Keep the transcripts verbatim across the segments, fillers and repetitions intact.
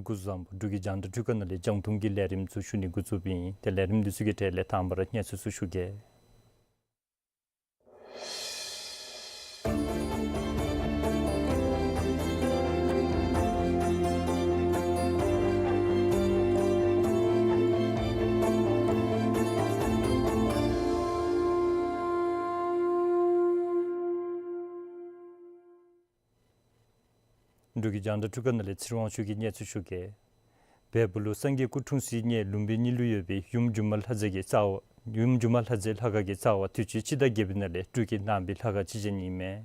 སྐུ་གཟུགས་བཟང་པོ། འབྲུག་གི་རྒྱང་བསྒྲགས་འཕྲུལ་ཁང་ནང་ལས་རྒྱང་མཐོང་གི་ལས་རིམ་ཚུ་ཞུ་ནི་འགོ་བཙུགསཔ་ཨིན། ཏེ་ལས་རིམ་འདི་ཚུ་གི་གྲས་ལས་དང་པ་ར་གནས་ཚུལ་ཚུ་ཞུ་གེ། འབྲུག་གི་རྒྱང་བསྒྲགས་འཕྲུལ་ཁང་ནང་ལས་ཚེ་རིང་དབང་ཕྱུག་གིས་གནས་ཚུལ་ཞུ་གེ། བལ་པོ་ལུ་སངས་རྒྱས་སྐུ་འཁྲུངས་སའི་གནས་ལུམྦི་ནི་ལུ་ཡོད་པའི་ཡུམ་སྒྱུ་མ་ལྷ་མཛེས་ཀྱི་རྩ་བ་ཡུམ་སྒྱུ་མ་ལྷ་མཛེས་ལྷ་ཁང་གི་རྩ་བ་དུས་ཅི་སྤྱི་ཟླ་བརྒྱད་པའི་ནང་ལས་འབྲུག་གི་ནང་པའི་ལྷ་ཁང་ཅིག་བཞེངས་ནི་ཨིན་མས།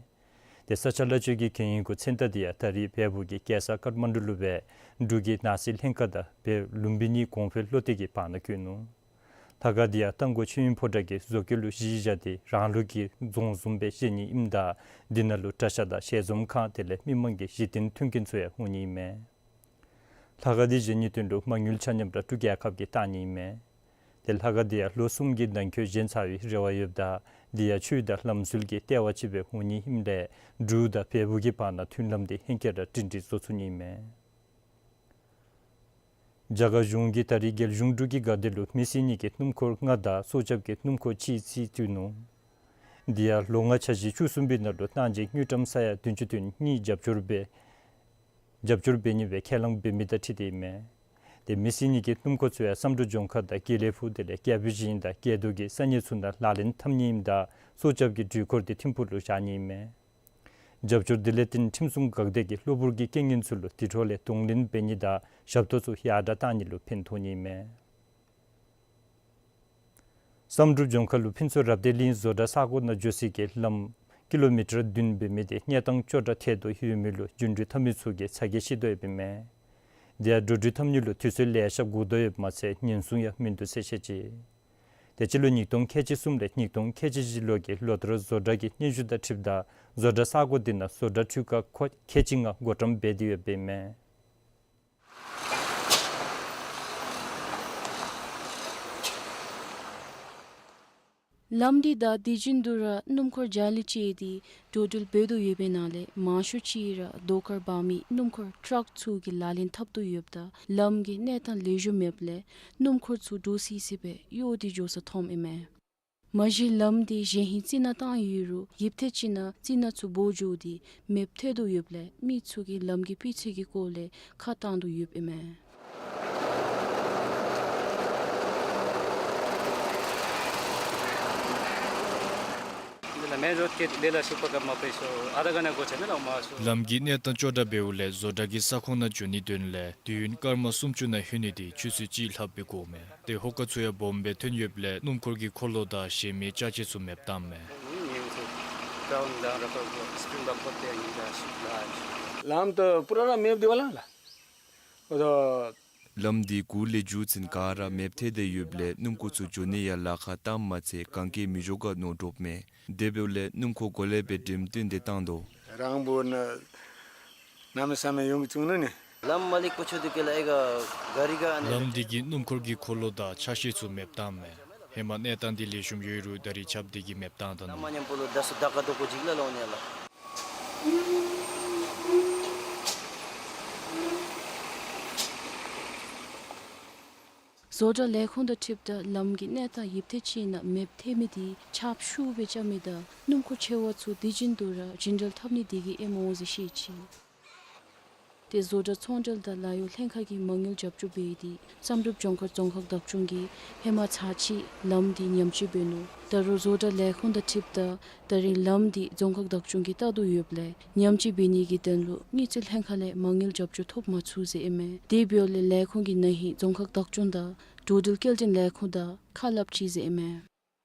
ཏེ་ས་ཆ་ལྷ་ཆོས་ཀྱི་གན་ཡིག་གུ་མཚན་རྟགས་འདི་ཡང་ད་རེས་བལ་པོ་གི་རྒྱལ་ས་ཀཏ་མན་ཌུ་ལུ་སྦེ་འབྲུག་གི་ནང་སྲིད་ལྷན་ཁག་དང་བལ་ལུམྦི་ནི་གོང་འཕེལ་བློ་གཏད་ཀྱི་བར་ན་བཀོད་ནུག། ལྷ་ཁང་འདི་ཡང་རྟ་མགོ་ཆོས་དབྱིངས་ཕོ་བྲང་གི་བཟོ་བཀོད་ལུ་གཞི་བཞག་སྟེ་རང་ལུགས་ཀྱི་རྫོང་བཟུམ་སྦེ་བཞེངས་ནི་ཨིནམ་ད་འདི་ནང་ལུ་གྲྭ་ཤག་དང་ཞལ་འཛོམས་ཁང་དེ་ལས་མི་མང་གི་གཞི་རྟེན་མཐུན་རྐྱེན་ཚུ་ཡང་འོང་ནི་ཨིན་མས། ལྷ་ཁང་འདི་བཞེངས་ནིའི་དོན་ལུ་མ་དངུལ་ཆ་མཉམ་ར་འབྲུག་རྒྱལ་ཁབ་ཀྱིས་བཏང་ནི་ཨིན་མས། ཏེ་ལྷ་ཁང་འདི་ཡང་ལོ་གསུམ་གྱི་ནང་འཁོད་བཞེངས་ཚར་བའི་རེ་བ་ཡོདཔ་ད་འདི་ཡང་ཆོས་དང་ལམ་སྲོལ་གྱི་ལྟེ་བ་ཅིག་སྦེ་འོང་ནི་ཨིནམ་ལས་འབྲུག་དང་བལ་པོ་གི་བར་ན་མཐུན་ལམ་འདི་ཧེང་སྐལ་ར་སྒྲིང་སྒྲིང་བཟོ་ཚུགས་ནི་ཨིན་མས། རྒྱ་གར་གཞུང་གིས་ད་རེས་རྒྱལ་གཞུང་འབྲུག་གི་དགའ་སྡེ་ལུ་མི་སེར་གཉིས་ཀྱི་སྣུམ་འཁོར་ལྔ་དང་སྲོག་སྐྱབས་ཀྱི་སྣུམ་འཁོར་གཅིག་རྩིས་བསྡུ་ནུག། འདི་ཡང་ལོ་ལྔ་འཆར་གཞི་བཅུ་གསུམ་པའི་ནང་ལུ་གནང་སྦྱིན་དངུལ་ཀྲམ་ས་ཡ་བདུན་ཅུ་དོན་གཉིས་རྒྱབ་སྐྱོར་འབད་རྒྱབ་སྐྱོར་འབད་ནི་སྦེ་ཁས་བླངས་འབད་མི་དང་འཁྲིལ་ཏེ་ཨིན་མས། ཏེ་མི་སེར་གཉིས་ཀྱི་སྣུམ་འཁོར་ཚུ་ཡང་བསམ་གྲུབ་ལྗོངས་མཁར་དང་དགེ་ལེགས་ཕུག་དེ་ལས་སྐྱ་བོའི་ཞིང་དང་སྐྱེ་རྡོ་གི་ས་གནས་ཚུ་ནང་ལག་ལེན་འཐབ་ནི་ཨིནམ་ད་སྲོག་སྐྱབས་ཀྱི་འགྲུལ་འཁོར་འདི་ཐིམ་ཕུག་ལུ་བཞག་ནི་ཨིན་མས། རྒྱབ་སྐྱོར་འདི་ལས་བརྟེན་ཁྲིམས་སྲུང་འགག་སྡེ་གིས་གློ་བུར་གྱི་རྐྱེན་ངན་ཚུ་ལུ་དེ་འཕྲོ་ལས་གདོང་ལེན་འབད་ནི་དང་ཞབས་ཏོག་ཚུ་ཡར་དྲག་གཏང་ནི་ལུ་ཕན་ཐོགས་ནི་ཨིན་མས། བསམ་གྲུབ་ལྗོངས་མཁར་ལུ་ཕུན་ཚོགས་རབ་བརྟན་གླིང་བཟོ་གྲྭ་ས་གོ་ནང་འགྱོ་སའི་གི་ལམ་ཀི་ལོ་མི་ཊར་བདུན་འབད་མི་དེ་གནས་སྟངས་སྐྱོ་དྲགས་ཐལ་དོ་ཡོད་མི་ལུ་རྒྱུན་འགྲུལ་འཐབ་མི་ཚུ་གིས་ཚ་གྱང་ཆེ་དོ་ཡོདཔ་ཨིན་མས། དེ་ཡང་འགྲོ་འགྲུལ་འཐབ་ནི་ལུ་དུས་ཚོད་ལེ་ཤ་འགོར་དོ་ཡོདཔ་མ་ཚད་ཉེན་སྲུང་ཡང་མིན་འདུག་ཟེར་བཤད་ཅི། དེ་སྤྱི་ལོ་ཉིས་སྟོང་ཁལ་གཅིག་གསུམ་ལས་ཉིས་སྟོང་ཁལ་གཅིག་བཞི་ལོ་གི་ལོ་ལྟར་བཟོ་གྲྭ་གི་སྙན་ཞུ་དང་འཁྲིལཝ་ད་བཟོ་གྲྭ་ས་གོ་འདི་ནང་བཟོ་གྲྭ་འཕྲུལ་ཁང་ཁལ་གཅིག་ལྔ་བགོ་བཀྲམ་འབད་དེ་ཡོདཔ་ཨིན་མས། ལམ་འདི་དང་དེ་བཞིན་དུ་ར་སྣུམ་འཁོར་རྒྱ་ལི་ཅིག་འདི་འགྲོ་འགྲུལ་འབད་དོ་ཡོད་པའི་ནང་ལས་མང་ཤོས་ཅིག་ར་རྡོ་དཀར་འབག་མི་སྣུམ་འཁོར་ཊཱག་ཚུ་གིས་ལག་ལེན་འཐབ་དོ་ཡོདཔ་ད་ལམ་གྱི་གནས་སྟངས་ལེགས་ཤོམ་མེདཔ་ལས་སྣུམ་འཁོར་ཚུ་འདྲོག་སི་སི་སྦེ་གཡོ་སྟེ་འགྱོ་ས་མཐོངམ་ཨིན་མས། མ་གཞི་ལམ་འདི་བཞེངས་ཧིང་རྩི་ནག་བཏང་ཡོད་རུང་ཡུདཔ་ཐེངས་ཅིག་ནང་རྩི་ནག་ཚུ་སྦོ་འགྱོ་སྟེ་མེདཔ་ཐལ་དོ་ཡོདཔ་ལས་མི་ཚུ་གིས་ལམ་གྱི་སྤུས་ཚད་ཀྱི་སྐོར་ལས་ཁ་བཏང་དོ་ཡོདཔ་ཨིན་མས། འདི་ལ་མེན་རོཌ་ཀྱི་ལས་ལ་ཞུགས་པ་ག་མ་པའི་ཤོ་ཨ་ར་ག་ན་གོ་ཆ་མེད་ལ་མ་ཤོ། ལམ་གྱི་གནས་སྟངས་སྐྱོ་དྲགས་འབདཝ་ལས་བཟོ་གྲྭ་གི་ས་ཁོངས་ནང་འགྱོ་ནིའི་དོན་ལས་དུས་ཡུན་སྐར་མ་སུམ་ཅུ་ནང་ལྷོད་ནི་དེ་ཆུ་ཚོད་གཅིག་ལྷགཔ་སྦེ་འགོརཝ་མས། ཏེ་ཧོ་ཀ་ཚུ་ཡང་སྦོམ་སྦེ་ཐོན་ཡོདཔ་ལས་སྣུམ་འཁོར་གྱི་འཁོར་ལོ་དང་གཞན་མི་ཅ་ཆས་ཚུ་མེདཔ་བཏངམ་མས། ལམ་འདི་གུ་ལས་མཇུག་ཚུན་ག་ར་མེདཔ་ཐལ་ཏེ་ཡོདཔ་ལས་སྣུམ་འཁོར་ཚུ་འགྱོ་ནི་ཡང་ལཱ་ཁག་བཏངམ་མ་ཚད་གན་རྐྱལ་མི་འགྱོ་ག་མནོ་འདྲོགཔ་མས། དེ་འབདཝ་ལས་སྣུམ་འཁོར་གོ་ལེ་སྦེ་འགྲེམས་སྟོན་འདི་བཏང་དོ། རང་བུ་ན་ གནམ་མེད་ས་མེད་ཡོང་བྱུང་ནི་ནི། ལམ་མ་ལེགས་པ་ཚུ་དེ་གིས་ལགས་ཨེ་ག་ག་རི་ག་ཨ་ནི། ལམ་འདི་གིས་སྣུམ་འཁོར་གྱི་འཁོར་ལོ་དང་ཆ་ཤས་ཚུ་མེདཔ་བཏངམ་མས། ཧེ་མ་གནས་སྟངས་འདི་ལེགས་ཤོམ་ཡོད་རུང་ད་རིས་ཆརཔ་འདི་གིས་མེདཔ་བཏང་ད་ནུག། ལམ་མ་ཉམས་པོ་ལུ་ད་སུ་ད་ག་དོ་ཀོ་ཇིག་ལ་ལོང་ནི་ལགས། བཟོ་གྲྭ་ལས་ཁུངས་དང་འཁྲིལཝ་ད་ལམ་གྱི་གནས་སྟངས་ཡུདཔ་ཐེངས་ཅིག་ནང་མེདཔ་ཐལ་མི་འདི་ཆརཔ་ཤུགས་སྦེ་རྐྱབ་མི་དང་སྣུམ་འཁོར་ཆེ་བ་ཚུ་དེ་བཞིན་དུ་ར་རྒྱུན་འགྲུལ་འཐབ་ནི་དེ་གིས་ཨིནམ་འོང་ཟེར་བཤད་ཅི། ཏེ་བཟོ་གྲྭ་ཚོང་འབྲེལ་དང་ལཱ་གཡོག་ལྷན་ཁག་གིས་མ་དངུལ་རྒྱབ་སྐྱོར་འབད་དེ་བསམ་གྲུབ་ལྗོངས་མཁར་རྫོང་ཁག་བདག་སྐྱོང་གིས་ཧེ་མ་ཚར་གཅིག་ལམ་འདི་ཉམས་བཅོས་འབད་ནུག། ད་རུང་བཟོ་གྲྭ་ལས་ཁུངས་དང་འཁྲིལཝ་ད་ད་རིས་ལམ་འདི་རྫོང་ཁག་བདག་སྐྱོང་གིས་བལྟ་དོ་ཡོདཔ་ལས་ཉམས་བཅོས་འབད་ནི་གི་དོན་ལུ་དངུལ་རྩིས་ལྷན་ཁག་ལས་མ་དངུལ་རྒྱབ་སྐྱོར་ཐོབ་མ་ཚུགས་ཟེར་ཨིན་མས། དེ་འབདཝ་ལས་ལས་ཁུངས་ཀྱིས་ན་ཧིང་རྫོང་ཁག་བདག་སྐྱོང་དང་འགྲོ་འགྲུལ་སྐྱེལ་འདྲེན་ལས་ཁུངས་དང་ཁ་སླབ་ཅི་ཟེར་ཨིན་མས།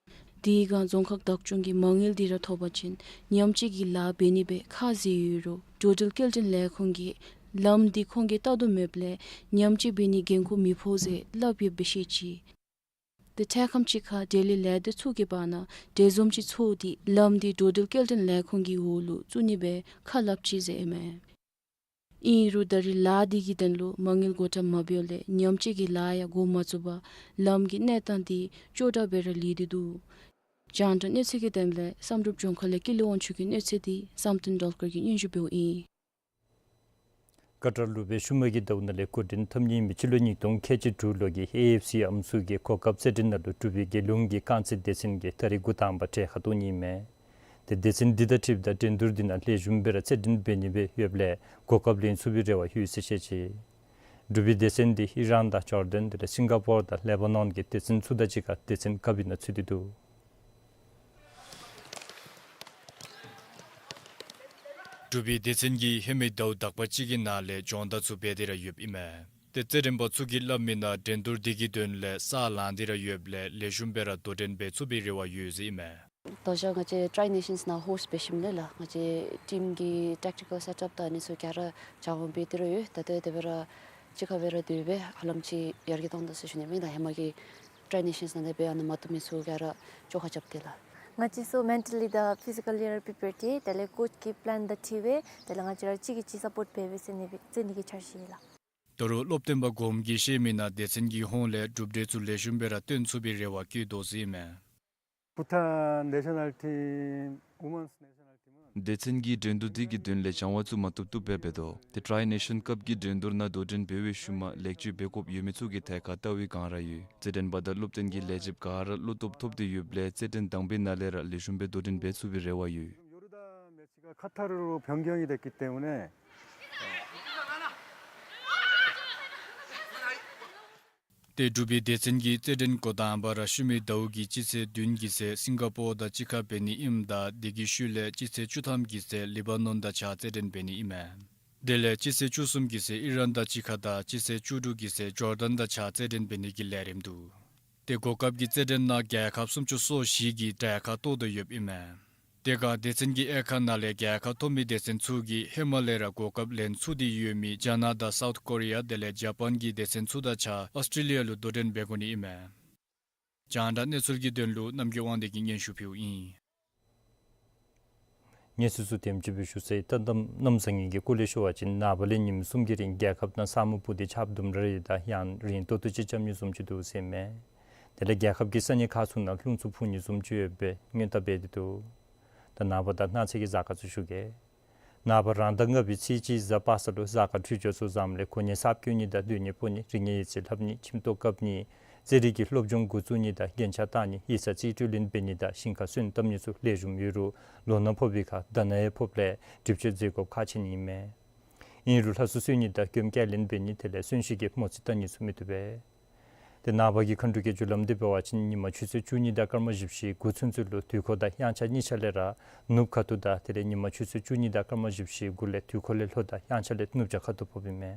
དེ་སྒང་རྫོང་ཁག་བདག་སྐྱོང་གིས་མ་དངུལ་འདི་ར་ཐོབ་པ་ཅིན་ཉམས་བཅོས་ཀྱི་ལཱ་འབད་ནི་སྦེ་ཁ་བཟེད་ཡོད་རུང་འགྲོ་འགྲུལ་སྐྱེལ་འདྲེན་ལས་ཁུངས་ཀྱིས་ལམ་འདི་ཁོང་གིས་བལྟ་དོ་མེདཔ་ལས་ཉམས་བཅོས་འབད་ནི་འགན་ཁུར་མི་ཕོག་ཟེར་སླབ་ཡོདཔ་སྦེ་བཤད་ཅི། ཏེ་འཕྲལ་ཁམས་ཅིག་ཁར་འབྲེལ་ཡོད་ལས་སྡེ་ཚུ་གི་བར་ན་འབྲེལ་འཛོམས་ཅིག་ཚོགས་ཏེ་ལམ་འདི་འགྲོ་འགྲུལ་སྐྱེལ་འདྲེན་ལས་ཁུངས་ཀྱི་འོག་ལུ་བཙུགས་ནི་སྦེ་ཁ་སླབ་ཅི་ཟེར་ཨིན་མས། ཨིན་རུང་ད་རིས་ལཱ་འདི་གི་དོན་ལུ་མ་དངུལ་འགོ་དཔང་མ་འབདཝ་ལས་ཉམས་བཅོས་ཀྱི་ལཱ་ཡང་འགོ་མ་བཙུགས་པར་ལམ་གྱི་གནས་སྟངས་འདི་སྐྱོ་དྲགས་སྦེ་ར་ལུས་ཏེ་འདུག། རྒྱང་བསྒྲགས་གནས་ཚུལ་གྱི་དོན་ལས་བསམ་གྲུབ་ལྗོངས་མཁར་ལས་ཀུན་ལེགས་དབང་ཕྱུག་གི་གནས་ཚུལ་འདི་བསམ་གཏན་སྒྲོལ་དཀར་གྱིས་སྙན་ཞུ་འབདཝ་ཨིན། ཀ་ཏར་ལུ་སྦེ་ཤུལ་མ་གི་ཟླཝ་ནང་ལས་འགོ་འདྲེན་འཐབ་ནི་མི་སྤྱི་ལོ་ཉིས་སྟོང་ཁལ་གཅིག་དྲུག་ལོ་གི་ཨེ་ཨེཕ་སི་ཨམ་སྲུ་གི་གོ་སྐབས་རྩེད་འགྲན་ནང་ལུ་འབྲུག་པའི་རྒྱལ་ཡོངས་ཀྱི་རྐང་རྩེད་སྡེ་ཚན་གྱིས་ད་རིས་འགོ་དང་པ་གྲལ་ཁར་གཏོགས་ནི་ཨིན་མས། ཏེ་སྡེ་ཚན་འདི་དང་འཁྲིལཝ་ད་འགྲན་བསྡུར་འདི་ནང་ལེགས་ཤོམ་སྦེ་ར་རྩེད་འགྲན་འབད་ནི་སྦེ་ཡོདཔ་ལས་གོ་སྐབས་ལེན་ཚུགས་པའི་རེ་བ་ཡོད་ཟེར་བཤད་ཅི། འབྲུག་པའི་སྡེ་ཚན་འདི་ཨི་རན་དང་ཇོར་ཌན་དེ་ལས་སིང་ག་པོར་དང་ལེ་བ་ནོན་གྱི་སྡེ་ཚན་ཚུ་དང་གཅིག་ཁར་སྡེ་ཚན་གབ་པའི་ནང་ཚུད་དེ་འདུག། འབྲུག་པའི་སྡེ་ཚན་གྱིས་ཧེ་མའི་ཟླཝ་དག་པ་ཅིག་གི་ནང་ལས་སྦྱོང་བརྡར་ཚུ་འབད་དེ་ར་ཡོདཔ་ཨིན་མས། ཏེ་རྩེད་འགྲན་པ་ཚུ་གིས་སླབ་མིའི་ནང་འགྲན་བསྡུར་འདི་གི་དོན་ལས་ས་ལང་སྟེ་ར་ཡོདཔ་ལས་ལེགས་ཤོམ་སྦེ་ར་དོ་འགྲན་འབད་ཚུགས་པའི་རེ་བ་ཡོད་ཟེར་ཨིན་མས། ད་ཆ་ང་བཅས་ཊྲའི་ནེ་ཤཱནསི་ནང་ཧོསཊ་འབད་ཞིནམ་ལས་ལགས་ང་བཅས་ཊིམ་གྱི་ཊེཀ་ཊི་ཀལ་སེཊ་ཨཔ་དང་ཨ་ནི་ཚུ་ག་ར་སྦྱང་བ་འབད་དེ་ར་ཡོད། ད་ལྟོ་དེ་སྦེ་ར་གཅིག་ཁར་སྦེ་ར་སྡོད་སྦེ་ཧ་ལམ་ཅིག་ཡར་རྒྱས་གཏང་དོ་ཟེར་ཞུ་ནི་ཨིན་མས། ད་ཧེ་མ་གི་ཊྲའི་ནེ་ཤཱནསི་ནང་ལས་སྦེ་ཨ་ནི་མ་བཏུབ་མི་ཚུ་ག་ར་བཅོ་ཁ་རྐྱབ་སྟེ་ལགས། ང་བཅས་ཚུ་མེན་ཊ་ལི་དང་ཕི་ཟི་ཀ་ལི་ར་པི་པེར་ཏེ་དེ་ལས་ཀོཆ་གི་པི་ལེན་དང་འཁྲིལ་སྦེ་དེ་ལས་ང་བཅས་ར་གཅིག་གིས་གཅིག་སཔོཊ་འབད་སྦེ་རྩེད་ནི་སྦེ་རྩེད་ནི་གི་འཆར་གཞི་ཡོད་ལགས། ད་རུང་སློབ་སྟོན་པ་གོངམ་གིས་བཤད་མིའི་ནང་སྡེ་ཚན་གྱི་ཧོངས་ལས་གྲུབ་འབྲས་ཚུ་ལེགས་ཤོམ་སྦེ་ར་སྟོན་ཚུགས་པའི་རེ་བ་བསྐྱེད་དོ་ཟེར་ཨིན་མས། Bhutan national team, women's national team སྡེ་ཚན་གྱིས་འགྲན་བསྡུར་འདི་གི་དོན་ལས་སྦྱང་བ་ཚུ་མ་བཏུབ་བཏུབ་སྦེ་འབད་དོ། ཏེ་ཊྲའི་ནེ་ཤཱན་ཀཔ་གི་འགྲན་བསྡུར་ནང་དོ་འགྲན་འབད་བའི་ཤུལ་མ་ལེགས་བཅོས་འབད་དགོཔ་ཡོད་མི་ཚུ་གི་ཐད་ཁར་ལྟ་བའི་སྒང་ར་ཡོད། རྩེད་འགྲན་པ་དང་སློབ་སྟོན་གྱི་ལས་བྱེདཔ་ག་ར་བློ་སྟོབས་ཐོབ་སྟེ་ཡོདཔ་ལས་རྩེད་འགྲན་དང་པའི་ནང་ལས་ར་ལེགས་ཤོམ་སྦེ་དོ་འགྲན་འབད་ཚུགས་པའི་རེ་བ་ཡོད། 요르단 매치가 카타르로 변경이 됐기 때문에 ཏེ་འབྲུག་པའི་སྡེ་ཚན་གྱིས་རྩེད་འགྲན་འགོ་དང་པ་ར་ཤུལ་མའི་ཟླཝ་གི་སྤྱི་ཚེས་བདུན་གྱི་ཚེས་སིང་ག་པོར་དང་གཅིག་ཁར་འབད་ནི་ཨིནམ་ད་དེ་གི་ཤུལ་ལས་སྤྱི་ཚེས་བཅུ་ཐམ་གྱི་ཚེས་ལེ་བ་ནོན་དང་གཅིག་ཁར་རྩེད་འགྲན་འབད་ནི་ཨིན་མས། དེ་ལས་སྤྱི་ཚེས་བཅུ་གསུམ་གྱི་ཚེས་ཨི་རན་དང་གཅིག་ཁར་དང་སྤྱི་ཚེས་བཅུ་དྲུག་གི་ཚེས་ཇོར་ཌན་དང་གཅིག་ཁར་རྩེད་འགྲན་འབད་ནི་གི་ལས་རིམ་འདུག། ཏེ་གོ་སྐབས་ཀྱི་རྩེད་འགྲན་ནང་རྒྱལ་ཁབ་སུམ་ཅུ་སོ་བཞི་གིས་གྲལ་ཁར་གཏོགས་ཏེ་ཡོདཔ་ཨིན་མས། དེ་སྒང་སྡེ་ཚན་གྱི་དབྱེ་ཁག་ནང་ལས་རྒྱལ་ཁ་ཐོབ་མི་སྡེ་ཚན་ཚུ་གིས་ཧེ་མ་ལས་ར་གོ་སྐབས་ལེན་ཚུགས་ཏེ་ཡོད་མི་ཇ་ནཱ་དང་སའུཐ་ཀོ་རི་ཡ་དེ་ལས་ཇ་པཱན་གྱི་སྡེ་ཚན་ཚུ་དང་གཅིག་ཁར་ཨོསི་ཊྲེ་ལི་ཡ་ལུ་དོ་འགྲན་འབད་དགོ་ནི་ཨིན་མས། རྒྱང་བསྒྲགས་གནས་ཚུལ་གྱི་དོན་ལུ་རྣམ་རྒྱལ་དབང་འདུས་ཀྱིས་སྙན་ཞུ་ཕུལཝ་ཨིན། གནས་ཚུལ་ཚུ་དེམ་ཅིག་སྦེ་ཞུ་ཚར་ཡི། ད་གནམ་གནམ་བཟང་ངན་གྱི་སྐོར་ལས་ཞུ་བ་ཅིན་ནངས་པ་ལས་ཉིནམ་གསུམ་གྱི་རིང་རྒྱལ་ཁབ་ནང་ས་སྨུག་སྤུབས་ཏེ་ཆརཔ་དུམ་གྲ་རེ་དང་ཡང་རིང་ཏོག་ཏོ་ཅིག་རྐྱབ་ནི་བཟུམ་ཅིག་འདུག་ཟེར་མས། དེ་ལས་རྒྱལ་ཁབ་ཀྱི་ས་གནས་ཁག་ཚུ་ནང་རླུང་འཚུབ་འཕུ་ནི་བཟུམ་ཅིག་ཡོད་པའི་སྔོན་བརྡ་འབད་དེ་འདུག། ད་ནངས་པ་དང་གནངས་ཚེ་གི་གཟའ་སྐར་ཚུ་ཞུ་གེ། ནངས་པ་རང་ཟླ་ལྔ་པའི་ཚེས་གཅིག་གཟའ་པ་སངས་ལུ་གཟའ་སྐར་འཕྲོད་སྦྱོར་ཚུ་བཟངམ་ལས་གོ་གནས་གསརཔ་བསྐོ་ནི་དང་སྡོད་གནས་སྤོ་ནི་རིག་གནས་ཡིག་རྩིས་ལྷབ་ནི་ཁྱིམ་ཐོག་བཀབ་ནི་རྩེད་རིགས་ཀྱི་སློབ་སྦྱོང་འགོ་བཙུགས་ནི་དང་རྒྱན་ཆ་བཏགས་ནི་ཡིག་ཚང་རྩིས་སྤྲོད་ལེན་འབད་ནི་དང་ཞིང་ཁར་སོན་བཏབ་ནི་ཚུ་ལེགས་ཤོམ་ཡོད་རུང་ལོ་ན་ཕོག་པའི་ཁར་ཟླ་ན་ཡང་ཕོགཔ་ལས་སྒྲིབ་སྦྱོར་མཛད་དགོཔ་ཁག་ཆེ་ནི་ཨིན་མས། ཨིན་རུང་ལྷ་སྲུང་གསོལ་ནི་དང་མགྱོནམ་སྐྱེལ་ལེན་འབད་ནི་དེ་ལས་གསོན་གཤིན་གྱི་མོ་རྩིས་བལྟ་ནི་ཚུ་མི་བཏུབ་པས། ཏེ་ནངས་པ་གི་མཁའ་འགྲོ་གི་རྒྱུ་ལམ་འདི་འབད་བ་ཅིན་ཉིན་མ་ཆུ་ཚོད་བཅུ་གཉིས་དང་སྐར་མ་བཞི་བཅུ་ཞེ་དགུ་ཚུན་ཚོད་ལུ་དུས་འཁོར་དང་དབྱངས་འཆར་གཉིས་ཆ་ལས་ར་ནུབ་ཁ་ཐུག་དང་དེ་ལས་ཉིན་མ་ཆུ་ཚོད་བཅུ་གཉིས་དང་སྐར་མ་བཞི་བཅུ་ཞེ་དགུ་ལས་དུས་འཁོར་ལས་ལྷོ་དང་དབྱངས་འཆར་ལས་ནུབ་བྱང་ཁ་ཐུག་ཕོགཔ་ཨིན་མས།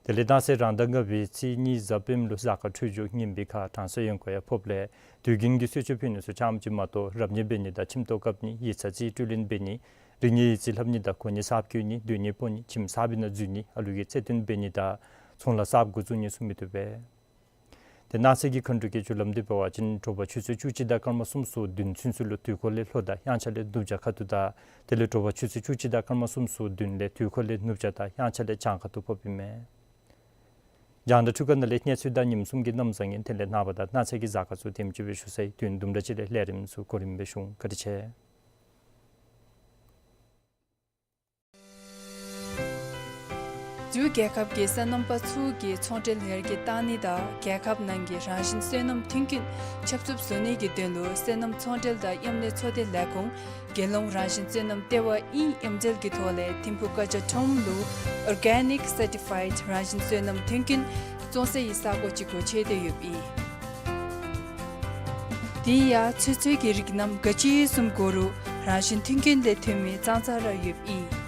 དེ་ལས་གནངས་ཚེ་རང་ཟླ་ལྔ་པའི་ཚེས་གཉིས་གཟའ་སྤེནམ་ལུ་གཟའ་སྐར་འཕྲོད་སྦྱོར་ངན་པའི་ཁར་གྲང་ས་ཡོང་ཁ་ཡང་ཕོགཔ་ལས་དུས་རྒྱུན་གྱི་གསོལ་མཆོད་ཕུལ་ནི་ཚུ་ཙམ་ཅིག་མ་གཏོགས་རབ་གནས་འབད་ནི་དང་ཁྱིམ་ཐོག་བཀབ་ནི་ཡིག་ཚང་རྩིས་སྤྲོད་ལེན་འབད་ནི་རིག་གནས་ཡིག་རྩིས་ལྷབ་ནི་དང་གོ་གནས་གསརཔ་བསྐོ་ནི་སྡོད་གནས་སྤོ་ནི་ཁྱིམ་གསར་པའི་ནང་འཛུལ་ནི་ཨ་ལུ་གི་རྩེད་འགྲན་འབད་ནི་དང་ཚོང་ལཱ་གསརཔ་འགོ་བཙུགས་ནི་ཚུ་མི་བཏུབ་པས། ཏེ་གནངས་ཚེ་གི་མཁའ་འགྲོ་གི་རྒྱུ་ལམ་འདི་འབད་བ་ཅིན་དྲོ་པ་ཆུ་ཚོད་བཅུ་གཅིག་དང་སྐར་མ་སུམ་ཅུ་སོ་བདུན་ཚུན་ཚོད་ལུ་དུས་འཁོར་ལས་ལྷོ་དང་དབྱངས་འཆར་ལས་ནུབ་བྱང་ཁ་ཐུག་དང་དེ་ལས་དྲོ་པ་ཆུ་ཚོད་བཅུ་གཅིག་དང་སྐར་མ་སུམ་ཅུ་སོ་བདུན་ལས་དུས་འཁོར་ལས་ནུབ་བྱང་དང་དབྱངས་འཆར་ལས་བྱང་ཁ་ཐུག་ཕོགཔ་ཨིན་མས། རྒྱང་བསྒྲགས་འཕྲུལ་ཁང་ནང་ལས་གནས་ཚུལ་དང་ཉིནམ་གསུམ་གྱི་གནམ་བཟང་ངན་དེ་ལས་ནངས་པ་དང་གནངས་ཚེ་གི་གཟའ་སྐར་ཚུ་དེམ་ཅིག་སྦེ་ཞུ་ཚར་ཡི། དུས་ཡུན་དུམ་གྲ་ཅིག་ལས་ལས་རིམ་ཚུ་གོ་རིམ་སྦེ་ཞུ་འོང་། བཀའ་དྲིན་ཆེ། འབྲུག་རྒྱལ་ཁབ་ཀྱི་སོ་ནམ་པ་ཚུ་གིས་ཚོང་འབྲེལ་ཡར་རྒྱས་གཏང་ནི་དང་རྒྱལ་ཁབ་ནང་གི་རང་བཞིན་སོ་ནམ་མཐུན་རྐྱེན་ཁྱབ་ཚུགསཔ་བཟོ་ནི་གི་དོན་ལུ་སོ་ནམ་ཚོང་འབྲེལ་དང་མཉམ་ལས་ཚོགས་སྡེ་ལས་ཁུངས་རྒྱལ་ཡོངས་རང་བཞིན་སོ་ནམ་ལྟེ་བ་ཨིན་ཨེམ་ཛེལ་གྱི་ཐོག་ལས་ཐིམ་ཕུག་ཀ་ཇ་ཁྲོམ་ལུ་ཨོར་གེ་ནིཀ་སར་ཊི་ཕའིཌ་རང་བཞིན་སོ་ནམ་མཐུན་རྐྱེན་བཙོང་སའི་ས་གོ་ཅིག་སྒོ་ཕྱེ་སྟེ་ཡོདཔ་ཨིན། དེ་ཡང་ཚོད་བསྲེ་གི་རིགས་རྣམས་ག་ཅི་བཙུགས་དགོ་རུང་རང་བཞིན་མཐུན་རྐྱེན་ལས་ཐོན་མི་ཙང་ཙང་ར་ཡོདཔ་ཨིན།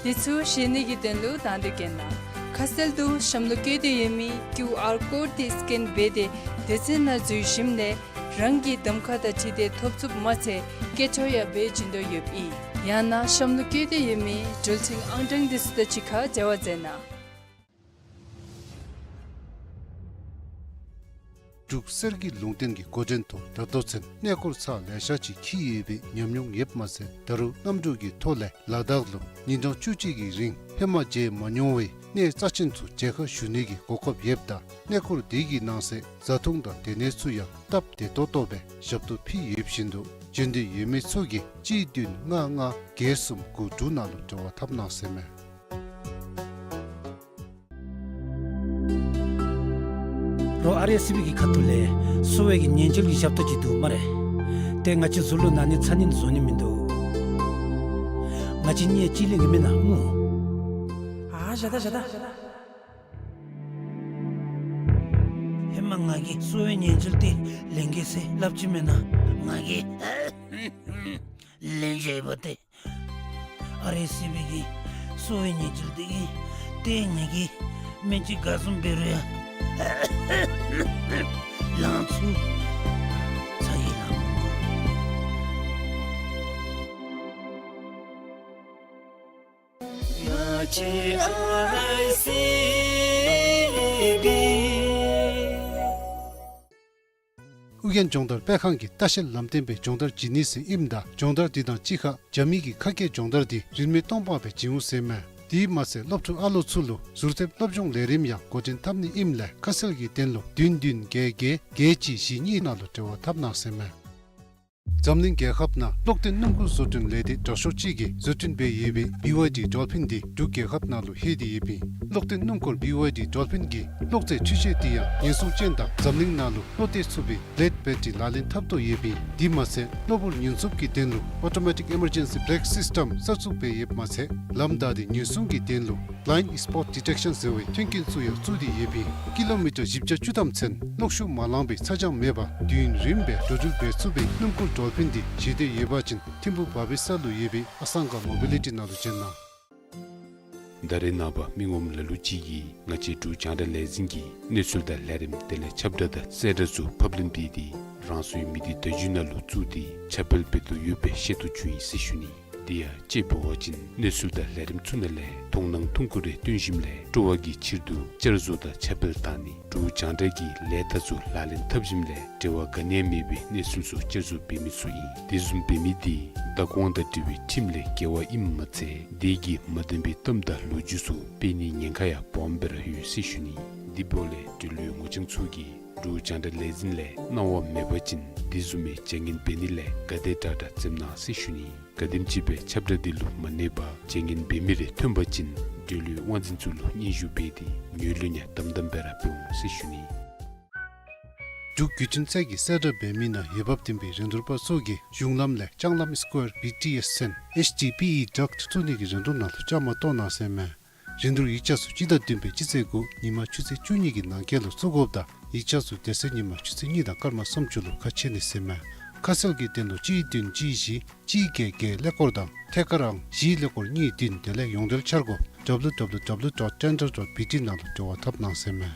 དེ་ཚུ་ཤེས་ནི་གི་དོན་ལུ་དང་འདོད་བསྐྱེད་གནང་། ཁ་གསལ་དུ་གཤམ་ལུ་བཀོད་དེ་ཡོད་མི་ཀིའུ་ཨར་ཀོཌ་དེ་སི་ཀེན་འབད་དེ་སྡེ་ཚན་ནང་འཛུལ་ཞིནམ་ལས་རང་གི་གདམ་ཁ་དང་འཁྲིལ་ཏེ་ཐོབ་ཚུགསཔ་མ་ཚད་སྐད་འཕྲོ་ཡང་འབད་བྱིན་དོ་ཡོདཔ་ཨིན། ཡང་ན་གཤམ་ལུ་བཀོད་དེ་ཡོད་མི་འགྲུལ་འཕྲིན་ཨང་གྲངས་དེ་ཚུ་དང་གཅིག་ཁར་འབྲེལ་བ་མཛད་གནང་། འབྲུག་གསེར་གྱི་ལུང་བསྟན་གྱི་འགོ་འདྲེན་ཐོག་ད་ལྟོ་ཚུན་གནས་སྐོར་ཚར་ལེ་ཤ་ཅིག་འཁྱིད་ཡོད་པའི་ཉམས་མྱོང་ཡོདཔ་མ་ཚད་ད་རུང་གནམ་གྲུ་གི་ཐོག་ལས་ལ་དྭགས་ལུ་ཉིན་གྲངས་བཅུ་གཅིག་གི་རིང་ཧེ་མ་མཇལ་མ་མྱོང་བའི་གནས་རྩ་ཆེན་ཚུ་མཇལ་ཁ་ཞུ་ནི་གི་གོ་སྐབས་ཡོདཔ་ད་གནས་སྐོར་དེ་གི་ནང་གསེས་བཟའ་འཐུང་དང་སྡོད་གནས་ཚུ་ཡང་སྟབས་བདེ་ཏོག་ཏོ་སྦེ་ཞབས་ཏོག་ཕུལ་ཡོདཔ་བཞིན་དུ་འབྱོན་འདོད་ཡོད་མི་ཚུ་གིས་གཅིག་བདུན་ལྔ་ལྔ་བརྒྱད་གསུམ་དགུ་དྲུག་ནང་ལུ་འབྲེལ་བ་འཐབ་གནང་ཟེར་མས། རོགས་ཨར་ཨེསི་སི་བི་གི་ཁ་ཐུག་ལས་གསོ་བའི་གི་ཉེན་བཅོལ་གྱི་ཞབས་ཏོག་ཅིག་འདུག་སྨ་རེ། ཏེ་ང་བཅས་ཟུར་ལུ་ན་ནི་ཚ་ནི་བཟོ་ནི་མིན་འདུག། ང་བཅས་གཉིས་གཅིག་ལེན་གྱི་མེན་ན་སྨོ། ཨ་ཞ་ད་ཞ་ད། ཧེ་མ་ང་གིས་གསོ་བའི་ཉེན་བཅོལ་དེ་ལེན་གེ་ཟེར་སླབ་ཅི་མེན་ན། ང་གིས་ལེན་བཞག་པ་ཏེ། ཨར་ཨེསི་སི་བི་གི་གསོ་བའི་ཉེན་བཅོལ་དེ་གིས་ཏེ་ང་གིས་སྨན་ལྕེ་ག་བཟུམ་འབད་རུང་ཡང་ལང་ཚུགས། ཚ་གྱང་ལང་མི་དགོ། ང་བཅས་ཨར་ཨེསི་སི་བི། ཨོ་རྒྱན་སྦྱོང་བརྡར་སྤེལ་ཁང་གིས་ལྟ་བཤལ་ལམ་སྟོན་པའི་སྦྱོང་བརྡར་བྱིན་ནི་ཟེར་ཨིནམ་ད་སྦྱོང་བརྡར་འདི་དང་གཅིག་ཁར་རྒྱ་མི་གི་ཁ་སྐད་སྦྱོང་བརྡར་འདི་རིན་མེད་སྟོང་པ་སྦེ་བྱིན་འོང་ཟེར་མས། དེ་མ་ཚད་སློབ་ཕྲུག་ཨ་ལོ་ཚུ་ལུ་ཟུར་ཐེབས་སློབ་སྦྱོང་ལས་རིམ་ཡང་འགོ་འདྲེན་འཐབ་ནི་ཨིནམ་ལས་ཁ་གསལ་གྱི་དོན་ལུ་བདུན་བདུན་བརྒྱད་བརྒྱད་བརྒྱད་གཅིག་བཞི་གཉིས་ནང་ལུ་འབྲེལ་བ་འཐབ་གནང་ཟེར་མས། འཛམ་གླིང་རྒྱལ་ཁབ་ནང་གློག་ལྡན་སྣུམ་འཁོར་བཟོ་སྐྲུན་ལས་སྡེ་དྲག་ཤོས་ཅིག་གིས་བཟོ་སྐྲུན་འབད་ཡོད་པའི་བི་ཝའི་ཌི་ཌོལ་ཕིན་འདི་འབྲུག་རྒྱལ་ཁབ་ནང་ལུ་ལྷོད་དེ་ཡོདཔ་ཨིན། གློག་ལྡན་སྣུམ་འཁོར་བི་ཝའི་ཌི་ཌོལ་ཕིན་གྱི་གློག་རྫས་འཕྲུལ་ཆས་འདི་ཡང་ཉེན་སྲུང་ཅན་དང་འཛམ་གླིང་ནང་ལུ་བློ་གཏད་ཚུགས་པའི་བླེཌ་བེ་ཊི་རི་ལག་ལེན་འཐབ་དོ་ཡོདཔ་ཨིན། དེ་མ་ཚད་གློ་བུར་ཉེན་སྲུང་གི་དོན་ལུ་ཨོ་ཊོ་མེ་ཊིཀ་ཨི་མར་ཇེན་སི་བེ་རེཀ་སིསི་ཊམ་གསར་བཙུགས་འབད་ཡོདཔ་མ་ཚད་ལམ་བདའ་སྟེ་ཉེན་སྲུང་གི་དོན་ལུ་བླའིནཌ་སི་པོཊ་ཌི་ཊེཀ་ཤཱན་ཟེར་བའི་མཐུན་རྐྱེན་ཚུ་ཡང་བཙུགས་ཏེ་ཡོདཔ་ཨིན། ཀི་ལོ་མི་ཊར་བཞི་བརྒྱ་བཅུ་ཐམ་ཚུན་གློག་ཤུགས་མ་ལང་པའི་ཚ་གྱང་མེད་པར་དུས་ཡུན་རིངམོ་སྦེ་འགྲོ་འགྲུལ་འབད་ཚུགས་པའི་སྣུམ་འཁོར་ཌོལ་ཕིན་འདི་བཞེས་འདོད་ཡོད་པ་ཅིན་ཐིམ་ཕུག་བ་བི་ས་ལུ་ཡོད་པའི་ཨ་སང་ག་མོ་བི་ལི་ཊི་ནང་ལུ་བྱོན་གནང་། ད་རེས་ནངས་པ་མི་ངོམ་ལ་ལུ་ཅིག་གིས་ང་བཅས་འབྲུག་རྒྱང་བསྒྲགས་ལས་འཛིན་གྱི་གནས་ཚུལ་དང་ལས་རིམ་དེ་ལས་ཁྱབ་བསྒྲགས་དང་གསལ་བསྒྲགས་ཚུ་ཕབ་ལེན་འབད་དེ་རང་སོའི་མི་སྡེ་བརྡ་བརྒྱུད་ནང་ལུ་བཙུགས་ཏེ་ཁྱབ་སྤེལ་འབད་དོ་ཡོདཔ་སྦེ་ཤེས་རྟོགས་བྱུང་ཡི་ཟེར་ཞུ་ནི། དེ་ཡང་དཔྱེ་འབད་བ་ཅིན་གནས་ཚུལ་དང་ལས་རིམ་ཚུ་ནང་ལས་མཐོང་སྣང་ཐུང་ཀུ་རེ་བཏོན་ཞིནམ་ལས་སྤྲོ་བ་གི་ཕྱིར་དུ་བསྐྱར་བཟོ་དང་ཁྱབ་སྤེལ་བཏང་ནི། འབྲུག་རྒྱང་བསྒྲགས་ཀྱི་ལས་རྟགས་ཚུ་ལག་ལེན་འཐབ་ཞིནམ་ལས་འབྲེལ་བ་ག་ནི་ཡང་མེད་པའི་གནས་ཚུལ་ཚུ་བསྐྱར་བཟོ་འབད་མི་ཚུ་ཨིན། དེ་བཟུམ་འབད་མི་དེ་བདག་དབང་དང་འབྲེལ་བའི་ཁྲིམས་ལས་འགལ་བ་ཨིནམ་མ་ཚད་དེ་གིས་མ་བདེན་པའི་གཏམ་དང་ལོ་རྒྱུས་ཚུ་སྤེལ་ནིའི་ཉེན་ཁ་ཡང་སྦོམ་སྦེ་ར་ཡོད་ཟེར་ཞུ་ནི། དེ་འབདཝ་ལས་འབྲེལ་ཡོད་ངོ་རྐྱང་ཚུ་གིས་འབྲུག་རྒྱང་བསྒྲགས་ལས་འཛིན་ལས་གནང་བ་མེད་པ་ཅིན་དེ་བཟུམ་མའི་བྱ་ངན་འབད་ནི་ལས་ག་དེ་དྲག་དྲག་འཛེམ་གནང་ཟེར་ཞུ་ནི། ག་དེམ་ཅིག་སྦེ་ཁྱབ་བསྒྲགས་འདི་ལུ་མ་གནས་པར་བྱ་ངན་འབད་མི་རེ་ཐོན་པ་ཅིན་འབྲེལ་ཡོད་དབང་འཛིན་ཚུ་ལུ་སྙན་ཞུ་འབད་དེ་ངོས་ལེན་ཡང་དམ་དམ་སྦེ་ར་འབད་འོང་ཟེར་ཞུ་ནི། འབྲུག་བརྒྱུད་འཕྲིན་ཚད་ཀྱིས་གསལ་བསྒྲགས་འབད་མི་ནང་འོས་འབབ་ལྡན་པའི་རིན་བསྡུར་པ་ཚུ་གིས་གཞུང་ལམ་ལས་ལྕང་ལམ་སི་ཀོར་བི་ཊི་ཨེསི་ཚུན་ཨེཆ་ཌི་པི་ཨི་ཌག་བཙུགས་ནི་གི་རིན་བསྡུར་ནང་ལུ་བཅའ་མར་གཏོགས་གནང་ཟེར་མས། རིན་བསྡུར་ཡིག་ཆ་ཚུ་སྤྱི་ཟླ་བདུན་པའི་སྤྱི་ཚེས་དགུ་ཉིན་མ་ཆུ་ཚོད་བཅུ་གཉིས་ཀྱི་ནང་འཁོད་ལུ་བཙུགས་དགོཔ་དང་ཡིག་ཆ་ཚུ་དེ་ཚེ་ཉིན་མ་ཆུ་ཚོད་གཉིས་དང་སྐར་མ་སུམ་ཅུ་ལུ་ཁ་ཕྱེ་ནི་ཟེར་མས། ཁ་གསལ་གྱི་དོན་ལུ་གཅིག་བདུན་གཅིག་བཞི་གཅིག་བརྒྱད་བརྒྱད་ཀླད་ཀོར་དང་ཐད་ཀར་ཨང་བཞི་ཀླད་ཀོར་གཉིས་བདུན་དེ་ལས་ཡོངས་འབྲེལ་འཆར་སྒོ་W W W dot tender dot B T ནང་ལུ་འབྲེལ་བ་འཐབ་གནང་ཟེར་མས།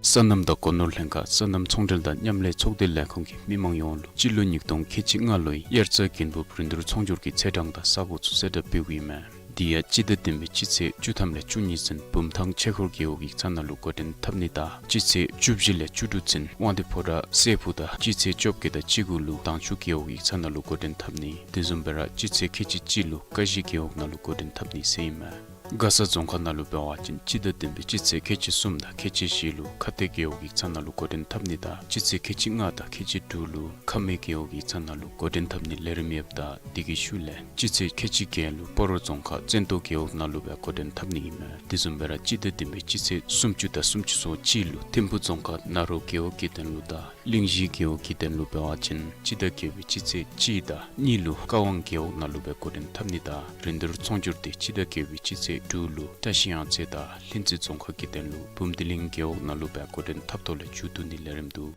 སོ་ནམ་དང་སྒོ་ནོར་ལྷན་ཁག་སོ་ནམ་ཚོང་འབྲེལ་དང་མཉམ་ལས་ཚོགས་སྡེ་ལས་ཁུངས་ཀྱིས་མི་མང་ཡོངས་ལུ་སྤྱི་ལོ་ཉིས་སྟོང་ཁལ་གཅིག་ལྔ་ལོའི་དབྱར་རྩྭ་དགུན་འབུབ་རིན་བསྡུར་ཚོང་སྒྱུར་གྱི་ཚེས་གྲངས་དང་ས་གོ་ཚུ་གསལ་བསྒྲགས་འབདཝ་ཨིན་མས། དེ་ཡང་སྤྱི་ཟླ་བདུན་པའི་སྤྱི་ཚེས་བཅུ་ཐམ་ལས་བཅུ་གཉིས་ཚུན་བུམ་ཐང་ཆོས་འཁོར་རྒེད་འོག་ཡིག་ཚང་ནང་ལུ་འགོ་འདྲེན་འཐབ་ནི་དང་སྤྱི་ཚེས་བཅུ་བཞི་ལས་བཅུ་དྲུག་ཚུན་དབང་འདུས་ཕོ་བྲང་སྲས་ཕུག་དང་སྤྱི་ཚེས་བཅོ་བརྒྱད་དང་བཅུ་དགུ་ལུ་དྭངས་ཆུ་རྒེད་འོག་ཡིག་ཚང་ནང་ལུ་འགོ་འདྲེན་འཐབ་ནི། དེ་བཟུམ་སྦེ་ར་སྤྱི་ཚེས་ཁལ་གཅིག་གཅིག་ལུ་ཀ་གཞི་རྒེད་འོག་ནང་ལུ་འགོ་འདྲེན་འཐབ་ནི་ཟེར་ཨིན་མས། མགར་ས་རྫོང་ཁག་ནང་ལུ་འབད་བ་ཅིན་སྤྱི་ཟླ་བདུན་པའི་སྤྱི་ཚེས་ཁལ་གཅིག་གསུམ་དང་ཁལ་གཅིག་བཞི་ལུ་ཁ་གཏད་རྒེད་འོག་ཡིག་ཚང་ནང་ལུ་འགོ་འདྲེན་འཐབ་ནི་དང་སྤྱི་ཚེས་ཁལ་གཅིག་ལྔ་དང་ཁལ་གཅིག་དྲུག་ལུ་ཁ་སྨད་རྒེད་འོག་ཡིག་ཚང་ནང་ལུ་འགོ་འདྲེན་འཐབ་ནི་ལས་རིམ་ཡོདཔ་ད་དེ་གི་ཤུལ་ལས་སྤྱི་ཚེས་ཁལ་གཅིག་བརྒྱད་ལུ་སྤ་རོ་རྫོང་ཁག་བཙན་ཏོ་རྒེད་འོག་ནང་ལུ་སྦེ་འགོ་འདྲེན་འཐབ་ནི་ཨིན་མས། དེ་བཟུམ་སྦེ་ར་སྤྱི་ཟླ་བདུན་པའི་སྤྱི་ཚེས་སུམ་ཅུ་དང་སུམ་ཅུ་སོ་གཅིག་ལུ་ཐིམ་ཕུག་རྫོང་ཁག་ན་རོ་རྒེད་འོག་གི་དོན་ལུ་དང་གླིང་བཞི་རྒེད་འོག་གི་དོན་ལུ་འབད་བ་ཅིན་སྤྱི་ཟླ་བརྒྱད་པའི་སྤྱི་ཚེས་གཅིག་དང་གཉིས་ལུ་ཀ་ཝང་རྒེད་འོག་ནང་ལུ་སྦེ་འགོ་འདྲེན་འཐབ་ནི་དང་རིན་བསྡུར་ཚོང་སྒྱུར་དེ་སྤྱི་ཟླ་བརྒྱད་པའི་སྤྱི་ཚེས་དྲུག་ལུ་བཀྲ་ཤིས་གཡང་རྩེ་དང་ལྷུན་རྩེ་རྫོང་ཁག་གི་དོན་ལུ་བུམ་སྡེ་གླིང་རྒེད་འོག་ནང་ལུ་སྦེ་འགོ་འདྲེན་འཐབ་ཐོག་ལས་མཇུག་བསྡུ་ནི་ལས་རིམ་འདུག།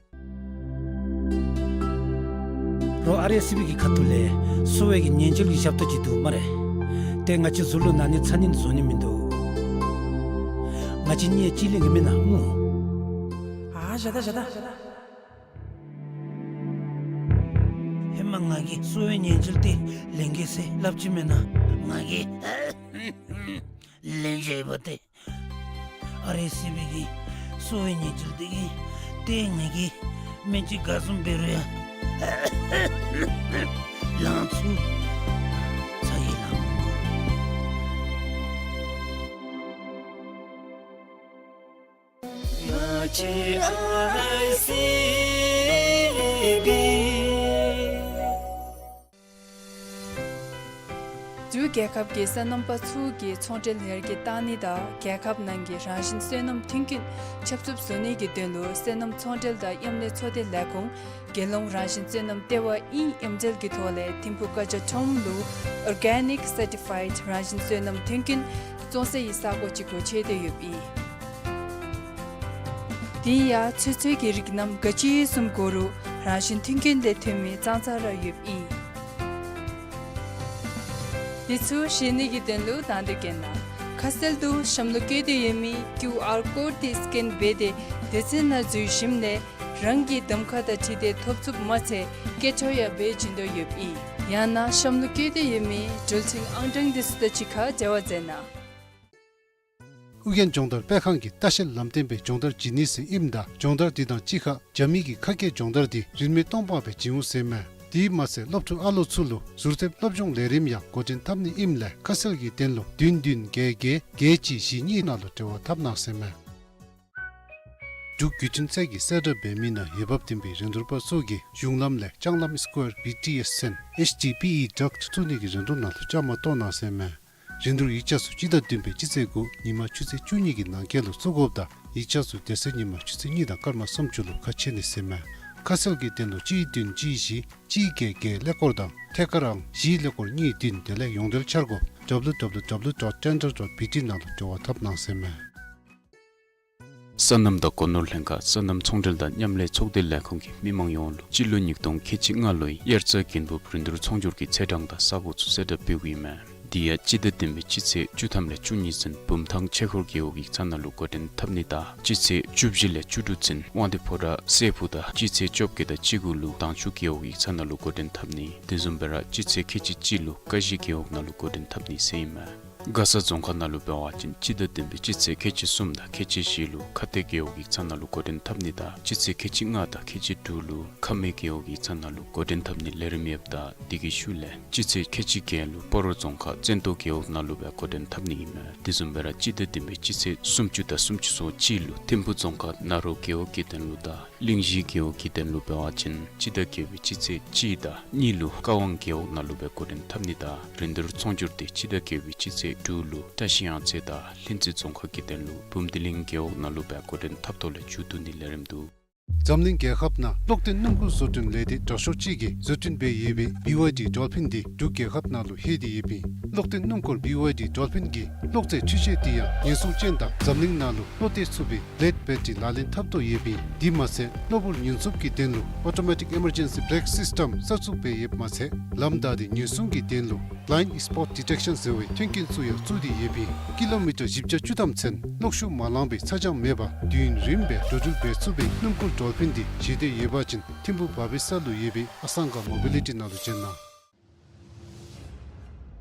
རོགས་ཨར་ཨེསི་བི་གི་ཁ་ཐུག་ལས་གསོ་བའི་གི་ཉེན་བཅོལ་གྱི་ཞབས་ཏོག་ཅིག་འདུག་སྨ་རེ། ཏེ་ང་བཅས་ཟུར་ལུ་ན་ནི་ཚ་ནི་བཟོ་ནི་མིན་འདུག། ང་བཅས་གཉིས་གཅིག་ལེན་གྱི་མེན་ན་སྨོ། ཨ་ཞག་ད་ཞག་ད། ཧེ་མ་ང་གིས་གསོ་བའི་ཉེན་བཅོལ་དེ་ལེན་གེ་ཟེར་སླབ་ཅི་མེན་ན། ང་གིས་ལེན་བཞག་པ་ཏེ། ཨར་ཨེསི་བི་གི་གསོ་བའི་ཉེན་བཅོལ་དེ་གིས་ཏེ་ང་གིས་སྨན་ཅིག་ག་བཟུམ་འབད་རུང་ཡང་ལང་ཚུགས་ཚར་ཡི་ལགས། ང་བཅས་ཨར་ཨེསི་བི། འབྲུག་རྒྱལ་ཁབ་ཀྱི་སོ་ནམ་པ་ཚུ་གི་ཚོང་འབྲེལ་ཡར་རྒྱས་གཏང་ནི་དང་རྒྱལ་ཁབ་ནང་གི་རང་བཞིན་སོ་ནམ་མཐུན་རྐྱེན་ཁྱབ་ཚུགསཔ་བཟོ་ནི་གི་དོན་ལུ་སོ་ནམ་ཚོང་འབྲེལ་དང་མཉམ་ལས་ཚོགས་སྡེ་ལས་ཁུངས་རྒྱལ་ཡོངས་རང་བཞིན་སོ་ནམ་ལྟེ་བ་ཨིན་ཨེམ་ཛེལ་གྱི་ཐོག་ལས་ཐིམ་ཕུག་ཀ་ཇ་ཁྲོམ་ལུ་Organic Certified རང་བཞིན་སོ་ནམ་མཐུན་རྐྱེན་བཙོང་སའི་ས་གོ་ཅིག་སྒོ་ཕྱེ་སྟེ་ཡོདཔ་ཨིན། དེ་ཡང་ཚོད་བསྲེ་གི་རིགས་རྣམས་ག་ཅི་བཟུམ་དགོ་རུང་རང་བཞིན་མཐུན་རྐྱེན་ལས་ཐོན་མི་གཙང་གཙང་ར་ཡོདཔ་ཨིན། དེ་ཚུ་ཤེས་ནི་གི་དོན་ལུ་དང་འདོད་མཁན་ནང་ཁ་གསལ་དུ་ཤམ་ལུ་བཀོད་དེ་ཡོད་མི་ཀིའུ་ཨར་ཀོཌ་དེ་སི་ཀེན་འབད་དེ་སྡེ་ཚན་ནང་འཛུལ་ཞིནམ་ལས་རང་གི་གདམ་ཁ་དང་འཁྲིལ་ཏེ་ཐོབ་ཚུགསཔ་མ་ཚད་སྐད་འཕྲོ་ཡང་འབད་བྱིན་དོ་ཡོདཔ་ཨིན། ཡང་ན་ཤམ་ལུ་བཀོད་དེ་ཡོད་མི་འགྲུལ་འཕྲིན་ཨང་གྲངས་དེ་ཚུ་དང་གཅིག་ཁར་འབྲེལ་བ་མཛད་གནང་། ཨོ་རྒྱན་སྦྱོང་བརྡར་སྤེལ་ཁང་གིས་ལྟ་བཤལ་ལམ་སྟོན་སྦེ་སྦྱོང་བརྡར་བྱིན་ནི་ཟེར་ཨིནམ་ད་སྦྱོང་བརྡར་འདི་དང་གཅིག་ཁར་རྒྱ་མི་གི་ཁ་སྐད་སྦྱོང་བརྡར་འདི་རིན་མེད་སྟོང་པ་སྦེ་བྱིན་འོང་ཟེར་མས། དེ་མ་ཚད་སློབ་ཕྲུག་ཨ་ལོ་ཚུ་ལུ་ཟུར་ཚདཔ་སློབ་སྦྱོང་ལས་རིམ་ཡང་འགོ་འདྲེན་འཐབ་ནི་ཨིནམ་ལས་ཁ་གསལ་གྱི་དོན་ལུ་བདུན་བདུན་བརྒྱད་བརྒྱད་བརྒྱད་གཅིག་བཞི་གཉིས་ནང་ལུ་འབྲེལ་བ་འཐབ་གནང་ཟེར་མས། འབྲུག་བརྒྱུད་འཕྲིན་ཚད་ཀྱི་གསལ་བསྒྲགས་འབད་མི་ནང་འོས་འབབ་ལྡན་པའི་རིན་བསྡུར་པ་ཚུ་གིས་གཞུང་ལམ་ལས་ལྕང་ལམ་སི་ཀོར་བི་ཊི་ཨེསི་ཚུན་ཨེཆ་ཌི་པི་ཨི་ཌག་བཙུགས་ནི་གི་རིན་བསྡུར་ནང་ལུ་བཅའ་མར་གཏོགས་གནང་ཟེར་མས། རིན་བསྡུར་ཡིག་ཆ་ཚུ་སྤྱི་ཟླ་བདུན་པའི་སྤྱི་ཚེས་དགུ་ཉིན་མ་ཆུ་ཚོད་བཅུ་གཉིས་ཀྱི་ནང་འཁོད་ལུ་བཙུགས་དགོཔ་དང་ཡིག་ཆ་ཚུ་དེ་ཚེ་ཉིན་མ་ཆུ་ཚོད་གཉིས་དང་སྐར་མ་སུམ་ཅུ་ལུ་ཁ་ཕྱེ་ནི་ཟེར་མས། ཁ་གསལ་གྱི་དོན་ལུ་གཅིག་བདུན་གཅིག་བཞི་གཅིག་བརྒྱད་བརྒྱད་ཀླད་ཀོར་དང་ཐད་ཀར་ཨང་བཞི་ཀླད་ཀོར་གཉིས་བདུན་དེ་ལས་ཡོངས་འབྲེལ་འཆར་སྒོ་ཌབ་ལུ་ཌབ་ལུ་ཌབ་ལུ་ཌོཊ་ཊེན་ཌར་ཌོཊ་བི་ཊི་ནང་ལུ་འབྲེལ་བ་འཐབ་གནང་ཟེར་མས། སོ་ནམ་དང་སྒོ་ནོར་ལྷན་ཁག་སོ་ནམ་ཚོང་འབྲེལ་དང་མཉམ་ལས་ཚོགས་སྡེ་ལས་ཁུངས་ཀྱིས་མི་མང་ཡོངས་ལུ་སྤྱི་ལོ་ཉིས་སྟོང་ཁལ་གཅིག་ལྔ་ལོའི་དབྱར་རྩྭ་དགུན་འབུབ་རིན་བསྡུར་ཚོང་སྒྱུར་གྱི་ཚེས་གྲངས་དང་ས་གོ་ཚུ་གསལ་བསྒྲགས་འབདཝ་ཨིན་མས། དེ་ཡང་སྤྱི་ཟླ་བདུན་པའི་སྤྱི་ཚེས་བཅུ་ཐམ་ལས་བཅུ་གཉིས་ཚུན་བུམ་ཐང་ཆོས་འཁོར་རྒེད་འོག་ཡིག་ཚང་ནང་ལུ་འགོ་འདྲེན་འཐབ་ནི་དང་སྤྱི་ཚེས་བཅུ་བཞི་ལས་བཅུ་དྲུག་ཚུན་དབང་འདུས་ཕོ་བྲང་སྲས་ཕུག་དང་སྤྱི་ཚེས་བཅོ་བརྒྱད་དང་བཅུ་དགུ་ལུ་དྭངས་ཆུ་རྒེད་འོག་ཡིག་ཚང་ནང་ལུ་འགོ་འདྲེན་འཐབ་ནི། དེ་བཟུམ་སྦེ་ར་སྤྱི་ཚེས་ཁལ་གཅིག་གཅིག་ལུ་ཀ་གཞི་རྒེད་འོག་ནང་ལུ་འགོ་འདྲེན་འཐབ་ནི་ཟེར་ཨིན་མས། མགར་ས་རྫོང་ཁག་ནང་ལུ་འབད་བ་ཅིན་སྤྱི་ཟླ་བདུན་པའི་སྤྱི་ཚེས་ཁལ་གཅིག་གསུམ་དང་ཁལ་གཅིག་བཞི་ལུ་ཁ་གཏད་རྒེད་འོག་ཡིག་ཚང་ནང་ལུ་འགོ་འདྲེན་འཐབ་ནི་དང་སྤྱི་ཚེས་ཁལ་གཅིག་ལྔ་དང་ཁལ་གཅིག་དྲུག་ལུ་ཁ་སྨད་རྒེད་འོག་ཡིག་ཚང་ནང་ལུ་འགོ་འདྲེན་འཐབ་ནི་ལས་རིམ་ཡོདཔ་ད་དེ་གི་ཤུལ་ལས་སྤྱི་ཚེས་ཁལ་གཅིག་བརྒྱད་ལུ་སྤ་རོ་རྫོང་ཁག་བཙན་ཏོ་རྒེད་འོག་ནང་ལུ་སྦེ་འགོ་འདྲེན་འཐབ་ནི་ཨིན་མས། དེ་བཟུམ་སྦེ་ར་སྤྱི་ཟླ་བདུན་པའི་སྤྱི་ཚེས་སུམ་ཅུ་དང་སུམ་ཅུ་སོ་གཅིག་ལུ་ཐིམ་ཕུག་རྫོང་ཁག་ན་རོ་རྒེད་འོག་གི་དོན་ལུ་དང་གླིང་བཞི་རྒེད་འོག་གི་དོན་ལུ་འབད་བ་ཅིན་སྤྱི་ཟླ་བརྒྱད་པའི་སྤྱི་ཚེས་གཅིག་དང་གཉིས་ལུ་ཀ་ཝང་རྒེད་འོག་ནང་ལུ་སྦེ་འགོ་འདྲེན་འཐབ་ནི་དང་རིན་བསྡུར་ཚོང་སྒྱུར་དེ་སྤྱི་ཟླ་བརྒྱད་པའི་སྤྱི་ཚེས་དྲུག་ལུ་བཀྲ་ཤིས་གཡང་རྩེ་དང་ལྷུན་རྩེ་རྫོང་ཁག་གི་དོན་ལུ་བུམ་སྡེ་གླིང་རྒེད་འོག་ནང་ལུ་སྦེ་འགོ་འདྲེན་འཐབ་ཐོག་ལས་མཇུག་བསྡུ་ནི་ལས་རིམ་འདུག། འཛམ་གླིང་རྒྱལ་ཁབ་ནང་གློག་ལྡན་སྣུམ་འཁོར་བཟོ་སྐྲུན་ལས་སྡེ་དྲག་ཤོས་ཅིག་གིས་བཟོ་སྐྲུན་འབད་ཡོད་པའི་བི་ཝའི་ཌི་ཌོལ་ཕིན་འདི་འབྲུག་རྒྱལ་ཁབ་ནང་ལུ་ལྷོད་དེ་ཡོདཔ་ཨིན། གློག་ལྡན་སྣུམ་འཁོར་བི་ཝའི་ཌི་ཌོལ་ཕིན་གྱི་གློག་རྫས་འཕྲུལ་ཆས་འདི་ཡང་ཉེན་སྲུང་ཅན་དང་འཛམ་གླིང་ནང་ལུ་བློ་གཏད་ཚུགས་པའི་བླེཌ་བེ་ཊི་རི་ལག་ལེན་འཐབ་དོ་ཡོདཔ་ཨིན། དེ་མ་ཚད་གློ་བུར་ཉེན་སྲུང་གི་དོན་ལུ་ཨོ་ཊོ་མེ་ཊིག་ཨི་མར་ཇེན་སི་བེ་རེཀ་སིསི་ཊེམ་གསར་བཙུགས་འབད་ཡོདཔ་མ་ཚད་ལམ་བདའ་སྟེ་ཉེན་སྲུང་གི་དོན་ལུ་བླའིནཌ་སི་པོཊ་ཌི་ཊེག་ཤཱན་ཟེར་བའི་མཐུན་རྐྱེན་ཚུ་ཡང་བཙུགས་ཏེ་ཡོདཔ་ཨིན། ཀི་ལོ་མི་ཊར་བཞི་བརྒྱ་བཅུ་ཐམ་ཚུན་གློག་ཤུགས་མ་ལང་པའི་ཚ་གྱང་མེད་པར་དུས་ཡུན་རིངམོ་སྦེ་འགྲོ་འགྲུལ་འབད་ཚུགས་པའི་སྣུམ་འཁོར་ཌོལ་ཕིན་འདི་བཞེས་འདོད་ཡོད་པ་ཅིན་ཐིམ་ཕུག་བར་པའི་ས་ལུ་ཡོད་པའི་ཨ་སང་ག་མོ་བི་ལི་ཊི་ནང་ལུ་བྱོན་གནང་།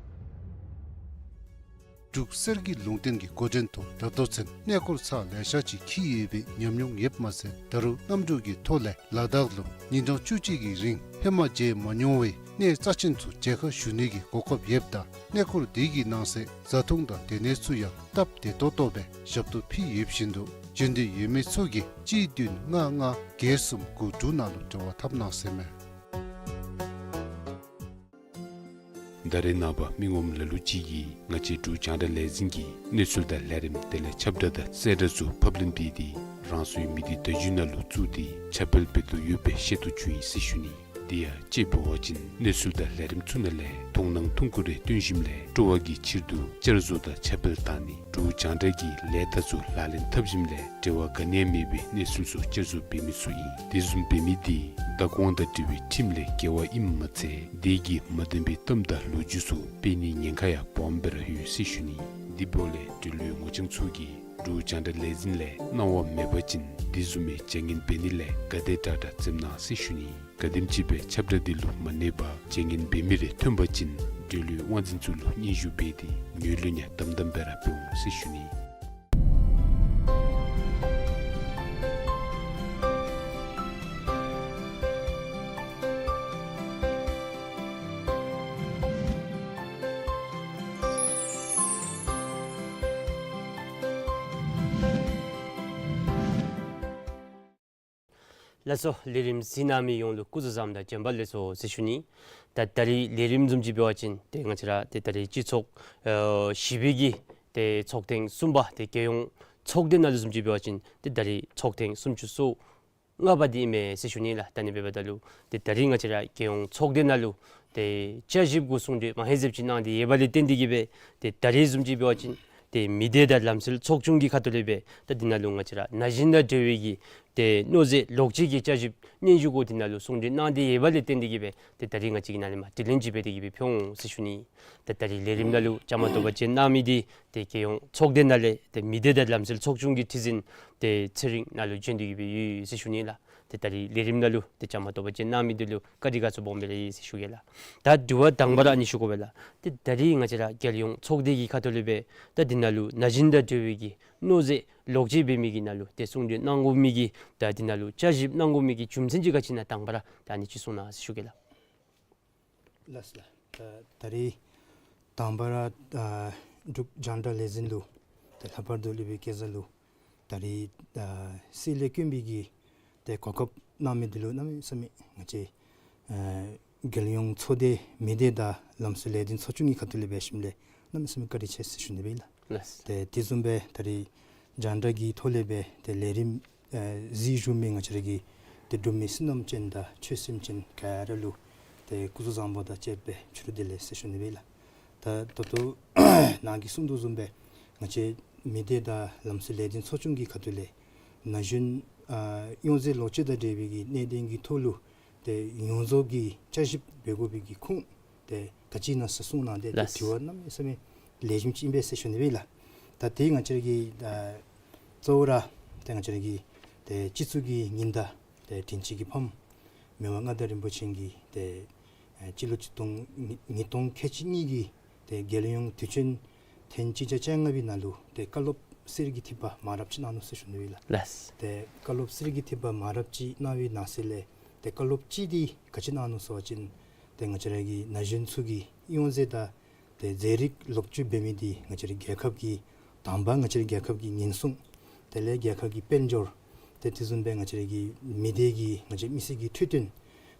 འབྲུག་གསེར་གྱི་ལུང་བསྟན་གྱི་འགོ་འདྲེན་ཐོག་ད་ལྟོ་ཚུན་གནས་སྐོར་ཚར་ལེ་ཤ་ཅིག་འཁྱིད་ཡོད་པའི་ཉམས་མྱོང་ཡོདཔ་མ་ཚད་ད་རུང་གནམ་གྲུ་གི་ཐོག་ལས་ལ་དྭགས་ལུ་ཉིན་གྲངས་བཅུ་གཅིག་གི་རིང་ཧེ་མ་མཇལ་མ་མྱོང་བའི་གནས་རྩ་ཆེན་ཚུ་མཇལ་ཁ་ཞུ་ནི་གི་གོ་སྐབས་ཡོདཔ་ད་གནས་སྐོར་འདི་གི་ནང་གསེས་བཟའ་འཐུང་དང་སྡོད་གནས་ཚུ་ཡང་སྟབས་བདེ་ཏོག་ཏོ་སྦེ་ཞབས་ཏོག་ཕུལ་ཡོད་བཞིན་དུ་འབྱོན་འདོད་ཡོད་མི་ཚུ་གིས་གཅིག་བདུན་ལྔ་ལྔ་བརྒྱད་གསུམ་དགུ་དྲུག་ནང་ལུ་འབྲེལ་བ་འཐབ་གནང་ཟེར་མས། ད་རེས་ནངས་པ་མི་ངོམ་ལ་ལུ་ཅིག་གིས་ང་བཅས་འབྲུག་རྒྱང་བསྒྲགས་ལས་འཛིན་གྱིས་གནས་ཚུལ་དང་ལས་རིམ་དེ་ལས་ཁྱབ་བསྒྲགས་དང་གསལ་བསྒྲགས་ཚུ་ཕབ་ལེན་འབད་དེ་རང་སོའི་མི་སྡེ་བརྡ་བརྒྱུད་ནང་ལུ་བཙུགས་ཏེ་ཁྱབ་སྤེལ་འབད་དོ་ཡོད་པའི་ཤེས་རྟོགས་བྱུང་ཡི་ཟེར་ཞུ་ནི། དེ་ཡང་དཔྱེ་འབད་བ་ཅིན་གནས་ཚུལ་དང་ལས་རིམ་ཚུ་ནང་ལས་མཐོང་སྣང་ཐུང་ཀུ་རེ་བཏོན་ཞིནམ་ལས་སྤྲོ་བ་གི་ཕྱིར་དུ་བསྐྱར་བཟོ་དང་ཁྱབ་སྤེལ་བཏང་ནི། འབྲུག་རྒྱང་བསྒྲགས་ཀྱི་ལས་རྟགས་ཚུ་ལག་ལེན་འཐབ་ཞིནམ་ལས་འབྲེལ་བ་ག་ནི་ཡང་མེད་པའི་གནས་ཚུལ་ཚུ་བསྐྱར་བཟོ་འབད་མི་ཚུ་ཨིན། དེ་བཟུམ་འབད་མི་དེ་བདག་དབང་དང་འབྲེལ་བའི་ཁྲིམས་ལས་འགལ་བ་ཨིནམ་མ་ཚད་དེ་གིས་མ་བདེན་པའི་གཏམ་དང་ལོ་རྒྱུས་ཚུ་སྤེལ་ནིའི་ཉེན་ཁ་ཡང་སྦོམ་སྦེ་ར་ཡོད་ཟེར་ཞུ་ནི། དེ་འབདཝ་ལས་འབྲེལ་ཡོད་ངོ་རྐྱང་ཚུ་གིས་འབྲུག་རྒྱང་བསྒྲགས་ལས་འཛིན་ལས་གནང་བ་མེད་པ་ཅིན་དེ་བཟུམ་མའི་བྱ་ངན་འབད་ནི་ལས་ག་དེ་དྲག་དྲག་འཛེམ་གནང་ཟེར་ཞུ་ནི། ག་དེམ་ཅིག་སྦེ་ཁྱབ་བསྒྲགས་འདི་ལུ་མ་གནས་པར་བྱ་ངན་འབད་མི་རེ་ཐོན་པ་ཅིན་འབྲེལ་ཡོད་དབང་འཛིན་ཚུ་ལུ་སྙན་ཞུ་འབད་དེ་ངོས་ལེན་ཡང་དམ་དམ་སྦེ་ར་འབད་འོང་ཟེར་ཞུ་ནི། ལགས་སོ། ལས་རིམ་གཟིགས་གནང་མི་ཡོངས་ལུ་སྐུ་གཟུགས་བཟང་དང་བྱོན་པ་ལེགས་སོ་ཟེར་ཞུ་ནི། ད་ད་རིས་ལས་རིམ་བཟུམ་ཅིག་འབད་བ་ཅིན་ཏེ་ང་བཅས་ར་ཏེ་ད་རིས་སྤྱི་ཚོགས་ཨེ་བཞི་པའི་གི་ཏེ་ཚོགས་ཐེངས་གསུམ་པ་ཏེ་རྒྱལ་ཡོངས་ཚོགས་སྡེ་ནང་ལུ་བཟུམ་ཅིག་འབད་བ་ཅིན་ཏེ་ད་རིས་ཚོགས་ཐེངས་སུམ་ཅུ་སོ་ལྔ་པ་འདི་ཨིན་མས་ཟེར་ཞུ་ནི་ལགས། ད་ཨ་ནི་འབདཝ་ད་ལུ་ཏེ་ད་རིས་ང་བཅས་ར་རྒྱལ་ཡོངས་ཚོགས་སྡེ་ནང་ལུ་ཏེ་བསྐྱར་ཞིབ་གུ་གསུང་གྲོས་མ་ཧེ་ཟེབ་ཅིག་གནང་སྟེ་ཡོད་པ་ལས་བརྟེན་ཏེ་གིས་སྦེ་ཏེ་ད་རིས་བཟུམ་ཅིག་འབད་བ་ཅིན་ཏེ་མི་སྡེ་དང་ལམ་སྲོལ་ཚོགས་ཆུང་གི་ཁ་ཐུག་ལས་སྦེ་ད་འདི་ནང་ལུ་ང་བཅས་ར་ན་གཞོན་དང་འབྲེལ་བའི་གི་ཏེ་མནོ་རྫས་ལོག་སྤྱོད་ཀྱི་བསྐྱར་ཞིབ་སྙན་ཞུ་གུ་འདི་ནང་ལུ་གསུང་གྲོས་གནང་སྟེ་ཡོད་པ་ལས་བརྟེན་ཏེ་གིས་སྦེ་ཏེ་ད་རིས་ང་བཅས་ཀྱིས་ནཱ་ལས་མར་དྲི་ལན་ཅིག་འབད་དེ་གིས་སྦེ་ཕུལ་འོང་ཟེར་ཞུ་ནི། ཏེ་ད་རིས་ལས་རིམ་ནང་ལུ་བཅའ་མར་གཏོགས་པར་བྱོན་གནང་མི་འདི་ཏེ་རྒྱལ་ཡོངས་ཚོགས་སྡེ་ནང་ལས་ཏེ་མི་སྡེ་དང་ལམ་སྲོལ་ཚོགས་ཆུང་གི་ཁྲི་འཛིན་ཏེ་ཚེ་རིང་ནཱ་ལུ་བྱོན་ཏེ་གིས་སྦེ་ཡོད་ཟེར་ཞུ་ནི་ལགས། ཏེ་ད་རིས་ལས་རིམ་ནང་ལུ་ཏེ་བཅའ་མར་གཏོགས་པར་བྱོན་གནང་མི་འདི་ལུ་བཀའ་དྲིན་དགའ་ཚོར་སྦོམ་སྦེ་ར་ཡོད་ཟེར་ཞུ་གེ་ལགས། ད་དྲི་བ་དང་པ་ར་ཨ་ནི་ཞུ་དགོ་པས་ལགས། ཏེ་ད་རིས་ང་བཅས་ར་རྒྱལ་ཡོངས་ཚོགས་སྡེ་གི་ཁ་ཐུག་ལས་སྦེ་ད་འདི་ནང་ལུ་ན་གཞོན་དང་འབྲེལ་བའི་གི་མནོ་རྫས་ལོག་སྤྱོད་འབད་མི་གི་ནང་ལུ་ཏེ་གསུང་གྲོས་གནང་དགོ་མི་གི་ད་འདི་ནང་ལུ་བསྐྱར་ཞིབ་གནང་དགོ་མི་གི་རྒྱུ་མཚན་ཅིག་ག་ཅི་ཨིན་ན་དང་པ་ར་ད་ཨ་ནི་ཅིག་གསུང་གནང་ཟེར་ཞུ་གེ་ལགས། ལགས་སོ་ལགས། ད་ད་རིས་དང་པ་ར་ཨ་འབྲུག་རྒྱང་བསྒྲགས་ལས་འཛིན་ལུ་ཏེ་ལྷག་པར་དུ་སློབ་དཔོན་སྐལ་བཟང་ལུ་ད་རིས་ཨ་གསོལ་ལས་བསྐྱོན་པའི་གི་ཏེ་གོ་སྐབས་གནང་མི་འདི་ལུ་གནམ་མེད་ས་མེད་ང་བཅས་ཨ་རྒྱལ་ཡོངས་ཚོགས་སྡེ་མི་སྡེ་དང་ལམ་སྲོལ་ལས་དོན་ཚོགས་ཆུང་གི་ཁ་ཐུག་ལས་འབད་ཞིནམ་ལས་གནམ་མེད་ས་མེད་བཀའ་དྲིན་ཆེ་ཟེར་ཞུ་ནི་སྦེ་ལགས། ལགས། ཏེ་དེ་བཟུམ་སྦེ་ད་རིས་རྒྱང་བསྒྲགས་ཀྱི་ཐོག་ལས་སྦེ་ཏེ་ལས་རིམ་ཨེ་གཟིགས་བཞུགས་མི་ང་བཅས་ར་གི་ཏེ་འབྲུག་མི་བསོད་ནམས་ཅན་དང་ཆོས་སེམས་ཅན་ག་ར་ལུ་ཏེ་སྐུ་གཟུགས་བཟང་པོ་དང་བཅས་པའི་བྱོན་དོ་བདེ་ལེགས་ཟེར་ཞུ་ནི་སྦེ་ལགས། ད་ད་ལྟོ་ནཱ་གིས་གསུང་དོ་བཟུམ་སྦེ་ང་བཅས་མི་སྡེ་དང་ལམ་སྲོལ་ལས་དོན་ཚོགས་ཆུང་གི་ཁ་ཐུག་ལས་ན་གཞོན་ཨ་ཡོངས་རྫོགས་ལོག་སྤྱོད་དང་འབྲེལ་བའི་གི་གནད་དོན་གྱི་ཐོག་ལུ་ཏེ་ཡོངས་རྫོགས་ཀྱི་བསྐྱར་ཞིབ་འབད་དགོ་པའི་གི་ཁུངས་ཏེ་ག་ཅི་ཨིན་ན་ཟེར་གསུངས་གནང་སྟེ་ཏེ་ལགས། དྲི་བ་གནམ་མེད་ས་མེད་ལེགས་ཤོམ་ཅིག་ཨིན་པས་ཟེར་ཞུ་ནི་སྦེ་ལགས། ད་ཏེ་ང་བཅས་ར་གི་ཨ་གཙོ་བོ་ར་ཏེ་ང་བཅས་ར་གི་ཏེ་སྤྱི་གཙུག་གི་ཉི་ཟླ་ཏེ་དྲིན་ཅན་གྱི་ཕམ་མི་དབང་མངའ་བདག་རིན་པོ་ཆེ་གིས་ཏེ་ཨ་སྤྱི་ལོ་ཆིག་སྟོང་ཉིས་སྟོང་ཁལ་གཅིག་གཉིས་ཀྱི་ཏེ་རྒྱལ་ཡོངས་དུས་ཆེན་ཐེངས་གཅིག་བརྒྱ་བཅོ་ལྔ་པའི་ནང་ལུ་ཏེ་བཀའ་སློབ་གསེར་གྱི་ཐེབས་པ་མང་རབས་ཅིག་གནང་ནུག་ཟེར་ཞུ་ནི་སྦེ་ལགས། ལགས། ཏེ་བཀའ་སློབ་གསེར་གྱི་ཐེབས་པ་མང་རབས་ཅིག་གནང་བའི་ནང་གསེས་ལས་ཏེ་བཀའ་སློབ་གཅིག་འདི་ག་ཅི་གནང་ནུག་ཟེར་བ་ཅིན་ཏེ་ང་བཅས་ར་གི་ན་གཞོན་ཚུ་གིས་ཡོངས་རྫོགས་ད་ཏེ་རྫས་རིགས་ལོག་སྤྱོད་འབད་མི་འདི་ང་བཅས་ར་རྒྱལ་ཁབ་ཀྱི་དང་པ་ང་བཅས་ར་རྒྱལ་ཁབ་ཀྱི་ཉེན་སྲུང་དེ་ལས་རྒྱལ་ཁབ་ཀྱི་དཔལ་འབྱོར་ཏེ་དེ་བཟུམ་སྦེ་ང་བཅས་ར་གི་མི་སྡེ་གི་ང་བཅས་མི་སེར་གྱི་འཕྲོད་བསྟེན་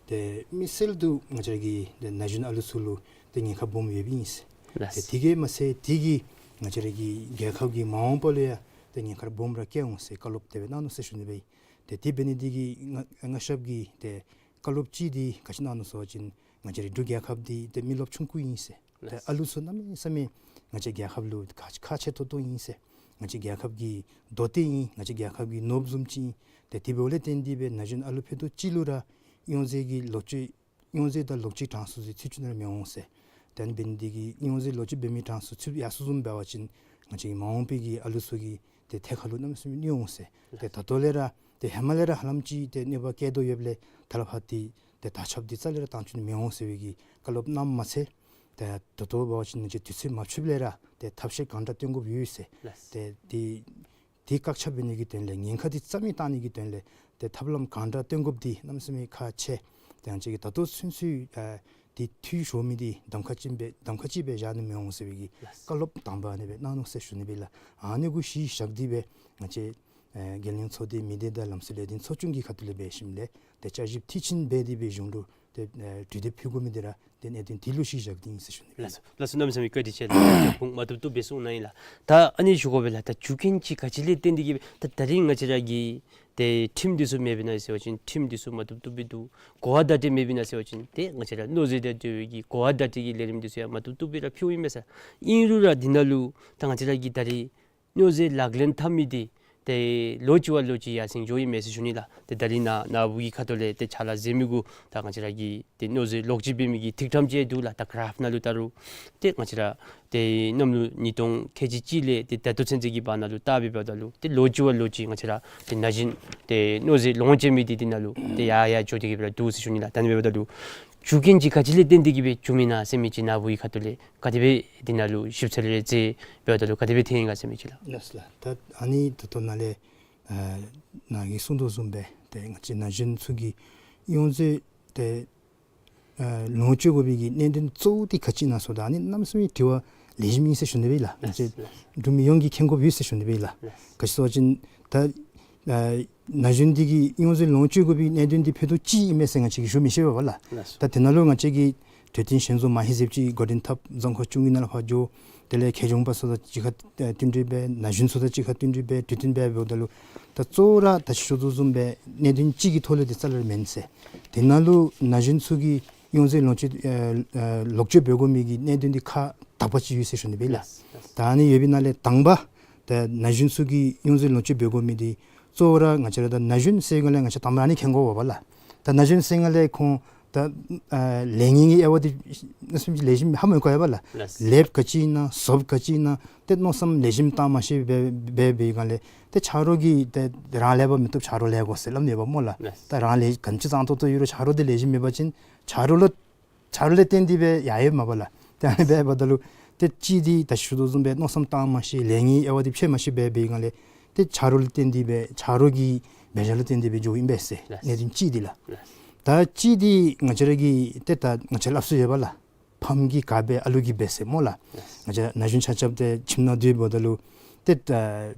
ཏེ་དམིགས་བསལ་དུ་ང་བཅས་ར་གི་ཏེ་ན་གཞོན་ཨ་ལུ་ཚུ་ལུ་ཏེ་ཉེན་ཁ་སྦོམ་ཡོདཔ་ཨིན་ཟེར། ལགས། ཏེ་དེ་གིས་མ་ཚད་དེ་གིས་ང་བཅས་ར་གི་རྒྱལ་ཁབ་ཀྱི་མ་འོངས་པ་ལུ་ཡང་ཏེ་ཉེན་ཁ་སྦོམ་ར་བཀལ་འོང་ཟེར་བཀའ་སློབ་དེ་སྦེ་གནང་ནུག་ཟེར་ཞུ་ནི་སྦེ། ཏེ་དེ་འབད་ནི་དེ་གིས་མངའ་མངའ་ཞབས་ཀྱིས་ཏེ་བཀའ་སློབ་གཅིག་འདི་ག་ཅི་གནང་ནུག་ཟེར་བ་ཅིན་ང་བཅས་ར་འབྲུག་རྒྱལ་ཁབ་འདི་ཏེ་མི་རློབས་ཆུང་ཀུ་ཨིན་ཟེར། ཏེ་ཨ་ལུ་ཚུ་གནམ་མེད་ས་མེད་ང་བཅས་རྒྱལ་ཁབ་ལུ་ཁག་ཁག་ཆེ་ཏོག་ཏོ་ཨིན་ཟེར། ང་བཅས་རྒྱལ་ཁབ་ཀྱི་མདོ་སྡེ་ཨིན། ང་བཅས་རྒྱལ་ཁབ་ཀྱི་ནོར་བུ་བཟུམ་ཅིག་ཨིན། ཏེ་དེ་འབདཝ་ལས་བརྟེན་ཏེ་སྦེ་ན་གཞོན་ཨ་ལུ་ཕུད་རྡོག་གཅིག་ལུ་ར་ཡོངས་རྫོགས་ཀྱི་ལོག་སྤྱོད་ཡོངས་རྫོགས་དང་ལོག་སྤྱོད་གྲངས་སུ་ཚུད་ཚུད་ཅིག་ནང་མི་འོང་ཟེར། ཏེ་ཨ་ནི་འབད་ནི་དེ་གིས་ཡོངས་རྫོགས་ལོག་སྤྱོད་འབད་མི་གྲངས་སུ་ཚུད་ཡར་སོང་བཟུམ་འབད་བ་ཅིན་ང་བཅས་ཀྱི་མ་འོངས་པའི་གི་ཨ་ལུ་ཚུ་གི་ཏེ་ཐད་ཁར་ལུ་གནམ་མེད་ས་མེད་གནོད་འོང་ཟེར། ཏེ་ད་ལྟོ་ལས་ར་ཏེ་ཧེ་མ་ལས་ར་ཧ་ལམ་ཅིག་ཏེ་གནོད་པ་བཀལ་དོ་ཡོདཔ་ལས་ད་ལས་ཕར་ཏེ་ཏེ་དར་ཁྱབ་འདི་རྩ་ལས་ར་བཏང་བཅུག་ནི་མི་འོང་ཟེར་བའི་གི་བཀའ་སློབ་གནངམ་མ་ཚད་ ཏེ་ད་ལྟོ་འབད་བ་ཅིན་ང་བཅས་དུས་ཚོད་མ་ཆོདཔ་ལས་ར་ཏེ་ཐབས་ཤེས་གང་དྲག་སྟོན་དགོཔ་ཡོད་ཟེར། ལགས། ཏེ་དེ་དེ་བཀག་ཆ་འབད་ནི་གི་དོན་ལས་ཉེན་ཁ་དེ་རྩ་མེད་བཏང་ནི་གི་དོན་ལས་ཏེ་ཐབས་ལམ་གང་དྲག་སྟོན་དགོཔ་དེ་གནམ་མེད་ས་མེད་ཁག་ཆེ། ཏེ་ང་བཅས་ཀྱིས་ད་ལྟོ་ཚུན་ཚོད་ཨ་དེ་འཐུས་ཤོར་མི་དེ་གདམ་ཁ་ཅིག་སྦེ་གདམ་ཁ་ཅིག་སྦེ་བཞག་ནི་མི་འོང་ཟེར་བའི་གི་ལགས། བཀའ་སློབ་དང་པ་ཨ་ནི་སྦེ་གནང་ནུག་ཟེར་ཞུ་ནི་སྦེ་ལགས། ཨ་ནི་གུ་གཞི་བཞག་སྟེ་སྦེ་ང་བཅས་ཨ་རྒྱལ་ཡོངས་ཚོགས་སྡེ་མི་སྡེ་དང་ལམ་སྲོལ་ལས་དོན་ཚོགས་ཆུང་གི་ཁ་ཐུག་ལས་འབད་ཞིནམ་ལས་ཏེ་བསྐྱར་ཞིབ་མཐིལ་ཕྱིན་འབད་དེ་སྦེ་གཞུང་ལུ་ཏེ་ཨ་གྲོས་འདེབས་ཕུལ་དགོ་མི་དེ་ར་ཏེ་གནད་དོན་དེ་ལུ་གཞི་བཞག་སྟེ་ཨིན་ཟེར་ཞུ་ནི་སྦེ་ལགས། ལགས་སོ། གནམ་མེད་ས་མེད་བཀའ་དྲིན་ཆེ་ལགས། ཁུངས་མ་ཐུབ་ཐུབ་སྦེ་གསུངས་གནང་ཡི་ལགས། ད་ཨ་ནི་ཞུ་དགོ་པས་ལགས། ད་རྒྱུ་རྐྱེན་ཅིག་ག་ཅི་ལས་བརྟེན་ཏེ་གིས་སྦེ་ད་ད་རིས་ང་བཅས་ར་གི་ཏེ་ཁྲིམས་འདི་ཚུ་མེདཔ་ཨིན་ན་ཟེར་བ་ཅིན་ཁྲིམས་འདི་ཚུ་མ་ཐུབ་ཐུབ་སྦེ་འདུག། གོ་བ་བརྡ་སྤྲོད་མེདཔ་ཨིན་ན་ཟེར་བ་ཅིན་ཏེ་ང་བཅས་ར་མནོ་རྫས་དང་འབྲེལ་བའི་གི་གོ་བ་བརྡ་སྤྲོད་ཀྱི་ལས་རིམ་འདི་ཚུ་ཡང་མ་ཐུབ་ཐུབ་སྦེ་ར་ཕུལཝ་ཨིན་མས་ཟེར། ཨིན་རུང་ར་འདི་ནང་ལུ་ད་ང་བཅས་ར་གི་ད་རིས་མནོ་རྫས་ལག་ལེན་འཐབ་མི་འདི་ཏེ་ལོ་གཅིག་བ་ལོ་གཅིག་ཡར་སེང་འགྱོཝ་ཨིན་མས་ཟེར་ཞུ་ནི་ལགས། ཏེ་ད་རིས་ནཱ་ནཱ་བུ་གི་ཁ་ཐུག་ལས་ཏེ་ཕྱག་ལཱ་མཛད་མི་གུ་ད་ང་བཅས་ར་གི་ཏེ་མནོ་རྫས་ལོག་སྤྱོད་འབད་མི་གི་ཐིག་ཕྲེང་ཅིག་འདུག་ལགས། ད་ག་རཱཕ་ནང་ལུ་བལྟ་རུང་ཏེ་ང་བཅས་ར་ཏེ་གནམ་ལོ་ཉིས་སྟོང་ཁལ་གཅིག་གཅིག་ལས་ཏེ་ད་ལྟོ་ཚུན་ཚོད་ཀྱི་བར་ན་ལུ་བལྟ་སྦེ་འབདཝ་ད་ལུ་ཏེ་ལོ་གཅིག་བ་ལོ་གཅིག་ང་བཅས་ར་ཏེ་ན་གཞོན་ཏེ་མནོ་རྫས་ལོངས་སྤྱོད་མི་འདི་འདི་ནང་ལུ་ཏེ་ཡར་ཡར་འགྱོ་སྟེ་གིས་སྦེ་ར་འདུག་ཟེར་ཞུ་ནི་ལགས། ད་ཨ་ནི་འབདཝ་ད་ལུ་རྒྱུ་རྐྱེན་ཅིག་ག་ཅི་ལས་བརྟེན་ཏེ་གིས་སྦེ་བྱུངམ་ཨིན་ན་ཟེར་མི་ཅིག་ནཱ་བུ་གི་ཁ་ཐུག་ལས་ག་དེ་སྦེ་འདི་ནང་ལུ་ཞིབ་འཚོལ་རེ་མཛད་འབདཝ་ད་ལུ་ག་དེ་སྦེ་ཐོན་ཡི་ག་ཟེར་མི་ཅིག་ལགས། ལགས་སོ་ལགས། ད་ཨ་ནི་ད་ལྟོ་ནཱ་ལས་ཨ་ནཱ་གིས་གསུངས་དོ་བཟུམ་སྦེ་ཏེ་ང་བཅས་ན་གཞོན་ཚུ་གིས་གཡོ་རྫས་ཏེ་ཨ་ལོངས་སྤྱོད་དགོ་པའི་གི་གནད་དོན་གཙོ་བོ་དེ་ག་ཅི་ཨིན་ན་ཟེརཝ་ད་ཨ་ནི་གནམ་མེད་ས་མེད་དྲི་བ་ལེགས་ཤོམ་ཨིན་ཟེར་ཞུ་ནི་སྦེ་ལགས། ང་བཅས་འབྲུག་མི་ཡོངས་ཀྱིས་མཁྱེན་དགོཔ་ཡོད་ཟེར་ཞུ་ནི་སྦེ་ལགས། ག་ཅི་ཟེར་བ་ཅིན་ད་ཨ་ན་གཞོན་འདི་གིས་གཡོ་རྫས་ལོངས་སྤྱོད་དགོ་པའི་གནད་དོན་འདི་ཕུད་རྡོག་གཅིག་ཨིན་མས་ཟེར་ང་བཅས་ཀྱིས་ཞུ་མི་ཤེས་པས་ལགས། ད་དེ་ནང་ལུ་ང་བཅས་ཀྱིས་གྲོས་སྟོན་ཞལ་འཛོམས་མ་ཧེ་ཟེབ་ཅིག་འགོ་འདྲེན་འཐབ། རྫོང་ཁག་བཅུ་གཉིས་ནང་ལུ་ཕར་འགྱོ། དེ་ལས་མཁས་མཆོག་པ་ཚུ་དང་གཅིག་ཁར་ཨེ་བསྟུན་གྲོས་འབད། ན་གཞོན་ཚུ་དང་གཅིག་ཁར་བསྟུན་གྲོས་འབད་གྲོས་བསྟུན་འབད་འབདཝ་ད་ལུ་ད་གཙོ་བོ་ར་ད་ཞུ་དོ་བཟུམ་སྦེ་གནད་དོན་གཅིག་གི་ཐོག་ལས་འདི་རྩ་ལས་མེན་ཟེར། དེ་ནང་ལུ་ན་གཞོན་ཚུ་གིས་གཡོ་རྫས་ལོངས་སྤྱོད་ཨེ་ཨེ་ལོངས་སྤྱོད་འབད་དགོ་མི་གི་གནད་དོན་འདི་ཁག་དག་པ་ཅིག་ཡོད་ཟེར་ཞུ་ནི་སྦེ་ལགས། ད་ཨ་ནི་ཡོད་པའི་ནང་ལས་དང་པ་ད་ན་གཞོན་ཚུ་གིས་གཡོ་རྫས་ལོངས་སྤྱོད་འབད་དགོ་མི་འདི་གཙོ་བོ་ར་ང་བཅས་ར་ད་ན་གཞོན་ཟེར་སྒང་ལས་ང་བཅས་དང་པ་ར་ཨ་ནི་མཁྱེན་དགོ་པས་ལགས། ད་ན་གཞོན་ཟེར་སྒང་ལས་ཁོང་ད་ཨ་ལས་ངན་གྱི་དབྱེ་བ་འདི་ནང་སེམས་ཀྱི་ལེགས་ཤོམ་ཧ་མི་གོ་བས་ལགས། ལགས། ལེགསཔ་ག་ཅི་ཨིན་ན་ཟོགཔ་ག་ཅི་ཨིན་ན་ཏེ་མནོ་བསམ་ལེགས་ཤོམ་བཏང་མ་ཤེས་འབད་འབད་འབད་སྒང་ལས་ཏེ་ཆ་རོགས་ཀྱིས་ཏེ་རང་ལེགས་པ་མི་བཏུབ་ཆ་རོགས་ལེགས་དགོ་ཟེར་སླབ་ནི་ཡོདཔ་སྨོ་ལགས། ལགས། ད་རང་ལས་ག་ཅི་བཟང་ཏོག་ཏོ་ཡོད་རུང་ཆ་རོགས་འདི་ལེགས་ཤོམ་མེད་པ་ཅིན་ཆ་རོགས་ལུ་ཆ་རོགས་ལས་བརྟེན་ཏེ་སྦེ་ཡར་ཡོདཔ་མས་པ་ལགས། ཏེ་ཨ་ནི་འབདཝ་ད་ལུ་ཏེ་གཅིག་འདི་ད་ཞུ་དོ་བཟུམ་སྦེ་མནོ་བསམ་བཏང་མ་ཤེས་ལས་ངན་གྱི་དབྱེ་བ་འདི་ཕྱེ་མ་ཤེས་འབད་འབད་སྒང་ལས་ཏེ་ཆ་རོགས་ལུ་བརྟེན་ཏེ་སྦེ་ཆ་རོགས་ཀྱི་འབད་བཞག་ལུ་བརྟེན་ཏེ་སྦེ་འགྱོཝ་ཨིན་པས་ཟེར། ལགས། གནད་དོན་གཅིག་འདི་ལགས། ལགས། ད་གཅིག་འདི་ང་བཅས་ར་གི་ཏེ་ད་ང་བཅས་སླབ་སྲོལ་ཡོད་པས་ལགས། ཕམ་གྱིས་ག་འབད་ཨ་ལུ་གིས་འབད་ཟེར་སྨོ་ལགས། ལགས། ང་བཅས་ན་གཞོན་ཆ་ཁྱབ་ཏེ་ཁྱིམ་ནང་སྡོད་འབདཝ་ད་ལུ་ཏེ་ད་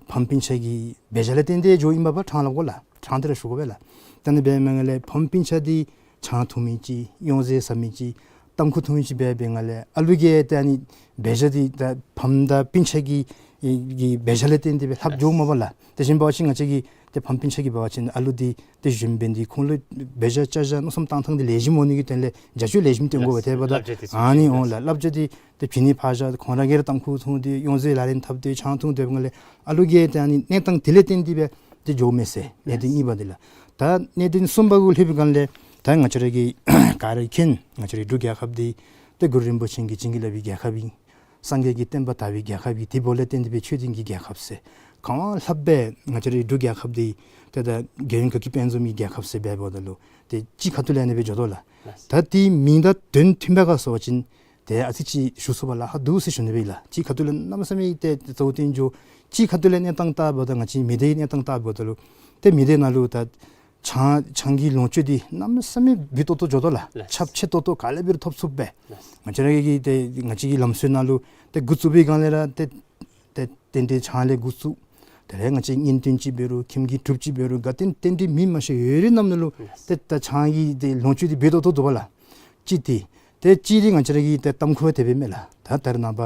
ཕམ་སྤུན་ཆ་གི་འབད་བཞག་ལུ་བརྟེན་ཏེ་འགྱོཝ་ཨིན་པས་ཕྲང་སླབ་དགོ་ལགས། ཕྲང་སྟེ་ར་ཞུ་དགོ་པས་ལགས། ད་ཨ་ནི་འབད་མི་སྒང་ལས་ཕམ་སྤུན་ཆ་འདི་ཆང་འཐུང་མི་ཅིག་གཡོ་རྫས་ཟ་མི་ཅིག་ཏམ་ཁུ་འཐུང་མི་ཅིག་འབད་འབད་སྒང་ལས་ཨ་ལུ་གིས་ཏེ་ཨ་ནི་འབད་བཞག་འདི་ད་ཕམ་དང་སྤུན་ཆ་གི་གི་འབད་བཞག་ལུ་བརྟེན་ཏེ་སྦེ་ལྷགཔ་འགྱོཝ་མས་པ་ལགས། དེ་བཞིན་འབད་བ་ཅིན་ང་བཅས་ཀྱི་ཏེ་ཕམ་སྤུན་ཆ་གིས་འབད་བ་ཅིན་ཨ་ལུ་འདི་ཏེ་གཞོནམ་འབད་ནི་འདི་ཁོང་ལུ་འབད་བཞག་བཅའ་བཞག་མནོ་བསམ་བཏང་ཐངས་འདི་ལེགས་ཤོམ་འོང་ནི་གི་དོན་ལས་རྒྱབ་སྐྱོར་ལེགས་ཤོམ་སྟོན་དགོ་པས། དེ་འབདཝ་ད་བསླབ་བྱ་འདི་ཨ་ནི་འོང་ལགས། བསླབ་བྱ་འདི་ཏེ་བྱིན་ནི་ཕར་བཞག་ཁོང་ར་གིས་ར་ཏམ་ཁུ་འཐུང་སྟེ་གཡོ་རྫས་ལག་ལེན་འཐབ་སྟེ་ཆང་འཐུང་སྡོད་པའི་སྒང་ལས་ཨ་ལུ་གིས་ཏེ་ཨ་ནི་གནས་སྟངས་དེ་ལས་བརྟེན་ཏེ་སྦེ་ཏེ་འགྱོཝ་མས་ཟེར། གནད་དོན་གཉིས་པ་འདི་ལགས། ད་གནད་དོན་གསུམ་པ་གུ་ལྷོད་པའི་སྒང་ལས་ད་ང་བཅས་ར་གིས་ག་ར་མཁྱེན། ང་བཅས་རའི་འབྲུག་རྒྱལ་ཁབ་འདི་ཏེ་གུ་རུ་རིན་པོ་ཆེ་གིས་བྱིན་གྱིས་བརླབས་པའི་རྒྱལ་ཁབ་ཨིན། སངས་རྒྱས་ཀྱི་བསྟན་པ་དར་བའི་རྒྱལ་ཁབ་ཨིན། དེ་འབདཝ་ལས་བརྟེན་ཏེ་སྦེ་ཆོས་ལྡན་གྱི་རྒྱལ་ཁབ་ཟེར། གང་ལྷགཔ་སྦེ་ང་བཅས་རའི་འབྲུག་རྒྱལ་ཁབ་འདི་ཏེ་ད་རྒྱལ་ཡོངས་དགའ་སྐྱིད་དཔལ་འཛོམས་ཀྱི་རྒྱལ་ཁབ་ཟེར་འབད་འབདཝ་ད་ལུ་ཏེ་གཅིག་ཁ་ཐུག་ལས་ཨ་ནི་སྦེ་འགྱོ་དོ་ལགས། ད་དེའི་མིང་དང་དོན་མཐུན་པས་ག་ཟེར་བ་ཅིན་ཏེ་ཨ་ཙི་ཅིག་ཞུ་ཚུགས་པ་ལཱ་ཁག་འདུག་ཟེར་ཞུ་ནི་སྦེ་ལགས། གཅིག་ཁ་ཐུག་ལས་གནམ་མེད་ས་མེད་ཏེ་གཙོ་བོ་བཏོན་འགྱོ། གཅིག་ཁ་ཐུག་ལས་གནས་སྟངས་བལྟ་འབདཝ་ད་ང་བཅས་མི་སྡེའི་གནས་སྟངས་བལྟ་འབདཝ་ད་ལུ་ཏེ་མི་སྡེ་ནང་ལུ་ད་ཆང་ཆང་གི་ལོངས་སྤྱོད་འདི་གནམ་མེད་ས་མེད་སྦོམ་ཏོག་ཏོ་འགྱོ་དོ་ལགས། ལགས། ཁྱབ་ཆེ་ཏོག་ཏོ་ག་ལས་འབད་རུང་ཐོབ་ཚུགསཔ་སྦེ། ལགས། ང་བཅས་ར་གི་ཏེ་ང་བཅས་ཀྱི་ལམ་སྲོལ་ནང་ལུ་ཏེ་འགོ་བཙུགས་པའི་སྒང་ལས་ར་ཏེ་ཏེ་རྟེན་འབྲེལ་ཆང་ལས་འགོ་བཙུགས། དེ་ལས་ང་བཅས་གཉེན་སྟོན་ཅིག་འབད་རུང་ཁྱིམ་གྱི་སྒྲུབ་ཅིག་འབད་རུང་དགའ་སྟོན་རྟེན་འབྲེལ་མིང་མ་ཤེས་ཡོད་རིགས་རྣམས་ནང་ལུ་ཏེ་ད་ཆང་གི་ཏེ་ལོངས་སྤྱོད་འདི་སྦོམ་ཏོག་ཏོ་འདུག་པ་ལགས། གཅིག་འདི། ཏེ་གཅིག་འདི་ང་བཅས་ར་གི་ཏེ་ཏམ་ཁུ་དེ་སྦེ་མས་ལགས། ད་ད་རེས་ནངས་པ་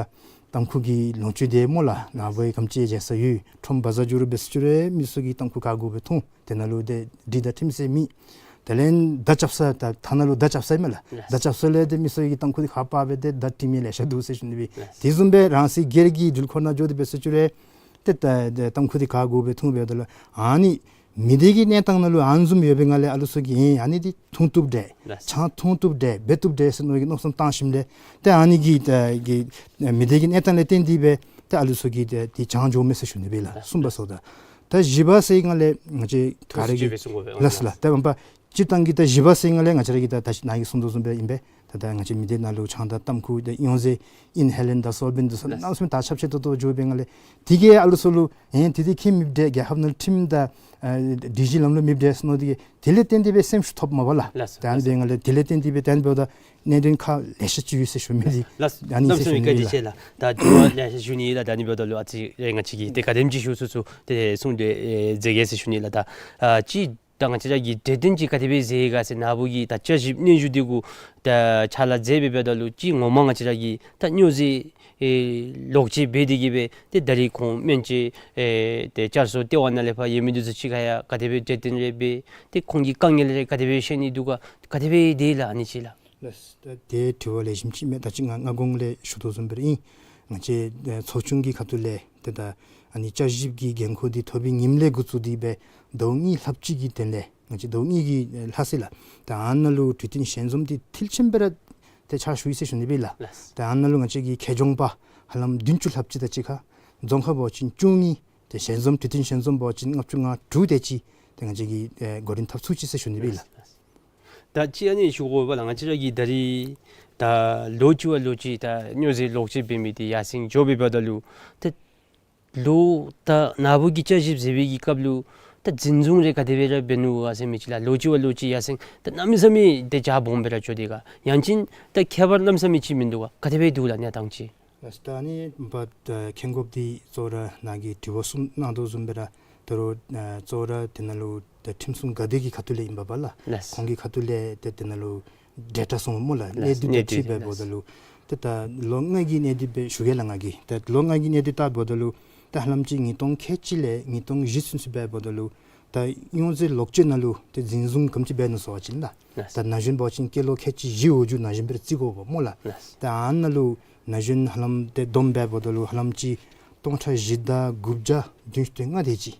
ཏམ་ཁུ་གི་ལོངས་སྤྱོད་འདི་སྨོ་ལགས། ནཱ་བུ་གིས་ག་དེམ་ཅིག་མཇལ་ས་ཡོད། ཁྲོམ་བ་ཛར་འགྱོ་རུང་འབད་ས་ཅིག་རུང་མི་ཚུ་གིས་ཏམ་ཁུ་ག་དགོ་སྦེ་འཐུང་། དེ་ནང་ལུ་ཏེ་སྒྲིག་དང་ཁྲིམས་ཟེར་མེད། དེ་ལས་མདའ་རྐྱབ་ས་ད་ཐང་ནང་ལུ་མདའ་རྐྱབ་ས་ཨིན་མས་ལགས། ལགས། མདའ་རྐྱབ་ས་ལས་ཏེ་མི་ཚུ་གིས་ཏམ་ཁུ་འདི་ཁ་ཕར་སྦེ་ཏེ་མདའ་དྲི་མི་ལེ་ཤ་འདུག་ཟེར་ཞུ་ནི་སྦེ། ལགས། དེ་བཟུམ་སྦེ་རང་སོའི་སྒེར་གྱི་འགྲུལ་འཁོར་ནང་འགྱོ་སྟེ་འབད་ས་ཅིག་རུང་ཏེ་ད་ད་ཏམ་ཁུ་འདི་ག་དགོ་སྦེ་འཐུང་འབདཝ་ད་ལུ་ཨ་ནི་མི་སྡེ་གི་གནས་སྟངས་ནང་ལུ་ཨ་ནི་བཟུམ་ཡོད་པའི་སྒང་ལས་ཨ་ལུ་ཚུ་གིས་ཨ་ནི་འདི་འཐུང་བཏུབ་འདྲས། ལགས། ཆང་འཐུང་བཏུབ་འདྲས་འབད་བཏུབ་འདྲས་ཟེར་མནོ་གི་མནོ་བསམ་བཏང་ཞིནམ་ལས་ཏེ་ཨ་ནི་གི་ད་གི་མི་སྡེ་གི་གནས་སྟངས་ལས་བརྟེན་ཏེ་སྦེ་ཏེ་ཨ་ལུ་ཚུ་གིས་ཏེ་དེ་སྦྱང་འགྱོཝ་མས་ཟེར་ཞུ་ནི་སྦེ་ལགས། ལགས། གསུམ་པ་ཟེརཝ་ད། ད་བཞི་པ་ཟེར་བའི་སྒང་ལས་ང་བཅས་ག་ར་གིས་ལགས་སོ་ལགས། ད་འབདན་སྤྱིར་བཏང་གི་ད་བཞི་པ་ཟེར་བའི་སྒང་ལས་ང་བཅས་ར་གིས་ད་ད་ནཱ་གིས་གསུངས་དོ་བཟུམ་སྦེ་ཨིན་པས། ད་ ད་ང་བཅས་མི་སྡེ་ནང་ལུ་ཆང་དང་ཏམ་ཁུ་དང་ཡོན་ཟེར་ཨིན་ཧེ་ལེནཊ་དང་སོལ་བེནཊ་འདི་ཚུ་ལགས། གནམ་མེད་ས་མེད་ད་ཁྱབ་ཆེ་ཏོག་ཏོ་འགྱོ་བའི་ངང་ལས་དེ་གིས་ཨ་ལུ་ཚུ་ལུ་ཨེ་དེ་འདི་ཁྱད་མེདཔ་འདྲས་རྒྱལ་ཁབ་ནང་ཁྲིམས་དང་ཨ་སྒྲིག་གཞི་ལམ་ལུགས་མེདཔ་འདྲས་ཟེར་མནོ་སྟེ་གིས་དེ་ལས་བརྟེན་ཏེ་སྦེ་སེམས་ཤུགས་ཐོབ་མས་པ་ལགས། ལགས་སོ། ད་ཨ་ནི་ལགས་སོ། འབད་ངང་ལས་དེ་ལས་བརྟེན་ཏེ་སྦེ་ད་ཨ་ནི་འབདཝ་ད་གནད་དོན་ཁག་ལེ་ཤ་ཅིག་ཡོད་ཟེར་ཞུ་མི་འདི་ལགས་སོ། ཨ་ནི་གནམ་མེད་ས་མེད་བཀའ་དྲིན་ཆེ་ལགས། ད་དྲི་བ་ལེ་ཤ་ཞུ་ནི་ལགས། ད་ཨ་ནི་འབདཝ་ད་ལུ་ཨ་ཙི་རེ་ང་བཅས་ཀྱིས་ཏེ་ག་དེམ་ཅིག་ཞུ་ཚུགས་ཚུགས་ཏེ་གསུངས་ཏེ་ཨེ་མཛད་གེ་ཟེར་ཞུ་ནི་ལགས། ད་ཨ་ཅི་ད་ང་བཅས་ར་གི་གྲོས་བསྟུན་ཅིག་ག་དེ་སྦེ་མཛད་ག་ཟེར་ནཱ་བུ་གི་ད་བསྐྱར་ཞིབ་སྙན་ཞུ་འདི་གུ་ད་ཕྱག་ལཱ་མཛད་འབདཝ་ད་ལུ་ཅིག་ངོ་མ་ང་བཅས་ར་གི་ད་སྨྱོ་རྫས་ཨེ་ལོག་སྤྱོད་འབད་དེ་གིས་སྦེ་ཏེ་ད་རིས་ཁོང་སྨན་བཅོས་ཨེ་ཏེ་བསྐྱར་གསོ་ལྟེ་བ་ནང་ལས་ཕར་ཡོད་མི་འདི་ཚུ་གཅིག་ཁར་ཡང་ག་དེ་སྦེ་གྲོས་བསྟུན་རེ་འབད་ཏེ་ཁོང་གི་དཀའ་ངལ་རེ་ག་དེ་སྦེ་བཤད་ནི་འདུག་ག་ག་དེ་སྦེ་དེ་ལགས་ཨ་ནི་ཅིག་ལགས། ལགས། ད་དེ་དྲི་བ་ལེགས་ཤོམ་ཅིག་མས། ད་ཅི་ང་སྔ་གོང་ལས་ཞུ་དོ་བཟུམ་སྦེ་ར་ཨིན། ང་བཅས་ཨེ་ཚོགས་ཆུང་གི་ཁ་ཐུག་ལས་ཏེ་ད་ཨ་ནི་བསྐྱར་ཞིབ་ཀྱི་འགན་ཁུར་འདི་ཐོབ་པའི་ཉིནམ་ལས་འགོ་བཙུགས་ཏེ་སྦེ་ཟླཝ་གཉིས་ལྷགཔ་ཅིག་གི་དོན་ལས་ང་བཅས་ཟླཝ་གཉིས་ཀྱི་ལྷག་ཟེར་ལགས། ད་ཨ་ནཱ་ལུ་གྲོས་བསྟུན་ཞལ་འཛོམས་འདི་མཐིལ་ཕྱིནམ་སྦེ་ར་ཏེ་ཕྱག་ཞུ་ཡི་ཟེར་ཞུ་ནི་སྦེ་ལགས། ལགས། ད་ཨ་ནཱ་ལུ་ང་བཅས་ཀྱི་ཁེ་གྱོང་པ་ཧ་ལམ་བདུན་ཅུ་ལྷགཔ་ཅིག་དང་གཅིག་ཁར་རྫོང་ཁག་འབད་བ་ཅིན་བཅུ་གཉིས་ཏེ་ཞལ་འཛོམས་གྲོས་བསྟུན་ཞལ་འཛོམས་འབད་བ་ཅིན་ལྔ་བཅུ་ང་དྲུག་དེ་ཅིག་ཏེ་ང་བཅས་ཀྱིས་ཨེ་འགོ་འདྲེན་འཐབ་ཚུགས་ཅི་ཟེར་ཞུ་ནི་སྦེ་ལགས། ལགས། ད་ཅི་ཨ་ནི་ཞུ་དགོ་པས་ལགས། ང་བཅས་ར་གི་ད་རིས་ད་ལོ་གཅིག་བ་ལོ་གཅིག་ད་སྨྱོ་རྫས་ལོག་སྤྱོད་འབད་མི་འདི་ཡར་སེང་འགྱོ་འབདཝ་ད་ལུ་ད་ལོ་ད་ནཱ་བུ་གིས་བསྐྱར་ཞིབ་མཛད་པའི་གི་སྐབས་ལུ་ད་འཛིན་བཟུང་རེ་ག་དེ་སྦེ་ར་འབད་ནུག་ག་ཟེར་མི་ཅིག་ལགས། ལོ་གཅིག་བ་ལོ་གཅིག་ཡར་སེང་ད་གནམ་མེད་ས་མེད་ཏེ་རྒྱ་སྦོམ་སྦེ་ར་འགྱོ་དེས་ག། ཡང་ཅིན་ད་ཁྱད་པར་གནམ་མེད་ས་མེད་ཅིག་མིན་འདུག་ག། ག་དེ་སྦེ་འདུག་ལགས་གནས་སྟངས་ཅིག། ལགས། ད་ཨ་ནི་འབདཝ་ད་མཁྱེན་དགོཔ་འདི་གཙོ་བོ་ར་ནཱ་གིས་དྲི་བ་གསུམ་གནང་དོ་བཟུམ་སྦེ་ར་ད་རུང་ཨ་གཙོ་བོ་ར་དེ་ནང་ལུ་ད་ཁྲིམས་སྲུང་འགག་སྡེ་གི་ཁ་ཐུག་ལས་ཨིན་པས་པ་ལགས། ལགས། ཁོང་གི་ཁ་ཐུག་ལས་ཏེ་དེ་ནང་ལུ་ཌེ་ཊ་སོང་སྨོ་ལགས། ལགས། གནས་ཚུལ་དང་འཁྲིལ་འབདཝ་ད་ལུ་ཏེ་ད་ལོ་ལྔ་གི་གནས་ཚུལ་སྦེ་ཞུ་གེ་ལགས་ང་གིས། ད་ལོ་ལྔ་གི་གནས་ཚུལ་བལྟཝ་ད་ལུ་ད་ཧ་ལམ་ཅིག་ཉིས་སྟོང་ཁལ་གཅིག་ལས་ཉིས་སྟོང་བཞི་ཚུན་ཚོད་འབདཝ་ད་ལུ་ད་སྨྱོ་རྫས་ལོག་སྤྱོད་ནང་ལུ་ཏེ་འཛིན་བཟུང་ག་དེམ་ཅིག་འབད་ནུག་ཟེར་བ་ཅིན་ལགས། ལགས། ད་ན་གཞོན་འབད་བ་ཅིན་སྐྱེས་ལོ་ཁལ་གཅིག་བཞི་འོག་འཇུག་ན་གཞོན་སྦེ་ར་རྩིས་དགོ་པས་སྨོ་ལགས། ལགས། ད་ཨ་ནཱ་ལུ་ན་གཞོན་ཧ་ལམ་ཏེ་བསྡོམས་འབདཝ་ད་ལུ་ཧ་ལམ་ཅིག་སྟོང་ཕྲག་བཞི་དང་དགུ་བརྒྱ་བདུན་ཅུ་དོན་ལྔ་དེ་ཅིག་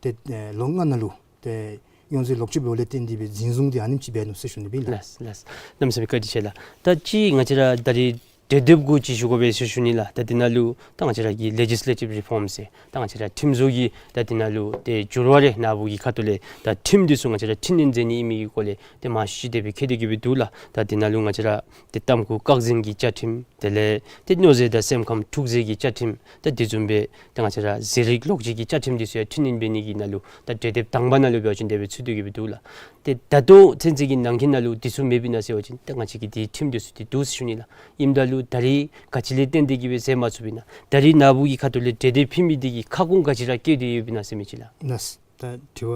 ཏེ་ཨེ་ལོ་ལྔ་ནང་ལུ་ཏེ་སྨྱོ་རྫས་ལོག་སྤྱོད་འབདཝ་ལས་བརྟེན་ཏེ་སྦེ་འཛིན་བཟུང་འདི་ཨ་ནེམ་ཅིག་འབད་ནུག་ཟེར་ཞུ་ནི་སྦེ་ལགས། ལགས་ལགས། གནམ་མེད་ས་མེད་བཀའ་དྲིན་ཆེ་ལགས། ད་ཅི་ང་བཅས་ར་ད་རིས་གྲོས་འདེབས་གུ་ཅིག་ཞུ་དགོ་པས་ཟེར་ཞུ་ནི་ལགས། ད་དེ་ནང་ལུ་ད་ང་བཅས་ར་གི་ལེ་ཇིས་ལེ་ཊིབ་རི་ཕོརམ་ཟེར་ད་ང་བཅས་ར་ཁྲིམས་བཟོ་གི་ད་དེ་ནང་ལུ་ཏེ་འགྱུར་བ་རེ་ནཱ་བུ་གི་ཁ་ཐུག་ལས་ད་ཁྲིམས་འདི་ཚུ་ང་བཅས་ར་འཕྲི་སྣོན་མཛད་ནི་ཨིན་མི་གི་སྐོར་ལས་ཏེ་མང་ཤོས་ཅིག་དེ་སྦེ་བཀོད་དེ་གི་སྦེ་འདུག་ལགས། ད་དེ་ནང་ལུ་ང་བཅས་ར་ཏེ་ཏམ་ཁུ་བཀག་འཛིན་གྱི་བཅའ་ཁྲིམས་དེ་ལས་ཏེ་སྨྱོ་རྫས་དང་སེམས་ཁམས་འཁྲུག་རྩོད་ཀྱི་བཅའ་ཁྲིམས་ད་དེ་བཟུམ་སྦེ་ད་ང་བཅས་ར་ཟས་རིགས་ལོག་སྤྱོད་ཀྱི་བཅའ་ཁྲིམས་འདི་ཚུ་ཡང་འཕྲི་སྣོན་འབད་ནི་གི་ནང་ལུ་ད་གྲོས་འདེབས་དང་པ་ནང་ལུ་འབད་བ་ཅིན་དེ་སྦེ་ཚུད་དེ་གི་སྦེ་འདུག་ལགས། ཏེ་ད་ལྟོ་ཚུན་ཚོད་ཀྱི་ནང་འཁོད་ནང་ལུ་འདི་ཚུ་མེདཔ་ཨིན་ན་ཟེར་བ་ཅིན་ད་ང་བཅས་ཀྱིས་འདི་ཁྲིམས་འདི་ཚུ་འདི་འདུག་ཟེར་ཞུ་ནི་ལགས། ཨིནམ་ད་ལུ་ད་རིས་ག་ཅི་ལས་བརྟེན་ཏེ་གི་སྦེ་མཛད་མ་ཚུགསཔ་ཨིན་ན། ད་རིས་ནཱ་བུ་གི་ཁ་ཐུག་ལས་གྲོས་འདེབས་ཕུལ་མི་འདི་གིས་ཁ་སྐོང་ག་ཅི་ར་བཀལ་ཏེ་ཡོདཔ་ཨིན་ན་ཟེར་མི་ཅིག་ལགས། ལགས། ད་དྲི་བ་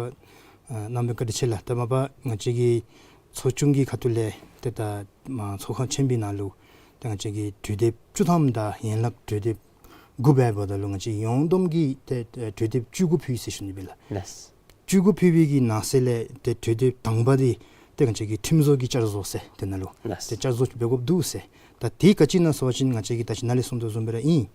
ཨ་གནང་བའི་བཀའ་དྲིན་ཆེ་ལགས། ད་མ་པ་ང་བཅས་ཀྱི་ཚོགས་ཆུང་གི་ཁ་ཐུག་ལས་ཏེ་ད་མ་ཚོགས་ཁང་ཆེན་པོའི་ནང་ལུ་ཏེ་ང་བཅས་ཀྱིས་གྲོས་འདེབས་བཅུ་ཐམ་དང་ཡན་ལག་གྲོས་འདེབས་དགུ་འབདཝ་ད་ལུ་ང་བཅས་ཡོངས་བསྡོམས་ཀྱིས་ཏེ་ཨེ་གྲོས་འདེབས་བཅུ་དགུ་ཕུལ་ཡི་ཟེར་ཞུ་ནི་སྦེ་ལགས། ལགས། བཅུ་དགུ་ཕུལ་བའི་གི་ནང་གསེས་ལས་ཏེ་གྲོས་འདེབས་དང་པ་འདི་ཏེ་ང་བཅས་ཀྱིས་ཁྲིམས་བཟོ་གི་བསྐྱར་བཟོ་ཟེར་དེ་ནང་ལུ་ལགས། ཏེ་བསྐྱར་བཟོ་ཅིག་འབད་དགོཔ་འདུག་ཟེར། ད་དེ་ག་ཅི་ཨིན་ན་ཟེར་བ་ཅིན་ང་བཅས་ཀྱིས་ད་ཅི་ནཱ་ལས་གསུངས་དོ་བཟུམ་སྦེ་ར་ཨིན།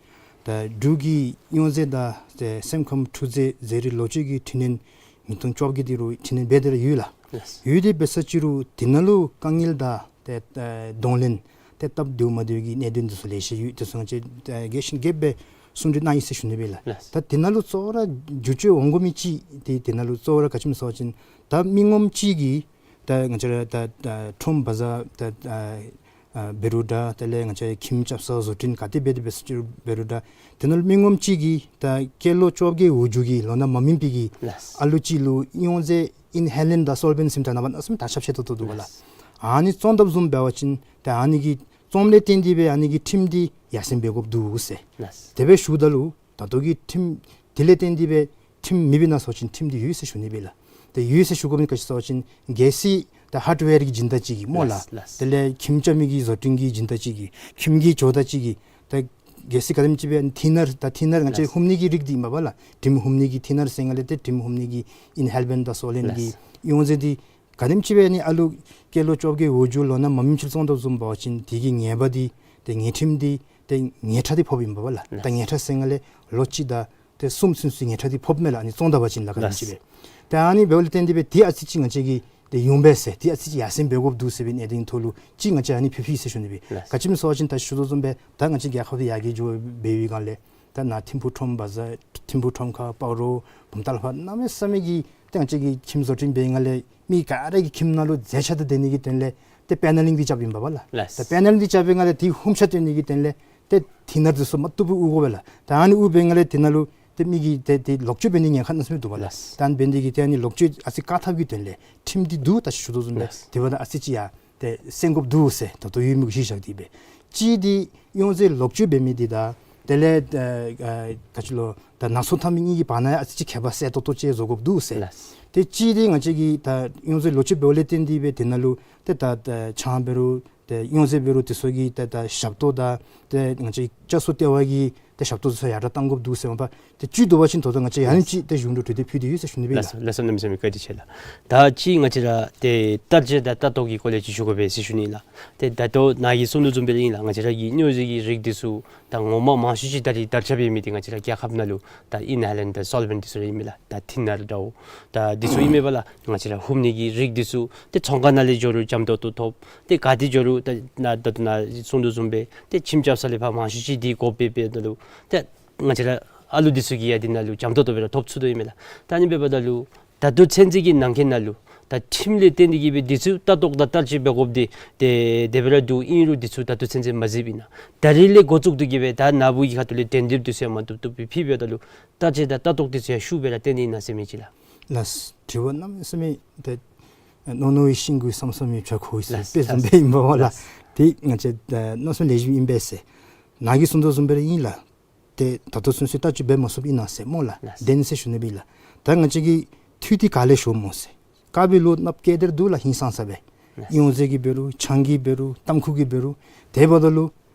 ད་འབྲུག་གི་སྨྱོ་རྫས་དང་ཏེ་སེམས་ཁམས་འཁྲུག་རྩོད་ཟས་རིགས་ལོག་སྤྱོད་ཀྱི་འཕྲི་སྣོན་ཉིས་སྟོང་བཅོ་བརྒྱད་འདི་རུང་འཕྲི་སྣོན་འབད་དེ་ར་ཡོད་ལགས། ལགས། ཡོད་དེ་འབད་ས་ཅིག་རུང་དེ་ནང་ལུ་དཀའ་ངལ་དང་ཏེ་ཨེ་གདོང་ལེན་ཏེ་སྟབས་བདེཝ་མ་བདེཝ་གི་གནད་དོན་འདི་ཚུ་ལེ་ཤ་ཡོད། དེ་ཚུ་ང་བཅས་ཨེ་རྒྱས་ཤིང་རྒྱསཔ་སྦེ་གསུང་གྲོས་གནང་ཡི་ཟེར་ཞུ་ནི་སྦེ་ལགས། ལགས། ད་དེ་ནང་ལུ་གཙོ་བོ་ར་འགྱུར་བཅོས་འོང་དགོ་མི་ཅིག་ཏེ་དེ་ནང་ལུ་གཙོ་བོ་ར་ག་ཅི་སྨོ་ཟེར་བ་ཅིན་ད་མི་ངོམ་ཅིག་གིས་ད་ང་བཅས་ར་ད་ད་ཁྲོམ་བ་ཛར་ད་ཨ་ཨ་འབད་རུང་འདྲ་དེ་ལས་ང་བཅས་ཁྱིམ་རྐྱབ་ས་བཟོ་སྐྲུན་ག་དེ་འབད་དེ་འབད་ས་ཅིག་རུང་འབད་རུང་འདྲ་དེ་ནང་ལུ་མི་ངོམ་ཅིག་གིས་ད་སྐྱེས་ལོ་བཅོ་བརྒྱད་འོག་འཇུག་གི་ལོ་ན་མ་སྨིན་པའི་གི་ལགས། ཨ་ལུ་ཅིག་ལུ་སྨྱོ་རྫས་ཨིན་ཧེ་ལེནཊ་དང་སོལ་བེནཊ་ཟེར་མི་ད་ནངས་པ་གནམ་མེད་ས་མེད་ད་ཁྱབ་ཆེ་ཏོག་ཏོ་འདུག་པ་ལགས། ལགས། ཨ་ནི་བཙོང་དཔ་བཟུམ་འབད་བ་ཅིན་ད་ཨ་ནི་གི་བཙོངམ་ལས་བརྟེན་ཏེ་སྦེ་ཨ་ནི་གི་ཁྲིམས་འདི་ཡར་སེང་འབད་དགོཔ་འདུག་ཟེར། ལགས། དེ་སྦེ་ཞུཝ་ད་ལུ་ད་ལྟོ་གི་ཁྲིམས་དེ་ལས་བརྟེན་ཏེ་སྦེ་ཁྲིམས་མེདཔ་ཨིན་ན་ཟེར་བ་ཅིན་ཁྲིམས་འདི་ཡོད་ཟེར་ཞུ་ནི་སྦེ་ལགས། ཏེ་ཡོད་ཟེར་ཞུ་དགོ་མི་ག་ཅི་ཟེར་བ་ཅིན་གལ་སྲིད་ད་ཧརཌ་ཝེར་གྱི་སྦྱིན་བདག་ཅིག་གིས་སྨོ་ལགས། ལགས་ལགས། དེ་ལས་ཁྱིམ་རྐྱབ་མི་གི་བཟོ་སྐྲུན་གྱི་སྦྱིན་བདག་ཅིག་གིས་ཁྱིམ་གྱི་ཇོ་བདག་ཅིག་གིས་ད་གལ་སྲིད་ག་དེམ་ཅིག་སྦེ་ཐིན་ནར་ད་ཐིན་ནར་ང་བཅས་ལགས། ཧུམ་ནི་གི་རིགས་འདི་ཨིན་པས་ལགས། དྲིམ་ཧུམ་ནི་གི་ཐིན་ནར་ཟེར་ང་ལས་ཏེ་དྲིམ་ཧུམ་ནི་གི་ཨིན་ཧེ་ལེནཊ་དང་སོལ་བེནཊ་གི་ལགས། སྨྱོ་རྫས་འདི་ག་དེམ་ཅིག་སྦེ་ཨ་ནི་ཨ་ལུ་སྐྱེས་ལོ་བཅོ་བརྒྱད་འོག་འཇུག་ལོ་ན་མ་སྨིན་ཅིག་ལུ་བཙོང་དཔ་བཟུམ་འབད་བ་ཅིན་དེ་གི་ཉེས་པ་འདི་ཏེ་ཉེས་ཁྲིམས་འདི་ཏེ་ཉེས་ཁྲ་འདི་ཕོགཔ་ཨིན་པས་ལགས། ད་ལགས། ཉེས་ཁྲ་ཟེར་ང་ལས་ལོ་གཅིག་དང་ཏེ་གསུམ་ཚུན་ཚོད་ཉེས་ཁྲ་འདི་ཕོགཔ་མས་ལགས། ཨ་ནི་བཙོང་ད་པ་ཅིན་ལགས་ག་དེམ་ཅིག་སྦེ། ལགས། ཏེ་ཨ་ནི་འབདཝ་ལས་བརྟེན་ཏེ་སྦེ་ཏེ་ཨ་ཙི་ཅིག་ང་བཅས་ཀྱིས་ཏེ་ཡོང་འབད་ཟེར་ཏེ་ཨ་ཙི་ཅིག་ཡར་སེང་འབད་དགོཔ་འདུག་ཟེར་བའི་གནད་དོན་ཐོག་ལུ་ཅིག་ང་བཅས་ཨ་ནི་ཕུལ་ཕུལ་ཡི་ཟེར་ཞུ་ནི་སྦེ། ལགས། ག་ཅི་སྨོ་ཟེར་བ་ཅིན་ད་ཞུ་དོ་བཟུམ་སྦེ་ད་ང་བཅས་རྒྱལ་ཁབ་འདི་ཡར་རྒྱས་འགྱོ་འབད་བའི་སྒང་ལས་ད་ནཱ་ཐིམ་ཕུག་ཁྲོམ་བ་ཛར་ཐིམ་ཕུག་ཁྲོམ་ཁ་སྤ་རོ་བུམ་ཐང་ལྷ་ཁང་གནམ་མེད་ས་མེད་ཀྱི་ཏེ་ང་བཅས་ཀྱིས་ཁྱིམ་བཟོ་སྐྲུན་འབད་བའི་སྒང་ལས་མི་ག་ར་གི་ཁྱིམ་ནང་ལུ་མཛེས་ཆ་དང་ལྡན་ནི་གི་དོན་ལས་ ཏེ་པེ་ནེ་ལིང་འདི་རྐྱབ་ཨིན་པས་ལགས། ལགས། ཏེ་པེ་ནེ་ལིང་འདི་རྐྱབ་པའི་སྒང་ལས་དེ་ཧུམ་ཆ་སྟོན་ནི་གི་དོན་ལས་ཏེ་ཐིན་ནར་འདི་ཚུ་མ་བཏུབ་པར་དབུར་དགོ་པས་ལགས། ད་ཨ་ནི་དབུར་བའི་སྒང་ལས་དེ་ནང་ལུ་ཏེ་མི་གིས་ཏེ་ཏེ་ལོག་སྤྱོད་འབད་ནི་ཉེན་ཁ་གནམ་མེད་ས་མེད་འདུག་པས་ལགས། ལགས། ད་ཨ་ནི་འབད་ནི་དེ་གིས་ཏེ་ཨ་ནི་ལོག་སྤྱོད་ཨ་ཙི་བཀག་ཐབས་ཀྱི་དོན་ལས་ཁྲིམས་འདི་འདུག། ད་ཞུ་དོ་བཟུམ་སྦེ། ལགས། དེ་འབདཝ་ད་ཨ་ཙི་ཅིག་ཡང་ཏེ་སེང་དགོཔ་འདུག་ཟེར་ད་ལྟོ་ཡོད་མི་གི་གཞི་བཞག་སྟེ་སྦེ། གཅིག་འདི་གཡང་རྫས་ལོག་སྤྱོད་འབད་མི་འདི་དང་དེ་ལས་ཨ་ཨ་ག་ཅི་ལོ་ད་ནག་ཚོང་འཐབ་མི་གཉིས་ཀྱི་བར་ན་ཡང་ཨ་ཙི་ཅིག་ཁྱད་པར་གསལ་ཏོག་ཏོ་ཅིག་བཟོ་དགོཔ་འདུག་ཟེར། ལགས། ཏེ་གཅིག་འདི་ང་བཅས་ཀྱིས་ད་གཡང་རྫས་ལོག་སྤྱོད་འབདཝ་ལས་བརྟེན་ཏེ་སྦེ་དེ་ནང་ལུ་ཏེ་ད་ད་ཆང་འབད་རུང་ཏེ་གཡང་རྫས་འབད་རུང་དེ་ཚུ་གི་ཏེ་ད་ཞབས་ཏོག་དང་ཏེ་ང་བཅས་ཀྱི་བཅའ་སྲོལ་ལྟེ་བ་གི་ཏེ་ཞབས་ཏོག་ཚུ་ཡར་དྲག་གཏང་དགོཔ་འདུག་ཟེར་མ་པ་ཏེ་བཅུད་བསྡུ་བ་ཅིན་ད་ལྟོ་ང་བཅས་ཡང་ཅིག་ཏེ་གཞུང་གྲོས་གྲོས་འདེབས་ཕུལ་ཏེ་ཡོད་ཟེར་ཞུ་ནི་སྦེ་ལགས། ལགས་སོ། གནམ་མེད་ས་མེད་བཀའ་དྲིན་ཆེ་ལགས། ད་ཅི་ང་བཅས་ར་ཏེ་བསྟར་སྤྱོད་དང་ལྟ་རྟོག་གི་སྐོར་ལས་ཅིག་ཞུ་དགོ་པས་ཟེར་ཞུ་ནི་ལགས། ཏེ་ད་ལྟོ་ནཱ་གིས་གསུང་དོ་བཟུམ་སྦེ་ར་ཨིན་ལགས། ང་བཅས་ར་གི་གཡང་རྫས་ཀྱི་རིགས་འདི་ཚུ་ད་ངོ་མ་མང་ཤོས་ཅིག་ད་རིས་དར་ཁྱབ་ཡོད་མི་འདི་ང་བཅས་ར་རྒྱལ་ཁབ་ནང་ལུ་ད་ཨིན་ཧེ་ལེནཊ་དང་སོལ་ཝེནཊ་འདི་ཚུ་ར་ཨིན་མས་ལགས། ད་ཐིན་ནར་འདྲཝ་ད་འདི་ཚུ་ཨིན་མས་པ་ལགས། ང་བཅས་ར་ཧུམ་ནི་གི་རིགས་འདི་ཚུ་ཏེ་ཚོང་ཁང་ནང་ལས་འགྱོ་རུང་འཇམ་ཏོག་ཏོ་ཐོབ། ཏེ་ག་ཏེ་འགྱོ་རུང་ད་ནཱ་ད་ལྟོ་ནཱ་གསུང་དོ་བཟུམ་སྦེ་ཏེ་ཁྱིམ་རྐྱབ་ས་ལས་ཕར་མང་ཤོས་ཅིག་འདི་དགོཔ་སྦེ་འབདཝ་ད་ལུ་ཏེ་ང་བཅས་ར་ཨ་ལུ་འདི་ཚུ་གིས་ཡང་འདི་ནང་ལུ་འཇམ་ཏོག་ཏོ་སྦེ་ར་ཐོབ་ཚུགས་དོ་ཨིན་མས་ལགས། ད་ཨ་ནི་འབདཝ་ད་ལུ་ད་ལྟོ་ཚུན་ཚོད་ཀྱི་ནང་འཁོད་ནང་ལུ་ད་ཁྲིམས་ལས་བརྟེན་ཏེ་གིས་སྦེ་འདི་ཚུ་ལྟ་རྟོག་དང་བསྟར་སྤྱོད་འབད་དགོཔ་འདི་ཏེ་དེ་སྦེ་ར་འདུག། ཨིན་རུང་འདི་ཚུ་ད་ལྟོ་ཚུན་ཚོད་མ་གཟིགསཔ་ཨིན་ན། ད་རིས་ལས་འགོ་བཙུགས་ཏེ་གིས་སྦེ་ད་ནཱ་བུ་གི་ཁ་ཐུག་ལས་དོན་འདི་འདི་ཚུ་ཡང་མ་བཏུབ་བཏུབ་སྦེ་ཕུལ་བའི་ད་ལུ་བསྟར་སྤྱོད་དང་ལྟ་རྟོག་འདི་ཚུ་ཡང་ཤུགས་སྦེ་ར་བཏོན་ནི་ཨིན་ན་ཟེར་མི་ཅིག་ལགས། ལགས། དྲི་བ་གནམ་མེད་ས་མེད་ཏེ་རྣོ་རྣོ་བའི་ཤིང་གི་སམ་སམ་མི་བྱ་ཁོ་ཡི་ཟེར་ལགས། དཔེ་བཟུམ་སྦེ་ཨིན་པས་ལགས། ལགས། ཏེ་ང་བཅས་ཨ་གནམ་མེད་ས་མེད་ལེགས་ཤོམ་ཨིན་པས་ཟེར། ནཱ་གིས་གསུང་དོ་བཟུམ་སྦེ་ར་ཨིན་ལགས། ཏེ་ད་ལྟོ་ཚུན་ཚོད་བསྟར་སྤྱོད་འབད་མ་ཚུགསཔ་ཨིན་ན་ཟེར་སྨོ་ལགས། ལགས། བདེན་ཟེར་ཞུ་ནི་སྦེ་ལགས། ད་ང་བཅས་ཀྱི་འཐུས་འདི་ག་ལས་ཤོརཝ་སྨོ་ཟེར། དཀར་པོའི་ལོ་ནགཔོ་སྐྱེས་ཏེ་ར་འདུག་ལགས། ཧིང་སངས་ས་སྦེ། ལགས། གཡང་རྫས་ཀྱི་འབད་རུང་ཆང་གི་འབད་རུང་ཏམ་ཁུ་གི་འབད་རུང་། དེ་འབདཝ་ད་ལུ་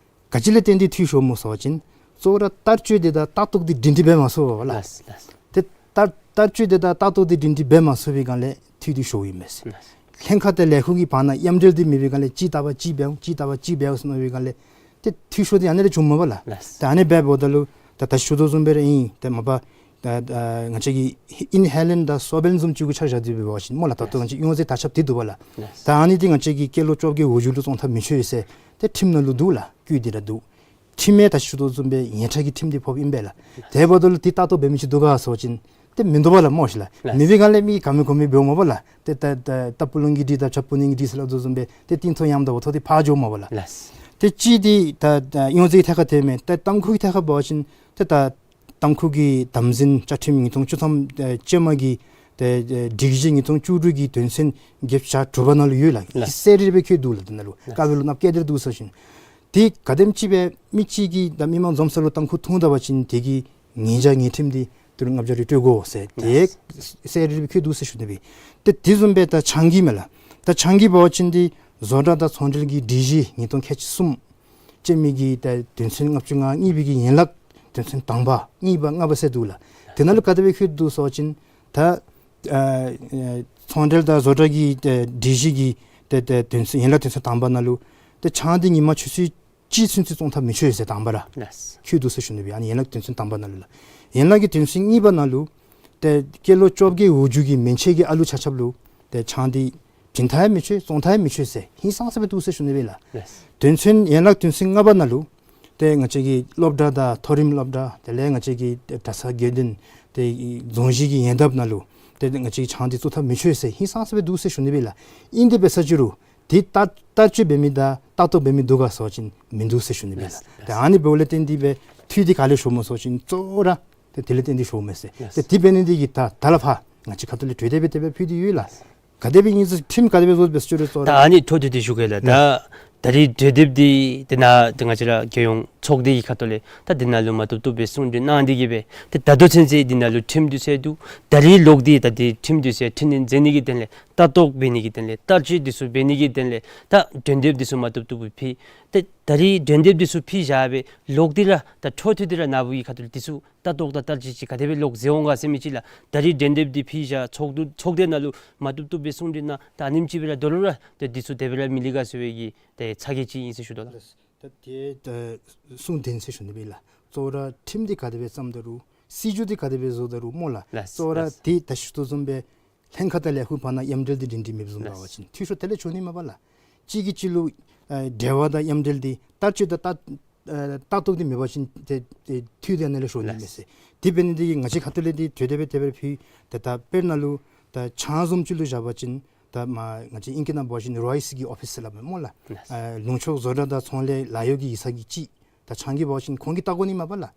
ག་ཅི་ལས་བརྟེན་ཏེ་འཐུས་ཤོརཝ་སྨོ་ཟེར་བ་ཅིན་གཙོ་བོ་ར་བསྟར་སྤྱོད་འདི་དང་ལྟ་རྟོག་འདི་སྒྲིང་སྒྲིང་འབད་མ་ཚུགས་པས་ལགས། ལགས། ལགས། ཏེ་བསྟར་བསྟར་སྤྱོད་འདི་དང་ལྟ་རྟོག་འདི་སྒྲིང་སྒྲིང་འབད་མ་ཚུགས་པའི་སྒང་ལས་འཐུས་འདི་ཤོརཝ་ཨིན་མས་ཟེར། ལགས། ལྷན་ཁག་དང་ལས་ཁུངས་ཀྱི་བར་ན་མཉམ་འབྲེལ་འདི་མེད་པའི་སྒང་ལས་གཅིག་ལྟ་བ་གཅིག་འབད་འོང་གཅིག་ལྟ་བ་གཅིག་འབད་འོང་ཟེར་མནོ་བའི་སྒང་ལས་ཏེ་འཐུས་ཤོར་འདི་ཨ་ནི་ལས་བྱུངམ་མས་པ་ལགས། ལགས། ཏེ་ཨ་ནི་འབདཝ་ད་ལུ་ད་ད་ཞུ་དོ་བཟུམ་སྦེ་ར་ཨིན། ཏེ་མ་པ་ད་ད་ང་བཅས་ཀྱི་ཨིན་ཧེ་ལེནཊ་དང་སོལ་ཝེནཊ་བཟུམ་ཅིག་གུ་ཆ་བཞག་སྟེ་འབད་བ་ཅིན་སྨོ་ལགས། ད་ལྟོ་ང་བཅས་གཡང་རྫས་དར་ཁྱབ་སྟེ་འདུག་པ་ལགས། ལགས། ད་ཨ་ནི་འདི་ང་བཅས་ཀྱི་སྐྱེས་ལོ་བཅོ་བརྒྱད་འོག་འཇུག་ལུ་བཙོང་ཐབས་མི་ཆོག་ཟེར་ཏེ་ཁྲིམས་ནང་ལུ་འདུག་ལགས། བཀོད་དེ་ར་འདུག། ཁྲིམས་ཡང་ད་ཞུ་དོ་བཟུམ་སྦེ་ཡོངས་གྲགས་ཀྱི་ཁྲིམས་འདི་ཕོགཔ་ཨིན་པས་ལགས། དེ་འབདཝ་ད་ལུ་འདི་ལྟ་རྟོག་འབད་མི་ཅིག་འདུག་ག་ཟེར་བ་ཅིན་ཏེ་མིན་འདུག་པ་ལགས་སྨོ་ཤིག་ལགས། ལགས། མེད་པའི་སྒང་ལས་མི་ག་མེད་གོ་མེད་འབདཝ་མས་པ་ལགས། ཏེ་ད་ད་རྟ་སྤུ་ལོང་གིས་འདི་དང་བྱ་སྤུ་ནིང་གིས་འདི་ཟེར་སླབ་དོ་བཟུམ་སྦེ་ཏེ་རྟིང་ཐོག་ཡངམ་དང་འོག་ཐོག་འདི་ཕར་འགྱོཝ་མས་པ་ལགས། ལགས། ཏེ་གཅིག་འདི་ད་ད་གཡང་རྫས་ཐད་ཁར་ཐལཝ་མས། ཏེ་ཏམ་ཁུ་གི་ཐད་ཁར་འབད་བ་ཅིན་ཏེ་ད་ཏམ་ཁུ་གི་དམ་འཛིན་བཅའ་ཁྲིམས་ཉིས་སྟོང་བཅུ་ཐམ་ཨེ་ཅན་མ་གི་ཏེ་ཨེ་སྒྲིག་གཞི་ཉིས་སྟོང་བཅུ་དྲུག་གི་དོན་ཚན་བརྒྱད་ཅུ་གྱ་དྲུག་པ་ནང་ལུ་ཡོད་ལགས། ལགས། གསལ་རི་རི་སྦེ་བཀོད་འདུག་ལགས། དེ་ནང་ལུ་ལགས། དཀར་པོའི་ལོ་ནགཔོ་སྐྱེས་ཏེ་ར་འདུག་ཟེར་བ་ཅིན་འདི་ག་དེམ་ཅིག་སྦེ་མི་གཅིག་གིས་ད་མི་མང་འཛོམས་ས་ལུ་ཏམ་ཁུ་འཐུང་ད་པ་ཅིན་དེ་གི་ཉེས་བྱ་ཉེས་ཁྲིམས་འདི་ཏི་རུ་ལྔ་བརྒྱ་རེ་སྤྲོད་དགོ་ཟེར་ཏེ་ལགས། གསལ་རི་རི་སྦེ་བཀོད་འདུག་ཟེར་ཞུ་ནི་སྦེ། ཏེ་དེ་བཟུམ་སྦེ་ད་ཆང་གི་མས་ལགས། ད་ཆང་གི་འབད་བ་ཅིན་འདི་བཟོ་གྲྭ་དང་ཚོང་འབྲེལ་གྱི་སྒྲིག་གཞི་ཉིས་སྟོང་ཁལ་གཅིག་གསུམ་ཅན་མའི་གི་ད་དོན་ཚན་ལྔ་བཅུ་ང་གཉིས་པའི་གི་ཡན་ལག་དོན་ཚན་དང་པ་གཉིས་པ་ལྔ་པ་ཟེར་འདུག་ལགས། དེ་ནང་ལུ་ག་དེ་སྦེ་བཀོད་འདུག་ཟེར་བ་ཅིན་ད་ཨ་ཨ་ཚོང་འབྲེལ་དང་བཟོ་གྲྭ་གི་ཨ་སྒྲིག་གཞི་གི་ཏེ་ཏེ་དོན་ཚན་ཡན་ལག་དོན་ཚན་དང་པ་ནང་ལུ་ཏེ་ཆང་འདི་ཉིན་མ་ཆུ་ཚོད་གཅིག་ཚུན་ཚོད་བཙོང་ཐབས་མི་ཆོག་ཟེར་དང་པ་ར་ལགས། བཀོད་འདུག་ཟེར་ཞུ་ནི་སྦེ། ཨ་ནི་ཡན་ལག་དོན་ཚན་དང་པ་ནང་ལུ་ལགས། ཡན་ལག་གི་དོན་ཚན་གཉིས་པ་ནང་ལུ་ཏེ་སྐྱེས་ལོ་བཅོ་བརྒྱད་འོག་འཇུག་གི་མན་ཆད་ཀྱི་ཨ་ལུ་ཆ་ཁྱབ་ལུ་ཏེ་ཆང་འདི་བྱིན་ཐབས་ཡང་མི་ཆོག་བཙོང་ཐབས་ཡང་མི་ཆོག་ཟེར་ཧིང་སངས་ས་སྦེ་འདུག་ཟེར་ཞུ་ནི་སྦེ་ལགས། ལགས། དོན་ཚན་ཡན་ལག་དོན་ཚན་ལྔ་པ་ནང་ལུ་ཏེ་ང་བཅས་ཀྱི་སློབ་གྲྭ་དང་མཐོ་རིམ་སློབ་གྲྭ་དེ་ལས་ང་བཅས་ཀྱི་གྲྭ་ཚང་དགེ་འདུན་ཏེ་རྫོང་གཞི་གི་ཡོན་བདག་ནང་ལུ་ཏེ་ང་བཅས་ཀྱིས་ཆང་འདི་བཙོང་ཐབས་མི་ཆོག་ཟེར་ཧིང་སངས་ས་སྦེ་འདུག་ཟེར་ཞུ་ནི་སྦེ་ལགས། ཨིན་དེ་འབད་ས་ཅི་རུང་འདི་ལྟ་ལྟ་སྤྱོད་འབད་མི་དང་ལྟ་རྟོག་འབད་མི་འདུག་ག་ཟེར་བ་ཅིན་མིན་འདུག་ཟེར་ཞུ་ནི་སྦེ་ལགས། ལགས། ཏེ་ཨ་ནི་འབདཝ་ལས་བརྟེན་ཏེ་སྦེ་འཐུས་འདི་ག་ལས་ཤོརཝ་སྨོ་ཟེར་བ་ཅིན་གཙོ་བོ་ར་ཏེ་དེ་ལས་བརྟེན་ཏེ་ཤོརཝ་མས་ཟེར། ལགས། ཏེ་དེ་འབད་ནི་འདི་གིས་ད་ད་ལས་ཕར་ང་བཅས་ཁ་ཐུག་ལས་གྲོས་འདེབས་དེ་སྦེ་ཕུལ་ཏེ་ཡོད་ལགས། ག་དེ་སྦེ་ཨིན་ཟེར་ཁྲིམས་ག་དེ་སྦེ་བཟོ་སྦེ་ཟེར་ཅི་རུང་གཙོ་བོ་ར། ད་ཨ་ནི་འཕྲོ་མཐུད་དེ་ཞུ་གེ་ལགས། ད་ལགས། ད་རིས་གྲོས་འདེབས་འདི་ཏེ་ནཱ་ཏེ་ང་བཅས་ར་རྒྱལ་ཡོངས་ཚོགས་སྡེ་གི་ཁ་ཐུག་ལས་ད་འདི་ནང་ལུ་མ་བཏུབ་བཏུབ་སྦེ་གསུང་གྲོས་གནང་སྟེ་གིས་སྦེ་ཏེ་ད་ལྟོ་ཚུན་ཚོད་འདི་ནང་ལུ་ཁྲིམས་འདི་ཚུ་འདུག། ད་རིས་ལོག་སྟེ་ད་འདི་ཁྲིམས་འདི་ཚུ་ཡང་འཁྲིལ་ནི་མཛད་ནི་གི་དོན་ལས་ལྟ་རྟོག་འབད་ནི་གི་དོན་ལས་བསྟར་སྤྱོད་འདི་ཚུ་འབད་ནི་གི་དོན་ལས་ད་གྲོས་འདེབས་འདི་ཚུ་མ་བཏུབ་བཏུབ་སྦེ་ཕུལ། ཏེ་ད་རིས་གྲོས་འདེབས་འདི་ཚུ་ཕུལ་བཞག་སྦེ་ལོག་སྟེ་ར་ད་འཕྲོ་མཐུད་དེ་ར་ནཱ་བུ་གི་ཁ་ཐུག་ལས་འདི་ཚུ་ལྟ་རྟོག་དང་བསྟར་སྤྱོད་ཅིག་ག་དེ་སྦེ་ལོག་མཛད་འོང་ག་ཟེར་མི་ཅིག་ལགས། ད་རིས་གྲོས་འདེབས་འདི་ཕུལ་བཞག། ཚོགས་འདུ་ཚོགས་སྡེ་ནང་ལུ་མ་བཏུབ་བཏུབ་སྦེ་གསུང་གྲོས་གནང་། ད་ཨ་ནེམ་ཅིག་སྦེ་ར་དོ་རུང་ར་ཏེ་འདི་ཚུ་དེ་སྦེ་ར་མི་ལེགས་ག་ཟེར་བའི་གི་ཏེ་ཚ་གྱང་ཅིག་ཨིན་ཟེར་ཞུ་དོ་ལགས། ད་དེ་ད་གསུང་དོན་ཟེར་ཞུ་ནི་སྦེ་ལགས། གཙོ་བོ་ར་ཁྲིམས་འདི་ག་དེ་སྦེ་བརྩམ་ད་རུང་སྲིད་བྱུས་འདི་ག་དེ་སྦེ་བཟོ་ད་རུང་སྨོ་ལགས། ལགས། གཙོ་བོ་ར་ལགས། ཏེ་ད་ཞུ་དོ་བཟུམ་སྦེ་ལྷན་ཁག་དང་ལས་ཁུངས་བར་ན་མཉམ་འབྲེལ་འདི་སྒྲིང་སྒྲིང་མེདཔ་བཟུམ་འབད་བ་ཅིན་འཐུས་ཤོར་དེ་ལས་བྱུང་ནི་མས་པ་ལགས། གཅིག་གིས་གཅིག་ལུ་ཨ་འབྲེལ་བ་དང་མཉམ་འབྲེལ་འདི་བསྟར་སྤྱོད་དང་ལྟ་ཨ་ལྟ་རྟོག་འདི་མེད་པ་ཅིན་ཏེ་ཏེ་འཐུས་འདི་ཨ་ནཱ་ལས་ཤོར་ནི་མས་ཟེར། དེ་འབད་ནི་འདི་གིས་ང་བཅས་ཁ་ཐུག་ལས་འདི་གྲོས་འདེབས་དེ་སྦེ་ཕུལ། ཏེ་ད་དཔེར་ན་ལུ་ད་ཆང་བཟུམ་ཅིག་ལུ་བཞག་པ་ཅིན་ ད་མ་ང་བཅས་ཨིང་སྐད་ནང་འབད་བ་ཅིན་རོ་ཨའི་སི་གི་ཨོ་ཕིསི་ཟེར་སླབ་མས་སྨོ་ལགས། ལགས། ཨ་ལུང་ཕྱོགས་བཟོ་གྲྭ་དང་ཚོང་ལས་ལཱ་གཡོག་གི་ཡིག་ཚང་གི་སྤྱི། ད་ཆང་གི་འབད་བ་ཅིན་ཁོང་གིས་བལྟ་དགོ་ནི་མས་པ་ལགས།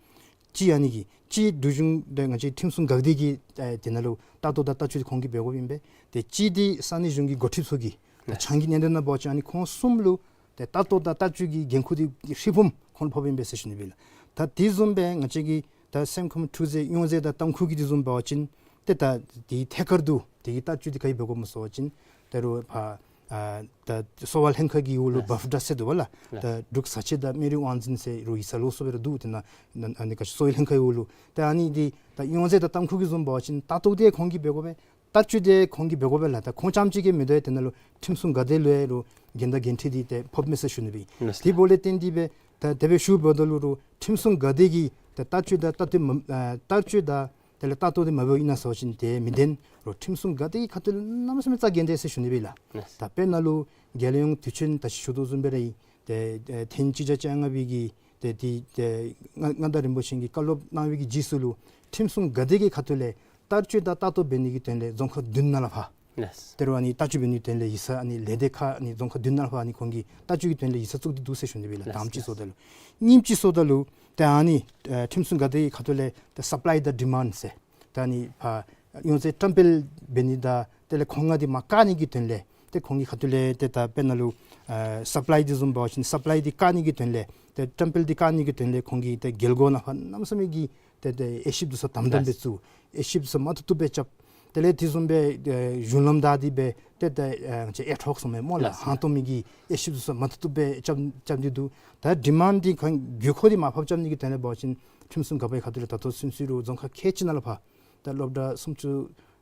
སྤྱི་ཨ་ནི་གི་སྤྱི་འབྲུག་གཞུང་དེ་ང་བཅས་ཁྲིམས་སྲུང་འགག་སྡེ་གིས་ཨ་དེ་ནང་ལུ་ལྟ་རྟོག་དང་ལྟ་སྤྱོད་དེ་ཁོང་གིས་འབད་དགོཔ་ཨིན་པས། ཏེ་སྤྱི་དེ་ས་གནས་གཞུང་གི་འགོ་ཁྲིདཔ་ཚུ་གིས། ད་ལགས། ཆང་གི་གནད་དོན་ནང་འབད་བ་ཅིན་ཨ་ནི་ཁོང་གསུམ་ལུ་ཏེ་ལྟ་རྟོག་དང་ལྟ་སྤྱོད་ཀྱི་འགན་ཁུར་དེ་ཧྲིལ་བུམ་ཁོང་ལུ་ཕོགཔ་ཨིན་པས་ཟེར་ཞུ་ནི་སྦེ་ལགས། ད་དེ་བཟུམ་སྦེ་ང་བཅས་ཀྱི་ད་སེམས་ཁམས་འཁྲུག་རྩོད་གཡོ་རྫས་དང་ཏམ་ཁུ་གི་དེ་བཟུམ་འབད་བ་ཅིན་ཏེ་ད་དེའི་ཐད་ཀར་དུ་དེ་གི་ལྟ་སྤྱོད་དེ་ག་ཡི་འབད་དགོཔ་སྨོ་ཟེར་བ་ཅིན་ད་རུང་ཕར་ཨ་ད་གསོ་བ་ལྷན་ཁག་གི་འོག་ལུ། ལགས། བཱཕ་ཌ་ཟེར་འདུག་པ་ལགས། ལགས། ད་འབྲུག་བཟའ་ཆས་དང་སྨན་རིགས་དབང་འཛིན་ཟེར་རུང་ཡིག་ཚང་ལོགས་སུ་སྦེ་ར་འདུག། དེ་ནང་ཨ་ནི་ག་ཅི་གསོ་བའི་ལྷན་ཁག་གི་འོག་ལུ། ད་ཨ་ནི་དེ་ད་གཡོ་རྫས་དང་ཏམ་ཁུ་གི་བཟུམ་འབད་བ་ཅིན་ལྟ་རྟོག་དེ་ཁོང་གིས་འབད་དགོ་པས། ལྟ་སྤྱོད་དེ་ཁོང་གིས་འབད་དགོ་པས་ལགས། ད་ཁོང་རྐྱངམ་གཅིག་གིས་མི་དོ་བས། དེ་ནང་ལུ་ཁྲིམས་སྲུང་འགག་སྡེ་ལུ་ཡང་རུང་འགན་དང་འགན་འཁྲི་དེ་ཏེ་ཕོགཔ་མས་ཟེར་ཞུ་ནི་སྦེ། ལགས། དེ་འབདཝ་ལས་བརྟེན་ཏེ་སྦེ་ད་དེ་སྦེ་ཞུཝ་ད་ལུ་རུང་ཁྲིམས་སྲུང་འགག་སྡེ་གིས་ད་ལྟ་སྤྱོད་དང་ལྟ་རྟོག་མ་ཨ་ལྟ་སྤྱོད་དང་དེ་ལས་ལྟ་རྟོག་དེ་མ་འབདཝ་ཨིན་ན་ཟེར་བ་ཅིན་དེ་མི་བདེན། རུང་ཁྲིམས་སྲུང་འགག་སྡེ་གི་ཁ་ཐུག་ལས་གནམ་མེད་ས་མེད་རྩ་འགེངས་དེས་ཟེར་ཞུ་ནི་སྦེ་ལགས། ལགས། ད་དཔེར་ན་ལུ་རྒྱལ་ཡོངས་དུས་ཆེན་ད་ཅི་ཞུ་དོ་བཟུམ་སྦེ་ར་ཨིན། ཏེ་ཏེ་ཐེངས་གཅིག་བརྒྱ་བཅོ་ལྔ་པའི་གི་ཏེ་དེ་ཏེ་མངའ་མངའ་བདག་རིན་པོ་ཆེ་གིས་བཀའ་སློབ་གནང་བའི་གི་རྗེས་སུ་ལུ་ཁྲིམས་སྲུང་འགག་སྡེ་གི་ཁ་ཐུག་ལས་ལྟ་སྤྱོད་དང་ལྟ་རྟོག་འབད་ནི་གི་དོན་ལས་རྫོང་ཁག་བདུན་ནང་ལས་ཕར། ལགས། ད་རུང་ཨ་ནི་ལྟ་སྤྱོད་འབད་ནི་གི་དོན་ལས་ཡིག་ཚང་ཨ་ནི་ལས་སྡེ་ཁག་ཨ་ནི་རྫོང་ཁག་བདུན་ནང་ལས་ཕར་ཨ་ནི་ཁོང་གིས་ལྟ་སྤྱོད་ཀྱི་དོན་ལས་ཡིག་ཚང་བཙུགས་ཏེ་འདུག་ཟེར་ཞུ་ནི་སྦེ་ལགས། ལགས། དང་པ་ཅིག་སོངམ་ད་ལུ། གཉིས་པ་ཅིག་སོངམ་ད་ལུ་ཏེ་ཨ་ནི་ཨ་ཁྲིམས་སྲུང་འགག་སྡེ་གི་ཁ་ཐུག་ལས་ཏེ་སབ་ལའི་དང་ཌི་མཱནཌ་ཟེར། ད་ཨ་ནི་ཕར་གཡོ་རྫས་བཀྲམ་སྤེལ་འབད་ནི་དང་དེ་ལས་མཁོ་མངགས་དེ་མར་བཀག་ནི་གི་དོན་ལས་ཏེ་ཁོང་གི་ཁ་ཐུག་ལས་ཏེ་ད་དཔེར་ན་ལུ་ཨ་སབ་ལའི་དེ་བཟུམ་འབད་བ་ཅིན་སབ་ལའི་དེ་བཀག་ནི་གི་དོན་ལས་ཏེ་བཀྲམ་སྤེལ་དེ་བཀག་ནི་གི་དོན་ལས་ཁོང་གིས་ཏེ་རྒྱལ་སྒོ་ནང་ཕར་གནམ་མེད་ས་མེད་ཀྱི་ཏེ་ཏེ་དབྱེ་ཞིབ་དེ་ཚུ་དམ་དམ་སྦེ་བཙུགས། དབྱེ་ཞིབ་དེ་ཚུ་མ་བཏུབ་བཏུབ་སྦེ་རྐྱབ། དེ་ལས་དེ་བཟུམ་སྦེ་ཨེ་གཞུང་ལམ་བདའ་སྟེ་སྦེ་ཏེ་ཏེ་ཨེ་ང་བཅས་ཨེཌ་ཧོག་ཟེར་མི་སྨོ་ལགས། ལགས། ཧང་སྟོང་མི་གི་དབྱེ་ཞིབ་དེ་ཚུ་མ་བཏུབ་བཏུབ་སྦེ་རྐྱབ་རྐྱབ་སྟེ་འདུག། ད་ཌི་མཱནཌ་དེ་གང་དགོས་མཁོ་དེ་མར་ཕབ་རྐྱབ་ནི་གི་དོན་ལས་འབད་བ་ཅིན་ཁྲིམས་སྲུང་འགག་པའི་ཁ་ཐུག་ལས་ད་ལྟོ་ཚུན་ཚོད་རུང་རྫོང་ཁག་ཁལ་གཅིག་ནང་ལས་ཕར་ད་སློབ་གྲྭ་སུམ་ཅུ་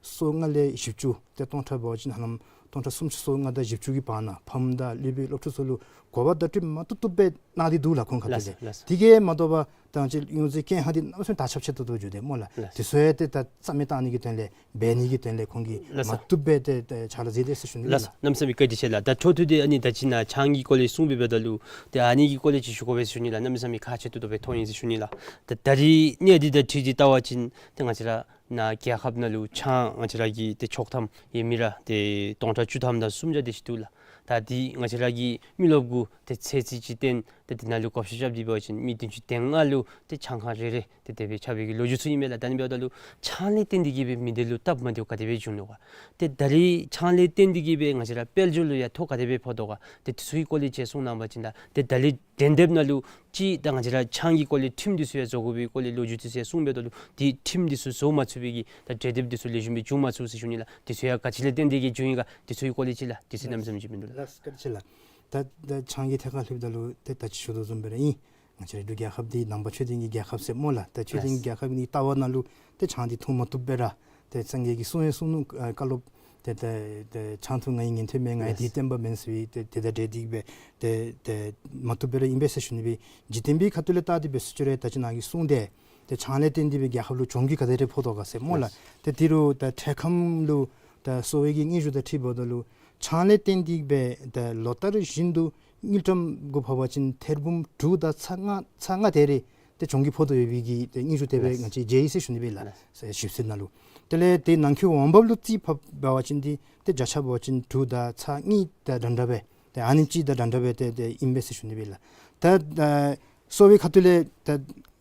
སོ་ལྔ་ལས་བཞི་བཅུ་ཏེ་སྟོང་ཕྲག་འབད་བ་ཅིན་ཧ་ལམ་སྟོང་ཕྲག་སུམ་ཅུ་སོ་ལྔ་དང་བཞི་བཅུ་གི་བར་ན་ཕམ་དང་སློབ་དཔོན་སློབ་ཕྲུག་ཚུ་ལུ་གོ་བ་བརྡ་སྤྲོད་མ་བཏུབ་བཏུབ་སྦེ་གནང་སྟེ་འདུག་ལགས་ཁོང་ཁ་ཐུག་ལས། ལགས་ལགས། དེ་གིས་མ་གཏོགས་པ་ད་ང་བཅས་གཡོ་རྫས་ཀྱི་ཧང་དེ་གནམ་མེད་ས་མེད་དར་ཁྱབ་ཆེ་ཏོག་ཏོ་འགྱོ་དེས་སྨོ་ལགས། ལགས། དེ་ཚུ་ཡང་ཏེ་ད་རྩ་མེད་བཏང་ནི་གི་དོན་ལས་འབད་ནི་གི་དོན་ལས་ཁོང་གིས་ལགས་སོ། མ་བཏུབ་སྦེ་ཏེ་ཏེ་ཕྱག་ལཱ་མཛད་དེས་ཟེར་ཞུ་ནི་ལགས་སོ། ལགས། གནམ་མེད་ས་མེད་བཀའ་དྲིན་ཆེ་ལགས། ད་འཕྲོ་མཐུད་དེ་ཨ་ནི་ད་ཅི་ནཱ་ཆང་གི་སྐོར་ལས་གསུངས་པའི་འབདཝ་ད་ལུ་ཏེ་ཨ་ནི་གི་སྐོར་ལས་ཅིག་ཞུ་དགོ་པས་ཟེར་ཞུ་ནི་ལགས། གནམ་མེད་ས་མེད་ཁག་ཆེ་ཏོག་ཏོ་སྦེ་མཐོང་ཡི་ཟེར་ཞུ་ནི་ལགས། ད་ད་རིས་གནས་འདི་དང་འཁྲིལ་ཏེ་བལྟ་བ་ཅིན་ཏེ་ང་བཅས་ར་ནཱ་རྒྱལ་ཁབ་ནང་ལུ་ཆང་ང་བཅས་ར་གི་ཏེ་ཆོག་ཐམ་ཡོད་མི་ར་ཏེ་སྟོང་ཕྲག་བཅུ་ཐམ་དང་སུམ་བརྒྱ་དེ་ཅིག་འདུག་ལགས། ད་འདི་ང་བཅས་ར་གི་མི་རློབས་གུ་ཏེ་ཚོད་རྩིས་ཅིག་བཏོན་ཏེ་དེ་ནང་ལུ་བགོ་བཤའ་རྐྱབ་སྟེ་འབད་བ་ཅིན་མི་བདུན་ཅུ་དོན་ལྔ་ལུ་ཏེ་ཆང་ཁང་རེ་རེ་ཏེ་དེ་སྦེ་ཆགས་པའི་གི་ལོ་རྒྱུས་ཚུ་ཨིན་མས་ལགས། ད་ཨ་ནི་འབདཝ་ད་ལུ་ཆང་ལས་བརྟེན་ཏེ་གིས་སྦེ་མི་སྡེ་ལུ་སྟབས་མ་བདེཝ་ག་དེ་སྦེ་བྱུང་ནུག་ག། ཏེ་ད་རིས་ཆང་ལས་བརྟེན་ཏེ་གིས་སྦེ་ང་བཅས་ར་དཔལ་འབྱོར་ལུ་ཡང་ཐོ་ག་དེ་སྦེ་ཕོག་དོ་ག། ཏེ་དེ་ཚུ་གི་སྐོར་ལས་ཅིག་གསུང་གནང་བ་ཅིན་ད་ཏེ་ད་རིས་གྲོས་འདེབས་ནང་ལུ་ཅིག་ད་ང་བཅས་ར་ཆང་གི་སྐོར་ལས་ཁྲིམས་འདི་ཚུ་ཡང་བཟོ་དགོ་པའི་སྐོར་ལས་ལོ་རྒྱུས་འདི་ཚུ་ཡང་གསུངས་པའི་འོག་ལུ་ཏེ་ཁྲིམས་འདི་ཚུ་བཟོ་མ་ཚུགས་པའི་གི་ད་གྲོས་འདེབས་འདི་ཚུ་ལེགས་ཤོམ་སྦེ་འབྱུང་མ་ཚུགས་ཟེར་ཞུ་ནི་ལགས། འདི་ཚུ་ཡང་ག་ཅི་ལས་བརྟེན་ཏེ་གིས་བྱུང་ཡི་ག། འདི་ཚུ་གི་སྐོར་ལས་ཅིག་ལགས། དུས་ཚོད་གནམ་མེད་ས་མེད་ཅིག་མིན་འདུག་ལགས། ལགས་བཀའ་དྲིན་ཆེ་ལགས། ད་ད་ཆང་གི་ཐད་ཁར་ལྷོདཔ་ད་ལུ་ཏེ་ད་ཅི་ཞུ་དོ་བཟུམ་སྦེ་ར་ཨིན། ང་བཅས་ར་འབྲུག་རྒྱལ་ཁབ་འདི་ནང་པ་ཆོས་ལྡན་གྱི་རྒྱལ་ཁབ་ཟེར་སྨོ་ལགས། ད་ཆོས་ལྡན་གྱི་རྒྱལ་ཁབ་ནི་ལྟ་བ་ནང་ལུ་ཏེ་ཆང་འདི་འཐུང་མ་བཏུབ་སྦེ་ར་ཏེ་སངས་རྒྱས་ཀྱིས་གསུངས་ཡང་གསུངས་ནུག། ཨ་བཀའ་སློབ་ཏེ་ཏེ་ཏེ་ཆང་འཐུང་ང་ཡི་ཉན་ཐོས་མེད། ང་ཡི་དེའི་བསྟན་པ་མེན་ཟེར་བའི་ཏེ་ཏེ་ད་འདྲ་དེ་སྦེ་ཏེ་ཏེ་མ་བཏུབ་སྦེ་ར་ཨིན་པས་ཟེར་ཞུ་ནི་སྦེ། འཇིག་རྟེན་པའི་ཁ་ཐུག་ལས་བལྟ་སྟེ་འབད་ཟེར་ཅི་རུང་ད་ཅི་ནཱ་གིས་གསུངས་ཏེ་ཏེ་ཆང་ལས་བརྟེན་ཏེ་སྦེ་རྒྱལ་ཁབ་ལུ་གྱོང་གུད་ག་དེ་རེ་ཕོག་དོ་ག་ཟེར་སྨོ་ལགས། ཏེ་དེ་རུང་ད་འཕྲལ་ཁམས་ལུ་ད་གསོ་བའི་གི་དངོས་གཞི་དང་འཁྲིལ་འབདཝ་ད་ལུ་ཆང་ལས་བརྟེན་ཏེ་སྦེ་ད་ལོ་ལྟར་བཞིན་དུ་དངུལ་ཀྲམ་གུ་ཕབ་པ་ཅིན་ཐེར་འབུམ་དྲུག་དང་ཚག་ལྔ་ཚག་ལྔ་དེ་རེ་ཏེ་གྱོང་གུད་ཕོག་དོ་ཡོད་པའི་གི་ཏེ་དངོས་གཞི་དེ་སྦེ་ང་བཅས་མཇལ་ཡི་ཟེར་ཞུ་ནི་སྦེ་ལགས། ཞིབ་འཚོལ་ནང་ལུ། དེ་ལས་ཏེ་ནང་འཁོད་འོང་འབབ་ལུ་རྩིས་ཕབ་འབད་བ་ཅིན་ཏེ་ཏེ་བརྒྱ་ཆ་འབད་བ་ཅིན་དྲུག་དང་ཚག་གཉིས་དང་འདྲ་འདྲ་སྦེ་ཏེ་ཨ་ནེམ་ཅིག་དང་འདྲ་འདྲ་སྦེ་ཏེ་ཏེ་ཨིན་པས་ཟེར་ཞུ་ནི་སྦེ་ལགས། ད་ད་གསོ་བའི་ཁ་ཐུག་ལས་ད་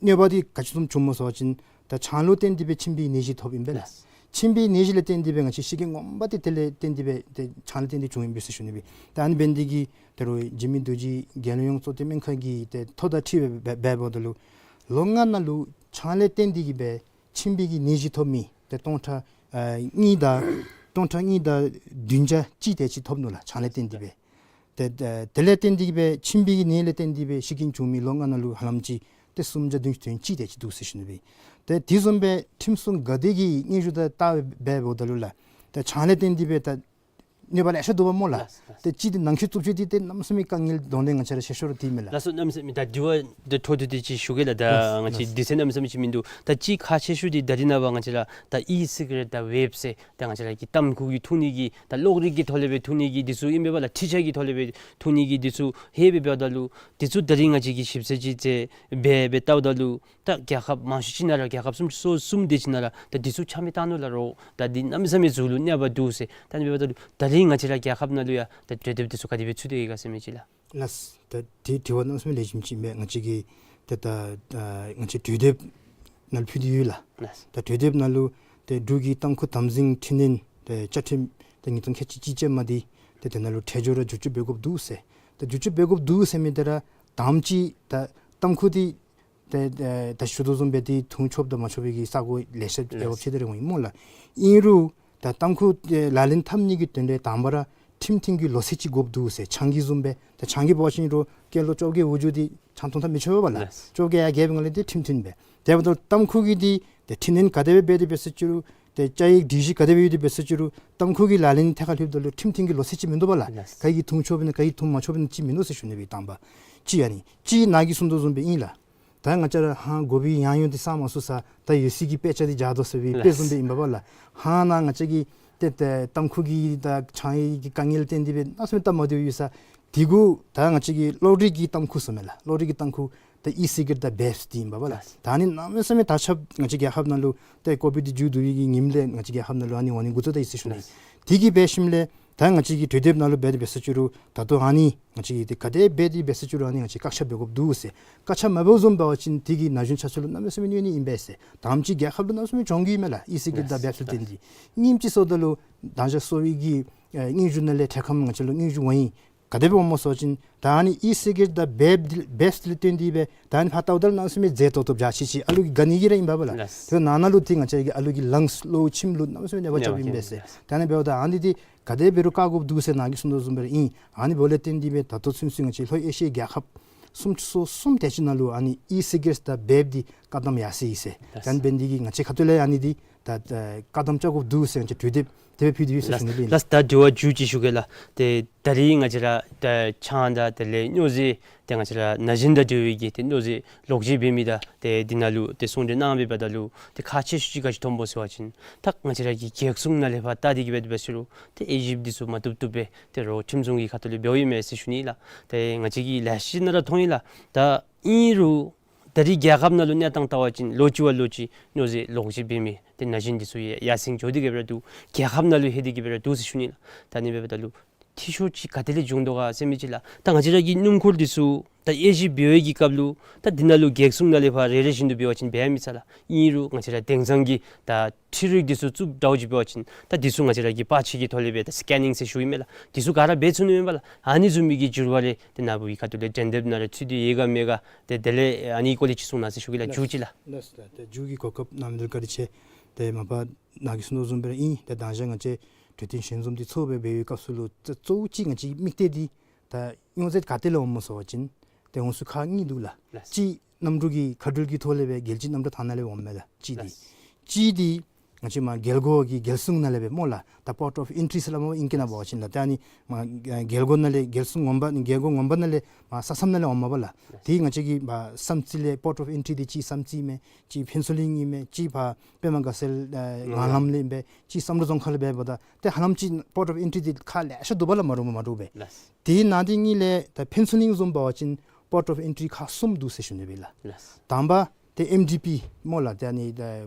གནོད་པ་འདི་ག་ཅི་བཟུམ་བྱུངམ་སྨོ་ཟེར་བ་ཅིན་ད་ཆང་ལུ་བརྟེན་ཏེ་སྦེ་མཆིན་པའི་ནད་གཞི་ཐོབ་ཨིན་པས་ལགས། ལགས། མཆིན་པའི་ནད་གཞི་ལས་བརྟེན་ཏེ་སྦེ་ང་བཅས་ཤི་རྐྱེན་ངོ་མ་འདི་དེ་ལས་བརྟེན་ཏེ་སྦེ་ཏེ་ཆང་ལས་བརྟེན་ཏེ་བྱུངམ་ཨིན་པས་ཟེར་ཞུ་ནི་སྦེ། ད་ཨ་ནི་འབད་ནི་འདི་གིས་ད་རུང་འཇིགས་མེད་རྡོ་རྗེ་རྒྱལ་ཡོངས་གཙོ་བསྟེན་སྨན་ཁང་གི་ཏེ་ཐོ་དང་འཁྲིལ་སྦེ་འབད་འབདཝ་ད་ལུ་ལོ་ལྔ་ནང་ལུ་ཆང་ལས་བརྟེན་ཏེ་གིས་སྦེ་མཆིན་པའི་གི་ནད་གཞི་ཐོབ་མི་ཏེ་སྟོང་ཕྲག་ཨ་གཉིས་དང་སྟོང་ཕྲག་གཉིས་དང་བདུན་བརྒྱ་གཅིག་དེ་ཅིག་ཐོབ་ནུག་ལགས། ཆང་ལས་བརྟེན་ཏེ་སྦེ། ཏེ་ཏེ་དེ་ལས་བརྟེན་ཏེ་གིས་སྦེ་མཆིན་པའི་གི་ནད་ལས་བརྟེན་ཏེ་སྦེ་ཤི་རྐྱེན་བྱུང་མི་ལོ་ལྔ་ནང་ལུ་ཧ་ལམ་ཅིག་ཏེ་སུམ་བརྒྱ་བདུན་ཅུ་དོན་གཅིག་དེ་ཅིག་འདུག་ཟེར་ཞུ་ནི་སྦེ། ཏེ་དེ་བཟུམ་སྦེ་ཁྲིམས་སྲུང་འགག་སྡེ་གི་དངོས་གཞི་དང་བལྟ་སྦེ་འབདཝ་ད་ལུ་ལགས། ཏེ་ཆང་ལས་བརྟེན་ཏེ་སྦེ་ད་གནོད་པ་ལེ་ཤ་འདུག་པ་སྨོ་ལགས། ལགས། ཏེ་གཅིག་འདི་ནང་འཁོད་རྩུབ་སྤྱོད་འདི་ཏེ་གནམ་མེད་ས་མེད་དཀའ་ངལ་གདོང་ལེན་ང་བཅས་ར་ཤེས་ཤོར་འདི་མས་ལགས། ལགས་སོ། གནམ་མེད་ས་མེད་ད་དྲི་བ་འདི་འཕྲོ་མཐུད་དེ་ཅིག་ཞུ་གེ་ལགས། ད་ལགས་ང་བཅས་ལགས་དུས་ཚོད་གནམ་མེད་ས་མེད་ཅིག་མིན་འདུག། ད་ཅིག་ཁག་ཆེ་ཤོས་འདི་ད་རིས་ནངས་པ་ང་བཅས་ར་ད་ཨི་སི་ག་རེཊ་དང་ཝེབ་ཟེར་ད་ང་བཅས་ར་གི་ཏམ་ཁུ་གི་འཐུང་ནི་གི་ད་གློག་རིག་གི་ཐོག་ལས་སྦེ་འཐུང་ནི་གི་འདི་ཚུ་ཨིན་པས་པ་ལགས། འཕྲུལ་ཆས་ཀྱི་ཐོག་ལས་སྦེ་འཐུང་ནི་གི་འདི་ཚུ་ལྷོད་སྦེ་འབདཝ་ད་ལུ་འདི་ཚུ་ད་རིས་ང་བཅས་ཀྱིས་ཞིབ་འཚོལ་ཅིག་མཛད་སྦེ་འབད་བལྟཝ་ད་ལུ་ད་རྒྱལ་ཁབ་མང་ཤོས་ཅིག་ནང་ར་རྒྱལ་ཁབ་སུམ་ཅུ་སོ་གསུམ་དེ་ཅིག་ནང་ར་ད་འདི་ཚུ་ཆ་མེད་བཏང་ནུག་ལགས། རོགས་ད་འདི་གནམ་མེད་ས་མེད་གཟུགས་ལུ་གནོད་པ་འདུག་ཟེར། ད་ཨ་ནི་འབདཝ་ད་ལུ་ད་ ཏེ་ང་བཅས་ར་རྒྱལ་ཁབ་ནང་ལུ་ཡང་ད་གྲོས་འདེབས་འདི་ཚུ་ག་དེ་སྦེ་ཚུད་དེ་ཡོད་ག་ཟེར་མི་ཅིག་ལགས། ལགས། ད་དེ་དྲི་བ་གནམ་མེད་ས་མེད་ལེགས་ཤོམ་ཅིག་ཨིན་པས། ང་བཅས་ཀྱིས་ད་ད་ཨ་ང་བཅས་གྲོས་འདེབས་ནང་ལུ་ཕུལ་ཏེ་ཡོད་ལགས། ལགས། ད་གྲོས་འདེབས་ནང་ལུ་ཏེ་འབྲུག་གི་ཏམ་ཁུ་དམ་འཛིན་འཕྲི་སྣོན་ཏེ་བཅའ་ཁྲིམས་ཏེ་ཉིས་སྟོང་ཁལ་གཅིག་གཅིག་ཅན་མ་འདི་ཏེ་དེ་ནང་ལུ་ཁྲལ་སྦྱོར་ར་བསྒྱུར་བཅོས་འབད་དགོཔ་འདུག་ཟེར། ད་བསྒྱུར་བཅོས་འབད་དགོཔ་འདུག་ཟེར་མི་འདི་ར་དང་པ་ཅིག་ད་ཏམ་ཁུ་འདི་ཏེ་ད་ད་ཞུ་དོ་བཟུམ་སྦེ་ཏེ་འཐུང་ཆོགཔ་དང་མ་ཆོག་པའི་གི་ས་གོ་ལེ་ཤ་ཡོདཔ་ལགས། ཆེ་དེ་ར་འོང་ཡི་སྨོ་ལགས། ཨིན་རུང་ད་ཏམ་ཁུ་ཏེ་ལག་ལེན་འཐབ་ནི་གི་དོན་ལས་དང་པ་ར་ཁྲིམས་མཐུན་གྱི་ལོ་ཚད་ཅིག་དགོཔ་འདུག་ཟེར། ཆང་གི་བཟུམ་སྦེ་ད་ཆང་གི་འབད་བ་ཅིན་རུང་སྐྱེས་ལོ་བཅོ་བརྒྱད་འོག་འགྱོ་སྟེ་ཆང་འཐུང་ཐབས་མི་ཆོག་པས་ལགས། ལགས། བཅོ་བརྒྱད་ཡར་བརྒལ་བའི་སྒང་ལས་ཏེ་ཁྲིམས་མཐུན་སྦེ། དེ་འབདཝ་ད་ཏམ་ཁུ་གི་འདི་ཏེ་འཕྲི་སྣོན་ག་དེ་སྦེ་འབད་དེ་འབད་ཟེར་ཅི་རུང་ཏེ་བཅའ་ཡིག་སྒྲིག་གཞི་ག་དེ་སྦེ་ཡོད་དེ་འབད་ཟེར་ཅི་རུང་ཏམ་ཁུ་གི་ལག་ལེན་ཐད་ཁར་ལྷོདཔ་ད་ལུ་ཁྲིམས་མཐུན་གྱི་ལོ་ཚད་ཅིག་མིན་འདུག་པས་ལགས། ལགས། ག་གིས་འཐུང་ཆོག་པས་ན་ག་གིས་འཐུང་མ་ཆོག་པས་ན་ཅིག་མིན་འདུག་ཟེར་ཞུ་ནི་སྦེ། དང་པ་ཅིག་ཨ་ནི་ཅིག་ནཱ་གིས་གསུངས་དོ་བཟུམ་སྦེ་ཨིན་ལགས། ད་ང་བཅས་ར་ཧང་དགོ་པའི་ཡང་ཡོན་འདི་བསགས་མ་ཚུགས་ས་ད་ཡོད་སའི་གི་དཔེ་ཆ་འདི་བཞག་དོ་ཟེར་བའི་དཔེ་བཟུམ་སྦེ་ཨིན་པས་ལགས། ཧང་ནཱ་ང་བཅས་ཀྱིས་ཏེ་ཏེ་ཏམ་ཁུ་གི་དང་ཆང་གི་དཀའ་ངལ་བརྟེན་ཏེ་སྦེ་གནམ་མེད་ས་མེད་སྟབས་མ་བདེཝ་ཡོད་ས་འདི་གུ་ད་ང་བཅས་ཀྱི་གློག་རིག་གི་ཏམ་ཁུ་ཟེར་མས་ལགས། གློག་རིག་གི་ཏམ་ཁུ་ད་ཨི་སི་གེཊ་དང་བེབས་འདི་ཨིན་པས་ལགས། ལགས། ད་ཨ་ནི་གནམ་མེད་ས་མེད་དར་ཁྱབ་ང་བཅས་རྒྱལ་ཁབ་ནང་ལུ་ཏེ་ཀོ་བིཌ་འདི་མཇུག་བསྡུ་བའི་གི་ཉིནམ་ལས་ང་བཅས་རྒྱལ་ཁབ་ནང་ལུ་ཨ་ནི་འོང་ནི་འགོ་བཙུགས་ད་ཡི་ཟེར་ཞུ་ནི། ལགས། དེ་གིས་འབད་ཞིནམ་ལས་ད་ང་བཅས་ཀྱིས་གྲོས་འདེབས་ནང་ལུ་འབད་དེ་འབད་ཟེར་ཅི་རུང་ད་ལྟོ་ཨ་ནི་ང་བཅས་ཀྱིས་ཏེ་ག་དེ་འབད་དེ་འབད་ཟེར་ཅི་རུང་ཨ་ནི་ང་བཅས་བཀག་ཆ་འབད་དགོཔ་འདུག་ཟེར། བཀག་ཆ་མ་འབད་བཟུམ་འབད་བ་ཅིན་དེ་གིས་ན་གཞོན་ཆ་ཚང་ལུ་གནམ་མེད་ས་མེད་གནོད་ནི་ཨིན་པས་ཟེར། དང་པ་ཅིག་རྒྱལ་ཁབ་ལུ་གནམ་མེད་ས་མེད་གྱོང་གུད་ཡོད་མས་ལགས། ཨི་སི་གེཊ་དང་བེབས་ལུ་བརྟེན་ཏེ། གཉིས་པ་ཅིག་སོངམ་ད་ལུ་དང་ཞག་གསོ་བའི་གི་ཨེ་སྙན་ཞུ་ནང་ལས་འཕྲལ་ཁམས་ང་བཅས་ལུ་སྙན་ཞུ་འོང་ཡི། ག་དེ་སྦེ་འོངམ་སྨོ་ཟེར་བ་ཅིན་ད་ཨ་ནི་ཨི་སི་གེཊ་དང་བེབས་འདི་བེབས་འདི་ལུ་བརྟེན་ཏེ་སྦེ་ད་ཨ་ནི་ཕར་བལྟཝ་ད་ལུ་གནམ་མེད་ས་མེད་རྫས་ཏོག་ཏོ་འཇའ་ཆི་ཆི་ཨ་ལུ་གིས་དགའ་ནི་གི་ར་ཨིན་པས་ལགས། ལགས། དེ་ནང་ན་ལུ་ཏེ་ང་བཅས་ཀྱི་ཨ་ལུ་གི་ལངས་གློ་བའི་ཁྱིམ་ལུ་གནམ་མེད་ས་མེད་གནོད་པ་རྐྱབ་ཨིན་པས་ཟེར། ལགས། ད་ཨ་ནི་འབདཝ་ད་ཨ་ནི་འདི་ག་དེ་འབད་རུང་བཀག་དགོཔ་འདུག་ཟེར་ནཱ་གིས་གསུངས་དོ་བཟུམ་སྦེ་ར་ཨིན། ཨ་ནི་འབདཝ་ལས་བརྟེན་ཏེ་སྦེ་ད་ལྟོ་ཚུན་ཚོད་ང་བཅས་ལྷོ་ཨེ་ཤི་ཡའི་རྒྱལ་ཁབ་སུམ་ཅུ་སོ་གསུམ་དེ་ཅིག་ནང་ལུ་ཨ་ནི་ཨི་སི་གེཊ་དང་བེབས་འདི་བཀག་དམ་ཡར་སོ་ཡི་ཟེར། ལགས། ད་ཨ་ནི་འབད་ནི་འདི་གིས་ང་བཅས་ཁ་ཐུག་ལས་ཨ་ནི་འདི་ད་ད་བཀག་དམ་རྐྱབ་དགོཔ་འདུག་ཟེར་ང་བཅས་གྲོས་འདེབས་དེ་སྦེ་ཕུལ་ཏེ་ཡོད་ཟེར་ཞུ་ནི་ཨིན། ལགས། ད་དྲི་བ་མཇུག་ཅིག་ཞུ་གེ་ལགས། ཏེ་ད་རིས་ང་བཅས་ར་ད་ཆང་དང་དེ་ལས་སྨྱོ་རྫས་ཏེ་ང་བཅས་ར་ན་གཞོན་དང་འབྲེལ་བའི་གི་ཏེ་སྨྱོ་རྫས་ལོག་སྤྱོད་འབད་མི་དང་ཏེ་འདི་ནང་ལུ་ཏེ་གསུང་གྲོས་གནང་སྦེ་འབདཝ་ད་ལུ་ཏེ་ཁག་ཆེ་ཤོས་ཅིག་ག་ཅི་མཐོངམ་སྨོ་ཟེར་བ་ཅིན་ད་ང་བཅས་ར་གི་རྒྱལ་སྲུང་ནང་ལས་ཕར་བལྟ་སྟེ་གིས་འབད་དེ་འབད་ཟེར་རུང་ཏེ་དབྱེ་ཞིབ་འདི་ཚུ་མ་བཏུབ་བཏུབ་སྦེ་ཏེ་རོགས་ཁྲིམས་སྲུང་གི་ཁ་ཐུག་ལས་འབདཝ་ཨིན་མས་ཟེར་ཞུ་ནི་ལགས། ཏེ་ང་བཅས་ཀྱིས་ལེ་ཤ་ཅིག་ནང་ར་མཐོང་ཡི་ལགས། ད་ཨིན་རུང་ད་རིས་རྒྱལ་ཁབ་ནང་ལུ་གནས་སྟངས་བལྟ་བ་ཅིན་ལོ་གཅིག་བ་ལོ་གཅིག་སྨྱོ་རྫས་ལོག་སྤྱོད་འབད་མི་ཏེ་ན་གཞོན་འདི་ཚུ་ཡར་སེང་འགྱོ་སྟེ་གིས་འབད་ར་འདུག། རྒྱལ་ཁབ་ནང་ལུ་ལྷོད་དེ་གིས་འབད་ར་འདུག་ཟེར་ཞུ་ནི་ལགས། ད་ཨ་ནི་འབདཝ་ད་ལུ་འཐུས་ཤོར་ཅིག་ག་ཏེ་ལས་བྱུང་དོ་ག་ཟེར་མི་ཅིག་ལགས། ད་ང་བཅས་ར་གི་སྣུམ་འཁོར་འདི་ཚུ་ད་དབྱེ་ཞིབ་འབད་བའི་གི་སྐབས་ལུ་ད་འདི་ནང་ལུ་རྒྱལ་སྲུང་ནང་ལས་ཕར་རེ་རེ་བཞིན་དུ་འབད་བ་ཅིན་འབད་མི་ཚར་ལགས། ཨིན་རུང་ང་བཅས་ར་དེང་སང་གི་ད་འཕྲུལ་རིག་འདི་ཚུ་བཙུགས་འདྲཝ་ཅིག་འབད་བ་ཅིན་ད་འདི་ཚུ་ང་བཅས་ར་གིས་པར་ཆས་ཀྱི་ཐོག་ལས་སྦེ་ད་སི་ཀེ་ནིང་ཟེར་ཞུཝ་ཨིན་མས་ལགས། འདི་ཚུ་ག་ར་འབད་ཚུགས་ནི་མས་པ་ལགས། ཨ་ནི་བཟུམ་མའི་གི་འགྱུར་བ་རེ་ཏེ་ནཱ་བུ་གི་ཁ་ཐུག་ལས་གྲོས་འདེབས་ནང་ར་ཚུད་དེ་ཡོད་ག་མེད་ག་ཏེ་དེ་ལས་ཨ་ནི་སྐོར་ལས་ཅིག་གསུང་གནང་ཟེར་ཞུ་གེ་ལགས། མཇུག་ཅིག་ལགས། ལགས་སོ། ད་མཇུག་གི་གོ་སྐབས་གནང་མི་འདི་ལུ་བཀའ་དྲིན་ཆེ། ཏེ་མ་པ་ནཱ་གིས་གསུངས་དོ་བཟུམ་སྦེ་ར་ཨིན། ཏེ་དང་ཞག་ང་བཅས་གྲོས་བསྟུན་ཞལ་འཛོམས་འདི་ཚོགས་སྦེ་འབད་བའི་སྐབས་སུ་ལུ་ད་གཙོ་བོ་ཅིག་ང་བཅས་དམིགས་གཏད་འདི་ད་སྨྱོ་རྫས་ག་ཏེ་ལས་འོངམ་སྨོ་ཟེར་བ་ཅིན་ཏེ་འོང་ས་ཁག་གཉིས་འདུག་ལགས། ལགས། གཅིག་གནམ་གྲུ་གི་མཁའ་འགྲུལ་གྱི་ཐོག་ལས་སྦེ་རྒྱལ་སྤྱིའི་གནམ་གྲུ་ཐང་ནང་ལས་འོངམ་མས་ལགས། གཅིག་འདི། ལགས། གཅིག་འདི་ང་བཅས་མར་རྒྱལ་སྒོ་གི་རྒྱལ་སྲུང་ནང་ལས་སྦེ་སྨོ་ལགས། ད་པོརཊ་ཨོཕ་ཨེན་ཊི་ཟེར་སླབ་མས་ཨིང་སྐད་ནང་འབད་བ་ཅིན་ལགས། ཏེ་ཨ་ནི་མར་རྒྱལ་སྒོ་ནང་ལས་རྒྱལ་སྲུང་ངོ་མ་རྒྱལ་སྒོ་ངོ་མ་ནང་ལས་མར་ས་མཚམས་ནང་ལས་འོངམ་མས་པ་ལགས། ལགས། ཏེ་ང་བཅས་ཀྱི་མར་བསམ་རྩེ་ལས་པོརཊ་ཨོཕ་ཨེན་ཊི་འདི་གཅིག་བསམ་རྩེ་ཨིན་མས། གཅིག་ཕུན་ཚོགས་གླིང་ཨིན་མས། གཅིག་ཕར་པདྨ་དགའ་ཚལ་ཨེ་ངང་ལམ་ལས་ཨིན་པས། གཅིག་བསམ་གྲུབ་རྫོང་ཁག་ལས་འབདཝ་ད་ཏེ་ཧ་ལམ་ཅིག་པོརཊ་ཨོཕ་ཨེན་ཊི་འདི་ཁག་ལེ་ཤ་འདུག་པ་ལགས། མ་འདྲཝ་མ་འདྲཝ་སྦེ། ལགས། ཏེ་ནང་འདི་གཉིས་ལས་ད་ཕུན་ཚོགས་གླིང་བཟུམ་འབད་བ་ཅིན་པོརཊ་ཨོཕ་ཨེན་ཊི་ཁག་གསུམ་འདུག་ཟེར་ཞུ་ནི་སྦེ་ལགས། ལགས། དང་པ་ཏེ་ཨེམ་ཌི་པི་སྨོ་ལགས། ཏེ་ཨ་ནི་ད་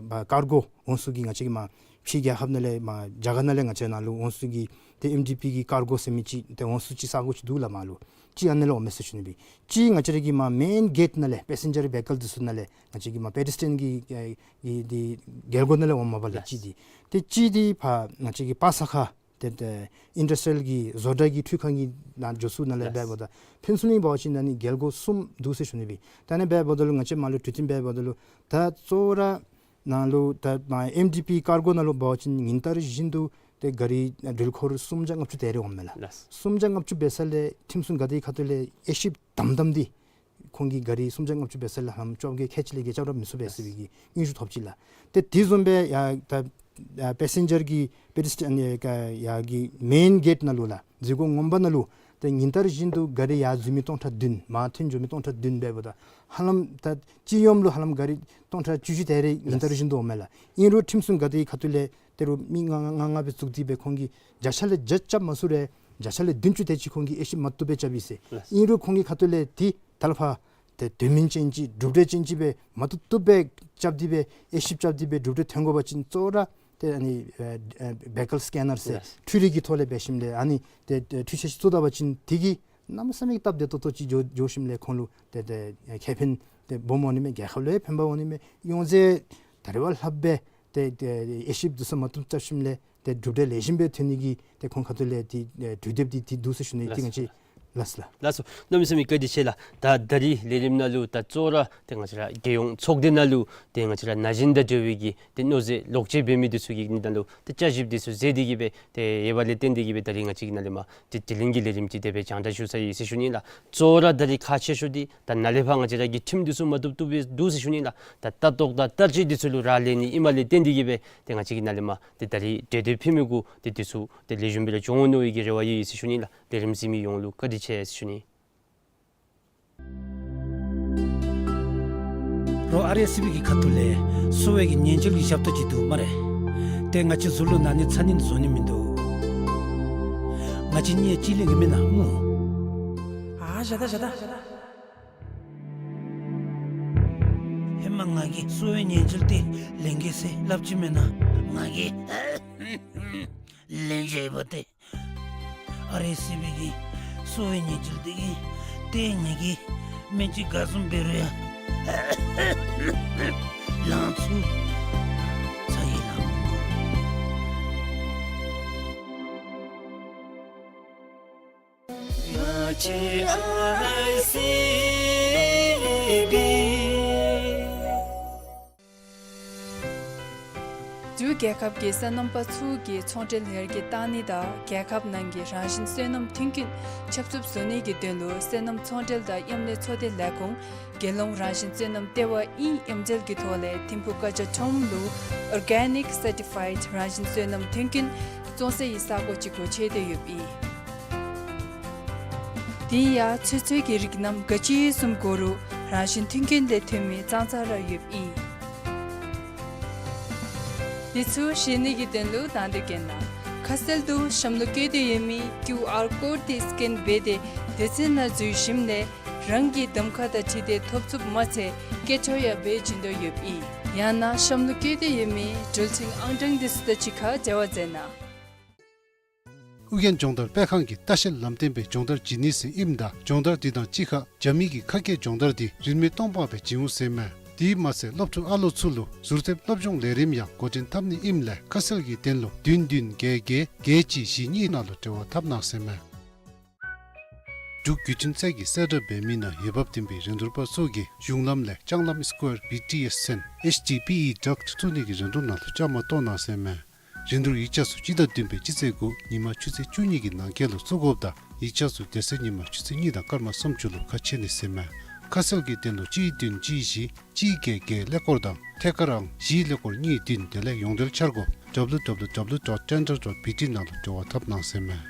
ཀར་གོ་འོང་ས་གི་ང་བཅས་ཀྱི་མར་ཕྱི་རྒྱལ་ཁབ་ནང་ལས་མར་རྒྱ་གར་ནང་ལས་ང་བཅས་ནཱ་ལུ་འོང་ས་གི་ཏེ་ཨེམ་ཌི་པི་གི་ཀར་གོ་ཟེར་མི་ཅིག་ཏེ་འོང་ས་ཅིག་ས་གོ་ཅིག་འདུག་ལགས་མར་ལུ། གཅིག་ཨ་ནཱ་ལས་འོངམ་མས་ཟེར་ཞུ་ནི་སྦེ། གཅིག་ང་བཅས་ར་གི་མར་མེན་གེཊ་ནང་ལས་པེ་སེན་ཇར་བེ་ཧི་ཀལ་འདི་ཚུ་ནང་ལས་ང་བཅས་ཀྱི་མར་པེ་ཌེ་སི་ཊི་རི་ཡན་གྱི་ཨེ་གི་འདི་རྒྱལ་སྒོ་ནང་ལས་འོངམ་མས་པ་ལགས། ལགས། གཅིག་འདི། ཏེ་གཅིག་འདི་ཕར་ང་བཅས་ཀྱི་པ་ས་ཁ་ཏེ་ཏེ་ཨིན་ཌསི་ཊི་རི་ཡལ་གྱི་བཟོ་གྲྭ་གི་འཕྲུལ་ཁང་གི་ནང་འགྱོ་ས་ནང་ལས་ལགས། འབདཝ་ད་ཕུན་ཚོགས་གླིང་འབད་བ་ཅིན་ཨ་ནི་རྒྱལ་སྒོ་གསུམ་འདུག་ཟེར་ཞུ་ནི་སྦེ། ད་ཨ་ནི་འབདཝ་ད་ལུ་ང་བཅས་མར་ལུ་གྲོས་བསྟུན་འབདཝ་ད་ལུ་ད་གཙོ་བོ་ར་ནཱ་ལུ་ད་མར་ཨེམ་ཌི་པི་ཀར་གོ་ནང་ལུ་འབད་བ་ཅིན་ཉིན་ལྟར་བཞིན་དུ་ཏེ་ག་རི་འགྲུལ་འཁོར་སུམ་བརྒྱ་ལྔ་བཅུ་དེ་རེ་འོངམ་མས་ལགས། ལགས། སུམ་བརྒྱ་ལྔ་བཅུ་འབད་ས་ལས་ཁྲིམས་སྲུང་འགག་སྡེའི་ཁ་ཐུག་ལས་དབྱེ་ཞིབ་དམ་དམ་འདི་ཁོང་གིས་ག་རི་སུམ་བརྒྱ་ལྔ་བཅུ་འབད་ས་ལས་ཧ་ལམ་བཅོ་བརྒྱད་ཁལ་གཅིག་ལས་བརྒལ་རྐྱབ་ར་མི་ཚུགས་པས་ཟེར་བའི་གི་སྙན་ཞུ་ཐོབ་ཅི་ལགས། ཏེ་དེ་བཟུམ་སྦེ་ཡར་ད་ཡར་པེ་སེན་ཇར་གྱི་པེ་ཌེ་སི་ཊི་རི་ཡན་ཡར་གྱི་མེན་གེཊ་ནང་ལུ་ལགས། འཛུལ་སྒོ་ངོ་མ་ནང་ལུ་ཏེ་ཉིན་ལྟར་བཞིན་དུ་ག་རི་ཡར་འཛུལ་མི་སྟོང་ཕྲག་བདུན་མར་ཐོན་འགྱོ་མི་སྟོང་ཕྲག་བདུན་འབདཝ་ད་ཧ་ལམ་ད་སྤྱི་ཡོངས་ལུ་ཧ་ལམ་ག་རི་སྟོང་ཕྲག་བཅུ་བཞི་དེ་རེ་ཉིན་ལྟར་བཞིན་དུ་འོངམ་མས་ལགས། ཨིན་རུང་ཁྲིམས་སྲུང་འགག་སྡེའི་ཁ་ཐུག་ལས་ཏེ་རུང་མི་ལྔ་ལྔ་ལྔ་ལྔ་སྦེ་བཙུགས་ཏེ་སྦེ་ཁོང་གིས་བརྒྱ་ཆ་ལས་བརྒྱ་རྐྱབ་མ་ཚུགས་རུང་བརྒྱ་ཆ་ལས་བདུན་ཅུ་དེ་ཅིག་ཁོང་གིས་དབྱེ་ཞིབ་མ་བཏུབ་སྦེ་རྐྱབ་ཡི་ཟེར། ལགས། ཨིན་རུང་ཁོང་གི་ཁ་ཐུག་ལས་ཏེ་ད་ལྟོ་ཕར་ཏེ་དོན་སྨིན་ཅན་ཅིག་གྲུབ་འབྲས་ཅན་ཅིག་སྦེ་མ་བཏུབ་བཏུབ་སྦེ་རྐྱབ་སྟེ་སྦེ་དབྱེ་ཞིབ་རྐྱབ་སྟེ་སྦེ་གྲུབ་འབྲས་ཐོན་དགོ་པ་ཅིན་གཙོ་བོ་ར་ ཏེ་ཨ་ནི་ཨེ་ཨེ་བེ་ཀལ་སི་ཀེ་ནར་ཟེར་ཡེས། འཕྲུལ་རིག་གི་ཐོག་ལས་འབད་ཞིནམ་ལས་ཨ་ནི་ཏེ་ཏེ་འཕྲུལ་ཆས་ཅིག་བཙུགས་ད་པ་ཅིན་དེ་གིས་གནམ་མེད་ས་མེད་སྟབས་བདེ་ཏོག་ཏོ་ཅིག་འགྱོ་འགྱོ་ཞིནམ་ལས་ཁོང་ལུ་ཏེ་ཏེ་ཨེ་ཁེ་ཕན་ཏེ་སྦོམ་འོང་ནི་མས། རྒྱལ་ཁབ་ལུ་ཡང་ཕན་པ་འོང་ནི་མས། ཡོངས་རྫོགས་ད་རེས་བ་ལྷགཔ་སྦེ་ཏེ་ཏེ་དབྱེ་ཞིབ་འདི་ཚུ་མ་བཏུབ་རྐྱབ་ཞིནམ་ལས་ཏེ་གྲུབ་འབྲས་ལེགས་ཤོམ་སྦེ་ཐོན་ནི་གི་ཏེ་ཁོང་ཁ་ཐུག་ལས་ཏེ་ཨེ་གྲོས་འདེབས་འདི་ཏེ་འདུག་ཟེར་ཞུ་ནི། ཏེ་ང་བཅས་ལགས་སོ། ལགས་སོ། གནམ་མེད་ས་མེད་བཀའ་དྲིན་ཆེ་ལགས། ད་ད་རིས་ལས་རིམ་ནང་ལུ་ད་གཙོ་བོ་ར་ཏེ་ང་བཅས་ར་རྒྱལ་ཡོངས་ཚོགས་སྡེ་ནང་ལུ་ཏེ་ང་བཅས་ར་ན་གཞོན་དང་འབྲེལ་བའི་གི་ཏེ་མནོ་ཚད་ལོག་སྤྱོད་འབད་མི་འདི་ཚུ་གི་ནི་ད་ལུ་ཏེ་བསྐྱར་ཞིབ་འདི་ཚུ་མཛད་དེ་གི་སྦེ་ཏེ་ཡོད་པ་ལས་བརྟེན་ཏེ་གི་སྦེ་ད་རིས་ང་བཅས་ཀྱི་ནཱ་ལས་མར་ཏེ་དྲི་ལན་གྱི་ལས་རིམ་ཅིག་དེ་སྦེ་སྦྱང་བརྡར་ཞུ་ས་ཡོད་ཟེར་ཞུ་ནི་ལགས། གཙོ་བོ་ར་ད་རིས་ཁག་ཆེ་ཤོས་འདི་ད་ནཱ་ལས་ཕར་ང་བཅས་ར་གི་ཁྲིམས་འདི་ཚུ་མ་བཏུབ་བཏུབ་སྦེ་འདུག་ཟེར་ཞུ་ནི་ལགས། ད་ལྟ་རྟོག་དང་བསྟར་སྤྱོད་འདི་ཚུ་ལུ་རག་ལས་ནི་ཨིནམ་ལས་བརྟེན་ཏེ་གི་སྦེ་ཏེ་ང་བཅས་ཀྱི་ནཱ་ལས་མར་ཏེ་ད་རིས་གྲོས་འདེབས་ཕུལ་མི་གུ་ཏེ་འདི་ཚུ་ཏེ་ལེགས་ཤོམ་སྦེ་ར་འགྱོ་འོང་མནོ་བའི་གི་རེ་བ་ཡོད་ཟེར་ཞུ་ནི་ལགས། ལས་རིམ་གཟིགས་མི་ཡོངས་ལུ་བཀའ་དྲིན་ཆེ་ཟེར་ཞུ་ནི། རོགས་ཨར་ཨེསི་བི་གི་ཁ་ཐུག་ལས་གསོ་བའི་གི་ཉེན་བཅོལ་གྱི་ཞབས་ཏོག་ཅིག་འདུག་སྨ་རེ། ཏེ་ང་བཅས་ཟུར་ལུ་ནཱ་ནི་འཚོལ་ནི་བཟོ་ནི་མིན་འདུག། ང་བཅས་གཉིས་གཅིག་ལེན་གྱི་མེན་ན་སྨོ། ཨ་བཞག་ད་བཞག་ད། ཧེ་མ་ང་གིས་གསོ་བའི་ཉེན་བཅོལ་འདི་ལེན་གེ་ཟེར་སླབ་ཅི་མེན་ན། ང་གིས་ལེན་བྱས་པ་ཏེ་ཨར་ཨེསི་སི་བི་གི་གསོ་བའི་ཉེན་བཅོལ་འདི་གིས་ཏེ་ངེ་གི་སྨན་ལྕི་ག་བཟུམ་འབད་རུང་ཡང་ལང་ཚུགས་ཚར་ཡི་ལགས། ང་བཅས་ཨར་ཨེསི་བི། འབྲུག་རྒྱལ་ཁབ་ཀྱི་སོ་ནམ་པ་ཚུ་གི་ཚོང་འབྲེལ་ཡར་རྒྱས་གཏང་ནི་དང་རྒྱལ་ཁབ་ནང་གི་རང་བཞིན་སོ་ནམ་མཐུན་རྐྱེན་ཁྱབ་ཚུགསཔ་བཟོ་ནི་གི་དོན་ལུ་སོ་ནམ་ཚོང་འབྲེལ་དང་མཉམ་ལས་ཚོགས་སྡེ་ལས་ཁུངས་རྒྱལ་ཡོངས་རང་བཞིན་སོ་ནམ་ལྟེ་བ་ཨིན་ཨེམ་ཛེལ་གྱི་ཐོག་ལས་ཐིམ་ཕུག་ཀ་ཇ་ཁྲོམ་ལུ་Organic Certified རང་བཞིན་སོ་ནམ་མཐུན་རྐྱེན་བཙོང་སའི་ས་གོ་ཅིག་སྒོ་ཕྱེ་སྟེ་ཡོདཔ་ཨིན། དེ་ཡང་ཚོད་བསྲེ་གི་རིགས་རྣམས་ག་ཅི་བཟུམ་དགོ་རུང་རང་བཞིན་མཐུན་རྐྱེན་ལས་ཐོན་མི་ཙང་ཙང་ར་ཡོདཔ་ཨིན། འདི་ཚུ་བཞེས་ནི་གི་དོན་ལུ་དང་འདོད་མཁན་ནང་ཁ་གསལ་དུ་གཤམ་ལུ་བཀོད་དེ་ཡོད་མི་ཀིའུ་ཨར་ཀོཌ་འདི་སི་ཀེན་འབད་དེ་སྡེ་ཚན་ནང་འཛུལ་ཞིནམ་ལས་རང་གི་གདམ་ཁ་དང་འཁྲིལ་ཏེ་ཐོབ་ཚུགསཔ་མ་ཚད་སྐད་འཕྲོ་ཡང་འབད་བྱིན་དོ་ཡོདཔ་ཨིན། ཡང་ན་གཤམ་ལུ་བཀོད་དེ་ཡོད་མི་འགྲུལ་འཕྲིན་ཨང་གྲངས་འདི་ཚུ་དང་གཅིག་ཁར་འབྲེལ་བ་མཛད་གནང་། ཨོ་རྒྱན་སྦྱོང་བརྡར་སྤེལ་ཁང་གིས་ལྟ་བཤལ་ལམ་སྟོན་པའི་སྦྱོང་བརྡར་བྱིན་ནི་ཟེར་ཨིནམ་ད་སྦྱོང་བརྡར་འདི་དང་གཅིག་ཁར་རྒྱ་མི་གི་ཁ་སྐད་སྦྱོང་བརྡར་འདི་རིན་མེད་སྟོང་པ་སྦེ་བྱིན་འོང་ཟེར་མས། དེ་མ་ཚད་སློབ་ཕྲུག་ཨ་ལོ་ཚུ་ལུ་ཟུར་ཚད་སློབ་སྦྱོང་ལས་རིམ་ཡང་འགོ་འདྲེན་འཐབ་ནི་ཨིནམ་ལས་ཁ་གསལ་གྱི་དོན་ལུ་བདུན་བདུན་བརྒྱད་བརྒྱད་བརྒྱད་གཅིག་བཞི་གཉིས་ནང་ལུ་འབྲེལ་བ་འཐབ་གནང་ཟེར་མས། འབྲུག་བརྒྱུད་འཕྲིན་ཚད་ཀྱིས་གསལ་བསྒྲགས་འབད་མི་ནང་འོས་འབབ་ལྡན་པའི་རིན་བསྡུར་པ་ཚུ་གིས་གཞུང་ལམ་ལས་ལྕང་ལམ་སི་ཀོར་བི་ཊི་ཨེསི་ཚུན་ཨེཆ་ཌི་པི་ཨི་ཌག་བཙུགས་ནི་གི་རིན་བསྡུར་ནང་ལུ་བཅའ་མར་གཏོགས་གནང་ཟེར་མས། རིན་བསྡུར་ཡིག་ཆ་ཚུ་སྤྱི་ཟླ་བདུན་པའི་སྤྱི་ཚེས་དགུ་ཉིན་མ་ཆུ་ཚོད་བཅུ་གཉིས་ཀྱི་ནང་འཁོད་ལུ་བཙུགས་དགོཔ་དང་ཡིག་ཆ་ཚུ་དེ་ཚེ་ཉིན་མ་ཆུ་ཚོད་གཉིས་དང་སྐར་མ་སུམ་ཅུ་ལུ་ཁ་ཕྱེ་ནི་ཟེར་མས། ཁ་གསལ་གྱི་དོན་ལུ་གཅིག་བདུན་གཅིག་བཞི་གཅིག་བརྒྱད་བརྒྱད་ཀླད་ཀོར་དང་ཐད་ཀར་ཨང་གཞིའི་ཀླད་ཀོར་གཉིས་བདུན་དེ་ལས་ཡོངས་འབྲེལ་འཆར་སྒོ་ཌབ་ལུ་ཌབ་ལུ་ཌབ་ལུ་ཌོཊ་ཊེན་ཌར་ཌོཊ་བི་ཊི་ནང་ལུ་འབྲེལ་བ་འཐབ་གནང་ཟེར་མས།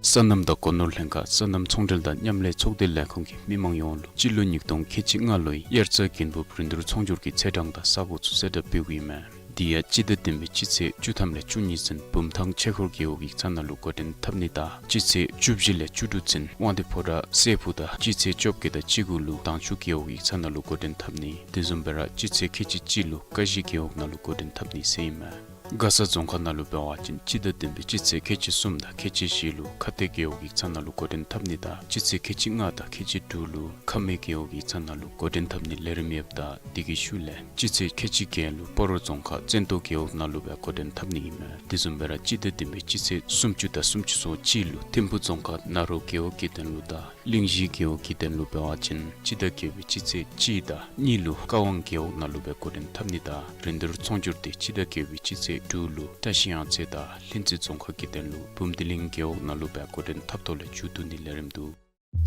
སོ་ནམ་དང་སྒོ་ནོར་ལྷན་ཁག་སོ་ནམ་ཚོང་འབྲེལ་དང་མཉམ་ལས་ཚོགས་སྡེ་ལས་ཁུངས་ཀྱིས་མི་མང་ཡོངས་ལུ་སྤྱི་ལོ་ཉིས་སྟོང་ཁལ་གཅིག་ལྔ་ལོའི་དབྱར་རྩྭ་དགུན་འབུབ་རིན་བསྡུར་ཚོང་སྒྱུར་གྱི་ཚེས་གྲངས་དང་ས་གོ་ཚུ་གསལ་བསྒྲགས་འབདཝ་ཨིན་མས། དེ་ཡང་སྤྱི་ཟླ་བདུན་པའི་སྤྱི་ཚེས་བཅུ་ཐམ་ལས་བཅུ་གཉིས་ཚུན་བུམ་ཐང་ཆོས་འཁོར་རྒེད་འོག་ཡིག་ཚང་ནང་ལུ་འགོ་འདྲེན་འཐབ་ནི་དང་སྤྱི་ཚེས་བཅུ་བཞི་ལས་བཅུ་དྲུག་ཚུན་དབང་འདུས་ཕོ་བྲང་སྲས་ཕུག་དང་སྤྱི་ཚེས་བཅོ་བརྒྱད་དང་བཅུ་དགུ་ལུ་དྭངས་ཆུ་རྒེད་འོག་ཡིག་ཚང་ནང་ལུ་འགོ་འདྲེན་འཐབ་ནི། དེ་བཟུམ་སྦེ་ར་སྤྱི་ཚེས་ཁལ་གཅིག་གཅིག་ལུ་ཀ་གཞི་རྒེད་འོག་ནང་ལུ་འགོ་འདྲེན་འཐབ་ནི་ཟེར་ཨིན་མས། མགར་ས་རྫོང་ཁག་ནང་ལུ་འབད་བ་ཅིན་སྤྱི་ཟླ་བདུན་པའི་སྤྱི་ཚེས་ཁལ་གཅིག་གསུམ་དང་ཁལ་གཅིག་བཞི་ལུ་ཁ་གཏད་རྒེད་འོག་ཡིག་ཚང་ནང་ལུ་འགོ་འདྲེན་འཐབ་ནི་དང་སྤྱི་ཚེས་ཁལ་གཅིག་ལྔ་དང་ཁལ་གཅིག་དྲུག་ལུ་ཁ་སྨད་རྒེད་འོག་ཡིག་ཚང་ནང་ལུ་འགོ་འདྲེན་འཐབ་ནི་ལས་རིམ་ཡོདཔ་ད་དེ་གི་ཤུལ་ལས་སྤྱི་ཚེས་ཁལ་གཅིག་བརྒྱད་ལུ་སྤ་རོ་རྫོང་ཁག་བཙན་ཏོ་རྒེད་འོག་ནང་ལུ་སྦེ་འགོ་འདྲེན་འཐབ་ནི་ཨིན་མས། དེ་བཟུམ་སྦེ་ར་སྤྱི་ཟླ་བདུན་པའི་སྤྱི་ཚེས་སུམ་ཅུ་དང་སུམ་ཅུ་སོ་གཅིག་ལུ་ཐིམ་ཕུག་རྫོང་ཁག་ནཱ་རོ་རྒེད་འོག་གི་དོན་ལུ་དང་གླིང་བཞི་རྒེད་འོག་གི་དོན་ལུ་འབད་བ་ཅིན་སྤྱི་ཟླ་བརྒྱད་པའི་སྤྱི་ཚེས་གཅིག་དང་གཉིས་ལུ་ཀ་ཝང་རྒེད་འོག་ནང་ལུ་སྦེ་འགོ་འདྲེན་འཐབ་ནི་དང་རིན་བསྡུར་ཚོང་སྒྱུར་དེ་སྤྱི་ཟླ་བརྒྱད་པའི་སྤྱི་ཚེས་དྲུག་ལུ་བཀྲ་ཤིས་གཡང་རྩེ་དང་ལྷུན་རྩེ་རྫོང་ཁག་གི་དོན་ལུ་འབུམ་སྡེ་གླིང་རྒེད་འོག་ནང་ལུ་སྦེ་འགོ་འདྲེན་འཐབ་ཐོག་ལས་མཇུག་བསྡུ་ནི་ལས་རིམ་འདུག།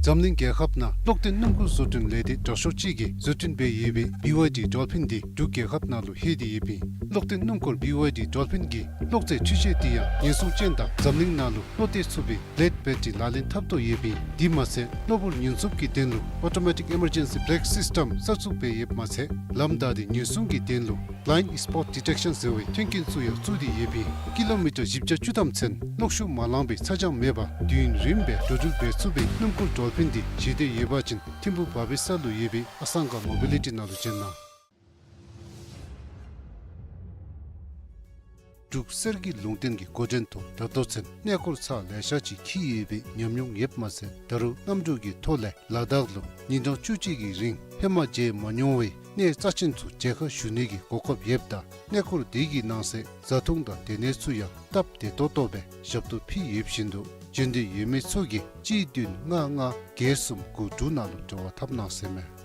འཛམ་གླིང་རྒྱལ་ཁབ་ནང་གློག་ལྡན་སྣུམ་འཁོར་བཟོ་སྐྲུན་ལས་སྡེ་དྲག་ཤོས་ཅིག་གིས་བཟོ་སྐྲུན་འབད་ཡོད་པའི་བི་ཝའི་ཌི་ཌོལ་ཕིན་འདི་འབྲུག་རྒྱལ་ཁབ་ནང་ལུ་ལྷོད་དེ་ཡོདཔ་ཨིན། གློག་ལྡན་སྣུམ་འཁོར་བི་ཝའི་ཌི་ཌོལ་ཕིན་གྱི་གློག་རྫས་འཕྲུལ་ཆས་འདི་ཡང་ཉེན་སྲུང་ཅན་དང་འཛམ་གླིང་ནང་ལུ་བློ་གཏད་ཚུགས་པའི་ལེཌ་བེ་ཊ་རི་ལག་ལེན་འཐབ་ཐོག་ཡོདཔ་ཨིན། དེ་མ་ཚད་གློ་བུར་ཉེན་སྲུང་གི་དོན་ལུ་ཨོ་ཊོ་མེ་ཊིག་ཨི་མར་ཇེན་སི་བེ་རེཀ་སིསི་ཊེམ་གསར་བཙུགས་འབད་ཡོདཔ་མ་ཚད་ལམ་བདའ་སྟེ་ཉེན་སྲུང་གི་དོན་ལུ་བི་ལའིནཌ་སི་པོཊ་ཌི་ཊེག་ཤཱན་ཟེར་བའི་མཐུན་རྐྱེན་ཚུ་ཡང་བཙུགས་ཏེ་ཡོདཔ་ཨིན། ཀི་ལོ་མི་ཊར་བཞི་བརྒྱ་བཅུ་ཐམ་ཚུན་གློག་ཤུགས་མ་ལངས་པའི་ཚ་གྱང་མེད་པར་དུས་ཡུན་རིངམོ་སྦེ་འགྲོ་འགྲུལ་འབད་ཚུགས་པའི་སྣུམ་འཁོར་ཌོལ་ཕིན་འདི་མཇལ་འདོད་ཡོད་པ་ཅིན་ཐིམ་ཕུག་བྷ་བི་ས་ལུ་ཡོད་པའི་ཨ་སང་ག་མོ་བི་ལི་ཊི་ནང་ལུ་བྱོན་གནང་། འབྲུག་གསེར་གྱི་ལུང་བསྟན་གྱི་འགོ་འདྲེན་ཐོག་ད་ལྟོ་ཚུན་གནས་སྐོར་ཚར་ལེ་ཤ་ཅིག་འཁྱིད་ཡོད་པའི་ཉམས་མྱོང་ཡོདཔ་མ་ཚད་ད་རུང་གནམ་གྲུ་གི་ཐོག་ལས་ལ་དྭགས་ལུ་ཉིན་གྲངས་བཅུ་གཅིག་གི་རིང་ཧེ་མ་མཇལ་མ་མྱོང་བའི་གནས་རྩ་ཆེན་ཚུ་མཇལ་ཁ་ཞུ་ནི་གི་གོ་སྐབས་ཡོདཔ་ད་གནས་སྐོར་དེ་གི་ནང་གསེས་བཟའ་འཐུང་དང་སྡོད་གནས་ཚུ་ཡང་སྟབས་བདེ་ཏོག་ཏོ་སྦེ་ཞབས་ཏོག་ཕུལ་ཡོདཔ་བཞིན་དུ་འབྱོན་འདོད་ཡོད་མི་ཚུ་གིས་གཅིག་བདུན་ལྔ་ལྔ་བརྒྱད་གསུམ་དགུ་དྲུག་ནང་ལུ་འབྲེལ་བ་འཐབ་གནང་ཟེར་མས།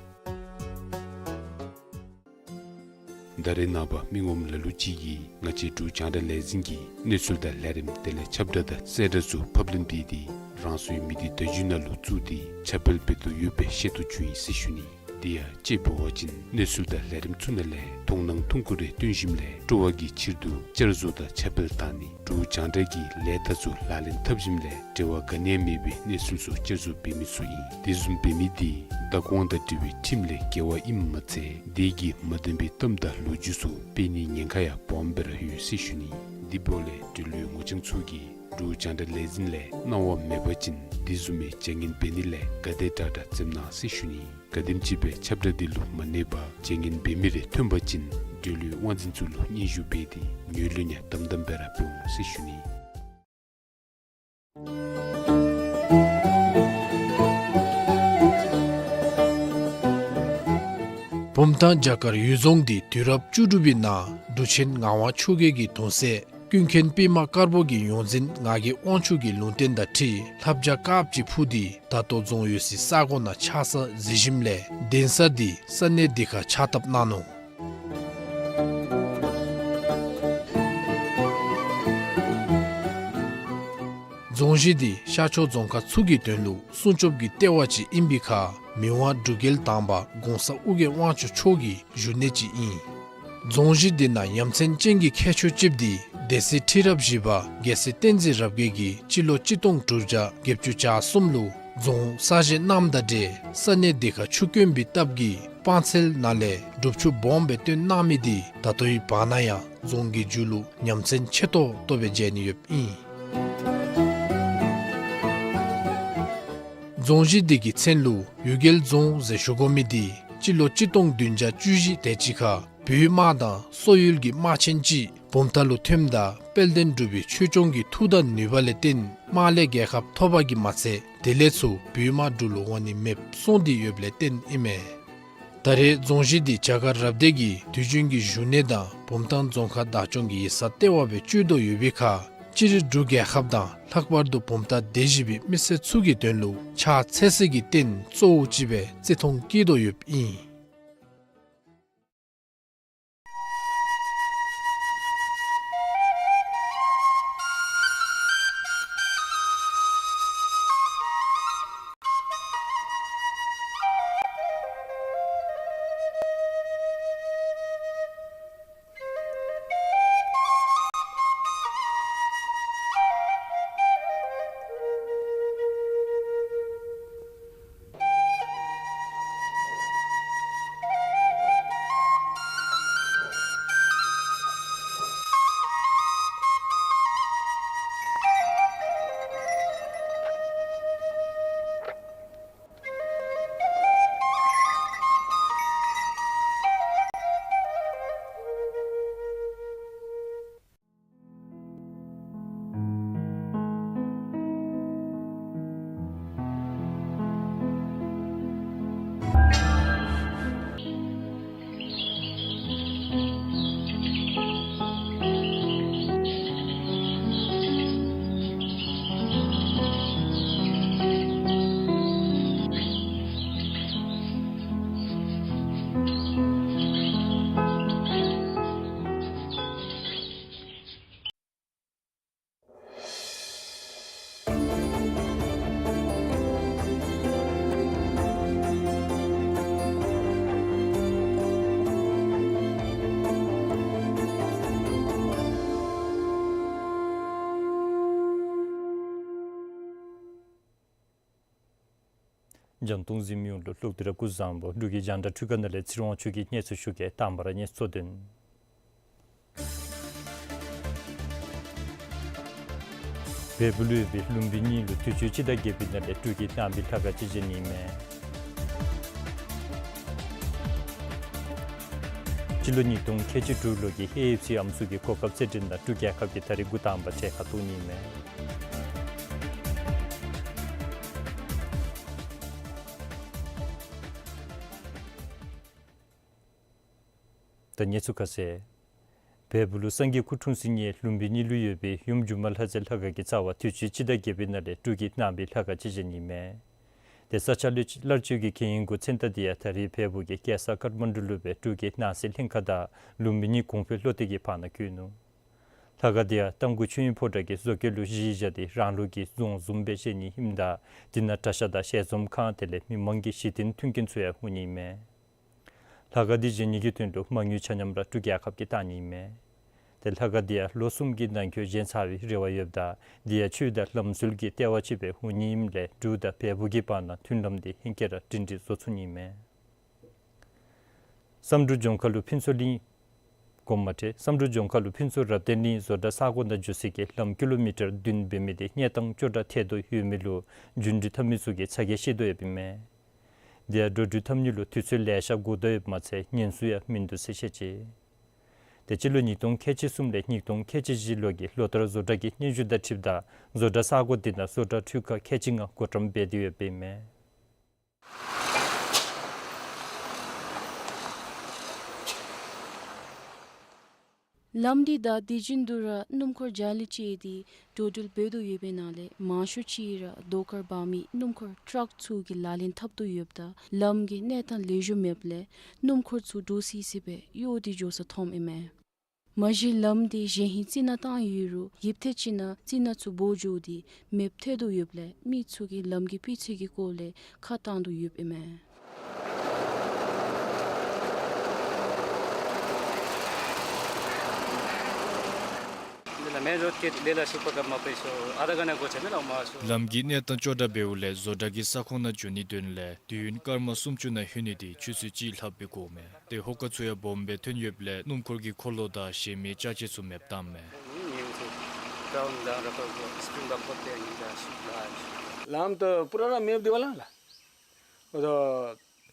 ད་རེས་ནངས་པ་མི་ངོམ་ལ་ལུ་ཅིག་གིས་ང་བཅས་འབྲུག་རྒྱང་བསྒྲགས་ལས་འཛིན་གྱི་གནས་ཚུལ་དང་ལས་རིམ་དེ་ལས་ཁྱབ་བསྒྲགས་དང་གསལ་བསྒྲགས་ཚུ་ཕབ་ལེན་འབད་དེ་རང་སོའི་མི་སྡེ་བརྡ་བརྒྱུད་ནང་ལུ་བཙུགས་ཏེ་ཁྱབ་སྤེལ་འབད་དོ་ཡོདཔ་སྦེ་ཤེས་རྟོགས་བྱུང་ཡི་ཟེར་ཞུ་ནི། དེ་ཡང་དཔྱེ་འབད་བ་ཅིན་གནས་ཚུལ་དང་ལས་རིམ་ཚུ་ནང་ལས་མཐོང་སྣང་ཐུང་ཀུ་རེ་སྟོན་ཞིནམ་ལས་སྤྲོ་བ་གི་ཕྱིར་དུ་བསྐྱར་བཟོ་དང་ཁྱབ་སྤེལ་བཏང་ནི། འབྲུག་རྒྱང་བསྒྲགས་ཀྱིས་ལས་ད་ཚུ་ལག་ལེན་འཐབ་ཞིནམ་ལས་འབྲེལ་བ་ག་ནི་ཡང་མེད་པའི་གནས་ཚུལ་ཚུ་བསྐྱར་བཟོ་འབད་མི་ཚུ་ཨིན། དེ་བཟུམ་འབད་མི་དེ་བདག་དབང་དང་འབྲེལ་བའི་ཁྲིམས་ལས་འགལ་བ་ཨིནམ་མ་ཚད་དེ་གིས་མ་བདེན་པའི་གཏམ་དང་ལོ་རྒྱུས་ཚུ་སྤེལ་ནིའི་ཉེན་ཁ་ཡང་སྦོམ་སྦེ་ར་ཡོད་ཟེར་ཞུ་ནི། དེ་འབདཝ་ལས་འབྲེལ་ཡོད་ངོ་རྐྱང་ཚུ་གིས་འབྲུག་རྒྱང་བསྒྲགས་ལས་འཛིན་ལས་གནང་བ་མེད་པ་ཅིན་དེ་བཟུམ་མའི་བྱ་ངན་འབད་ནི་ལས་ག་དེ་དྲག་དྲག་འཛེམ་གནང་ཟེར་ཞུ་ནི། ག་དེམ་ཅིག་སྦེ་ཁྱབ་བསྒྲགས་དེ་ལུ་མ་གནས་པར་བྱ་ངན་འབད་མི་རེ་ཐོན་པ་ཅིན་འབྲེལ་ཡོད་དབང་འཛིན་ཚུ་ལུ་སྙན་ཞུ་འབད་དེ་ངོས་ལེན་ཡང་དམ་དམ་སྦེ་ར་འབད་འོང་ཟེར་ཞུ་ནི། བུམ་ཐང་བྱ་དཀར་ཡུལ་རྫོང་འདི་དུས་རབས་བཅུ་དྲུག་པའི་ནང་འབྲུག་ཆེན་ངག་དབང་ཆོས་རྒྱལ་གྱི་གདུང་སྲས་ཀུན་མཁྱེན་པདྨ་དཀར་པོ་གི་ཡོངས་འཛིན་ངག་གི་དབང་ཕྱུག་གི་ལུང་བསྟན་དང་འཁྲིལ་ལྷ་བྱ་དཀརཔོ་ཅིག་འཕུར་ཏེ་ད་ལྟོ་རྫོང་ཡོད་སའི་ས་གོ་ནང་ཆགས་ས་གཟིགས་ཞིནམ་ལས་གདན་ས་འདི་ས་གནས་འདི་ཁར་ཕྱག་བཏབ་གནང་ནུག། རྫོང་གཞི་འདི་ཤར་ཕྱོགས་རྫོང་ཁག་ཚུ་གི་དོན་ལུ་སྲུང་སྐྱོབ་ཀྱི་ལྟེ་བ་ཅིག་ཨིན་པའི་ཁར་མི་དབང་འབྲུག་རྒྱལ་དང་པ་གོང་ས་ཨོ་རྒྱན་དབང་ཕྱུག་མཆོག་གི་བཞུགས་གནས་ཅིག་ཨིན། རྫོང་གཞི་འདི་ནང་ཡ་མཚན་ཅན་གྱི་ཁྱད་ཆོས་ཅིག་འདི་སྡེ་སྲིད་ཁྲི་རབས་བཞི་པ་རྒྱལ་སྲས་བསྟན་འཛིན་རབ་རྒྱས་ཀྱིས་སྤྱི་ལོ་གཅིག་སྟོང་དྲུག་བརྒྱ་བརྒྱད་ཅུ་གྱ་གསུམ་ལུ་རྫོང་གསར་བཞེངས་གནངམ་དང་འབྲེལ་ས་གནས་འདི་ཁར་ཆུ་དཀོན་པའི་སྟབས་ཀྱིས་སྤང་ཚལ་ནང་ལས་སྒྲུབ་ཆུ་སྦོམ་སྦེ་བཏོན་གནང་མི་འདི་ད་ལྟོའི་བར་ན་ཡང་རྫོང་གི་མཇུག་ལུ་ཡ་མཚན་ཆེ་ཏོག་ཏོ་སྦེ་མཇལ་ནི་ཡོདཔ་ཨིན། རྫོང་གཞི་འདི་གི་མཚན་ལུ་གཡུལ་རྒྱལ་རྫོང་ཟེར་ཞུ་དགོ་མི་འདི་སྤྱི་ལོ་གཅིག་སྟོང་བདུན་བརྒྱ་བཅུ་བཞི་དེ་ཅིག་ཁར་བོད་དམག་དང་སོག་ཡུལ་གྱི་དམག་ཆེན་ཅིག་བུམ་ཐང་ལུ་ཐོནམ་ད་དཔལ་ལྡན་འབྲུག་པའི་ཆོས་སྐྱོང་གི་མཐུ་དང་ནུས་པ་ལས་བརྟེན་དམག་ལས་རྒྱལ་ཁ་ཐོབ་པ་གིས་མ་ཚད་དེ་ལས་ཚུར་བོད་དམག་འབྲུག་ལུ་འོང་ནི་མེདཔ་སོང་སྟེ་ཡོདཔ་ལས་བརྟེན་ཨིན་མས། ད་རེས་རྫོང་གཞི་འདི་བྱ་དཀར་རབ་སྡེ་གི་དུས་རྒྱུན་གྱི་བཞུགས་གནས་དང་བུམ་ཐང་རྫོང་ཁག་བདག་སྐྱོང་གི་ཡིག་ཚང་ལྟེ་བ་སྦེ་སྤྱོད་དོ་ཡོད་པའི་ཁར་སྤྱིར་འབྲུག་རྒྱལ་ཁབ་དང་ལྷག་པར་དུ་བུམ་ཐང་སྡེ་བཞི་པའི་མི་སེར་ཚུ་གི་དོན་ལུ་ཕྱག་འཚལ་ས་གི་རྟེན་གཙོ་བོ་ཅིག་སྦེ་བརྩི་མཐོང་བསྐྱེད་དོ་ཡོདཔ་ཨིན། འཇམ་ཏོང་གཟིགས་མི་ཡོངས་ལུ་ལོག་སྟེ་ར་སྐུ་གཟུགས་བཟང་པོ། འབྲུག་གི་རྒྱང་བསྒྲགས་འཕྲུལ་ཁང་ནང་ལས་ཚེ་རིང་དབང་ཕྱུག་གིས་སྙན་སེང་ཞུ་གེ། དང་པ་ར་སྙན་གཙོ་དོན། བལ་པོ་ལུ་ཡོད་པའི་ལུམ་བི་ནི་ལུ་དུས་ཅི་ཟླ་བརྒྱད་པའི་ནང་ལས་སྤྲུལ་སྐུ་བསྟན་པའི་ལྷ་ཁང་ཅིག་བཞེངས་ནི་མས། སྤྱི་ལོ་ཉིས་སྟོང་ཁལ་གཅིག་དྲུག་ལོ་གི་ཨེ་ཨེཕ་སི་ཨམ་སྲུ་གི་གོ་སྐབས་རྩེད་འགྲན་ནང་འབྲུག་རྒྱལ་ཁབ་ཀྱིས་ད་རིས་འགོ་དང་པ་གྲལ་ཁར་གཏོགས་ནི་མས། ད་གནས་ཚུལ་ཁ་གསལ། བལ་པོ་ལུ་སངས་རྒྱས་སྐུ་འཁྲུངས་ས་གཉིས་ལུམ་བི་ནི་ལུ་ཡོད་པའི་ཡུམ་སྒྱུ་མ་ལྷ་རྩེ་ལྷ་ཁང་གི་རྩ་བར་དུས་ཅི་སྤྱི་ཟླ་བརྒྱད་པའི་ནང་ལས་འབྲུག་གི་ནང་པའི་ལྷ་ཁང་ཅིག་བཞེངས་ནི་མས། ཏེ་ས་ཆ་ལུ་བླ་མཆོད་ཀྱི་ཁེ་ཡིན་གུ་མཚན་རྟགས་འདི་ཡང་ད་རིས་བལ་པོ་གི་རྒྱལ་ས་ཀཏ་མན་ཌུ་ལུ་སྦེ་འབྲུག་གི་ནང་སྲིད་ལྷན་ཁག་དང་ལུམ་བི་ནི་གོང་འཕེལ་བློ་གཏད་ཀྱི་བར་ན་བཀོད་ནུག། ལྷ་ཁང་འདི་ཡང་རྟ་མགོ་ཆོས་དབྱིངས་ཕོ་བྲང་གི་བཟོ་བཀོད་ལུ་གཞི་བཞག་སྟེ་རང་ལུགས་ཀྱི་རྫོང་བཟུམ་སྦེ་བཞེངས་ནི་ཨིནམ་ད་འདི་ནང་གྲྭ་ཤག་དང་ཞལ་འཛོམས་ཁང་དེ་ལས་མི་མང་གི་གཞི་རྟེན་མཐུན་རྐྱེན་ཚུ་ཡང་འོང་ནི་མས། ལྷ་ཁང་འདི་བཞེངས་ནི་གི་དོན་ལུ་མ་དངུལ་ཆ་མཉམ་ར་འབྲུག་རྒྱལ་ཁབ་ཀྱིས་བཏང་ནི་མས། ཏེ་ལྷ་ཁང་འདི་ཡང་ལོ་གསུམ་གྱི་ནང་འཁོད་བཞེངས་ཚར་བའི་རེ་བ་ཡོདཔ་ད་འདི་ཡང་ཆོས་དང་ལམ་སྲོལ་གྱི་ལྟེ་བ་ཅིག་སྦེ་འོང་ནི་ཨིནམ་ལས་འབྲུག་དང་བལ་པོ་གི་བར་ན་མཐུན་ལམ་འདི་ཧེང་སྐལ་ར་སྒྲིང་སྒྲིང་བཟོ་ཚུགས་ནི་མས། བསམ་གྲུབ་ལྗོངས་མཁར་ལུ་ཕུན་ཚོགས་གླིང་དགོངསམ་མ་ཁྲེལ། བསམ་གྲུབ་ལྗོངས་མཁར་ལུ་ཕུན་ཚོགས་རབ་བརྟན་གླིང་བཟོ་གྲྭ་ས་གོ་ནང་འགྱོ་སའི་ལམ་ཀི་ལོ་མི་ཊར་བདུན་འབད་མི་འདི་གནས་སྟངས་སྐྱོ་དྲགས་ཐལ་དོ་ཡོད་མི་ལུ་རྒྱུན་འགྲུལ་འཐབ་མི་ཚུ་གིས་ཚ་གྱང་བཤད་དོ་ཡོདཔ་ཨིན་མས། འདི་ཡང་འགྲོ་འགྲུལ་འཐབ་ནི་ལུ་དུས་ཚོད་ལེ་ཤ་འགོར་དོ་ཡོདཔ་མ་ཚད་ཉེན་སྲུང་ཡང་མིན་འདུག་ཟེར་བཤད་ཅི། ཏེ་སྤྱི་ལོ་ཉིས་སྟོང་ཁལ་གཅིག་གསུམ་ལས་ཉིས་སྟོང་ཁལ་གཅིག་བཞི་ལོ་གི་ལོ་ལྟར་བཟོ་གྲྭ་གི་སྙན་ཞུ་དང་འཁྲིལཝ་ད་བཟོ་གྲྭ་ས་གོ་འདི་ནང་བཟོ་གྲྭ་འཕྲུལ་ཁང་ཁལ་གཅིག་ལྔ་བགོ་བཀྲམ་འབད་དེ་ཡོདཔ་ཨིན་མས། ལམ་འདི་དང་དེ་བཞིན་དུ་ར་སྣུམ་འཁོར་རྒྱ་ལི་ཅིག་འདི་འགྲོ་འགྲུལ་འབད་དོ་ཡོདཔ་ཨིན་ན་ལས་མང་ཤོས་ཅིག་ར་རྡོ་དཀར་འབག་མི་སྣུམ་འཁོར་ཊཱག་ཚུ་གིས་ལག་ལེན་འཐབ་དོ་ཡོདཔ་ད་ལམ་གྱི་གནས་སྟངས་ལེགས་ཤོམ་མེདཔ་ལས་སྣུམ་འཁོར་ཚུ་འདྲོག་སི་སི་སྦེ་གཡོ་སྟེ་འགྱོ་ས་མཐོངམ་ཨིན་མས། མ་གཞི་ལམ་འདི་གཞེས་ཧིང་རྩི་ནག་བཏང་ཡོད་རུང་ཡུདཔ་ཐེངས་ཅིག་ནང་རྩི་ནག་ཚུ་སྦོ་འགྱོ་སྟེ་མེདཔ་ཐལ་དོ་ཡོདཔ་ལས་མི་ཚུ་གིས་ལམ་གྱི་སྤུས་ཚད་ཀྱི་སྐོར་ལས་ཁ་བཏང་དོ་ཡོདཔ་ཨིན་མས། ལམ་གྱི་གནས་སྟངས་སྐྱོ་དྲགས་འབདཝ་ལས་བཟོ་གྲྭ་གི་ས་ཁོངས་ནང་འགྱོ་ནིའི་དོན་ལས་དུས་ཡུན་སྐར་མ་སུམ་ཅུ་ནང་ལྷོད་ནི་འདི་ཆུ་ཚོད་གཅིག་ལྷགཔ་སྦེ་འགོརཝ་མས། ཏེ་ཧོ་ཀ་ཚུ་ཡང་སྦོམ་སྦེ་ཐོན་ཡོདཔ་ལས་སྣུམ་འཁོར་གྱི་འཁོར་ལོ་དང་གཞན་མི་ཅ་ཆས་ཚུ་མེདཔ་བཏངམ་མས།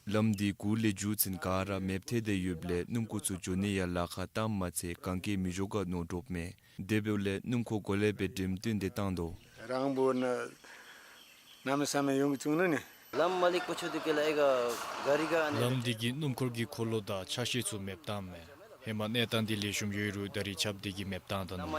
ལམ་འདི་གུ་ལས་མཇུག་ཚུན་ག་ར་མེདཔ་ཐལ་ཏེ་ཡོདཔ་ལས་སྣུམ་འཁོར་ཚུ་འགྱོ་ནི་ཡང་ལཱ་ཁག་བཏངམ་མ་ཚད་གན་རྐྱལ་མི་འགྱོ་ག་མནོ་དོ་ཡོདཔ་མས། དེ་འབདཝ་ལས་སྣུམ་འཁོར་གོ་ལེ་སྦེ་འགྲེམས་སྟོན་འདི་བཏང་དོ། རང་འབོ་ན་གནམ་མེད་ས་མེད་ཡོང་གི་བྱུང་ནུག་ནི། ལམ་འདི་གི་སྣུམ་འཁོར་གྱི་འཁོར་ལོ་དང་ཆ་ཤས་ཚུ་མེདཔ་བཏངམ་མས། ཧེ་མ་གནས་སྟངས་འདི་ལེགས་ཤོམ་ཡོད་རུང་ད་རིས་ཆརཔ་འདི་གིས་མེདཔ་བཏང་ད་ནུག།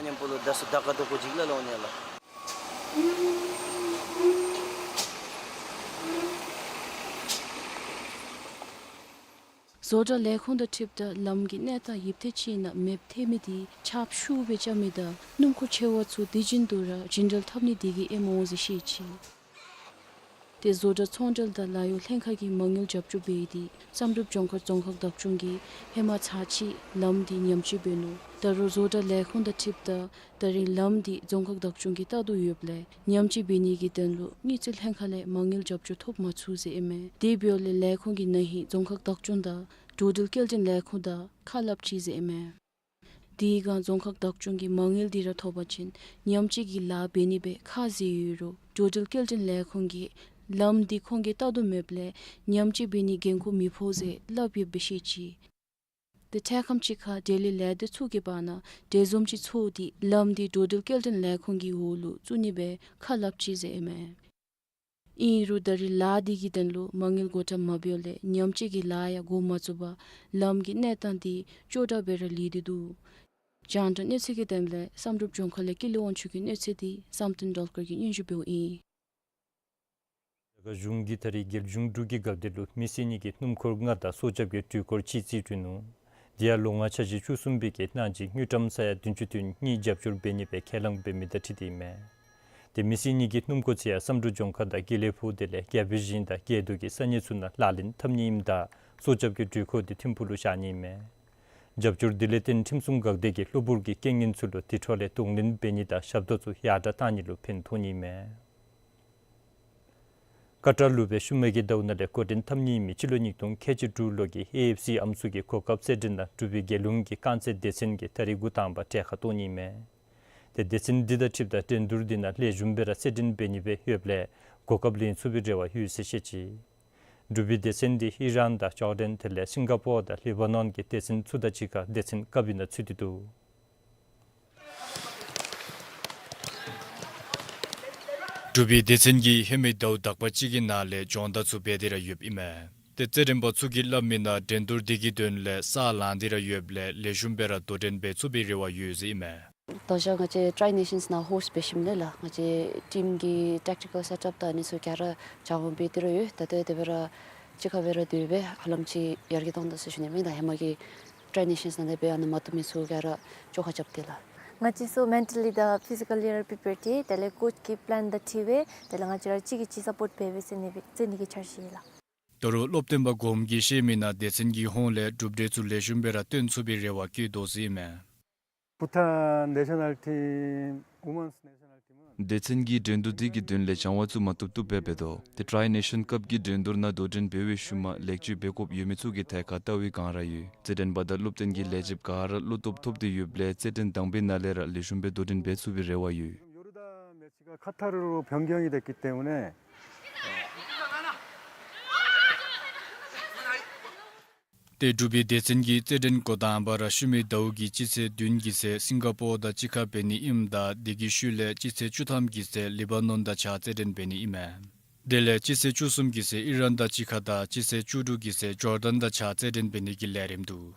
བཟོ་གྲྭ་ལས་ཁུངས་དང་འཁྲིལཝ་ད་ལམ་གྱི་གནས་སྟངས་ཡུདཔ་ཐེངས་ཅིག་ནང་མེདཔ་ཐལ་མི་འདི་ཆརཔ་ཤུགས་སྦེ་རྐྱབ་མི་དང་སྣུམ་འཁོར་ཆེ་བ་ཚུ་དེ་བཞིན་དུ་ར་རྒྱུན་འགྲུལ་འཐབ་ནི་འདི་གིས་ཨིནམ་འོང་ཟེར་བཤད་ཅི། ཏེ་བཟོ་གྲྭ་ཚོང་འབྲེལ་དང་ལཱ་གཡོག་ལྷན་ཁག་གིས་མ་དངུལ་རྒྱབ་སྐྱོར་འབད་དེ་བསམ་གྲུབ་ལྗོངས་མཁར་རྫོང་ཁག་བདག་སྐྱོང་གིས་ཧེ་མ་ཚར་གཅིག་ལམ་འདི་ཉམས་བཅོས་འབད་ནུག། ད་རུང་བཟོ་གྲྭ་ལས་ཁུངས་དང་འཁྲིལཝ་ད་ད་རིས་ལམ་འདི་རྫོང་ཁག་བདག་སྐྱོང་གིས་བལྟ་དོ་ཡོདཔ་ལས་ཉམས་བཅོས་འབད་ནི་གི་དོན་ལུ་དངུལ་རྩིས་ལྷན་ཁག་ལས་མ་དངུལ་རྒྱབ་སྐྱོར་ཐོབ་མ་ཚུགས་ཟེར་ཨིན་མས། དེ་འབདཝ་ལས་ལས་ཁུངས་ཀྱིས་ན་ཧིང་རྫོང་ཁག་བདག་སྐྱོང་དང་འགྲོ་འགྲུལ་སྐྱེལ་འདྲེན་ལས་ཁུངས་དང་ཁ་སླབ་ཅི་ཟེར་ཨིན་མས། དེ་སྒང་རྫོང་ཁག་བདག་སྐྱོང་གིས་མ་དངུལ་འདི་ར་ཐོབ་པ་ཅིན་ཉམས་བཅོས་ཀྱི་ལཱ་འབད་ནི་སྦེ་ཁ་བཟེད་ཡོད་རུང་འགྲོ་འགྲུལ་སྐྱེལ་འདྲེན་ལས་ཁུངས་ཀྱིས་ལམ་འདི་ཁོང་གིས་བལྟ་དོ་མེདཔ་ལས་ཉམས་བཅོས་འབད་ནི་འགན་ཁུར་མི་ཕོག་ཟེར་སླབ་ཡོདཔ་སྦེ་བཤད་ཅི། ཏེ་འཕྲལ་ཁམས་ཅིག་ཁར་འབྲེལ་ཡོད་ལས་སྡེ་ཚུ་གི་བར་ན་འབྲེལ་འཛོམས་ཅིག་ཚོགས་ཏེ་ལམ་འདི་འགྲོ་འགྲུལ་སྐྱེལ་འདྲེན་ལས་ཁུངས་ཀྱི་འོག་ལུ་བཙུགས་ནི་སྦེ་ཁ་སླབ་ཅི་ཟེར་ཨིན་མས། ཨིན་རུང་ད་རིས་ལཱ་འདི་གི་དོན་ལུ་མ་དངུལ་བགོ་བཀྲམ་མ་འབདཝ་ལས་ཉམས་བཅོས་ཀྱི་ལཱ་ཡང་འགོ་མ་བཙུགས་པར་ལམ་གྱི་གནས་སྟངས་འདི་སྐྱོ་དྲགས་སྦེ་ར་ལུས་ཏེ་འདུག། རྒྱང་བསྒྲགས་གནས་ཚུལ་གྱི་དོན་ལས་བསམ་གྲུབ་ལྗོངས་མཁར་ལས་ཀུན་ལེགས་དབང་ཕྱུག་གི་གནས་ཚུལ་འདི་བསམ་གཏན་སྒྲོལ་དཀར་གྱིས་སྙན་ཞུ་འབདཝ་ཨིན། རྒྱ་གར་གཞུང་གིས་ད་རིས་རྒྱལ་གཞུང་འབྲུག་གི་འགག་སྡེ་ལུ་མི་བསད་ནི་གི་སྣུམ་འཁོར་ལྔ་དང་སྲོག་སྐྱབས་ཀྱི་འགྲུལ་འཁོར་གཅིག་རྩིས་སྤྲོད་ནུག། དེ་ཡང་ལོ་ལྔ་འཆར་གཞི་བཅུ་གསུམ་པའི་གི་ནང་གི་དངུལ་ཀྲམ་ས་ཡ་བདུན་ཅུ་དོན་གཉིས་རྒྱབ་སྐྱོར་འབད་ནི་སྦེ་ཁས་བླངས་འབད་མི་དང་འཁྲིལ་ཏེ་ཨིན་མས། ཏེ་མི་བསད་ནི་གི་སྣུམ་འཁོར་ཚུ་ཡང་བསམ་གྲུབ་ལྗོངས་མཁར་དང་དགེ་ལེགས་ཕུག་དེ་ལས་རྒྱལ་པོའི་ཞིང་དང་རྒྱལ་རྡོ་གི་ས་གནས་ཚུ་ནང་ལག་ལེན་འཐབ་ནི་ཨིནམ་ད་སྲོག་སྐྱབས་ཀྱི་འགྲུལ་འཁོར་འདི་ཐིམ་ཕུག་ལུ་བཞག་ནི་ཨིན་མས། རྒྱབ་སྐྱོར་འདི་ལས་བརྟེན་ཁྲིམས་སྲུང་འགག་སྡེ་གིས་གློ་བུར་གྱི་རྐྱེན་ངན་ཚུ་ལུ་དེ་འཕྲོ་ལས་གདོང་ལེན་འབད་ནི་དང་ཞབས་ཏོག་ཚུ་ཡར་དྲགས་གཏང་ནི་ལུ་ཕན་ཐོགས་ནི་ཨིན་མས། ཀ་ཏར་ལུ་སྦེ་ཤུལ་མའི་གི་ཟླཝ་ནང་ལས་འགོ་འདྲེན་འཐབ་ནི་ཨིན་མི་སྤྱི་ལོ་ཉིས་སྟོང་ཁལ་གཅིག་དྲུག་ལོ་གི་ཨེ་ཨེཕ་སི་ཨམ་སྲུ་གི་གོ་སྐབས་རྩེད་འགྲན་ནང་འབྲུག་པའི་རྒྱལ་ཡོངས་ཀྱི་རྐང་རྩེད་སྡེ་ཚན་གྱིས་ད་རིས་འགོ་དང་པ་གྲལ་ཁར་གཏོགས་ནི་ཨིན་མས། ཏེ་སྡེ་ཚན་འདི་དང་འཁྲིལཝ་ད་འགྲན་བསྡུར་འདི་ནང་ལེགས་ཤོམ་སྦེ་ར་རྩེད་འགྲན་འབད་ནི་སྦེ་ཡོདཔ་ལས་གོ་སྐབས་ལེན་ཚུགས་པའི་རེ་བ་ཡོད་ཟེར་བཤད་ཅི། འབྲུག་པའི་སྡེ་ཚན་འདི་ཨི་རན་དང་ཇོར་ཌན་དེ་ལས་སིང་ག་པོར་དང་ལི་བ་ནོན་གྱི་སྡེ་ཚན་ཚུ་དང་གཅིག་ཁར་སྡེ་ཚན་སྐབས་ནང་ཚུད་དེ་འདུག། འབྲུག་པའི་སྡེ་ཚན་གྱིས་ཧེ་མའི་ཟླཝ་དག་པ་ཅིག་གི་ནང་ལས་སྦྱོང་བརྡར་ཚུ་འབད་དེ་ར་ཡོདཔ་ཨིན་མས། ཏེ་རྩེད་འགྲན་པ་ཚུ་གིས་སླབ་མི་ནང་འགྲན་བསྡུར་འདི་གི་དོན་ལས་ས་ལང་སྟེ་ར་ཡོདཔ་ལས་ལེགས་ཤོམ་སྦེ་ར་དོ་འགྲན་འབད་ཚུགས་པའི་རེ་བ་ཡོད་ཟེར་ཨིན་མས། ད་ཆ་ང་བཅས་ཊའི་ནེ་ཤཱནསི་ནང་ཧོསཊ་འབད་ཞིནམ་ལས་ལགས་ང་བཅས་ཊིམ་གྱི་ཊེཀ་ཊི་ཀལ་སེཊ་ཨཔ་དང་ཨ་ནི་ཚུ་ག་ར་སྦྱང་བ་འབད་དེ་ར་ཡོད། ད་ལྟོ་དེ་སྦེ་ར་གཅིག་ཁར་སྦེ་ར་སྡོད་སྦེ་ཧ་ལམ་ཅིག་ཡར་རྒྱས་གཏང་དོ་ཟེར་ཞུ་ནི་མས། ད་ཧེ་མ་གི་ཊའི་ནེ་ཤཱནསི་ནང་ལས་འབད་ཨ་ནི་མ་བཏུབ་མི་ཚུ་ག་ར་བཅོ་ཁ་རྐྱབ་སྟེ་ལགས། ང་བཅས་ཚུ་མེན་ཊ་ལི་དང་ཕི་ཟི་ཀ་ལི་ར་པི་པེར་ཏེ་དེ་ལས་ཀོཆ་གི་པི་ལེན་དང་འཁྲིལ་སྦེ་དེ་ལས་ང་བཅས་ར་གཅིག་གིས་གཅིག་སཔོརཊ་འབད་སྦེ་རྩེད་ནི་སྦེ་རྩེད་ནི་གི་འཆར་གཞི་ཡོད་ལགས། ད་རུང་སློབ་སྟོན་པ་གོངམ་གིས་བཤད་མི་ནང་སྡེ་ཚན་གྱི་ཧོངས་ལས་གྲུབ་འབྲས་ཚུ་ལེགས་ཤོམ་སྦེ་ར་སྟོན་ཚུགས་པའི་རེ་བ་བསྐྱེད་དོ་ཟེར་ཨིན་མས། Bhutan national team, women's national team ཨིན། སྡེ་ཚན་གྱིས་འགྲན་བསྡུར་འདི་གི་དོན་ལས་སྦྱང་བ་ཚུ་མ་བཏུབ་བཏུབ་སྦེ་འབད་དོ། ཏེ་ཊའི་ནེ་ཤཱནསི་ཀབ་ཀྱི་འགྲན་བསྡུར་ནང་དོ་འགྲན་འབད་བའི་ཤུལ་མ་ལེགས་བཅོས་འབད་དགོཔ་ཡོད་མི་ཚུ་གི་ཐད་ཁར་ལྟ་བའི་སྒང་ར་ཡོད། རྩེད་འགྲན་པ་དང་སློབ་སྟོན་གྱི་ལས་བྱེདཔ་ག་ར་བློ་སྟོབས་ཐོབ་སྟེ་ཡོདཔ་ལས་རྩེད་འགྲན་དང་པའི་ནང་ལས་ར་ལེགས་ཤོམ་སྦེ་དོ་འགྲན་འབད་ཚུགས་པའི་རེ་བ་ཡོད། 요르단 매치가 카타르로 변경이 됐기 때문에 ཏེ་འབྲུག་པའི་སྡེ་ཚན་གྱིས་རྩེད་འགྲན་འགོ་དང་པ་ར་ཤུལ་མའི་ཟླཝ་གི་སྤྱི་ཚེས་བདུན་གྱི་ཚེ་སིང་ག་པོར་དང་གཅིག་ཁར་འབད་ནི་ཨིནམ་ད་དེ་གི་ཤུལ་ལས་སྤྱི་ཚེས་བཅུ་ཐམ་གྱི་ཚེ་ལི་བ་ནོན་དང་གཅིག་ཁར་རྩེད་འགྲན་འབད་ནི་ཨིན་མས། དེ་ལས་སྤྱི་ཚེས་བཅུ་གསུམ་གྱི་ཚེ་ཨི་རན་དང་གཅིག་ཁར་དང་སྤྱི་ཚེས་བཅུ་དྲུག་གི་ཚེ་ཇོར་ཌན་དང་གཅིག་ཁར་རྩེད་འགྲན་འབད་ནི་གི་ལས་རིམ་འདུག།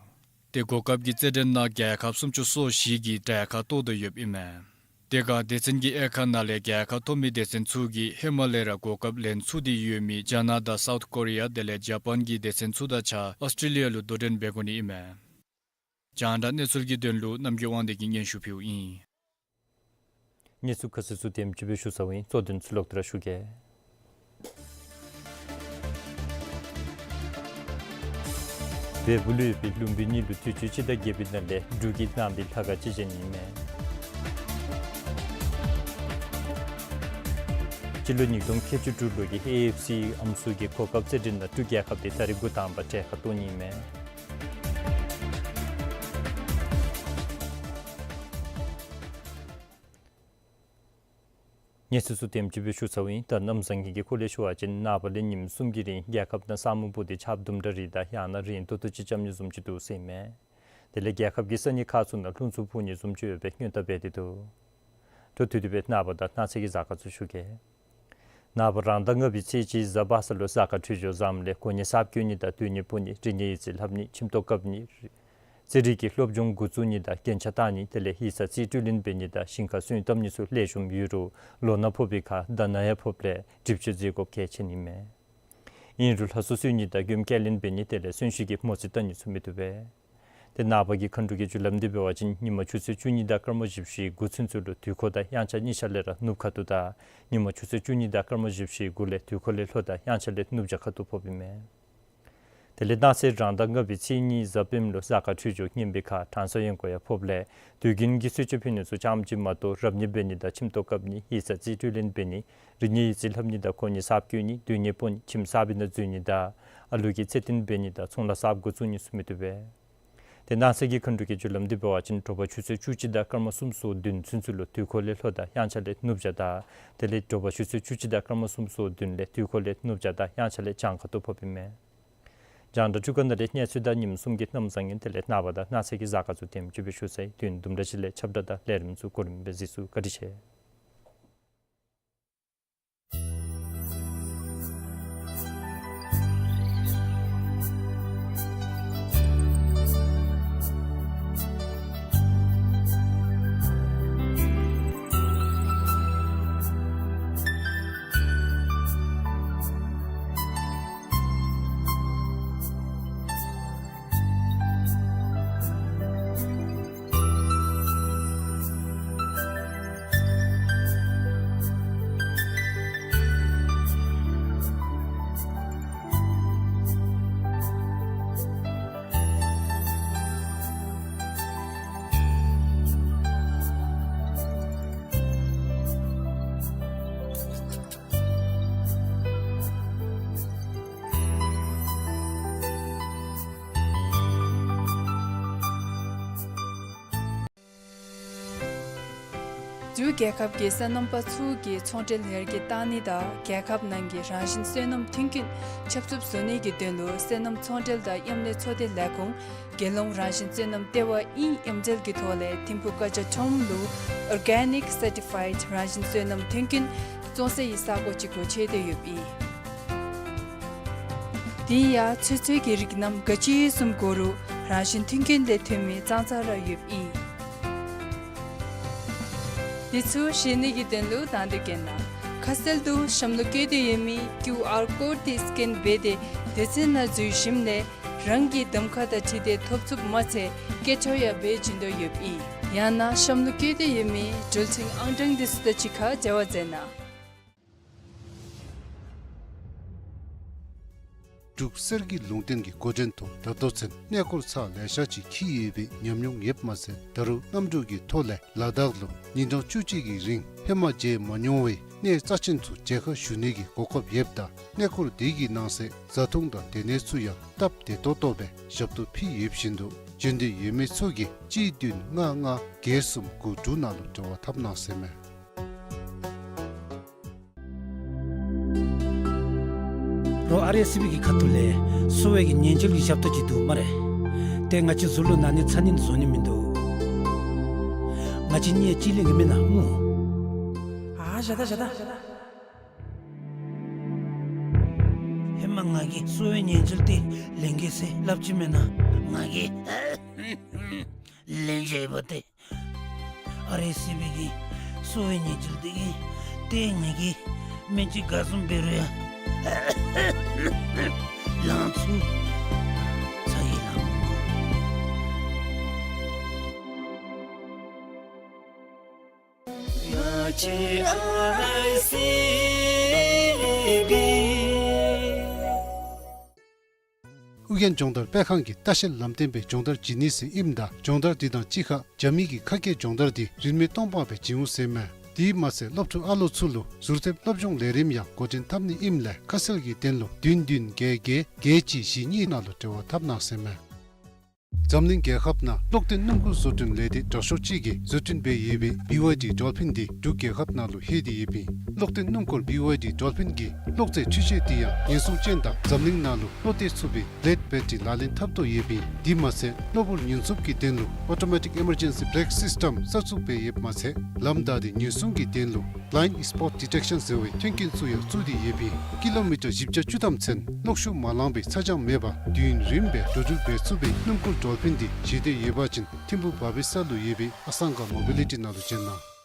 ཏེ་གོ་སྐབས་ཀྱི་རྩེད་འགྲན་ནང་རྒྱལ་ཁབ་སུམ་ཅུ་སོ་བཞི་གིས་གྲལ་ཁར་གཏོགས་དོ་ཡོདཔ་ཨིན་མས། དེ་སྒང་སྡེ་ཚན་གྱི་དབྱེ་ཁག་ནང་ལས་རྒྱལ་ཁ་ཐོབ་མི་སྡེ་ཚན་ཚུ་གིས་ཧེ་མ་ལས་ར་གོ་སྐབས་ལེན་ཚུགས་ཏེ་ཡོད་མི་ཇ་ན་དང་སའུཐ་ཀོ་རི་ཡ་དེ་ལས་ཇ་པཱན་གྱི་སྡེ་ཚན་ཚུ་དང་གཅིག་ཁར་ཨོསི་ཊྲེ་ལི་ཡ་ལུ་དོ་འགྲན་འབད་དགོ་ནི་ཨིན་མས། རྒྱང་བསྒྲགས་གནས་ཚུལ་གྱི་དོན་ལུ་རྣམ་རྒྱལ་དབང་འདུས་ཀྱིས་སྙན་ཞུ་ཕུལཝ་ཨིན། གནས་ཚུལ་ཁ་གསལ་ཚུ་དེམ་ཅིག་སྦེ་ཞུ་ཚརཝ་ཨིན། གཙོ་དོན་ཚུ་ལོག་སྟེ་ར་ཞུ་གེ། བལ་པོ་ལུ་ཡོད་པའི་ལུམ་བི་ནི་ལུ་དུས་ཅི་སྤྱི་ཟླ་བརྒྱད་པའི་ནང་ལས་འབྲུག་གི་ནང་པའི་ལྷ་ཁང་ཅིག་བཞེངས་ནི་ཨིན་མས། སྤྱི་ལོ་ཉིས་སྟོང་ཁལ་གཅིག་དྲུག་ལོ་གི་ཨེ་ཨེཕ་སི་ཨམ་སྲུ་གི་གོ་སྐབས་རྩེད་འགྲན་ནང་འབྲུག་རྒྱལ་ཁབ་འདི་ད་རིས་འགོ་དང་པ་གྲལ་ཁར་གཏོགས་ནི་ཨིན་མས། གནས་ཚུལ་ཚུ་དེམ་ཅིག་སྦེ་ཞུ་ཚརཝ་ཨིན། ད་གནམ་བཟང་ངན་གྱི་སྐོར་ལས་ཞུ་བ་ཅིན་ནངས་པ་ལས་ཉིནམ་གསུམ་གྱི་རིང་རྒྱལ་ཁབ་ནང་ས་སྨུག་སྤུབས་ཏེ་ཆརཔ་དུམ་གྲ་རེ་དང་ཡང་ན་རེན་ཏོག་ཏོ་ཅིག་རྐྱབ་ནི་བཟུམ་ཅིག་འདུག་ཟེར་ཨིན་མས། དེ་ལས་རྒྱལ་ཁབ་ཀྱི་ས་གནས་ཁག་ཚུ་ནང་རླུང་འཚུབ་འཕུ་ནི་བཟུམ་ཅིག་ཡོད་པའི་སྔོན་བརྡ་འབད་དེ་འདུག། འཕྲོ་མཐུད་དེ་སྦེ་ནངས་པ་དང་གནངས་ཚེ་གི་གཟའ་སྐར་ཚུ་ཞུ་གེ། ནངས་པ་རང་ཟླ་ལྔ་པའི་ཚེས་གཅིག་གཟའ་པ་སངས་ལུ་གཟའ་སྐར་འཕྲོད་སྦྱོར་བཟངམ་ལས་གོ་གནས་གསརཔ་བསྐོ་ནི་དང་སྡོད་གནས་སྤོ་ནི་རིག་གནས་ཡིག་རྩིས་ལྷབ་ནི་ཁྱིམ་ཐོག་བཀབ་ནི་རྩེད་རིགས་ཀྱི་སློབ་སྦྱོང་འགོ་བཙུགས་ནི་དང་རྒྱན་ཆ་བཏགས་ནི་དེ་ལས་ཡིག་ཚང་རྩིས་སྤྲོད་ལེན་འབད་ནི་དང་ཞིང་ཁར་སོན་བཏབ་ནི་ཚུ་ལེགས་ཤོམ་ཡོད་རུང་ལོ་ན་ཕོག་པའི་ཁར་ད་ན་ཡང་ཕོགཔ་ལས་སྒྲིབ་སྦྱོར་མཛད་དགོཔ་གལ་ཆེ་ནི་མས། ཨིན་རུང་ལྷ་གསོལ་གསོལ་ནི་དང་མགྱོནམ་བསྐྱལ་ལེན་འབད་ནི་དེ་ལས་གསོན་གཤིན་གྱི་མོ་རྩིས་བལྟ་ནི་ཚུ་མི་བཏུབ་པས། ཏེ་ནངས་པ་གི་མཁའ་འགྲོ་གི་རྒྱུ་ལམ་འདི་འབད་བ་ཅིན་ཉིན་མ་ཆུ་ཚོད་བཅུ་གཉིས་དང་སྐར་མ་བཞི་བཅུ་ཞེ་དགུ་ཚུན་ཚོད་ལུ་དུས་འཁོར་དང་དབྱངས་འཆར་གཉིས་ཆ་ལས་ར་ནུབ་ཁ་ཐུག་དང་ཉིན་མ་ཆུ་ཚོད་བཅུ་གཉིས་དང་སྐར་མ་བཞི་བཅུ་ཞེ་དགུ་ལས་དུས་འཁོར་ལས་ལྷོ་དང་དབྱངས་འཆར་ལས་ནུབ་བྱང་ཁ་ཐུག་ཕོགཔ་ཨིན་མས། དེ་ལས་གནངས་ཚེ་རང་ཟླ་ལྔ་པའི་ཚེས་གཉིས་གཟའ་སྤེནམ་ལུ་གཟའ་སྐར་འཕྲོད་སྦྱོར་ངན་པའི་ཁར་གྲང་ས་ཡོང་དགོ་ཡང་ཕོགཔ་ལས་དུས་རྒྱུན་གྱི་གསོལ་མཆོད་ཕུལ་ནི་ཚུ་ཙམ་ཅིག་མ་གཏོགས་རབ་གནས་འབད་ནི་དང་ཁྱིམ་ཐོག་བཀབ་ནི་ཡིག་ཚང་རྩིས་སྤྲོད་ལེན་འབད་ནི་རིག་གནས་ཡིག་རྩིས་ལྷབ་ནི་དང་གོ་གནས་གསརཔ་བསྐོ་ནི་སྡོད་གནས་སྤོ་ནི་ཁྱིམ་གསར་པའི་ནང་འཛུལ་ནི་དང་ཨ་ལུ་གི་ཚེ་བརྟན་འབད་ནི་དང་ཚོང་ལཱ་གསརཔ་འགོ་བཙུགས་ནི་ཚུ་མི་བཏུབ་པས། ཏེ་གནངས་ཚེ་གི་མཁའ་འགྲོ་གི་རྒྱུ་ལམ་འདི་འབད་བ་ཅིན་དྲོ་པ་ཆུ་ཚོད་བཅུ་གཅིག་དང་སྐར་མ་སུམ་ཅུ་སོ་བདུན་ཚུན་ཚོད་ལུ་དུས་འཁོར་ལས་ལྷོ་དང་དབྱངས་འཆར་ལས་ནུབ་བྱང་དང་དེ་ལས་དྲོ་པ་ཆུ་ཚོད་བཅུ་གཅིག་དང་སྐར་མ་སུམ་ཅུ་སོ་བདུན་ལས་དུས་འཁོར་ལས་ནུབ་བྱང་དང་དབྱངས་འཆར་ལས་བྱང་ཁ་ཐུག་ཕོགཔ་ཨིན་མས། རྒྱང་བསྒྲགས་འཕྲུལ་ཁང་ནང་ལས་གནས་ཚུལ་དང་ཉིནམ་གསུམ་གྱི་གནམ་བཟང་ངན་དེ་ལས་ནངས་པ་དང་གནངས་ཚེ་གི་གཟའ་སྐར་ཚུ་དེམ་ཅིག་སྦེ་ཞུ་ཚར་ཡི། དུས་ཡུན་དུམ་གྲ་ཅིག་ལས་ཁྱབ་བསྒྲགས་དང་ལས་རིམ་ཚུ་གོ་རིམ་སྦེ་གཟིགས་ཚུགས། བཀའ་དྲིན་ཆེ། འབྲུག་རྒྱལ་ཁབ་ཀྱི་སོ་ནམ་པ་ཚུ་གིས་ཚོང་འབྲེལ་ཡར་རྒྱས་གཏང་ནི་དང་རྒྱལ་ཁབ་ནང་གི་རང་བཞིན་སོ་ནམ་མཐུན་རྐྱེན་ཁྱབ་ཚུགསཔ་བཟོ་ནི་གི་དོན་ལུ་སོ་ནམ་ཚོང་འབྲེལ་དང་མཉམ་ལས་ཚོགས་སྡེ་ལས་ཁུངས་རྒྱལ་ཡོངས་རང་བཞིན་སོ་ནམ་ལྟེ་བ་ཨིན་མཉམ་འབྲེལ་གྱི་ཐོག་ལས་ཐིམ་ཕུག་ཀ་ཇ་ཁྲོམ་ལུ་ཨོར་གེ་ནིཀ་སར་ཊི་ཕའིཌ་རང་བཞིན་སོ་ནམ་མཐུན་རྐྱེན་བཙོང་སའི་ས་གོ་ཅིག་སྒོ་ཕྱེ་སྟེ་ཡོདཔ་ཨིན། དེ་ཡང་ཚོད་བསྲེ་གི་རིགས་རྣམས་ག་ཅི་བཙུགསཔ་གོ་རུང་རང་བཞིན་མཐུན་རྐྱེན་ལས་ཐོན་མི་གཙང་གཙང་ར་ཡོདཔ་ཨིན། དེ་ཚུ་ཤེས་ནི་གི་དོན་ལུ་དང་འདོད་མཁན་ན་ཁ་གསལ་དུ་གཤམ་ལུ་བཀོད་དེ་ཡོད་མི་ཀིའུ་ཨར་ཀོཌ་དེ་སི་ཀེན་འབད་དེ་སྡེ་ཚན་ནང་འཛུལ་ཞིནམ་ལས་རང་གི་གདམ་ཁ་དང་འཁྲིལ་ཏེ་ཐོབ་ཚུགསཔ་མ་ཚད་སྐད་འཕྲོ་ཡང་འབད་བྱིན་དོ་ཡོདཔ་ཨིན། ཡང་ན་གཤམ་ལུ་བཀོད་དེ་ཡོད་མི་འགྲུལ་འཕྲིན་ཨང་གྲངས་དེ་ཚུ་དང་གཅིག་ཁར་འབྲེལ་བ་མཛད་གནང་། འབྲུག་གསེར་གྱི་ལུང་བསྟན་གྱི་འགོ་འདྲེན་ཐོག་ད་ལྟོ་ཚུན་གནས་སྐོར་ཚར་ལེ་ཤ་ཅིག་འཁྱིད་ཡོད་པའི་ཉམས་མྱོང་ཡོདཔ་མ་ཚད་ད་རུང་གནམ་གྲུ་གི་ཐོག་ལས་ལ་དྭགས་ལུ་ཉིན་གྲངས་བཅུ་གཅིག་གི་རིང་ཧེ་མ་མཇལ་མ་མྱོང་བའི་གནས་རྩ་ཆེན་ཚུ་མཇལ་ཁ་ཞུ་ནི་གི་གོ་སྐབས་ཡོདཔ་ད་གནས་སྐོར་དེ་གི་ནང་གསེས་བཟའ་འཐུང་དང་སྡོད་གནས་ཚུ་ཡང་སྟབས་བདེ་ཏོག་ཏོ་སྦེ་ཞབས་ཏོག་ཕུལ་ཡོདཔ་བཞིན་དུ་བྱོན་འདོད་ཡོད་མི་ཚུ་གིས་གཅིག་བདུན་ལྔ་ལྔ་བརྒྱད་གསུམ་དགུ་དྲུག་ནང་ལུ་འབྲེལ་བ་འཐབ་གནང་ཟེར་མས། རོགས་ཨར་ཨེས་སི་བི་གི་ཁ་ཐུག་ལས་གསོ་བའི་གི་ཉེན་བཅོལ་གྱི་ཞབས་ཏོག་ཅིག་འདུག་སྨ་རེ། ཏེ་ང་བཅས་ཟུར་ལུ་ན་ནི་ཚ་ནི་བཟོ་ནི་མིན་འདུག། ང་བཅས་གཉིས་གཅིག་ལེན་གྱི་མེན་ན་སྨོ། ཨ་བཞག་ད་བཞག་ད། ཧེ་མ་ང་གིས་གསོ་བའི་ཉེན་བཅོལ་འདི་ལེན་གེ་ཟེར་སླབ་ཅི་མེན་ན། ང་གིས་ལེན་བཞག་ཡོདཔ་ཏེ། ཨར་ཨེས་སི་བི་གི་གསོ་བའི་ཉེན་བཅོལ་འདི་གིས་ཏེ་ངེ་གི་སྨན་བཅོས་ག་བཟུམ་འབད་རུང་ཡང་ལང་ཚུ་ཚ་གྱང་ལང་མི་དགོ། ཨུ་རྒྱན་སྦྱོང་བརྡར་སྤེལ་ཁང་གིས་ལྟ་བཤལ་ལམ་སྟོན་པའི་སྦྱོང་བརྡར་བྱིན་ནི་ཟེར་ཨིནམ་ད་སྦྱོང་བརྡར་འདི་དང་གཅིག་ཁར་རྒྱ་མི་གི་ཁ་སྐད་སྦྱོང་བརྡར་འདི་རིན་མེད་སྟོང་པ་སྦེ་བྱིན་འོང་ཟེར་མས། དེ་མ་ཚད་སློབ་ཕྲུག་ཨ་ལོ་ཚུ་ལུ་ཟུར་ཐེབས་སློབ་སྦྱོང་ལས་རིམ་ཡང་འགོ་འདྲེན་འཐབ་ནི་ཨིནམ་ལས་ཁ་གསལ་གྱི་དོན་ལུ་བདུན་བདུན་བརྒྱད་བརྒྱད་བརྒྱད་གཅིག་བཞི་གཉིས་ནང་ལུ་འབྲེལ་བ་འཐབ་གནང་ཟེར་མས། འཛམ་གླིང་རྒྱལ་ཁབ་ནང་གློག་ལྡན་སྣུམ་འཁོར་བཟོ་སྐྲུན་ལས་སྡེ་དྲག་ཤོས་ཅིག་གིས་བཟོ་སྐྲུན་འབད་ཡོད་པའི་བི་ཝའི་ཌི་ཌོལ་ཕིན་འདི་འབྲུག་རྒྱལ་ཁབ་ནང་ལུ་ལྷོད་དེ་ཡོདཔ་ཨིན། གློག་ལྡན་སྣུམ་འཁོར་བི་ཝའི་ཌི་ཌོལ་ཕིན་གྱི་གློག་རྫས་འཕྲུལ་ཆས་འདི་ཡང་ཉེན་སྲུང་ཅན་དང་འཛམ་གླིང་ནང་ལུ་བློ་གཏད་ཚུགས་པའི་བི་ལེཌ་བེ་ཊ་རི་ལག་ལེན་འཐབ་དོ་ཡོདཔ་ཨིན། དེ་མ་ཚད་གློ་བུར་ཉེན་སྲུང་གི་དོན་ལུ་ཨོ་ཊོ་མེ་ཊིཀ་ཨི་མར་ཇེན་སི་བི་རེཀ་སིསི་ཊམ་གསར་བཙུགས་འབད་ཡོདཔ་མ་ཚད་ལམ་བདའ་སྟེ་ཉེན་སྲུང་གི་དོན་ལུ་བི་ལའིནཌ་སི་པོཊ་ཌི་ཊེཀ་ཤཱན་ཟེར་བའི་མཐུན་རྐྱེན་ཚུ་ཡང་བཙུགས་ཏེ་ཡོདཔ་ཨིན། ཀི་ལོ་མི་ཊར་བཞི་བརྒྱ་བཅུ་ཐམ་ཚུན་གློག་ཤུགས་མ་ལངས་པའི་ཚ་གྱང་མེད་པར་དུས་ཡུན་རིངམོ་སྦེ་འགྲོ་འགྲུལ་འབད་ཚུགས་པའི་སྣུམ་འཁོར་ཌོལ་ཕིན་འདི་མཇལ་འདོད་ཡོད་པ་ཅིན་ཐིམ་ཕུག་བ་བི་ས་ལུ་ཡོད་པའི་ཨ་སང་ག་མོ་བི་ལི་ཊི་ནང་ལུ་བྱོན་གནང་།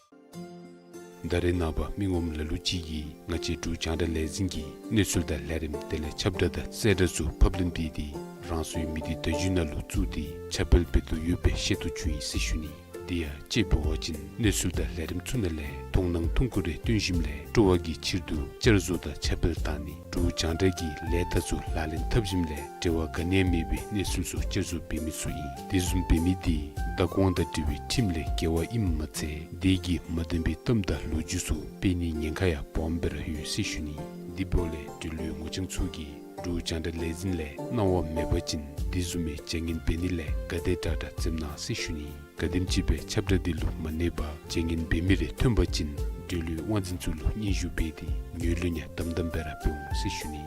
ད་རེས་ནངས་པ་མི་ངོམ་ལ་ལུ་ཅིག་གིས་ང་བཅས་འབྲུག་རྒྱང་བསྒྲགས་ལས་འཛིན་གྱི་གནས་ཚུལ་དང་ལས་རིམ་དེ་ལས་ཁྱབ་བསྒྲགས་དང་གསལ་བསྒྲགས་ཚུ་ཕབ་ལེན་འབད་དེ་རང་སོའི་མི་སྡེ་བརྡ་བརྒྱུད་ནང་ལུ་བཙུགས་ཏེ་ཁྱབ་སྤེལ་འབད་དོ་ཡོད་པའི་ཤེས་རྟོགས་བྱུང་ཡི་ཟེར་ཞུ་ནི། དེ་ཡང་དཔྱེ་འབད་བ་ཅིན་གནས་ཚུལ་དང་ལས་རིམ་ཚུ་ནང་ལས་མཐོང་སྣང་ཐུང་ཀུ་རེ་སྟོན་ཞིནམ་ལས་སྤྲོ་བ་གི་ཕྱིར་དུ་བསྐྱར་བཟོ་དང་ཁྱབ་སྤེལ་གཏང་ནི། འབྲུག་རྒྱང་བསྒྲགས་ཀྱི་ལས་རྟགས་ཚུ་ལག་ལེན་འཐབ་ཞིནམ་ལས་འབྲེལ་བ་ག་ནི་ཡང་མེད་པའི་གནས་ཚུལ་ཚུ་བསྐྱར་བཟོ་འབད་མི་ཚུ་ཨིན། དེ་བཟུམ་འབད་མི་དེ་བདག་དབང་དང་འབྲེལ་བའི་ཁྲིམས་ལས་འགལ་བ་ཨིནམ་མ་ཚད་དེ་གིས་མ་བདེན་པའི་གཏམ་དང་ལོ་རྒྱུས་ཚུ་སྤེལ་ནིའི་ཉེན་ཁ་ཡང་སྦོམ་སྦེ་ར་ཡོད་ཟེར་ཞུ་ནི། དེ་འབདཝ་ལས་འབྲེལ་ཡོད་ངོ་རྐྱང་ཚུ་གིས་འབྲུག་རྒྱང་བསྒྲགས་ལས་འཛིན་ལས་གནང་བ་མེད་པ་ཅིན་དེ་བཟུམ་མའི་བྱ་ངན་འབད་ནི་ལས་ག་དེ་དྲག་དྲག་འཛེམ་གནང་ཟེར་ཞུ་ནི། ག་དེམ་ཅིག་སྦེ་ཁྱབ་བསྒྲགས་འདི་ལུ་མ་གནས་པར་བྱ་ངན་འབད་མི་རེ་ཐོན་པ་ཅིན་འབྲེལ་ཡོད་དབང་འཛིན་ཚུ་ལུ་སྙན་ཞུ་འབད་དེ་ངོས་ལེན་ཡང་དམ་དམ་སྦེ་ར་འབད་འོང་ཟེར་ཞུ་ནི།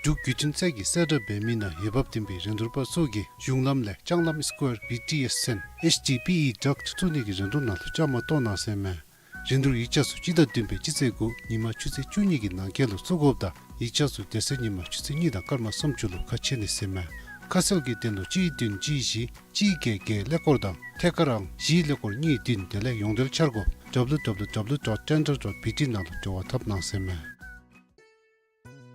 འབྲུག་བརྒྱུད་འཕྲིན་ཚད་ཀྱིས་གསལ་བསྒྲགས་འབད་མི་ནང་འོས་འབབ་ལྡན་པའི་རིན་བསྡུར་པ་ཚུ་གིས་གཞུང་ལམ་ལས་ལྕང་ལམ་སི་ཀོར་བི་ཊི་ཨེསི་ཚུན་ཨེཆ་ཌི་པི་ཨི་ཌག་བཙུགས་ནི་གི་རིན་བསྡུར་ནང་ལུ་བཅའ་མར་གཏོགས་གནང་ཟེར་མས། རིན་བསྡུར་ཡིག་ཆ་ཚུ་སྤྱི་ཟླ་བདུན་པའི་སྤྱི་ཚེས་དགུ་ཉིན་མ་ཆུ་ཚོད་བཅུ་གཉིས་ཀྱི་ནང་འཁོད་ལུ་བཙུགས་དགོཔ་དང་ཡིག་ཆ་ཚུ་དེ་ཚེ་ཉིན་མ་ཆུ་ཚོད་གཉིས་དང་སྐར་མ་སུམ་ཅུ་ལུ་ཁ་ཕྱེ་ནི་ཟེར་མས། ཁ་གསལ་གྱི་དོན་ལུ་གཅིག་བདུན་གཅིག་བཞི་གཅིག་བརྒྱད་བརྒྱད་ཀླད་ཀོར་དང་ཐད་ཀར་ཨང་བཞི་ཀླད་ཀོར་གཉིས་བདུན་དེ་ལས་ཡོངས་འབྲེལ་འཆར་སྒོ་ཌབ་ལུ་ཌབ་ལུ་ཌབ་ལུ་ཌོཊ་ཊེན་ཌར་ཌོཊ་བི་ཊི་ནང་ལུ་འབྲེལ་བ་འཐབ་གནང་ཟེར་མས།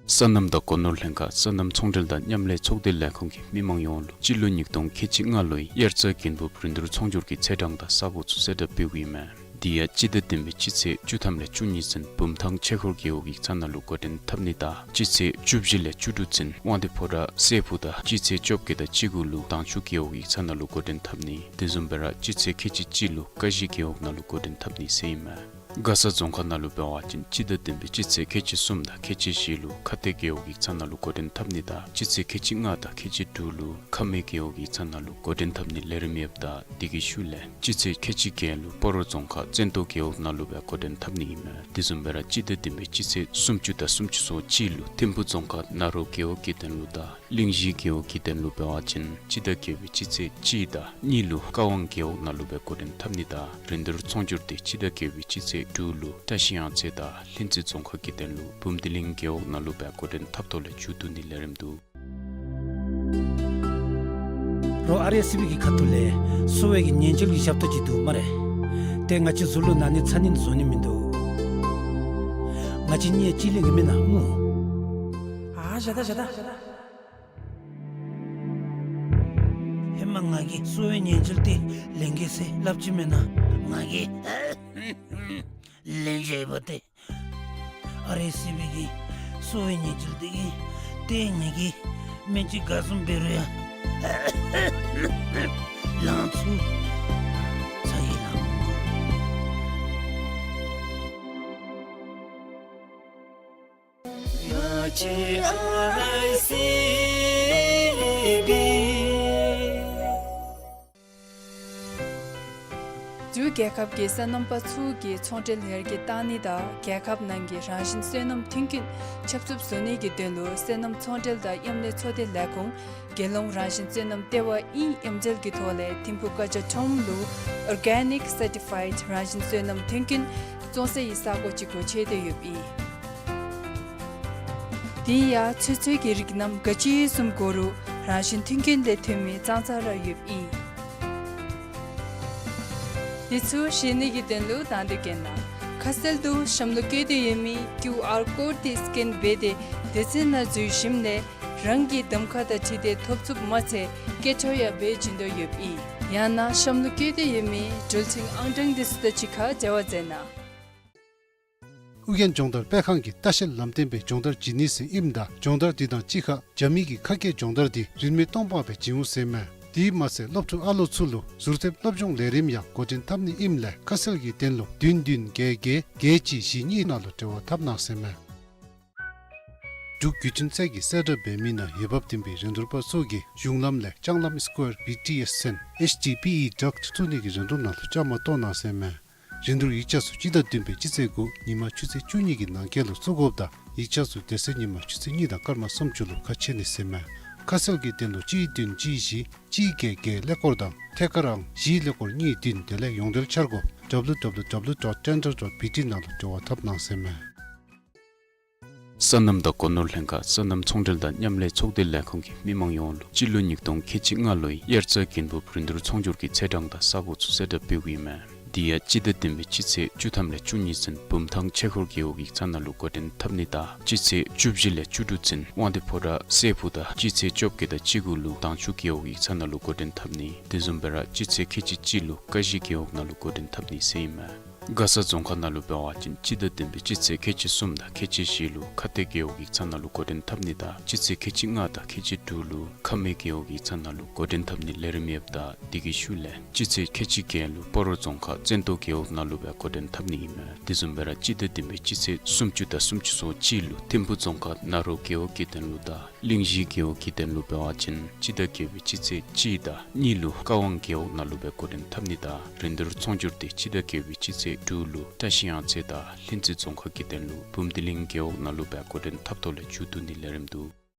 སོ་ནམ་དང་སྒོ་ནོར་ལྷན་ཁག་སོ་ནམ་ཚོང་འབྲེལ་དང་མཉམ་ལས་ཚོགས་སྡེ་ལས་ཁུངས་ཀྱིས་མི་མང་ཡོངས་ལུ་སྤྱི་ལོ་ཉིས་སྟོང་ཁལ་གཅིག་ལྔ་ལོའི་དབྱར་རྩྭ་དགུན་འབུབ་རིན་བསྡུར་ཚོང་སྒྱུར་གྱི་ཚེས་གྲངས་དང་ས་གོ་ཚུ་གསལ་བསྒྲགས་འབདཝ་ཨིན་མས། དེ་ཡང་སྤྱི་ཟླ་བདུན་པའི་སྤྱི་ཚེས་བཅུ་ཐམ་ལས་བཅུ་གཉིས་ཚུན་བུམ་ཐང་ཆོས་འཁོར་རྒེད་འོག་ཡིག་ཚང་ནང་ལུ་འགོ་འདྲེན་འཐབ་ནི་དང་སྤྱི་ཚེས་བཅུ་བཞི་ལས་བཅུ་དྲུག་ཚུན་དབང་འདུས་ཕོ་བྲང་སྲས་ཕུག་དང་སྤྱི་ཚེས་བཅོ་བརྒྱད་དང་བཅུ་དགུ་ལུ་དྭངས་ཆུ་རྒེད་འོག་ཡིག་ཚང་ནང་ལུ་འགོ་འདྲེན་འཐབ་ནི། དེ་བཟུམ་སྦེ་ར་སྤྱི་ཚེས་ཁལ་གཅིག་གཅིག་ལུ་ཀ་གཞི་རྒེད་འོག་ནང་ལུ་འགོ་འདྲེན་འཐབ་ནི་ཟེར་ཨིན་མས། མགར་ས་རྫོང་ཁག་ནང་ལུ་འབད་བ་ཅིན་སྤྱི་ཟླ་བདུན་པའི་སྤྱི་ཚེས་ཁལ་གཅིག་གསུམ་དང་ཁལ་གཅིག་བཞི་ལུ་ཁ་གཏད་རྒེད་འོག་ཡིག་ཚང་ནང་ལུ་འགོ་འདྲེན་འཐབ་ནི་དང་སྤྱི་ཚེས་ཁལ་གཅིག་ལྔ་དང་ཁལ་གཅིག་དྲུག་ལུ་ཁ་སྨད་རྒེད་འོག་ཡིག་ཚང་ནང་ལུ་འགོ་འདྲེན་འཐབ་ནི་ལས་རིམ་ཡོདཔ་ད་དེ་གི་ཤུལ་ལས་སྤྱི་ཚེས་ཁལ་གཅིག་བརྒྱད་ལུ་སྤ་རོ་རྫོང་ཁག་བཙན་ཏོ་རྒེད་འོག་ནང་ལུ་སྦེ་འགོ་འདྲེན་འཐབ་ནི་ཨིན་མས། དེ་བཟུམ་སྦེ་ར་སྤྱི་ཟླ་བདུན་པའི་སྤྱི་ཚེས་སུམ་ཅུ་དང་སུམ་ཅུ་སོ་གཅིག་ལུ་ཐིམ་ཕུ་རྫོང་ཁག་ན་རོ་རྒེད་འོག་གི་དོན་ལུ་དང་གླིང་བཞི་རྒེད་འོག་གི་དོན་ལུ་འབད་བ་ཅིན་སྤྱི་ཟླ་བརྒྱད་པའི་སྤྱི་ཚེས་གཅིག་དང་གཉིས་ལུ་ཀ་ཝང་རྒེད་འོག་ནང་ལུ་སྦེ་འགོ་འདྲེན་འཐབ་ནི་དང་རིན་བསྡུར་ཚོང་སྒྱུར་དེ་སྤྱི་ཟླ་བརྒྱད་པའི་སྤྱི་ཚེས་དྲུག་ལུ་བཀྲ་ཤིས་གཡང་རྩེ་དང་ལྷུན་རྩེ་རྫོང་ཁག་གི་དོན་ལུ་བུམ་སྡེ་གླིང་རྒེད་འོག་ནང་ལུ་སྦེ་འགོ་འདྲེན་འཐབ་ཐོག་ལས་མཇུག་བསྡུ་ནི་ལས་རིམ་འདུག། རོགས་ཨར་ཨེསི་བི་གི་ཁ་ཐུག་ལས་གསོ་བའི་གི་ཉེན་བཅོལ་གྱི་ཞབས་ཏོག་ཅིག་འདུག་སྨ་རེ། ཏེ་ང་བཅས་ཟུར་ལུ་ན་ནི་ཚ་ནི་བཟོ་ནི་མིན་འདུག། ང་བཅས་གཉིས་གཅིག་ལེན་གྱི་མེན་ན་སྨོ། ཨ་བཞག་ད་བཞག་ད། ཧེ་མ་ང་གིས་གསོ་བའི་ཉེན་བཅོལ་དེ་ལེན་གེ་ཟེར་སླབ་ཅི་མེན་ན། ང་གིས་ལེན་བཞག་ཡོདཔ་ཏེ། ཨར་ཨེསི་བི་གི་གསོ་བའི་ཉེན་བཅོལ་དེ་གིས་ཏེ་ངེ་གི་སྨན་ཅིག་ག་བཟུམ་འབད་རུང་ཡང་ལང་ཚུ་ཚ་གི་ལང་། ང་བཅས་ཨར་ཨེསི་བི། འབྲུག་རྒྱལ་ཁབ་ཀྱི་སོ་ནམ་པ་ཚུ་གིས་ཚོང་འབྲེལ་ཡར་རྒྱས་གཏང་ནི་དང་རྒྱལ་ཁབ་ནང་གི་རང་བཞིན་སོ་ནམ་མཐུན་རྐྱེན་ཁྱབ་ཚུགསཔ་བཟོ་ནི་གི་དོན་ལུ་སོ་ནམ་ཚོང་འབྲེལ་དང་མཉམ་ལས་ཚོགས་སྡེ་ལས་ཁུངས་རྒྱལ་ཡོངས་རང་བཞིན་སོ་ནམ་ལྟེ་བ་ཨིན་མཉམ་འབྲེལ་གྱི་ཐོག་ལས་ཐིམ་ཕུ་ཀ་ཇ་ཁྲོམ་ལུ་ཨོར་གེ་ནིཀ་སར་ཊི་ཕའིཌ་རང་བཞིན་སོ་ནམ་མཐུན་རྐྱེན་བཙོང་སའི་ས་གོ་ཅིག་སྒོ་ཕྱེ་སྟེ་ཡོདཔ་ཨིན། དེ་ཡང་ཚོད་བསྲེ་གི་རིགས་རྣམས་ག་ཅི་བཟུམ་དགོ་རུང་རང་བཞིན་མཐུན་རྐྱེན་ལས་ཐོན་མི་ཙང་ཙ་ར་ཡོདཔ་ཨིན། དེ་ཚུ་ཤེས་ནི་གི་དོན་ལུ་དང་འདོད་མཁན་ནང་ཁ་གསལ་དུ་གཤམ་ལུ་བཀོད་དེ་ཡོད་མི་ཀིའུ་ཨར་ཀོཌ་དེ་སི་ཀེན་འབད་དེ་སྡེ་ཚན་ནང་འཛུལ་ཞིནམ་ལས་རང་གི་གདམ་ཁ་དང་འཁྲིལ་ཏེ་ཐོབ་ཚུགསཔ་མ་ཚད་སྐད་འཕྲོ་ཡང་འབད་བྱིན་དོ་ཡོདཔ་ཨིན། ཡང་ན་གཤམ་ལུ་བཀོད་དེ་ཡོད་མི་འགྲུལ་འཕྲིན་ཨང་གྲངས་དེ་ཚུ་དང་གཅིག་ཁར་འབྲེལ་བ་མཛད་གནང་། ཨོ་རྒྱན་སྦྱོང་བརྡར་སྤེལ་ཁང་གིས་ལྟ་བཤལ་ལམ་སྟོན་པའི་སྦྱོང་བརྡར་བྱིན་ནི་ཟེར་ཨིནམ་ད་སྦྱོང་བརྡར་འདི་དང་གཅིག་ཁར་རྒྱ་མི་གི་ཁ་སྐད་སྦྱོང་བརྡར་འདི་རིན་མེད་སྟོང་པ་སྦེ་བྱིན་འོང་ཟེར་མས། དེ་མ་ཚད་སློབ་ཕྲུག་ཨ་ལོ་ཚུ་ལུ་ཟུར་ཐེབས་སློབ་སྦྱོང་ལས་རིམ་ཡང་འགོ་འདྲེན་འཐབ་ནི་ཨིནམ་ལས་ཁ་གསལ་གྱི་དོན་ལུ་བདུན་བདུན་བརྒྱད་བརྒྱད་བརྒྱད་གཅིག་བཞི་གཉིས་ནང་ལུ་འབྲེལ་བ་འཐབ་གནང་ཟེར་མས། འབྲུག་བརྒྱུད་འཕྲིན་ཚད་ཀྱི་གསལ་བསྒྲགས་འབད་མི་ནང་འོས་འབབ་ལྡན་པའི་རིན་བསྡུར་པ་ཚུ་གིས་གཞུང་ལམ་ལས་ལྕང་ལམ་སི་ཀོར་བི་ཊི་ཨེསི་ཚན་ཨེཆ་ཌི་པི་ཨི་ཌག་བཙུགས་ནི་གི་རིན་བསྡུར་ནང་ལུ་བཅའ་མར་གཏོགས་གནང་ཟེར་མས། རིན་བསྡུར་ཡིག་ཆ་ཚུ་སྤྱི་ཟླ་བདུན་པའི་སྤྱི་ཚེས་དགུ་ཉིན་མ་ཆུ་ཚོད་བཅུ་གཉིས་ཀྱི་ནང་འཁོད་ལུ་བཙུགས་དགོཔ་དང་ཡིག་ཆ་ཚུ་དེ་ཚེ་ཉིན་མ་ཆུ་ཚོད་གཉིས་དང་སྐར་མ་སུམ་ཅུ་ལུ་ཁ་ཕྱེ་ནི་ཟེར་མས། ཁ་གསལ་གྱི་དོན་ལུ་གཅིག་བདུན་གཅིག་བཞི་གཅིག་བརྒྱད་བརྒྱད་ཀླད་ཀོར་དང་ཐད་ཀར་ཨང་བཞི་ཀླད་ཀོར་གཉིས་བདུན་དེ་ལས་ཡོངས་འབྲེལ་འཆར་སྒོ་ཌབ་ལུ་ཌབ་ལུ་ཌབ་ལུ་ཌོཊ་ཊེན་ཌར་ཌོཊ་བི་ཊི་ནང་ལུ་འབྲེལ་བ་འཐབ་གནང་ཟེར་མས། སོ་ནམ་དང་སྒོ་ནོར་ལྷན་ཁག་སོ་ནམ་ཚོང་འབྲེལ་དང་མཉམ་ལས་ཚོགས་སྡེ་ལས་ཁུངས་ཀྱིས་མི་མང་ཡོངས་ལུ་སྤྱི་ལོ་ཉིས་སྟོང་ཁལ་གཅིག་ལྔ་ལོའི་དབྱར་རྩྭ་དགུན་འབུབ་རིན་བསྡུར་ཚོང་སྒྱུར་གྱི་ཚེས་གྲངས་དང་ས་གོ་ཚུ་གསལ་བསྒྲགས་འབདཝ་ཨིན་མས། དེ་ཡང་སྤྱི་ཟླ་བདུན་པའི་སྤྱི་ཚེས་བཅུ་ཐམ་ལས་བཅུ་གཉིས་ཚུན་བུམ་ཐང་ཆོས་འཁོར་རྒེད་འོག་ཡིག་ཚང་ནང་ལུ་འགོ་འདྲེན་འཐབ་ནི་དང་སྤྱི་ཚེས་བཅུ་བཞི་ལས་བཅུ་དྲུག་ཚུན་དབང་འདུས་ཕོ་བྲང་སྲས་ཕུག་དང་སྤྱི་ཚེས་བཅོ་བརྒྱད་དང་བཅུ་དགུ་ལུ་དྭངས་ཆུ་རྒེད་འོག་ཡིག་ཚང་ནང་ལུ་འགོ་འདྲེན་འཐབ་ནི། དེ་བཟུམ་སྦེ་ར་སྤྱི་ཚེས་ཁལ་གཅིག་གཅིག་ལུ་ཀ་གཞི་རྒེད་འོག་ནང་ལུ་འགོ་འདྲེན་འཐབ་ནི་ཟེར་ཨིན་མས། མགར་ས་རྫོང་ཁག་ནང་ལུ་འབད་བ་ཅིན་སྤྱི་ཟླ་བདུན་པའི་སྤྱི་ཚེས་ཁལ་གཅིག་གསུམ་དང་ཁལ་གཅིག་བཞི་ལུ་ཁ་གཏད་རྒེད་འོག་ཡིག་ཚང་ནང་ལུ་འགོ་འདྲེན་འཐབ་ནི་དང་སྤྱི་ཚེས་ཁལ་གཅིག་ལྔ་དང་ཁལ་གཅིག་དྲུག་ལུ་ཁ་སྨད་རྒེད་འོག་ཡིག་ཚང་ནང་ལུ་འགོ་འདྲེན་འཐབ་ནི་ལས་རིམ་ཡོདཔ་ད་དེ་གི་ཤུལ་ལས་སྤྱི་ཚེས་ཁལ་གཅིག་བརྒྱད་ལུ་སྤ་རོ་རྫོང་ཁག་བཙན་ཏོ་རྒེད་འོག་ནང་ལུ་སྦེ་འགོ་འདྲེན་འཐབ་ནི་ཨིན་མས། དེ་བཟུམ་སྦེ་ར་སྤྱི་ཟླ་བདུན་པའི་སྤྱི་ཚེས་སུམ་ཅུ་དང་སུམ་ཅུ་སོ་གཅིག་ལུ་ཐིམ་ཕུ་རྫོང་ཁག་ན་རོ་རྒེད་འོག་གི་དོན་ལུ་དང་གླིང་བཞི་རྒེད་འོག་གི་དོན་ལུ་འབད་བ་ཅིན་སྤྱི་ཟླ་བརྒྱད་པའི་སྤྱི་ཚེས་གཅིག་དང་གཉིས་ལུ་ཀ་ཝང་རྒེད་འོག་ནང་ལུ་སྦེ་འགོ་འདྲེན་འཐབ་ནི་དང་རིན་བསྡུར་ཚོང་སྒྱུར་དེ་སྤྱི་ཟླ་བརྒྱད་པའི་སྤྱི་ཚེས་དྲུག་ལུ་བཀྲ་ཤིས་གཡང་རྩེ་དང་ལྷུན་རྩེ་རྫོང་ཁག་གི་དོན་ལུ་བུམ་སྡེ་གླིང་རྒེད་འོག་ནང་ལུ་སྦེ་འགོ་འདྲེན་འཐབ་ཐོག་ལས་མཇུག་བསྡུ་ནི་ལས་རིམ་འདུག།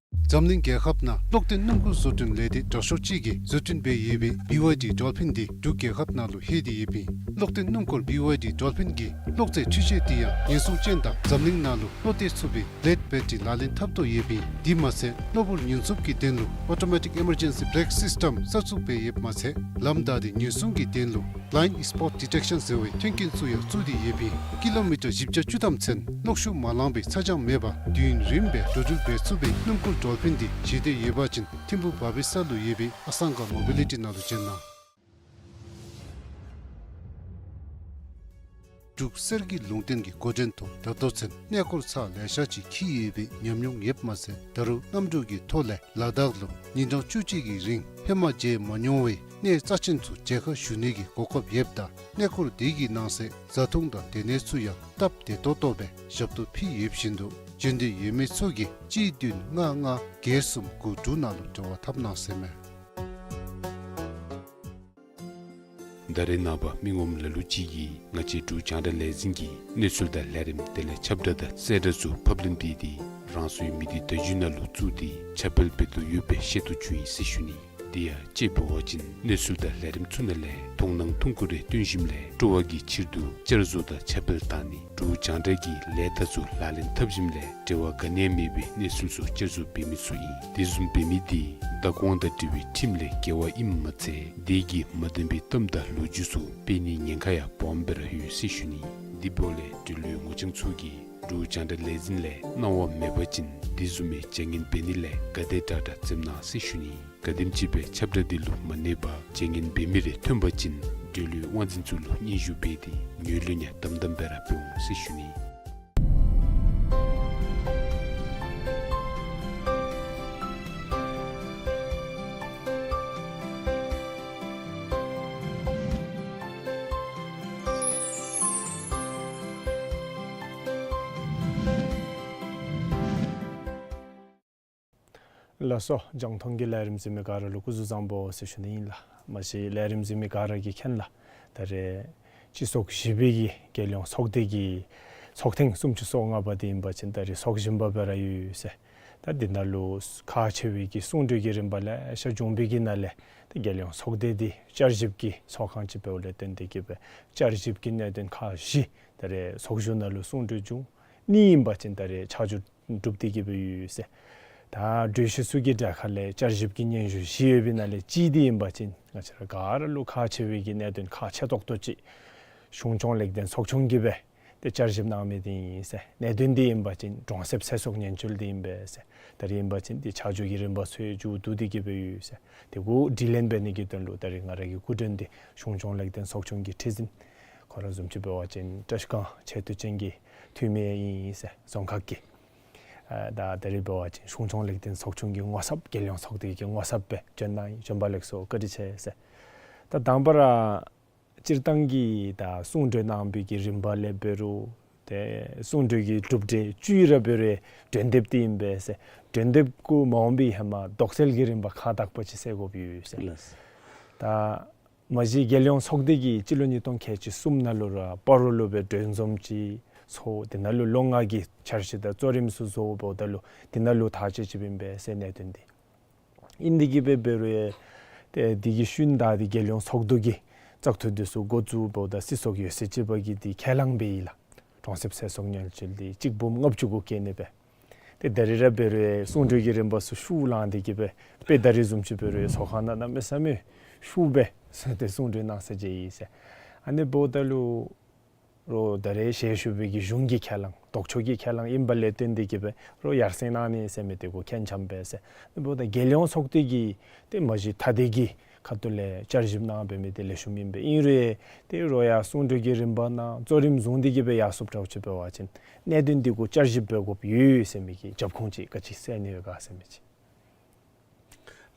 འཛམ་གླིང་རྒྱལ་ཁབ་ནང་གློག་ལྡན་སྣུམ་འཁོར་བཟོ་སྐྲུན་ལས་སྡེ་དྲག་ཤོས་ཅིག་གིས་བཟོ་སྐྲུན་འབད་ཡོད་པའི་བི་ཝའི་ཌི་ཌོལ་ཕིན་འདི་འབྲུག་རྒྱལ་ཁབ་ནང་ལུ་ལྷོད་དེ་ཡོདཔ་ཨིན། གློག་ལྡན་སྣུམ་འཁོར་བི་ཝའི་ཌི་ཌོལ་ཕིན་གྱི་གློག་རྫས་འཕྲུལ་ཆས་འདི་ཡང་ཉེན་སྲུང་ཅན་དང་འཛམ་གླིང་ནང་ལུ་བློ་གཏད་ཚུགས་པའི་ལེཌ་བེ་ཊ་རི་ལག་ལེན་འཐབ་དོ་ཡོདཔ་ཨིན། དེ་མ་ཚད་གློ་བུར་ཉེན་སྲུང་གི་དོན་ལུ་ཨོ་ཊོ་མེ་ཊིཀ་ཨི་མར་ཇེན་སི་བེ་རེཀ་སིསི་ཊམ་གསར་བཙུགས་འབད་ཡོདཔ་མ་ཚད་ལམ་བདའ་སྟེ་ཉེན་སྲུང་གི་དོན་ལུ་བླའིནཌ་སི་པོཊ་ཌི་ཊེཀ་ཤཱན་ཟེར་བའི་མཐུན་རྐྱེན་ཚུ་ཡང་བཙུགས་ཏེ་ཡོདཔ་ཨིན། ཀི་ལོ་མི་ཊར་བཞི་བརྒྱ་བཅུ་ཐམ་ཚུན་གློག་ཤུགས་མ་ལང་པའི་ཚ་གྱང་མེད་པར་དུས་ཡུན་རིངམོ་སྦེ་འགྲོ་འགྲུལ་འབད་ཚུགས་པའི་སྣུམ་འཁོར་ཌོལ་ཕིན་འདི་བཞེས་འདོད་ཡོད་པ་ཅིན་ཐིམ་ཕུ་བར་བི་སར་ལུ་ཡོད་པའི་ཨ་སང་ག་མོ་བི་ལི་ཊི་ནང་ལུ་བྱོན་གནང་། འབྲུག་གསེར་གྱི་ལུང་བསྟན་གྱི་འགོ་འདྲེན་ཐོག་ད་ལྟོ་ཚུན་གནས་སྐོར་ཚར་ལེ་ཤ་ཅིག་འཁྱིད་ཡོད་པའི་ཉམས་མྱོང་ཡོདཔ་མ་ཚད་ད་རུང་གནམ་གྲུ་གི་ཐོག་ལས་ལ་དྭགས་ལུ་ཉིན་གྲངས་བཅུ་གཅིག་གི་རིང་ཧེ་མ་མཇལ་མ་མྱོང་བའི་ གནས་རྩ་ཅན་ཚུ་མཇལ་ཁ་ཞུ་ནི་གི་གོ་སྐབས་ཡོདཔ་ད་གནས་སྐོར་དེ་གི་ནང་གསེས་བཟའ་འཐུང་དང་སྡོད་གནས་ཚུ་ཡང་སྟབས་བདེ་ཏོག་ཏོ་སྦེ་ཞབས་ཏོག་ཕུལ་ཡོདཔ་བཞིན་དུ་བྱོན་འདོད་ཡོད་མི་ཚུ་གིས་གཅིག་བདུན་ལྔ་ལྔ་བརྒྱད་གསུམ་དགུ་དྲུག་ནང་ལུ་འབྲེལ་བ་འཐབ་གནང་ཟེར་མས། ད་རེས་ནངས་པ་མི་ངོམ་ལ་ལུ་ཅིག་གིས་ང་བཅས་འབྲུག་རྒྱང་བསྒྲགས་ལས་འཛིན་གྱི་གནས་ཚུལ་དང་ལས་རིམ་དེ་ལས་ཁྱབ་བསྒྲགས་དང་གསལ་བསྒྲགས་ཚུ་ཕབ་ལེན་འབད་དེ་རང་སོའི་མི་སྡེ་བརྡ་བརྒྱུད་ནང་ལུ་བཙུགས་ཏེ་ཁྱབ་སྤེལ་འབད་དོ་ཡོདཔ་སྦེ་ཤེས་རྟོགས་བྱུང་ཡི་ཟེར་ཞུ་ནི། དེ་ཡང་དཔྱེ་འབད་བ་ཅིན་གནས་ཚུལ་དང་ལས་རིམ་ཚུ་ནང་ལས་མཐོང་སྣང་ཐུང་ཀུ་རེ་བཏོན་ཞིནམ་ལས་སྤྲོ་བ་གི་ཕྱིར་དུ་བསྐྱར་བཟོ་དང་ཁྱབ་སྤེལ་བཏང་ནི། འབྲུག་རྒྱང་བསྒྲགས་ཀྱི་ལས་རྟགས་ཚུ་ལག་ལེན་འཐབ་ཞིནམ་ལས་འབྲེལ་བ་ག་ནི་ཡང་མེད་པའི་གནས་ཚུལ་ཚུ་བསྐྱར་བཟོ་འབད་མི་ཚུ་ཨིན། དེ་བཟུམ་འབད་མི་དེ་བདག་དབང་དང་འབྲེལ་བའི་ཁྲིམས་ལས་འགལ་བ་ཨིནམ་མ་ཚད་དེ་གིས་མ་བདེན་པའི་གཏམ་དང་ལོ་རྒྱུས་ཚུ་སྤེལ་ནིའི་ཉེན་ཁ་ཡང་སྦོམ་སྦེ་ར་ཡོད་ཟེར་ཞུ་ནི། དེ་འབདཝ་ལས་འབྲེལ་ཡོད་ངོ་རྐྱང་ཚུ་གིས་འབྲུག་རྒྱང་བསྒྲགས་ལས་འཛིན་ལས་གནང་བ་མེད་པ་ཅིན་དེ་བཟུམ་མའི་བྱ་ངན་འབད་ནི་ལས་ག་དེ་དྲག་དྲག་འཛེམ་གནང་ཟེར་ཞུ་ནི། ག་དེམ་ཅིག་སྦེ་ཁྱབ་བསྒྲགས་དེ་ལུ་མ་གནས་པར་བྱ་ངན་འབད་མི་རེ་ཐོན་པ་ཅིན་འབྲེལ་ཡོད་དབང་འཛིན་ཚུ་ལུ་སྙན་ཞུ་འབད་དེ་ངོས་ལེན་ཡང་དམ་དམ་སྦེ་ར་འབད་འོང་ཟེར་ཞུ་ནི། ལགས་སོ། རྒྱང་མཐོང་གི་ལས་རིམ་གཟིགས་མི་ག་ར་ལུ་སྐུ་གཟུགས་བཟང་པོ་ཟེར་ཞུ་ནི་ཨིན་ལགས། མ་གཞི་ལས་རིམ་གཟིགས་མི་ག་ར་གིས་མཁྱེན་ལགས། ད་རེས་སྤྱི་ཚོགས་བཞི་པའི་གི་རྒྱལ་ཡོངས་ཚོགས་སྡེ་གི་ཚོགས་ཐེངས་སུམ་ཅུ་སོ་ལྔ་པ་དེ་ཨིན་པ་ཅིན་ད་རེས་ཚོགས་བཞིན་པ་སྦེ་ར་ཡོད་ཟེར། ད་འདི་ནང་ལུ་ཁག་ཆེ་བའི་གི་གསུང་གྲོས་ཀྱི་རིམ་པ་ལེ་ཤ་བྱུང་བའི་གི་ནང་ལས་ད་རྒྱལ་ཡོངས་ཚོགས་སྡེ་འདི་བསྐྱར་ཞིབ་ཀྱི་ཚོགས་ཁང་ཅིག་འབདཝ་ལས་བརྟེན་ཏེ་གིས་སྦེ་བསྐྱར་ཞིབ་ཀྱི་གནད་དོན་ཁག་བཞི་ད་རེས་ཚོགས་བཞུགས་ནང་ལུ་གསུང་གྲོས་བྱུང་། གཉིས་ཨིན་པ་ཅིན་ད་རེས་ཆ་འཇོག་གྲུབ་སྟེ་གིས་སྦེ་ཡོད་ཟེར། ད་གྲོས་གཞི་ཚུ་གི་གྲལ་ཁ་ལས་བསྐྱར་ཞིབ་ཀྱི་སྙན་ཞུ་བཞི་ཡོད་པའི་ནང་ལས་གཅིག་དེ་ཨིན་པ་ཅིན་ང་བཅས་ར་ག་ར་ལུ་ཁག་ཆེ་བའི་གི་གནད་དོན་ཁག་ཆེ་ཏོག་ཏོ་ཅིག་གཞུང་སྐྱོང་ལེགས་ལྡན་ཚོགས་ཆུང་གིས་སྦེ་ཏེ་བསྐྱར་ཞིབ་གནང་མི་དེ་ཨིན་ཟེར། གནད་དོན་དེ་ཨིན་པ་ཅིན་གྲོང་གསེབ་ཚེ་སྲོག་ཉེན་བཅོལ་དེ་ཨིན་པས་ཟེར། ད་རེས་ཨིན་པ་ཅིན་ཏེ་ཆ་འཇོག་གི་རིམ་པ་ཚུ་མཇུག་བསྡུ་སྟེ་གིས་སྦེ་ཡོད་ཟེར། དེ་གུ་དྲི་ལན་འབད་ནི་གི་དོན་ལུ་ད་རེས་ང་ར་གི་སྐུ་མགྲོན་འདི་གཞུང་སྐྱོང་ལེགས་ལྡན་ཚོགས་ཆུང་གི་ཁྲི་འཛིན་ཁོ་ར་བཟུམ་ཅིག་འབད་བ་ཅིན་བཀྲིས་སྒང་ཆེ་བསྟོད་ཅན་གྱི་འཐུས་མི་ཨིན་ཟེར། རྫོང་ཁག་གི་ཨ་ད་ད་རེས་འབད་བ་ཅིན་གཞུང་སྐྱོང་ལེགས་ལྡན་ཚོགས་ཆུང་གི་ངོ་ཚབ་རྒྱལ་ཡོངས་ཚོགས་སྡེ་གི་ངོ་ཚབ་སྦེ་བྱོན་གནང་ཡི། བྱོན་པ་ལེགས་སོ་བཀའ་དྲིན་ཆེ་ཟེར། ད་དང་པ་ར་སྤྱིར་བཏང་གི་ད་གསུང་གྲོས་གནང་བའི་གི་རིམ་པ་ལས་འབད་རུང་ཏེ་གསུང་གྲོས་ཀྱི་གྲུབ་འབྲས་བཅུད་ར་འབད་རུང་གྲོས་འདེབས་དེ་ཨིན་པས་ཟེར། གྲོས་འདེབས་གུ་མ་འོང་པའི་ཧེ་མ་དོགས་སེལ་གྱི་རིམ་པ་ཁག་དག་པ་ཅིག་སེལ་དགོཔ་ཡོད་ཟེར། ལགས། ད་མ་གཞི་རྒྱལ་ཡོངས་ཚོགས་སྡེ་གིས་སྤྱི་ལོ་ཉིས་སྟོང་ཁལ་གཅིག་གསུམ་ནང་ལུ་ར་སྤ་རོ་ལུ་སྦེ་གྲོས་འཛོམས་ཅིག་ཚོགས། དེ་ནང་ལུ་ལོ་ལྔ་གི་འཆར་གཞི་དང་གཙོ་རིམ་ཚུ་བཟོཝ་ད་ལུ་དེ་ནང་ལུ་ཐག་བཅད་ཅི་ཨིན་པས་ཟེར་གནད་དོན་དེ། ཨིན་དེ་གིས་སྦེ་འབད་རུང་ཏེ་དེ་གི་ཤུལ་ད་ཏེ་རྒྱལ་ཡོངས་ཚོགས་འདུ་གི་བཙག་འཐུ་དེ་ཚུ་འགོ་བཙུགསཔ་ད་སྲིད་ཚོགས་ཡོད་ཚད་ཅིག་པ་གིས་དེ་ཁས་བླངས་འབད་ཡི་ལགས། གྲོང་གསེབ་ཚེ་སྲོག་ཉེན་བཅོལ་དེ་གཅིག་འབུམ་ལྔ་བཅུ་གུ་བཀལ་ནི་སྦེ། ཏེ་ད་རེས་ར་འབད་རུང་གསུང་གྲོས་ཀྱི་རིམ་པ་ཚུ་ཤུགས་བསླངས་ཏེ་གིས་སྦེ་དཔེ་ད་རེས་བཟུམ་ཅིག་འབད་རུང་ཚོགས་ཁང་ནང་གནམ་མེད་ས་མེད་ཤུགས་སྦེ་ཏེ་གསུང་གྲོས་གནང་ས་མཇལ་ཡི་ཟེར། ཨ་ནི་འབདཝ་ད་ལུ་རོགས་ད་རེས་ཞལ་བཞུགས་པའི་གི་གཞུང་གི་ཁས་བླངས་ལྡོག་ཕྱོགས་ཀྱི་ཁས་བླངས་ཨིན་པ་ལས་བརྟེན་ཏེ་གིས་སྦེ་རོགས་ཡར་སེང་གནང་ནི་ཟེར་མི་དེ་གུ་ཁས་འཆམ་པས་ཟེར། འབདཝ་ད་རྒྱལ་ཡོངས་ཚོགས་སྡེ་གིས་ཏེ་མ་གཞི་ཐ་དད་ཀྱི་ཁ་ཐུག་ལས་བསྐྱར་ཞིབ་གནང་འབད་མི་དེ་ལེགས་ཤོམ་ཨིན་པས། ཨིན་རུང་ཏེ་རོགས་ཡར་གསུང་གྲོས་ཀྱི་རིམ་པ་ནང་གཙོ་རིམ་བཟུང་སྟེ་གིས་སྦེ་ཡར་སོངམ་འདྲཝ་ཅིག་འབད་བ་ཅིན་གནད་དོན་དེ་གུ་བསྐྱར་ཞིབ་འབད་དགོཔ་ཡོད་ཟེར་མི་གི་རྒྱབ་ཁུངས་ཅིག་ག་ཅི་གསལ་ནི་ཡོད་ག་ཟེར་མི་ཅིག།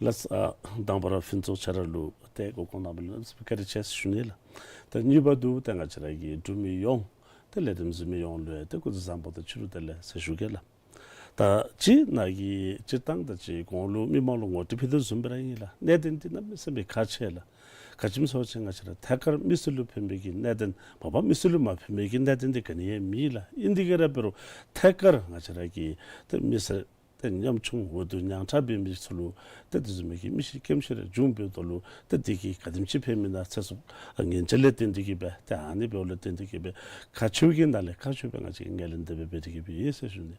ལགས། ཨ་དང་པ་ར་ཕུན་ཚོགས་ཁྱོད་ར་ལུ་ཏེ་གོ་སྐབས་གནང་བ་ལུ་བཀའ་དྲིན་ཆེ་ཟེར་ཞུ་ནི་ལགས། ད་གཉིས་པ་དུ་ཏེ་ང་བཅས་ར་གི་འབྲུག་མི་ཡོངས་ཏེ་ལས་རིམ་གཟིགས་མི་ཡོངས་ལུ་ཡང་ཏེ་སྐུ་གཟུགས་བཟང་པོ་དང་ཕྱི་རུ་བདེ་ལེགས་ཟེར་ཞུ་གེ་ལགས། ད་ཅི་ནཱ་གིས་སྤྱིར་བཏང་ད་ཅི་གོང་ལུ་མི་མང་ལུ་ངོ་སྤྲོད་ཕུལ་དོ་བཟུམ་སྦེ་ར་ཨིན་ལགས། གནད་དོན་འདི་གནམ་མེད་ས་མེད་ཁག་ཆེ་ལགས། ག་ཅི་སྨོ་ཟེར་བ་ཅིན་ང་བཅས་ར་ཐད་ཀར་མི་སེར་ལུ་ཕན་པའི་གི་གནད་དོན་མ་པ་མི་སེར་ལུ་མ་ཕན་པའི་གི་གནད་དོན་འདི་ག་ནི་ཡང་མེད་ལགས། ཨིན་དེ་གིས་ར་འབད་རུང་ཐད་ཀར་ང་བཅས་ར་གི་ཏེ་མི་སེར་ཏེ་ཉམ་ཆུང་འོས་བསྡུ་ཉང་ཁྲ་འབད་མི་ཚུ་ལུ་ཏེ་དེ་བཟུམ་མའི་གི་མི་ཤི་རྐྱེན་ཤི་རེ་བྱུང་འབདཝ་ད་ལུ་ཏེ་དེ་གིས་ག་དེམ་ཅིག་ཕན་མི་ན་ཚེ་སྲོག་ཉེན་བཅོལ་ལས་བརྟེན་ཏེ་གིས་སྦེ་ཏེ་ཨ་ནི་འབདཝ་ལས་བརྟེན་ཏེ་གིས་སྦེ་ཁག་ཆེ་བའི་གི་ནང་ལས་ཁག་ཆེ་བའི་ང་བཅས་ཀྱིས་ངོས་ལེན་དེ་སྦེ་འབད་དེ་གིས་སྦེ་ཡོད་ཟེར་ཞུ་ནི།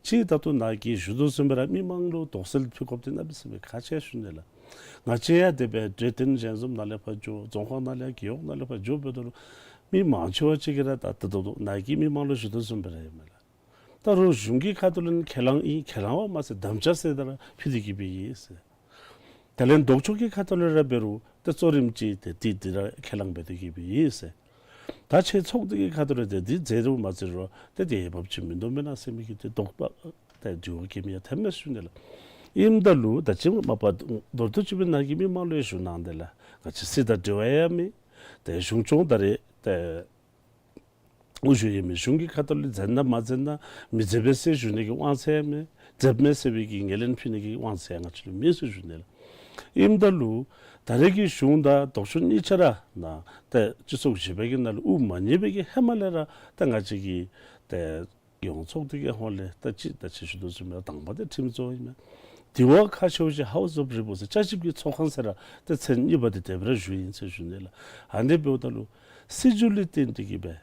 ཅིག་ད་ལྟོ་ནཱ་གིས་ཞུ་དོ་བཟུམ་སྦེ་ར་མི་མང་ལུ་དོགས་སེལ་ཕུལ་དགོཔ་འདི་གནམ་མེད་ས་མེད་ཁག་ཆེ་ཞུ་ནི་ལགས། ང་བཅས་ཡང་དེ་སྦེ་གྲོས་སྟོན་ཞལ་འཛོམས་ནང་ལས་ཕར་འགྱོ་རྫོང་ཁག་ནང་ལས་རྒེད་འོག་ནང་ལས་ཕར་འགྱོ་འབདཝ་ད་ལུ་མི་མང་ཆེ་བ་ཅིག་གིས་ར་ད་ད་ལྟོ་ནཱ་གིས་མི་མང་ལུ་ཞུ་དོ་བཟུམ་སྦེ་ར་ཨིན་མས་ལགས། ད་རོགས་གཞུང་གི་ཁ་ཐུག་ལས་ཁས་བླངས་ཨིན་ཁས་བླངས་པ་མ་ཚད་དམ་བཅའ་ཟེར་ད་ར་ཕུལ་ཏེ་གིས་སྦེ་ཡོད་ཟེར། དེ་ལས་ལྡོག་ཕྱོགས་ཀྱི་ཁ་ཐུག་ལས་ར་འབད་རུང་ཏེ་གཙོ་རིམ་ཅིག་ཏེ་དེ་དེ་ར་ཁས་བླངས་འབད་དེ་གིས་སྦེ་ཡོད་ཟེར། ད་ཁྱེད་ཚོགས་སྡེ་གི་ཁ་ཐུག་ལས་ཏེ་དེ་མཛད་རུང་མ་མཛད་རུང་ཏེ་དེ་འོས་འབབ་ཅིག་མིན་འདུག་མེན་ན་ཟེར་མི་གི་ཏེ་དོགས་པ་ཏེ་དྲི་བ་བཀོད་མི་ཡང་ཐོནམ་མས་ཞུ་ནི་ལགས། ཨིནམ་ད་ལུ་ད་ཅི་མ་པ་མདོར་བསྡུས་ཅིག་སྦེ་ནཱ་གི་མི་མང་ལུ་ཡང་ཞུ་གནང་དེ་ལགས། ང་བཅས་སྲིད་དང་འབྲེལ་བ་ཡང་མེད། ཏེ་གཞུང་སྐྱོང་ད་རེས་ཏེ་དབུ་བཞུགས་ཡང་མེད། གཞུང་གི་ཁ་ཐུག་ལས་མཛད་ན་མ་མཛད་ན་མི་མཛད་པས་ཟེར་ཞུ་ནི་གི་དབང་ཚད་ཡང་མེད། མཛདཔ་མས་ཟེར་བའི་གི་ངོས་ལེན་ཕུལ་ནི་གི་དབང་ཚད་ཡང་ང་བཅས་ལུ་མེད་ཟེར་ཞུ་ནི་ལགས། ཨིནམ་ད་ལུ་ད་རེས་ཀྱི་གཞུང་དང་ལྡོག་ཕྱོགས་གཉིས་ཆ་ར་ནཱ་ཏེ་སྤྱི་ཚོགས་གཞན་པའི་གི་ནང་ལུ་དབུ་མ་བརྙེས་པའི་གི་ཧེ་མ་ལས་ར་ཏེ་ང་བཅས་ཀྱི་ཏེ་ཡོངས་ཚོགས་སྡེ་གི་ཧོངས་ལས་ད་ཅི་ད་ཅི་ཞུ་དོ་བཟུམ་སྦེ་དང་པ་དེ་ཁྲིམས་བཟོ་ཨིན་མས། དེ་བ་ཁ་ཤོ་ཅིག་House of Representatives བཅའ་ཞིབ་ཀྱི་ཚོགས་ཁང་ཟེར་ར་ཏེ་མཚན་གཉིས་པ་དེ་དེ་སྦེ་ར་ཞུ་ཡི་ཟེར་ཞུ་ནི་ལགས། ཨ་ནི་འབདཝ་ད་ལུ་སྲིད་བྱུས་ལས་བརྟེན་ཏེ་གི་སྦེ་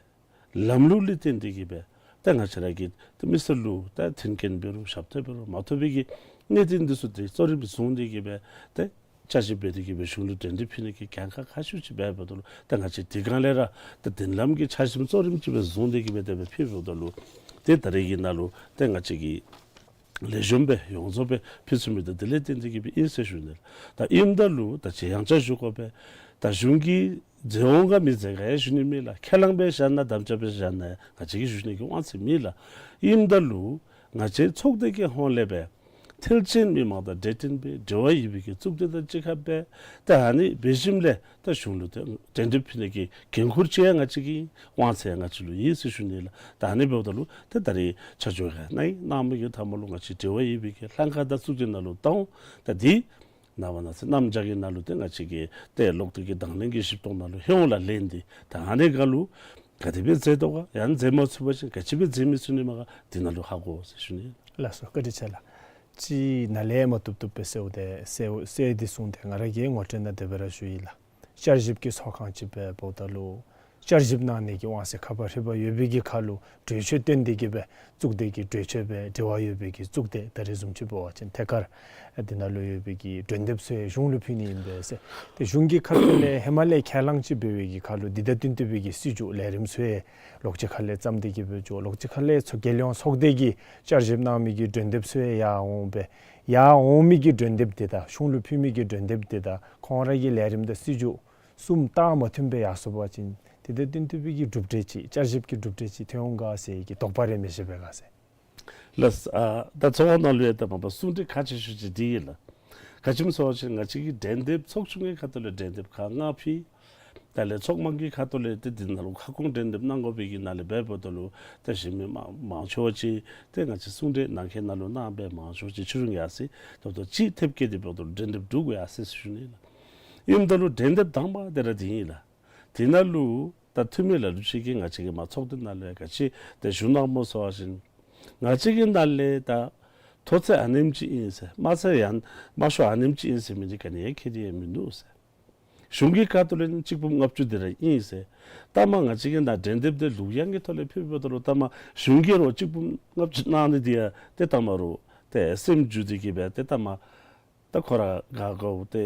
ལམ་ལུགས་ལས་བརྟེན་ཏེ་གི་སྦེ་ད་ང་བཅས་ར་གི་ཏེ་མི་སེར་ལུ་ད་མཐུན་རྐྱེན་འབད་རུང་ཞབས་ཏོག་འབད་རུང་མ་ཐོབ་པའི་གི་གནད་དོན་འདི་ཚུ་ཏེ་གཙོ་རིམ་བཟུང་སྟེ་གི་སྦེ་ཏེ་བཅའ་ཞིབ་འབད་དེ་གི་སྦེ་གཞུང་ལུ་གྲོས་འདེབས་ཕུལ་ནི་གི་གྱངས་ཁ་ཁ་ཤོ་ཅིག་འབད་འབདཝ་ད་ལུ་ད་ང་བཅས་དེ་སྒང་ལས་ར་ད་མདུན་ལམ་གྱི་ཆ་ཤིམ་གཙོ་རིམ་ཅིག་སྦེ་བཟུང་སྟེ་གི་སྦེ་དེ་སྦེ་ཕུལ་འབདཝ་ད་ལུ་ཏེ་ད་རེས་ཀྱི་ནང་ལུ་ཏེ་ང་བཅས་ཀྱིས་ལེགས་ཤོམ་སྦེ་ཡོངས་རྫོགས་སྦེ་ཕུལ་ཚུགས་མི་དེ་དེ་ལས་བརྟེན་ཏེ་གི་སྦེ་ཨིན་ཟེར་ཞུ་ནི་ལགས། ད་ཨིནམ་ད་ལུ་ད་ཅི་ཡང་བསྐྱར་ཞུ་དགོ་པས། ད་གཞུང་གིས་མཛད་འོང་ག་མི་མཛད་ག་ཡང་ཞུ་ནི་མེད་ལགས། ཁས་བླངས་སྦེ་བཞག་ན་དམ་བཅའ་སྦེ་བཞག་ན་ཡང་ང་བཅས་ཀྱིས་ཞུ་ནི་གི་དབང་ཚད་མེད་ལགས། ཨིནམ་ད་ལུ་ང་བཅས་ཚོགས་སྡེ་གི་ཧོངས་ལས་སྦེ་ཐེལ་ཅན་མི་མང་དང་འབྲེལ་འདྲིས་སྦེ་འབྲེལ་བ་ཡོད་པའི་གི་གཙུག་སྡེ་དང་གཅིག་ཁར་སྦེ་ད་ཨ་ནི་འབད་ཞིནམ་ལས་ད་གཞུང་ལུ་ཏེ་གྲོས་འདེབས་ཕུལ་ནི་གི་འགན་ཁུར་ཅིག་ཡང་ང་བཅས་ཀྱི་དབང་ཚད་ཡང་ང་བཅས་ལུ་ཡོད་ཟེར་ཞུ་ནི་ལགས། ད་ཨ་ནི་འབདཝ་ད་ལུ་ཏེ་ད་རེས་ཆ་འཇོག་ག་ནཱ་གནང་མི་གི་མཐའ་མ་ལུ་ང་བཅས་འབྲེལ་བ་ཡོད་པའི་གི་ལྷན་ཁག་དང་གཙུག་སྡེ་ནང་ལུ་གཏང་འོང་། ད་འདི་ནངས་པ་གནངས་ཚེ་གནམ་བྱཱར་གྱི་ནང་ལུ་ཏེ་ང་བཅས་ཀྱི་ཏེ་ལོག་སྟེ་གི་དང་ལེན་གྱི་ཞིབ་ཏོག་ནང་ལུ་ལྷོད་འོང་ལགས། ལན་འདི་ད་ཨ་ནི་སྒང་ལུ་ག་དེ་སྦེ་མཛད་དོ་ག་ཡང་མཛད་མ་ཚུགས་པ་ཅིན་ག་ཅི་སྦེ་མཛད་མི་ཚུགས་ནི་མས་ག་འདི་ནང་ལུ་ཧ་གོ་ཟེར་ཞུ་ནི། ལགས་སོ། བཀའ་དྲིན་ཆེ་ལགས། ཅིག་ནཱ་ལས་མར་བཏུབ་བཏུབ་སྦེ་གསལཝ་དེ་གསལ་གསལ་འདི་གསུངས་ཏེ་ང་ར་གིས་ངོ་སྤྲོད་ནང་དེ་སྦེ་ར་ཞུ་ཡི་ལགས། བསྐྱར་ཞིབ་ཀྱི་ཚོགས་ཁང་ཅིག་འབདཝ་ད་ལུ་བསྐྱར་ཞིབ་གནང་ནི་གི་དབང་ཚད་ཁ་པར་ཧྲིལ་པོ་ཡོད་པའི་གི་ཁར་ལུ་གྲོས་ཆོད་བཏོན་ཏེ་གི་སྦེ་གཙུག་སྡེ་གི་གྲོས་ཆོད་སྦེ་འབྲེལ་བ་ཡོད་པའི་གི་གཙུག་སྡེ་ད་རེས་བཟུམ་ཅིག་འབད་བ་ཅིན་ཐད་ཀར་འདི་ནང་ལུ་ཡོད་པའི་གི་གྲོས་འདེབས་ཚུ་ཡང་གཞུང་ལུ་ཕུལ་ནི་ཨིན་པས་ཟེར། ཏེ་གཞུང་གི་ཁ་ཐུག་ལས་ཧེ་མ་ལས་ཁས་བླངས་ཅིག་འབད་བའི་གི་ཁར་ལུ་འདི་དང་བསྟུན་ཏེ་སྦེ་གི་སྲིད་བྱུས་ལས་རིམ་ཚུ་ཡང་ལོག་ཅི་ཁ་ལས་བརྩམས་ཏེ་གི་སྦེ་འགྱོ། ལོག་ཅི་ཁ་ལས་ཚོགས་རྒྱལ་ཡོངས་ཚོགས་སྡེ་གིས་བསྐྱར་ཞིབ་གནང་མི་གི་གྲོས་འདེབས་ཚུ་ཡང་ཡར་འོང་སྦེ་ཡར་འོང་མི་གི་གྲོས་འདེབས་འདི་དང་གཞུང་ལུ་ཕུལ་མི་གི་གྲོས་འདེབས་འདི་དང་ཁོང་ར་གི་ལས་རིམ་དང་སྲིད་བྱུས་གསུམ་ད་མ་མཐུན་པར་ཡར་སོང་པ་ཅིན་དེ་དང་བསྟུན་ཏེ་སྦེ་གི་གྲུབ་འབྲས་ཅིག་བསྐྱར་ཞིབ་ཀྱི་གྲུབ་འབྲས་ཅིག་ཐོན་འོང་ག་ཟེར་གྱི་དོགས་པ་རེ་མི་ཤེས་པས་ག་ཟེར། ལགས། ཨ་ད་ཚོགས་ཁང་ནང་ལུ་ཡང་ད་མ་པ་གསུང་གྲོས་ཁག་ཆེ་ཤོས་ཅིག་འདི་ཨིན་ལགས། ག་ཅི་སྨོ་ཟེར་བ་ཅིན་ང་བཅས་ཀྱི་གྲོས་འདེབས་ཚོགས་ཆུང་གི་ཁ་ཐུག་ལས་གྲོས་འདེབས་ཁག་ལྔ་ཕུལ། དེ་ལས་ཚོགས་མང་གི་ཁ་ཐུག་ལས་ཏེ་འདི་ནང་ལུ་ཁ་སྐོང་གྲོས་འདེབས་གནང་དགོ་པའི་གི་ནང་ལས་འབདཝ་ད་ལུ་ཏེ་གཞན་མི་མང་མང་ཆེ་བ་ཅིག་ཏེ་ང་བཅས་གསུང་གྲོས་གནང་མཁན་ནང་ལུ་གནང་སྦེ་མང་ཆེ་བ་ཅིག་ཕྱི་རུ་ཡར་སོ་ཡི། ད་ལྟོ་ཅིག་ཐེབས་བསྐྱེད་དེ་འབདཝ་ད་ལུ་གྲོས་འདེབས་གྲུབ་དགོ་ཡར་སོ་ཡི་ཟེར་ཞུ་ནི་ལགས། ཨིནམ་ད་ལུ་གྲོས་འདེབས་དང་པ་དེ་ར་འདི་ཨིན་ལགས། དེ་ནང་ལུ་ད་འཐུས་མི་ལ་ལུ་ཅིག་གིས་ང་བཅས་ཀྱི་མར་ཚོགས་སྡེ་ནང་ལུ་ཡང་ག་ཅི་ཏེ་ཞུ་གནངམ་སྨོ་ཟེར་བ་ཅིན་ང་བཅས་ཀྱི་ནང་ལས་ད་མཐོ་ཚད་ཨ་ནེམ་ཅིག་ཨིན་ཟེར་དམའ་ཚད་ཡང་དམའ་ཤོས་ཨ་ནེམ་ཅིག་ཨིན་ཟེར་མི་འདི་ག་ནི་ཡང་ཁྱད་དེ་ཡང་མིན་འདུག་ཟེར། གཞུང་གི་ཁ་ཐུག་ལས་ནི་གཅིག་འབུམ་ལྔ་བཅུ་དེ་ར་ཨིན་ཟེར། ད་མ་ང་བཅས་ཀྱི་ནཱ་གྲོས་འདེབས་དེ་ལུགས་ཡང་གི་ཐོག་ལས་ཕུལ་འབདཝ་ད་ལུ་ད་མ་གཞུང་གིས་རོགས་གཅིག་འབུམ་ལྔ་བཅུ་གནང་ནི་འདི་ཡང་ཏེ་ད་མ་རོགས་ཏེ་སེམས་འགྱུར་ཏེ་གི་སྦེ་ཏེ་ད་མ་ད་ཁོ་ར་དགའ་དགའཝ་ཏེ་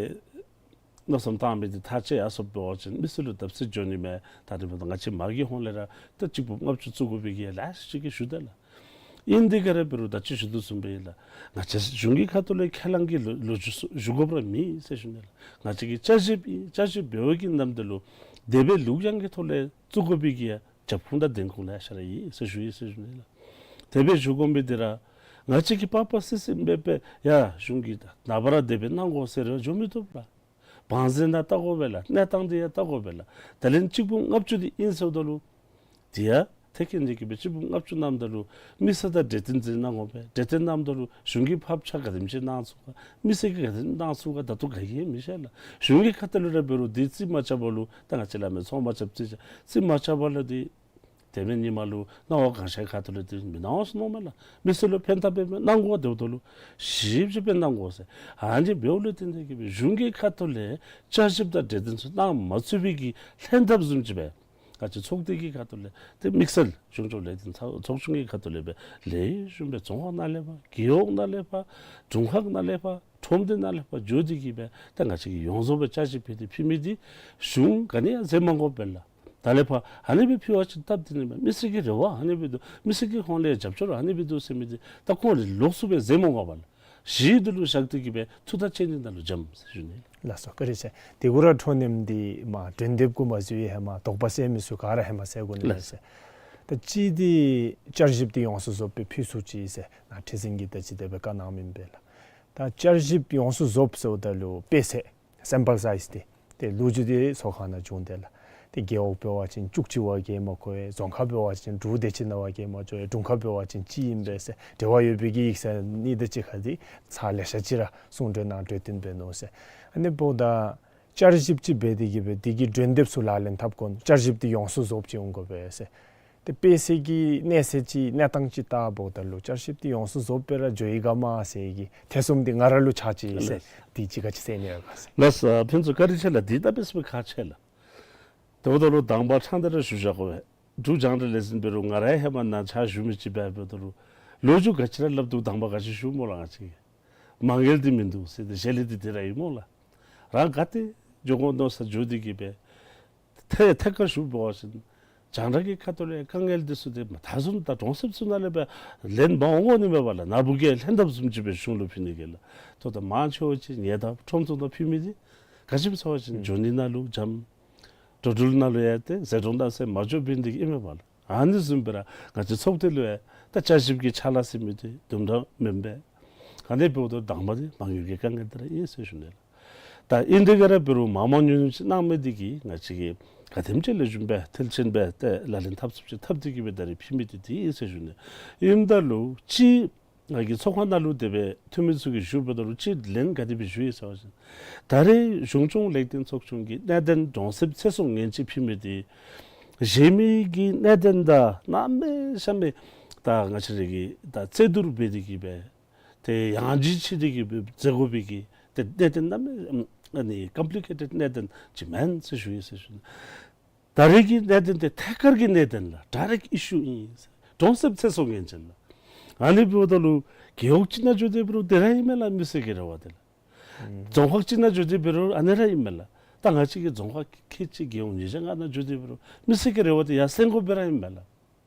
མནོ་བསམ་བཏང་མི་འདི་ཐག་བཅད་ཡར་སོ་འབད་བ་ཅིན་མི་སེར་ལུ་བརྡབ་གསིག་འགྱོ་ནི་མས། ད་རེས་འབདཝ་ད་ང་བཅས་མར་གྱི་ཧོངས་ལས་ར་ད་གཅིག་འབུམ་ལྔ་བཅུ་བཙུགས་དགོ་པའི་གི་ལས་ཅིག་གི་ཞུ་དེས་ལགས། ཨིན་དེ་ག་ར་འབད་རུང་ད་ཅི་ཞུ་དོ་བཟུམ་སྦེ་ཨིན་ལགས། ང་བཅས་གཞུང་གི་ཁ་ཐུག་ལས་ཁས་བླངས་ཀྱི་ལོ་ལོ་རྒྱུས་ཞུ་དགོཔ་ར་མེད་ཟེར་ཞུ་ནི་ལགས། ང་བཅས་ཀྱིས་བསྐྱར་ཞིབ་ཨིན་བསྐྱར་ཞིབ་འབད་བའི་གི་ནམ་དུས་ལུ་དེ་སྦེ་ལུགས་ཡང་གི་ཐོག་ལས་བཙུགས་དགོ་པའི་གི་རྒྱབ་ཁུངས་དང་བདེན་ཁུངས་ལེ་ཤ་ར་ཡོད་ཟེར་ཞུ་ཡི་ཟེར་ཞུ་ནི་ལགས། དེ་སྦེ་ཞུ་དགོ་མི་འདི་ར་ང་བཅས་ཀྱིས་པ་པ་སི་སི་འབད་སྦེ་ཡ་གཞུང་གིས་ད་ནངས་པ་ར་དེ་སྦེ་གནང་དགོ་ཟེར་ར་འགྱོ་མི་བཏུབ་ལགས། བང་མཛོད་ནང་བལྟ་དགོ་པས་ལགས། གནས་སྟངས་འདི་ཡང་བལྟ་དགོ་པས་ལགས། དེ་ལས་གཅིག་འབུམ་ལྔ་བཅུ་འདི་ཨིན་ཟེརཝ་ད་ལུ་དེ་ཡང་ཐེག་ཆེན་འདི་གིས་སྦེ་གཅིག་འབུམ་ལྔ་བཅུ་གནངམ་ད་ལུ་མི་སེར་དང་གྲོས་བསྟུན་ཅིག་གནང་དགོ་པས། གྲོས་བསྟུན་གནངམ་ད་ལུ་གཞུང་གིས་ཕབ་ཆག་ག་དེམ་ཅིག་གནང་ཚུགས་ག་མི་སེར་གྱིས་ག་དེམ་གནང་ཚུགས་ག་ད་ལྟོ་ག་གིས་ཡང་མི་ཤེས་ལགས། གཞུང་གི་ཁ་ཐུག་ལུ་ར་འབད་རུང་འདི་རྩིས་མ་རྐྱབ་པ་ལུ་ད་ང་བཅས་ལ་མི་ཚོང་པ་རྐྱབ་རྩིས་རྐྱབ་རྩིས་མ་རྐྱབ་པ་ལུ་འདི་དེ་མེན་ཉིནམ་ལུ་སྣང་བ་གང་ཤར་ཁ་ཐུག་ལས་དེ་མི་གནང་ཟེར་མནོཝ་མས་ལགས། མི་སེར་ལུ་ཕན་ཐབས་འབད་མི་གནང་དགོ་དེ་འབདཝ་ད་ལུ་ཞིབ་ཞིབ་སྦེ་གནང་དགོ་ཟེར། ཨ་ནི་འབདཝ་ལས་བརྟེན་ཏེ་གི་སྦེ་གཞུང་གི་ཁ་ཐུག་ལས་བསྐྱར་ཞིབ་དང་གྲོས་བསྟུན་ཚུ་གནང་མ་ཚུགས་པའི་གི་ལྷན་ཐབས་བཟུམ་ཅིག་སྦེ་ང་བཅས་ཚོགས་སྡེ་གི་ཁ་ཐུག་ལས་ཏེ་དམིགས་བསལ་གཞུང་སྐྱོང་ལས་དོན་ཚོགས་ཆུང་གི་ཁ་ཐུག་ལས་སྦེ་ལེགས་ཤོམ་སྦེ་རྫོང་ཁག་ནང་ལས་ཕར་རྒེད་འོག་ནང་ལས་ཕར་དྲུང་ཁག་ནང་ལས་ཕར་ཁྲོམ་སྡེ་ནང་ལས་ཕར་འགྱོ་སྟེ་གི་སྦེ་ད་ང་བཅས་ཀྱིས་ཡོངས་རྫོགས་སྦེ་བསྐྱར་ཞིབ་འབད་དེ་ཕུལ་མི་འདི་གཞུང་ག་ནི་ཡང་འཛེམ་མ་དགོ་པས་ལགས། ད་ལས་ཕར་ཨ་ནི་སྦེ་ཕུལ་བ་ཅིན་སྟབས་བདེ་ནི་མས། མི་སེར་གྱི་རེ་བ་ཨ་ནི་སྦེ་འདུག་མི་སེར་གྱི་ཧོངས་ལས་རྒྱབ་སྐྱོར་ཨ་ནི་སྦེ་འདུག་ཟེར་མི་འདི་ད་ཁོང་ལས་ལོགས་སུ་སྦེ་འཛེམ་མ་དགོ་པས་ལགས། གཞི་འདི་ལུ་བཞག་སྟེ་གི་སྦེ་ཐུགས་ཐག་བཅད་ནི་ནང་ལུ་འཇམ་ཟེར་ཞུ་ནི། ལགས་སོ་བཀའ་དྲིན་ཆེ། དེ་གུ་ར་འཕྲོ་མཉམ་འདི་མ་གྲོས་འདེབས་གུ་མ་བཙུགས་པའི་ཧེ་མ་དོགས་པ་སེལ་མི་ཚུ་ག་ར་ཧེ་མ་སེལ་དགོ་ནི་ལགས་ཟེར། ད་ཅི་འདི་བསྐྱར་ཞིབ་འདི་ཡོངས་སུ་རྫོགས་སྦེ་ཕུལ་ཚུགས་ཅི་ཟེར་ནཱ་ཁྲི་འཛིན་གྱིས་ད་ཅི་དེ་སྦེ་བཀའ་གནང་མི་ཨིན་པས་ལགས། ད་བསྐྱར་ཞིབ་ཡོངས་སུ་རྫོགསཔ་ཟེརཝ་ད་ལུ་དཔེ་ཚད་སེམ་པཱལ་སའིཛ་འདི་ཏེ་ལོ་རྒྱུས་འདི་ཚོགས་ཁང་ནང་བྱུང་སྟེ་ལགས། ཏེ་རྒེད་འོག་འབད་བ་ཅིན་བཅུ་གཅིག་བ་གིས་མ་གོ་བས། རྫོང་ཁག་འབད་བ་ཅིན་དྲུག་དེ་ཅིག་ནང་བ་གིས་མ་གོ་བས། དྲུང་ཁག་འབད་བ་ཅིན་གཅིག་ཨིན་པས་ཟེར། འབྲེལ་བ་ཡོད་པའི་གི་ཡིག་ཚང་གཉིས་དེ་ཅིག་ཁར་འདི་ཚར་ལེ་ཤ་ཅིག་ར་གསུང་གྲོས་གནང་གྲོས་བསྟུན་འབད་ནུག་ཟེར། ཨ་ནི་འབདཝ་ད་བསྐྱར་ཞིབ་ཅིག་འབད་དེ་གིས་འབད་དེ་གི་གྲོས་འདེབས་ཚུ་ལག་ལེན་འཐབ་དགོ་ནི། བསྐྱར་ཞིབ་འདི་ཡོངས་སུ་རྫོགསཔ་ཅིག་འོང་དགོ་པས་ཟེར། ཏེ་དཔེ་ཚད་ཀྱི་གནས་ཚད་ཅིག་གནས་སྟངས་ཅིག་བལྟཝ་ད་ལུ་བསྐྱར་ཞིབ་འདི་ཡོངས་སུ་རྫོགསཔ་སྦེ་ར་འགྱོ་ཡི་ག་མས་ཟེར་གྱི་ཐེ་ཚོམ་འདི་ང་ར་ལུ་ཆགས་ཅི་ཟེར། ལགས། འདི་ཅིག་ག་ཅི་ཟེར་ནི་ཡོད་ག་ཟེར། ལགས་སོ། ཕུན་ཚོགས་བཀའ་དྲིན་ཆེ་ལགས། འདི་ད་དཔེ་ཚད་ཁག་ཆེ་ལགས། དེ་འབདཝ་ད་ལུ་དང་པ་ཕྲང་སྟེ་ར་ཞུ་བཞག་དགོ་པས། འབྲུག་རྒྱང་བསྒྲགས་ལས་འཛིན་འབད་རུང་ང་རའི་ཧེ་མ་ནཱ་ཕྱག་ཞུ་མི་ཅིག་འབད་འབདཝ་ད་ལུ་ལོ་རྒྱུས་ག་ཅི་ར་སླབ་འདུག། དང་པ་ག་ཅི་ཞུ་སྨོ་ལགས། ང་བཅས་ཀྱིས་མ་དངུལ་འདི་མིན་འདུག་ཟེར་ཏེ་ཞལ་ལས་འདི་དེ་ར་ཨིན་སྨོ་ལགས། རང་ག་ཏེ་འགྱོ་དགོ་མནོ་ས་འགྱོ་དེ་གིས་འབད་ཐད་ཐད་ཀར་ཞུ་འབད་བ་ཅིན་རྒྱང་བསྒྲགས་ཀྱི་ཁ་ཐུག་ལས་དཀའ་ངལ་འདི་ཚུ་འདི་མ་ད་བཟུམ་ད་གྲོང་གསེབ་ཚུ་ནང་ལས་འབད་ལན་མ་འོང་དགོ་ནི་མས་པ་ལགས། ནཱ་བུ་གིས་ལྷན་ཐབས་བཟུམ་ཅིག་འབད་གཞུང་ལུ་ཕུལ་ནི་གི་ལགས། ད་ལྟོ་མང་ཆེ་བ་ཅིག་ཉེ་འདབས་ཁྲོམ་ཚུ་ནང་ཕུལ་མི་འདི་ག་ཅི་སྨོ་ཟེར་བ་ཅིན་ཨུམ་འགྱོ་ནི་ནང་ལུ་འཇམ། འགྲོ་འགྲུལ་ནང་ལུ་ཡང་ཏེ་ཟད་འགྲོ་གནམ་ས་མ་འགྱོ་བའི་འདི་གིས་ཨིན་མས་པ་ལགས། ཨ་ནི་བཟུམ་སྦེ་ར་ང་བཅས་ཚོགས་སྡེ་ལུ་ཡང་ད་བསྐྱར་ཞིབ་ཀྱི་ཕྱག་ལཱ་ཟེར་མི་འདི་དུམ་གྲ་མེན་པས། ཨ་ནི་འབདཝ་ད་དང་པ་འདི་མ་དངུལ་གྱི་དཀའ་ངལ་འདི་ར་ཨིན་ཟེར་ཞུ་ནི་ལགས། ད་ཨིན་དེ་གིས་ར་འབད་རུང་མང་མང་ཉུང་ཉུང་ཅིག་གནང་མི་འདི་གིས་ང་བཅས་ཀྱིས་ག་དེམ་ཅིག་ལེགས་ཤོམ་སྦེ་མཐིལ་ཕྱིན་སྦེ་ཏེ་ལག་ལེན་འཐབ་ཚུགསཔ་ཅིག་འཐབ་སྟེ་གིས་འབད་ད་རིས་ཕུལ་མི་འདི་འདི་ཨིན་ཟེར་ཞུ་ནི། ཨིནམ་ད་ལུ་ཅིག་ང་གིས་ཚོགས་ཁང་ནང་ལུ་དེ་སྦེ་འཐུས་མི་ཚུ་གིས་ཞུ་འབདཝ་ད་ལུ་ཅིག་ལན་ག་དེ་སྦེ་ཞུ་ཡི་ཟེར་བ་ཅིན་ད་རེས་གཞུང་སྐྱོང་ལེགས་ལྡན་ཚོགས་ཆུང་གིས་གནད་དོན་གྲོང་གསེབ་ཚེ་སྲོག་ཉེན་ཅིག་ཕུལ་མི་འདི་གཞན་མི་གི་གནད་དོན་དང་གནམ་མེད་ས་མེད་ད་ང་བཅས་ར་གིས་ད་རྩོད་བསྡུར་འབད་དེ་གིས་འབད་ཏེ་ཡང་ལྗིད་ཆེ་སྟེ་གིས་འབད་མཛད་དགོ་པའི་གི་ཏེ་གནད་དོན་གནམ་མེད་ཨ་ནི་ཀམ་པི་ལི་ཀེ་ཊེཌ་གནད་དོན་ཅིག་མེན་ཟེར་ཞུ་ཡི་ཟེར་ཞུ་ནི། ད་རེས་ཀྱི་གནད་དོན་འདི་ཐད་ཀར་གྱི་གནད་དོན་ལགས། ཌའི་རེཀཊ་ཨི་ཤུ་ཨིན་ཟེར། གྲོང་གསེབ་ཚེ་སྲོག་ཉེན་ཅན་ལགས། ཨ་ནི་འབདཝ་ད་ལུ་རྒེད་འོག་ཅིག་ནང་འགྱོ་སྟེ་འབད་རུང་དེ་ར་ཨིན་མས་ལགས། མི་སེར་གྱི་རེ་བ་འདི་ལགས། ཨུམ་རྫོང་ཁག་ཅིག་ནང་འགྱོ་སྟེ་འབད་རུང་ཨ་ནི་ར་ཨིན་མས་ལགས། ད་ང་བཅས་ཀྱི་རྫོང་ཁག་ཁལ་གཅིག་རྒེད་འོག་ཉིས་བརྒྱ་ལྔ་ནང་འགྱོ་སྟེ་འབད་རུང་མི་སེར་གྱི་རེ་བ་འདི་ཡར་སེང་དགོཔ་སྦེ་ར་ཨིན་མས་ལགས།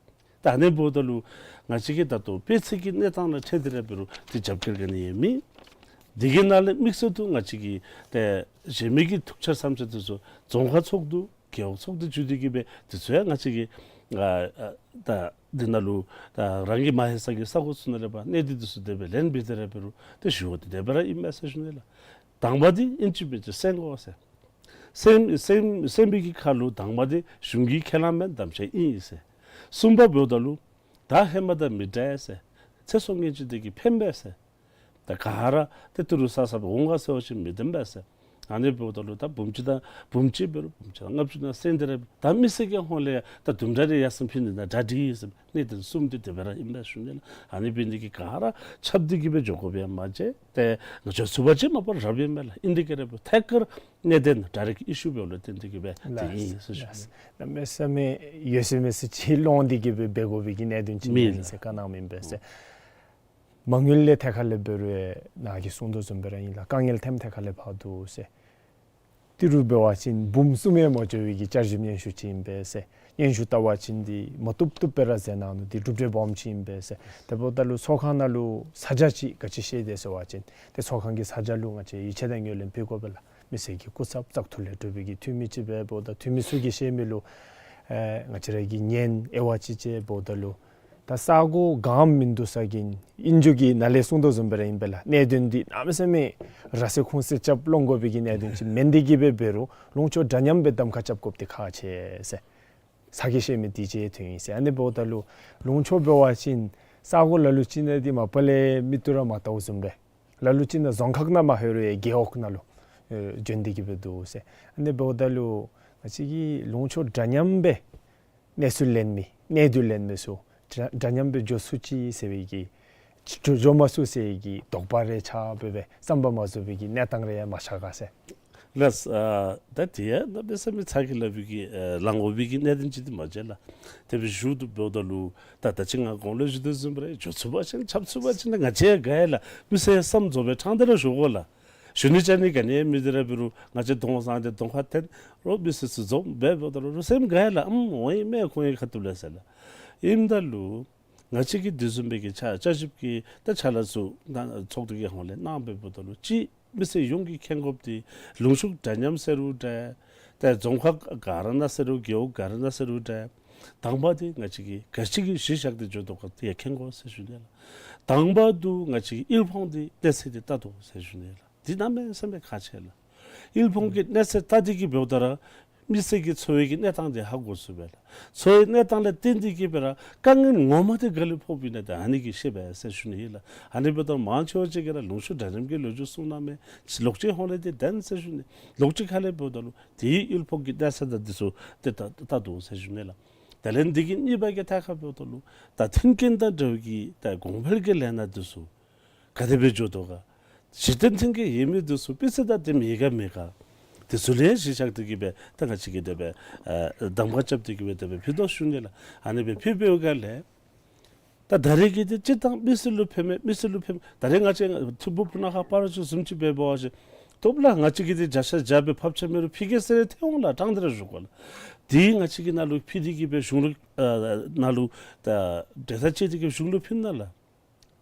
ད་ཨ་ནི་འབདཝ་ད་ལུ་ང་བཅས་ཀྱིས་ད་ལྟོ་དཔེ་ཚད་ཀྱི་གནས་སྟངས་ལུ་ཁྲལ་འདི་ར་འབད་རུང་འདི་རྒྱབ་འགལ་ག་ནི་ཡང་མེད། འདི་གི་ནང་ལས་དམིགས་བསལ་དུ་ང་བཅས་ཀྱིས་ཏེ་གཞན་མི་གི་ཐུགས་འཆར་བསམ་འཆར་འདི་ཚུ་རྫོང་ཁག་ཚོགས་འདུ་རྒེད་འོག་ཚོགས་འདུ་བརྒྱུད་དེ་གིས་འབད་འདི་ཚུ་ཡང་ང་བཅས་ཀྱིས་ཨ་ཨ་ད་འདི་ནང་ལུ་ད་རང་གི་མ་ཧེ་ས་གི་ས་གོ་ཚུ་ནང་ལས་འབད་གནད་དོན་འདི་ཚུ་དེ་སྦེ་ལན་འབད་དེ་ར་འབད་རུང་ཏེ་ཞུ་བ་འདི་དེ་སྦེ་ར་ཨིན་མས་ཟེར་ཞུ་ནི་ལགས། དང་པ་འདི་ཨིན་ཅི་མིན་ཅི་སེང་དགོ་ཟེར། སེང་སེང་སེང་བའི་གི་ཁ་ལུ་དང་པ་འདི་གཞུང་གི་ཁས་བླངས་མེན་དམ་བཅའ་ཨིན་ཟེར། གསུམ་པ་འབདཝ་ད་ལུ་ད་ཧེ་མ་དང་མི་འདྲ་ཟེར། ཚེ་སྲོག་ཉེན་ཅིག་འདི་གིས་ཕན་པས་ཟེར། ད་ག་ར་ཏེ་ཏི་རུ་ས་ས་སྦེ་འོང་ག་ཟེར་བ་ཅིན་མི་བདེན་པས་ཟེར། ཨ་ནི་འབདཝ་ད་ལུ་ད་འབུམ་གཅིག་དང་འབུམ་གཅིག་འབད་རུང་འབུམ་གཅིག་དང་ལྔ་བཅུ་དང་སེང་དེ་ར་ད་མི་སེར་གྱི་ཧོངས་ལས་ད་དུམ་གྲ་རེ་ཡར་སེང་ཕུལ་ནི་ན་དྲག་འདི་ཟེར། གནད་དོན་གསུམ་འདི་དེ་སྦེ་ར་ཨིན་པས་ཞུ་ནི་ལགས། ཨ་ནི་འབད་ནི་འདི་གིས་ག་ར་ཁྱབ་སྟེ་གིས་འབད་འགྱོ་དགོཔ་ཡང་མ་བརྗེད། ཏེ་ང་བཅས་ཚུ་བ་ཅིན་མ་པ་རབ་ཨིན་མས་ལགས། ཨིན་དེ་གིས་ར་འབད་ཐད་ཀར་གནད་དོན་ཌའི་རེཀཊ་ཨི་ཤུ་འབདཝ་ལས་བརྟེན་ཏེ་གིས་འབད་འདི་ཨིན་ཟེར་ཞུ་ནི། ལགས། གནམ་མེད་ས་མེད་ཡོད་ཚད་མེད་ཚད་ཅིག་སློང་སྟེ་གིས་འབད་འབད་དགོ་པའི་གི་གནད་དོན་ཅིག་མེན་ཨིན་ཟེར་བཀའ་གནང་མི་ཨིན་པས་ཟེར། མ་དངུལ་ལས་ཐད་ཁར་ལས་འབད་རུང་ནཱ་གིས་གསུང་དོ་བཟུམ་སྦེ་ར་ཨིན་ལགས། དཀའ་ངལ་ཐེམ་ཐད་ཁར་ལས་ཕར་འདུག་ཟེར། ཏི་རུ་འབད་བ་ཅིན་འབུམ་གསུམ་ཡང་མ་འགྱོ་བའི་གི་བསྐྱར་ཞིབ་སྙན་ཞུ་ཅིག་ཨིན་པས་ཟེར། སྙན་ཞུ་བལྟ་བ་ཅིན་འདི་མ་བཏུབ་བཏུབ་སྦེ་ར་མཛད་གནང་ནུག། འདི་གྲུབ་འབྲས་སྦོམ་ཅིག་ཨིན་པས་ཟེར། དེ་འབདཝ་ད་ལུ་ཚོགས་ཁང་ནང་ལུ་ས་ཆ་ཅིག་ག་ཅི་བཤད་དེ་ཟེར་བ་ཅིན་ཏེ་ཚོགས་ཁང་གི་ས་ཆ་ལུ་ང་བཅས་ཡིད་ཆེས་དང་ངོས་ལེན་ཕུལ་དགོ་པས་ལགས། མི་སེར་གྱི་སྐུ་ཚབ་བཙག་འཐུ་ལས་གྲུབ་པའི་གི་འཐུས་མི་ཅིག་འབདཝ་ད་འཐུས་མི་ཚུ་གིས་བཤད་མི་ལུ་ཨེ་ང་བཅས་ར་གིས་ཉན་དབྱེ་བ་ཅིག་དཔྱད་འབདཝ་ད་ལུ་ད་ས་གོ་གངམ་མིན་འདུག་ས་གི་ཨིན་རྒྱུ་གི་ནཱ་ལས་གསུང་དོ་བཟུམ་སྦེ་ར་ཨིན་པས་ལགས། གནད་དོན་འདི་གནམ་མེད་ས་མེད་ར་སེ་ཁུང་སེ་རྐྱབ་སློང་དགོ་པའི་གི་གནད་དོན་ཅིག་མེན། དེ་གིས་འབད་འབད་རུང་ལུང་ཕྱོགས་འདྲ་མཉམ་སྦེ་གདམ་ཁ་རྐྱབ་དགོཔ་འདི་ཁག་ཆེ་ཟེར། ས་གིས་བཤད་མི་འདི་ཅིག་ཐོན་ཡི་ཟེར། ཨ་ནི་འབདཝ་ད་ལུ་ལུང་ཕྱོགས་འབད་བ་ཅིན་ས་གོ་ལ་ལུ་ཅིག་ནང་འདི་མ་པ་ལས་མིག་ཏོ་ར་མ་བལྟཝ་བཟུམ་སྦེ་ལ་ལུ་ཅིག་ནང་རྫོང་ཁག་ནང་མ་ལྷོད་རུང་ཡང་རྒེད་འོག་ནང་ལུ་ཨེ་བྱོན་ཏེ་གིས་འབད་འདུག་ཟེར། ཨ་ནི་འབདཝ་ད་ལུ་ང་བཅས་ཀྱིས་ལུང་ཕྱོགས་འདྲ་མཉམ་སྦེ་གནས་ཚུལ་ལེན་མི་གནད་དོན་ལེན་མི་ཚུ་འདྲ་འདྲ་མཉམ་སྦེ་འགྱོ་ཚུགས་ཅི་ཟེར་བའི་གི་འགྱོ་འགྱོ་མ་ཚུགས་ཟེར་བའི་གི་དོགས་པ་རེ་ཆགས་སྦེ་སྦེ་བསམ་པ་མ་རྫོགས་པའི་གི་གནས་སྟངས་རེ་ཡང་མ་ཆགས་ག་ཟེར། ལགས། ཨ་ད་དེ་ཡང་གནམ་མེད་ས་མེད་ཚ་གྱང་ལངས་པའི་གི་ཨེ་ལང་དགོ་པའི་གི་གནད་དོན་ཅིག་འདི་མ་མཇལ་ལགས། དེ་སྦེ་ཞུ་དོ་འབདཝ་ད་ལུ་ད་ད་ཅི་ང་གོང་ལུ་ཞུ་དོ་བཟུམ་སྦེ་ར་འགྱོ་ཚུགས་པ་ཅིན་འཁྱབ་ཚུགས་པ་ཅིན་ང་བཅས་དགའ་ཡི་ལགས། མི་སེར་བསམ་རྫོགས་པའི་ཕྲང་སྟེ་ར་ཞུ་དགོ་ལགས། ཞུ་ནི་བཅར་ནི་ག་ནི་ཡང་མེད་དེ་ར་འབད་རུང་ང་བཅས་གདོང་བཟང་སྟེ་གདོང་ཁར་འཐོན་རུང་མི་སེར་ཚུ་འཛོམས་སྦེ་འབདཝ་ད་ལུ་སེམས་དགའ་ཡི་ལགས། ཨམ་འོང་ཡི་མས་ཁོང་གི་ཁ་ཐུག་ལས་ཟེར་ལགས། ཨིནམ་ད་ལུ་ང་བཅས་ཀྱིས་དེ་བཟུམ་སྦེ་གི་ཕྱག་བསྐྱར་ཞིབ་ཀྱི་ད་ཕྱག་ལཱ་ཚུ་ད་ཚོགས་སྡེ་གི་ཧོངས་ལས་གནང་སྦེ་འབདཝ་ད་ལུ་ཅིག་མི་སེར་ཡོངས་ཀྱིས་མཁྱེན་དགོཔ་འདི་ལུང་ཕྱོགས་འདྲ་མཉམ་ཟེར་རུང་འདྲ། ཏེ་རྫོང་ཁག་ག་ར་ནང་ཟེར་རུང་རྒེད་འོག་ག་ར་ནང་ཟེར་རུང་འདྲ། དང་པ་འདི་ང་བཅས་ཀྱིས་ག་ཅི་གི་གཞི་བཞག་སྟེ་འགྱོ་དོ་ག་དེ་ཡང་མཁྱེན་དགོ་ཟེར་ཞུ་ནི་ལགས། དང་པ་འདི་ང་བཅས་ཀྱིས་དབུལ་ཕོངས་འདི་གནས་ཚད་འདི་བལྟ་དོ་ཟེར་ཞུ་ནི་ལགས། འདི་གནམ་མེད་ས་མེད་ཁག་ཆེ་ལགས། དབུལ་ཕོངས་ཀྱི་གནས་ཚད་བལྟ་སྟེ་གི་འབདཝ་ད་ར་མི་སེར་གྱི་འཚོ་བའི་གི་གནས་སྟངས་འདི་ཧ་གོ་ཚུགས་པས་ལགས། འཚོ་བའི་གནས་སྟངས་ལས་བརྟེན་ཏེ་གི་སྦེ་ར་དཀའ་ངལ་ངོ་མ་འདི་ག་ལས་ཕོགཔ་ཨིན་ན་ད་ཨ་ནི་གིས་ཤེས་པས་ཟེར་ཞུ་ནི་ཨིན་ལགས། ཨ་ནི་འབདཝ་ད་མང་ཆེ་བ་ཅིག་གིས་ར་ལུང་ཕྱོགས་འདྲ་མཉམ་གྱི་ལོ་རྒྱུས་གསུང་གནངམ་མས། ལོག་སྤྱོད་ཧོང་ལས་འདི་བདེན་ཟེར་ཞུ་ནི། ལོག་སྤྱོད་ག་ལས་འབདཝ་ད་ལུ་དེའི་དབུལ་ཕོངས་ཀྱི་གནས་ཚད་དང་འདི་ཚུ་ཏེ་བལྟ་བལྟ་དོ་ཟེར་ཞུ་ནི་ལགས། དེ་ལས་འདི་གི་གཉིས་པ་གི་ཐད་ཁར་འབདཝ་ད་ལུ་ད་མཐུན་རྐྱེན་དང་འབྲེལ་བའི་གི་ད་གོང་འཕེལ་གྱི་ལས་སྣ་འདི་ཚུ་ག་དེ་སྦེ་འགྱོ་དོ་ག། གཞི་རྟེན་མཐུན་རྐྱེན་ཡོད་མི་འདི་ཚུ་སྤུས་ཚད་དང་ལྡནམ་ཡོད་ག་མེད་ག། འདི་ཚུ་ལུ་གཞི་བཞག་སྟེ་གི་སྦེ་ད་ང་བཅས་ཀྱིས་དེ་སྦེ་ཨ་གདམ་ཁ་རྐྱབ་སྟེ་གི་སྦེ་དེ་སྦེ་ཕུལ་དོ་ཞུ་ནི་ལགས། ཨ་ནི་སྦེ་ཕུལ་བའི་སྒང་ལས་ད་ད་རེས་ཀྱི་འདི་སྤྱིར་བཏང་མི་སེར་ལུ་ཕན་མས། མི་སེར་ལུ་ཕན་མས། ད་རེས་ང་བཅས་ཐིམ་ཕུག་སྤུ་ན་ཁ་སྤ་རོ་ཆུ་བཟུམ་ཅིག་འབད་བ་ཅིན་ཐོབ་ལགས། ང་བཅས་ཀྱིས་འདི་བརྒྱ་ཆ་བརྒྱ་སྦེ་ཕབ་ཆ་མེད་རུང་ཕྱི་རྒྱལ་ཟེར་རུང་ཐོན་འོང་ལགས། དྲང་སྟེ་ར་ཞུ་དགོ་ལགས། འདི་ང་བཅས་ཀྱི་ནང་ལུ་ཕུལ་ཏེ་གི་སྦེ་གཞུང་ལུ་ཨ་ནང་ལུ་ད་འབྲེལ་ཐག་བཅད་དེ་གི་སྦེ་གཞུང་ལུ་ཕུལ་ནི་ལགས།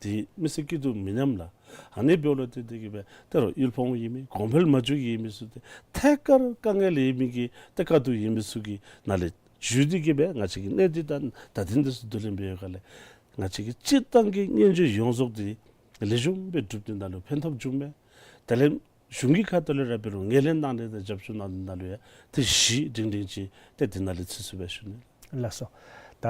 འདི་མི་སེར་སྐྱིད་སྡུག་མི་མཉམ་ལགས། ཨ་ནི་འབདཝ་ལས་བརྟེན་ཏེ་གི་སྦེ་ད་རུང་དབུལ་ཕོངས་ཡོད་མི་གོང་འཕེལ་མ་འགྱོ་ཡོད་མི་ཚུ་ཏེ་ཐད་ཀར་དཀའ་ངལ་ཡོད་མི་གི་ཏེ་དཀའ་སྡུག་ཡོད་མི་ཚུ་གི་ནང་ལས་བརྒྱུད་དེ་གི་སྦེ་ང་བཅས་ཀྱིས་གནད་དོན་དང་བརྡ་དོན་འདི་ཚུ་བསྡུ་ལེན་འབད་བའི་སྒང་ལས་ང་བཅས་ཀྱི་སྤྱིར་བཏང་གི་སྙན་ཞུ་ཡོངས་རྫོགས་འདི་ལེགས་ཤོམ་སྦེ་གྲུབ་སྟེ་ནང་ལུ་ཕན་ཐོགས་བྱུངམ་མས། དེ་ལས་གཞུང་གི་ཁ་ཐུག་ལས་ར་འབད་རུང་ངོས་ལེན་གནང་ནི་དང་རྒྱབ་སྐྱོར་གནང་ནི་ནང་ལུ་ཡང་ཏེ་གཞི་སྒྲིང་སྒྲིང་ཅིག་ཏེ་འདི་ནང་ལས་ཚུད་ཚུགས་པས་ཞུ་ནི། ལགས་སོ། ད་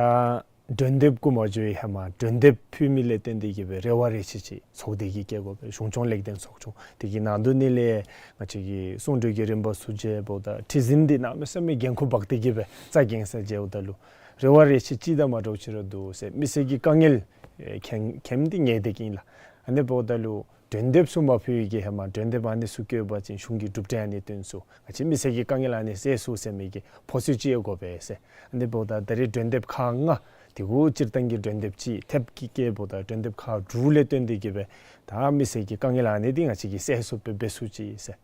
མགྲོན་འདེབས་གུ་མ་འགྱོ་བའི་ཧེ་མ་མགྲོན་འདེབས་ཕུལ་མི་ལས་བརྟེན་ཏེ་གི་སྦེ་རེ་བ་རེ་ཆེ་ཅིག་ཚོགས་སྡེ་གིས་བསྐྱལ་དགོ་པས། གཞུང་སྐྱོང་ལེགས་ལྡན་ཚོགས་ཆུང་དེ་གི་ནང་དོག་ནང་ལས་ང་བཅས་ཀྱི་གསུང་གྲོས་ཀྱི་རིམ་པ་ཚུ་མཇལཝ་ད་ཁྲི་འཛིན་འདི་གནམ་མེད་ས་མེད་འགན་ཁུར་འབག་སྟེ་གི་སྦེ་རྩ་འགེངས་ས་མཇལཝ་ད་ལུ་རེ་བ་རེ་ཆེ་ཅིག་དང་མ་འདྲཝ་ཅིག་ར་འདུག་ཟེར། མི་སེར་གྱི་དཀའ་ངལ་ཨེ་མཁྱེན་མཁྱེནམ་འདི་ངེས་ཏེ་གི་ཨིན་ལགས། ཨ་ནི་འབདཝ་ད་ལུ་མགྲོན་འདེབས་ཚུ་མ་ཕུལ་བའི་གི་ཧེ་མ་མགྲོན་འདེབས་ཨ་ནི་ཚུ་བསྐྱལ་བ་ཅིན་གཞུང་གིས་གྲུབ་འབྲས་ཨ་ནི་སྟོན་ཚུགས། ང་བཅས་མི་སེར་གྱི་དཀའ་ངལ་ཨ་ནི་སེལ་ཚུགས་ཟེར་མི་གི་ཕོ་ཚོད་ཅིག་ཡང་དགོ་པས་ཟེར། ཨ་ནི་འབདཝ་ད་ད་རེས་མགྲོན་འདེབས་ཁག་ལྔ་དེ་གུ་སྤྱིར་བཏང་གི་མགྲོན་འདེབས་ཅིག་ཐེབས་ཀྱིས་བསྐྱལཝ་ད་མགྲོན་འདེབས་ཁག་དྲུག་ལས་བརྟེན་ཏེ་གི་སྦེ་ད་མི་སེར་གྱི་དཀའ་ངལ་ཨ་ནི་འདི་ང་བཅས་ཀྱིས་སེལ་ཚུགས་པས། འབད་ཚུགས་ཅི་ཟེར།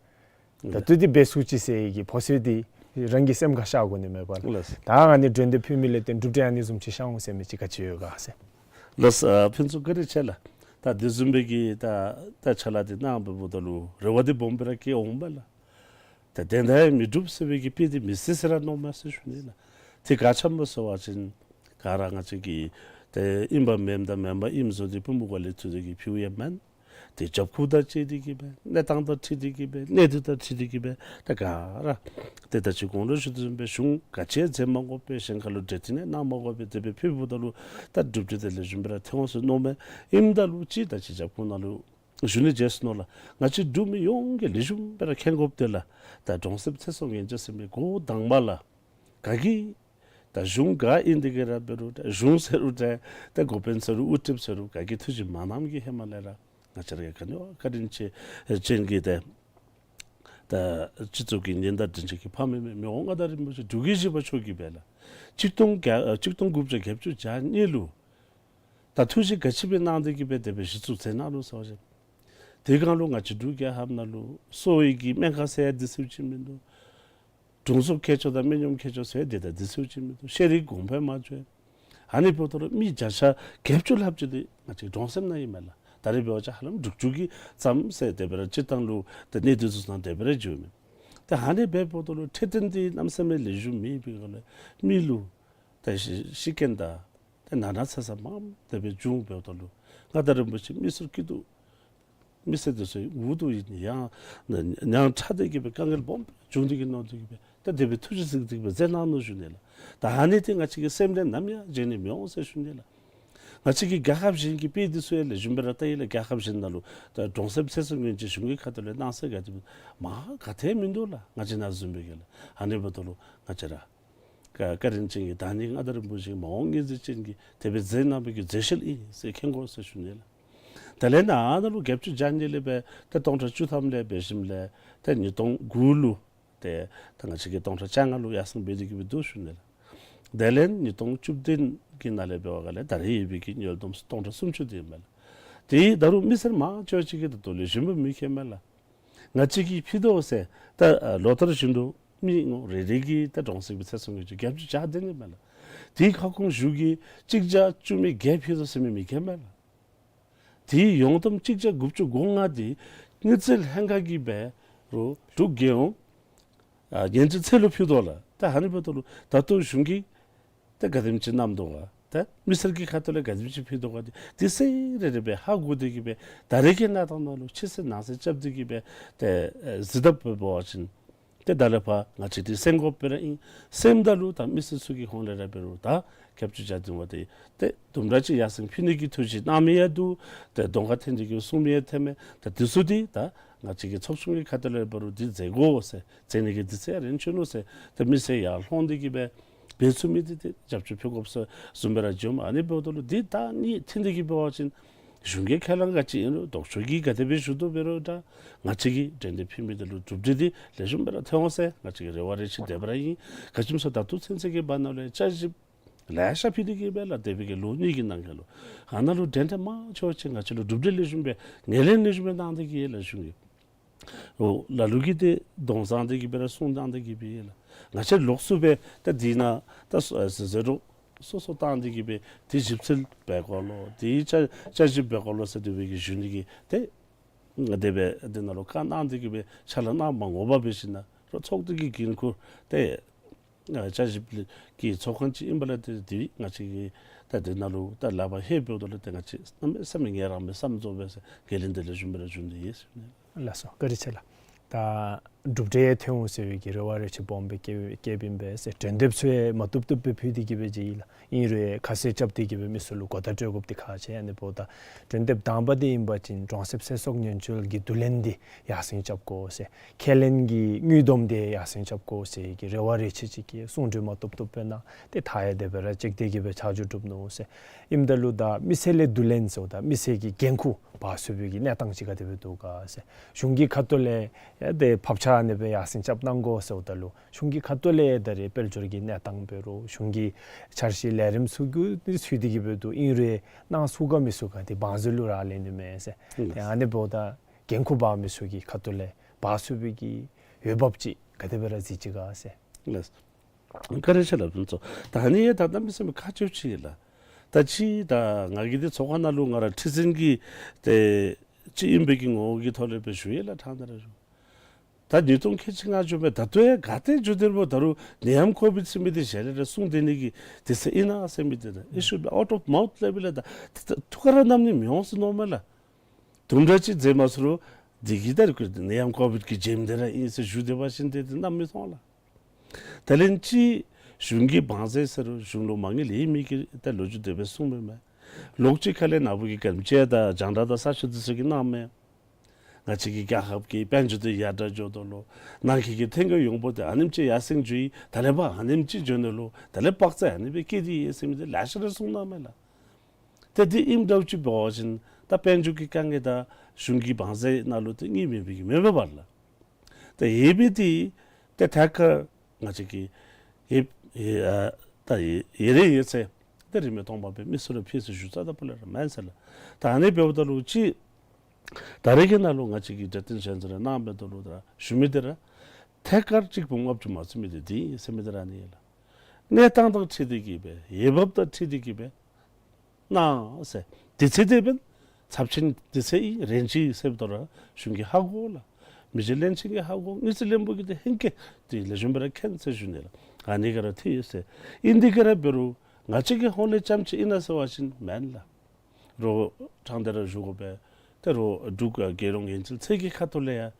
ད་ལྟོ་འདི་འབད་ཚུགས་ཅི་ཟེར་གྱི་ཕོ་ཚོད་འདི་རང་གི་སེམས་ཁར་ཤར་དགོ་ནི་མས་པ་ལགས། ལགས། ད་ཨ་ནི་མགྲོན་འདེབས་ཕུལ་མི་ལས་བརྟེན་གྲུབ་འབྲས་ཨ་ནི་བཟུམ་ཅིག་ཤར་འོང་ཟེར་མི་ཅིག་ག་ཅི་ཡོད་ག་ཟེར། ལགས། ཨ་ཕུན་ཚོགས་བཀའ་དྲིན་ཆེ་ལགས། ད་དེ་བཟུམ་སྦེ་གི་ད་ད་ཕྱག་ལཱ་འདི་གནང་བའི་འབདཝ་ད་ལུ་རེ་བ་འདི་སྦོམ་སྦེ་ར་བསྐྱེད་འོང་པས་ལགས། ད་དེ་འདྲ་ཡང་མི་འགྲུབ་ཟེར་བའི་གི་དཔེ་འདི་མི་སྲིད་ཟེར་ར་མནོཝ་མས་ཟེར་ཞུ་ནི་ལགས། དེ་ག་ཅི་སྨོ་ཟེར་བ་ཅིན་ག་ར་ང་བཅས་ཀྱིས་ཏེ་ཨིན་པ་མེནམ་དང་མེན་པ་ཨིནམ་བཟོ་སྟེ་པུས་མོ་ག་ལས་ཐུབ་སྟེ་གི་ཕུལཝ་ཡང་མེན། ཏེ་རྒྱབ་ཁུངས་དང་བཅས་ཏེ་གི་སྦེ་གནས་སྟངས་དང་འཁྲིལ་ཏེ་གི་སྦེ་གནད་དོན་དང་འཁྲིལ་ཏེ་གི་སྦེ་ད་ག་ར་ཏེ་ད་ཅི་གོང་ལུ་ཞུ་དོ་བཟུམ་སྦེ་གཞུང་ག་ཅི་ཡང་མཛད་མ་དགོ་པས། གཞན་ཁ་ལུ་གྲོས་བསྟུན་ཡང་གནང་མ་དགོ་པས། དེ་སྦེ་ཕུལཝ་ད་ལུ་ད་གྲུབ་འབྲས་དེ་ལེགས་ཤོམ་སྦེ་ར་ཐོན་འོང་ཟེར་མནོཝ་མས། ཨིནམ་ད་ལུ་ཅིག་ད་ཅི་རྒྱབ་ཁུངས་ནང་ལུ་ཞུ་ནི་བརྗེད་སོ་ནུག་ལགས། ང་བཅས་འབྲུག་མི་ཡོངས་ཀྱིས་ལེགས་ཤོམ་སྦེ་ར་མཁྱེན་དགོཔ་འདི་ལགས། ད་གྲོང་གསེབ་ཚེ་སྲོག་ཉེན་བཅོལ་ཟེར་མི་འགོ་དང་པ་ལགས། ག་གིས་ད་གཞུང་ག་ཨིན་ཏེ་གི་ར་འབད་རུང་ད་གཞུང་ཟེར་རུང་ད་ད་འགོ་དཔོན་ཟེར་རུང་དབུ་ཁྲིདཔ་ཟེར་རུང་ག་གིས་ཐུགས་ཞིབ་མ་གནངམ་གི་ཧེ་མ་ལས་ར་ང་བཅས་ར་ག་ནི་བ་བཀའ་དྲིན་ཆེ་ཅན་གྱི་ད་ད་སྤྱི་ཚོགས་ཀྱི་ཉེན་བརྡ་འདྲེན་བྱེད་ཀྱི་ཕ་མེས་མེས་མི་དབང་མངའ་བདག་རིན་པོ་ཆེ་འབྲུག་རྒྱལ་བཞི་པ་མཆོག་གིས་སྦེ་ལགས། གཅིག་སྟོང་བརྒྱ་ཨ་གཅིག་སྟོང་དགུ་བརྒྱ་བརྒྱད་ཅུ་གྱ་གཉིས་ལུ་ད་ཐུགས་བཞེད་ག་ཅི་སྦེ་གནང་སྟེ་གི་སྦེ་དེ་སྦེ་གཞི་བཙུགས་མཛད་གནང་ནུག་ཟེར་བ་ཅིན་དེ་སྒང་ལུ་ང་བཅས་འབྲུག་རྒྱལ་ཁབ་ནང་ལུ་གསོ་བའི་གི་སྨན་ཁང་ཟེར་ཡང་དེ་ཚུ་ཅིག་མིན་འདུག། དྲུང་འཚོ་མཁས་མཆོག་དང་སྨན་གཡོགམ་མཁས་མཆོག་ཟེར་ཡང་དེ་དང་དེ་ཚུ་ཅིག་མིན་འདུག། ཤེས་རིག་གོང་འཕེལ་མ་འགྱོ། ཨ་ནི་འབདཝ་ད་ལུ་མི་བརྒྱ་ཆ་བརྒྱད་ཅུ་ལྷགཔ་ཅིག་འདི་ང་བཅས་གྲོང་གསེབ་ནང་ཨིན་མས་ལགས། ད་རེས་འབད་བ་ཅིན་ཧ་ལམ་དྲུག་ཅུ་གི་ཙམ་ཟེར་དེ་སྦེ་ར་སྤྱིར་བཏང་ལུ་ད་གནས་སྡུད་ཚུ་ནང་དེ་སྦེ་ར་འགྱོཝ་མས། ད་ཨ་ནི་འབདཝ་ད་ལུ་འཕྲོད་བསྟེན་འདི་གནམ་མེད་ས་མེད་ལེགས་ཤོམ་མེད་པའི་སྒང་ལས་མི་ལུ་ད་ཤི་ཤི་རྐྱེན་དང་ཏེ་ན་ན་ཚ་ཚ་མངམ་དེ་སྦེ་འབྱུང་འབདཝ་ད་ལུ་མངའ་བདག་རིན་པོ་ཆེ་མི་སེར་སྐྱིད་སྡུག་མི་སེར་དེ་ཚུ་འུ་སྡུག་ཨིན་ཡང་ཉང་ཁྲ་སྟེ་གི་སྦེ་དཀའ་ངལ་སྦོམ་འབྱུང་སྟེ་གི་མནོ་སྟེ་གི་སྦེ་ད་དེ་སྦེ་ཐུགས་རྗེ་གཟིགས་ཏེ་གི་སྦེ་མཛད་གནང་ནུག་ཞུ་ནི་ལགས། ད་ཨ་ནི་འདི་ང་བཅས་ཀྱི་སེམས་ལས་ནམ་ཡང་བརྗེད་ནི་མི་འོང་ཟེར་ཞུ་ནི་ལགས། ང་བཅས་ཀྱི་རྒྱལ་ཁབ་གཞན་གྱི་དཔེ་འདི་ཚུ་ཡང་ལེགས་ཤོམ་སྦེ་ར་བལྟ་ཡི་ལགས། རྒྱལ་ཁབ་གཞན་ནང་ལུ་ད་གྲོང་གསེབ་ཚེ་སྲོག་ཉེན་བཅོལ་གཞུང་གི་ཁ་ཐུག་ལས་གནང་ས་ག་དེ་མ་ག་ཏེ་མིན་འདུག་ལགས། ང་བཅས་ནཱ་བཟུམ་སྦེ་གི་ལགས། ཨ་ནི་འབདཝ་ད་ལུ་ང་བཅས་ར་བཀའ་བཀའ་དྲིན་ཅན་གྱི་བདག་ཉིད་མངའ་བདག་རིན་པོ་ཆེ་མ་འོངས་ངེས་འཛིན་ཅན་གྱིས་དེ་སྦེ་མཛད་གནང་བའི་གི་མཛད་བཞག་ཨིན་ཟེར་མཁྱེན་དགོ་ཟེར་ཞུ་ནི་ལགས། དེ་ལས་ནཱ་ནཱ་ལུ་བརྒྱད་ཅུ་གྱ་གཉིས་ལས་སྦེ་ཏེ་སྟོང་ཕྲག་བཅུ་ཐམ་ལས་འབད་ཞིནམ་ལས་ཏེ་ཉིས་སྟོང་དགུ་ལུ་ཏེ་ད་ང་བཅས་ཀྱིས་སྟོང་ཕྲག་བཅོ་ལྔ་ལུ་ཡར་སེང་འབད་དེ་གི་སྦེ་འདུག་ཞུ་ནི་ལགས། དེ་ལས་ཉིས་སྟོང་བཅུ་བདུན་གྱི་ནང་ལས་འབད་བའི་སྒང་ལས་ད་རེས་ཡོད་པའི་གི་དངུལ་སྡོམ་སྟོང་ཕྲག་སུམ་ཅུ་དེ་ཨིན་མས་ལགས། དེ་ད་རུང་མི་སེར་མང་ཆེ་བ་ཅིག་གིས་ད་ལྟོ་ལེགས་ཤོམ་སྦེ་མི་མཁྱེན་མས་ལགས། ང་བཅས་ཀྱིས་ཕུལ་དོ་ཟེར་ད་ལོ་ལྟར་བཞིན་དུ་མི་ངོ་རེ་རེ་གིས་ད་གྲོང་གསེབ་ཀྱི་ཚེ་སྲོག་ཉེན་བཅོལ་བརྒྱད་ཅུ་གྱ་བདུན་ཨིན་མས་ལགས། དེའི་ཁ་སྐོང་གཞུང་གིས་གཅིག་བརྒྱ་བཅུ་མེད་བརྒྱད་ཕུལ་དོ་ཟེར་མི་མི་མཁྱེན་མས་ལགས། དེའི་ཡོངས་བསྡོམས་གཅིག་བརྒྱ་དགུ་བཅུ་གོ་ལྔ་དེ་དངུལ་རྩིས་ལྷན་ཁག་གིས་འབད་རུང་འབྲུག་རྒྱལ་ཡོངས་ཨ་ཉེན་བཅོལ་ཚད་ལུ་ཕུལ་དོ་ལགས། ད་ཨ་ནི་འབདཝ་ད་ལུ་ད་ལྟོ་གཞུང་གིས་ ཏེ་ག་དེམ་ཅིག་གནངམ་འདུག་ག། ཏེ་མི་སེར་གྱི་ཁ་ཐུག་ལས་ག་དེམ་ཅིག་ཕུལ་འདུག་ག། ཏེ་དེ་གསལ་རི་རི་སྦེ་ཧ་གོ་སྟེ་གི་སྦེ་ད་རེས་ཀྱི་གནས་སྟངས་ནང་ལུ་ཕྱི་སེལ་ནང་སེལ་རྐྱབ་སྟེ་གི་སྦེ་ཏེ་ཨེ་གཟིགས་ད་འབད་བ་ཅིན་ཏེ་ད་ལས་ཕར་ང་བཅས་ཏེ་སེམས་ཁར་འབད་ར་ཨིན། སེམས་ད་ལུ་ད་མི་སེར་ཚུ་གི་ཧོངས་ལས་ར་འབད་རུང་ད་སྐྱབས་བཅོལ་བྱ་དེ་བ་ཏེ་ཏེ་དུམ་གྲ་ཅིག་ཡར་སེང་ཕུལ་ནི་གི་ཐུགས་བཞེད་གནང་མི་ཡང་འདུག། ཏེ་གདོང་ཁར་འཐོན་ཏེ་གི་གསུང་མི་ཡང་ཐོན་མས། ད་དེ་ཚུ་འདི་ད་ང་བཅས་ཀྱི་ཚོགས་ཆུང་གི་ཁ་ཐུག་ལས་འབད་རུང་འདི་མཛད་དགོ་ཟེར། མཛད་ནི་གི་དུས་ཚོད་ཡང་རན་བྱུང་ནུག་ཟེར། ཏེ་མི་སེར་ཡར་ལྷོང་སྟེ་གི་སྦེ་འབད་ཚུགས་མི་འདི་ཏེ་རྒྱབ་སྐྱོར་ཕུལ་དགོཔ་བཟུམ་སྦེ་ར་འགྱོཝ་མས། ཨ་ནི་འབདཝ་ད་ལུ་འདི་ད་གཉིས་འཐེན་ཏེ་གི་འབད་བ་ཅིན་གཞུང་གི་ཁས་བླངས་ག་ཅི་ཨིན་རུང་ལྡོག་ཕྱོགས་ཀྱིས་ག་དེ་སྦེ་ཞུ་དོ་འབད་རུང་ད་ང་བཅས་ཀྱིས་འགྲན་བསྡུར་ཕུལ་མི་འདི་ལུ་གྲུབ་འབྲས་འདི་ལེགས་ཤོམ་སྦེ་ར་ཐོན་འོང་ཟེར་ང་བཅས་ཀྱིས་རེ་བ་རེ་ཆེ་དེ་སྦེ་ར་ཨིན། ག་ཅི་སྨོ་ཟེར་ད་ལྟོ་ཚུན་ཚོད་ཀྱི་བར་ན་ལུ་བཅའ་གཞི་ལེ་ཤ་ཕུལ་ཏེ་གི་སྦེ་ལགས། འདས་པའི་གི་ལོ་གཉིས་ཀྱི་ནང་འཁོད་ལུ་ཨ་ནཱ་ལུ་འགྲན་ཏེ་མང་ཆེ་བ་ཅིག་ང་བཅས་ལུ་གྲུབ་འབྲས་ལེགས་ཤོམ་སྦེ་ངོས་ལེན་ལེགས་ཤོམ་སྦེ་གནང་སྟེ་གི་ཡོད་ལགས་གཞུང་གིས། འོ་ལ་ལུ་གིས་ཏེ་གདོང་བཟང་སྟེ་གི་སྦེ་ར་གསུང་གནང་སྟེ་གི་སྦེ་ཡོད་ལགས། ང་བཅས་ལོགས་སུ་སྦེ་ད་འདི་ནང་ད་ཟེར་ཟེར་རུང་སོ་སོ་བཏང་སྟེ་གི་སྦེ་ཏེ་ཞིབ་འཚོལ་འབད་དགོ་ལོ། ཏེ་བཅའ་བཅའ་གཞི་འབད་དགོ་ལོ་ཟེར་དེ་སྦེ་གི་ཞུ་ནི་གི་ཏེ་དེ་སྦེ་འདི་ནང་ལུ་བཀའ་གནང་སྟེ་གི་སྦེ་ཕྱག་ལཱ་གནང་མ་དགོ་པར་འབད་ཞིན་ན་རོགས་ཚོགས་སྡེ་གི་འགན་ཁུར་ཏེ་ཨ་བཅའ་གཞི་གི་ཚོགས་ཁང་ཅིག་ཨིན་པ་ལགས། ཏེ་དེ་ང་བཅས་ཀྱིས་ད་འདི་ནང་ལུ་ད་ལག་པར་ལྷོད་འབདཝ་ད་ལུ་ཏེ་ང་བཅས་གནམ་མེད་ས་མེད་ངལ་རངས་སྦེ་བསམ་རྫོགས་སྦེ་ཟེར་ངོས་ལེན་འདི་ལེགས་ཤོམ་སྦེ་ར་བྱུང་སྟེ་ཡོད་ཟེར་ཨིན་ལགས། ལགས་སོ། བཀའ་དྲིན་ཆེ་ལགས། ད་གྲུབ་འབྲས་ཐོན་འོང་ཟེར་བའི་གི་རེ་བ་རེ་ཆེ་སྦོམ་སྦེ་བསྐྱེད་བསྐྱེདཔ་ཨིན་པས་ཟེར། འགྲན་བསྡུར་ཚུ་ཡང་མ་བཏུབ་བཏུབ་སྦེ་ཕུལ་ཏེ་གི་སྦེ་མཇལ་ཡི་ལགས། ཨིན་རུང་ཁ་གསལ་རྐྱབ་སྟེ་གི་སྦེ་མི་ཚུ་ལུ་གོ་བརྡ་སྤྲོད་དགོཔ་འདི་ཁག་ཆེ། ཨ་ནི་འབདཝ་ད་གྲོས་འདེབས་དང་པ་འདི་ཨིན་པ་ཅིན་གྲོང་གསེབ་ཚེ་སྲོག་ཉེན་བཅོལ་གྱི་བསྡུ་ལེན་འདི་ཡར་སེང་རྐྱབ་དགོ་ཟེར། ཁས་ལེན་གྱི་དངུལ་སྡོམ་འདི་ཡར་སེང་རྐྱབ་དགོ་ཟེར་གྱི་རེ་བ་རེ་ཆེ་ཅིག་གི་གསུང་གྲོས་མ་བཏུབ་བཏུབ་སྦེ་གནང་། ཏེ་མཐའ་ཡང་དེ་སྦེ་ར་གཅིག་དེ་གི་སྦེ་ཆ་འཇོག་གྲུབ་ནུག་ཟེར། ཨིནམ་ད་ལུ་ད་མི་སེར་ལས་བསྡུ་ལེན་ཟེརཝ་ད་མི་སེར་གྱི་འགན་ཁུར་འབག་ཚུགས་པའི་གི་གནས་སྟངས་ཅིག་ག་དེ་སྦེ་འདུག་ག་ཟེར། གཞུང་གི་ཁ་ཐུག་ལས་ཡང་ཏེ་ཕབ་ཆག་ཨ་ནི་སྦེ་ཡར་སེང་རྐྱབ་གནང་དགོ་ཟེརཝ་ད་ལུ་གཞུང་གི་ཁ་ཐུག་ལས་ད་རེས་དཔལ་འབྱོར་གྱི་གནས་སྟངས་འབད་རུང་གཞུང་གི་འཆར་གཞི་ལས་རིམ་ཚུ་གུ་ནི་ཚུད་དེ་གི་སྦེ་འདུག། ཨིན་རུང་གནང་ཚུགས་ག་མི་ཚུགས་ག་འདི་བང་མཛོད་ལུ་རག་ལས་ནི་མས་ཟེར། ཨིན་ལགས། ཏེ་ཨ་ནི་འབདཝ་ད་འགན་ཁུར་འབག་མི་ཚུ་གི་ཁ་ཐུག་ལས་འབག་ཚུགས་པའི་གི་འོས་འབབ་ཅིག་ག་དེ་སྦེ་ར་གཟིགས་ཅི་ག་ཟེར། ལགས། བཀའ་དྲིན་ཆེ་ལགས་ཕུན་ཚོགས། ད་ཨ་ནི་ཡང་ད་གནམ་མེད་ས་མེད་ཁག་ཆེཝ་ཅིག་ཨིན་ལགས། ད་ཅི་ད་ང་གིས་འདི་ཚོགས་ཁང་ནང་ལུ་ང་ར་ཁྲི་འཛིན་གྱི་ཏེ་ཅིག་ཨིན་པའི་གི་ངོ་བོ་གི་ཐོག་ལས་སྦེ་ཞུ་ཡི་ལགས། ཕྲང་སྟེ་ར་ཞུ། ད་ཉིས་སྟོང་ཁལ་གཅིག་ལྔ་བཅུ་སྦེ་ད་ལྟོ་ཡང་ག་ཏེ་འགྱོ་སྟེ་ར་འབདཝ་ད་རུང་ནད་ཡམས་ཀོ་བིཌ་ཟེར་མི་འདི་ཞལ་ལས་ར་གསུང་སྡོད་ནི་གི་དུས་ཚོད་ཨིན་ན་ཟེར་མི་འདི་ད་it should be out of mouth level ལས་ད་ཐུགས་ཁར་ར་བསྣམས་ནི་མི་འོང་ཟེར་མནོཝ་མས་ལགས། དུམ་གྲ་ཅིག་མཛད་མ་ཚུགས་རུང་འདི་གིས་ད་རེས་ཁོ་ནད་ཡམས་ཀོ་བིཌ་ཀྱི་རྒྱུ་འདི་ར་ཨིན་ཟེར་ཞུ་སྡོད་པ་ཅིན་ཏེ་འདི་གནམ་མི་སྟོང་ལགས། དེ་ལས་ཅིག་གཞུང་གིས་བང་མཛོད་ཟེར་རུང་གཞུང་ལུ་མ་དངུལ་ཡོད་མེད་ཀྱི་ད་ལོ་རྒྱུས་དེ་སྦེ་གསུངམ་མས། ལོགས་ཅིག་ཁ་ལས་ནཱ་བུ་གི་ག་དེམ་ཅིག་ད་རྒྱང་བསྒྲགས་དང་གསར་ཤོག་འདི་ཚུ་གིས་གནངམ་མས། ང་བཅས་ཀྱི་རྒྱལ་ཁབ་ཀྱི་དཔལ་འབྱོར་འདི་ཡར་དྲག་འགྱོ་དོ་ལོ། ནང་འཁོད་ཀྱི་ཐོན་ཁུངས་ཡོངས་བསྡོམས་འདི་ཨ་ནེམ་ཅིག་ཡར་སེང་འགྱོ་ཡི། ད་ལས་ཕར་ཨ་ནེམ་ཅིག་འགྱོ་ནི་ལོ། ད་ལས་དཔག་ཚད་ཨ་ནི་སྦེ་བསྐྱེད་དེ་ཡོད་ཟེར་མི་འདི་ལེ་ཤ་ར་གསུང་གནངམ་མས་ལགས། ཏེ་འདི་ཨིནམ་འདྲཝ་ཅིག་འབད་བ་ཅིན་ད་དཔལ་འབྱོར་གྱི་དཀའ་ངལ་དང་གཞུང་གི་བང་མཛོད་ནང་ལུ་ཏེ་དངུལ་མེད་པའི་གི་མེད་པས་པ་ལགས། ད་ཡོད་པའི་འདི་ཏེ་ཐད་ཀར་ང་བཅས་ཀྱིས་ཡོད་ཡོད་ཨ་ད་ཡོད་ཡོད་རེ་ཡོད་ཚད་ཏེ་རིན་མེད་སྟོང་པ་སྦེ་མི་ཚུ་ལུ་ཕུལ་ཟེར་ཞུ་རྩ་དང་ཕུ་ལས་ར་མེན་ཟེར་ལགས། ད་ཨ་ནི་འབདཝ་ད་ལུ་ཅིག་ད་རེས་ཀྱི་ནང་ལུ་ང་བཅས་ཀྱིས་གྲོས་བསྟུན་གཞན་ཚུ་ར་གནང་འབདཝ་ད་ལུ་ད་ཞུ་མི་འདི་ར་ཐད་ཀར་གཅིག་འབུམ་ལྔ་བཅུ་མ་ཚུད་མི་འདི་འདི་ཨིན་ཟེར་མི་འདི་ར་ཨ་ནི་ཨིན་ལགས། གནས་སྟངས་དང་འཁྲིལ་ཏེ་གི་སྦེ་འོས་འབབ་དང་འཁྲིལ་ཏེ་གི་སྦེ་གནང་ཟེར། དུས་ཚོད་དེ་འབདན་ཚབས་ཆེན་དུས་ཚོད་ཨིན་རན་ཅི་ཟེར་བ་ད་ར་གཞུང་གིས་ཧ་གོ་ལགས། མི་རྗེ་བློན་ཆེན་གྱིས་ཧ་གོ། དངུལ་རྩིས་བློན་པོ་གིས་འདི་ཧེང་སྐལ་འདི་ལེགས་ཤོམ་སྦེ་ར་མཁྱེན་ཟེར་ཞུ་ནི་ལགས། ཨ་ནི་ག་ར་འཐད་ཡོད་ཟེར། ཨིན་ཏེ་ག་ར་འབད་རུང་ང་བཅས་ཀྱི་ཧོངས་ལས་རྐྱངམ་ཅིག་ཨིན་ན་ཟེར་བ་ཅིན་མེན་ལགས། རོགས་ཕྲང་སྟེ་ར་ཞུ་དགོ་པས། ཏེ་རོགས་འབྲུག་རྒྱལ་ཡོངས་ཡན་ཆད་ཚད་ཀྱི་ཁ་ཐུག་ལས་ཡང་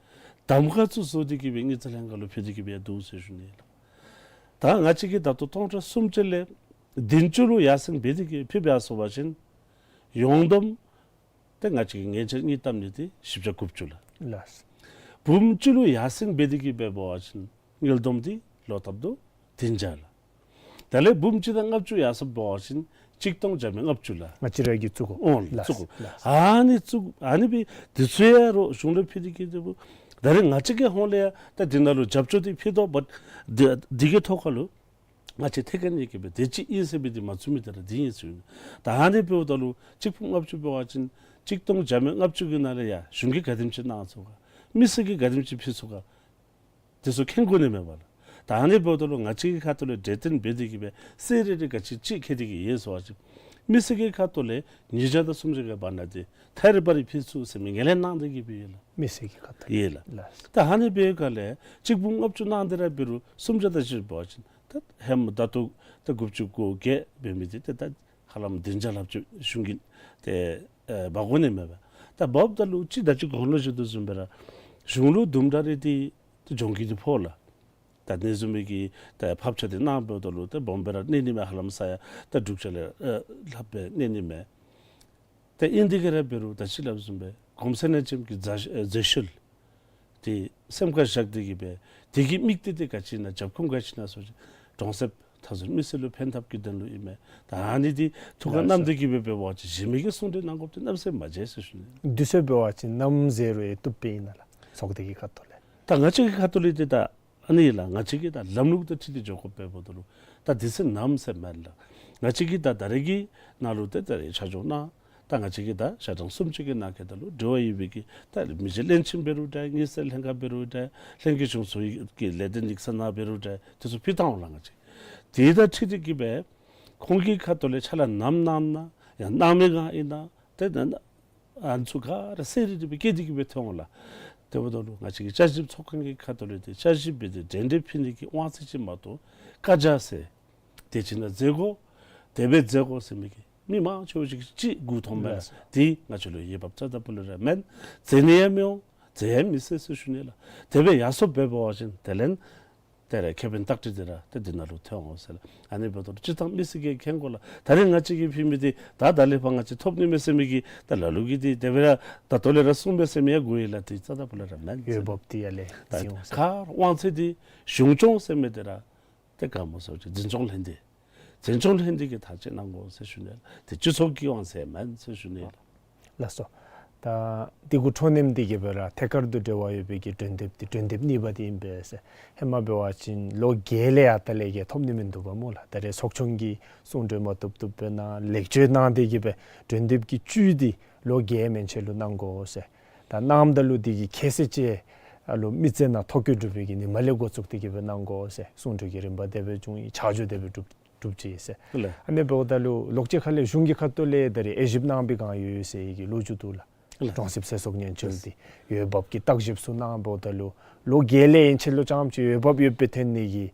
གདམ་ཁ་ཚུ་བཟོ་སྟེ་གི་སྦེ་དངུལ་རྩིས་ལྷན་ཁག་ལུ་ཕུལ་ཏེ་གི་སྦེ་འདུག་ཟེར་ཞུ་ནི་ལགས། ད་ང་བཅས་ཀྱིས་ད་ལྟོ་སྟོང་ཕྲག་སུམ་ཅུ་ལས་བདུན་ཅུ་ལུ་ཡར་སེང་འབད་དེ་གི་ཕུལ་བར་སོང་བ་ཅིན་ཡོངས་བསྡོམས་ཏེ་ང་བཅས་ཀྱིས་ངེས་ཅན་གཉིས་བཏབ་ནི་འདི་བཞི་བརྒྱ་དགུ་བཅུ་ལགས། ལགས། འབུམ་གཅིག་ལུ་ཡར་སེང་འབད་དེ་གི་སྦེ་འབད་བ་ཅིན་དངུལ་བསྡོམས་འདི་ལོག་བཏབ་ད་བདུན་བརྒྱ་ལགས། དེ་ལས་འབུམ་གཅིག་དང་ལྔ་བཅུ་ཡར་སེང་འབད་བ་ཅིན་གཅིག་སྟོང་བརྒྱ་མེད་ལྔ་བཅུ་ལགས། ང་བཅས་ར་གིས་བཙུགས་དགོ། ཨོང་ལགས། བཙུགས་དགོ། ལགས། ཨ་ནི་བཙུགས་ཨ་ནི་སྦེ་དུས་ཚོད་ཡང་རོགས་གཞུང་ལུ་ཕུལ་ཏེ་གི་འདི་བུ་ད་རེས་ང་བཅས་ཀྱི་ཧོངས་ལས་ཡང་ད་འདི་ནང་ལུ་རྒྱབ་སྐྱོར་འདི་ཕུལ་དོ་བ་འདི་འདི་གི་ཐོག་ཁར་ལུ་ང་བཅས་ཐད་ཀར་ནི་གི་སྦེ་དེ་ཅིག་ཨིན་ཟེར་བའི་འདི་མ་བཙུགས་མི་འདི་ར་འདི་ཨིན་ཟེར་ཞུ་ནི། ད་ཨ་ནི་འབདཝ་ད་ལུ་གཅིག་འབུམ་ལྔ་བཅུ་འབད་བ་ཅིན་གཅིག་སྟོང་བརྒྱ་མེད་ལྔ་བཅུ་གི་ནང་ལས་ཡང་གཞུང་གིས་ག་དེམ་ཅིག་གནང་ཚུགས་ག། མི་སེར་གྱིས་ག་དེམ་ཅིག་ཕུལ་ཚུགས་ག། དེ་ཚུ་མཁྱེན་དགོ་ནི་མས་པ་ལགས། ད་ཨ་ནི་འབདཝ་ད་ལུ་ང་བཅས་ཀྱི་ཁ་ཐུག་ལས་གྲོས་བསྟུན་འབད་དེ་གི་སྦེ་གསལ་རི་རི་ག་ཅི་ཅིག་འཁྱེར་ཏེ་གི་ཡོད་ཟེར་བ་ཅིན་མི་སེར་གྱི་ཁ་ཐུག་ལས་ཉིས་བརྒྱ་དང་སུམ་བརྒྱ་གི་བར་ན་འདི་ཐད་རི་བ་རི་ཕུལ་ཚུགས་ཟེར་མི་ངོས་ལེན་གནང་སྟེ་གི་སྦེ་ཡོད་ལགས། མི་སེར་གྱི་ཁ་ཐུག་ཡོད་ལགས། ལགས། ད་ཨ་ནི་འབད་ག་ལས་གཅིག་འབུམ་ལྔ་བཅུ་གནང་སྟེ་ར་འབད་རུང་སུམ་བརྒྱ་དང་བཞི་འབད་བ་ཅིན་ ད་ཧེ་མ་ད་ལྟོ་ད་དགུ་བཅུ་གོ་བརྒྱད་འབད་མི་འདི་ཏེ་ད་ཧ་ལམ་བདུན་བརྒྱ་ལྷགཔ་ཅིག་གཞུང་གིས་ཏེ་ཨེ་འབག་འོང་ནི་མས་པ། ད་འབགཔ་ད་ལུ་ཅིག་ད་ཅི་གོང་ལུ་ཞུ་དོ་བཟུམ་སྦེ་ར་གཞུང་ལུ་དུམ་གྲ་རེ་འདི་ཏེ་གྱོང་གུད་འདི་ཕོག་ལགས། ད་ཨ་ནི་བཟུམ་མའི་གི་ད་ཕབ་ཆ་འདི་གནངམ་ད་ལུ་ད་སྦོམ་སྦེ་ར་གནས་ནི་མས། ཧ་ལམ་ས་ཡ་ད་དྲུག་བརྒྱ་ལས་ཨེ་ལྷགཔ་སྦེ་གནས་ནི་མས། ཏེ་ཨིན་དེ་གིས་ར་འབད་རུང་ད་ཅི་སླབ་བཟུམ་སྦེ་གོང་ས་ལྷན་རྒྱས་ཀྱི་མཛད་ཨེ་མཛད་བཞུགས་འདི་སེམས་ཁར་བཞག་སྟེ་གིས་སྦེ་དེ་གི་དམིགས་གཏད་འདི་ག་ཅི་ཨིན་ན་རྒྱབ་ཁུངས་ག་ཅི་ཨིན་ན་སོགས་ཀྱི་གྲོང་གསེབ་མཐའ་ཟུར་མི་སེར་ལུ་ཕན་ཐབས་ཀྱི་དོན་ལུ་ཨིན་མས། ད་ཨ་ནི་འདི་ཐུགས་ཁར་བསྣམས་ཏེ་གིས་སྦེ་འབད་བ་ཅིན་གཞན་མི་གིས་གསུང་གྲོས་གནང་དགོཔ་འདི་གནམ་མེད་ས་མེད་མ་མཇལ་ཟེར་ཞུ་ནི། དུས་ཚོད་འབད་བ་ཅིན་ནམ་ཟེར་རུང་ཡང་བཏུབ་པས་ཨིན་ན་ལགས། ཚོགས་སྡེ་གི་ཁ་ཐུག་ལས། ད་ང་བཅས་ཀྱི་ཁ་ཐུག་ལས་འདི་ད་ཨ་ནི་ལགས། ང་བཅས་ཀྱིས་ད་ལམ་ལུགས་དང་འཁྲིལ་ཏེ་འགྱོ་དགོཔ་འབདཝ་ད་ལུ་ད་དུས་ཚོད་ནམ་ཟེར་མེན་ལགས། ང་བཅས་ཀྱིས་ད་ད་རེས་ཀྱི་ནང་ལུ་ཏེ་ད་རེས་ཆ་འཇོག་གནང་། ད་ང་བཅས་ཀྱིས་ད་ཞག་གྲངས་སུམ་ཅུ་གི་ནང་འཁོད་ད་ལུ་འབྲེལ་བ་ཡོད་པའི་གི་ད་མི་རྗེ་བློན་ཆེན་འབད་རུང་འདྲ། དངུལ་རྩིས་ལྷན་ཁག་འབད་རུང་འདྲ། ལྷན་རྒྱས་གཞུང་ཚོགས་ཀྱི་ལས་དོན་ཡིག་ཚང་ནང་འབད་རུང་འདྲ། དེ་ཚུ་ཕུལ་ད་འོང་ལགས། ང་བཅས་དེ་དང་འཁྲིལ་ཏེ་གིས་སྦེ་ཁོང་གི་ཁ་ཐུག་ལས་ཕྱག་ལཱ་ནམ་གནང་ན་ཡང་གནང་མི་ག་ཨིན་ན་ཏེ་ཨ་ནི་ཚུ་ག་ར་གསལ་རི་རི་སྦེ་བཀོད་དེ་གིས་སྦེ་ཐོན་འོང་ལགས། དེ་འབདཝ་ད་ལུ་ང་བཅས་ཀྱི་བསྐྱར་ཞིབ་ཚོགས་ཁང་གི་ཁ་ཐུག་ལས་ཏེ་བསྐྱར་ཞིབ་འབད་དེ་འགྲན་བསྡུར་ཕུལ་ནི་གི་དབང་ཚད་ཅིག་མ་གཏོགས་བཀའ་རྒྱ་ཟེར་དེ་ཅིག་ནང་མཛད་དགོ་དེ་སྦེ་མཛད་དགོ་ཟེར་མི་གི་མི་མང་ཆེ་བ་ཅིག་གིས་ཅིག་གུ་མཐོངམ་མས་ལགས། དེ་ང་བཅས་ལུ་འོས་འབབ་རྩ་དང་སྤུ་ལས་ར་མེན། མཛད་ནི་ཡང་མི་འོང་། མཛད་ཡང་མི་ཚུགས་ཟེར་ཞུ་ནི་ལགས། དེ་སྦེ་ཡར་སོངམ་འབད་བ་ཅིན་དེ་ལས་ཏེ་ར་ཁེ་ཕན་བརྟག་དཔྱད་འདི་ར་ཏེ་འདི་ནང་ལུ་ཐོན་འོང་ཟེར་ལགས། ཨ་ནི་འབདཝ་ད་ལུ་སྤྱིར་བཏང་མི་སེར་གྱིས་མཁྱེན་དགོ་ལགས། ད་རེས་ང་བཅས་ཀྱིས་ཕུལ་མི་འདི་ད་ད་ལས་ཕར་ང་བཅས་ཐོབ་ནི་མས་ཟེར་མི་གི་ད་ལ་ལུ་གིས་འདི་དེ་སྦེ་ར་ད་ལྟོ་ལས་ར་གསུངས་པས་ཟེར་མི་ཡང་དགོ་ཡི་ལགས། དེ་རྩ་དང་སྤུ་ལས་ར་མེན་ཟེར་ལགས། འོས་འབབ་འདི་ཡར་ལས་ད་ཟེར་འོང་ཟེར། ག་ར་དབང་ཚད་འདི་གཞུང་སྐྱོང་ཟེར་མི་འདི་ར་ཏེ་ག་སྨོ་ཟེར་བ་ཅིན་འཛིན་སྐྱོང་ལྷན་སྡེ་འཛིན་སྐྱོང་ལྷན་སྡེ་གིས་ཐག་བཅད་གནང་དགོ་ཟེར་ཞུ་ནི་ལགས། དེ་སྤྱི་ཚོགས་ཀྱི་དབང་ཚད་མེན་ཟེར་ཞུ་ནི་ལགས། ལགས་སོ། ད་འདི་གུ་འཕྲོ་མཐུད་དེ་གིས་སྦེ་ར་ཐད་ཀར་དུ་འབྲེལ་བ་ཡོད་པའི་གི་གྲོས་འདེབས་འདི་གྲོས་འདེབས་གཉིས་པ་འདི་ཨིན་པས་ཟེར། ཧེ་མ་འབད་བ་ཅིན་ལོ་བརྒྱད་ལས་ཡར་ད་ལས་ཀྱི་ཐོབ་ནི་མིན་འདུག་པ་སྨོ་ལགས། ད་རེས་ཚོགས་ཆུང་གིས་གསུང་གྲོས་མ་བཏུབ་བཏུབ་སྦེ་གནང་ལེགས་བཅོས་གནང་སྟེ་གིས་སྦེ་གྲོས་འདེབས་ཀྱི་བཅུད་འདི་ལོ་བརྒྱད་མན་ཆད་ལུ་གནང་དགོ་ཟེར། ད་གནངམ་ད་ལུ་འདི་གི་ཁྱད་ཚད་ཅིག་ཨ་ལུ་མི་ཚེ་ནང་ཐོ་བཀོད་གྲུབ་པའི་གི་ཉིནམ་ལས་འགོ་བཙུགས་ཏེ་གིས་སྦེ་གནང་དགོ་ཟེར། གསུང་གྲོས་ཀྱི་རིམ་པ་དེ་སྦེ་བྱུང་ཡི། ཆ་འཇོག་དེ་སྦེ་གྲུབ་གྲུབ་ཅི་ཟེར། ལགས། ཨ་ནི་འབདཝ་ད་ལུ་ལོགས་ཅིག་ཁ་ལས་གཞུང་གི་ཁ་ཐུག་ལས་ད་རེས་དབྱེ་ཞིབ་གནང་པའི་སྒང་ཡོད་ཟེར་གྱི་ལོ་རྒྱུས་འདུག་ལགས། ལགས། གྲོང་གསེབ་ཚེ་སྲོག་ཉེན་བཅོལ་འདི་འོས་འབབ་ཀྱི་བརྟག་ཞིབ་ཚུ་གནངམ་ད་ལུ་ལོ་བརྒྱད་ལས་ཡན་ཆད་ལུ་རྐྱངམ་ཅིག་འོས་འབབ་ཡོད་པའི་ཐོན་ནི་གི་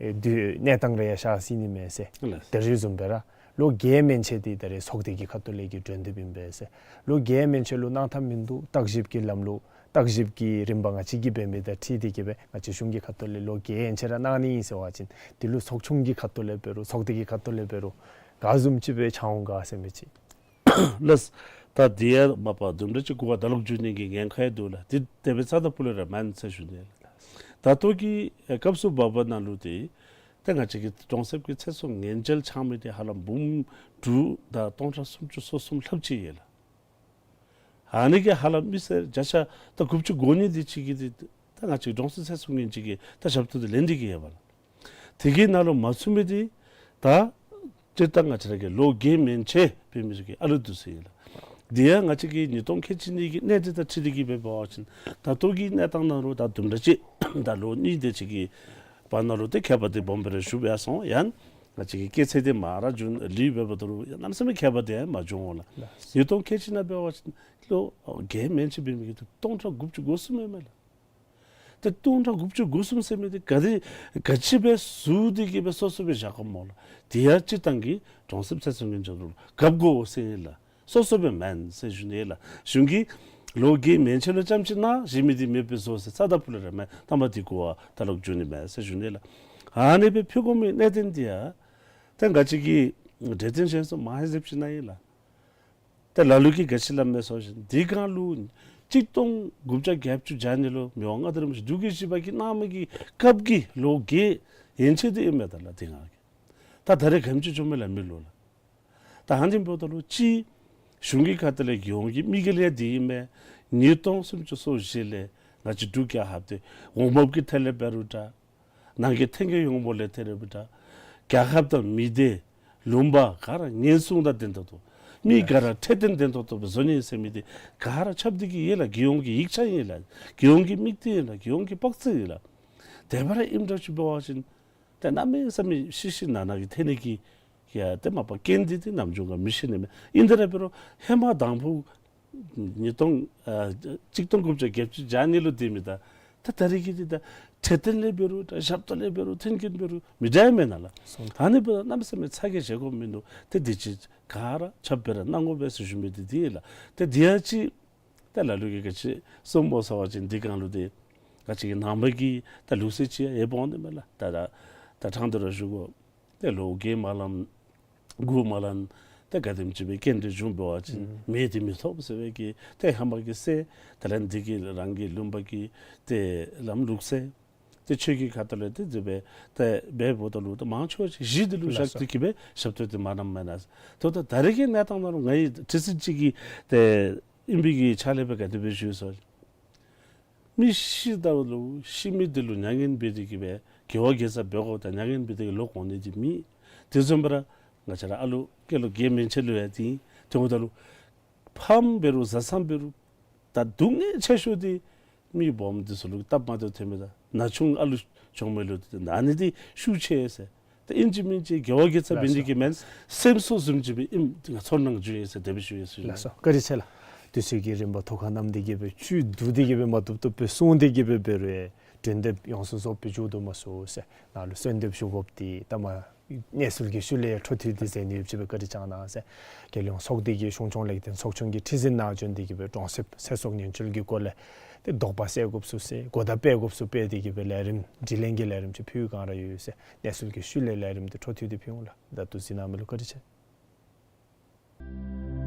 ཨེ་དུས་གནས་སྟངས་རེ་ཡང་ཤར་སྲིད་ནི་མས་ཟེར། ལགས། དེ་རེ་བཟུམ་སྦེ་ར་ལོ་བརྒྱད་མན་ཆད་འདི་ད་རེས་ཚོགས་སྡེ་གི་ཁ་ཐུག་ལས་ཀྱི་གྲོས་འདེབས་ཨིན་པས་ཟེར། ལོ་བརྒྱད་མན་ཆད་ལུ་གནང་ཐབས་མིན་འདུག། བརྟག་ཞིབ་ཀྱི་ལམ་ལུགས་བརྟག་ཞིབ་ཀྱི་རིམ་པ་ང་བཅས་ཀྱིས་འབད་མི་དང་འཁྲིལ་ཏེ་གིས་སྦེ་ང་བཅས་གཞུང་གི་ཁ་ཐུག་ལས་ལོ་བརྒྱད་ཡན་ཆད་ར་གནང་ནི་ཨིན་ཟེར་བ་ཅིན་འདི་ལུ་ཚོགས་ཆུང་གི་ཁ་ཐུག་ལས་འབད་རུང་ཚོགས་སྡེ་གི་ཁ་ཐུག་ལས་འབད་རུང་ག་བཟུམ་ཅིག་སྦེ་ཆགས་འོང་ག་ཟེར་མི་ཅིག། ལགས། ད་འདི་ཡང་མ་པ་དུམ་གྲ་ཅིག་གོ་བ་ད་ལོག་འགྱོ་ནི་གི་ཉེན་ཁ་ཡང་འདུག་ལགས། འདི་དེ་སྦེ་རྩ་དང་སྤུ་ལས་ར་མེན་ཟེར་ཞུ་ནི་ལགས། ད་ལྟོ་གི་ཨེ་སྐབས་སུ་བབ་པ་ནང་ལུ་འདི་ད་ང་བཅས་ཀྱི་གྲོང་གསེབ་ཀྱི་ཚེ་སྲོག་ཉེན་བཅོལ་ཚང་མི་འདི་ཧ་ལམ་འབུམ་དྲུག་དང་སྟོང་ཕྲག་སུམ་ཅུ་སོ་གསུམ་ལྷགཔ་ཅིག་ཡོད་ལགས། ཨ་ནི་གིས་ཧ་ལམ་མི་སེར་བརྒྱ་ཆ་ད་དགུ་བཅུ་གོ་གཉིས་དེ་ཅིག་གིས་འདི་ད་ང་བཅས་གྲོང་གསེབ་ཚེ་སྲོག་ཉེན་བཅོལ་གྱི་ད་ཞབས་ཏོག་འདི་ལེན་ཏེ་གིས་ཡོདཔ་ལགས། དེ་གི་ནང་ལུ་མ་ཚུད་མི་འདི་ད་སྤྱིར་བཏང་ང་བཅས་ར་གི་ལོ་བརྒྱད་མན་ཆད་འབད་མི་ཚུ་གི་ཨ་ལུ་འདུག་ཟེར་ལགས། འདི་ཡང་ང་བཅས་ཀྱི་ཉིས་སྟོང་ཁལ་གཅིག་གཉིས་ཀྱི་གནད་དོན་དང་འཁྲིལ་ཏེ་གིས་འབད་བ་ཅིན་ད་ལྟོ་གི་གནས་སྟངས་ནང་ལུ་ད་དུམ་གྲ་ཅིག་ད་ལོ་གཉིས་དེ་ཅིག་གི་བར་ན་ལུ་ཏེ་ཁྱད་པར་འདི་སྦོམ་སྦེ་ར་ཞུ་བར་སོང་། ཡང་ང་བཅས་ཀྱི་སྐྱེད་ཚལ་འདི་མར་ར་རྒྱུན་ལུགས་འབདཝ་ད་ལུ་ཡང་གནམ་མེད་ས་མེད་ཁྱད་པར་འདི་ཡང་མ་བྱུང་འོང་ལགས། ལགས། ཉིས་སྟོང་ཁལ་གཅིག་ནང་འབད་བ་ཅིན་ལོ་བརྒྱད་མན་ཆད་འབད་མི་གི་སྟོང་ཕྲག་དགུ་བཅུ་གོ་གསུམ་ཡོད་མས་ལགས། ཏེ་སྟོང་ཕྲག་དགུ་བཅུ་གོ་གསུམ་ཟེར་མི་འདི་ག་དེ་ག་ཅི་སྦེ་བཟོ་སྟེ་གིས་སྦེ་སོ་སོ་སྦེ་བཞག་ག་སྨོ་ལགས། དེ་ཡང་སྤྱིར་བཏང་གི་གྲོང་གསེབ་ཚེ་སྲོག་ཉེན་བཅོལ་ལུ་རྒཔོ་དགོ་ཟེར་ཨིན་ལགས། སོ་སོ་སྦེ་མེན་ཟེར་ཞུ་ནི་ལགས། གཞུང་གིས་ལོ་བརྒྱད་མན་ཆད་ལུ་རྐྱངམ་ཅིག་གནང་། གཞན་མི་འདི་མེདཔ་སྦེ་བཟོ་ཟེར་རྩ་དང་སྤུ་ལས་ར་མེན། ད་མ་འདི་གོ་བ་ད་ལོག་འགྱོ་ནི་མེན་ཟེར་ཞུ་ནི་ལགས། ཨ་ནི་སྦེ་ཕུལ་དགོ་མི་གནད་དོན་འདི་ཡང་ཏེ་ང་བཅས་ཀྱིས་འབྲེལ་ཡོད་ཅན་ཚུ་མ་ཧེ་ཟེབ་ཅིག་ནང་ཨིན་ལགས། ཏེ་ལ་ལུ་གིས་ག་ཅི་སླབ་མས་ཟེར་བ་ཅིན་འདི་གང་ལུ་གཅིག་སྟོང་དགུ་བརྒྱ་བརྒྱད་ཅུ་གྱ་གཉིས་ལུ་མི་དབང་མངའ་བདག་རིན་པོ་ཆེ་འབྲུག་རྒྱལ་བཞི་པ་གིས་གནང་མི་གི་སྐབས་ཀྱི་ལོ་བརྒྱད་ཡན་ཆད་འདི་ཨིན་མས། ད་ལགས་འདི་ང་གིས་ད་ད་རེས་ག་དེམ་ཅིག་བྱུང་མས་ལགས་མི་ལུ་ལགས། ད་ཨ་ནི་འབདཝ་ད་ལུ་གཅིག་གཞུང་གི་ཁ་ཐུག་ལས་རྒྱལ་ཡོངས་ཀྱི་དམིགས་ཡུལ་ཡང་འདི་ཨིན་མས། ཉིས་སྟོང་སུམ་ཅུ་སོ་བཞི་ལས་ང་བཅས་འབྲུག་རྒྱལ་ཁབ་འདི་འོང་འབབ་ཀྱི་ཐད་ལས་འབད་རུང་འདྲ། ནང་གི་ཐོན་སྐྱེད་ཡོངས་འབོར་ལས་ཐད་ལས་འབད་རུང་འདྲ། རྒྱལ་ཁབ་དང་མི་སྡེ་ལུང་པ་ག་ར་ཉེན་སྲུང་དང་ལྡན་ཏོག་ཏོ། མི་ག་ར་འཕྲོད་བསྟེན་ལྡན་ཏོག་ཏོ་སྦེ་བཟོ་ནི་ཟེར་མི་འདི་ག་ར་ཁྱབ་སྟེ་གིས་ཡོད་ལགས། རྒྱལ་ཡོངས་ཀྱི་ཡིག་ཆ་ཨིན་ལགས། རྒྱལ་ཡོངས་ཀྱི་དམིགས་གཏད་ཨིན་ལགས། རྒྱལ་ཡོངས་ཀྱི་དཔག་ཚད་ཨིན་ལགས། དེ་སྦེ་ར་ཨིནམ་འདྲཝ་ཅིག་འབད་བ་ཅིན་ཏེ་གནམ་མེད་ས་མེད་ཤི་ཤི་ན་ན་གི་ཐོན་ནི་གི་ཡ་ཏེ་མ་པ་རྐྱེན་འདི་ཏེ་ནམ་བྱུང་ག་མི་ཤེས་ནི་མས། ཨིན་དེ་ར་འབད་རུང་ཧེ་མ་དང་ཕུ་ཉིས་སྟོང་ཨ་གཅིག་སྟོང་དགུ་བརྒྱ་བརྒྱད་ཅུ་གྱ་གཉིས་ལུ་སྡོད་མི་དང་ད་ ད་ད་རེས་ཀྱི་འདི་ད་འཕྲོད་བསྟེན་ལས་འབད་རུང་ད་ཞབས་ཏོག་ལས་འབད་རུང་མཐུན་རྐྱེན་འབད་རུང་མི་འདྲཝ་མེན་ན་ལགས། སོང་། ད་ཨ་ནི་འབདཝ་ད་གནམ་མེད་ས་མེད་ཚ་གྱང་བཞེས་དགོཔ་མིན་འདུག། ཏེ་འདི་ཅིག་ག་ར་ཁྱབ་སྤེལ་ར་གནང་དགོ་པས་ཟེར་ཞུ་མི་འདི་འདི་ལགས། ཏེ་འདི་ཡང་ཅིག་ད་ལ་ལུ་གིས་ག་ཅི་གསུངམ་སྨོ་ཟེར་བ་ཅིན་འདི་སྒང་ལུ་ཏེ་ག་ཅི་གི་ནང་པ་གི་ད་ལུགས་སྲོལ་ཅིག་ཡང་ཡོདཔ་འོང་ནི་མས་ལགས། ད་ད་ད་ཕྲང་སྟེ་ར་ཞུ་དགོ། ཏེ་ལོ་བརྒྱད་མ་ལང་དགུ་མ་ལང་ཏེ་ག་དེམ་ཅིག་སྦེ་རྐྱེན་འདས་བྱུང་འབད་བ་ཅིན་ཨུམ་མེ་འདི་མི་ཐོབ་ཟེར་བའི་གི་ཏེ་ཧེ་མ་གི་སྲོལ་དེ་ལས་འདི་གིས་རང་གི་ལུང་པ་གི་ཏེ་ལམ་ལུགས་སྲོལ་ཏེ་ཆོས་ཀྱི་ཁ་ཐུག་ལས་ཏེ་འདི་སྦེ་ཏེ་འབདཝ་ད་ལུ་ཏེ་མང་ཆེ་བ་ཅིག་གཞི་འདི་ལུ་བཞག་སྟེ་གིས་སྦེ་ཞབས་ཏོག་འདི་མ་གནངམ་མེན་ན། ད་ལྟོ་ད་རེས་ཀྱི་གནས་སྟངས་ནང་ལུ་ང་གིས་དྲི་ཟེར་ཅིག་གི་ཏེ་ཨིན་པའི་གི་ཆ་ལས་སྦེ་ག་དེ་སྦེ་ཞུ་ཟེར་མི་ཤི་ད་ལུ་ཤི་མི་འདི་ལུ་མྱ་ངན་འབད་དེ་གིས་སྦེ་དགེ་བ་དགེ་རྩ་འབད་དགོཔ་དང་མྱ་ངན་འབད་དེ་གིས་ལོག་འོང་ནི་འདི་མེད། དེ་བཟུམ་སྦེ་ར་ང་བཅས་ར་ཨ་ལུ་སྐྱེས་ལོ་བརྒྱད་མན་ཆད་ལུ་ཡང་འདི་ཨིན། དེ་འབདཝ་ད་ལུ་ཕམ་འབད་རུང་བཟའ་ཚང་འབད་རུང་ད་སྡུག་བསྔལ་ཆེ་ཤོས་འདི་མི་སྦོམ་འདི་ཚུ་ལུ་སྟབས་མ་བདེཝ་ཐོན་མི་དང་ན་ཆུང་ཨ་ལུ་ཆུང་མི་ལུ་ཏེ་ཨ་ནི་འདི་ཤུགས་ཆེ་ཟེར། ཏེ་ཨིན་ཅི་མིན་ཅི་དགེ་བ་དགེ་རྩ་འབད་ནི་གི་མེན་སེམས་གསོ་བཟུམ་ཅིག་སྦེ་ཨིནམ་ང་ཚོར་སྣང་བྱུང་ཡི་ཟེར་དེ་སྦེ་ཞུ་ཡི་ཟེར་ཞུ་ནི། ལགས་སོ། བཀའ་དྲིན་ཆེ་ལགས། དུས་ཚོད་ཀྱི་རིམ་པ་ཐོག་ཁར་བསྣམས་ཏེ་གིས་སྦེ་བཅུད་བསྡུ་སྟེ་གིས་སྦེ་མ་བཏུབ་བཏུབ་སྦེ་གསུངས་ཏེ་གིས་སྦེ་འབད་རུང་ཡང་དོན་དེ་ཡོངས་སུ་རྫོགསཔ་སྦེ་བྱུང་དོ་མ་ཚུགས་ཟེར་ནཱ་ལུ་གསོལ་འདེབས་ཞུ་དགོཔ་འདི་ད་མ་གནས་ཚུལ་གྱི་ཤུལ་ལས་འཕྲོ་མཐུད་དེ་མཛད་ནི་ཡོདཔ་ཅིག་སྦེ་བཀའ་དྲིན་བསྐྱང་གནང་ཟེར། རྒྱལ་ཡོངས་ཚོགས་སྡེ་གི་གཞུང་སྐྱོང་ལེགས་ལྡན་ཚོགས་ཆུང་གི་ཁྲི་འཛིན་ནང་བྱོན་ཏེ་གིས་སྦེ་གྲོང་གསེབ་ཚེ་སྲོག་ཉེན་བཅོལ་གྱི་སྐོར་ལས་ཏེ་དོགས་པ་སེལ་དགོཔ་ཚུ་སེལ་གོ་བརྡ་སྤེལ་དགོཔ་ཚུ་སྤེལ་ཏེ་གིས་སྦེ་ལས་རིམ་དྲི་ལན་གྱི་ལས་རིམ་ཅིག་ཕུལ་བའི་བསྒང་ར་ཡོད་ཡོད་ཟེར། གནས་ཚུལ་གྱི་ཤུལ་ལས་ལས་རིམ་འདི་འཕྲོ་མཐུད་དེ་ཕུལ་འོང་ལགས། ད་འདུག་སེ་གནང་མི་ལུ་བཀའ་དྲིན་ཆེ།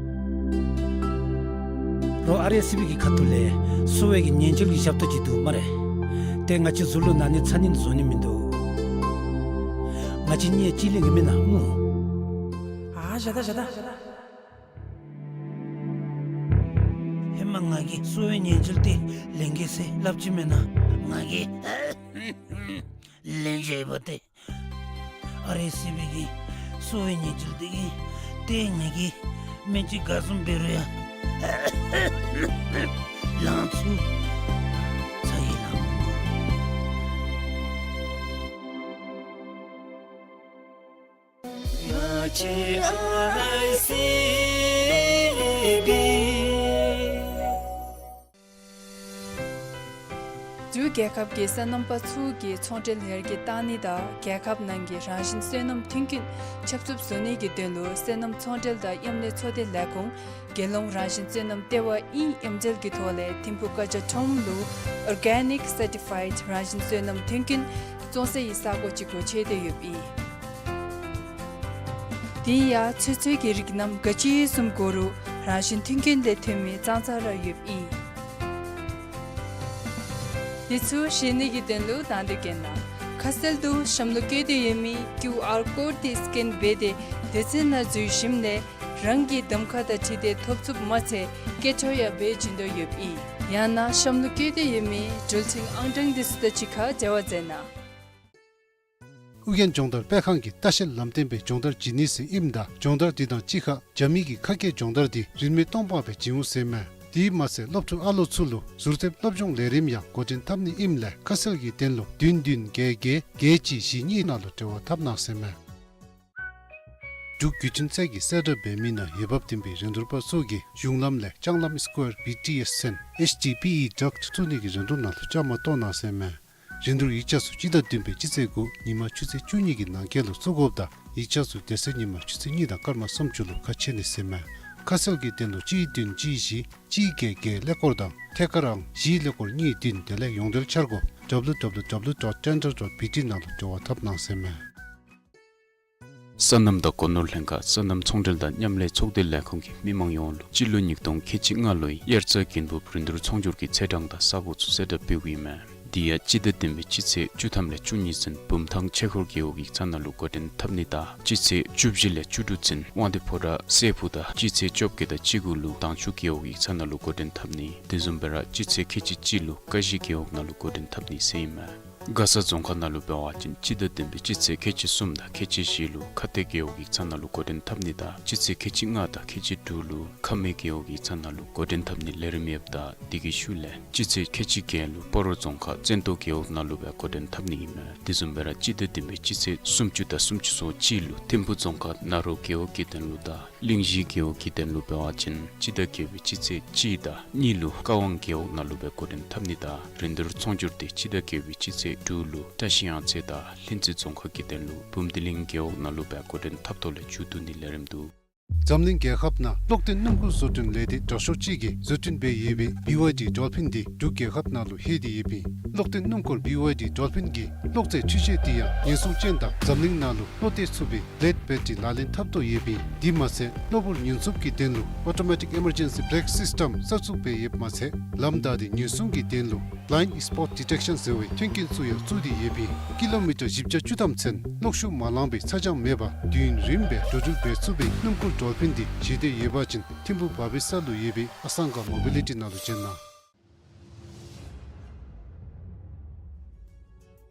རོགས་ཨར་ཨེསི་སི་བི་གི་ཁ་ཐུག་ལས་གསོ་བའི་གི་ཉེན་བཅོལ་གྱི་ཞབས་ཏོག་ཅིག་འདུག་སྨ་རེ། ཏེ་ང་བཅས་གཟུགས་ལུ་ན་ནི་ཚ་ནི་བཟོ་ནི་མིན་འདུག། ང་བཅས་གཉིས་གཅིག་ལེན་གྱི་མེན་ན་སྨོ། ཨ་བཞག་ད་བཞག་ད། ཧེ་མ་ང་གིས་གསོ་བའི་ཉེན་བཅོལ་འདི་ལེན་གེ་ཟེར་སླབ་ཅི་མེན་ན། ང་གིས་ལེན་བཞག་པ་ཏེ། ཨར་ཨེསི་སི་བི་གིས་གསོ་བའི་ཉེན་བཅོལ་འདི་གིས་ཏེ་ང་གིས་སྨན་ཅིག་ག་བཟུམ་འབད་རུང་ཡང་ལང་ཚུགས། ཚ་གྱང་ལང་མི་དགོ། ང་བཅས་ཨར་ཨེསི་སི་བི། འབྲུག་རྒྱལ་ཁབ་ཀྱི་སོ་ནམ་པ་ཚུ་གི་ཚོང་འབྲེལ་ཡར་རྒྱས་གཏང་ནི་དང་རྒྱལ་ཁབ་ནང་གི་རང་བཞིན་སོ་ནམ་མཐུན་རྐྱེན་ཁྱབ་ཚུགསཔ་བཟོ་ནི་གི་དོན་ལུ་སོ་ནམ་ཚོང་འབྲེལ་དང་མཉམ་ལས་ཚོགས་སྡེ་ལས་ཁུངས་རྒྱལ་ཡོངས་རང་བཞིན་སོ་ནམ་ལྟེ་བ་ཨིན་མཉམ་འབྲེལ་གྱི་ཐོག་ལས་ཐིམ་ཕུག་ཀ་ཇ་ཁྲོམ་ལུ་ཨོར་གེ་ནིཀ་སར་ཊི་ཕའིཌ་རང་བཞིན་སོ་ནམ་མཐུན་རྐྱེན་བཙོང་སའི་ས་གོ་ཅིག་སྒོ་ཕྱེ་སྟེ་ཡོདཔ་ཨིན། དེ་ཡང་ཚོད་བསྲེ་གི་རིགས་རྣམས་ག་ཅི་བཟུམ་དགོ་རུང་རང་བཞིན་མཐུན་རྐྱེན་ལས་ཐོན་མི་ཙང་ཙ་ར་ཡོདཔ་ཨིན། འདི་ཚུ་ཤེས་ནི་གི་དོན་ལུ་དང་འདོད་མཁན་ནང་ཁ་གསལ་དུ་གཤམ་ལུ་བཀོད་དེ་ཡོད་མི་ཀིའུ་ཨར་ཀོཌ་འདི་སི་ཀེན་འབད་དེ་སྡེ་ཚན་ནང་འཛུལ་ཞིནམ་ལས་རང་གི་གདམ་ཁ་དང་འཁྲིལ་ཏེ་ཐོབ་ཚུགསཔ་མ་ཚད་སྐད་འཕྲོ་ཡང་འབད་བྱིན་དོ་ཡོདཔ་ཨིན། ཡང་ན་གཤམ་ལུ་བཀོད་དེ་ཡོད་མི་འགྲུལ་འཕྲིན་ཨང་གྲངས་འདི་ཚུ་དང་གཅིག་ཁར་འབྲེལ་བ་མཛད་གནང་། ཨོ་རྒྱན་སྦྱོང་བརྡར་སྤེལ་ཁང་གིས་ལྟ་བཤལ་ལམ་སྟོན་སྦེ་སྦྱོང་བརྡར་བྱིན་ནི་ཟེར་ཨིནམ་ད་སྦྱོང་བརྡར་འདི་དང་གཅིག་ཁར་རྒྱ་མི་གི་ཁ་སྐད་སྦྱོང་བརྡར་འདི་རིན་མེད་སྟོང་པ་སྦེ་བྱིན་འོང་ཟེར་མས། དེ་མ་ཚད་སློབ་ཕྲུག་ཨ་ལོ་ཚུ་ལུ་ཟུར་ལྟ་སློབ་སྦྱོང་ལས་རིམ་ཡང་འགོ་འདྲེན་འཐབ་ནི་ཨིནམ་ལས་ཁ་གསལ་གྱི་དོན་ལུ་བདུན་བདུན་བརྒྱད་བརྒྱད་བརྒྱད་གཅིག་བཞི་གཉིས་ནང་ལུ་འབྲེལ་བ་འཐབ་གནང་ཟེར་མས། འབྲུག་བརྒྱུད་འཕྲིན་ཚད་ཀྱིས་གསལ་བསྒྲགས་འབད་མི་ནང་འོས་འབབ་ལྡན་པའི་རིན་བསྡུར་པ་ཚུ་གིས་གཞུང་ལམ་ལས་ལྕང་ལམ་སི་ཀོར་བི་ཊི་ཨེསི་ཚན་ཨེཆ་ཌི་པི་ཨི་ཌག་བཙུགས་ནི་གི་རིན་བསྡུར་ནང་ལུ་བཅའ་མར་གཏོགས་གནང་ཟེར་མས། རིན་བསྡུར་ཡིག་ཆ་ཚུ་སྤྱི་ཟླ་བདུན་པའི་སྤྱི་ཚེས་དགུ་ཉིན་མ་ཆུ་ཚོད་བཅུ་གཉིས་ཀྱི་ནང་འཁོད་ལུ་བཙུགས་དགོཔ་དང་ཡིག་ཆ་ཚུ་དེ་ཚེ་ཉིན་མ་ཆུ་ཚོད་གཉིས་དང་སྐར་མ་སུམ་ཅུ་ལུ་ཁ་ཕྱེ་ནི་ཟེར་མས། ཁ་གསལ་གྱི་དོན་ལུ་གཅིག་བདུན་གཅིག་བཞི་གཅིག་བརྒྱད་བརྒྱད་ཀླད་ཀོར་དང་ཐད་ཀར་ཨང་བཞི་ཀླད་ཀོར་གཉིས་བདུན་དེ་ལས་ཡོངས་འབྲེལ་འཆར་སྒོ་W W W dot tender dot B T ནང་ལུ་འབྲེལ་བ་འཐབ་གནང་ཟེར་མས། སོ་ནམ་དང་སྒོ་ནོར་ལྷན་ཁག་སོ་ནམ་ཚོང་འབྲེལ་དང་མཉམ་ལས་ཚོགས་སྡེ་ལས་ཁུངས་ཀྱིས་མི་མང་ཡོངས་ལུ་སྤྱི་ལོ་ཉིས་སྟོང་ཁལ་གཅིག་ལྔ་ལོའི་དབྱར་རྩྭ་དགུན་འབུབ་རིན་བསྡུར་ཚོང་སྒྱུར་གྱི་ཚེས་གྲངས་དང་ས་གོ་ཚུ་གསལ་བསྒྲགས་འབདཝ་ཨིན་མས། དེ་ཡང་སྤྱི་ཟླ་བདུན་པའི་སྤྱི་ཚེས་བཅུ་ཐམ་ལས་བཅུ་གཉིས་ཚུན་བུམ་ཐང་ཆོས་འཁོར་རྒེད་འོག་ཡིག་ཚང་ནང་ལུ་འགོ་འདྲེན་འཐབ་ནི་དང་སྤྱི་ཚེས་བཅུ་བཞི་ལས་བཅུ་དྲུག་ཚུན་དབང་འདུས་ཕོ་བྲང་སྲས་ཕུག་དང་སྤྱི་ཚེས་བཅོ་བརྒྱད་དང་བཅུ་དགུ་ལུ་དྭངས་ཆུ་རྒེད་འོག་ཡིག་ཚང་ནང་ལུ་འགོ་འདྲེན་འཐབ་ནི། དེ་བཟུམ་སྦེ་ར་སྤྱི་ཚེས་ཁལ་གཅིག་གཅིག་ལུ་ཀ་གཞི་རྒེད་འོག་ནང་ལུ་འགོ་འདྲེན་འཐབ་ནི་ཟེར་ཨིན་མས། མགར་ས་རྫོང་ཁག་ནང་ལུ་འབད་བ་ཅིན་སྤྱི་ཟླ་བདུན་པའི་སྤྱི་ཚེས་ཁལ་གཅིག་གསུམ་དང་ཁལ་གཅིག་བཞི་ལུ་ཁ་གཏད་རྒེད་འོག་གི་ས་ནང་ལུ་འགོ་འདྲེན་འཐབ་ནི་དང་སྤྱི་ཚེས་ཁལ་གཅིག་ལྔ་དང་ཁལ་གཅིག་དྲུག་ལུ་ཁ་སྨད་རྒེད་འོག་གི་ས་ནང་ལུ་འགོ་འདྲེན་འཐབ་ནིའི་ལས་རིམ་ཡོདཔ་ད་དེ་གི་ཤུལ་ལས་སྤྱི་ཚེས་ཁལ་གཅིག་བརྒྱད་ལུ་སྤ་རོ་རྫོང་ཁག་བཙན་ཏོ་རྒེད་འོག་ནང་ལུ་སྦེ་འགོ་འདྲེན་འཐབ་ནི་ཨིན་མས། དེ་བཟུམ་སྦེ་ར་སྤྱི་ཟླ་བདུན་པའི་སྤྱི་ཚེས་སུམ་ཅུ་དང་སུམ་ཅུ་སོ་གཅིག་ལུ་ཐིམ་ཕུག་རྫོང་ཁག་ན་རོ་རྒེད་འོག་གི་དོན་ལུ་དང་གླིང་བཞི་རྒེད་འོག་གི་དོན་ལུ་འབད་བ་ཅིན་སྤྱི་ཟླ་བརྒྱད་པའི་སྤྱི་ཚེས་གཅིག་དང་གཉིས་ལུ་ཀ་ཝང་རྒེད་འོག་ནང་ལུ་སྦེ་འགོ་འདྲེན་འཐབ་ནི་དང་རིན་བསྡུར་ཚོང་སྒྱུར་དེ་སྤྱི་ཟླ་བརྒྱད་པའི་སྤྱི་ཚེས་དྲུག་ལུ་བཀྲ་ཤིས་གཡང་རྩེ་དང་ལྷུན་རྩེ་རྫོང་ཁག་གི་དོན་ལུ་བུམ་སྡེ་གླིང་རྒེད་འོག་ནང་ལུ་སྦེ་འགོ་འདྲེན་འཐབ་ཐོག་ལས་མཇུག་བསྡུ་ནིའི་ལས་རིམ་འདུག། འཛམ་གླིང་རྒྱལ་ཁབ་ནང་གློག་ལྡན་སྣུམ་འཁོར་བཟོ་སྐྲུན་ལས་སྡེ་དྲག་ཤོས་ཅིག་གིས་བཟོ་སྐྲུན་འབད་ཡོད་པའི་བི་ཝའི་ཌི་ཌོལ་ཕིན་འདི་འབྲུག་རྒྱལ་ཁབ་ནང་ལུ་ལྷོད་དེ་ཡོདཔ་ཨིན། གློག་ལྡན་སྣུམ་འཁོར་བི་ཝའི་ཌི་ཌོལ་ཕིན་གྱི་གློག་རྫས་འཕྲུལ་ཆས་དེ་ཡང་ཉེན་སྲུང་ཅན་དང་འཛམ་གླིང་ནང་ལུ་བློ་གཏད་ཚུགས་པའི་ལེཌ་བེ་ཊ་རི་ལག་ལེན་འཐབ་དོ་ཡོདཔ་ཨིན། དེ་མ་ཚད་གློ་བུར་ཉེན་སྲུང་གི་དོན་ལུ་ཨོ་ཊོ་མེ་ཊིག་ཨི་མར་ཇེན་སི་བེ་རེཀ་སིསི་ཊམ་གསར་བཙུགས་འབད་ཡོདཔ་མ་ཚད་ལམ་བདའ་སྟེ་ཉེན་སྲུང་གི་དོན་ལུ་བླའིནཌ་སི་པོཊ་ཌི་ཊེཀ་ཤཱན་ཟེར་བའི་མཐུན་རྐྱེན་ཚུ་ཡང་བཙུགས་ཏེ་ཡོདཔ་ཨིན། ཀི་ལོ་མི་ཊར་བཞི་བརྒྱ་བཅུ་ཐམ་ཚུན་གློག་ཤུགས་མ་ལངས་པའི་ཚ་གྱང་མེད་པར་དུས་ཡུན་རིངམོ་སྦེ་འགྲོ་འགྲུལ་འབད་ཚུགས་པའི་སྣུམ་འཁོར་ཌོལ་ཕིན་འདི་བཞེས་འདོད་ཡོད་པ་ཅིན་ཐིམ་ཕུག་བ་བི་ས་ལུ་ཡོད་པའི་ཨ་སང་ག་མོ་བི་ལི་ཊི་ནང་ལུ་བྱོན་གནང་།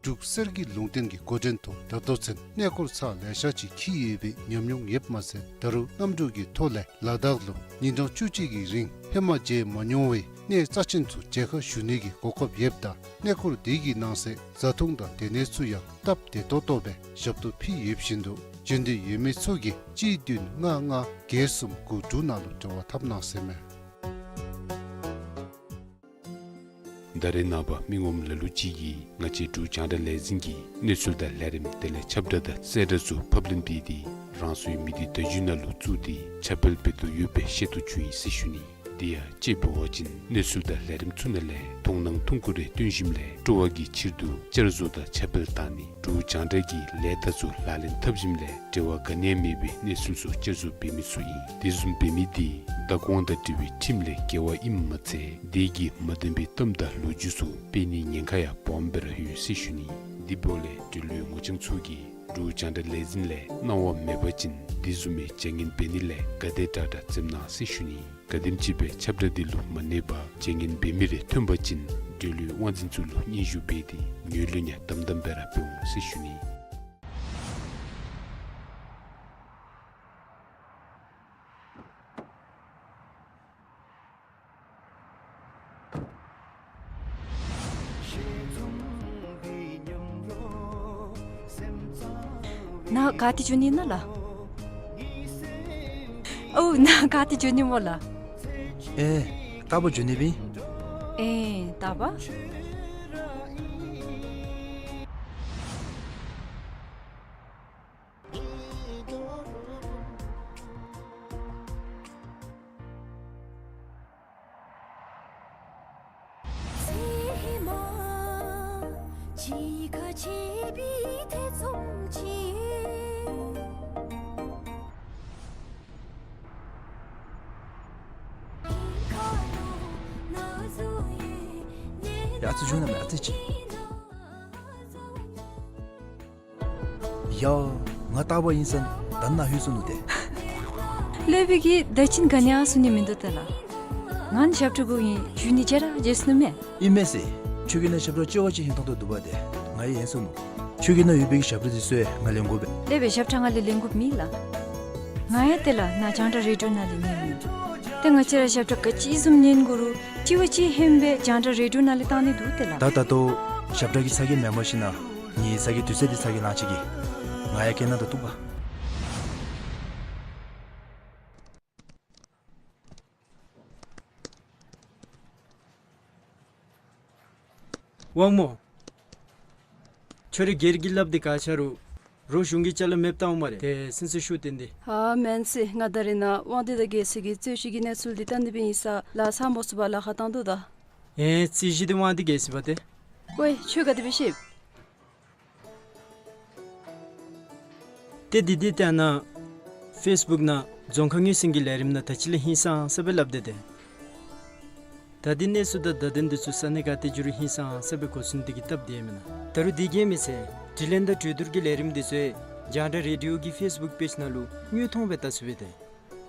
འབྲུག་གསེར་གྱི་ལུང་བསྟན་གྱི་འགོ་འདྲེན་ཐོག་ད་ལྟོ་ཚུན་གནས་སྐོར་ཚར་ལེ་ཤ་ཅིག་འཁྱིད་ཡོད་པའི་ཉམས་མྱོང་ཡོདཔ་མ་ཚད་ད་རུང་གནམ་གྲུ་གི་ཐོག་ལས་ལ་དྭགས་ལུ་ཉིན་གྲངས་བཅུ་གཅིག་གི་རིང་ཧེ་མ་མཇལ་མ་མྱོང་བའི་གནས་རྩ་ཆེན་ཚུ་མཇལ་ཁ་ཞུ་ནི་གི་གོ་སྐབས་ཡོདཔ་ད་གནས་སྐོར་དེ་གི་ནང་གསེས་བཟའ་འཐུང་དང་སྡོད་གནས་ཚུ་ཡང་སྟབས་བདེ་ཏོག་ཏོ་སྦེ་ཞབས་ཏོག་ཕུལ་ཡོདཔ་བཞིན་དུ་བྱོན་འདོད་ཡོད་མི་ཚུ་གིས་གཅིག་བདུན་ལྔ་ལྔ་བརྒྱད་གསུམ་དགུ་དྲུག་ནང་ལུ་འབྲེལ་བ་འཐབ་གནང་ཟེར་མས། ད་རེས་ནངས་པ་མི་ངོམ་ལ་ལུ་ཅིག་གིས་ང་བཅས་འབྲུག་རྒྱང་བསྒྲགས་ལས་འཛིན་གྱི་གནས་ཚུལ་དང་ལས་རིམ་དེ་ལས་ཁྱབ་བསྒྲགས་དང་གསལ་བསྒྲགས་ཚུ་ཕབ་ལེན་འབད་དེ་རང་སོའི་མི་སྡེ་བརྡ་བརྒྱུད་ནང་ལུ་བཙུགས་ཏེ་ཁྱབ་སྤེལ་འབད་དོ་ཡོདཔ་སྦེ་ཤེས་རྟོགས་བྱུང་ཡི་ཟེར་ཞུ་ནི། དེ་ཡང་དཔྱེ་འབད་བ་ཅིན་གནས་ཚུལ་དང་ལས་རིམ་ཚུ་ནང་ལས་མཐོང་སྣང་ཐུང་ཀུ་རེ་སྟོན་ཞིནམ་ལས་སྤྲོ་བ་གི་ཕྱིར་དུ་བསྐྱར་བཟོ་དང་ཁྱབ་སྤེལ་བཏང་ནི་འབྲུག་རྒྱང་བསྒྲགས་ཀྱི་ལས་རྟགས་ཚུ་ལག་ལེན་འཐབ་ཞིནམ་ལས་འབྲེལ་བ་ག་ནི་ཡང་མེད་པའི་གནས་ཚུལ་ཚུ་བསྐྱར་བཟོ་འབད་མི་ཚུ་ཨིན། དེ་བཟུམ་འབད་མི་དེ་བདག་དབང་དང་འབྲེལ་བའི་ཁྲིམས་ལས་འགལ་བ་ཨིནམ་མ་ཚད་དེ་གིས་མ་བདེན་པའི་གཏམ་དང་ལོ་རྒྱུས་ཚུ་སྤེལ་ནིའི་ཉེན་ཁ་ཡང་སྦོམ་སྦེ་ར་ཡོད་ཟེར་ཞུ་ནི། དེ་འབདཝ་ལས་འབྲེལ་ཡོད་ངོ་རྐྱང་ཚུ་གིས་འབྲུག་རྒྱང་བསྒྲགས་ལས་འཛིན་ལས་གནང་བ་མེད་པ་ཅིན་དེ་བཟུམ་མའི་བྱ་ངན་འབད་ནི་ལས་ག་དེ་དྲག་དྲག་འཛེམ་གནང་ཟེར་ཞུ་ནི། ག་དེམ་ཅིག་སྦེ་ཁྱབ་བསྒྲགས་འདི་ལུ་མ་གནས་པར་བྱ་ངན་འབད་མི་རེ་ཐོན་པ་ཅིན་འབྲེལ་ཡོད་དབང་འཛིན་ཚུ་ལུ་སྙན་ཞུ་འབད་དེ་ངོས་ལེན་ཡང་དམ་དམ་སྦེ་ར་འབད་འོང་ཟེར་ཞུ་ནི། ནཱ་ག་ཏེ་འགྱོ་ནི་ཨིན་ན་ལགས། ཨོ་ནཱ་ག་ཏེ་འགྱོ་ནི་སྨོ་ལགས། ཨེ་རྟག་པར་འགྱོ་ནི་སྦེ་ཨིན། ཨེ་རྟག་པར། ཡ་ཨ་ཙི་བྱོན་གནང་མས་ཨ་ཙི་ཅིག། ཡ་ང་རྟག་པར་ཨིན་ས་ད་ནཱ་ལྷོད་སོ་ནུག་ཏེ། སློབ་དཔོན་གྱིས་ད་ཅི་ག་ནི་ཡང་གསུང་ནི་མིན་འདུག་ཏེ་ལགས། ང་ནི་ཞབས་ཁྲ་གུ་ཨིན། ཞུ་ནི་བརྗེད་ར་བརྗེད་སོ་ནུག་མས། ཨིན་མས་ཟེར། ཁྱོད་ཀྱི་ནང་ཞབས་ཁྲ་ལྕི་བ་ཅིག་ཧིང་ཐང་དོ་འདུག་པ་ཏེ། ང་ཡང་ཧིང་སོ་ནུག། ཁྱོད་ཀྱི་ནང་ཡོད་པའི་གི་ཞབས་ཁྲ་འདི་ཚུ་ཡང་ང་ལེན་དགོ་པས། སློབ་དཔོན་ཞབས་ཁྲ་ང་ལས་ལེན་དགོཔ་མེད་ལགས། ང་ཡང་ཏེ་ལགས་ནཱ་རྒྱང་བསྒྲགས་རེ་ཌིའོ་ནང་ལས་ཉན་ནི། ཏེ་ང་བཅས་ར་ཞབས་ཁྲ་ག་ཅི་བཟུམ་ཉན་དགོ་རུང་ལྕི་བ་ཅིག་ཧན་སྦེ་རྒྱང་བསྒྲགས་རེ་ཌིའོ་ནང་ལས་བཏང་ནི་འདུག་ཏེ་ལགས། ད་ད་ལྟོ་ཞབས་ཁྲ་གི་ཚ་གྱང་མེན་པར་ཞིན་ན་ངེའི་ཚ་གྱང་དུས་ཚོད་འདི་ཚ་གྱང་ལང་ཅི་གི། ང་ཡང་སྐད་ནང་ད་འདུག་པ། དབང་མོ། ཁྱོད་ར་སྒེར་གྱི་སླབ་སྟེ་ག་ཆ་རུང་རོགས་གཞུང་གི་ཅ་ལ་མེདཔ་བཏང་འོང་སྨ་རེ། ཏེ་སེམས་སུ་ཤུགས་བཏོན་ཏེ། ཨ་མེན་ཟེར། ང་ད་རེས་ནཱ་དབང་འདུས་དང་རྒྱལ་སྲས་ཀྱི་རྩོད་གཞི་གི་གནས་ཚུལ་འདི་བལྟ་ནི་སྦེ་ཨིན་ས་ལགས། ཚ་མོ་སུ་བ་ལཱ་ཁག་བཏང་དོ་ད། ཨེ་རྩོད་གཞི་འདི་དབང་འདུས་རྒྱལ་སྲས་པ་ཏེ། ཀོ་ཁྱོད་ག་དེ་སྦེ་ཤེས། ཏེ་འདི་འདི་ཏེ་ཨ་ནཱ་ཕེསི་བུཀ་ནང་རྫོང་ཁ་ངོས་ཟིན་གྱི་ལས་རིམ་ནང་ད་ཅི་ལས་ཧིང་སངས་ས་སྦེ་སླབ་སྟེ་ཏེ། ད་འདི་གནས་ཚུལ་དང་བརྡ་དོན་འདི་ཚུ་ས་གནས་ག་ཏེ་འགྱོ་རུང་ཧིང་སངས་ས་སྦེ་གོ་ཚུན་འདི་གི་སྟབས་བདེ་མེན་ན། ད་རུང་འདི་གིས་མི་ཚད་དྲི་ལན་དང་གྲོས་བསྡུར་གྱི་ལས་རིམ་འདི་ཚུ་རྒྱང་བསྒྲགས་རེ་ཌིའོ་གི་ཕེསི་བུཀ་པེཇ་ནང་ལུ་དངོས་མཐོང་སྦེ་བལྟ་ཚུགས་པས་ཏེ།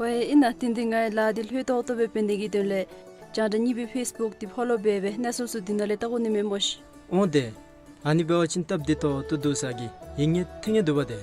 ཝའེ་ཨིན་ན། དེ་འདི་ངེའི་ལཱ་འདི་ལྷོད་ཏོག་ཏོ་སྦེ་འབད་ནི་གི་དོན་ལས་རྒྱང་བསྒྲགས་གཉིས་པའི་ཕེསི་བུཀ་འདི་ཕོ་ལོ་འབད་སྦེ་གནས་ཚུལ་ཚུ་འདི་ནང་ལས་བལྟ་དགོ་ནི་མས་སྨོ་ཤིག། འོང་ཏེ། ཨ་ནི་འབད་བ་ཅིན་སྟབས་བདེ་ཏོག་ཏོ་འདུག་ཟེར་གི་ཡིད་ངེས་ཐིང་ངེས་འདུག་པ་ཏེ།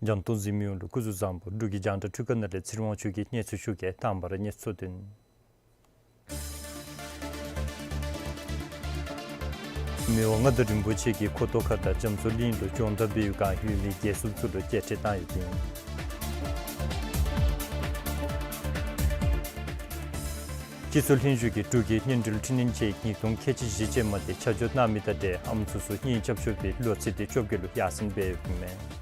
རྒྱང་མཐོང་གཟིགས་མི་ཡོངས་ལུ་སྐུ་གཟུགས་བཟང་པོ། འབྲུག་གི་རྒྱང་བསྒྲགས་འཕྲུལ་ཁང་ནང་ལས་ཚེ་རིང་དབང་ཕྱུག་གིས་གནས་ཚུལ་ཞུ་གེ། དང་པ་ར་གནས་ཚུལ་དོན། མི་དབང་མངའ་བདག་རིན་པོ་ཆེ་གིས་ཁོ་ཐོག་ཁ་དང་རྒྱ་མཚོ་གླིང་ལུ་སྦྱོང་བརྡར་འབད་བའི་བསྒང་ཡོད་མི་རྒྱལ་སྲུང་ཚུ་ལུ་བཅད་ཁྲིད་བཏང་ཡོདཔ་ཨིན། སྤྱི་ཚོགས་ལྷན་བཞུགས་ཀྱིས་འབྲུག་གི་བརྙན་འཕྲུལ་འཕྲི་སྣོན་ཆས་ཉིས་སྟོང་ཁལ་གཅིག་བཞི་ཅན་མ་དེ་ཆ་འཇོག་གནང་མི་དང་འབྲེལ་ཨམ་སྲུ་ཚུ་གཉེན་རྐྱབ་ཆོག་པའི་ལོ་ཚིགས་དེ་བཅོ་བརྒྱད་ལུ་ཡར་སེང་འབད་ཡོདཔ་ཨིན་མས།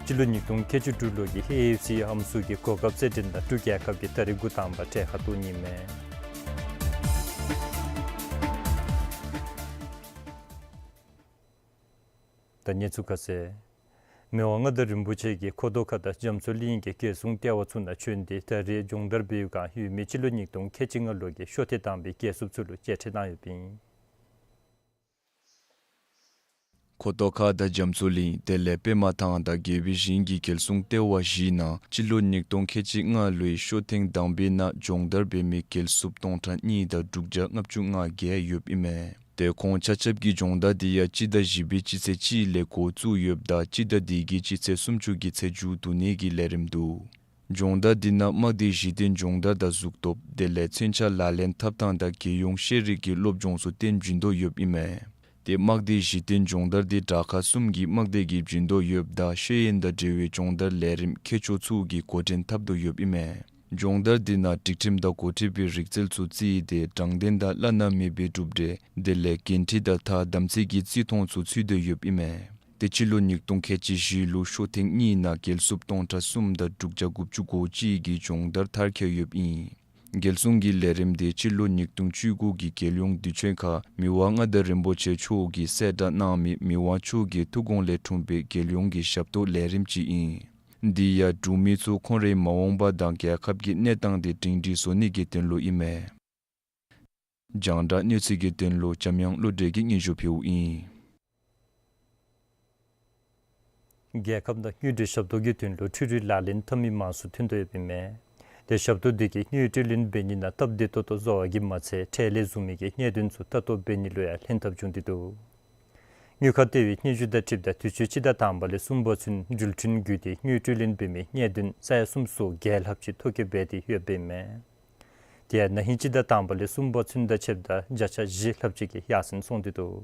སྤྱི་ལོ་ཉིས་སྟོང་ཁལ་གཅིག་དྲུག་ལོ་གི་ཨེ་ཨེཕ་སི་ཨམ་སྲུ་གི་གོ་སྐབས་རྩེད་འགྲན་དང་འབྲུག་རྒྱལ་ཁབ་ཀྱིས་ད་རིས་འགོ་དང་པ་གྲལ་ཁར་གཏོགས་ནི་མས། ད་གནས་ཚུལ་ཁ་གསལ། མི་དབང་མངའ་བདག་རིན་པོ་ཆེ་གིས་ཁོ་ཐོག་ཁ་དང་རྒྱ་མཚོ་གླིང་གི་རྒྱལ་སྲུང་ལྟེ་བ་ཚུ་ནང་བྱོན་ཏེ་ད་རིས་སྦྱོང་བརྡར་འབད་བའི་བསྒང་ཡོད་མི་སྤྱི་ལོ་ཉིས་སྟོང་ཁལ་གཅིག་ལྔ་ལོ་གི་ཤོ་ཐེངས་དང་པའི་རྒྱལ་སྲུང་ཚུ་ལུ་བཅད་ཁྲིད་བཏང་ཡོདཔ་ཨིན། ཁོ་ཐོག་ཁ་དང་རྒྱ་མཚོ་གླིང་དེ་ལས་པདྨ་ཐང་དང་རྒྱལ་པོའི་ཞིང་གི་རྒྱལ་སྲུང་ལྟེ་བ་བཞི་ནང་སྤྱི་ལོ་ཉིས་སྟོང་ཁལ་གཅིག་ལྔ་ལོའི་ཤོ་ཐེངས་དང་པའི་ནང་སྦྱོང་བརྡར་འབད་མི་རྒྱལ་སྲུངཔ་སྟོང་ཕྲག་གཉིས་དང་དྲུག་བརྒྱ་ལྔ་བཅུ་ང་བརྒྱད་ཡོདཔ་ཨིན་མས། ཏེ་ཁོང་ཆ་ཁྱབ་ཀྱིས་སྦྱོང་བརྡར་དེ་ཡང་སྤྱི་ཟླ་བཞི་པའི་སྤྱི་ཚེས་གཅིག་ལས་འགོ་བཙུགས་ཡོདཔ་ད་སྤྱི་ཟླ་འདི་གི་སྤྱི་ཚེས་སུམ་ཅུ་གི་ཚེས་མཇུག་བསྡུ་ནི་གི་ལས་རིམ་འདུག། སྦྱོང་བརྡར་འདི་ནང་དམག་སྡེ་གཞི་རྟེན་སྦྱོང་བརྡར་དང་གཟུགས་སྟོབས་དེ་ལས་མཚོན་ཆ་ལག་ལེན་འཐབ་ཐངས་དང་རྒྱལ་ཡོངས་ཤེས་རིག་གི་སློབ་སྦྱོང་ཚུ་སྟོན་བྱིན་དོ་ཡོདཔ་ཨིན་མས། ཏེ་དམག་སྡེ་གཞི་རྟེན་སྦྱོང་བརྡར་འདི་དྲག་ཁག་གསུམ་གྱི་དམག་སྡེ་གིས་བྱིན་དོ་ཡོདཔ་ད་ཤེས་ཡོན་དང་འབྲེལ་བའི་སྦྱོང་བརྡར་ལས་རིམ་མཁས་མཆོག་ཚུ་གིས་འགོ་འདྲེན་འཐབ་དོ་ཡོདཔ་ཨིན་མས། སྦྱོང་བརྡར་འདི་ནང་སྒྲིག་ཁྲིམས་དང་འགོ་ཁྲིད་པའི་རིག་རྩལ་ཚུ་བརྩིས་ཏེ་དྲང་བདེན་དང་བླ་ན་མེད་པའི་གྲུབ་འབྲས་དེ་ལས་འགན་འཁྲི་དང་ཐ་དམ་ཚིག་གི་བརྩི་མཐོང་ཚུ་ཚུད་དོ་ཡོདཔ་ཨིན་མས། ཏེ་སྤྱི་ལོ་ཉིས་སྟོང་ཁལ་གཅིག་བཞི་ལུ་ཤོ་ཐེངས་གཉིས་ནང་རྒྱལ་སྲུངཔ་སྟོང་ཕྲག་གསུམ་དང་དྲུག་བརྒྱ་དགུ་བཅུ་གོ་གཅིག་གིས་སྦྱོང་བརྡར་མཐར་འཁྱོལ་ཡོདཔ་ཨིན། རྒྱལ་སྲུང་གི་ལས་རིམ་དེ་སྤྱི་ལོ་ཉིས་སྟོང་བཅུ་དགུ་གི་རྒྱལ་ཡོངས་དུས་ཆེན་ཁར་མི་དབང་མངའ་བདག་རིན་པོ་ཆེ་མཆོག་གིས་གསལ་བསྒྲགས་གནང་མི་མི་དབང་མཆོག་གི་ཐུགས་དགོངས་ལས་འཁྲུངས་པའི་རྒྱལ་ཡོངས་ཀྱི་ཞབས་ཏོག་ལས་རིམ་ཅིག་ཨིན། འདི་ཡང་འབྲུག་མི་ཚུ་ཁོང་རའི་མ་འོངས་པ་དང་རྒྱལ་ཁབ་ཀྱི་གནས་སྟངས་དེ་སྒྲིང་སྒྲིང་བཟོ་ནི་གི་དོན་ལུ་ཨིན་མས། རྒྱང་བསྒྲགས་གནས་ཚུལ་གྱི་དོན་ལུ་འཇམ་དབྱངས་བློ་གྲོས་ཀྱིས་སྙན་ཞུ་ཕུལཝ་ཨིན། རྒྱལ་ཁབ་ནང་དངུལ་འབྲེལ་ཞབས་ཏོག་གི་དོན་ལུ་འཕྲུལ་རིག་ལག་ལེན་འཐབ་མི་མང་སུ་ཐོན་དོ་ཡོདཔ་ཨིན་མས། ཏེ་ཞབས་ཏོག་འདི་གིས་དངུལ་སྤྲོད་ལེན་འབད་ནི་ནང་སྟབས་བདེ་ཏོག་ཏོ་བཟོ་བ་གིས་མ་ཚད་ཁྲལ་ལས་བཟུང་མི་གི་གནད་དོན་ཚུ་ལྟ་རྟོག་འབད་ནི་ལུ་ཡང་ལྷན་ཐབས་བྱུང་སྟེ་འདུག། དངུལ་ཁང་ལྟེ་བའི་སྙན་ཞུ་དང་འཁྲིལཝ་ད་དུས་ཅི་སྤྱི་ཟླ་དང་པ་ལས་གསུམ་པ་ཚུན་འགྲུལ་འཕྲིན་བརྒྱུད་དེ་དངུལ་སྤྲོད་ལེན་འབད་མི་གནད་དོན་ས་ཡ་སུམ་ཅུ་སོ་བརྒྱད་ལྷགཔ་ཅིག་ཐོ་བཀོད་འབད་དེ་ཡོདཔ་ཨིན་མས། དེ་ཡང་ན་ཧིང་སྤྱི་ཟླ་དང་པ་ལས་གསུམ་པ་ཚུན་དང་ཕྱདཔ་ད་བརྒྱ་ཆ་བཞི་ལྷགཔ་ཅིག་གིས་ཡར་སེང་སོང་སྟེ་འདུག།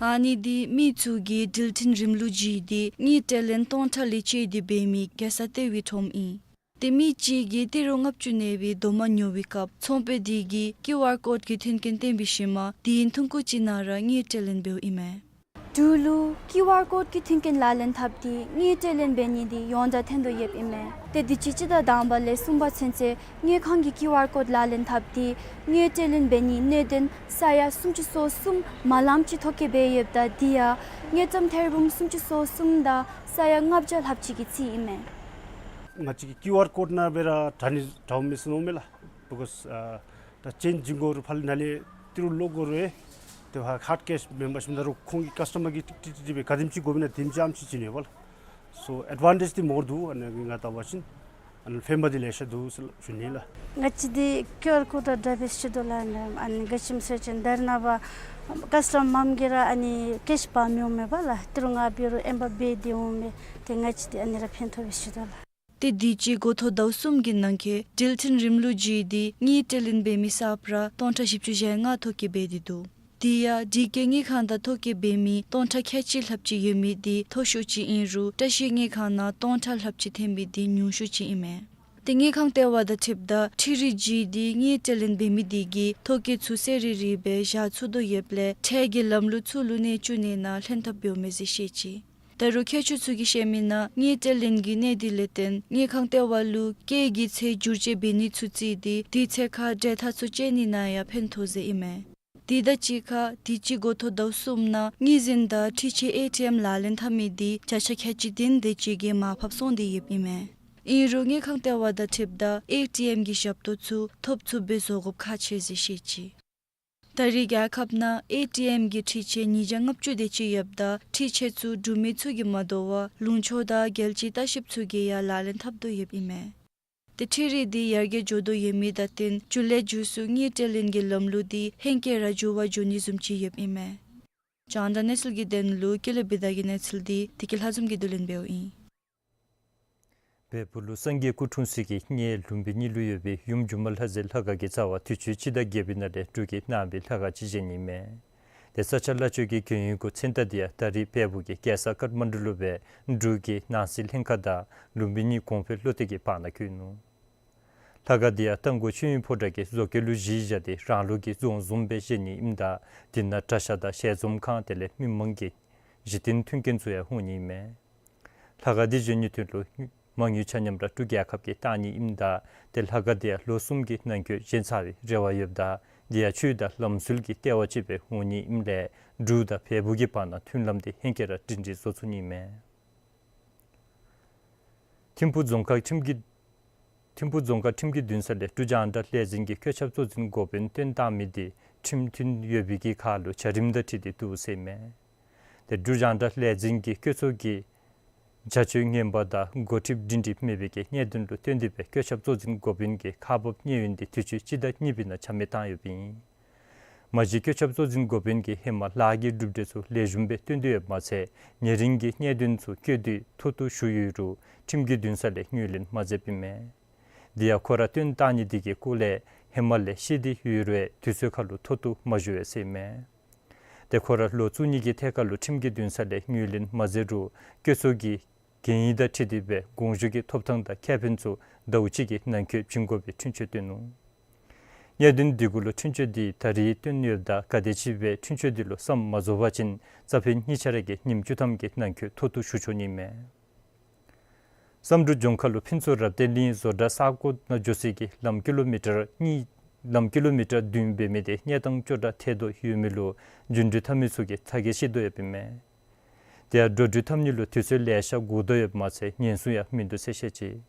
ཨ་ནི་འདི་མི་ཚུ་གིས་འགྲུལ་འཕྲིན་རིམ་ལུགས་བརྒྱུད་དེ་དངུལ་སྤྲོད་ལེན་སྟོང་ཕྲག་ལས་བཅད་དེ་འབད་མི་རྒྱལ་ས་ལྟེ་བའི་ཁྲོམ་ཨིན། ཏེ་མི་གཅིག་གིས་ཏི་རུ་ལྔ་བཅུ་ནང་བའི་རྡོག་མ་ཉོ་བའི་སྐབས་ཚོང་པ་དེ་གིས་ཀིའུ་ཨར་ཀོཌ་ཀྱི་མཐུན་རྐྱེན་བསྟན་པའི་ཤུལ་མ་དེའི་ཐུང་ཀུ་ཅིག་ནང་ར་དངུལ་སྤྲོད་ལེན་འབདཝ་ཨིན་མས། འབྲུག་ལུ་ཀིའུ་ཨར་ཀོཌ་ཀྱི་མཐུན་རྐྱེན་ལག་ལེན་འཐབ་སྟེ་དངུལ་སྤྲོད་ལེན་འབད་ནི་འདི་ཡོངས་གྲགས་ཐོན་དོ་ཡོདཔ་ཨིན་མས། ཏེ་དུས་ཅི་སྤྱི་ཟླ་དང་པ་ལས་གསུམ་པ་ཚུན་ཚོད་དངུལ་ཁང་གི་ཀིའུ་ཨར་ཀོཌ་ལག་ལེན་འཐབ་སྟེ་དངུལ་སྤྲོད་ལེན་འབད་ནིའི་གནད་དོན་ས་ཡ་སུམ་ཅུ་སོ་གསུམ་མ་ལངམ་ཅིག་ཐོ་བཀོད་འབད་ཡོདཔ་ད་འདི་ཡང་དངུལ་ཀྲམ་ཐེར་འབུམ་སུམ་ཅུ་སོ་གསུམ་དང་ས་ཡ་ལྔ་བརྒྱ་ལྷགཔ་ཅིག་གི་རྩིས་ཨིན་མས། ང་བཅས་ཀྱི་ཀིའུ་ཨར་ཀོཌ་ནང་འབད་ར་དྲག་ནི་དྲགཔ་མས་ཟེར་མནོཝ་མས་ལགས། Because ཨ་ད་ཅེནཇ་བྱིན་དགོ་རུང་ཕར་ལས་ནཱ་ལས་ཏི་རུ་ལོག་དགོ་རུང་ཨེ་ཏེ་ཕར་ཧཱརཌ་ཀེཤ་མེན་པར་ཞིནམ་ད་རུང་ཁོང་གི་ཀཱསི་ཊ་མར་གྱིས་ཀྲིག་ཀྲིག་ཀྲིག་སྦེ་ག་དེམ་ཅིག་དགོ་པས་ན་དེམ་ཅིག་ཨམ་ཅིག་བྱིན་ཡོདཔ་ལགས། So advantage འདི་མོ་འདུག། ཨ་ནི་ང་བལྟ་བ་ཅིན་ཨ་ནི་ཕན་པ་འདི་ལེ་ཤ་འདུག་ཟེར་ཞུ་ནི་ལགས། ང་བཅས་འདི་ཀིའུ་ཨར་ཀོཌ་དང་འདྲ་སྦེ་ཅིག་འདུག་ལགས། ཨ་ནི་ག་ཅི་སྨོ་ཟེར་བ་ཅིན་ད་རེས་ནངས་པ་ཀཱསི་ཊ་མར་གྱིས་ར་ཨ་ནི་ཀེཤ་འབག་མི་འོང་མས་པ་ལགས། ཏི་རུ་ལྔ་འབད་རུང་ཨེམ་འབག་འབད་དེ་འོང་མས། ཏེ་ང་བཅས་འདི་ཨ་ནི་ར་ཕན་ཐོགས་སྦེ་ཅིག་འདུག་ལགས། ཏེ་དུས་ཅི་འགོ་ཐོག་ཟླཝ་གསུམ་གྱི་ནང་འཁོད་འགྲུལ་འཕྲིན་རིམ་ལུགས་བརྒྱུད་དེ་དངུལ་སྤྲོད་ལེན་འབད་མི་ས་ཕོ་བར་སྟོང་ཕྲག་བཞི་བཅུ་ཞེ་ལྔ་ཐོ་བཀོད་འབད་དེ་འདུག། དེ་ཡང་དེ་གིས་དངུལ་ཁང་དང་ཐོ་བཀོད་འབད་མི་སྟོང་ཕྲག་ཁལ་གཅིག་ལྷགཔ་ཅིག་ཡོད་མི་དེ་མཐོ་ཤོས་ཅིག་ཨིན་རུང་བཀྲ་ཤིས་དངུལ་ཁང་ནང་སྟོང་ཕྲག་ལྷགཔ་ཅིག་ཐོན་མི་དེ་ཉུང་ཤོས་ཅིག་ཨིན་མས། ཏེ་དངུལ་ཁང་ལྟེ་བ་དང་འཁྲིལཝ་ད་འཕྲུལ་རིག་བརྒྱུད་དེ་དངུལ་སྤྲོད་ལེན་འབད་མི་དེ་གིས་ཐོ་བཀོད་ཚུ་གསལ་རི་རི་སྦེ་བཞག་ཚུགས་དོ་ཡོདཔ་ལས་ཁྲལ་གྱི་ལམ་ལུགས་ཚུ་ལུ་གནས་བཅུག་ནི་ནང་ལྷན་ཐབས་འབདཝ་མས་ཟེར་བཤད་ཅི། ད་རུང་མཁས་མཆོག་ཚུ་གིས་བཤད་མི་ནང་དངུལ་སྤྲོད་ལེན་གྱི་གནད་དོན་ལས་བརྟེན་དངུལ་ཁང་ལྟེ་བ་ལུ་སྐྱེད་ཀྱི་ཚད་བསྒྱུར་བཅོས་འབད་ནི་ཚུ་བརྩིས་ཏེ་དུས་ཚོད་ཁར་འབྲེལ་ཐག་ཚུ་བཅད་ནི་ནང་ཡང་ཕན་ཐོགས་ཟེར་ཨིན་མས། དེ་དང་གཅིག་ཁར་དུས་ཅི་འགོ་ཐོག་ཟླཝ་གསུམ་ནང་དངུལ་འཛིན་དང་འཕྲུལ་ཆས་ཨེ་ཊི་ཨེམ་ལག་ལེན་འཐབ་མི་དེ་བརྒྱ་ཆ་ཁལ་གཅིག་དོན་དེ་ཅིག་གིས་མར་ཕབ་སོང་སྟེ་ཡོདཔ་ཨིན་མས། ཨིན་རུང་དངུལ་ཁང་ལྟེ་བ་དང་འཁྲིལཝ་ད་ཨེ་ཊི་ཨེམ་གྱི་ཞབས་ཏོག་ཚུ་ཐོབ་ཚུགསཔ་སྦེ་བཟོ་དགོཔ་ཁག་ཆེ་ཟེར་བཤད་ཅི། ད་རེས་རྒྱལ་ཁབ་ནང་ཨེ་ཊི་ཨེམ་གྱི་འཕྲུལ་ཆས་ཉིས་བརྒྱ་ལྔ་བཅུ་དེ་ཅིག་ཡོདཔ་ད་འཕྲུལ་ཆས་ཚུ་འབྲུག་མི་ཚུ་གིས་མ་དོ་བར་ལུང་ཕྱོགས་དང་རྒྱལ་སྤྱིའི་ལྟ་བཤལཔ་ཚུ་གིས་ཡང་ལག་ལེན་འཐབ་དོ་ཡོདཔ་ཨིན་མས། ཏེ་འཕྲུལ་རིག་དེ་ཡར་རྒྱས་འགྱོ་དོ་ཡོད་མི་དང་བསྟུན་ཇུ་ལེ་མཇུག་སུ་དངུལ་སྤྲོད་ལེན་གྱི་ལམ་ལུགས་དེ་ཧེང་སྐལ་ར་འགྱུར་བ་འགྱོ་ནི་བཟུམ་ཅིག་ཡོདཔ་ཨིན་མས། རྒྱང་བསྒྲགས་གནས་ཚུལ་གྱི་དོན་ལུ་ཀུན་ལེགས་བི་དྷ་གི་གནས་ཚུལ་དེ་བདེ་སྐྱིད་ལྷ་འཛོམས་ཀྱིས་བསྡུ་ལེན་འབདཝ་ཨིན། བལ་པོ་ལུ་སངས་རྒྱས་སྐུ་འཁྲུངས་ས་གི་གནས་ལུམ་བི་ནི་ལུ་ཡོད་པའི་ཡུམ་སྒྱུ་མ་ལྷ་མཛེས་ལྷ་ཁང་གི་རྩ་བར་དུས་ཅི་སྤྱི་ཟླ་བརྒྱད་པའི་ནང་ལས་འབྲུག་གི་ནང་པའི་ལྷ་ཁང་ཅིག་བཞེངས་ནི་མས། ཏེ་ས་སྐྱ་བླ་མཆོད་ཀྱི་མགོན་གཡོག་གི་མཚན་རྟགས་དེ་ཡང་ད་རེས་བལ་པོ་གི་རྒྱལ་ས་ཀཏ་མན་ཌུ་ལུ་སྦེ་འབྲུག་གི་ནང་སྲིད་ལྷན་ཁག་དང་ལུམ་བི་ནི་གོང་འཕེལ་བློ་གཏད་ཀྱི་བར་ན་བཀོད་ནུག། ལྷ་ཁང་དེ་ཡང་རྟ་མགོ་ཆོས་དབྱིངས་ཕོ་བྲང་གི་བཟོ་བཀོད་ལུ་གཞི་བཞག་སྟེ་རང་ལུགས་ཀྱི་རྫོང་བཟུམ་སྦེ་བཞེངས་ནི་ཨིནམ་ད་དེ་ནང་གྲྭ་ཤག་དང་ཞལ་འཛོམས་ཁང་དེ་ལས་མི་མང་གི་གཞི་རྟེན་མཐུན་རྐྱེན་ཚུ་ཡང་འོང་ནི་མས། ལྷ་ཁང་དེ་བཞེངས་ནིའི་དོན་ལུ་མ་དངུལ་ཆ་མཉམ་ར་འབྲུག་རྒྱལ་ཁབ་ཀྱིས་བཏང་ནི་ཨིནམ་ད་ཏེ་ལྷ་ཁང་དེ་ཡང་ལོ་གསུམ་གྱི་ནང་འཁོད་བཞེངས་ཚར་བའི་རེ་བ་ཡོདཔ་ད་དེ་ཡང་ཆོས་དང་ལམ་སྲོལ་གྱི་ལྟེ་བ་ཅིག་སྦེ་འོང་ནི་ཨིནམ་ལས་འབྲུག་དང་བལ་པོ་གི་བར་ན་མཐུན་ལམ་དེ་ཧེང་སྐལ་ར་སྒྲིང་སྒྲིང་བཟོ་ཚུགས་ནི་མས། ཐིམ་ཕུག་རྫོང་ཁག་ཁྲིམས་ཀྱི་ཐིམ་ཕུག་རྫོང་ཁག་ཁྲིམས་ཀྱི་འདུན་ས་ལས་འབྲུག་རྒྱང་བསྒྲགས་ལས་འཛིན་གྱི་བཀོད་ཁྱབ་གཙོ་འཛིན་འགོ་དཔོན་བཏོན་བཏང་མི་དེ་ཁྲིམས་མཐུན་ཡོད་པའི་གི་ཁར་ལུ་བྱ་རིམ་དང་འཁྲིལ་ཏེ་འདུག་ཟེར་མས། ཏེ་འབྲུག་རྒྱང་བསྒྲགས་ལས་འཛིན་གྱི་བཀོད་ཚོགས་ཀྱི་བྱ་སྤྱོད་ངན་པ་དང་འགོ་ཁྲིདཔ་སྒྲིང་སྒྲིང་མེད་པའི་གི་གནད་དོན་ལུ་བརྟེན་ཏེ་སྦེ་བཀོད་ཁྱབ་གཙོ་འཛིན་འགོ་དཔོན་གྱི་ཁ་འབབ་གནས་ཡུན་དེ་དུས་ཅི་སྤྱི་ཟླ་གཉིས་པའི་ནང་ཆ་མེད་བཏང་ཡོདཔ་ཨིན། མ་གཞི་བཀོད་ཁྱབ་གཙོ་འཛིན་འགོ་དཔོན་གྱིས་ཧེ་མ་ལཱ་གི་གྲུབ་འབྲས་ཚུ་ལེགས་ཤོམ་སྦེ་སྟོན་ཏེ་ཡོདཔ་མ་ཚད་ཉེ་རིང་གི་གནད་དོན་ཚུ་བཀོད་དེ་མཐོ་གཏུགས་ཞུ་ཡོད་རུང་ཁྲིམས་ཀྱི་འདུན་ས་ལས་ངོས་ལེན་མ་མཛདཔ་ཨིན་མས། དེ་ཡང་ཁོ་ར་བཏོན་བཏང་ནི་དེ་གི་སྐོར་ལས་ཧེ་མ་ལས་ཤེས་ཏེ་ཡོད་རུང་དུས་ཚོད་ཁར་ལུ་མཐོ་གཏུགས་མ་ཞུ་བས་ཟེར་མས། ཏེ་ཁོ་ར་ལོ་བཅུ་གཉིས་ཀྱི་ཐད་ཁར་ལུ་ཁྲིམས་ཀྱི་འདུན་ས་ལས་ངོས་ལེན་མ་མཛད་རུང་བཀོད་ཚོགས་ཀྱི་གན་ཡིག་དང་འཁྲིལ་ཏེ་སྦེ་དགོངས་ཞུ་གི་ཐོབ་ཐང་དང་ཁེ་ཕན་ཚུ་ཟླཝ་གཅིག་གི་ནང་འཁོད་བྱིན་དགོ་པའི་འཁྲུན་ཆོད་བཏོན་ནུག། གནད་དོན་དེ་གུ་ལུ་འཁྲུན་ཆོད་དེ་ད་རེས་བཏོན་ཡོདཔ་ད་ག་དེམ་ཅིག་སྦེ་འཁྲུན་ཆོད་དེ་ལུ་བསམ་མ་རྫོགས་པ་ཅིན་རྩ་ཕན་གཉིས་ཆ་ར་གིས་ཉིནམ་བཅུ་ཐམ་གྱི་ནང་འཁོད་མཐོ་གཏུགས་ཞུ་ཆོག་ནི་མས། བསམ་འགྲུབ་ལྗོངས་མཁར་ལུ་ཕུན་ཚོགས་རབ་བརྟན་གླིང་བཟོ་གྲྭ་ས་གོ་ནང་འགྱོ་སའི་གི་ལམ་ཀི་ལོ་མི་ཊར་གཉིས་ལམ་ཀི་ལོ་མི་ཊར་བདུན་འབད་མི་དེ་གནས་སྟངས་སྐྱོ་དྲགས་ཐལ་དོ་ཡོད་མི་ལུ་འགྲིམ་འགྲུལ་འཐབ་མི་ཚུ་གིས་ཚ་གྱང་བཞེས་དོ་ཡོདཔ་ཨིན་མས། དེ་ཡང་འགྲོ་འགྲུལ་འཐབ་ནི་ལུ་དུས་ཚོད་ལེ་ཤ་འགོར་དོ་ཡོདཔ་མ་ཚད་ཉེན་སྲུང་ཡང་མིན་འདུག་ཟེར་བཤད་ཅི།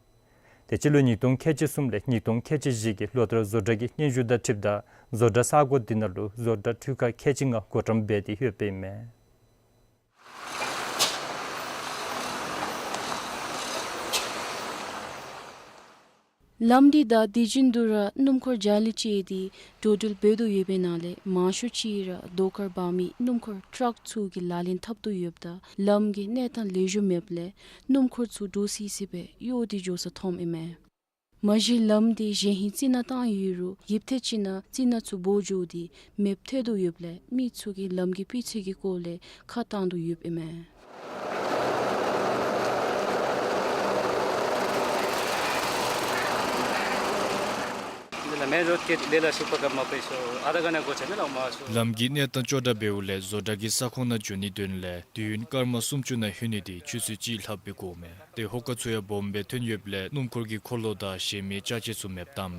དེ་སྤྱི་ལོ་ཉིས་སྟོང་ཁལ་གཅིག་གསུམ་ལས་ཉིས་སྟོང་ཁལ་གཅིག་བཞི་གི་ལོ་ལྟར་བཟོ་གྲྭ་གི་སྙན་ཞུ་དང་འཁྲིལཝ་ད་བཟོ་གྲྭ་ས་གོ་དེ་ནང་ལུ་བཟོ་གྲྭ་འཕྲུལ་ཁང་ཁལ་གཅིག་ལྔ་བགོ་བཀྲམ་འབད་དེ་ཡོདཔ་ཨིན་མས། ལམ་འདི་དང་དེ་བཞིན་དུ་ར་སྣུམ་འཁོར་རྒྱ་གླིང་བཅས་ཏེ་འགྲོ་འགྲུལ་འབད་དོ་ཡོད་པའི་ནང་ལས་མང་ཤོས་ཅིག་ར་རྡོ་དཀར་འབག་མི་སྣུམ་འཁོར་ཊཱག་ཚུ་གིས་ལག་ལེན་འཐབ་དོ་ཡོདཔ་ད་ལམ་གྱི་གནས་སྟངས་ལེགས་ཤོམ་མེདཔ་ལས་སྣུམ་འཁོར་ཚུ་འདྲོག་སི་སི་སྦེ་གཡོ་སྟེ་འགྱོ་ས་མཐོངམ་ཨིན་མས། མ་གཞི་ལམ་འདི་གཞེས་ཧིང་རྩི་ནག་བཏང་ཡོད་རུང་ཡུདཔ་ཐེངས་ཅིག་ནང་རྩི་ནག་ཚུ་སྦོ་འགྱོ་སྟེ་མེདཔ་ཐལ་དོ་ཡོདཔ་ལས་མི་ཚུ་གིས་ལམ་གྱི་སྤུས་ཚད་ཀྱི་སྐོར་ལས་ཁ་བཏང་དོ་ཡོདཔ་ཨིན་མས། འདི་ལ་མེན་རོཌ་ཀྱི་ལས་ལ་ཞུགས་པ་སྐབས་མ་པའི་ཤོ་ཨ་ད་ག་ན་གོ་ཆ་མེད་ལ་མ་ཤོ། ལམ་གྱི་གནས་སྟངས་སྐྱོ་དྲགས་འབདཝ་ལས་བཟོ་གྲྭ་གི་ས་ཁོངས་ནང་འགྱོ་ནིའི་དོན་ལས་དུས་ཡུན་སྐར་མ་སུམ་ཅུ་ནང་ལྷོད་ནི་དེ་ཆུ་ཚོད་གཅིག་ལྷགཔ་སྦེ་འགོརཝ་མས། ཏེ་ཧོ་ཀ་ཚུ་ཡང་སྦོམ་སྦེ་ཐོན་ཡོདཔ་ལས་སྣུམ་འཁོར་གྱི་འཁོར་ལོ་དང་གཞན་མི་ཅ་ཆས་ཚུ་མེདཔ་བཏངམ་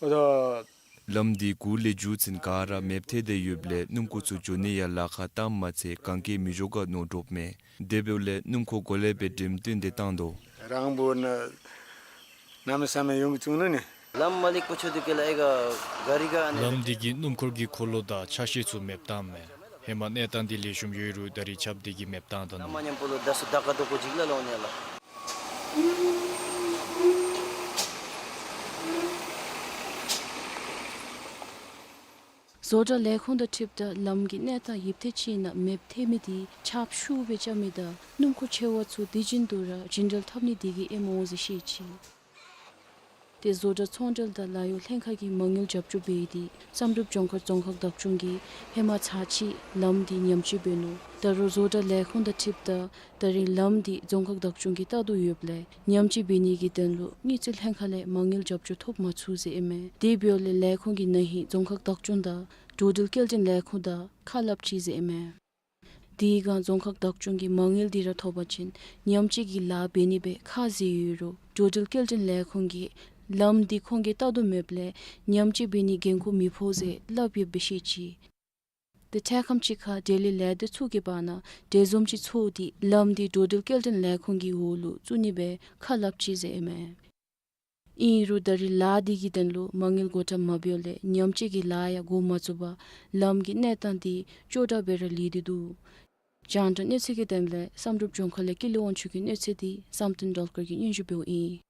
མས། ལམ་འདི་གུ་ལས་མཇུག་ཚུན་ག་ར་མེདཔ་ཐལ་ཏེ་ཡོདཔ་ལས་སྣུམ་འཁོར་ཚུ་འགྱོ་ནི་ཡང་ལཱ་ཁག་བཏངམ་མ་ཚད་གན་རྐྱལ་མི་འགྱོ་ག་མནོ་དོ་ཡོདཔ་མས། དེ་འབདཝ་ལས་སྣུམ་འཁོར་གོ་ལེ་སྦེ་འགྲེམས་སྟོན་དེ་བཏང་དོ། རང་བོ་ན་གནམ་མེད་ས་མེད་ཡོང་གི་བྱུང་ནུག་ནི། ལམ་མ་ལེགས་པ་ཆོ་དུས་སྐབས་ལུ་ཨེ་ག་ག་རི་ག་ཨ་ནི། ལམ་འདི་གིས་སྣུམ་འཁོར་གྱི་འཁོར་ལོ་དང་ཆ་ཤས་ཚུ་མེདཔ་བཏངམ་མས། ཧེ་མ་གནས་སྟངས་འདི་ལེགས་ཤོམ་ཡོད་རུང་ད་རེས་ཆགཔ་འདི་གིས་མེདཔ་བཏང་ད་ནུག། ལམ་མ་ཉམ་པོ་ལུ་ད་སུ་ད་ག་དོ་གོ་ཅིག་ལ་ལོ་ནི་ལ། བཟོ་གྲྭ་ལས་ཁུངས་དང་འཁྲིལཝ་ད་ལམ་གྱི་གནས་སྟངས་ཡུདཔ་ཐེངས་ཅིག་ནང་མེདཔ་ཐལ་མི་དེ་ཆརཔ་ཤུགས་སྦེ་རྐྱབ་མི་དང་སྣུམ་འཁོར་ཆེ་བ་ཚུ་དེ་བཞིན་དུ་ར་བྱིན་འགྲུལ་འཐབ་ནི་དེ་གིས་ཨིནམ་འོང་ཟེར་བཤད་ཅི། ཏེ་བཟོ་གྲྭ་ཚོང་འབྲེལ་དང་ལཱ་གཡོག་ལྷན་ཁག་གིས་མ་དངུལ་རྒྱབ་སྐྱོར་འབད་ཡི་དེ་བསམ་གྲུབ་ལྗོངས་མཁར་རྫོང་ཁག་བདག་སྐྱོང་གིས་ཧེ་མ་ཚར་གཅིག་ལམ་དེ་ཉམས་བཅོས་འབད་ནུག། ད་རུང་བཟོ་གྲྭ་ལས་ཁུངས་དང་འཁྲིལཝ་ད་ད་རིས་ལམ་དེ་རྫོང་ཁག་བདག་སྐྱོང་གིས་བལྟ་དོ་ཡོདཔ་ལས་ཉམས་བཅོས་འབད་ནི་གི་དོན་ལུ་དངུལ་རྩིས་ལྷན་ཁག་ལས་མ་དངུལ་རྒྱབ་སྐྱོར་ཐོབ་མ་ཚུགས་ཟེར་ཨིན་མས། དེ་འབདཝ་ལས་ལས་ཁུངས་ཀྱིས་ན་ཧིང་རྫོང་ཁག་བདག་སྐྱོང་དང་འགྲོ་འགྲུལ་སྐྱེལ་འདྲེན་ལས་ཁུངས་དང་ཁ་སླབ་ཅི་ཟེར་ཨིན་མས། དེ་སྒང་རྫོང་ཁག་བདག་སྐྱོང་གིས་མ་དངུལ་དེ་ར་ཐོབ་པ་ཅིན་ཉམས་བཅོས་ཀྱི་ལཱ་འབད་ནི་སྦེ་ཁ་བཟེད་ཡོད་རུང་འགྲོ་འགྲུལ་སྐྱེལ་འདྲེན་ལས་ཁུངས་ཀྱིས་ལམ་དེ་ཁོང་གིས་བལྟ་དོ་མེདཔ་ལས་ཉམས་བཅོས་འབད་ནི་འགན་ཁུར་མི་ཕོག་ཟེར་སླབ་ཡོདཔ་སྦེ་བཤད་ཅི། ཏེ་འཕྲལ་ཁམས་ཅིག་ཁར་འབྲེལ་ཡོད་ལས་སྡེ་ཚུ་གི་བར་ན་འབྲེལ་འཛོམས་ཅིག་ཚོགས་ཏེ་ལམ་དེ་འགྲོ་འགྲུལ་སྐྱེལ་འདྲེན་ལས་ཁུངས་ཀྱི་འོག་ལུ་བཙུགས་ནི་སྦེ་ཁ་སླབ་ཅི་ཟེར་ཨིན་མས། ཨིན་རུང་ད་རིས་ལཱ་དེ་གི་དོན་ལུ་མ་དངུལ་བགོ་བཀྲམ་མ་འབདཝ་ལས་ཉམས་བཅོས་ཀྱི་ལཱ་ཡང་འགོ་མ་བཙུགས་པར་ལམ་གྱི་གནས་སྟངས་དེ་སྐྱོ་དྲགས་སྦེ་ར་ལུས་ཏེ་འདུག། རྒྱང་བསྒྲགས་གནས་ཚུལ་གྱི་དོན་ལས་བསམ་གྲུབ་ལྗོངས་མཁར་ལས་ཀུན་ལེགས་དབང་ཕྱུག་གི་གནས་ཚུལ་དེ་བསམ་གཏན་སྒྲོལ་དཀར་གྱིས་སྙན་ཞུ་འབདཝ་ཨིན།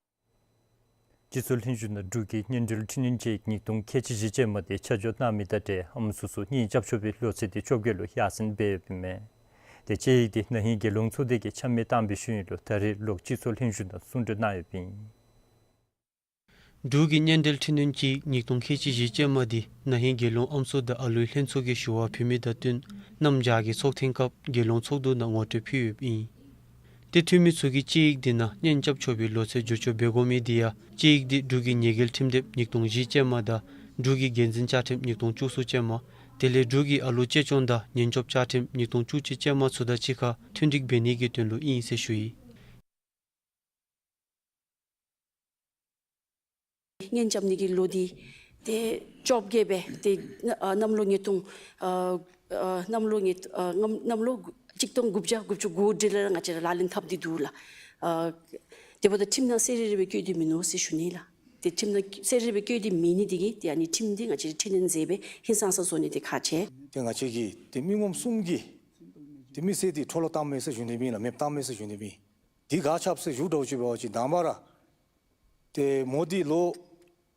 སྤྱི་ཚོགས་ལྷན་བཞུགས་ནང་འབྲུག་གི་སྔོན་འགྲུལ་འཕྲི་སྣོན་དཔྱད་ཡིག་ཉིས་སྟོང་ཁལ་གཅིག་བཞི་ཅན་མ་དེ་ཆ་འཇོག་གནང་མི་དང་འབྲེལ་ཨམ་སྲུ་ཚུ་གཉེན་རྐྱབ་ཆོག་པའི་ལོ་ཚད་དེ་བཅོ་བརྒྱད་ལུ་ཡར་སེང་འབད་ཡོདཔ་ཨིན་མས། ཏེ་དཔྱད་ཡིག་དེ་ན་ཧིང་རྒྱལ་ཡོངས་ཚོགས་སྡེ་གིས་ཆ་མེད་བཏང་བའི་ཤུལ་ཨིན་རུང་ད་རིས་ལོག་སྤྱི་ཚོགས་ལྷན་བཞུགས་ནང་གསུང་གྲོས་གནང་ཡོདཔ་ཨིན། འབྲུག་གི་སྔོན་འགྲུལ་འཕྲི་སྣོན་དཔྱད་ཡིག་ཉིས་སྟོང་ཁལ་གཅིག་བཞི་ཅན་མ་དེ་ན་ཧིང་རྒྱལ་ཡོངས་ཨམ་སྲུ་དང་ཨ་ལུའི་ལྷན་ཚོགས་ཀྱིས་ཞུ་བ་ཕུལ་མི་དང་བསྟུན་གནམ་བྱཱར་གྱི་ཚོགས་ཐེངས་སྐབས་རྒྱལ་ཡོངས་ཚོགས་འདུ་ནང་ངོ་སྤྲོད་ཕུལ་ཡོདཔ་ཨིན། ཏེ་འཐུས་མི་ཚུ་གིས་དཔྱད་ཡིག་དེ་ནང་གཉེན་རྐྱབ་ཆོག་པའི་ལོ་ཚད་བསྒྱུར་བཅོས་འབད་དགོ་མི་དེ་ཡང་དཔྱད་ཡིག་དེ་འབྲུག་གི་ཉེས་འགེལ་ཁྲིམས་དེབ་ཉིས་སྟོང་བཞི་ཅན་མ་དང་འབྲུག་གི་དགེ་འཛིན་བཅའ་ཁྲིམས་ཉིས་སྟོང་བཅུ་གསུམ་ཅན་མ་དེ་ལས་འབྲུག་གི་ཨ་ལོ་གཅེས་སྐྱོང་དང་ཉེན་སྐྱོབ་བཅའ་ཁྲིམས་ཉིས་སྟོང་བཅུ་གཅིག་ཅན་མ་ཚུ་དང་གཅིག་ཁར་མཐུན་འགྲིག་འབད་ནི་གི་དོན་ལུ་ཨིན་ཟེར་ཞུ་ཡི། གཉེན་རྐྱབ་ནི་གི་ལོ་དེ་ཏེ་བཅོ་བརྒྱད་སྦེ་ཏེ་ཨ་གནམ་ལོ་ཉིས་སྟོང་ཨ་ཨ་གནམ་ལོ་ཉིས་ཨ་གནམ་གནམ་ལོ་གཅིག་སྟོང་དགུ་བརྒྱ་དགུ་བཅུ་གོ་དྲུག་ལས་ར་ང་བཅས་ར་ལག་ལེན་འཐབ་སྟེ་འདུག་ལགས། ཨ་དེ་འབདཝ་ད་ཁྲིམས་ནང་གསལ་རི་རི་སྦེ་བཀོད་དེ་མིན་ནུག་ཟེར་ཞུ་ནི་ལགས། ཏེ་ཁྲིམས་ནང་གསལ་རི་རི་སྦེ་བཀོད་དེ་མེད་ནི་དེ་གིས་ཏེ་ཨ་ནི་ཁྲིམས་དེ་ང་བཅས་ར་འཕྲི་སྣོན་མཛད་སྦེ་ཧིང་སངས་ས་བཟོ་ནི་དེ་ཁག་ཆེ། ཏེ་ང་བཅས་ཀྱིས་ཏེ་མི་ངོམ་གསུམ་གྱིས་ཏེ་མི་སེར་དེ་འཕྲོ་བརླག་བཏངམ་མས་ཟེར་ཞུ་ནི་སྦེ་མེདཔ་བཏངམ་མས་ཟེར་ཞུ་ནི་སྦེ། དེ་ག་ཅི་འབད་ཟེར་ཞུ་དྲགས་ཅིག་འབད་བ་ཅིན་དང་པ་ར་ཏེ་མོ་དེ་ལོ་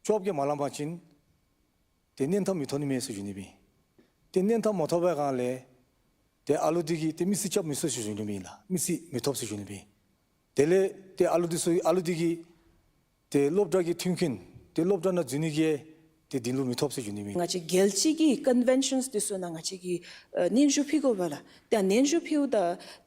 བཅོ་བརྒྱད་མ་ལང་པ་ཅིན་ཏེ་གཉེན་འཐབ་མི་ཐོབ་ནི་མས་ཟེར་ཞུ་ནི་སྦེ། ཏེ་གཉེན་འཐབ་མ་ཐོབ་པའི་སྒང་ལས་ཏེ་ཨ་ལུ་དེ་གིས་ཏེ་མི་ཚེ་རྐྱབ་མི་ཚུགས་ཟེར་ཞུ་ནི་སྦེ་ལགས། མི་ཚེ་མི་ཐོབ་ཟེར་ཞུ་ནི་སྦེ། དེ་ལས་ཏེ་ཨ་ལུ་དེ་ཚུ་ཨ་ལུ་དེ་གིས་ཏེ་སློབ་གྲྭ་གི་མཐུན་རྐྱེན་ཏེ་སློབ་གྲྭ་ནང་འཛུལ་ནི་གི་ཏེ་དེ་ལུ་མི་ཐོབ་ཟེར་ཞུ་ནི་སྦེ། ང་བཅས་རྒྱལ་སྤྱི་གི་ཀོན་ཝེན་ཤཱནས་དེ་ཚུ་ནང་ང་བཅས་ཀྱིས་ཨ་སྙན་ཞུ་ཕུལ་དགོ་པས་ལགས། ཏེ་སྙན་ཞུ་ཕུལཝ་ད་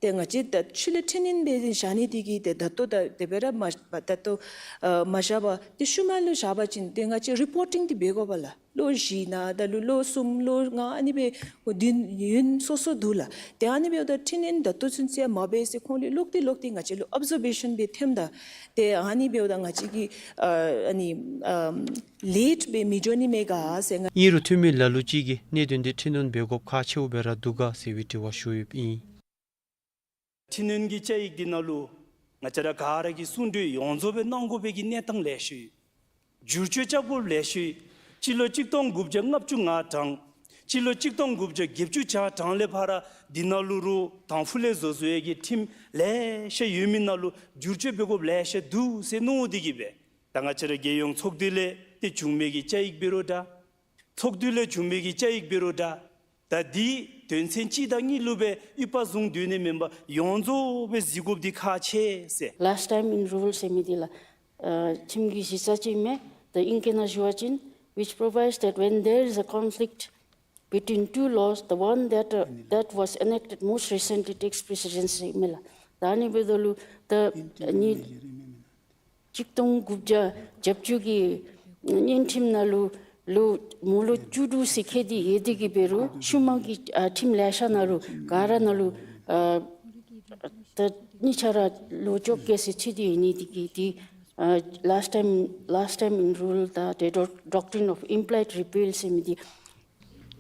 ཏེ་ང་བཅས་ད་ཆེད་ལས་འཕྲི་སྣོན་འབད་དེ་བཞག་ནི་དེ་གིས་ཏེ་ད་ལྟོ་ད་དེ་སྦེ་ར་མ་ད་ལྟོ་ཨ་མ་བཞག་པར་ཏེ་ཤུལ་མ་ལུ་བཞག་པ་ཅིན་ཏེ་ང་བཅས་རི་པོར་ཊིང་འདི་འབད་དགོ་པས་ལགས། ལོ་བཞི་ནང་ད་ལུ་ལོ་གསུམ་ལོ་ལྔ་ཨ་ནི་སྦེ་དུས་ཡུན་སོ་སོ་འདུག་ལགས། ཏེ་ཨ་ནི་འབདཝ་ད་འཕྲི་སྣོན་ད་ལྟོ་ཚུན་ཚོད་མ་འབད་ཟེར་ཁོང་ལུ་ལོག་སྟེ་ལོག་སྟེ་ང་བཅས་ལུ་ཨོབ་ཛར་བེ་ཤཱན་སྦེ་ཐོནམ་ད་ཏེ་ཨ་ནི་འབདཝ་ད་ང་བཅས་ཀྱིས་ཨ་ཨ་ནི་ཨམ་ལེཊ་སྦེ་མི་འགྱོ་ནི་མས་ག་ཟེར་ང་། ཨིན་རུང་འཐུས་མི་ལ་ལུ་ཅིག་གིས་གནད་དོན་དེ་འཕྲི་སྣོན་འབད་དགོཔ་ཁག་ཆེཝ་སྦེ་ར་འདུག་ག་ཟེར་བའི་དྲི་བ་ཞུ་ཡོདཔ་ཨིན། འཕྲི་སྣོན་གྱི་བཅའ་ཡིག་འདི་ནང་ལུ་ང་བཅས་ར་ག་ར་གིས་གསུང་གྲོས་ཡོངས་རྫོགས་སྦེ་གནང་དགོ་པའི་གི་གནས་སྟངས་ལེ་ཤ་ཡོད། བསྒྱུར་བཅོས་རྐྱབ་དགོཔ་ལེ་ཤ་ཡོད། སྤྱི་ལོ་གཅིག་སྟོང་དགུ་བརྒྱ་ལྔ་བཅུ་ང་གྲངས་སྤྱི་ལོ་གཅིག་སྟོང་དགུ་བརྒྱ་བརྒྱད་ཅུ་གྱ་གྲངས་ལས་ཕར་འདི་ནང་ལུ་རུང་དང་ཕུ་ལས་བཟོ་བཟོ་ཡས་ཀྱི་ཁྲིམས་ལེ་ཤ་ཡོད་མི་ནང་ལུ་བསྒྱུར་བཅོས་འབད་དགོཔ་ལེ་ཤ་འདུག་ཟེར་མནོ་སྟེ་གིས་སྦེ་ད་ང་བཅས་ར་རྒྱལ་ཡོངས་ཚོགས་འདུ་ལས་ཏེ་བྱུང་མི་གི་བཅའ་ཡིག་འབད་རུང་འདྲ། ཚོགས་འདུ་ལས་བྱུང་མི་གི་བཅའ་ཡིག་འབད་རུང་འདྲ། ད་འདི་དོན་ཚན་གཅིག་དང་གཉིས་ལུ་སྦེ་དབྱེ་བ་བཟུང་སྡོད་ནི་མེན་པར་ཡོངས་རྫོགས་སྦེ་གཟིགས་དགོཔ་འདི་ཁག་ཆེ་ཟེར། Last time in rule ཟེར་མི་འདི་ལགས། ཨ་ཁྲིམས་ཀྱི་གཞི་རྩ་ཅིག་མས། ད་ཨིང་སྐད་ནང་ཞུ་བ་ཅིན་which provides that when there is a conflict between two laws, the one that, uh, that was enacted most recently takes precedence ཟེར་མས་ལགས། ད་ཨ་ནི་འབདཝ་ད་ལུ་ད་ཨ་ནི་གཅིག་སྟོང་དགུ་བརྒྱ་བརྒྱད་ཅུ་གི་བརྙན་ཁྲིམས་ནང་ལུ་ལོ་མོ་ལོ་བཅུ་དྲུག་ཟེར་བཀོད་དེ་ཡོད་དེ་གིས་འབད་རུང་ཤུལ་མ་གི་ཨ་ཁྲིམས་ལེ་ཤ་ནང་ལུ་ག་ར་ནང་ལུ་ཨ་ད་གཉིས་ཆ་ར་ལོ་བཅོ་བརྒྱད་ཟེར་ཚུད་དེ་ཡོད་ནི་དེ་གིས་དེ་ཨ་last time, last time in rule དང་the doc- doctrine of implied repeal ཟེར་མི་འདི།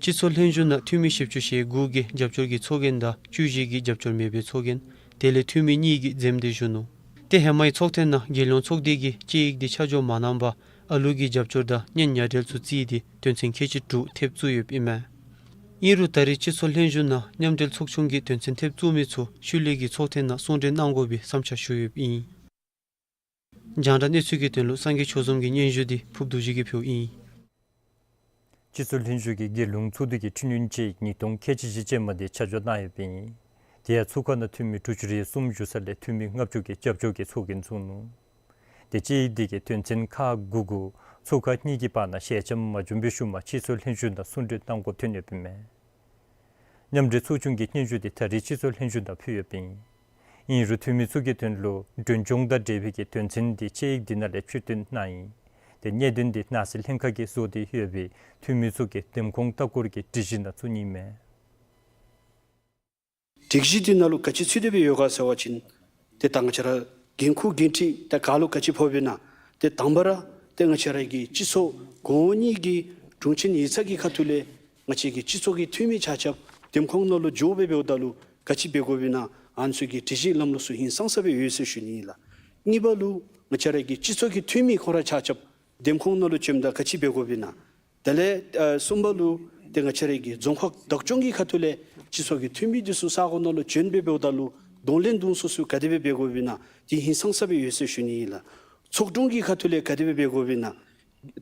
སྤྱི་ཚོགས་ལྷན་བཞུགས་ནང་འཐུས་མི་བཞི་བཅུ་ཞེ་དགུ་གིས་རྒྱབ་སྐྱོར་གྱི་ཚོགས་རྒྱན་དང་བཅུ་བཞི་གིས་རྒྱབ་སྐྱོར་མེད་པའི་ཚོགས་རྒྱན་དེ་ལས་འཐུས་མི་གཉིས་ཀྱིས་འཛེམ་སྟེ་བཞུགས་ནུག། ཏེ་ཧེ་མའི་ཚོགས་ཐེངས་ནང་རྒྱལ་ཡོངས་ཚོགས་སྡེ་གིས་བཅའ་ཡིག་འདི་ཆ་འཇོག་མ་གནང་བར་ཨ་ལུ་གི་རྒྱབ་སྐྱོར་དང་གཉེན་ཉེ་འབྲེལ་ཚུ་བརྩིས་ཏེ་དོན་ཚན་ཁལ་གཅིག་དྲུག་ཐེབས་བཙུགས་ཡོདཔ་ཨིན་མས། ཨིན་རུང་ད་རེས་སྤྱི་ཚོགས་ལྷན་བཞུགས་ནང་མཉམ་འབྲེལ་ཚོགས་ཆུང་གིས་དོན་ཚན་ཐེབས་བཙུགས་མི་ཚུ་ཤུལ་ལས་ཀྱི་ཚོགས་ཐེངས་ནང་གསུང་གྲོས་གནང་དགོ་པའི་བསམ་འཆར་ཞུ་ཡོདཔ་ཨིན། རྒྱང་བསྒྲགས་གནས་ཚུལ་གྱི་དོན་ལུ་སངས་རྒྱས་ཆོས་འཛོམས་ཀྱི་སྙན་ཞུ་འདི་ཕུརབ་རྡོ་རྗེ་གིས་ཕུལཝ་ཨིན། སྤྱི་ཚོགས་ལྷན་བཞུགས་ཀྱིས་རྒྱལ་ཡོངས་ཚོགས་འདུ་གི་འཕྲི་སྣོན་ཅིག་ཉིས་སྟོང་ཁལ་གཅིག་བཞི་ཅན་མ་དེ་ཆ་འཇོག་གནང་ཡོདཔ་ཨིན། དེ་ཡང་ཚོགས་ཁང་ནང་འཐུས་མི་དྲུག་ཅུ་རེ་གསུམ་བཞུགས་ས་ལས་འཐུས་མི་ལྔ་བཅུ་གིས་རྒྱབ་སྐྱོར་གྱི་ཚོགས་རྒྱན་བཙུགས་ནུག། དེ་དཔྱད་ཡིག་དེ་གི་དོན་ཚན་ཁག་དགུ་གུ་ཚོགས་ཁག་གཉིས་ཀྱི་བར་ན་ཞལ་འཆམ་མ་བྱོན་པའི་ཤུལ་མ་སྤྱི་ཚོགས་ལྷན་བཞུགས་ནང་གསུང་གྲོས་གནང་དགོཔ་ཐོན་ཡོདཔ་ཨིན་མས། མཉམ་འབྲེལ་ཚོགས་ཆུང་གི་སྙན་ཞུ་དེ་ད་རེས་སྤྱི་ཚོགས་ལྷན་བཞུགས་ནང་ཕུལ་ཡོདཔ་ཨིན། ཨིན་རུང་འཐུས་མི་ཚུ་གི་དོན་ལུ་མགྲོན་སྐྱོང་དང་འབྲེལ་བའི་གི་དོན་ཚན་དེ་དཔྱད་ཡིག་དེ་ནང་ལས་ཕྱིར་བཏོན་གནང་ཡི། དེ་གནད་དོན་དེ་ནང་སྲིད་ལྷན་ཁག་གིས་བཟོ་སྟེ་ཡོད་པའི་འཐུས་མི་ཚུ་གི་འདེམས་ཁོངས་ལྟ་སྐོར་གྱི་སྒྲིག་གཞི་ནང་བཙུགས་ནི་མས། སྒྲིག་གཞི་དེ་ནང་ལུ་ག་ཅི་ཚུད་དེ་སྦེ་ཡོད་ག་ཟེར་བ་ཅིན་ཏེ་ད་ང་བཅས་ར་འགན་ཁུར་འགན་འཁྲི་ད་ག་ལུ་ག་ཅི་ཕོགཔ་ཨིན་ན། ཏེ་དང་པ་ར་ཏེ་ང་བཅས་ར་གི་སྤྱི་ཚོགས་གོང་འོག་གཉིས་ཀྱི་དྲུང་ཆེན་ཡིག་ཚང་གི་ཁ་ཐུག་ལས་ང་བཅས་ཀྱི་སྤྱི་ཚོགས་ཀྱི་འཐུས་མི་ཆ་ཁྱབ་འདེམས་ཁོངས་ནང་ལུ་འགྱོ་སྦེ་འབདཝ་ད་ལུ་ག་ཅི་འབད་དགོཔ་ཨིན་ན། ཨ་ནི་ཚུ་གི་སྒྲིག་གཞི་ལམ་ལུགས་ཚུ་ཧིང་སངས་ས་སྦེ་ཡོད་ཟེར་ཞུ་ནི་ཨིན་ལགས། གཉིས་པ་ལུ་ང་བཅས་ར་གི་སྤྱི་ཚོགས་ཀྱི་འཐུས་མི་ཁོང་ར་ཆ་ཁྱབ་འདེམས་ཁོངས་ནང་ལུ་བྱོནམ་ད་ག་ཅི་འབད་དགོཔ་ཨིན་ན། དེ་ལས་ཨ་གསུམ་པ་ལུ་ཏེ་ང་བཅས་ར་གི་རྫོང་ཁག་བདག་སྐྱོང་གི་ཁ་ཐུག་ལས་སྤྱི་ཚོགས་ཀྱི་འཐུས་མི་འདི་ཚུ་ས་གོ་ནང་ལུ་བྱོན་སྦེ་འབདཝ་ད་ལུ་གདོང་ལེན་འདུམ་ཚུགས་ཚུ་ག་དེ་སྦེ་འབད་དགོཔ་ཨིན་ན། དེ་ཧིང་སངས་ས་སྦེ་ཡོད་ཟེར་ཞུ་ནི་ཨིན་ལགས། ཚོགས་དྲུང་གི་ཁ་ཐུག་ལས་ག་དེ་སྦེ་འབད་དགོཔ་ཨིན་ན།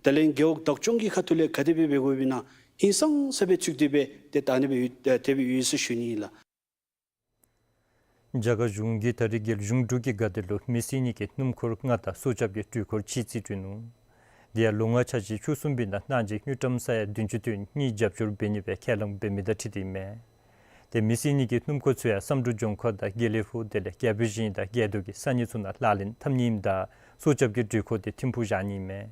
དེ་ལས་རྒེད་འོག་བདག་སྐྱོང་གི་ཁ་ཐུག་ལས་ག་དེ་སྦེ་འབད་དགོཔ་ཨིན་ན། ཧིང་སངས་ས་སྦེ་ཚུད་དེ་སྦེ་ཏེ་ད་ཨ་ནི་སྦེ་ཡོད་དེ་སྦེ་ཡོད་ཟེར་ཞུ་ནི་ཨིན་ལགས། རྒྱ་གར་གཞུང་གིས་ད་རེས་རྒྱལ་གཞུང་འབྲུག་གི་དགའ་སྟོན་ལུ་མི་སེར་གཉིས་ཀྱི་སྣུམ་འཁོར་ལྔ་དང་སྲོག་སྐྱབས་ཀྱི་འགྲུལ་འཁོར་གཅིག་རྩིས་སྤྲོད་ནུག། དེ་ཡང་ལོ་ལྔ་འཆར་གཞི་བཅུ་གསུམ་པའི་ནང་གནང་སྦྱིན་དངུལ་ཀྲམ་ས་ཡ་བདུན་ཅུ་དོན་གཉིས་རྒྱབ་སྐྱོར་འབད་ནི་སྦེ་ཁས་བླངས་འབད་མི་དང་འཁྲིལ་ཏེ་ཨིན་མས། ཏེ་མི་སེར་གཉིས་ཀྱི་སྣུམ་འཁོར་ཚུ་ཡང་བསམ་གྲུབ་ལྗོངས་མཁར་དང་དགེ་ལེགས་ཕུག་དེ་ལས་བརྒྱ་དཔོན་ཞིང་དང་རྒྱས་འདུ་གི་ས་གནས་ཚུ་ནང་ལག་ལེན་འཐབ་ནི་ཨིནམ་ད་སྲོག་སྐྱབས་ཀྱི་འགྲུལ་འཁོར་དེ་ཐིམ་ཕུག་བཞག་ནི་ཨིན་མས།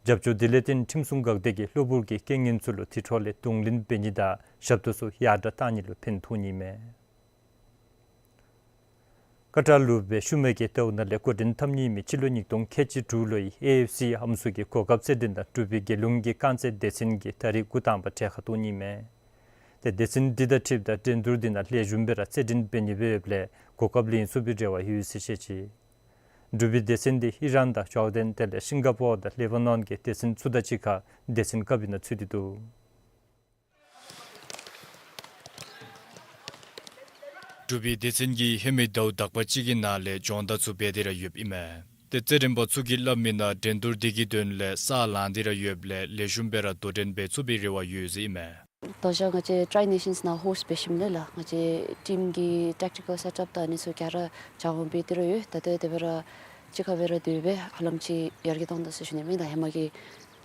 རྒྱབ་སྐྱོར་དེ་ལས་བརྟེན་ཁྲིམས་སྲུང་འགག་སྡེ་གིས་གློ་བུར་གྱི་རྐྱེན་ངན་ཚུ་ལུ་དེ་འཕྲོ་ལས་གདོང་ལེན་འབད་ནི་དང་ཞབས་ཏོག་ཚུ་ཡར་དྲག་གཏང་ནི་ལུ་ཕན་ཐོགས་ནི་ཨིན་མས། ཀ་ཏར་ལུ་སྦེ་ཤུལ་མའི་གི་ཟླཝ་ནང་ལས་འགོ་འདྲེན་འཐབ་ནི་ཨིན་མི་སྤྱི་ལོ་ཉིས་སྟོང་ཁལ་གཅིག་དྲུག་ལོའི་ཨེ་ཨེཕ་སི་ཨམ་སྲུ་གི་གོ་སྐབས་རྩེད་འགྲན་དང་འབྲུག་པའི་རྒྱལ་ཡོངས་ཀྱི་རྐང་རྩེད་སྡེ་ཚན་གྱིས་ད་རེས་འགོ་དང་པ་གྲལ་ཁར་གཏོགས་ནི་ཨིན་མས། ཏེ་སྡེ་ཚན་འདི་དང་འཁྲིལཝ་ད་འགྲན་བསྡུར་འདི་ནང་ལེགས་ཤོམ་སྦེ་ར་རྩེད་འགྲན་འབད་ནི་སྦེ་ཡོདཔ་ལས་གོ་སྐབས་ལེན་ཚུགས་པའི་རེ་བ་ཡོད་ཟེར་བཤད་ཅི། འབྲུག་པའི་སྡེ་ཚན་འདི་ཨི་རན་དང་ཇོར་ཌན་དེ་ལས་སིང་ག་པོར་དང་ལེ་བ་ནོན་གྱི་སྡེ་ཚན་ཚུ་དང་གཅིག་ཁར་སྡེ་ཚན་ཀབ་ནང་ཚུད་དེ་འདུག། འབྲུག་པའི་སྡེ་ཚན་གྱིས་ཧེ་མའི་ཟླཝ་དག་པ་ཅིག་གི་ནང་ལས་སྦྱོང་བརྡར་ཚུ་འབད་དེ་ར་ཡོདཔ་ཨིན་མས། ཏེ་རྩེད་འགྲན་པ་ཚུ་གིས་སླབ་མི་ནང་འགྲན་བསྡུར་འདི་གི་དོན་ལས་ས་ལང་སྟེ་ར་ཡོདཔ་ལས་ལེགས་ཤོམ་སྦེ་ར་དོ་འགྲན་འབད་ཚུགས་པའི་རེ་བ་ཡོད་ཟེར་ཨིན་མས། ད་ཆ་ང་བཅས་ཊི་རའི་ནེ་ཤཱནསི་ནང་ཧོསཊ་འབད་ཞིནམ་ལས་ལགས་ང་བཅས་ཊིམ་གྱི་ཊེཀ་ཊི་ཀལ་སེཊ་ཨཔ་དང་ཨ་ནི་ཚུ་ག་ར་སྦྱང་བ་འབད་དེ་ར་ཡོད། ད་ལྟོ་དེ་སྦེ་ར་གཅིག་ཁར་སྦེ་ར་སྡོད་སྦེ་ཧ་ལམ་ཅིག་ཡར་རྒྱས་གཏང་ད་ཟེར་ཞུ་ནི་ཨིན་མས། ད་ཧེ་མ་གི་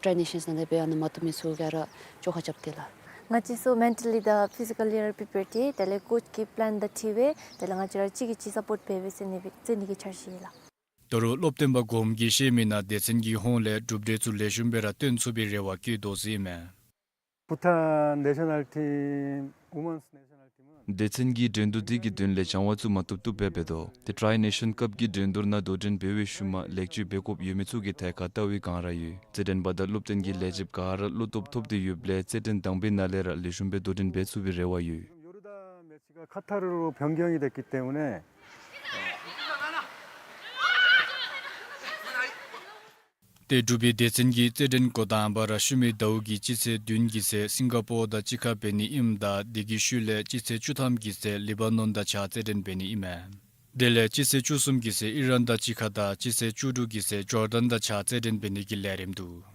ཊི་རའི་ནེ་ཤཱནསི་ནང་ལས་སྦེ་ཨ་ནི་མ་བཏུབ་མི་ཚུ་ག་ར་བཅོ་ཁ་རྐྱབ་སྟེ་ལགས། ང་བཅས་ཚུ་མེན་ཊ་ལི་དང་ཕི་ཟི་ཀ་ལི་ར་པི་པེར་ཏེ་དེ་ལས་ཀོཆ་གི་པི་ལེན་དང་འཁྲིལ་སྦེ་དེ་ལས་ང་བཅས་ར་གཅིག་གིས་གཅིག་སཔོརཊ་འབད་སྦེ་རྩེད་ནི་སྦེ་རྩེད་ནི་གི་འཆར་གཞི་ཡོད་ལགས། ད་རུང་སློབ་སྟོན་པ་གོངམ་གིས་བཤད་མི་ནང་སྡེ་ཚན་གྱི་ཧོངས་ལས་གྲུབ་འབྲས་ཚུ་ལེགས་ཤོམ་སྦེ་ར་སྟོན་ཚུགས་པའི་རེ་བ་བསྐྱེད་དོ་ཟེར་ཨིན་མས། Bhutan national team, women's national team 은 སྡེ་ཚན་གྱིས་འགྲན་བསྡུར་འདི་གི་དོན་ལས་སྦྱང་བ་ཚུ་མ་བཏུབ་བཏུབ་སྦེ་འབད་དོ། ཏེ་ཊི་རའི་ནེ་ཤཱན་ཀབ་ཀྱི་འགྲན་བསྡུར་ནང་དོ་འགྲན་འབད་བའི་ཤུལ་མ་ལེགས་བཅོས་འབད་དགོཔ་ཡོད་མི་ཚུ་གི་ཐད་ཁར་ལྟ་བའི་སྒང་ར་ཡོད། རྩེད་འགྲན་པ་དང་སློབ་སྟོན་གྱི་ལས་བྱེདཔ་ག་ར་བློ་སྟོབས་ཐོབ་སྟེ་ཡོདཔ་ལས་རྩེད་འགྲན་དང་པའི་ནང་ལས་ར་ལེགས་ཤོམ་སྦེ་དོ་འགྲན་འབད་ཚུགས་པའི་རེ་བ་ཡོད། 요르단 매치가 카타르로 변경이 됐기 때문에 ཏེ་འབྲུག་པའི་སྡེ་ཚན་གྱིས་རྩེད་འགྲན་འགོ་དང་པ་ར་ཤུལ་མའི་ཟླཝ་གི་སྤྱི་ཚེས་བདུན་གྱི་ཚེ་སིང་ག་པོར་དང་གཅིག་ཁར་འབད་ནི་ཨིནམ་ད་དེ་གི་ཤུལ་ལས་སྤྱི་ཚེས་བཅུ་ཐམ་གྱི་ཚེ་ལེ་བ་ནོན་དང་གཅིག་ཁར་རྩེད་འགྲན་འབད་ནི་ཨིན་མས། དེ་ལས་སྤྱི་ཚེས་བཅུ་གསུམ་གྱི་ཚེ་ཨི་རན་དང་གཅིག་ཁར་དང་སྤྱི་ཚེས་བཅུ་དྲུག་གི་ཚེ་ཇོར་ཌན་དང་གཅིག་ཁར་རྩེད་འགྲན་འབད་ནི་གི་ལས་རིམ་འདུག།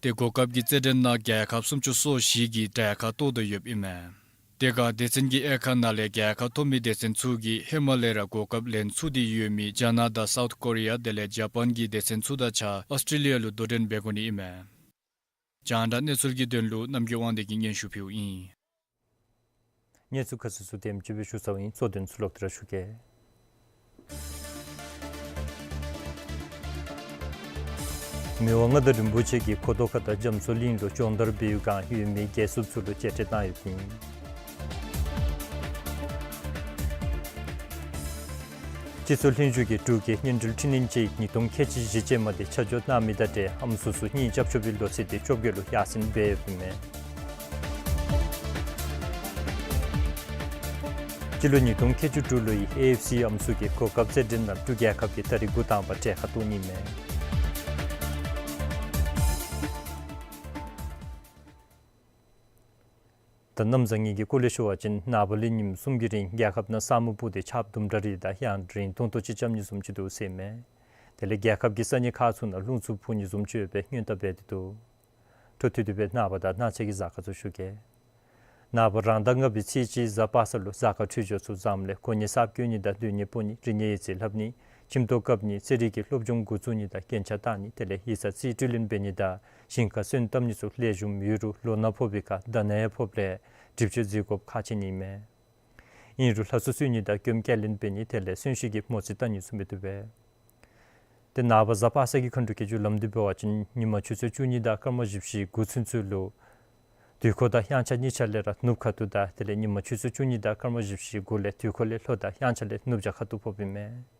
ཏེ་གོ་སྐབས་ཀྱི་རྩེད་འགྲན་ནང་རྒྱལ་ཁབ་སུམ་ཅུ་སོ་བཞི་གིས་གྲལ་ཁར་གཏོགས་ཏེ་ཡོདཔ་ཨིན་མས། དེ་ཁར་སྡེ་ཚན་གྱི་དབྱེ་ཁག་ནང་ལས་རྒྱལ་ཁ་ཐོབ་མི་སྡེ་ཚན་ཚུ་གིས་ཧེ་མ་ལས་ར་གོ་སྐབས་ལེན་ཚུགས་ཏེ་ཡོད་མི་རྒྱ་ནག་དང་སའུཐ་ཀོ་རི་ཡ་དེ་ལས་ཇ་པཱན་གྱི་སྡེ་ཚན་ཚུ་དང་གཅིག་ཁར་ཨོསི་ཊྲེ་ལི་ཡ་ལུ་དོ་འགྲན་འབད་དགོ་ནི་ཨིན་མས། རྒྱང་བསྒྲགས་གནས་ཚུལ་གྱི་དོན་ལུ་རྣམ་རྒྱལ་དབང་འདུས་ཀྱིས་སྙན་ཞུ་ཕུལཝ་ཨིན། གནས་ཚུལ་ཁ་གསལ་ཚུ་དེམ་ཅིག་སྦེ་ཞུ་ཚརཝ་ཨིན། གཙོ་དོན་ཚུ་ལོག་སྟེ་ར་ཞུ་གེ། མི་དབང་མངའ་བདག་རིན་པོ་ཆེ་གིས་གོ་ཐོག་ཁ་དང་རྒྱ་མཚོ་གླིང་ལུ་སྦྱོང་བརྡར་འབད་བའི་བསྒང་ཡོད་མི་རྒྱལ་སྲུང་ཚུ་ལུ་མཇལ་འཕྲད་གནང་ཡོདཔ་ཨིན། སྤྱི་ཚོགས་ལྷན་བཞུགས་ཀྱིས་འབྲུག་གི་སྔོན་འགྲུལ་འཕྲི་སྣོན་ཅིག་ཉིས་སྟོང་ཁལ་གཅིག་བཞི་ཅན་མ་དེ་ཆ་འཇོག་གནང་མི་དང་འབྲེལ་ཨམ་སྲུ་ཚུ་གཉེན་རྐྱབ་ཆོག་པའི་ལོ་ཚིགས་དེ་བཅོ་བརྒྱད་ལུ་ཡར་སེང་འབད་ཡོདཔ་ཨིན་མས། སྤྱི་ལོ་ཉིས་སྟོང་ཁལ་གཅིག་དྲུག་ལོའི་ཨེ་ཨེཕ་སི་ཨམ་སྲུ་གི་གོ་སྐབས་རྩེད་འགྲན་ནང་འབྲུག་རྒྱལ་ཁབ་ཀྱིས་ད་རིས་འགོ་དང་པ་གྲལ་ཁར་གཏོགས་ནི་མས། ད་གནམ་བཟང་ངན་གྱི་སྐོར་ལས་ཞུ་བ་ཅིན་ནངས་པ་ལས་ཉིནམ་གསུམ་གྱི་རིང་རྒྱལ་ཁབ་ནང་ས་སྨུག་སྤུབས་ཏེ་ཆརཔ་དུམ་གྲ་རེ་དང་ཡང་རིང་ཐུང་ཐུང་ཅིག་རྐྱབ་ནི་བཟུམ་ཅིག་འདུག་ཟེར་མས། དེ་ལས་རྒྱལ་ཁབ་ཀྱི་ས་གནས་ཁག་ཚུ་ནང་རླུང་འཚུབ་འཕུ་ནི་བཟུམ་ཅིག་ཡོད་པའི་སྔོན་བརྡ་འབད་དེ་འདུག། འཕྲོ་མཐུད་དེ་སྦེ་ནངས་པ་དང་གནངས་ཚེ་གི་གཟའ་སྐར་ཚུ་ཞུ་གེ། ནངས་པ་རང་ཟླ་ལྔ་པའི་ཚེས་གཅིག་གཟའ་པ་སངས་ལུ་གཟའ་སྐར་འཕྲོད་སྦྱོར་ཚུ་བཟངམ་ལས་གོ་གནས་གསརཔ་བསྐོ་ནི་དང་སྡོད་གནས་སྤོ་ནི་རིག་གནས་ཡིག་རྩིས་ལྷབ་ནི་ཁྱིམ་ཐོག་བཀབ་ནི་རྩེད་རིགས་ཀྱི་སློབ་སྦྱོང་འགོ་བཙུགས་ནི་དང་རྒྱན་ཆ་བཏགས་ནི་དེ་ལས་ཡིག་ཚང་རྩིས་སྤྲོད་ལེན་འབད་ནི་དང་ཞིང་ཁ་སོན་བཏབ་ནི་ཚུ་ལེགས་ཤོམ་ཡོད་རུང་ལོ་ན་ཕོག་པའི་ཁར་ད་ན་ཡང་ཕོགཔ་ལས་གྲིབ་བཅོས་མཛད་དགོཔ་ཁག་ཆེ་ནི་མས། ཨིན་རུང་ལྷ་གསོལ་གསོལ་ནི་དང་སྐྱོམ་སྐྱེལ་ལེན་འབད་ནི་དེ་ལས་གསོན་གཤིན་གྱི་མོ་རྩིས་བལྟ་ནི་ཚུ་མི་བཏུབ་པས། ཏེ་ནངས་པ་གཟའ་པ་སངས་ཀྱི་མཁའ་འགྲོ་གི་རྒྱུ་ལམ་འདི་འབད་བ་ཅིན་ཉིན་མ་ཆུ་ཚོད་བཅུ་གཉིས་དང་སྐར་མ་བཞི་བཅུ་ཞེ་དགུ་ཚུན་ཚོད་ལུ་དུས་འཁོར་དང་དབྱངས་འཆར་གཉིས་ཆ་ལས་ར་ནུབ་ཁ་ཐུག་དང་དེ་ལས་ཉིན་མ་ཆུ་ཚོད་བཅུ་གཉིས་དང་སྐར་མ་བཞི་བཅུ་ཞེ་དགུ་ལས་དུས་འཁོར་ལས་ལྷོ་དང་དབྱངས་འཆར་ལས་ནུབ་བྱང་ཁ་ཐུག་ཕོགཔ་ཨིན་མས།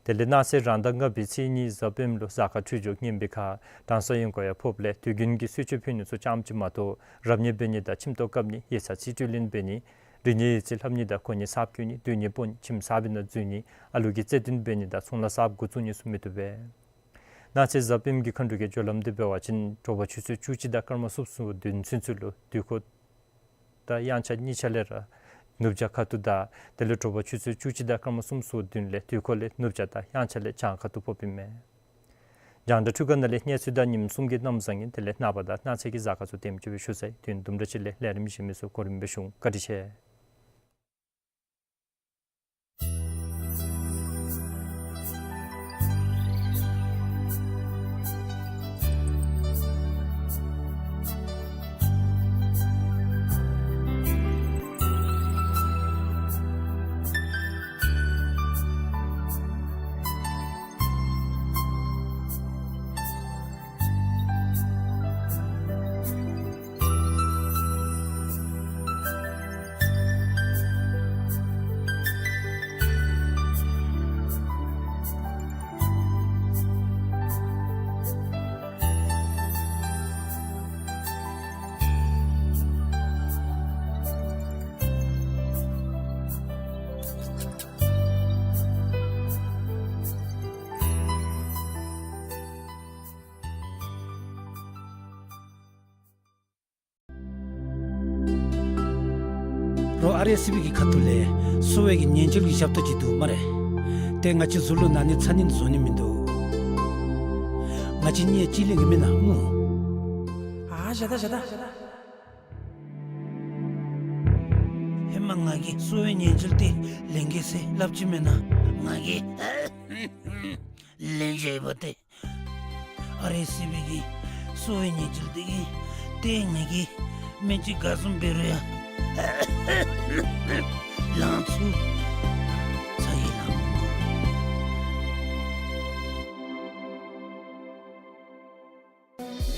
དེ་ལས་གནངས་ཚེ་རང་ཟླ་ལྔ་པའི་ཚེས་གཉིས་གཟའ་སྤེནམ་ལུ་གཟའ་སྐར་འཕྲོད་སྦྱོར་ངན་པའི་ཁར་གྲང་ས་ཡོང་དགོ་ཡང་ཕོགཔ་ལས་དུས་རྒྱུན་གྱི་གསོལ་མཆོད་ཕུལ་ནི་ཚུ་ཙམ་ཅིག་མ་གཏོགས་རབ་གནས་འབད་ནི་དང་ཁྱིམ་ཐོག་བཀབ་ནི་ཡིག་ཚང་རྩིས་སྤྲོད་ལེན་འབད་ནི་རིག་གནས་ཡིག་རྩིས་ལྷབ་ནི་དང་གོ་གནས་གསརཔ་བསྐོ་ནི་སྡོད་གནས་སྤོ་ནི་ཁྱིམ་གསར་པའི་ནང་འཛུལ་ནི་ཨ་ལུ་གི་རྩེད་འགྲན་འབད་ནི་དང་ཚོང་ལཱ་གསརཔ་འགོ་བཙུགས་ནི་ཚུ་མི་བཏུབ་པས། གནངས་ཚེ་གཟའ་སྤེནམ་གྱི་མཁའ་འགྲོ་གི་རྒྱུ་ལམ་འདི་འབད་བ་ཅིན་དྲོ་པ་ཆུ་ཚོད་བཅུ་གཅིག་དང་སྐར་མ་སུམ་ཅུ་སོ་བདུན་ཚུན་ཚོད་ལུ་དུས་འཁོར་དང་དབྱངས་འཆར་གཉིས་ཆ་ལས་ར་ནུབ་བྱང་ཁ་ཐུག་དང་དེ་ལས་དྲོ་པ་ཆུ་ཚོད་བཅུ་གཅིག་དང་སྐར་མ་སུམ་ཅུ་སོ་བདུན་ལས་དུས་འཁོར་ལས་ནུབ་བྱང་དང་དབྱངས་འཆར་ལས་བྱང་ཁ་ཐུག་ཕོགཔ་ཨིན་མས། རྒྱང་བསྒྲགས་འཕྲུལ་ཁང་ནང་ལས་གནས་ཚུལ་དང་ཉིནམ་གསུམ་གྱི་གནམ་བཟང་ངན་དེ་ལས་ནངས་པ་དང་གནངས་ཚེ་གི་གཟའ་སྐར་ཚུ་དེམ་ཅིག་སྦེ་ཞུ་ཚར་ཡི། དུས་ཡུན་དུམ་གྲ་ཅིག་ལས་ལས་རིམ་གཞན་མི་ཚུ་གོ་རིམ་སྦེ་ཞུ་འོང་། བཀའ་དྲིན་ཆེ། རོགས་ཨར་ཨེས་སི་བི་གི་ཁ་ཐུག་ལས་གསོ་བའི་གི་ཉེན་བཅོལ་གྱི་ཞབས་ཏོག་ཅིག་འདུག་སྨ་རེ། ཏེ་ང་བཅས་ཚུ་ལུ་ན་ནི་ཚ་ནི་བཟོ་ནི་མིན་འདུག། ང་བཅས་གཉིས་གཅིག་ལེན་གྱི་མེན་ན་སྨོ། ཨ་བཞག་ད་བཞག་ད། ཧེ་མ་ང་གིས་གསོ་བའི་ཉེན་བཅོལ་འདི་ལེན་གེ་ཟེར་སླབ་ཅི་མེན་ན། ང་གིས་ལེན་བཞག་པ་ཏེ། ཨར་ཨེས་སི་བི་གི་གསོ་བའི་ཉེན་བཅོལ་འདི་གིས་ཏེ་ང་གི་སྨན་བཅོས་ག་བཟུམ་འབད་རུང་ཡང་ལང་ཚུ་ཚ་གྱང་ལང་མི་དགོ།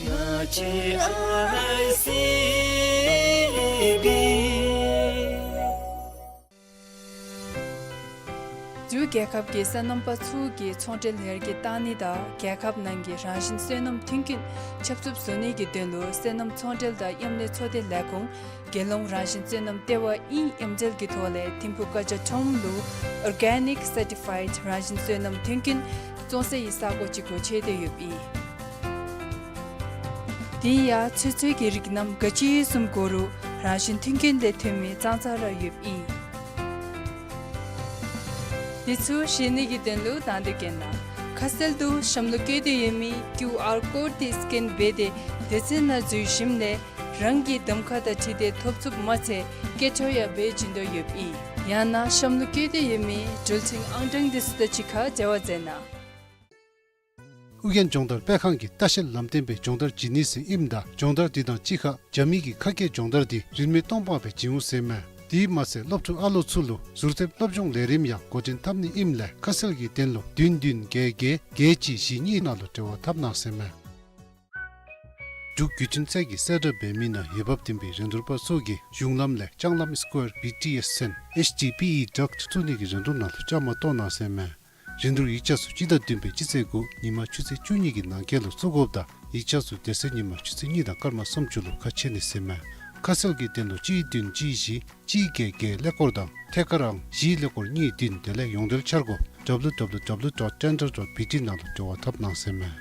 ང་བཅས་ཨར་ཨེས་སི་བི། འབྲུག་རྒྱལ་ཁབ་ཀྱི་སོ་ནམ་པ་ཚུ་གིས་ཚོང་འབྲེལ་ལྷན་རྒྱས་བཏང་ནི་དང་རྒྱལ་ཁབ་ནང་གི་རང་བཞིན་སོ་ནམ་མཐུན་རྐྱེན་ཆབ་སྲིབ་བཟོ་ནི་གི་དོན་ལུ་སོ་ནམ་ཚོང་འབྲེལ་དང་མཉམ་ལས་ཚོགས་སྡེ་ལས་ཁུངས་རྒྱལ་ཡོངས་རང་བཞིན་སོ་ནམ་ལྟེ་བ་ཨིན་མཉམ་འབྲེལ་གྱི་ཐོག་ལས་ཐིམ་ཕུག་ཀ་ཇ་ཁྲོམ་ལུ་ཨོར་གེ་ནིག་སར་ཊི་ཕའིཌ་རང་བཞིན་སོ་ནམ་མཐུན་རྐྱེན་བཙོང་སའི་ས་གོ་ཅིག་སྒོ་ཕྱེ་སྟེ་ཡོདཔ་ཨིན། དེ་ཡང་ཚོད་བསྲེ་གི་རིགས་རྣམས་ག་ཅི་བཟུམ་དགོ་རུང་རང་བཞིན་མཐུན་རྐྱེན་ལས་ཐོན་མི་ཙང་ཙང་ར་ཡོདཔ་ཨིན། འདི་ཚུ་ཤེས་ནི་གི་དོན་ལུ་དང་འདོད་མཁན་ནང་ཁ་གསལ་དུ་གཤམ་ལུ་བཀོད་དེ་ཡོད་མི་ཀིའུ་ཨར་ཀོཌ་འདི་སི་ཀེན་འབད་དེ་སྡེ་ཚན་ནང་འཛུལ་ཞིནམ་ལས་རང་གི་གདམ་ཁ་དང་འཁྲིལ་ཏེ་ཐོབ་ཚུགསཔ་མ་ཚད་སྐད་འཕྲོ་ཡང་འབད་བྱིན་དོ་ཡོདཔ་ཨིན། ཡང་ན་གཤམ་ལུ་བཀོད་དེ་ཡོད་མི་འགྲུལ་འཕྲིན་ཨང་གྲངས་འདི་ཚུ་དང་གཅིག་ཁར་འབྲེལ་བ་མཛད་གནང་། ཨོ་རྒྱན་སྦྱོང་བརྡར་སྤེལ་ཁང་གིས་ལྟ་བཤལ་ལམ་སྟོན་པའི་སྦྱོང་བརྡར་བྱིན་ནི་ཟེར་ཨིནམ་ད་སྦྱོང་བརྡར་འདི་དང་གཅིག་ཁར་རྒྱ་མི་གི་ཁ་སྐད་སྦྱོང་བརྡར་འདི་རིན་མེད་སྟོང་པ་སྦེ་བྱིན་འོང་ཟེར་མས། དེ་མ་ཚད་སློབ་ཕྲུག་ཨ་ལོ་ཚུ་ལུ་ཟུར་ཐེབས་སློབ་སྦྱོང་ལས་རིམ་ཡང་འགོ་འདྲེན་འཐབ་ནི་ཨིནམ་ལས་ཁ་གསལ་གྱི་དོན་ལུ་བདུན་བདུན་བརྒྱད་བརྒྱད་བརྒྱད་གཅིག་བཞི་གཉིས་ནང་ལུ་འབྲེལ་བ་འཐབ་གནང་ཟེར་མས། འབྲུག་བརྒྱུད་འཕྲིན་ཚད་ཀྱི་གསལ་བསྒྲགས་འབད་མི་ནང་འོས་འབབ་ལྡན་པའི་རིན་བསྡུར་པ་ཚུ་གིས་གཞུང་ལམ་ལས་ལྕང་ལམ་སི་ཀོར་བི་ཊི་ཨེསི་ཚན་ཨེཆ་ཌི་པི་ཨི་ཌག་བཙུགས་ནི་གི་རིན་བསྡུར་ནང་ལུ་བཅའ་མར་གཏོགས་གནང་ཟེར་མས། རིན་བསྡུར་ཡིག་ཆ་ཚུ་སྤྱི་ཟླ་བདུན་པའི་སྤྱི་ཚེས་དགུ་ཉིན་མ་ཆུ་ཚོད་བཅུ་གཉིས་ཀྱི་ནང་འཁོད་ལུ་བཙུགས་དགོཔ་དང་ཡིག་ཆ་ཚུ་དེ་ཚེ་ཉིན་མ་ཆུ་ཚོད་གཉིས་དང་སྐར་མ་སུམ་ཅུ་ལུ་ཁ་ཕྱེ་ནི་ཟེར་མས། ཁ་གསལ་གྱི་དོན་ལུ་གཅིག་བདུན་གཅིག་བཞི་གཅིག་བརྒྱད་བརྒྱད་ཀླད་ཀོར་དང་ཐད་ཀར་ཨང་བཞི་ཀླད་ཀོར་གཉིས་བདུན་དེ་ལས་ཡོངས་འབྲེལ་འཆར་སྒོ་ཌབ་ལུ་ཌབ་ལུ་ཌབ་ལུ་ཌོཊ་ཊེན་ཌར་ཌོཊ་བི་ཊི་ནང་ལུ་འབྲེལ་བ་འཐབ་གནང་ཟེར་མས།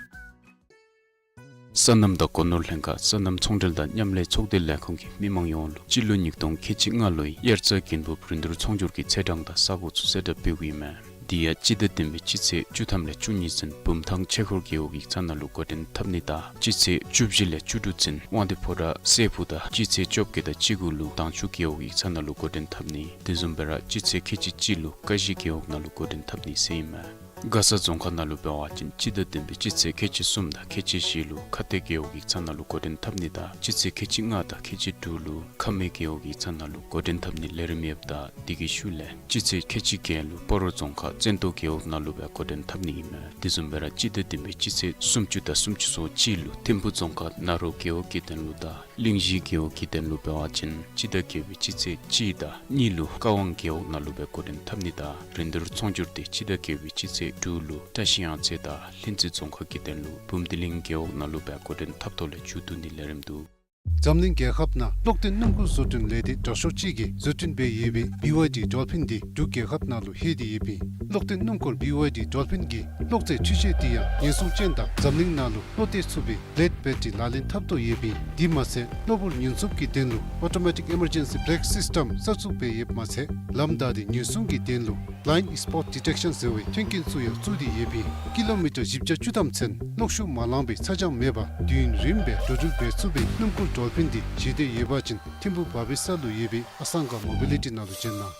སོ་ནམ་དང་སྒོ་ནོར་ལྷན་ཁག་སོ་ནམ་ཚོང་འབྲེལ་དང་མཉམ་ལས་ཚོགས་སྡེ་ལས་ཁུངས་ཀྱིས་མི་མང་ཡོངས་ལུ་སྤྱི་ལོ་ཉིས་སྟོང་ཁལ་གཅིག་ལྔ་ལོའི་དབྱར་རྩྭ་དགུན་འབུབ་རིན་བསྡུར་ཚོང་སྒྱུར་གྱི་ཚེས་གྲངས་དང་ས་གོ་ཚུ་གསལ་བསྒྲགས་འབདཝ་ཨིན་མས། དེ་ཡང་སྤྱི་ཟླ་བདུན་པའི་སྤྱི་ཚེས་བཅུ་ཐམ་ལས་བཅུ་གཉིས་ཚུན་བུམ་ཐང་ཆོས་འཁོར་རྒེད་འོག་ཡིག་ཚང་ནང་ལུ་འགོ་འདྲེན་འཐབ་ནི་དང་སྤྱི་ཚེས་བཅུ་བཞི་ལས་བཅུ་དྲུག་ཚུན་དབང་འདུས་ཕོ་བྲང་སྲས་ཕུག་དང་སྤྱི་ཚེས་བཅོ་བརྒྱད་དང་བཅུ་དགུ་ལུ་དྭངས་ཆུ་རྒེད་འོག་ཡིག་ཚང་ནང་ལུ་འགོ་འདྲེན་འཐབ་ནི། དེ་བཟུམ་སྦེ་ར་སྤྱི་ཚེས་ཁལ་གཅིག་གཅིག་ལུ་ཀ་གཞི་རྒེད་འོག་ནང་ལུ་འགོ་འདྲེན་འཐབ་ནི་ཟེར་ཨིན་མས། མགར་ས་རྫོང་ཁག་ནང་ལུ་འབད་བ་ཅིན་སྤྱི་ཟླ་བདུན་པའི་སྤྱི་ཚེས་ཁལ་གཅིག་གསུམ་དང་ཁལ་གཅིག་བཞི་ལུ་ཁ་གཏད་རྒེད་འོག་ཡིག་ཚང་ནང་ལུ་འགོ་འདྲེན་འཐབ་ནི་དང་སྤྱི་ཚེས་ཁལ་གཅིག་ལྔ་དང་ཁལ་གཅིག་དྲུག་ལུ་ཁ་སྨད་རྒེད་འོག་ཡིག་ཚང་ནང་ལུ་འགོ་འདྲེན་འཐབ་ནི་ལས་རིམ་ཡོདཔ་ད་དེ་གི་ཤུལ་ལས་སྤྱི་ཚེས་ཁལ་གཅིག་བརྒྱད་ལུ་སྤ་རོ་རྫོང་ཁག་བཙན་ཏོ་རྒེད་འོག་ནང་ལུ་སྦེ་འགོ་འདྲེན་འཐབ་ནི་ཨིན་མས། དེ་བཟུམ་སྦེ་ར་སྤྱི་ཟླ་བདུན་པའི་སྤྱི་ཚེས་སུམ་ཅུ་དང་སུམ་ཅུ་སོ་གཅིག་ལུ་ཐིམ་ཕུག་རྫོང་ཁག་ན་རོ་རྒེད་འོག་གི་དོན་ལུ་དང་གླིང་བཞི་རྒེད་འོག་གི་དོན་ལུ་འབད་བ་ཅིན་སྤྱི་ཟླ་བརྒྱད་པའི་སྤྱི་ཚེས་གཅིག་དང་གཉིས་ལུ་ཀ་ཝང་རྒེད་འོག་ནང་ལུ་སྦེ་འགོ་འདྲེན་འཐབ་ནི་དང་རིན་བསྡུར་ཚོང་སྒྱུར་དེ་སྤྱི་ཟླ་བརྒྱད་པའི་སྤྱི་ཚེས་དྲུག་ལུ་བཀྲ་ཤིས་གཡང་རྩེ་དང་ལྷུན་རྩེ་རྫོང་ཁག་གི་དོན་ལུ་བུམ་སྡེ་གླིང་རྒེད་འོག་ནང་ལུ་སྦེ་འགོ་འདྲེན་འཐབ་ཐོག་ལས་མཇུག་བསྡུ་ནི་ལས་རིམ་འདུག། འཛམ་གླིང་རྒྱལ་ཁབ་ནང་གློག་ལྡན་སྣུམ་འཁོར་བཟོ་སྐྲུན་ལས་སྡེ་དྲག་ཤོས་ཅིག་གིས་བཟོ་སྐྲུན་འབད་ཡོད་པའི་བི་ཝའི་ཌི་ཌོལ་ཕིན་འདི་འབྲུག་རྒྱལ་ཁབ་ནང་ལུ་ལྷོད་དེ་ཡོདཔ་ཨིན། གློག་ལྡན་སྣུམ་འཁོར་བི་ཝའི་ཌི་ཌོལ་ཕིན་གྱི་གློག་རྫས་འཕྲུལ་ཆས་འདི་ཡང་ཉེན་སྲུང་ཅན་དང་འཛམ་གླིང་ནང་ལུ་བློ་གཏད་ཚུགས་པའི་བི་ལེཌ་བེ་ཊི་རི་ལག་ལེན་འཐབ་ཐོག་ཡོདཔ་ཨིན། དེ་མ་ཚད་གློ་བུར་ཉེན་སྲུང་གི་དོན་ལུ་ཨོ་ཊོ་མེ་ཊིག་ཨི་མར་ཇེན་སི་བི་རེག་སིསི་ཊམ་གསར་བཙུགས་འབད་ཡོདཔ་མ་ཚད་ལམ་བདའ་སྟེ་ཉེན་སྲུང་གི་དོན་ལུ་བི་ལའིནཌ་སི་པོཊ་ཌི་ཊེག་ཤཱན་ཟེར་བའི་མཐུན་རྐྱེན་ཚུ་ཡང་བཙུགས་ཏེ་ཡོདཔ་ཨིན། ཀི་ལོ་མི་ཊར་བཞི་བརྒྱ་བཅུ་ཐམ་ཚུན་གློག་ཤུགས་མ་ལང་པའི་ཚ་གྱང་མེད་པར་དུས་ཡུན་རིངམོ་སྦེ་འགྲོ་འགྲུལ་འབད་ཚུགས་པའི་སྣུམ་འཁོར་ཌོལ་ཕིན་འདི་བཞེས་འདོད་ཡོད་པ་ཅིན་ཐིམ་ཕུག་བ་བི་ས་ལུ་ཡོད་པའི་ཨ་སང་ག་མོ་བི་ལི་ཊི་ནང་ལུ་བྱོན་གནང་།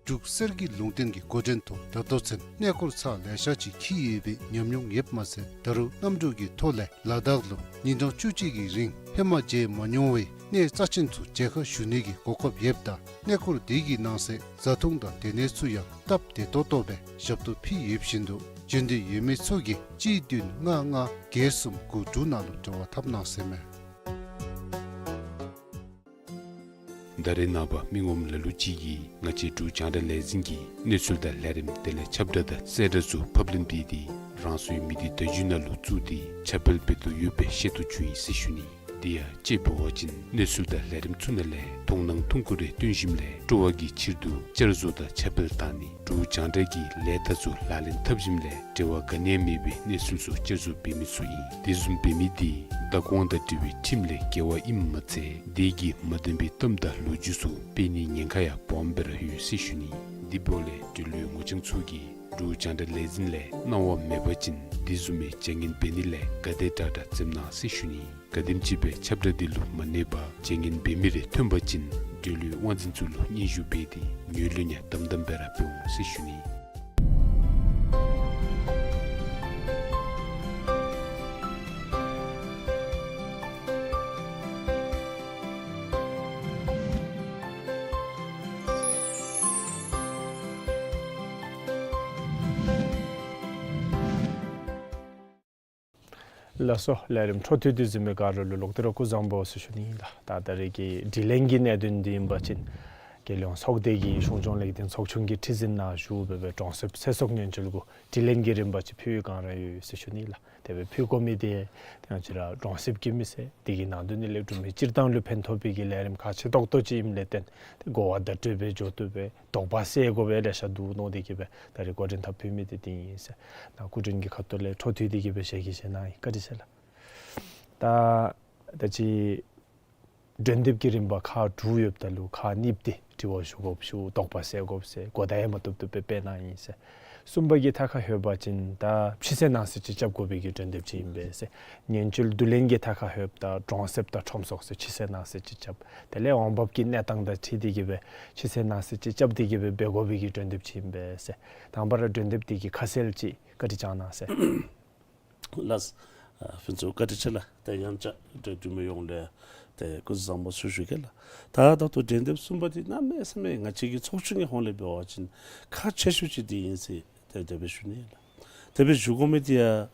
འབྲུག་གསེར་གྱི་ལུང་བསྟན་གྱི་འགོ་འདྲེན་ཐོག་ད་ལྟོ་ཚུན་གནས་སྐོར་ཚར་ལེ་ཤ་ཅིག་འཁྱིད་ཡོད་པའི་ཉམས་མྱོང་ཡོདཔ་མ་ཚད་ད་རུང་གནམ་གྲུ་གི་ཐོག་ལས་ལ་དྭགས་ལུ་ཉིན་གྲངས་བཅུ་གཅིག་གི་རིང་ཧེ་མ་མཇལ་མ་མྱོང་བའི་གནས་རྩ་ཆེན་ཚུ་མཇལ་ཁ་ཞུ་ནི་གི་གོ་སྐབས་ཡོདཔ་ད་གནས་སྐོར་དེ་གི་ནང་གསེས་བཟའ་འཐུང་དང་སྡོད་གནས་ཚུ་ཡང་སྟབས་བདེ་ཏོག་ཏོ་སྦེ་ཞབས་ཏོག་ཕུལ་ཡོདཔ་བཞིན་དུ་བྱོན་འདོད་ཡོད་མི་ཚུ་གིས་གཅིག་བདུན་ལྔ་ལྔ་བརྒྱད་གསུམ་དགུ་དྲུག་ནང་ལུ་འབྲེལ་བ་འཐབ་གནང་ཟེར་མས། ད་རེས་ནངས་པ་མི་ངོམ་ལ་ལུ་ཅིག་གིས་ང་བཅས་འབྲུག་རྒྱང་བསྒྲགས་ལས་འཛིན་གྱི་གནས་ཚུལ་དང་ལས་རིམ་དེ་ལས་ཁྱབ་བསྒྲགས་དང་གསལ་བསྒྲགས་ཚུ་ཕབ་ལེན་འབད་དེ་རང་སོའི་མི་སྡེ་བརྡ་བརྒྱུད་ནང་ལུ་བཙུགས་ཏེ་ཁྱབ་སྤེལ་འབད་དོ་ཡོད་པའི་ཤེས་རྟོགས་བྱུང་ཡི་ཟེར་ཞུ་ནི། དེ་ཡང་དཔྱེ་འབད་བ་ཅིན་གནས་ཚུལ་དང་ལས་རིམ་ཚུ་ནང་ལས་མཐོང་སྣང་ཐུང་ཀུ་རེ་སྟོན་ཞིནམ་ལས་སྤྲོ་བ་གི་ཕྱིར་དུ་བསྐྱར་བཟོ་དང་ཁྱབ་སྤེལ་བཏང་ནི། འབྲུག་རྒྱང་བསྒྲགས་ཀྱི་ལས་རྟགས་ཚུ་ལག་ལེན་འཐབ་ཞིནམ་ལས་འབྲེལ་བ་ག་ནི་ཡང་མེད་པའི་གནས་ཚུལ་ཚུ་བསྐྱར་བཟོ་འབད་མི་ཚུ་ཨིན། དེ་བཟུམ་འབད་མི་དེ་བདག་དབང་དང་འབྲེལ་བའི་ཁྲིམས་ལས་འགལ་བ་ཨིནམ་མ་ཚད་དེ་གིས་མ་བདེན་པའི་གཏམ་དང་ལོ་རྒྱུས་ཚུ་སྤེལ་ནིའི་ཉེན་ཁ་ཡང་སྦོམ་སྦེ་ར་ཡོད་ཟེར་ཞུ་ནི། དེ་འབདཝ་ལས་འབྲེལ་ཡོད་ངོ་རྐྱང་ཚུ་གིས་འབྲུག་རྒྱང་བསྒྲགས་ལས་འཛིན་ལས་གནང་བ་མེད་པ་ཅིན་དེ་བཟུམ་མའི་བྱ་ངན་འབད་ནི་ལས་ག་དེ་དྲག་དྲག་འཛེམ་གནང་ཟེར་ཞུ་ནི། ག་དེམ་ཅིག་སྦེ་ཁྱབ་བསྒྲགས་དེ་ལུ་མ་གནས་པར་བྱ་ངན་འབད་མི་རེ་ཐོན་པ་ཅིན་འབྲེལ་ཡོད་དབང་འཛིན་ཚུ་ལུ་སྙན་ཞུ་འབད་དེ་ངོས་ལེན་ཡང་དམ་དམ་སྦེ་ར་འབད་འོང་ཟེར་ཞུ་ནི། ལགས་སོ། ལས་རིམ་འཕྲོ་མཐུད་དེ་གཟིགས་མི་ག་ར་ལུ་ལོག་སྟེ་ར་སྐུ་གཟུགས་བཟང་པོ་ཟེར་ཞུ་ནི་ཨིན་ལགས། ད་ད་རེས་ཀྱི་དྲི་ལན་གྱི་གནད་དོན་འདི་ཨིན་པ་ཅིན་རྒྱལ་ཡོངས་ཚོགས་སྡེ་གི་གཞུང་སྐྱོང་ལེགས་ལྡན་ཚོགས་ཆུང་གི་ཁྲི་འཛིན་ནང་བཞུགས་སྦེ་སྦེ་གྲོང་གསེབ་ཚེ་སྲོག་ཉེན་བཅོལ་གྱི་དྲི་ལན་གྱི་རིམ་པ་ཅིག་ཕུལ་བའི་བསྒང་ར་ཡོད་ཟེར་ཞུ་ནི་ཨིན་ལགས། དེ་སྦེ་ཕུལ་དགོ་མི་དེ་ང་བཅས་ར་གྲོང་གསེབ་ཀྱི་མི་སེར་དེ་གི་ནང་དོན་ནི་ལས་འབྲུག་མི་སྤྱིར་བཏང་ལུ་ཕན་ཐོགས་པའི་གི་ལས་རིམ་ཁག་ཆེ་ཏོག་ཏོ་ཅིག་ཨིནམ་ལས་བརྟེན་ཏེ་གོ་བ་བརྡ་སྤྲོད་སྦེ་འགྱོ་བཏུབ་སྦེ་དོགས་པ་སེལ་དགོ་པའི་ལེ་ཤ་འདུག་མནོ་སྟེ་གི་སྦེ་ད་རེས་འགོ་འདྲེན་འཐབ་ཕུལ་མི་དེ་འདི་ཨིན་ཟེར། ནཱ་སྐུ་མགྲོན་གྱི་ཁ་ཐུག་ལས་འཕྲོ་མཐུད་དེ་གི་སྦེ་ཞལ་གྱིས་བཞེས་གནང་ཡི། བཀའ་དྲིན་ཆེ་ལགས། ད་ད་ཅི་གྲོས་འདེབས་ཀྱི་རིམ་པ་ཁག་དྲུག་ཡོདཔ་ད་ལུ་ཁག་གཉིས་པ་དེ་དྲི་བ་ཞུ་དགོཔ་ཞུ་དོགས་པ་སེལ་དགོཔ་ཟེར་གོ་བརྡ་ཡང་མ་བཏུབ་བཏུབ་སྦེ་སྤེལ་གནང་ཡི་ཟེར། གསུམ་པ་གི་ཐད་ཁར་ལྷོད་པ་ཅིན་ད་ཕྱི་གསལ་ནང་གསལ་ཅིག་རྐྱབ་དགོ་པའི་གི་གྲོས་འདེབས་ཅིག་ཨིན་པས་ཟེར། ཉེན་བཅོལ་བསྡུ་ལེན་གྱི་ཐད་ཁར་ལྷོདཔ་ད་གྲོང་གསེབ་དང་ཁྲོམ་ཚོགས་ཟེར་ཕྱི་གསལ་ནང་གསལ་ཅིག་རྐྱབ། དེ་ལས་འོང་འབབ་ཀྱི་གནས་སྟངས་དང་འཁྲིལ་ཏེ་གི་སྦེ་ཕྱི་གསལ་ནང་གསལ་ཅིག་རྐྱབ་སྟེ་གི་སྦེ་འབད་དགོ་པའི་གི་གྲོས་འདེབས་ཅིག་ཨིན་པས་ཟེར། དང་པ་ར་གྲོས་འདེབས་དེ་གི་ཁ་གསལ་ཅིག་བཀའ་དྲིན་བསྐྱང་གནང་ཟེར། ལགས། ཨ་ཕུན་ཚོགས་བཀའ་དྲིན་ཆེ་ལགས། ད་ཡང་བསྐྱར་འབྲེལ་འདྲིས་མི་ཡོངས་ལས་ཏེ་སྐུ་གཟུགས་བཟང་པོ་ཟེར་ཞུ་གེ་ལགས། ད་ད་ལྟོ་གྲོས་འདེབས་གསུམ་པ་འདི་གནམ་མེད་ས་མེད་ང་བཅས་ཀྱི་ཚོགས་ཆུང་གི་ཧོངས་ལས་འབད་བ་ཅིན་ཁག་ཆེ་ཤོས་ཅིག་འདི་ཨིན་ཟེར་ཏེ་དེ་སྦེ་ཞུ་ནི་ལགས། དེ་སྦེ་ཞུ་དགོ་མི་འདི་ཡང་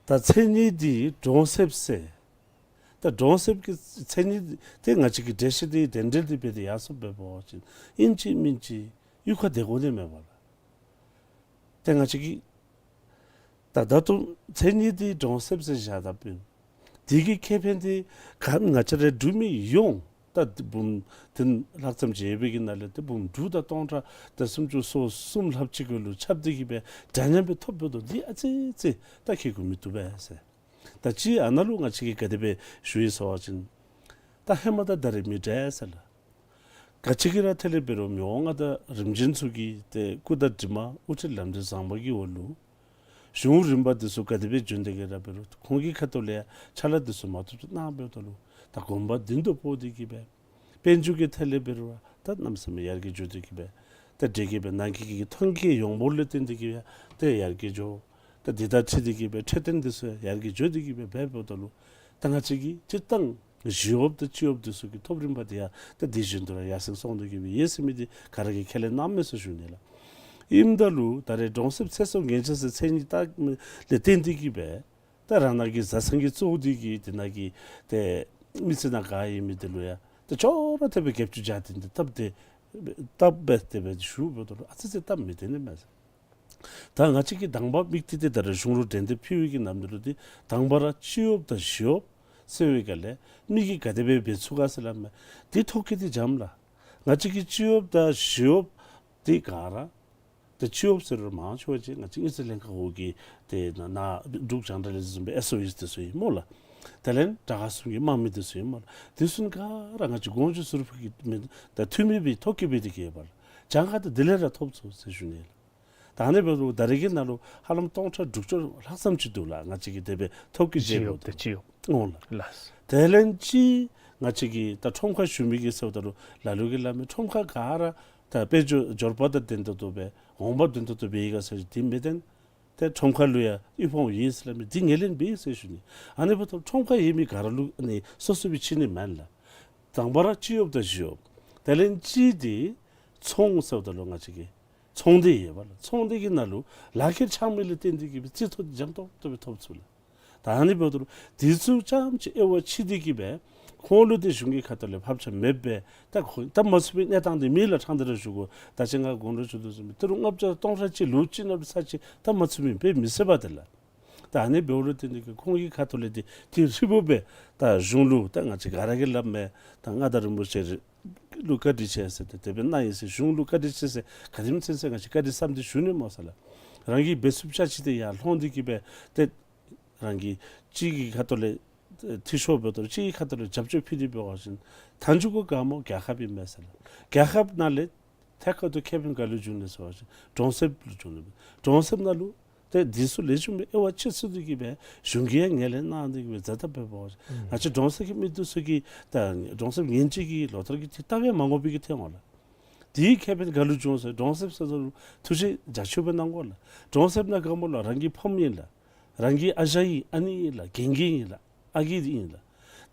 ད་མཚན་ཉིད་འདི་གྲོང་གསེབ་ཟེར། ད་གྲོང་གསེབ་ཀྱི་མཚན་ཉིད་འདི་ང་བཅས་ཀྱི་འགྲེལ་བཤད་འདི་དེ་འབྲེལ་ཏེ་འབད་དེ་ཡར་སོངམ་འབད་བ་ཅིན་ཨིན་ཅི་མིན་ཅི་གཡུས་ཁར་སྡོད་དགོ་ནི་མས་པ་ལགས། ཏེ་ང་བཅས་ཀྱི་ད་ད་ལྟོ་མཚན་ཉིད་འདི་གྲོང་གསེབ་ཟེར་བཞག་ད་པིན། དེ་གི་ཁེ་ཕན་འདི་ག་ང་བཅས་ར་འབྲུག་མི་ཡོངས་ད་འདི་འབུམ་ཏེ་ལྷག་ཙམ་ཅིག་ཡོད་པའི་གི་ནང་ལས་ཏེ་འབུམ་དྲུག་དང་སྟོང་ཕྲག་ཏེ་སུམ་ཅུ་སོ་གསུམ་ལྷགཔ་ཅིག་གུ་ལུ་ཁྱབ་སྟེ་གི་སྦེ་འདྲ་མཉམ་སྦེ་ཐོབ་འབད་དོ། འདི་ཨ་ཙི་ཅིག་ད་ཁེ་གུ་མི་བཏུབ་པས་ཟེར། ད་ཅི་ཨ་ནཱ་ལུ་ང་བཅས་ཀྱིས་ག་དེ་སྦེ་ཞུ་ཡི་ཟེར་བ་ཅིན་ད་ཧེ་མ་དང་ད་རེས་མི་འདྲ་ཟེར་ལགས། ག་ཅི་གི་ར་ཐད་ལས་འབད་རུང་མི་དབང་མངའ་བདག་རིམ་བྱོན་ཚུ་གི་ཏེ་སྐུ་དྲིན་དྲི་མ་དབུ་ཁྲིད་ལམ་འབྲས་བཟང་པོ་གི་འོག་ལུ་གཞུང་རིམ་པ་འདི་ཚུ་ག་དེ་སྦེ་བྱོན་ཏེ་གི་ར་འབད་རུང་ཁོང་གི་ཁ་ཐུག་ལས་ཕྱག་ལཱ་འདི་ཚུ་མ་ཐུབ་ཏུ་གནང་འབདཝ་ད་ལུ་ད་དགོངས་པ་འདི་ནང་ལུ་སྤོ་སྟེ་གི་སྦེ་དཔལ་འབྱོར་གྱི་ཐད་ལས་འབད་རུང་ད་གནམ་མེད་ས་མེད་ཡར་རྒྱས་འགྱོ་སྟེ་གི་སྦེ་ད་དེ་གི་སྦེ་ནང་གི་གི་ཐོན་སྐྱེད་ཡོང་འབོར་ལས་བརྟེན་ཏེ་གི་སྦེ་ད་ཡར་རྒྱས་འགྱོ། ད་འདི་དང་འཁྲིལ་ཏེ་གི་སྦེ་འཕྲོད་བསྟེན་འདི་ཚུ་ཡར་རྒྱས་འགྱོ་སྟེ་གི་སྦེ་འབདཝ་ད་ལུ་ད་ང་བཅས་ཀྱི་སྤྱིར་བཏང་ཞི་གཡོགཔ་དང་སྤྱི་གཡོགཔ་འདི་ཚུ་གི་ཐོབ་རིམ་པ་འདི་ཡང་ད་དེ་བཞིན་དུ་ར་ཡར་སེང་སོང་སྟེ་གི་སྦེ་ཡོད་ཟེར་མི་འདི་ག་ར་གིས་ཁས་ལེན་གནངམ་མས་ཟེར་ཞུ་ནི་ལགས། ཨིནམ་ད་ལུ་ད་རེས་གྲོང་གསེབ་ཚེ་སྲོག་ཉེན་བཅོལ་ཟེར་མཚན་ཉིད་བཏགས་ལས་བརྟེན་ཏེ་གི་སྦེ་ད་རང་ནང་གི་བཟའ་ཚང་གི་གཙོ་བོ་འདི་གིས་དེ་ནང་གི་ཏེ་མི་ཚེ་ནང་ག་ཨིན་མི་འདི་ལུ་ཡང་ཏེ་ཅོག་ར་འཐདཔ་སྦེ་རྒྱབ་སྐྱོར་རྐྱབ་སྟེ་འདི་སྟབས་བདེ་སྟབས་བདེ་སྦེ་ཞུ་འབདཝ་ད་ལུ་ཨ་ཙི་ཅིག་སྟབས་མི་བདེ་ནི་མས། ད་ང་བཅས་ཀྱིས་དང་པ་དམིགས་གཏད་འདི་ད་རེས་གཞུང་ལུ་གྲོས་འདེབས་ཕུལ་བའི་གི་ནམ་དུས་ལུ་འདི་དང་པ་ར་སྤྱི་གཡོགཔ་དང་ཞི་གཡོགཔ་ཟེར་བའི་སྒང་ལས་མི་གིས་ག་དེ་སྦེ་འབད་ཚུགས་ག་ཟེར་སླབ་མས། འདི་ཐོ་བཀོད་འདི་འཇམ་ལགས། ང་བཅས་ཀྱི་སྤྱི་གཡོགཔ་དང་ཞི་གཡོགཔ་འདི་ག་ར་ཏེ་སྤྱི་གཡོགཔ་ཟེར་རུང་མང་ཆེ་བ་ཅིག་ང་བཅས་དངུལ་རྩིས་ལྷན་ཁག་འོག་གི་ཏེ་ནཱ་ནཱ་འབྲུག་རྒྱང་བསྒྲགས་ལས་འཛིན་བཟུམ་སྦེ་ཨེསི་ཨོ་ཨེསི་འདི་ཚུ་ཨིན་སྨོ་ལགས། དེ་ལས་དྲག་ཁག་གསུམ་གྱི་དམག་མི་འདི་ཚུ་ཨིན་སྨོ་ལགས། འདི་ཚུ་ག་ར་ང་བཅས་གོང་ཞུས་ཟུར་ཕུལ་གྱི་མི་ད་འཐུས་མི་སྦེ་ཐོ་བཀོད་འབད་དེ་གི་ཡོད་པ་ལགས། གྱངས་ཁ་ད་དེ་ལས་ར་ཐོབ་ཚུགས་ཟེར་ཞུ་ནི་ལགས། ད་ཨ་ནི་འབདཝ་ད་ད་རེས་ཀྱི་ནང་ལུ་ཧ་ལམ་སྟོང་ཕྲག་དྲུག་ཅུ་ལྷག་ཙམ་ཅིག་འདུག་ལགས། ང་བཅས་ཀྱི་དེ་སྦེ་ཐོ་བཀོད་སྤྱི་མཇལཝ་གཡོགཔ་ད་དང་སྤྱི་གཡོགཔ། འོང་ལགས། ལགས། དེ་ལས་ཅིག་ང་བཅས་ཀྱི་ད་ཁྲོམ་ཁར་བཞུགས་མི་གི་ཟེརཝ་ད་ལུ་ལ་ལུ་གིས་སླབ་མི་ཁྲོམ་ཁར་ག་ར་ད་དཔལ་འབྱོར་འབྱོར་པ་དང་ལྡན་ཏོག་ཏོ་སྦེ་འོང་འབབ་ལྡན་ཏོག་ཏོ་སྦེ་ཡོད་ག་ཟེར་ཞུ་ནི། དེ་མེད་དེ་ཏེ་ཁྲོམ་ཁ་ལུ་ཡང་དབུལ་ཕོངས་ཡོད་ཟེར་སླབ་མི་འདི་ངོས་ལེན་འབད་ཟེར་ཞུ་ནི། ཨ་ནི་འབདཝ་ད་ཁྲོམ་ཁར་ཡོད་མི་ག་ར་ལུ་ཨ་ནི་སོ་སོ་སྦེ་ཕྱེ་ནི་མེན་ལགས། དང་པ་ར་སྤྱི་གཡོགཔ་དང་ཞི་གཡོགཔ། དེ་ལས་ཅིག་འདི་ཚོང་ཟེརཝ་ད་ལུ་ང་བཅས་ཀྱི་ཚོང་སྡེ་ཡོད་པ་ལགས། ཚོང་སྡེ་གི་ནང་ལུ་ལག་ཁྱེར་འཆང་མི་ལས་བརྟེན་ཏེ་གི་སྦེ་རྩིས་ཐོ་འཇམ་ཏོག་ཏོ་སྦེ་ཐོབ་ཚུགས་ལགས། ད་ཨ་ནི་འབདཝ་ད་ལུ་འདི་ཚུ་ཙམ་ཅིག་དབྱེ་བ་ཕྱེ་སྟེ་གི་སྦེ་ཁོང་ལུ་ཏེ་གཞུང་གི་ཁ་ཐུག་ལས་ཕབ་ཆ་མེདཔ་སྦེ་ད་ཁོང་ད་མ་ཚུགས་པའི་གནས་སྟངས་འདི་མེད་ལགས། ཕྲང་སྟེ་ར་ཞུ་དགོ། ད་ཅི་ང་གོང་ལུ་ཞུ་དོ་བཟུམ་སྦེ་ཏི་རུ་ལྔ་བརྒྱ་སྟོང་ཕྲག་གཅིག་ལུ་ཅིག་ནང་ལུ་ཚར་གཅིག་ད་མ་ཚུགས་མི་འབད་མི་ཚུགས་པས་ཏེ་ལགས། ད་ཨ་ནི་འབདཝ་ལུ་བརྟེན་ཏེ་གི་ཁོང་གི་ཁ་ཐུག་ལས་འདི་ཏེ་ཧྲིལ་བུ་སྦེ་ད་གཞུང་ལུ་ད་ང་བཅས་ག་ར་གིས་སླབ་མི་ད་མངའ་བདག་རིན་པོ་ཆེ་ལུ་བཀའ་དྲིན་ཆེ་ཟེར་ཏེ་དེ་སྦེ་གནང་ཡི་ཟེར་གཞུང་ལུ་བཀའ་དྲིན་ཆེ་ཟེར་ག་དེམ་ཅིག་ཟེར་ང་བཅས་བཀའ་དྲིན་བསམ་སྟེ་ཞུ་ནི་སྨོ་ཟེར་ལགས། རང་གིས་འབད་ཚུགསཔ་ཅིག་ཏེ་ཡར་ལྷོང་སྟེ་གི་སྦེ་ཏེ་རང་གིས་གཅིག་གི་ཁ་ཐུག་ལས་ཨེ་འཐུས་ཤོར་འབདཝ་ད་གཅིག་གི་ཁ་ཐུག་ལས་རྒྱབ་སྐྱོར་ཕུལ་ཏེ་འབད་བ་ཅིན་མཐའ་མཇུག་གུ་དགའ་མོ་རྒྱལ་ཁབ་ཨིན་མས་ཟེར་ལགས། རྒྱལ་ཁབ་ནང་ལས་ཐད་ཀར་དུ་ཁེ་ཕན་ག་ལུ་འབྱུང་ནི་ཟེར་བ་ཅིན་གྲོང་གསེབ་ལུ་འབྱུང་ནི། གྲོང་གསེབ་ནང་ལུ་ཏེ་འདི་ཚུ་ལེགས་ཤོམ་སྦེ་དབྱེ་བ་ཕྱེ་ཚུགས་ཏེ་གི་སྦེ་གཞུང་གིས་ཡང་ངོས་ལེན་གནང་སྟེ་གི་སྦེ་མཛད་དེ་འབད་བ་ཅིན་ཨུམ་ང་བཅས་གྲོང་གསེབ་ཀྱི་མི་འདི་ཚུ་གིས་ད་གྲོང་གསེབ་ཉེན་བཅོལ་གྱི་ལོ་ལྟར་གྱི་ཏེ་ལྟ་བའི་མ་དགོ་པའི་གི་ཐོན་འོང་ལགས། དེའི་ཁེ་ཕན་ག་ལུ་འབྱུང་ཟེར་གྲོང་གསེབ་ཟེརཝ་ད་ལུ་ཐུགས་རྗེ་རྒྱ་ཆེ་སྦེ་གནང་དགོ་ལགས། གྲོང་གསེབ་ནང་དགའ་མོ་ལགས་རང་གི་ཕམ་ཨིན་ལགས། རང་གི་ཨ་ཞང་ཨིན་ཨ་ནེ་ཨིན་ལགས། རྒན་རྒས་ཨིན་ལགས། ཨ་རྒས་ཨིན་ལགས།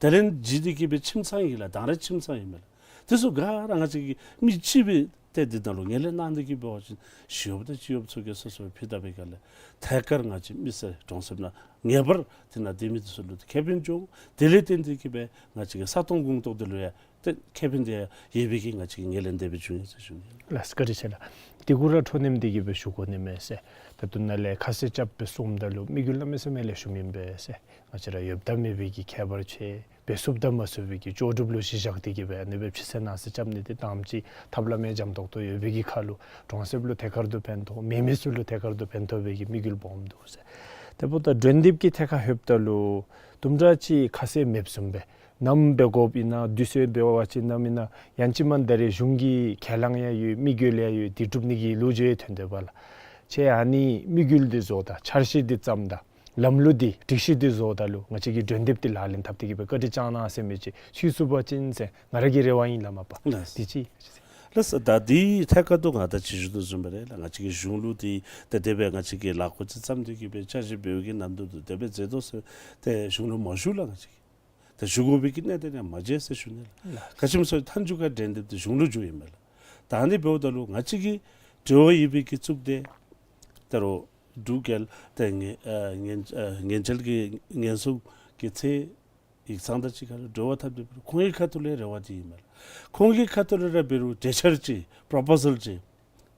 དེ་ལས་གཞི་འདི་གི་སྦེ་ཁྱིམ་ཚང་ཨིན་ལགས། དང་ར་ཁྱིམ་ཚང་ཨིན་མས་ལགས། དེ་ཚུ་ག་ར་ང་བཅས་ཀྱིས་མི་གཅིག་སྦེ་ཏེ་འདི་ནང་ལུ་ངོས་ལེན་གནང་སྟེ་གི་འབད་བ་ཅིན་ཞི་གཡོགཔ་དང་སྤྱི་གཡོགཔ་ཚུ་གིས་སོ་སོ་སྦེ་ཕུལ་ད་པའི་སྒང་ལས་ཐད་ཀར་ང་བཅས་མི་སེར་གྲོང་གསེབ་ནང་ངེས་པར་དེ་ནང་སྡོད་མི་འདི་ཚུ་ལུ་ཏེ་ཁེ་ཕན་འབྱུང་། དེ་ལས་བརྟེན་ཏེ་གི་སྦེ་ང་བཅས་ཀྱི་ས་སྟོང་ཁོངས་གཏོགས་འདི་ལུ་ཡང་ཏེ་ཁེ་ཕན་འདི་ཡོད་པའི་གི་ང་བཅས་ཀྱིས་ངོས་ལེན་དེ་སྦེ་བྱུང་ཡི་ཟེར་ཞུ་ནི། ལགས་བཀའ་དྲིན་ཆེ་ལགས། དེ་གུ་ར་འཕྲོ་མཉམ་འདི་གི་སྦེ་ཞུ་དགོ་ནི་མས་ཟེར། ད་ལྟོ་ནཱ་ལས་ཁ་གསལ་རྐྱབ་སྦེ་གསུངམ་ད་ལུ་དམིགས་ཡུལ་གནམ་མེད་ས་མེད་ལེགས་ཤོམ་ཨིན་པས་ཟེར། ང་བཅས་ར་ཡོདཔ་དང་མེད་པའི་གི་ཁྱད་པར་ཕྱེ་འབད་ཚུགསཔ་དང་མ་ཚུགས་པའི་གི་ལྕོགས་གྲུབ་ལུ་གཞི་བཞག་སྟེ་གི་སྦེ་ཨ་ནི་སྦེ་ཕྱི་སེལ་ནང་སེལ་རྐྱབ་ནི་འདི་དང་པ་ཅིག་ཐབས་ལམ་ཡང་འཇམ་ཏོག་ཏོ་ཡོད་པའི་གི་ཁར་ལུ་གྲོང་གསེབ་ལུ་ཐད་ཀར་དུ་ཕན་ཐོགས་མེད་མི་ཚུ་ལུ་ཐད་ཀར་དུ་ཕན་ཐོགས་པའི་གི་དམིགས་ཡུལ་སྦོམ་འདུག་ཟེར། དེ་འབདཝ་ད་གྲོས་འདེབས་ཀྱི་ཐད་ཁར་ལྷོདཔ་ད་ལུ་དུམ་གྲ་ཅིག་ཁ་གསལ་མེདཔ་བཟུམ་སྦེ་ནམ་འབད་དགོཔ་ཨིན་ན་དུས་ཚོད་འབད་བ་ཅིན་ནམ་ཨིན་ན་ཡང་ཅིན་མ་ད་རེས་གཞུང་གི་ཁས་བླངས་ཡང་ཡོད། དམིགས་ཡུལ་ཡང་ཡོད། དེ་སྒྲུབ་ནི་གི་ལོ་རྒྱུས་ཐོན་དོ་བས་ལགས། ཁྱེད་ཨ་ནི་དམིགས་ཡུལ་འདི་བཟོ་ད་འཆར་གཞི་འདི་བརྩམ་ད་ལམ་ལུགས་འདི་སྒྲིག་གཞི་འདི་བཟོཝ་ད་ལུ་ང་བཅས་ཀྱིས་གྲོས་འདེབས་འདི་ལག་ལེན་འཐབ་སྟེ་གི་སྦེ་བཀའ་དྲིན་བསྐྱང་གནང་ཟེར་མི་ཅིག་ཚུད་ཚུགས་པ་ཅིན་ཟེར་ང་ར་གི་རེ་བ་ཨིན་ལགས་མ་པ། ལགས། དེ་ཅིག། ལགས་སོ། ད་འདི་ཐད་ཀར་དུ་ང་ད་ཅི་ཞུ་དོ་བཟུམ་སྦེ་ར་ལགས། ང་བཅས་ཀྱི་གཞུང་ལུ་འདི་ད་དེ་སྦེ་ང་བཅས་ཀྱིས་ལཱ་འགོ་ཅིག་བརྩམས་ཏེ་གི་སྦེ་འཆར་གཞི་འབད་བའི་གི་ནམ་དུས་དུ་དེ་སྦེ་མཛད་དོ་ཟེར་ཏེ་གཞུང་ལུ་མ་ཞུ་ལགས། ང་བཅས་ཀྱིས་ད་ཞུ་དགོ་པའི་གི་གནད་དོན་ཡང་མ་མཇལ་ཟེར་ཞུ་ནི་ལགས། ལགས། ག་ཅི་སྨོ་ཟེར་མཐའ་མཇུག་ཁར་གྲོས་འདེབས་འདི་གཞུང་ལུ་འགྱོཝ་ཨིན་མས་ལགས། ད་ཨ་ནི་འབདཝ་ད་ལུ་ང་བཅས་ཀྱི་འབྲེལ་བ་ཡོད་པའི་གི་གཙུག་སྡེ་ད་རུང་འབྲུག་རྒྱལ་ཏེ་ངེ་ཨ་ངེ་ཨ་ངེ་རྒྱལ་གྱི་ངེ་གཟུགས་ཀྱི་ཚེ་ཡིག་ཚང་དང་གཅིག་ཁར་འབྲེལ་བ་འཐབ་སྟེ་འབད་རུང་ཁོང་གི་ཁ་ཐུག་ལས་རེ་བ་འདི་ཨིན་མས་ལགས། ཁོང་གི་ཁ་ཐུག་ལས་ར་འབད་རུང་གྲོས་འཆར་ཅིག་པོརོ་པོ་ཟལ་ཅིག་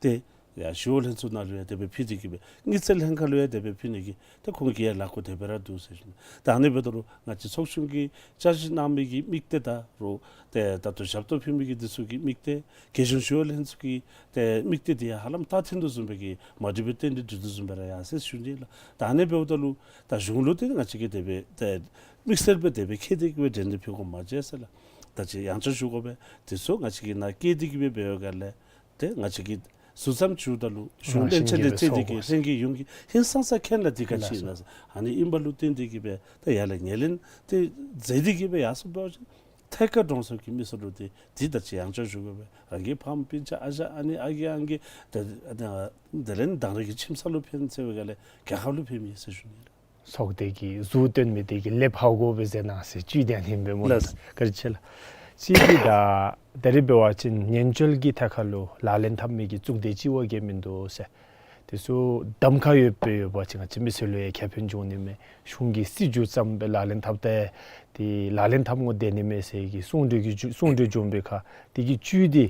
ཏེ་ཡར་ཞི་གཡོག་ལྷན་ཚོགས་ནང་ལུ་ཡང་དེ་སྦེ་ཕུལ་ཏེ་གི་སྦེ་དངུལ་རྩིས་ལྷན་ཁག་ལུ་ཡང་དེ་སྦེ་ཕུལ་ནི་གི་ཏེ་ཁོང་གི་ཡང་ལཱ་འགོ་དེ་སྦེ་ར་འདུག་ཟེར་ཞུ་ནི། ད་ཨ་ནི་འབདཝ་ད་ལུ་ང་བཅས་ཚོགས་ཆུང་གིས་བསྐྱར་ཞིབ་གནང་མི་གི་དམིགས་གཏད་ད་རུང་ཏེ་ད་ལྟོ་ཞབས་ཏོག་ཕུལ་མི་གི་འདི་ཚུ་གི་དམིགས་གཏད་རྒྱལ་གཞུང་ཞི་གཡོག་ལྷན་ཚོགས་ཀྱི་ཏེ་དམིགས་གཏད་འདི་ཡང་ཧ་ལམ་མཐར་ཐོན་དོ་བཟུམ་སྦེ་གི་མ་འགྲིག་པའི་རྟེན་འབྲེལ་འགྲིག་དོ་བཟུམ་སྦེ་ར་ཡར་སོང་ཞུ་ནི་ལགས། ད་ཨ་ནི་འབདཝ་ད་ལུ་ད་གཞུང་ལུ་ཏེ་ང་བཅས་ཀྱིས་དེ་སྦེ་ཏེ་དམིགས་བསལ་སྦེ་དེ་སྦེ་ཁྱད་དེ་གི་སྦེ་གྲོས་འདེབས་ཕུལ་དགོཔ་མ་མཇལ་ཟེར་ལགས། ད་ཅི་ཡང་བསྐྱར་ཞུ་དགོ་པས། དེ་ཚུ་ང་བཅས་ཀྱིས་ནཱ་བཀལ་ཏེ་གི་སྦེ་འབད་བའི་སྒང་ལས་ཏེ་ང་བཅས་ཀྱིས་ཟུར་ཙམ་ཞུཝ་ད་ལུ་གཞུང་བློན་ཆེན་ལས་བརྩིས་ཏེ་གི་ལྷན་རྒྱས་ཡོངས་ཀྱིས་ཧིང་སངས་ས་མཁྱེན་ལགས། འདི་ག་ཅི་ཨིན་ན་ཟེར། ཨ་ནི་ཨིན་པ་ལུ་བརྟེན་ཏེ་གི་སྦེ་ད་ཡར་ལས་ངོས་ལེན་ཏེ་མཛད་དེ་གི་སྦེ་ཡར་སོང་པ་ཅིན་ཐད་ཀར་གྲོང་གསེབ་ཀྱི་མི་སེར་ལུ་ཏེ་འདི་ད་ཅི་ཡང་བསྐྱར་ཞུ་དགོ་པས། རང་གི་ཕམ་སྤུན་ཆ་ཨ་ཞང་ཨ་ནེ་ཨ་རྒས་ཨང་རྒས་ད་ད་དེ་ལས་དང་རང་གི་ཁྱིམ་ཚང་ལུ་ཕན་ཟེར་བའི་སྒང་ལས་རྒྱལ་ཁབ་ལུ་ཕན་མི་ཟེར་ཞུ་ནི་ལགས། ཚོགས་སྡེ་གི་གཟུགས་སྟོན་མི་དེ་གིས་ལེབ་ཧ་གོ་བའི་ཟེར་ན་ཟེར་བཅུད་ལྡན་ཨིན་པས་སྨོ་ལགས། ལགས། བཀའ་དྲིན་ཆེ་ལགས། གཅིག་འདི་ད་ད་རིས་འབད་བ་ཅིན་ཉེན་བཅོལ་གྱི་ཐད་ཁར་ལུ་ལག་ལེན་འཐབ་མི་གི་གཙུག་སྡེ་ཅིག་བ་གིས་མིན་འདུག་ཟེར། དེ་ཚུ་གདམ་ཁ་ཡོདཔ་སྦེ་ཡོད་པ་ཅིན་ང་བཅས་མི་སེར་ལུ་ཡང་ཁེ་ཕན་འབྱུང་ནི་མས། གཞུང་གིས་སྲིད་བྱུས་བརྩམས་སྦེ་ལག་ལེན་འཐབ་སྟེ་དེ་ལག་ལེན་འཐབ་དགོ་དེ་ནི་མས་ཟེར་གི་གསུང་གྲོས་ཀྱི་བརྒྱུད་གསུང་གྲོས་བྱུང་བའི་ཁར་དེ་གི་བཅུད་འདི་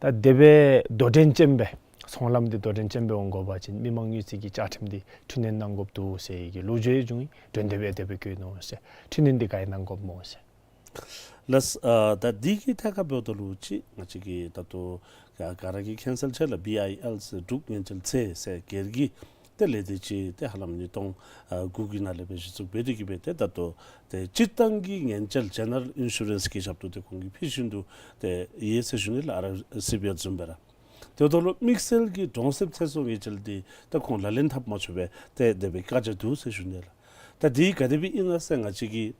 ད་དེ་སྦེ་དོ་འགྲན་ཅན་སྦེ་ཚོང་ལམ་འདི་དོ་འགྲན་ཅན་སྦེ་འོང་དགོ་པ་ཅིན་མི་མང་དངུལ་རྩིས་ཀྱི་བཅའ་ཁྲིམས་འདི་འཕྲི་སྣོན་གནང་དགོཔ་འདུག་ཟེར་གི་ལོ་རྒྱུས་བྱུང་ཡི། འགྲོ་འདེབས་ཡང་དེ་སྦེ་བཀོད་ནུག་ཟེར། འཕྲི་སྣོན་འདི་ག་ཨིན་གནང་དགོཔ་སྨོ་ཟེར། ལགས། ཨ་ད་འདི་གི་ཐད་ཁར་འབདཝ་ད་ལུ་ཅིག་ང་བཅས་ཀྱིས་ད་ལྟོ་ག་ག་ར་གིས་མཁྱེན་གསལ་ཆེ་ལགས། བི་ཨའི་ཨེལ་ཟེར་འབྲུག་ཉེན་བཅོལ་ཚད་ཟེར་སྒེར་གྱི་ཏེ་ལས་སྡེ་ཅིག་ཏེ་ཧ་ལམ་ཉིས་སྟོང་དགུ་གི་ནང་ལས་སྦེ་གཞི་བཙུགས་འབད་དེ་གི་སྦེ་ཏེ་ད་ལྟོ་ཏེ་སྤྱིར་བཏང་གི་ཉེན་བཅོལ་ཇེ་ནེ་རལ་ཨིན་ཤུ་རེནསི་གི་ཞབས་ཏོག་འདི་ཁོང་གིས་ཕུལ་བཞིན་དུ་ཏེ་ཡོད་ཟེར་ཞུ་ནི་ལགས། ཨར་སི་བི་ཨེལ་བཟུམ་སྦེ་ར། དེ་འབདཝ་ད་ལུ་དམིགས་བསལ་གྱི་གྲོང་གསེབ་ཚེ་སྲོག་ཉེན་བཅོལ་འདི་ད་ཁོང་ལག་ལེན་འཐབ་མ་ཆོག་པས། ཏེ་དེ་སྦེ་བཀག་ཆ་འདུག་ཟེར་ཞུ་ནི་ལགས། ད་འདི་ག་དེ་སྦེ་ཨིན་ན་ཟེར་ང་བཅས་ཀྱིས་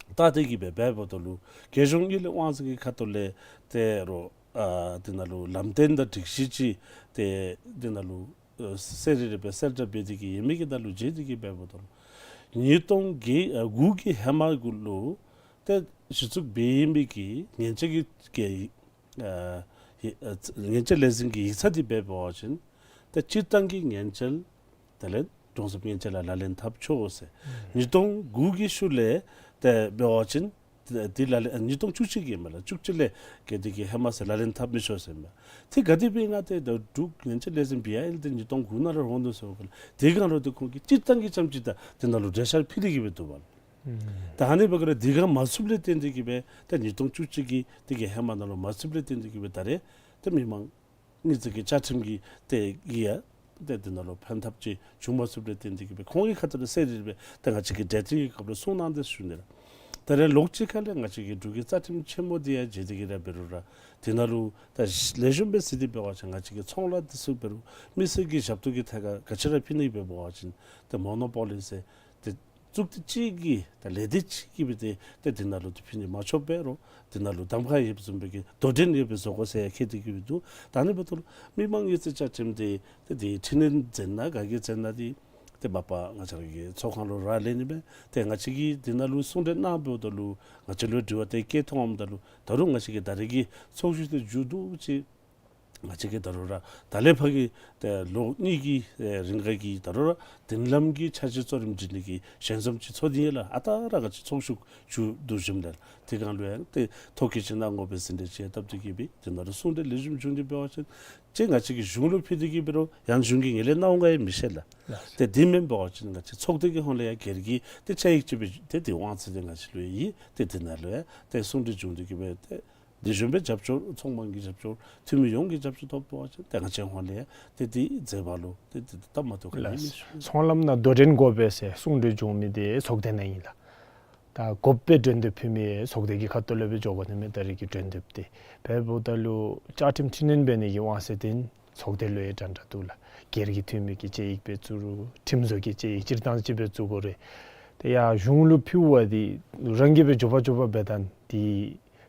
བལྟ་སྟེ་གི་སྦེ་འབདཝ་ད་ལུ་རྒྱལ་གཞུང་གཉིས་ལས་དབང་ཚད་ཀྱི་ཁ་ཐུག་ལས་ཏེ་རོགས་ཨ་འདི་ནང་ལུ་ལམ་སྟོན་དང་སྒྲིག་གཞི་ཅིག་ཏེ་འདི་ནང་ལུ་ཨ་གསལ་རི་རི་སྦེ་གསལ་བསྒྲགས་འབད་དེ་གི་ཡོད་མི་གི་ནང་ལུ་མཇལ་ཏེ་གི་འབདཝ་ད་ལུ་ཉིས་སྟོང་བརྒྱད་ཨ་དགུ་གི་ཧེ་མ་གུ་ལུ་ཏེ་གཞི་བཙུགས་འབད་ཡོད་མི་གི་ཉེན་བཅོལ་གྱི་གི་ཨ་ཡི་ཨ་ཉེན་བཅོལ་ལས་འཛིན་གྱི་ཡིག་ཚང་འདི་འབད་འབད་བ་ཅིན་ཏེ་སྤྱིར་བཏང་གི་ཉེན་བཅོལ་དེ་ལས་གྲོང་གསེབ་ཉེན་བཅོལ་ལ་ལག་ལེན་འཐབ་ཆོག་ཟེར། ཨུམ་ཉིས་སྟོང་དགུ་གི་ཤུལ་ལས་ཏེ་འབད་བ་ཅིན་ཏེ་འདི་ལག་ལེན་ཨ་ཉིས་སྟོང་བཅུ་གཅིག་གི་མས་ལགས། བཅུ་གཅིག་ལས་ག་དེ་གི་ཧེ་མ་ཟེར་ལག་ལེན་འཐབ་མི་ཆོག་ཟེར་མས། ཏེ་ག་དེ་སྦེ་ང་ཏེ་ད་འབྲུག་ཉེན་བཅོལ་ལས་འཛིན་བི་ཨའི་ཨེལ་འདི་ཉིས་སྟོང་དགུ་ནང་ལས་འོང་དོ་ཟེར་བ་ལས་དེ་སྒང་ལུ་ཏེ་ཁོང་གིས་སྤྱིར་བཏང་གི་རྐྱངམ་ཅིག་ད་དེ་ནང་ལུ་གྲོས་འཆར་ཕུལ་ཏེ་གི་སྦེ་འདུག་པ་ལགས། ཨུམ། ད་ཨ་ནི་འབད་སྒང་ལས་དེ་སྒང་མ་ཚུགསཔ་ལས་བརྟེན་ཏེ་གི་སྦེ་ད་ཉིས་སྟོང་བཅུ་གཅིག་གི་དེ་གི་ཧེ་མ་ནང་ལུ་མ་ཚུགསཔ་ལས་བརྟེན་ཏེ་གི་སྦེ་ད་རེས་ད་མི་མང་དངུལ་རྩིས་ཀྱི་བཅའ་ཁྲིམས་ཀྱི་དེ་གི་ཡང་ཏེ་དེ་ནང་ལུ་ཕན་ཐབས་ཅིག་བྱུང་མ་ཚུགསཔ་ལས་བརྟེན་ཏེ་གི་སྦེ་ཁོང་གི་ཁ་ཐུག་ལས་གསལ་རི་རི་སྦེ་ད་ང་བཅས་ཀྱི་གྲོས་བསྟུན་གྱི་སྐབས་ལུ་གསུངས་གནང་དེས་ཞུ་ནི་ལགས། ད་རེས་ལོགས་གཅིག་ཁ་ལས་ང་བཅས་ཀྱི་འབྲུག་གི་རྩ་ཁྲིམས་ཆེན་མོ་འདི་ཡང་མཇལ་ཏེ་གི་ར་འབད་རུང་ར་དེ་ནང་ལུ་ད་ལེགས་ཤོམ་སྦེ་གཟིགས་ཏེ་འབད་བ་ཅིན་ང་བཅས་ཀྱི་ཚོང་ལཱ་འདི་ཚུ་འབད་རུང་མི་སེར་གྱི་ཞབས་ཏོག་གི་ཐད་ཁར་ག་ཅི་ར་ཕུལ་ནི་འབད་བ་ཅིན་ཏེ་མོ་ནོ་པོ་ལི་ཟེར་ཏེ་གཙུག་སྡེ་གཅིག་གིས་ད་ལས་སྡེ་གཅིག་གིས་སྦེ་ཏེ་ཏེ་དེ་ནང་ལུ་ཏེ་ཕུལ་ནི་མ་ཆོགཔ་འབད་རུང་དེ་ནང་ལུ་གདམ་ཁ་ཡོདཔ་བཟུམ་སྦེ་གི་དོ་འགྲན་ཡོདཔ་སྦེ་བཟོ་དགོ་ཟེར་ཡང་བཀོད་དེ་གི་སྦེ་འདུག། ད་ཨ་ནི་འབདཝ་ད་ལུ་མི་མང་དངུལ་རྩིས་བཅའ་ཁྲིམས་འདི་ཏེ་འདི་འཕྲི་སྣོན་མཛད་ན་ག་གིས་མཛད་ན་འདི་ཏེ་མ་པ་ང་བཅས་ར་གི་ཚོགས་ཁང་ལུ་ར་ལས་ནི་མས། ཏེ་ང་བཅས་ཀྱིས་དེ་ནང་ལུ་གསུང་གྲོས་གནངམ་འབདཝ་ད་ལུ་ང་བཅས་ལུ་དྲི་བ་དེ་བཀོད་ཐོནམ་ད་ལུ་ད་རུང་ང་བཅས་ཀྱི་ད་རེས་ཀྱི་ཚོགས་བཞུགས་འདི་མཇུག་བསྡུ་ཅིག་ང་བཅས་ཀྱིས་ད་རུང་ར་ད་ལས་ཕར་གྱི་ཏེ་ལོ་གཉིས་ཀྱི་ཨེ་རིང་ག་གི་ད་རུང་ར་མདུན་ལམ་གྱི་འཆར་གཞི་གཙོ་རིམ་སྒྲིག་ནི་གི་ཞལ་འཛོམས་ཅིག་ཚོགས་ཏེ་ཡོད་ལགས། ཨ་རྟག་ར་ང་བཅས་ཚོགས་བཞུགས་མཇུག་བསྡུ་ཞིནམ་ལས་དེ་སྒང་ལུ་ཡང་ཏེ་ཐོ་བཀོད་ཅིག་གནང་དགོ་པའི་ཟིན་བྲིས་ཅིག་བཏབ་སྟེ་གི་སྦེ་དེ་ནང་ལུ་གསུང་གྲོས་ལེགས་ཤོམ་བྱུང་སྟེ་འབད་བ་ཅིན་ཅིག་ང་བཅས་ཀྱིས་གཞུང་ལུ་ཕུལ་ཏེ་གི་འབད་རུང་ཡང་གཞུང་གིས་ངོས་ལེན་གནང་འོང་ག་ཡང་མི་ཤེས་ལགས། ལགས། ཏེ་དེ་མེན་པ་ཅིན་ང་བཅས་ཚོགས་སྡེ་གི་ཧོངས་ལས་ཡང་སྒེར་གྱི་ཏེ་བཅའ་ཡིག་ཅིག་སྦེ་ཏེ་དེ་དབང་ཚད་དེ་ང་བཅས་ལུ་ཡོད། ཏེ་དེ་ནང་ལུ་ཡང་ཏེ་གསུང་གྲོས་བྱུང་སྟེ་གི་སྦེ་ཏེ་དེ་བཟུམ་སྦེ་རྒྱབ་སྐྱོར་ཚོང་དམངས་ཀྱི་རྒྱབ་སྐྱོར་འཐུས་མི་ཡོངས་ཀྱི་རྒྱབ་སྐྱོར་ཐོབ་པ་ཅིན་ཏེ་ང་བཅས་ཧོངས་ལས་ཡང་ཏེ་དེ་མཛད་པ་ལུ་ཏེ་དེ་སྟབས་མ་བདེཝ་ག་ནི་མེད་ཟེར། ཚོང་ལམ་ནང་དོ་འགྲན་དགོ་པས་ཟེར་གསུང་གྲོས་བྱུང་མི་དེ་ཚོགས་སྡེ་ནང་ཨིན་ལགས། ད་དགོཔ་སྦེ་གྲོས་འདེབས་ཕུལ་མི་ཚོགས་སྡེ་གི་ཁ་ཐུག་ལས་སྦེ་འགྱོ་དགོ་ནི་མས། ད་རེས་ཀྱི་གྲོས་འདེབས་འདི་འབདཝ་ད་ལུ་བཅའ་ཁྲིམས་འཕྲི་སྣོན་འབད་ནི་གི་དབང་ཚད་འདི་ཚོགས་སྡེ་ལུ་ཡང་འདྲན་འདྲ་འདུག་ལགས། སྒེར་གྱི་འཐུས་མི་གིས་བཅའ་ཡིག་སྦེ་བཙུགས་རུང་ཁྲིམས་བཟོ་གིས་བཅའ་ཡིག་སྤྱིར་བཏང་ཅིག་སྦེ་བཙུགས་དགོ་རུང་ཏེ་ཡར་གཞུང་ལུ་ཕུལ་བ་འདི་རང་གིས་སྦེ་མགྱོགས་པ་མགྱོགས་པ་འབད་ད་འདི་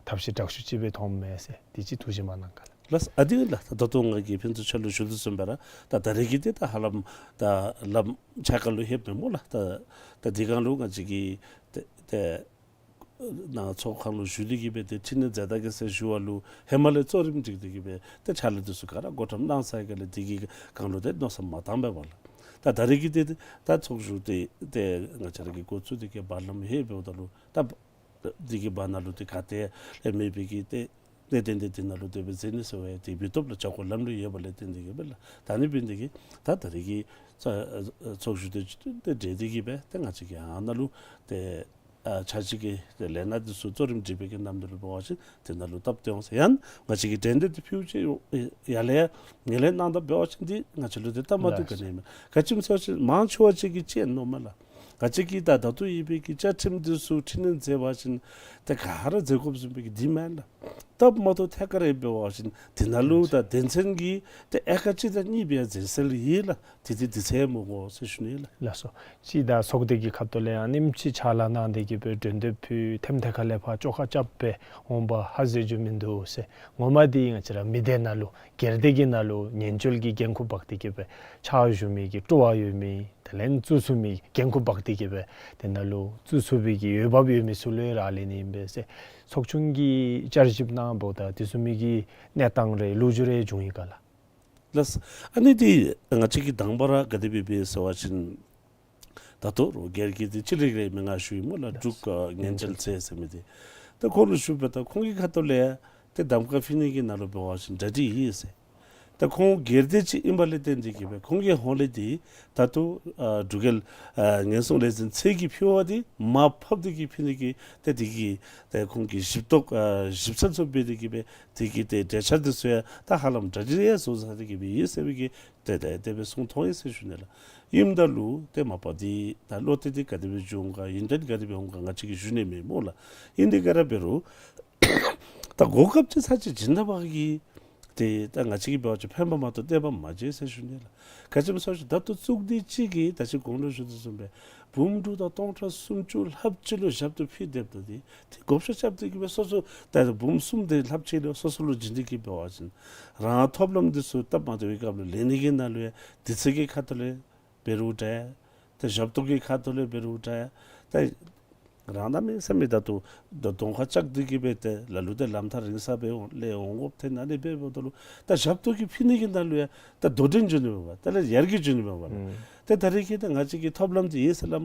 ཐབས་ཤེས་དྲག་ཤོས་ཅིག་སྦེ་མཐོངམ་མས་ཟེར་འདི་ཅིག་ཐུགས་བཞེད་མ་གནང་ག་ལགས། ལགས། ཨ་འདི་ལགས། ད་ད་ལྟོ་ང་གིས་ཕན་ཚུན་ཆ་ལུ་ཞུ་དོ་བཟུམ་སྦེ་ར་ད་ད་རེས་ཀྱི་འདི་ད་ཧ་ལམ་ད་ལམ་ཕྱེད་ཀ་ལུ་ལྷོདཔ་མས་སྨོ་ལགས། ད་ད་འདི་སྒང་ལུ་ང་བཅས་ཀྱིས་ཏེ་ཏེ་ནཱ་ཚོགས་ཁང་ལུ་ཞུ་སྟེ་གི་སྦེ་ཏེ་འཕྲི་སྣོན་མཛད་ད་གེ་ཟེར་ཞུ་བ་ལུ་ཧེ་མ་ལས་གཙོ་རིམ་སྒྲིག་སྟེ་གི་སྦེ་ཏེ་ཕྱག་ལཱ་འདི་ཚུ་ག་ར་བགོ་བཀྲམ་གནང་ཚར་ག་ལས་འདི་གི་སྒང་ལུ་ཏེ་མནོ་བསམ་མ་བཏང་པས་པ་ལགས། ད་ད་རེས་ཀྱི་འདི་ད་ཚོགས་བཞུགས་འདི་ཏེ་ང་བཅས་ར་གིས་འགོ་བཙུགས་ཏེ་གི་བར་ལམ་ཧེ་འབདཝ་ད་ལུ་ད་འདི་གི་བར་ན་ལུ་ཏེ་ག་ཏེ་ལས་མེད་པའི་གི་ཏེ་གནད་དོན་འདི་འདི་ནང་ལུ་དེ་སྦེ་མཛད་ནི་ཟེར་བའི་ཏེ་འབུལ་སྟོབས་ལ་བྱ་སྒོ་ལམ་ལུགས་ཡོད་པ་ལས་བརྟེན་ཏེ་གི་སྦེ་ལགས། ད་ཨ་ནི་འབད་ནི་འདི་གིས་ད་ད་རེས་ཀྱི་ཚོགས་ཚོགས་བཞུགས་འདི་ཏེ་གྲོལ་ཏེ་གི་སྦེ་ཏེ་ང་བཅས་ཀྱིས་ཨ་ནཱ་ལུ་ཏེ་ཨ་ཕྱག་ཕྱིད་ཀྱི་ཏེ་ལས་སྣ་འདི་ཚུ་གཙོ་རིམ་སྒྲིག་པའི་གི་ནམ་དུས་ལུ་འབད་བ་ཅིན་དེ་ནང་ལུ་སྟབས་བདེ་འོང་ཟེར། ཡང་ང་བཅས་ཀྱིས་གྲོས་འདེབས་འདི་ཕུལ་ཅི་ཡར་ལས་ཡང་ངོས་ལེན་གནང་ད་འབད་བ་ཅིན་འདི་ང་བཅས་ལུ་ཏེ་སྟབས་མ་བདེཝ་ག་ནི་མེད། ག་ཅི་སྨོ་ཟེར་བ་ཅིན་མང་ཆེ་བ་ཅིག་གིས་ཅིག་མནོཝ་མས་ལགས། ང་བཅས་ཀྱིས་ད་ད་ལྟོ་ཡོད་པའི་གི་བཅའ་ཁྲིམས་འདི་ཚུ་འཕྲི་སྣོན་མཛད་པ་ཅིན་ཏེ་ག་ར་མཛད་དགོཔ་བཟུམ་སྦེ་གི་འདི་མེན་ལགས། སྟབས་མ་བདེཝ་ཐད་ཀར་ཡོདཔ་འབད་བ་ཅིན་དེ་ནང་ལུ་ད་དོན་ཚན་གྱི་ཏེ་དབྱེ་ཁག་གཅིག་དང་གཉིས་སྦེ་མཛད་སྲོལ་ཡོད་ལགས། དེ་དེ་དེ་ཚུ་མི་དགོ་ཟེར་ཞུ་ནི་ལགས། ལགས་སོ། སྤྱིར་ད་ཚོགས་སྡེ་གི་ཁ་ཐུག་ལས་ཨ་ནེམ་ཅིག་ཕྱག་ལཱ་གནང་སྟེ་གི་སྦེ་གྲོས་འདེབས་ཕུལ། ཐེམ་ཐད་ཁ་ལས་ཕར་བཅོ་ཁ་རྐྱབ་སྦེ་འོང་པ་ཧ་ཟེར་རྒྱུ་མིན་འདུག་ཟེར། ངོ་མ་འདི་ང་བཅས་ར་མི་སྡེ་ནང་ལུ་སྒེར་སྡེ་གི་ནང་ལུ་ཉེན་བཅོལ་གྱི་འགན་ཁུར་འབག་སྟེ་གི་སྦེ་ཕྱག་ཞུ་མི་གི་སྤྲོ་བ་ཡོད་མི་དེ་ལས་བཙུགས་ཚུགས་མི་འགན་ཁུར་འབག་སྟེ་གི་སྦེ་དེ་ནང་ལུ་བཙུགས་ཚུགས་པའི་གི་འོས་འབབ་ཡོད་མི་ཚུ་ལུ་ར་ལེན་ནི་ཨིན་པས་ཟེར། ཚོགས་ཆུང་གིས་བསྐྱར་ཞིབ་གནངམ་ད་དེ་ཚུ་མི་གི་གནས་སྟངས་རེ་ལོ་རྒྱུས་རེ་བྱུང་ཡི་ག་ལགས། ལགས། ཨ་ནི་འདི་ང་བཅས་ཀྱིས་དང་པ་ར་ག་དེ་སྦེ་འབད་ཟེར་བ་ཅིན་ད་ལྟོ་རོགས་སྒེར་གྱི་འདི་ཅི་རིགས་རེ་མི་ང་ཞུ་ཡི་སྨོ་ལགས། འབྲུག་ཨ་ཉེན་བཅོལ་ཚད་ཟེར་མི་འདི། ད་ཁོང་ལུ་ཞུཝ་ད་ཁོང་གི་ཁ་ཐུག་ལས་ཏེ་གདམ་ཁ་ཕུལ་ནི་གི་ནང་ལུ་འབད་བ་ཅིན་གྲ་སྒྲིག་ཡོད་ཟེར། ད་ཁོང་སྒེར་སྡེ་ཅིག་ཨིན་པ་ལས་བརྟེན་ཏེ་གི་སྦེ་ཁོང་གི་ཧོངས་ལས་འདི་ད་ལྟོ་ཨ་འབྲུག་རྒྱལ་ཨ་ཉེན་སྲུང་ལས་འཛིན་ཚད་ཀྱིས་ཕུལ་བ་འདི་མར་ཕབ་སྟེ་གི་ཕུལ་ནི་གི་ཏེ་དེ་གི་ཏེ་ཁོང་གིས་ཞིབ་རྟོག་ཨ་ཞིབ་འཚོལ་ཚུ་འབད་དེ་གི་སྦེ་དེ་གི་ཏེ་གྲོས་འཆར་འདི་ཚུ་ཡང་ད་ཧ་ལམ་གྲ་སྒྲིག་ཡང་བཟོ་ཚར་ཏེ་གི་སྦེ་ཡོད་ཟེར་བའི་གི་ཏེ་ཏེ་དེ་སྦེ་གསུངས་ཐོན་ཡི་ཟེར་ཞུ་ནི་ལགས། ཨིནམ་ད་ལུ་ཏེ་མ་པ་འདི་ད་བློ་གཏད་འདི་ག་དེ་སྦེ་འབྱུང་ག་ཡོན་ཏན་ག་དེ་སྦེ་འོང་ག་ང་བཅས་ཀྱིས་ཞུ་ནི་མེད་སྨོ་ལགས། ཨིན་དེ་ག་ར་འབད་རུང་ད་གོ་སྐབས་ཅིག་ཚར་ཅིག་བྱིན་ད་པ་གིས་ཏེ་ད་ང་བཅས་ཀྱིས་འབད་བ་ཅིན་ཕན་པ་མ་གཏོགས་སྟོང་པ་མ་བྱུང་ཟེར་ཞུ་ནི་ལགས། ག་ཅི་སྨོ་ཟེར་བ་ཅིན་ད་ལྟོ་ཚོགས་སྡེ་གཅིག་གིས་ད་ཅི་གོང་ལུ་ཞུ་དོ་བཟུམ་སྦེ་འབུམ་དྲུག་དང་སྟོང་ཕྲག་སུམ་ཅུ་ལྷགཔ་ཅིག་ལུ་ཞབས་ཏོག་ཕུལ་སྡོདཔ་ད་འདི་ཏེ་བགོ་བཤའ་རྐྱབ་སྟེ་གི་སྦེ་སོ་སོ་ད་འབུམ་གསུམ་དེ་ལྷགཔ་ཅིག་ལུ་སོ་སོ་ལུ་བྱིན་ཏེ་གི་འབད་བ་ཅིན་རང་ཐོབ་ལམ་འདི་ཚུ་སྟབས་མ་བདེ་བའི་སྐབས་ལུ་ལེན་ནི་གི་ནང་ལུ་ཡང་དུས་ཚོད་ཀྱི་ཁ་ཐུག་ལས་འབད་རུང་འདྲ། ཏེ་ཞབས་ཏོག་གི་ཁ་ཐུག་ལས་འབད་རུང་འདྲ། ཏེ་རང་གནམ་མེད་ས་མེད་ད་ལྟོ་ད་གདོང་ཁར་བཅག་སྟེ་གི་སྦེ་ཏེ་ལ་ལུ་ཏེ་ལམ་ཐག་རིང་ས་སྦེ་འོང་ལས་འོང་དགོཔ་ཐོན་ནི་ཨ་ནི་སྦེ་འབདཝ་ད་ལུ་ད་ཞབས་ཏོག་གི་ཕུལ་ནི་གི་ནང་ལུ་ཡང་ད་དོ་འགྲན་འབྱུང་ནི་མས་པ། ད་ལས་ཡར་རྒྱས་འབྱུང་ནི་མས་པ་ལགས། ཨུམ། ཏེ་ད་རེས་ཀྱི་ད་ང་བཅས་ཀྱི་ཐོབ་ལམ་འདི་ཡོད་ཟེར་ལམ་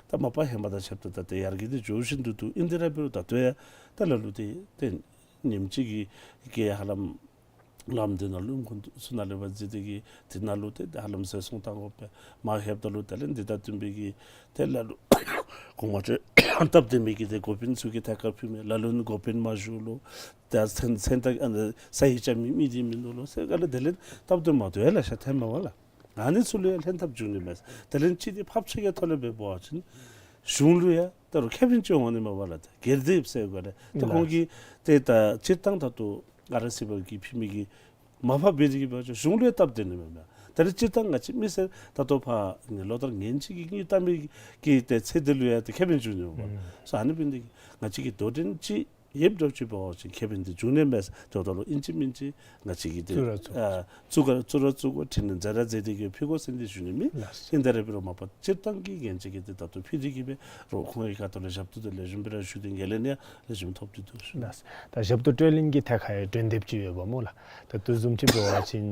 ད་མ་པ་ཧེ་མ་དང་ཕྱདཔ་ད་ད་ཏེ་ཡར་རྒྱས་འདི་འགྱོ་བཞིན་དུ་འདུག། ཨིན་དེ་ར་འབད་རུང་ད་ལྟོ་ཡང་ད་ལ་ལུ་ཏེ་ཏེ་ཉིནམ་གཅིག་གི་གི་ཧ་ལམ་ལམ་འདི་ནང་ལུ་ཁོང་ཚུ་ནཱ་ལས་ཕར་འཛེགས་ཏེ་གི་འདི་ནང་ལུ་ཏེ་ཧ་ལམ་ཟད་སོང་ད་དགོ་པས། མར་ལྷོདཔ་ད་ལུ་དེ་ལས་འདི་དང་བསྟུན་པའི་གི་ཏེ་ལ་ལུ་གོང་མ་ཁྱོད་སྟབས་བདེ་མི་གི་ཏེ་འགོ་དཔོན་ཚུ་གིས་ཐད་ཀར་ཕུལ་མས། ལ་ལུ་ནི་འགོ་དཔོན་མ་བཞུགས་ལོ། ད་མཚན་མཚན་རྟགས་ཨ་ནི་ས་ཡིག་རྐྱབ་མི་མི་འདི་མིན་འདུག་ལོ་ཟེར་ག་ལས་དེ་ལས་སྟབས་བདེ་མ་བདེཝ་ལེ་ཤ་ཐོནམ་མས་པ་ལགས། ཨ་ནི་ཚུ་ལུ་ཡང་ལྷན་ཐབས་འབྱུང་ནི་མས། དེ་ལས་ཅིག་འདི་ཕབ་ཆེ་གི་ཐོག་ལས་འབད་བ་ཅིན་གཞུང་ལུ་ཡང་ད་རུང་ཁེ་ཕན་ཅིག་འོང་ནི་མས་པ་ལགས། ད་སྒེར་སྡེ་ཟེར་ག་ལས་ད་ཁོང་གིས་ཏེ་ད་སྤྱིར་བཏང་ད་ལྟོ་ཨ་ར་སི་བར་གྱི་ཕུལ་མི་གི་མར་ཕབ་འབད་དེ་གི་འབད་བ་ཅིན་གཞུང་ལུ་ཡང་སྟབས་བདེ་ནི་མས་པ། ད་རེས་སྤྱིར་བཏང་ང་བཅས་མི་སེར་ད་ལྟོ་ཕར་ལོ་ལྟར་ཉིནམ་གཅིག་གི་དངུལ་བཏང་མི་གི་ཏེ་ཚད་འདི་ལུ་ཡང་ཏེ་ཁེ་ཕན་འབྱུང་ནི་མས་པ། ཨུམ། སོ་ཨ་ནི་འབད་ནི་འདི་གིས་ང་བཅས་ཀྱི་དོ་འགྲན་ཅིག་ཡོདཔ་འདྲཝ་ཅིག་འབད་བ་ཅིན་ཁེ་ཕན་འདི་འབྱུང་ནི་མས། དོ་ད་ལུ་ཨིན་ཅི་མིན་ཅི་ང་བཅས་ཀྱིས་ཏེ་བཙུགས་ར་བཙུགས། ཨ་བཙུགས་ར་བཙུགས་ར་བཙུགས་དགོ། འཕྲི་སྣོན་མཛད་ར་མཛད་དེ་གི་ཕུལ་དགོ་ཟེར་འདི་ཞུ་ནི་མེད། ལགས། ཨིན་དེ་ར་འབད་རུང་མ་པ་སྤྱིར་བཏང་གི་ངེས་ཅན་གྱི་ཏེ་ད་ལྟོ་ཕུལ་ཏེ་གི་སྦེ་རོགས་ཁོང་གི་ཁ་ཐུག་ལས་ཞབས་ཏོག་འདི་ལེགས་ཤོམ་སྦེ་ར་ཞུ་སྟེ་ངན་ལེན་ཡང་ལེགས་ཤོམ་ཐོབ་སྟེ་འདུག་ཞུ། ལགས། ད་ཞབས་ཏོག་སྤྲོད་ལེན་གྱི་ཐད་ཁར་ཡང་གྲོས་འདེབས་ཅིག་ཡོད་པ་སྨོ་ལགས། ད་དུས་བཟུམ་ཅིག་འབད་བ་ཅིན་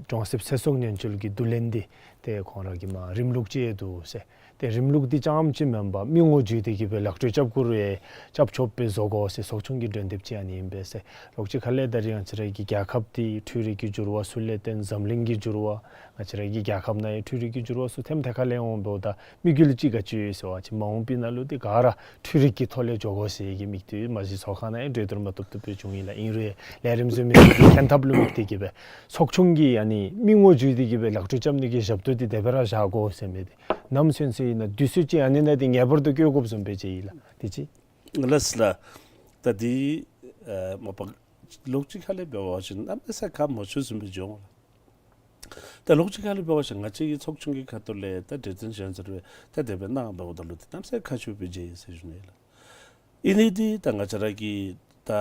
གྲོང་གསེབ་ཚེ་སྲོག་ཉེན་བཅོལ་གྱི་བསྡུ་ལེན་འདི་ཏེ་ཁོང་ར་གིས་མར་རིམ་ལུགས་ཅིག་ཡོད་འདུག་ཟེར། ཏེ་རིམ་ལུགས་འདི་རྐྱངམ་ཅིག་མེན་པར་མི་ངོ་བརྒྱུད་དེ་གི་སྦེ་ལག་འགྲོ་རྐྱབ་དགོ་རུང་ཡང་རྐྱབ་ཆོགཔ་སྦེ་བཟོ་དགོ་ཟེར་ཚོགས་ཆུང་གི་གྲོས་འདེབས་ཅིག་ཨ་ནི་ཨིན་པས་ཟེར། ལོགས་ཅིག་ཁ་ལས་ད་རིས་ང་བཅས་ར་གི་རྒྱལ་ཁབ་འདི་འཕྲུལ་རིག་གི་འགྱུར་བ་ཚུ་ལས་བརྟེན་འཛམ་གླིང་གི་འགྱུར་བ་ང་བཅས་ར་གི་རྒྱལ་ཁབ་ནང་ཡང་འཕྲུལ་རིག་གི་འགྱུར་བ་ཚུ་ཐེམ་ཐད་ཁ་ལས་འོངམ་ད་དམིགས་ཡུལ་ཅིག་ག་ཅི་ཡོད་ཟེར་བ་ཅིན་མ་འོངས་པའི་ནང་ལུ་འདི་ག་ར་འཕྲུལ་རིག་གི་ཐོག་ལས་འགྱོ་དགོ་ཟེར་གྱི་དམིགས་ཡུལ་མ་གཞི་ཚོགས་ཁང་ནང་ཡང་གྲོས་བསྡུར་མ་ཐོབ་ཐོབ་སྦེ་བྱུང་ཡི་ལགས། ཨིན་རུང་ཡང་ལས་རིམ་བཟོ་མི་གི་མཁྱེན་ཐབས་ལུ་དམིགས་ཏེ་གི་སྦེ་ཚོགས་ཆུང་གིས་ཨ་ནི་མི་ངོ་བརྒྱུད་དེ་གི་སྦེ་ལག་འགྲོ་རྐྱབ་ནི་གི་ཞབས་ཏོག་འདི་དེ་སྦེ་ར་བཞག་དགོ་ཟེར་མི་འདི་ནམ་སོང་ཟེར་ཨིན་ན་དུས་ཚོད་ཅིག་ཨ་ནི་ནང་འདི་ངེས་པར་དུ་བཀོད་དགོཔ་བཟུམ་སྦེ་མཇལ་ཡི་ལགས། དེ་ཅིག་ལགས་ལགས། ད་འདི་ཨ་མ་པ་ལོགས་ཅིག་ཁ་ལས་འབད་བ་ཅིན་གནམ་མེད་ས་མེད་ཁག་མ་ཆེཝ་བཟུམ་སྦེ་འགྱོ་འོང་ལགས། ད་ལོགས་ཅིག་ཁ་ལས་འབད་བ་ཅིན་ང་བཅས་ཀྱི་ཚོགས་ཆུང་གི་ཁ་ཐུག་ལས་ད་གྲོས་དོན་གཞན་ཟེར་བའི་ད་དེ་སྦེ་གནང་འབདཝ་ད་ལུ་ཏེ་གནམ་མེད་ས་མེད་ཁག་ཆེཝ་སྦེ་མཇལ་ཡི་ཟེར་ཞུ་ནི་ལགས། ཨིན་ནི་འདི་ད་ང་བཅས་ར་གི་ད་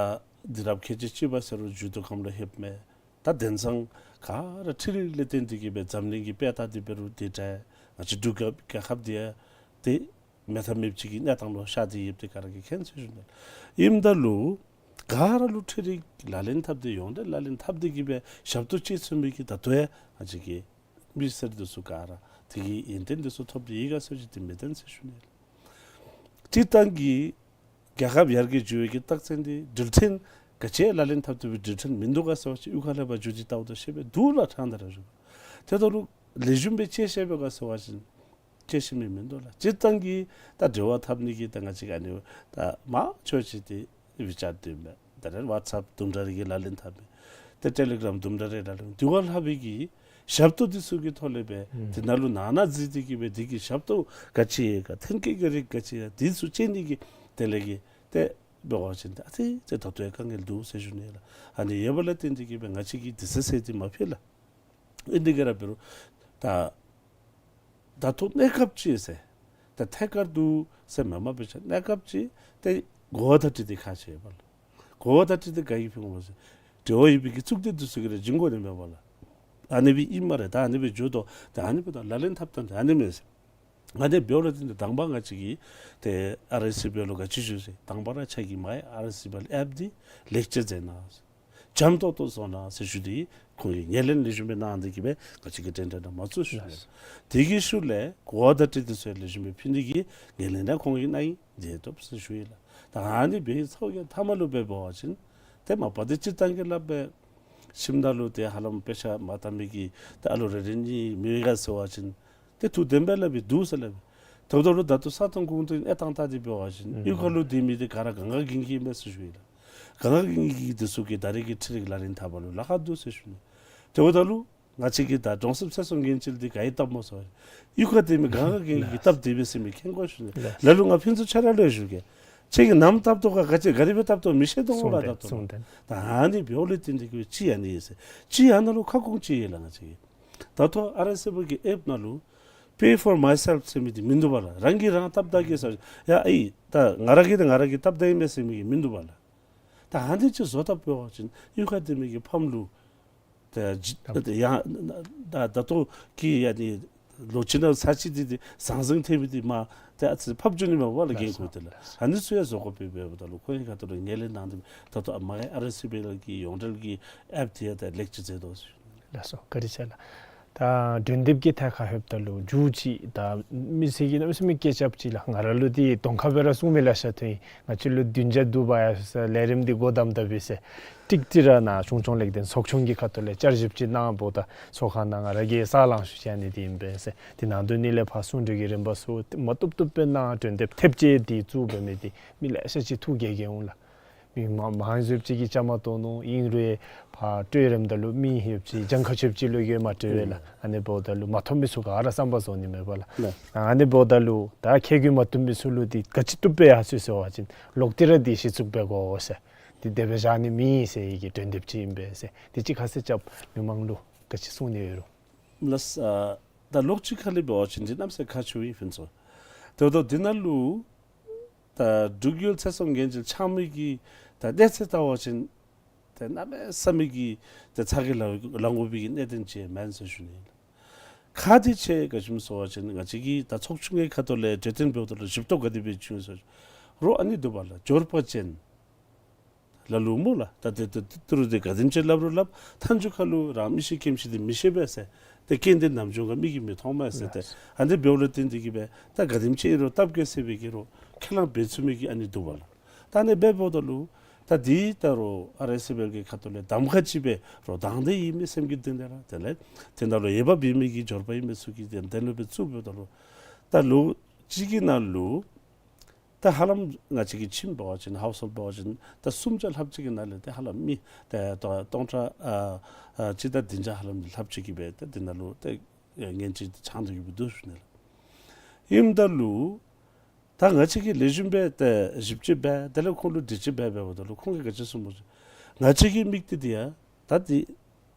འདི་རབས་ཁལ་གཅིག་གཅིག་པ་ཟེར་རུང་མཇུག་བསྡུ་ཁམས་ལུ་ལྷོདཔ་མས། ད་དེང་སང་ག་ར་འཕྲུལ་རིག་ལས་བརྟེན་ཏེ་གི་སྦེ་འཛམ་གླིང་གི་དཔེ་ད་འདི་འབད་རུང་འདི་འདྲ་ང་བཅས་འབྲུག་རྒྱལ་ཁབ་འདི་ཡང་ཏེ་མེད་ཐབས་མེདཔ་ཅིག་གི་གནས་སྟངས་ལུ་ཤར་ཏེ་ཡོདཔ་འདི་ག་ར་གིས་མཁྱེན་ཟེར་ཞུ་ནི། ཨིནམ་ད་ལུ་ག་ར་ལུ་འཕྲུལ་རིག་ལག་ལེན་འཐབ་སྟེ་ཡོངས་འབྲེལ་ལག་ལེན་འཐབ་སྟེ་གི་སྦེ་ཞབས་ཏོག་ཅིག་ཚུགས་མི་གི་ད་ལྟོ་ཡང་ང་བཅས་ཀྱི་མི་སེར་འདི་ཚུ་ག་ར་དེ་གི་ཡོན་ཏན་འདི་ཚུ་ཐོབ་སྟེ་ཡོད་ག་ཟེར་བ་ཅིན་དེ་མེན་ཟེར་ཞུ་ནི། སྤྱིར་བཏང་གི་རྒྱལ་ཁབ་ཡར་རྒྱས་འགྱོ་བའི་གི་རྟགས་མཚན་འདི་འགྲུལ་འཕྲིན་ག་ཅི་ལག་ལེན་འཐབ་བཏུབ་པའི་འགྲུལ་འཕྲིན་མིན་འདུག་ག་ཟེར་བ་ཅིན་གཡུས་ཁ་ལས་ཕར་འགྱོ་སྟེ་བལྟཝ་ད་ཤེས་པས། འདུག་ལགས། ཕྲང་སྟེ་ར་ཞུ། དེ་ད་རུང་ལེགས་ཤོམ་སྦེ་དཔྱད་ཤེས་པས་ག་ཟེར་བ་ཅིན་དཔྱད་ཤེས་མི་མིན་འདུག་ལགས། སྤྱིར་བཏང་གི་ད་འབྲེལ་བ་འཐབ་ནི་གི་ད་ང་བཅས་ཀྱི་ཨ་ནི་ད་མང་ཆེ་བ་ཅིག་འདི་ཝི་ཅེཊ་འདི་མས། ད་རེས་ཝཊ་སེཔ་དུམ་གྲ་རེ་གིས་ལག་ལེན་འཐབ་མས། ད་ཊེ་ལི་གྲམ་དུམ་གྲ་རེ་ལག་ལེན་འདི་བ་ལྷག་པའི་གི་ ཞབས་ཏོག་འདི་ཚུ་གི་ཐོག་ལས་སྦེ་ཨུམ་དེ་ནང་ལུ་ནང་ན་འཛུལ་ཏེ་གི་སྦེ་དེ་གི་ཞབས་ཏོག་ག་ཅི་ཡོད་ག་ཐོན་སྐྱེད་ཀྱི་རིགས་ག་ཅི་ཡོད་འདི་ཚུ་དཔྱད་ནི་གི་དེ་ལས་ཀྱི་ཏེ་འབད་བ་ཅིན་ཨ་ཙི་ཙི་ད་ལྟོ་ཡང་དཀའ་ངལ་འདུག་ཟེར་ཞུ་ནི་ལགས། ཨ་ནི་ཡོད་པ་ལས་བརྟེན་ཏེ་གི་སྦེ་ང་བཅས་ཀྱིས་དུས་ཚོད་ཟེར་འདི་མ་ཕུལ་ལགས། ཨིན་དེ་ག་ར་འབད་རུང་ད་ད་ལྟོ་གནས་སྐབས་ཅིག་ཟེར་ད་ཐད་ཀར་དུ་ཟེར་མེན་མ་སྦེ་ཆ་གནས་སྐབས་ཅིག་ཏེ་གོ་བ་བརྡ་སྤྲོད་འདི་ཁག་ཆེ་བས་ལགས། གོ་བ་བརྡ་སྤྲོད་འདི་ག་གིས་ཕུལ་དགོ་ཟེར་འབྲེལ་བ་ཡོད་པའི་གི་གཙུག་སྡེ་འདི་ཚུ་གིས་ར་བྱིན་དགོ་ནི་མས་པ་ལགས། ཨ་ནི་སྦེ་ཨིན་སྨ་རེ། ད་ཨ་ནི་སྦེ་འགྱོ་དོ། ད་ཨ་ནི་སྦེ་ད་ལག་ལེན་འཐབ་ཐངས་འདི་ཨ་ནི་མས་ཟེར། ཨ་ནི་འབདཝ་ལས་བརྟེན་ཏེ་དང་པ་ང་བཅས་ཀྱིས་ཏེ་ཨར་ཨའི་སི་བི་ཨེལ་ལུ་ག་ཅི་ཞུ་ཟེར་དང་པ་ར་ཁྱེད་ཀྱིས་མ་ཨར་ཨའི་སི་བི་ཨེལ་ཨེཔ་འདི་ལེགས་བཅོས་མཛད་གནང་ཟེར། འཇམ་ཏོག་ཏོ་བཟོ་གནང་ཟེར་ཞུ་སྟེ་ཁོང་གིས་ངོས་ལེན་ལེགས་ཤོམ་སྦེ་གནང་སྟེ་གི་སྦེ་ང་བཅས་ཀྱི་འགྲན་བསྡུར་ནང་མ་ཚུད་ཞུ་ནི། དེ་གི་ཤུལ་ལས་གོ་བ་བརྡ་སྤྲོད་འདི་ཚུ་ལེགས་ཤོམ་སྦེ་ཕུལ་ནི་གི་ངོས་ལེན་ཡང་ཁོང་གིས་གནང་ཡི། མཛད་དོ་ཟེར་ཞུ་ཡི་ལགས། ད་ཨ་ནི་འབད་ཚར་བའི་མཐའ་མ་ལུ་འབད་བ་ཅིན་ཏེ་མ་པ་ཏེ་སྤྱིར་བཏང་གི་སླབ་པའི་ཁྱིམ་ནང་ལུ་ཏེ་ཧ་ལམ་དཔེ་ཆ་མ་བལྟ་མི་གི་ཏེ་ཨ་ལོ་རེ་རེ་གཉིས་མི་ཡོད་ག་ཟེར་བ་ཅིན་ཏེ་ཐུགས་བདེན་པའི་སླབ་པའི་འདུག་ཟེར་སླབ་པའི། ད་ལྟོ་ལུ་ད་ལྟོ་ས་སྟོང་གུང་སྟོང་ཨེ་བཏང་བལྟ་སྟེ་འབད་བ་ཅིན་ཨུམ་གཡུས་ཁ་ལུ་སྡོད་མི་འདི་ག་ར་གང་ག་གིན་གིན་མས་ཟེར་ཞུ་ཡི་ལགས། གང་ག་གིན་གིན་འདི་ཚུ་གིས་ད་རེས་ཀྱི་འཕྲུལ་རིག་ལག་ལེན་འཐབ་པ་ལུ་ལཱ་ཁག་འདུག་ཟེར་ཞུ་ནི། དེ་འབདཝ་ད་ལུ་ང་བཅས་ཀྱིས་ད་གྲོང་གསེབ་ཚེ་སྲོག་འགན་བཅོལ་འདི་ག་གིས་བཏབ་སྨོ་ཟེར་བ་ཅིན་གཡུས་ཁ་སྡོད་མི་གང་ག་གིན་གིས་བཏབ་སྡོད་པས་ཟེར་མི་མཁྱེན་དགོ་ཞུ་ནི། ལགས། ལ་ལུ་ང་ཕུན་ཚོགས་ཁྱོད་ར་ལུ་ཞུ་གེ། ཁྱེད་ཀྱིས་ནམ་བཏབ་དོ་ག་ག་ཅི་ག་དེ་སྦེ་བཏབ་དོ་མི་ཤེས་དོ་སྨོ་ལགས། བཏབ་དོ་ལགས། ད་ཨ་ནི་འབདཝ་ལས་བརྟེན་ཏེ་གི་ཅིག་ཨ་ནི་ཨིན་ཟེར་ཅིག་ཨ་ནཱ་ལུ་ཁ་སྐོང་ཅིག་ཡོད་ལགས། ང་བཅས་ཀྱིས་ད་ལྟོ་ཨར་ཨའི་སི་བི་ཨེལ་གྱི་ཨེཔ་ནང་ལུ་པེ་ཕོར་མའི་སེལཕ་ཟེར་མི་འདི་མིན་འདུག་པ་ལགས། རང་གིས་རང་བཏབ་བལྟ་གེ་ཟེར་ཡ་ཨེ་ད་ང་ར་གིས་ད་ང་ར་གིས་བཏབ་བལྟ་ཡི་མས་ཟེར་མི་གི་མིན་འདུག་པ་ལགས། ད་ཨ་ནི་ཅིག་བཟོ་བཏབ་འབད་བ་ཅིན་གཡུས་ཁ་སྡོད་མི་གི་ཕམ་ལུ་ཏེ་ཇི་ཏེ་ཡང་ད་ད་ལྟོ་གི་ཡ་ནི་ལོ་གཅིག་ནང་ཚར་གཅིག་འདི་ཏེ་ཟང་ཟིང་ཐེབས་མི་འདི་མ་ཏེ་ཨ་ཙི་ཕབ་འགྱོ་ནི་མས་པ་ལགས། འགན་ཁུར་འདི་ལགས། ཨ་ནི་ཚུ་ཡང་བཟོ་དགོ་པས། འབདཝ་ད་ལུ་ཁོང་གི་ཁ་ཐུག་ལུ་ངོས་ལེན་གནང་སྟེ་ད་ལྟོ་ཨ་མ་ཨར་ཨའི་སི་བི་ཨེལ་གྱི་ཡོངས་འབྲེལ་གྱི་ཨེཔ་འདི་ཡང་ད་ལེགས་བཅོས་མཛད་དོ་ཟེར། ལགས་སོ། བཀའ་དྲིན་ཆེ་ལགས། ད་གྲོས་འདེབས་ཀྱི་ཐད་ཁར་ལྷོདཔ་ད་ལུ་མཇུག་ཅིག་ད་མི་སེར་གྱིས་གནམ་མེད་ས་མེད་སྐད་རྐྱབ་ཅི་ལགས། ང་ར་ལུ་འདི་གདོང་ཁར་སྦེ་ར་གསུང་མི་ལེ་ཤ་ཐོན་ཡི། ང་བཅས་ལུ་བདུན་བརྒྱ་བསྡུ་འབག་ཡར་སོ་ཟེར་ལས་རིམ་འདི་སྒོ་བསྡམ་བལྟ་བས་ཟེར། ཀྲིག་ཀྲི་ར་ནཱ་གཞུང་སྐྱོང་ལེགས་ལྡན་ཚོགས་ཆུང་གི་ཁ་ཐུག་ལས་བསྐྱར་ཞིབ་ཅིག་གནང་འབདཝ་ད་ཚོགས་ཁང་ནང་ང་ར་གིས་ས་ལང་ཞུ་བྱ་ནི་འདི་ཨིན་པས་ཟེར། དེ་ནང་དོན་ནི་ལས་ཕར་གསུང་གྲོས་ཀྱི་རིམ་པ་ཚུ་མ་བཏུབ་བཏུབ་སྦེ་གནང་། གྲོས་འདེབས་ཐེབས་ཅིག་འདི་བཙུགས་འབད་མི་འདི་མི་ལེ་ཤ་ཅིག་ཐུགས་དགྱེས་དགྱེསཔ་འོང་ལགས། མི་མང་མང་ཡོད་ཅིག་གིས་བཅའ་མར་གཏོགས་ནུག། ཨིན་རུང་ཕར་སྤྲོད་རནམ་ད་ལུ་མི་ཡོད་ཅིག་གྱངས་ཁ་ཆེཝ་ཅིག་ལུ་གིས་མ་སྤྲོད་པས་ལགས། ཨ་ནི་འབདཝ་ད་ལུ་མ་ཐོབ་མི་ཚུ་ག་ར་བསམ་པ་རྫོགས་ནི་མས་པ་ལགས། ཨ་ནི་འབདཝ་ད་ལུ་ད་ཁེ་གི་མ་ཐོབ་མི་ཚུ་ལུ་འདི་ག་ཅི་བཏུབ་སྦེ་ཡར་སོ་ཟེར་བ་ཅིན་ལོག་སྟེ་ར་འདི་གཞི་བཙུགས་འབད་དགོ་ཟེར། འདི་དེ་སྦེ་བཞག་ནི་མེད་ཟེར་བའི་གི་གྲོས་འདེབས་ཅིག་ཨིན་པས་ཟེར། འདི་ཅིག་ཁ་གསལ་རྐྱབ་མི་མང་ལུ་ག་ཅི་གསུང་ནི་ཡོད་རུང་། ལགས། ཨ་ད་ལོགས་ཅིག་ཁ་ལས་འབད་བ་ཅིན་འདི་གནམ་མེད་ས་མེད་ཁག་ཆེཝ་ཨིན་ཕུན་ཚོགས། དེ་འབདཝ་ད་འདི་ནང་ལུ་ད་འབྲུག་ཡུལ་ཚེ་སྲོག་འགན་བཅོལ་འཆང་མི་གི་ད་གནས་ཚད་བལྟ་བ་ཅིན་ཏེ་གནམ་མེད་ས་མེད་ཀྱི་ཏེ་ཚ་གྱང་ལང་ལང་དགོ་པའི་གི་གནད་དོན་ཅིག་མེན་ཟེར་ཞུ་ནི་ཨིན། ཁག་ཏེ་ཆེ་ག་ཅི་སྨོ་ཟེར་བ་ཅིན་ང་བཅས་ཀྱིས་ད་ཚོགས་ཆུང་གི་ཁ་ཐུག་ལས་གྲོས་བསྟུན་འབདཝ་ད་ལུ་ཞིབ་ཏོག་ག་དེ་སྦེ་བྱུང་ཟེར་རུང་ཨ་ནི་འདུག་པ་ལགས། འབྱོར་པ་ཅན་ལ་ལུ་སྨོ་ལགས། ད་ཏེ་ཏེ་ཏེ་རུང་ཏེ་ག་དེམ་ཅིག་སླབ་རུང་སླབ་མཐའ་མཇུག་ཁ་ལུ་རང་མི་ཤེས་སྐྱེམས་ཤེས་འདི་མི་ཤེས་པས་ཟེར། ཏེ་རྐྱེན་འདི་ནམ་བྱུང་ག་མིག་གིས་མི་མཐོང་མས་ཟེར། ཏེ་ཨ་ནི་འབདཝ་ལས་བརྟེན་ཏེ་གི་སྦེ་ད་ག་དེམ་ཅིག་ཨིན་རུང་སྟབས་བཀོད་ཟེར་བའི་གི་རུང་ཁས་བླངས་འབད་ཚུགས་མི་གི་ཨ་ནི་འདུག་པ་ལགས། ད་ཨ་ནི་འབདཝ་ད་ལུ་ད་འདི་ད་རུང་ཨར་ཨའི་སི་བི་ཨེལ་གྱི་ཁ་ཐུག་ལས་གདམ་ཁ་ཅིག་སྦེ་རོགས་དང་འདོད་ཡོད་མི་སེམས་ཀྱི་གཏིང་ལས་ར་དེ་ལས་དེ་ནང་ལུ་འོས་འབབ་ཡོད་མི་གི་འབྱོར་པ་ཡོད་མི་ཚུ་གིས་དེ་དེ་ལུ་སྦེ་བཙུགས་འབདཝ་ད་ལུ་ད་ལོ་གཅིག་གི་ནང་ལུ་ད་ཧ་ལམ་ང་བཅས་ཀྱི་ཁྱིམ་འབད་བ་ཅིན་ཧའུསི་ཧོལཌ་འབད་བ་ཅིན་ད་སུམ་བརྒྱ་ལྷགཔ་ཅིག་གི་ནང་ལས་ཏེ་ཧ་ལམ་མི་ཏེ་ད་སྟོང་ཕྲག་ཨ་ཨ་གཅིག་དང་བདུན་བརྒྱ་ཧ་ལམ་ལྷགཔ་ཅིག་གིས་སྦེ་ཏེ་འདི་ནང་ལུ་ཏེ་འགན་ཅིག་འཆང་སྟེ་གི་སྦེ་འདུག་ཞུ་ནི་ལགས། ཨིནམ་ད་ལུ་ད་ང་བཅས་ཀྱིས་ལེགས་ཤོམ་སྦེ་ཏེ་ཞིབ་དཔྱད་འབད་དེ་ལས་ཁོང་ལུ་དྲི་དཔྱད་འབད་འབདཝ་ད་ལུ་ཁོང་གིས་ག་ཅི་གསུངས་སྨོ་ཟེར་ང་བཅས་ཀྱི་དམིགས་གཏད་འདི་ཡང་ད་འདི་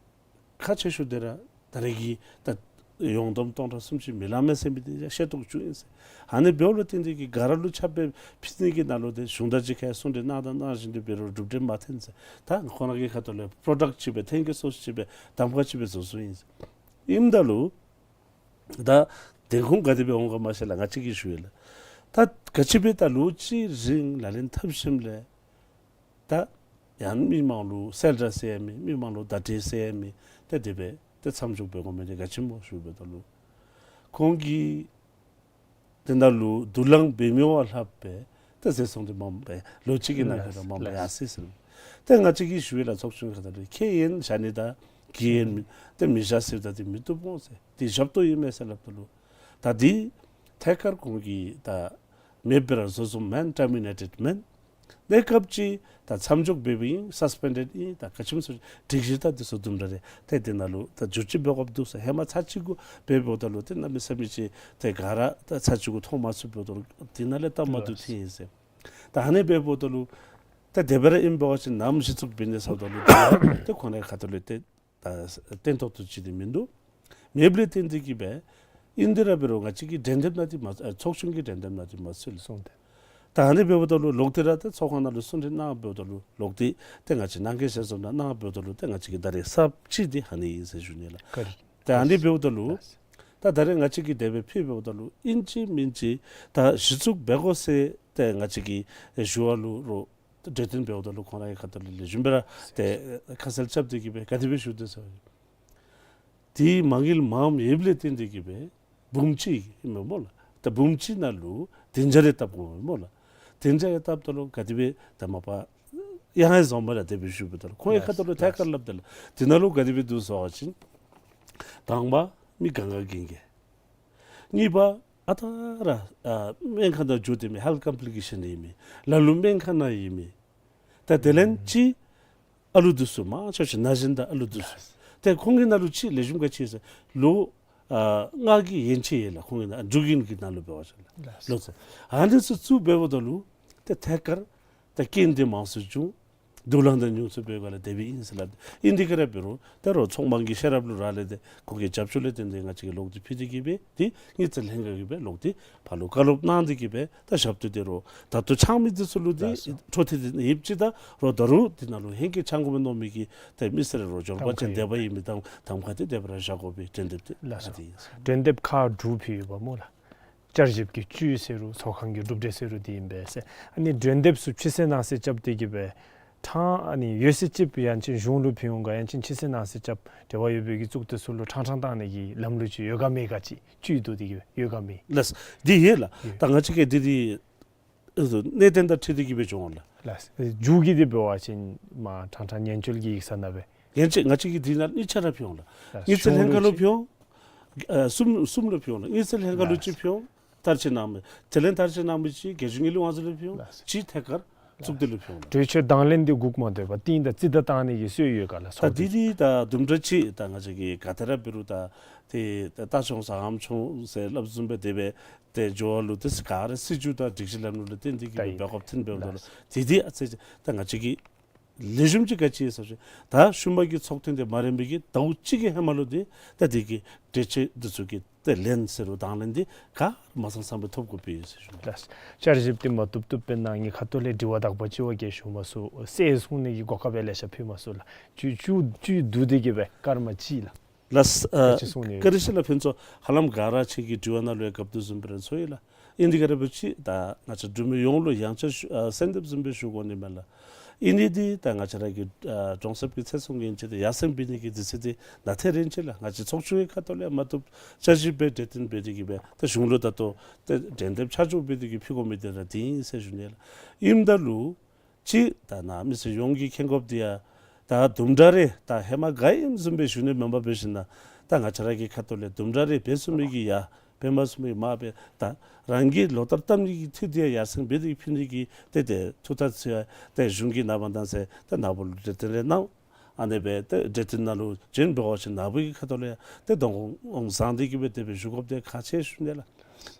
ཁག་ཆེ་ཤོས་འདི་ར་ད་རེས་ཀྱི་ད་ཡོངས་བསྡོམས་སྟོང་ཕྲག་སུམ་ཅུ་མི་ལང་མས་ཟེར་མི་འདི་ཤེས་རྟོགས་བྱུང་ཡི་ཟེར། ཨ་ནི་འབདཝ་ལས་བརྟེན་ཏེ་གི་ག་ར་ལུ་ཁྱབ་སྦེ་ཕུལ་ནི་གི་ནང་ལུ་ཏེ་གཞུང་དང་གཅིག་ཁར་གསུང་གྲོས་གནང་དང་གནང་བཞིན་དུ་འབད་རུང་གྲུབ་འབྲས་མ་ཐོན་ཟེར། ད་ཁོང་ར་གི་ཁ་ཐུག་ལས་པྲོ་ཌཀཊ་ཅིག་སྦེ་ཐོན་གེ་ཟེར་ཅིག་སྦེ་གདམ་ཁ་ཅིག་སྦེ་བཟོ་བཟོཝ་ཨིན་ཟེར། ཨིནམ་ད་ལུ་ད་དོན་ཁུངས་ག་དེ་སྦེ་འོང་ག་མ་ཤེས་ལགས། ང་བཅས་ཀྱིས་ཞུ་ཡི་ལགས། ད་ག་ཅི་སྦེ་ད་ལོ་གཅིག་རིང་ལག་ལེན་འཐབ་ཞིནམ་ལས་ད་ཡང་མི་མང་ལུ་གསལ་བསྒྲགས་ཟེར་ཡང་མེད། མི་མང་ལུ་བརྡ་སྤྲོད་ཟེར་ཡང་མེད། ཏེ་དེ་སྦེ་ཏེ་མཚམས་འཇོག་འབད་དགོ་མི་འདི་ག་ཅི་སྨོ་ཞུ་འབདཝ་ད་ལུ་ཁོང་གིས་དེ་ནང་ལུ་དུག་རླངས་འབད་མི་བ་ལྷག་སྦེ་ཏེ་ཟེར་སོང་སྟེ་མ་པ་ལོ་གཅིག་གི་ནང་འཁོད་ར་མ་པ་ཡར་སོ་ཡི་ཟེར། ཏེ་ང་བཅས་ཀྱིས་ཞུ་ཡི་ལགས། ཚོགས་ཆུང་ཁ་ཐུག་ལས་ཁེ་ཡོན་བཞག་ནི་དང་གི་ཡོན་མེད། ཏེ་མི་བཞག་ཟེརཝ་ད་འདི་མི་བཏུབ་སྨོ་ཟེར། འདི་ཞབས་ཏོག་ཨིན་མས་ཟེར་སླབ་ད་ལུ་ད་འདི་ཐད་ཀར་ཁོང་གིས་ད་མེདཔ་སྦེ་ར་བཟོ་བཟོཝ་མེན། ཊར་མི་ནེ་ཊེཌ་མེན། གནས་སྐབས་ཅིག་ད་མཚམས་འཇོག་འབདཝ་ཨིན། སཱསི་པེནཌེཌ་ཨིན། ད་ག་ཅི་སྨོ་ཟེར་སྒྲིག་གཞི་ད་འདི་ཚུ་དུམ་གྲ་རེ་ཏེ་འདི་ནང་ལུ་ད་བསྒྱུར་བཅོས་འབད་དགོཔ་འདུག་ཟེར། ཧེ་མ་ཚར་གཅིག་གུ་འབདཝ་ད་ལུ་ཏེ་གནམ་མེད་ས་མེད་ཅིག་ཏེ་ག་ར་ད་ཚར་གཅིག་གུ་མཐོང་མ་ཚུགསཔ་འབདཝ་ད་ལུ་འདི་ནང་ལས་སྟབས་མ་བདེཝ་ཐོན་ཡི་ཟེར། ད་ཨ་ནི་འབདཝ་ད་ལུ་ད་དེ་སྦེ་ར་ཨིན་པ་ཅིན་ནམ་གཞི་བཙུགས་འབད་ནི་ཟེརཝ་ད་ལུ་ཏེ་ཁོང་རའི་ཁ་ཐུག་ལས་ཏེ་ད་བརྟན་ཏོག་ཏོ་ཅིག་འདི་མིན་འདུག། མེདཔ་ལས་བརྟེན་ཏེ་གིས་སྦེ་ཨིན་དེ་ར་འབད་རུང་ང་བཅས་ཀྱི་འགྲན་འདེབས་ནང་འདི་མ་ཨ་ཚོགས་ཆུང་གི་འགྲན་འདེབས་ནང་འདི་མ་ཚུད་ལོ། སོང་སྟེ། ད་ཨ་ནི་འབདཝ་ད་ལུ་ལོག་སྟེ་ར་ཏེ་ཚོགས་ཁང་ནང་ལུ་གསུང་གྲོས་གནང་འབདཝ་ད་ལུ་ལོག་སྟེ་ཏེ་ང་བཅས་ནང་འགལ་ཞལ་འཛོམས་ནང་གནང་འབདཝ་ད་ལུ་ཏེ་ང་བཅས་ཀྱི་ད་རེས་གསརཔ་ཅིག་འདི་ཨ་ནི་ཨིན་ཟེར་ཞུ་ནི་ལགས། ད་ཨ་ནི་འབདཝ་ད་ལུ་ད་ད་རེས་ང་བཅས་ཀྱིས་དེ་སྦེ་ཕུལ་འབདཝ་ད་ལུ་ཨིན་ཅི་མིན་ཅི་ད་གཞི་བཙུགས་འབད་དགོ་ཟེར་ཏེ་ང་བཅས་ཀྱིས་ཞུ་བ་ལུ་རོགས་གྲོས་བསྟུན་འབདཝ་ད་ལུ་ཁོང་རའི་ཁ་ཐུག་ལས་ལེགས་ཤོམ་སྦེ་ར་ཏེ་ཁ་གསལ་རྐྱབ་སྟེ་གིས་སྦེ་ག་དེ་སྦེ་ཞུ་དོ་ཟེར་བ་ཅིན་ཏེ་མ་དངུལ་མངམ་ཡོདཔ་ལས་བརྟེན་ཏེ་གིས་སྦེ་འབུམ་གཅིག་ཨིན་མས་སྨོ་ལགས། ད་འབུམ་གཅིག་ནང་ལུ་བདུན་བརྒྱ་རེ་བཏབ་དགོ་མས་སྨོ་ལགས། བདུན་བརྒྱ་རེ་བཏབ་ད་ལུ་ག་དེ་སྦེ་ད་མ་པ་ཡང་ཡང་བཟོ་མས་ལགས། དེ་སྦེ་ཞུ་འབདཝ་ད་ལུ་ཁོང་གི་ཁ་ཐུག་ལུ་ཐད་ཀར་སླབ་ད་ལུ་དེ་ནང་ལུ་ག་དེ་སྦེ་འདུག་ཟེར་བ་ཅིན་དང་པ་མི་གང་ག་གིན་གེ། གཉིས་པ་ཨ་རྟག་ར་ཨ་སྨན་ཁང་ནང་འགྱོ་སྟེ་མི་ཧེལཐ་ཀམ་པི་ལི་ཀེ་ཤཱན་ཨིན་མི་ལ་ལུ་སྨན་ཁང་ནང་ཨིན་མི། ད་དེ་ལས་ཅིག་ཨ་ལུ་འདི་ཚུ་མང་ཆེ་ཤོས་ན་གཞོན་དང་ཨ་ལུ་འདི་ཚུ། ད་ཁོང་གི་ནང་ལུ་ཅིག་ལེགས་ཤོམ་ག་ཅི་ཟེར་ལོ་ཨ་ལྔ་གི་ཡན་ཆད་ཡོད་ལགས། ཁོང་གི་ནང་འབྲུག་ཡུལ་གྱི་ནང་ལུ་འབད་བ་ཅིན་ལགས། ལོ་ཚད་ཨ་ནི་ཚུ་བཙུགས་འབདཝ་ད་ལུ་ཏེ་ཐད་ཀར་ད་རྐྱེན་འདི་མང་སུ་བྱུང་། དུག་རླངས་དང་ཉུང་སུ་འབད་བ་ལས་དེ་སྦེ་ཨིན་ཟེར་སླབ། ཨིན་དེ་ག་ར་འབད་རུང་ད་རོགས་ཚོགས་མང་གི་ཤེས་རབ་ལུ་རག་ལས་ཏེ་ཁོང་གི་རྒྱབ་སྐྱོར་ལས་བརྟེན་ཏེ་ང་བཅས་ཀྱིས་ལོག་སྟེ་ཕུལ་ཏེ་གིས་སྦེ་ཏེ་དངུལ་རྩིས་ལྷན་ཁག་གིས་སྦེ་ལོག་སྟེ་ཕར་ལུ་བཀའ་སློབ་གནང་སྟེ་གིས་སྦེ་ད་ཞབས་ཏོག་འདི་རོགས་ད་ལྟོ་འཆང་མི་འདི་ཚུ་ལུ་ཏེ་ལགས་སོ། འཕྲོ་མཐུད་དེ་ཡོདཔ་ཅིག་ད་རོགས་ད་རུང་འདི་ནང་ལུ་ཧེང་སྐལ་འཆང་དགོ་པས་མནོ་མི་གི་ཏེ་མི་སེར་རོགས་འབྱོར་པ་ཅན་དེ་སྦེ་ཨིན་མི་དང་གདམ་ཁ་འདི་དེ་སྦེ་ར་བཞག་དགོ་པའི་གྲོས་འདེབས་འདི་ལགས་སོ། ཨ་ནི་ཨིན། གྲོས་འདེབས་ཁག་དྲུག་ཕུལ་ཡོདཔ་སྨོ་ལགས། བསྐྱར་ཞིབ་ཀྱི་བཅུད་ཟེར་རུང་ཚོགས་ཁང་གི་གྲུབ་འབྲས་ཟེར་རུང་འདི་ཨིན་པས་ཟེར། ཨ་ནི་གྲོས་འདེབས་ཚུ་ཕྱི་གསལ་ནང་གསལ་རྐྱབ་སྟེ་གིས་སྦེ་ཕྲང་ཨ་ནི་ཡོད་ཚད་ཅིག་ཡང་ཅིན་གཞུང་ལུ་ཕུལ་འོང་ག་ཡང་ཅིན་ཕྱི་གསལ་ནང་གསལ་རྐྱབ་འབྲེལ་བ་ཡོད་པའི་གི་གཙུག་སྡེ་ཚུ་ལུ་ཕྲང་ཕྲང་བཏང་ནི་གི་ལམ་ལུགས་ཅིག་ཡོད་ག་མེད་ག་ཅིག་བཅུད་བསྡུ་སྟེ་གིས་ཡོད་ག་མེད། ལགས། འདི་ཡོད་ལགས། ཡོད། ད་ང་བཅས་ཀྱིས་འདི་འདི་ཨ་གནད་དོན་དང་འཁྲིལ་ཏེ་གིས་སྦེ་བྱུང་ལགས། ལགས། མཇུག་གི་འདི་འབད་བ་ཅིན་མ་ཕྲང་ཕྲང་ཉེན་བཅོལ་གྱི་ཡིག་ཚང་ནང་སྦེ། ཡན་ཆད་ང་བཅས་ཀྱིས་འདི་ནང་གཉིས་ཆ་ར་ཕུལ་འོང་ལགས། ལགས། དངུལ་རྩིས་ལྷན་ཁག་ལུ་ཕུལ་འོང་། ཨ་གསུམ་གསུམ་ལུ་ཕུལ་འོང་ལགས། དངུལ་རྩིས་ལྷན་ཁག་ལུ་ལགས། གཅིག་ཕུལ་འོང་། བསྟར་སྤྱོད་གནང་མི་དེ་ལས་བསྟར་སྤྱོད་གནང་མི་ཅིག་རྒྱལ་གཞུང་དངུལ་ལས་དབང་འཛིན་ལུ་ཕུལ་འོང་། ལགས། གཅིག་ཐད་ཀར་གཙུག་སྡེ་ལུ་ཕུལ་འོང་ལགས། གྲོས་ཆོད་དང་ལེན་འདི་སྒུག་མ་སྡོད་པར་རྟིང་བདའ་རྩིས་བདའ་བཏང་ནི་གི་སྲོལ་ཡོད་ག་ལགས། ད་འདི་འདི་ད་དུམ་གྲ་ཅིག་ད་ང་བཅས་ཀྱིས་ག་དེ་ར་འབད་རུང་ད་ཏེ་ད་ལྟ་བྱུང་ཟ་ཧམ་བྱུང་ཟེར་སླབ་བཟུམ་སྦེ་དེ་སྦེ་ཏེ་འགྱོ་བ་ལུ་ཏེ་ག་ར་སྲིད་བྱུས་དང་སྒྲིག་གཞི་ལམ་ལུགས་ལུ་བརྟེན་ཏེ་གིས་ད་ཡིན། འབད་དགོཔ་ཐོན་འབདཝ་ད་ལུ་ལགས། དེ་འདི་ཨ་ཙི་ཅིག་ད་ང་བཅས་ཀྱིས་ལེགས་ཤོམ་ཅིག་ག་ཅི་ཟེར་བ་ཅིན་ད་ཤུལ་མ་གི་ཚོགས་ཐུན་འདི་མ་རན་པའི་གི་ཟླཝ་གཅིག་གི་ཧེ་མ་ལུ་འདི་ད་འདི་གི་གྲོས་ཆོད་འདི་ཚུ་གི་ཏེ་ལན་ཟེར་རུང་དང་ལེན་འདི་ག་མ་ཚང་ཚང་སྦེ་ཐོབ་དགོཔ་ཨིན་ཟེར་ཞུ་ནི། ལགས། བསྐྱར་ཞིབ་འདི་མ་བཏུབ་བཏུབ་སྦེ་གནང་ནི་ཁ་ཐུག་ལས་དྲི་བ་དག་པ་ཅིག་བ་གིས་ཞུ་མ་ཚུགས། གསལ་གསུང་ནི་གི་གོ་སྐབས་ཡང་ལེ་ཤ་ཕུལ་མ་ཚུགས་ལགས། བཅུད་བཅུད་བཅུད་བསྡུ་སྟེ་གིས་སྦེ་སྐར་མ་གཅིག་ལགས། ལགས། ཨ་ག་ཅི་གསུང་ནི་ཡོད། བཀའ་དྲིན་ཆེ་ལགས། ཕུན་ཚོགས་ཧ་ལམ་ག་ར་ཁྱེད་ཀྱི་དྲི་བ་ནང་ལུ་ཡང་བཀབ་དོ་བཟུམ་སྦེ་ར་ཚོར་ཡི་ལགས། ཨིན་དེ་ག་ར་འབད་རུང་ཅིག་ད་ང་བཅས་འབྲུག་མི་ཡོངས་ལུ་ཡང་བསྐྱར་ཞུ་ཨ་གསལ་འདེབས་བཟུམ་སྦེ་ཞུ་དགོ་ནི་མས་ལགས། ཨིན་ནི་འདི་ད་ང་བཅས་ར་གི་ཨ་གྲོང་གསེབ་ཀྱི་ཚེ་སྲོག་ཡན་ཆད་འདི་ཡར་སེང་འབད་ནི་གི་དུས་ཚོད་འདི་ནང་ཐོན་རན་ཅི་ལགས། ང་བཅས་ཚོགས་ཆུང་གི་ཁ་ཐུག་ལས་མ་བཏུབ་བསྐྱར་ཞིབ་འབད་གྲོས་བསྟུན་འབད་དེ་གིས་སྦེ་ད་གཞུང་ལུ་ད་ལྟོ་ཏེ་གྲོས་འདེབས་ཆ་འཇོག་འབད་དེ་གིས་ཕུལ་དགོ་མི་འདི་ར་འདི་ཨིན་ཟེར་ཞུ་ནི་ལགས། ཨིནམ་ད་ལུ་ཅིག་ད་ནཱ་མི་སེར་ཡོངས་ཀྱིས་མཁྱེན་དགོཔ་འདི་ཡང་ད་དུམ་གྲ་རེ་ད་ཧེ་མ་ག་ཨིནམ་བཟུམ་སྦེ་ཞུ་ནི་མེན་པར་འབད་ཞིན་ན་ད་ང་བཅས་ར་གི་ཁ་ཐུག་ལས་དུམ་གྲ་རེ་འབད་ཚུགས་མི་གིས་ཡ་འབད་མ་ཚུགས་མི་གིས་མ་འབད། ད་རང་གི་ལོ་ལྟར་བཏབ་ནི་གི་འཐུས་འདི་ཡང་ཡར་སེང་འབད་དེ་ཕུལ་ནི་གི་ཏེ་ཏེ་ཐུགས་ཐག་བཅད་ཡ་ཏེ་གཞུང་གིས་ནངས་པ་གནངས་ཚེ་ཏེ་ནཱ་བུ་ལུ་གྲོས་བསྟུན་རེ་གནང་། ཨ་ནི་སྦེ་ཏེ་གྲོས་བསྟུན་ནང་ལུ་བྱོན་འབད་བ་ཅིན་ནཱ་བུ་གི་ཁ་ཐུག་ལས་ཡང་ཏེ་གདོང་བཟང་སྟེ་གིས་སྦེ་དེ་སྦེ་ཞུ་དགོཔ་འདི་ཁག་ཆེ་ཞུ་ནི་ལགས།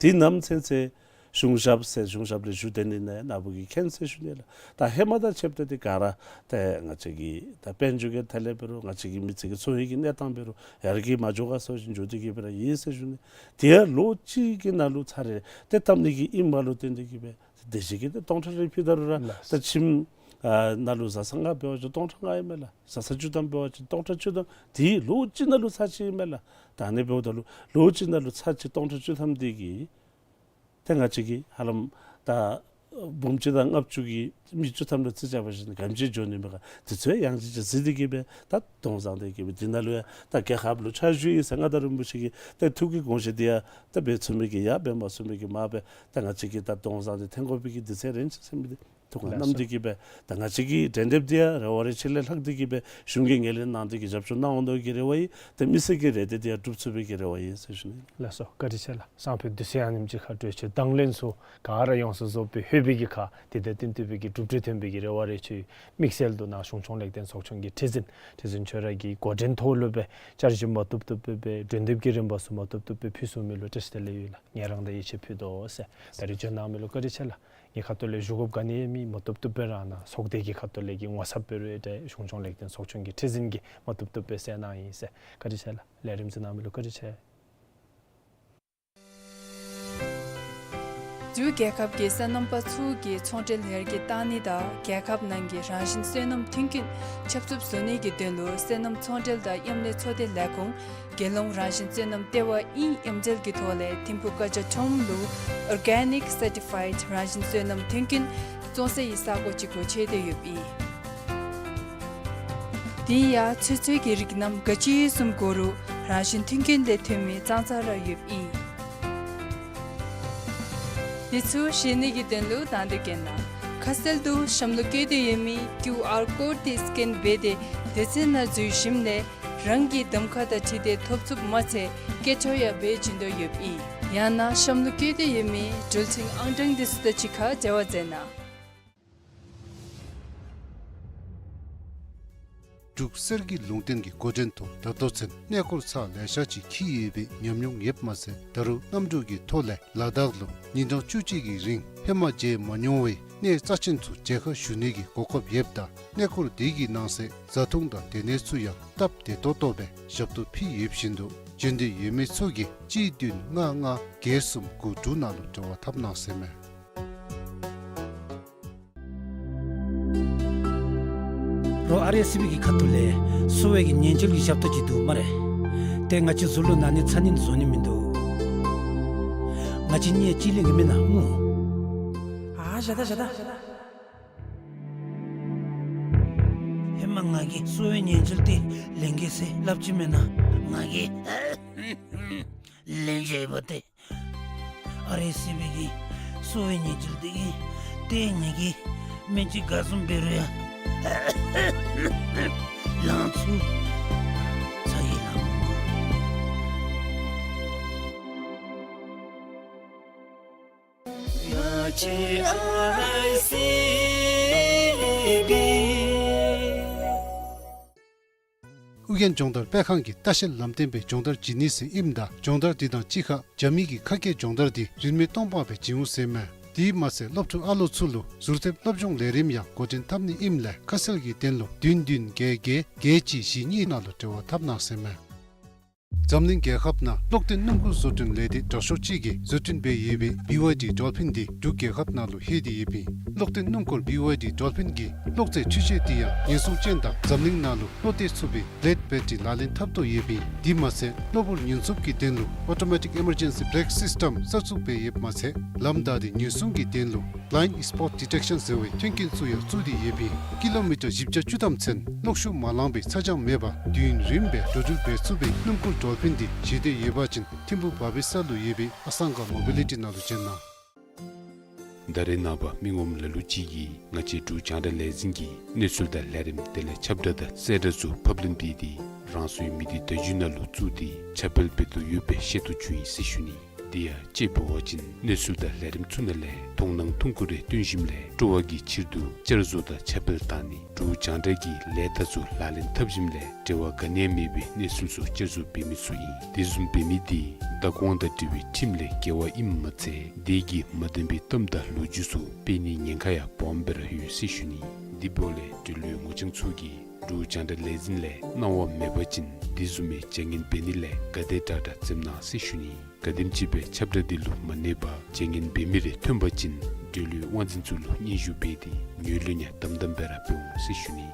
དེ་ནམ་ཚུན་ཚོད་གཞུང་ཞབས་ཟེར་གཞུང་ཞབས་ལས་ཞུ་སྡོད་ནི་ནང་ཡང་ནཱ་བུ་གིས་མཁྱེན་ཟེར་ཞུ་ནི་ལགས། ད་ཧེ་མ་དང་ཕྱདཔ་ད་འདི་ག་ར་ཏེ་ང་བཅས་ཀྱི་ད་དཔལ་འབྱོར་གྱི་ཐད་ལས་འབད་རུང་ང་བཅས་ཀྱི་མི་སེར་གྱི་འཚོ་བའི་གི་གནས་སྟངས་འབད་རུང་ཡར་རྒྱས་མ་འགྱོ་ག་སོང་ཞིན་འགྱོ་སྟེ་གིས་སྦེ་ར་ཡོད་ཟེར་ཞུ་ནི། དེ་ཡང་ལོ་གཅིག་གི་ནང་ལུ་ཚར་རེ་ཏེ་བཏབ་ནི་གི་ཨིནམ་ལུ་བརྟེན་ཏེ་གིས་སྦེ་དེ་བཞིན་གྱི་ཏེ་སྟོང་ཕྲག་རེ་ཕུལ་ད་རུང་ར་ལགས། ད་ཁྱིམ་ཨ་ནང་ལུ་བཟའ་ཚང་ལྔ་འབད་བ་ཅིན་སྟོང་ཕྲག་ལྔ་ཨིན་མས་ལགས། བཟའ་ཚང་བཅུ་ཐམ་འབད་བ་ཅིན་སྟོང་ཕྲག་བཅུ་ཐམ་དེ་ལོ་གཅིག་ནང་ལུ་ཚར་གཅིག་ཨིན་མས་ལགས། ད་ཨ་ནི་འབདཝ་ད་ལུ་ལོ་གཅིག་ནང་ལུ་ཚར་གཅིག་སྟོང་ཕྲག་བཅུ་ཐམ་འདི་གིས་ཏེ་ང་བཅས་ཀྱི་ཧ་ལམ་ད་འབུམ་གཅིག་དང་ལྔ་བཅུ་གི་མི་བཅུ་ཐམ་ལུ་རྩིས་རྐྱབ་པ་ཅིན་ག་དེམ་ཅིག་འགྱོ་ནི་མས་ག། དུས་ཚོད་ཡང་ཅིན་ཅིག་གཟིགས་ཏེ་གིས་སྦེ་ད་གདོང་བཟང་སྟེ་གིས་སྦེ་འདི་ནང་ལུ་ཡང་ད་རྒྱལ་ཁབ་ལུ་ཕྱག་ཞུ་ཡི་ཟེར་མངའ་བདག་རིན་པོ་ཆེ་གི་ཏེ་ཐུགས་ཀྱི་དགོངས་བཞེད་འདི་ཡང་ད་འབད་ཚུགས་མི་གིས་ཡང་འབད་མ་ཚུགས་མི་གིས་མ་འབད། ད་ང་བཅས་ཀྱིས་ད་གདོང་བཟང་སྟེ་ཐོན་དགོ་པའི་གི་དུས་ཚོད་རན་ཅི་ཟེར་མི་འདི་ ཐུགས་ཁར་བསྣམས་ཏེ་གི་སྦེ་ད་ང་བཅས་ཀྱི་གྲལ་འདེབས་འདི་ཡང་རེ་བ་རེ་ཆེ་ལས་ལྷག་སྟེ་གི་སྦེ་གཞུང་གིས་ངོས་ལེན་གནང་སྟེ་གི་རྒྱབ་སྐྱོར་གནང་འོང་དོ་གི་རེ་བ་ཡོད། ཏེ་མི་སེར་གྱི་རེ་འདུན་འདི་ཡང་འགྲུབ་ཚུགས་པའི་གི་རེ་བ་ཡོད་ཟེར་ཞུ་ནི། ལགས་སོ། བཀའ་དྲིན་ཆེ་ལགས། སང་ཕོད་དུས་ཚོད་ཨ་ནེམ་ཅིག་ཁར་གྲོས་ཆོད་དང་ལེན་ཚུ་ག་ར་ཡོངས་སུ་རྫོགས་སྦེ་ལྷོད་པའི་གི་ཁར་དེ་དང་བསྟུན་ཏེ་སྦེ་གི་གྲུབ་འབྲས་ཐོན་པའི་གི་རེ་བ་རེ་ཆེ། དམིགས་བསལ་དུ་ནཱ་གཞུང་སྐྱོང་ལེགས་ལྡན་ཚོགས་ཆུང་གི་ཁྲི་འཛིན་ཁྲི་འཛིན་ཁྱོད་ར་གི་འགོ་འདྲེན་ཐོག་ལུ་སྦེ་བཅར་ཞིབ་མ་བཏུབ་བཏུབ་སྦེ་སྦེ་གྲལ་འདེབས་ཀྱི་རིམ་པ་ཚུ་མ་བཏུབ་བཏུབ་སྦེ་ཕུལ་ཚུགས་མི་ལུ་བཀྲ་ཤིས་བདེ་ལེགས་ཡོད་ལགས། ངེ་རང་དང་ཡིད་ཆེས་ཕུལ་དོ་ཟེར། ད་རིས་འབྱོན་གནང་མི་ལུ་བཀའ་དྲིན་ཆེ་ལགས། ངེའི་ཁ་ཐུག་ལས་ཞུ་དགོཔ་ག་ནི་ཡང་མེད། མ་བཏུབ་བཏུབ་སྦེ་ར་ནཱ་ཚོགས་སྡེ་གི་ཁ་ཐུག་ལས་ཀྱི་ངོ་ཚབ་འབད་རུང་ཡང་ཏེ་གཞུང་སྐྱོང་ལེགས་ལྡན་ཚོགས་ཆུང་གི་ཁྲི་འཛིན་གྱིས་མ་བཏུབ་བཏུབ་སྦེ་སེལ་གནང་ཡི་ཟེར། བཀའ་དྲིན་ཆེ་ལགས། ལས་རིམ་གཟིགས་གནང་མི་ལུ་བཀའ་དྲིན་ཆེ། འབྲུག་རྒྱལ་ཁབ་ཀྱི་སོ་ནམ་པ་ཚུ་གི་ཚོང་འབྲེལ་ཡར་རྒྱས་གཏང་ནི་དང་རྒྱལ་ཁབ་ནང་གི་རང་བཞིན་སོ་ནམ་མཐུན་རྐྱེན་ཁྱབ་ཚུགསཔ་བཟོ་ནི་གི་དོན་ལུ་སོ་ནམ་ཚོང་འབྲེལ་དང་མཉམ་ལས་ཚོགས་སྡེ་ལས་ཁུངས་རྒྱལ་ཡོངས་རང་བཞིན་སོ་ནམ་ལྟེ་བ་ཨིན་མཉམ་འབྲེལ་གྱི་ཐོག་ལས་ཐིམ་ཕུག་ཀ་ཇ་ཁྲོམ་ལུ་Organic Certified རང་བཞིན་སོ་ནམ་མཐུན་རྐྱེན་བཙོང་སའི་ས་གོ་ཅིག་སྒོ་ཕྱེ་སྟེ་ཡོདཔ་ཨིན། དེ་ཡང་ཚོད་བསྲེ་གི་རིགས་རྣམས་ག་ཅི་བཟུམ་དགོ་རུང་རང་བཞིན་མཐུན་རྐྱེན་ལས་ཐོན་མི་ཙང་ཙང་ར་ཡོདཔ་ཨིན། དེ་ཚུ་ཤེས་ནི་གི་དོན་ལུ་དང་འདོད་བསྐྱེད་གནང་། ཁ་གསལ་དུ་གཤམ་ལུ་བཀོད་དེ་ཡོད་མི་ཀིའུ་ཨར་ཀོཌ་དེ་སི་ཀེན་འབད་དེ་སྡེ་ཚན་ནང་འཛུལ་ཞིནམ་ལས་རང་གི་གདམ་ཁ་དང་འཁྲིལ་ཏེ་ཐོབ་ཚུགསཔ་མ་ཚད་སྐད་འཕྲོ་ཡང་འབད་བྱིན་དོ་ཡོདཔ་ཨིན། ཡང་ན་གཤམ་ལུ་བཀོད་དེ་ཡོད་མི་འགྲུལ་འཕྲིན་ཨང་གྲངས་དེ་ཚུ་དང་གཅིག་ཁར་འབྲེལ་བ་མཛད་གནང་། འབྲུག་གསེར་གྱི་ལུང་བསྟན་གྱི་འགོ་འདྲེན་ཐོག་ད་ལྟོ་ཚུན་གནས་སྐོར་ཚར་ལེ་ཤ་ཅིག་འཁྱིད་ཡོད་པའི་ཉམས་མྱོང་ཡོདཔ་མ་ཚད་ད་རུང་གནམ་གྲུ་གི་ཐོག་ལས་ལ་དྭགས་ལུ་ཉིན་གྲངས་བཅུ་གཅིག་གི་རིང་ཧེ་མ་མཇལ་མ་མྱོང་བའི་གནས་རྩ་ཆེན་ཚུ་མཇལ་ཁ་ཞུ་ནི་གི་གོ་སྐབས་ཡོདཔ་ད་གནས་སྐོར་དེ་གི་ནང་གསེས་བཟའ་འཐུང་དང་སྡོད་གནས་ཚུ་ཡང་སྟབས་བདེ་ཏོག་ཏོ་སྦེ་ཞབས་ཏོག་ཕུལ་ཡོདཔ་བཞིན་དུ་འབྱོན་འདོད་ཡོད་མི་ཚུ་གིས་གཅིག་བདུན་ལྔ་ལྔ་བརྒྱད་གསུམ་དགུ་དྲུག་ནང་ལུ་འབྲེལ་བ་འཐབ་གནང་ཟེར་མས། རོགས་ཨར་ཨེསི་སི་བི་གི་ཁ་ཐུག་ལས་གསོ་བའི་གི་ཉེན་བཅོལ་གྱི་ཞབས་ཏོག་ཅིག་འདུག་སྨ་རེ། ཏེ་ང་བཅས་གཟུགས་ལུ་ན་ནི་ཚ་ནི་བཟོ་ནི་མིན་འདུག། ང་བཅས་གཉིས་གཅིག་ལེན་གྱི་མེན་ན་སྨོ། ཨ་བཞག་ད་བཞག་ད། ཧེ་མ་ང་གིས་གསོ་བའི་ཉེན་བཅོལ་འདི་ལེན་གེ་ཟེར་སླབ་ཅི་མེན་ན། ང་གིས་ལེན་བཞག་ཡི་པ་ཏེ། ཨར་ཨེསི་སི་བི་གི་གསོ་བའི་ཉེན་བཅོལ་འདི་གིས་ཏེ་ངེ་གི་སྨན་ལྕེ་ག་བཟུམ་འབད་རུང་ཡང་ལང་ཚུགས་ཚར་ཡི་ལགས། ང་བཅས་ཨར་ཨེསི་སི་བི། ཨོ་རྒྱན་སྦྱོང་བརྡར་སྤེལ་ཁང་གིས་ལྟ་བཤལ་ལམ་སྟོན་སྦེ་སྦྱོང་བརྡར་བྱིན་ནི་ཟེར་ཨིནམ་ད་སྦྱོང་བརྡར་འདི་དང་གཅིག་ཁར་རྒྱ་མི་གི་ཁ་སྐད་སྦྱོང་བརྡར་འདི་རིན་མེད་སྟོང་པ་སྦེ་བྱིན་འོང་ཟེར་མས། དེ་མ་ཚད་སློབ་ཕྲུག་ཨ་ལོ་ཚུ་ལུ་ཟུར་ལྟ་སློབ་སྦྱོང་ལས་རིམ་ཡང་འགོ་འདྲེན་འཐབ་ནི་ཨིནམ་ལས་ཁ་གསལ་གྱི་དོན་ལུ་བདུན་བདུན་བརྒྱད་བརྒྱད་བརྒྱད་གཅིག་བཞི་གཉིས་ནང་ལུ་འབྲེལ་བ་འཐབ་གནང་ཟེར་མས། འཛམ་གླིང་རྒྱལ་ཁབ་ནང་གློག་ལྡན་སྣུམ་འཁོར་བཟོ་སྐྲུན་ལས་སྡེ་དྲག་ཤོས་ཅིག་གིས་བཟོ་སྐྲུན་འབད་ཡོད་པའི་བི་ཝའི་ཌི་ཌོལ་ཕིན་འདི་འབྲུག་རྒྱལ་ཁབ་ནང་ལུ་ལྷོད་དེ་ཡོདཔ་ཨིན། གློག་ལྡན་སྣུམ་འཁོར་བི་ཝའི་ཌི་ཌོལ་ཕིན་གྱི་གློག་རྫས་འཕྲུལ་ཆས་འདི་ཡང་ཉེན་སྲུང་ཅན་དང་འཛམ་གླིང་ནང་ལུ་བློ་གཏད་ཚུགས་པའི་བི་ལེཌ་བེ་ཊི་རི་ལག་ལེན་འཐབ་དོ་ཡོདཔ་ཨིན། དེ་མ་ཚད་གློ་བུར་ཉེན་སྲུང་གི་དོན་ལུ་ཨོ་ཊོ་མེ་ཊིག་ཨི་མར་ཇེན་སི་བེ་རེཀ་སིསི་ཊམ་གསར་བཙུགས་འབད་ཡོདཔ་མ་ཚད་ལམ་བདའ་སྟེ་ཉེན་སྲུང་གི་དོན་ལུ་Blind Spot Detection ཟེར་བའི་མཐུན་རྐྱེན་ཚུ་ཡང་བཙུགས་ཏེ་ཡོདཔ་ཨིན། ཀི་ལོ་མི་ཊར་བཞི་བརྒྱ་བཅུ་ཐམ་ཚུན་གློག་ཤུགས་མ་ལངས་པའི་ཚ་གྱང་མེད་པར་དུས་ཡུན་རིངམོ་སྦེ་འགྲོ་འགྲུལ་འབད་ཚུགས་པའི་སྣུམ་འཁོར་ཌོལ་ཕིན་འདི་བཞེས་འདོད་ཡོད་པ་ཅིན་ཐིམ་ཕུག་བ་བི་ས་ལུ་ཡོད་པའི་ཨ་སང་ག་མོ་བི་ལི་ཊི་ནང་ལུ་བྱོན་གནང་། ད་རེས་ནངས་པ་མི་ངོམ་ལ་ལུ་ཅིག་གིས་ང་བཅས་འབྲུག་རྒྱང་བསྒྲགས་ལས་འཛིན་གྱི་གནས་ཚུལ་དང་ལས་རིམ་དེ་ལས་ཁྱབ་བསྒྲགས་དང་གསལ་བསྒྲགས་ཚུ་ཕབ་ལེན་འབད་དེ་རང་སོའི་མི་སྡེ་བརྡ་བརྒྱུད་ནང་ལུ་བཙུགས་ཏེ་ཁྱབ་སྤེལ་འབད་དོ་ཡོད་པའི་ཤེས་རྟོགས་བྱུང་ཡི་ཟེར་ཞུ་ནི། དེ་ཡང་དཔྱེ་འབད་བ་ཅིན་གནས་ཚུལ་དང་ལས་རིམ་ཚུ་ནང་ལས་མཐོང་སྣང་ཐུང་ཀུ་རེ་སྟོན་ཞིནམ་ལས་སྤྲོ་བ་གི་ཕྱིར་དུ་བསྐྱར་བཟོ་དང་ཁྱབ་སྤེལ་བཏང་ནི། འབྲུག་རྒྱང་བསྒྲགས་ཀྱི་ལས་རྟགས་ཚུ་ལག་ལེན་འཐབ་ཞིནམ་ལས་འབྲེལ་བ་ག་ནི་ཡང་མེད་པའི་གནས་ཚུལ་ཚུ་བསྐྱར་བཟོ་འབད་མི་ཚུ་ཨིན། དེ་བཟུམ་འབད་མི་དེ་བདག་དབང་དང་འབྲེལ་བའི་ཁྲིམས་ལས་འགལ་བ་ཨིནམ་མ་ཚད་དེ་གིས་མ་བདེན་པའི་གཏམ་དང་ལོ་རྒྱུས་ཚུ་སྤེལ་ནིའི་ཉེན་ཁ་ཡང་སྦོམ་སྦེ་ར་ཡོད་ཟེར་ཞུ་ནི། དེ་འབདཝ་ལས་འབྲེལ་ཡོད་ངོ་རྐྱང་ཚུ་གིས་འབྲུག་རྒྱང་བསྒྲགས་ལས་འཛིན་ལས་གནང་བ་མེད་པ་ཅིན་དེ་བཟུམ་མའི་བྱ་ངན་འབད་ནི་ལས་ག་དེ་དྲག་དྲག་འཛེམ་གནང་ཟེར་ཞུ་ནི། ག་དེམ་ཅིག་སྦེ་ཁྱབ་བསྒྲགས་འདི་ལུ་མ་གནས་པར་བྱ་ངན་འབད་མི་རེ་ཐོན་པ་ཅིན་འབྲེལ་ཡོད་དབང་འཛིན་ཚུ་ལུ་སྙན་ཞུ་འབད་དེ་ངོས་ལེན་ཡང་དམ་དམ་སྦེ་ར་འབད་འོང་ཟེར་ཞུ་ནི།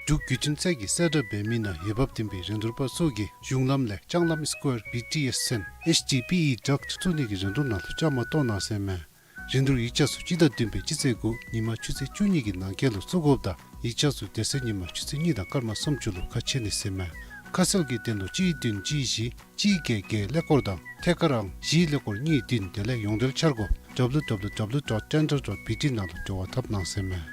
འབྲུག་བརྒྱུད་འཕྲིན་ཚད་ཀྱིས་གསལ་བསྒྲགས་འབད་མི་ནང་འོས་འབབ་ལྡན་པའི་རིན་བསྡུར་པ་ཚུ་གིས་གཞུང་ལམ་ལས་ལྕང་ལམ་སི་ཀོར་བི་ཊི་ཨེསི་ཚུན་ཨེཆ་ཌི་པི་ཨི་ཌག་བཙུགས་ནི་གི་རིན་བསྡུར་ནང་ལུ་བཅའ་མར་གཏོགས་གནང་ཟེར་མས། རིན་བསྡུར་ཡིག་ཆ་ཚུ་སྤྱི་ཟླ་བདུན་པའི་སྤྱི་ཚེས་དགུ་ཉིན་མ་ཆུ་ཚོད་བཅུ་གཉིས་ཀྱི་ནང་འཁོད་ལུ་བཙུགས་དགོཔ་དང་ཡིག་ཆ་ཚུ་དེ་ཚེ་ཉིན་མ་ཆུ་ཚོད་གཉིས་དང་སྐར་མ་སུམ་ཅུ་ལུ་ཁ་ཕྱེ་ནི་ཟེར་མས། ཁ་གསལ་གྱི་དོན་ལུ་གཅིག་བདུན་གཅིག་བཞི་གཅིག་བརྒྱད་བརྒྱད་ཀླད་ཀོར་དང་ཐད་ཀར་ཨང་བཞི་ཀླད་ཀོར་གཉིས་བདུན་དེ་ལས་ཡོངས་འབྲེལ་འཆར་སྒོ་ W W W dot tender dot B T ནང་ལུ་འབྲེལ་བ་འཐབ་གནང་ཟེར་མས།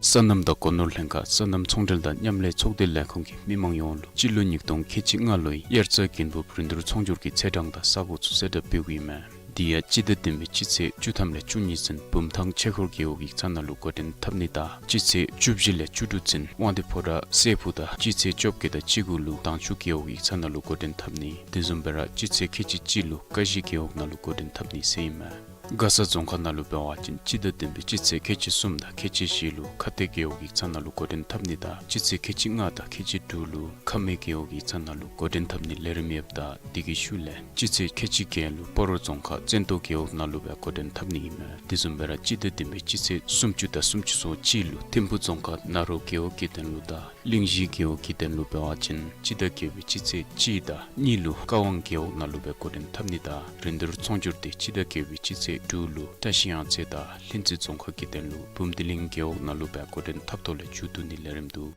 སོ་ནམ་དང་སྒོ་ནོར་ལྷན་ཁག་སོ་ནམ་ཚོང་འབྲེལ་དང་མཉམ་ལས་ཚོགས་སྡེ་ལས་ཁུངས་ཀྱིས་མི་མང་ཡོངས་ལུ་སྤྱི་ལོ་ཉིས་སྟོང་ཁལ་གཅིག་ལྔ་ལོའི་དབྱར་རྩྭ་དགུན་འབུབ་རིན་བསྡུར་ཚོང་སྒྱུར་གྱི་ཚེས་གྲངས་དང་ས་གོ་ཚུ་གསལ་བསྒྲགས་འབདཝ་ཨིན་མས། དེ་ཡང་སྤྱི་ཟླ་བདུན་པའི་སྤྱི་ཚེས་བཅུ་ཐམ་ལས་བཅུ་གཉིས་ཚུན་བུམ་ཐང་ཆོས་འཁོར་རྒེད་འོག་ཡིག་ཚང་ནང་ལུ་འགོ་འདྲེན་འཐབ་ནི་དང་སྤྱི་ཚེས་བཅུ་བཞི་ལས་བཅུ་དྲུག་ཚུན་དབང་འདུས་ཕོ་བྲང་སྲས་ཕུག་དང་སྤྱི་ཚེས་བཅོ་བརྒྱད་དང་བཅུ་དགུ་ལུ་དྭངས་ཆུ་རྒེད་འོག་ཡིག་ཚང་ནང་ལུ་འགོ་འདྲེན་འཐབ་ནི། དེ་བཟུམ་སྦེ་ར་སྤྱི་ཚེས་ཁལ་གཅིག་གཅིག་ལུ་ཀ་གཞི་རྒེད་འོག་ནང་ལུ་འགོ་འདྲེན་འཐབ་ནི་ཟེར་ཨིན་མས། མགར་ས་རྫོང་ཁག་ནང་ལུ་འབད་བ་ཅིན་སྤྱི་ཟླ་བདུན་པའི་སྤྱི་ཚེས་ཁལ་གཅིག་གསུམ་དང་ཁལ་གཅིག་བཞི་ལུ་ཁ་གཏད་རྒེད་འོག་ཡིག་ཚང་ནང་ལུ་འགོ་འདྲེན་འཐབ་ནི་དང་སྤྱི་ཚེས་ཁལ་གཅིག་ལྔ་དང་ཁལ་གཅིག་དྲུག་ལུ་ཁ་སྨད་རྒེད་འོག་ཡིག་ཚང་ནང་ལུ་འགོ་འདྲེན་འཐབ་ནི་ལས་རིམ་ཡོདཔ་ད་དེ་གི་ཤུལ་ལས་སྤྱི་ཚེས་ཁལ་གཅིག་བརྒྱད་ལུ་སྤ་རོ་རྫོང་ཁག་བཙན་ཏོ་རྒེད་འོག་ནང་ལུ་སྦེ་འགོ་འདྲེན་འཐབ་ནི་ཨིན་མས། དེ་བཟུམ་སྦེ་ར་སྤྱི་ཟླ་བདུན་པའི་སྤྱི་ཚེས་སུམ་ཅུ་དང་སུམ་ཅུ་སོ་གཅིག་ལུ་ཐིམ་ཕུ་རྫོང་ཁག་ན་རོ་རྒེད་འོག་གི་དོན་ལུ་དང་གླིང་བཞི་རྒེད་འོག་གི་དོན་ལུ་འབད་བ་ཅིན་སྤྱི་ཟླ་བརྒྱད་པའི་སྤྱི་ཚེས་གཅིག་དང་གཉིས་ལུ་ཀ་ཝང་རྒེད་འོག་ནང་ལུ་སྦེ་འགོ་འདྲེན་འཐབ་ནི་དང་རིན་བསྡུར་ཚོང་སྒྱུར་དེ་སྤྱི་ཟླ་བརྒྱད་པའི་སྤྱི་ཚེས་དྲུག་ལུ་བཀྲ་ཤིས་གཡང་རྩེ་དང་ལྷུན་རྩེ་རྫོང་ཁག་གི་དོན་ལུ་བུམ་ཐང་གླིང་རྒེད་འོག་ནང་ལུ་སྦེ་འགོ་འདྲེན་འཐབ་ཐོག་ལས་མཇུག་བསྡུ་ནི་ལས་རིམ་འདུག།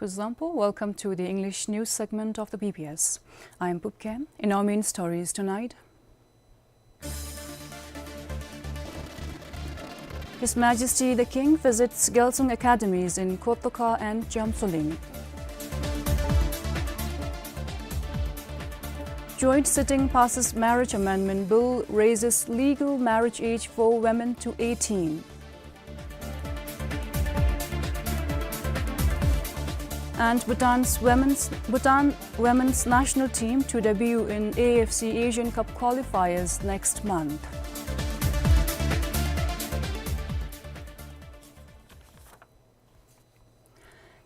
Kuzuzangpo, welcome to the English news segment of the B B S. I am Pupken. In our main stories tonight, His Majesty the King visits Gyalsung Academies in Kotoka and Jamsoling. Joint sitting passes Marriage Amendment Bill, raises legal marriage age for women to eighteen. And Bhutan's women's, Bhutan women's national team to debut in A F C Asian Cup qualifiers next month.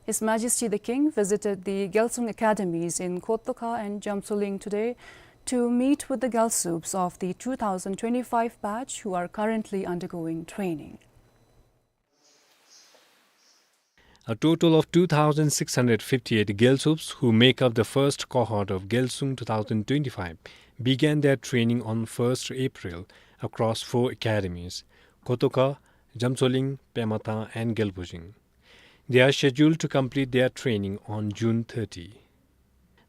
His Majesty the King visited the Gyalsung Academies in Kotoka and Jamsoling today to meet with the Gyalsups of the two thousand twenty-five batch who are currently undergoing training. A total of two thousand six hundred fifty-eight Gyalsups, who make up the first cohort of Gyalsung two thousand twenty-five, began their training on first April across four academies, Kotoka, Jamsoling, Pemathang and Gyalbojing. They are scheduled to complete their training on June thirty.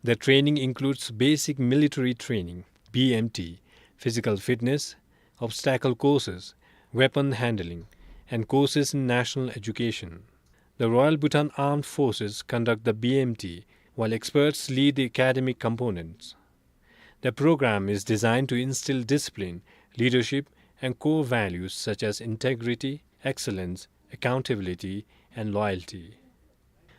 The training includes basic military training, B M T, physical fitness, obstacle courses, weapon handling, and courses in national education. The Royal Bhutan Armed Forces conduct the B M T, while experts lead the academic components. The program is designed to instill discipline, leadership, and core values such as integrity, excellence, accountability, and loyalty.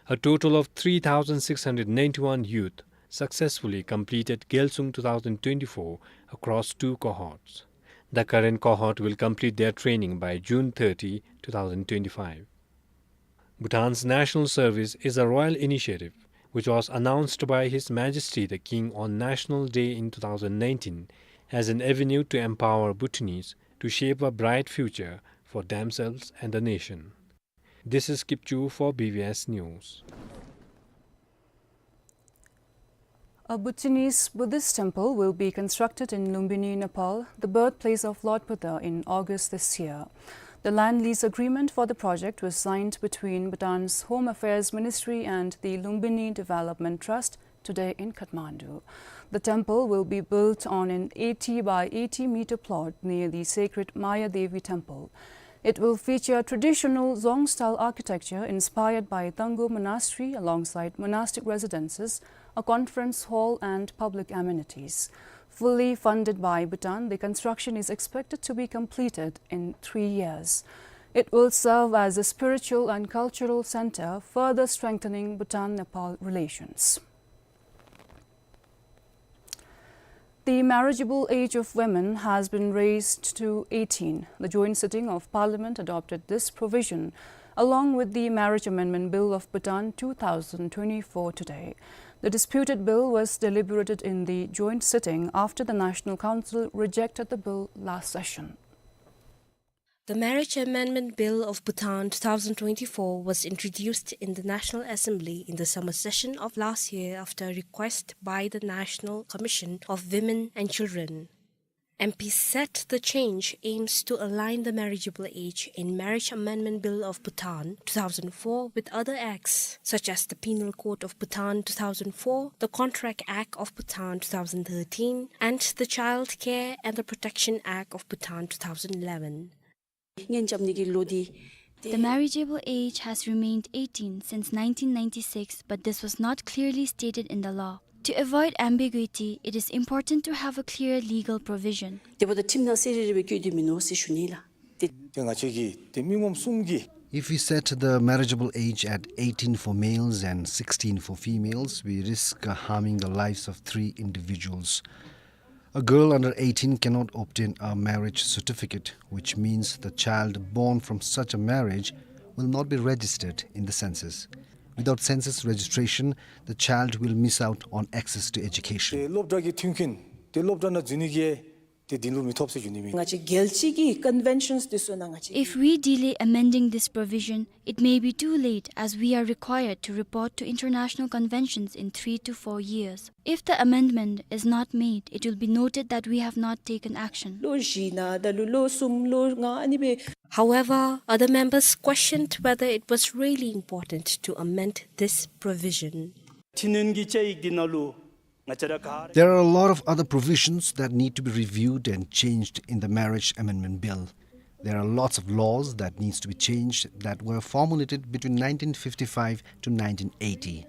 A total of three thousand six hundred ninety-one youth successfully completed Gyalsung two thousand twenty-four across two cohorts. The current cohort will complete their training by June thirty, two thousand twenty-five. Bhutan's National Service is a royal initiative which was announced by His Majesty the King on National Day in two thousand nineteen as an avenue to empower Bhutanese to shape a bright future for themselves and the nation. This is Kipchu for B B S News. A Bhutanese Buddhist temple will be constructed in Lumbini, Nepal, the birthplace of Lord Buddha, in August this year. The land lease agreement for the project was signed between Bhutan's Home Affairs Ministry and the Lumbini Development Trust today in Kathmandu. The temple will be built on an eighty by eighty meter plot near the sacred Mayadevi temple. It will feature traditional Dzong-style architecture inspired by Tangub Monastery, alongside monastic residences, a conference hall and public amenities. Fully funded by Bhutan, the construction is expected to be completed in three years. It will serve as a spiritual and cultural center, further strengthening Bhutan-Nepal relations. The marriageable age of women has been raised to eighteen. The joint sitting of Parliament adopted this provision along with the Marriage Amendment Bill of Bhutan two thousand twenty-four today. The disputed bill was deliberated in the joint sitting after the National Council rejected the bill last session. The Marriage Amendment Bill of Bhutan two thousand twenty-four was introduced in the National Assembly in the summer session of last year after a request by the National Commission of Women and Children. M Ps said the change aims to align the marriageable age in Marriage Amendment Bill of Bhutan two thousand four with other acts, such as the Penal Code of Bhutan two thousand four, the Contract Act of Bhutan two thousand thirteen, and the Child Care and the Protection Act of Bhutan two thousand eleven. The marriageable age has remained eighteen since nineteen ninety-six, but this was not clearly stated in the law. To avoid ambiguity, it is important to have a clear legal provision. དེ་འབདཝ་ད་ཁྲིམས་ནང་གསལ་རི་རི་སྦེ་བཀོད་དེ་མིན་ནུག་ཟེར་ཞུ་ནི་ལགས། དེ་ཏེ་ང་བཅས་ཀྱི་ཏེ་མི་ངོམ་གསུམ་གྱིས། If we set the marriageable age at eighteen for males and sixteen for females, we risk, uh, harming the lives of three individuals. A girl under eighteen cannot obtain a marriage certificate, which means the child born from such a marriage will not be registered in the census. Without census registration, the child will miss out on access to education. ཏེ་སློབ་གྲྭ་གི་མཐུན་རྐྱེན་ཏེ་སློབ་གྲྭ་ནང་འཛུལ་ནི་གི་ཏེ་འདི་ལུ་མི་ཐོབ་ཟེར་ཞུ་ནི་མས། ང་བཅས་རྒྱལ་སྤྱི་གི་ཀོན་ཝེན་ཤཱནས་འདི་ཚུ་ནང་ང་བཅས། If we delay amending this provision, it may be too late as we are required to report to international conventions in three to four years. If the amendment is not made, it will be noted that we have not taken action. ལོ་བཞི་ནང་ད་ལུ་ལོ་གསུམ་ལོ་ལྔ་ཨ་ནི་སྦེ། However, other members questioned whether it was really important to amend this provision. འཕྲི་སྣོན་གྱི་བཅའ་ཡིག་འདི་ནང་ལུ་ང་བཅས་ར་ག་ར། There are a lot of other provisions that need to be reviewed and changed in the Marriage Amendment Bill. There are lots of laws that needs to be changed that were formulated between nineteen fifty-five to nineteen eighty.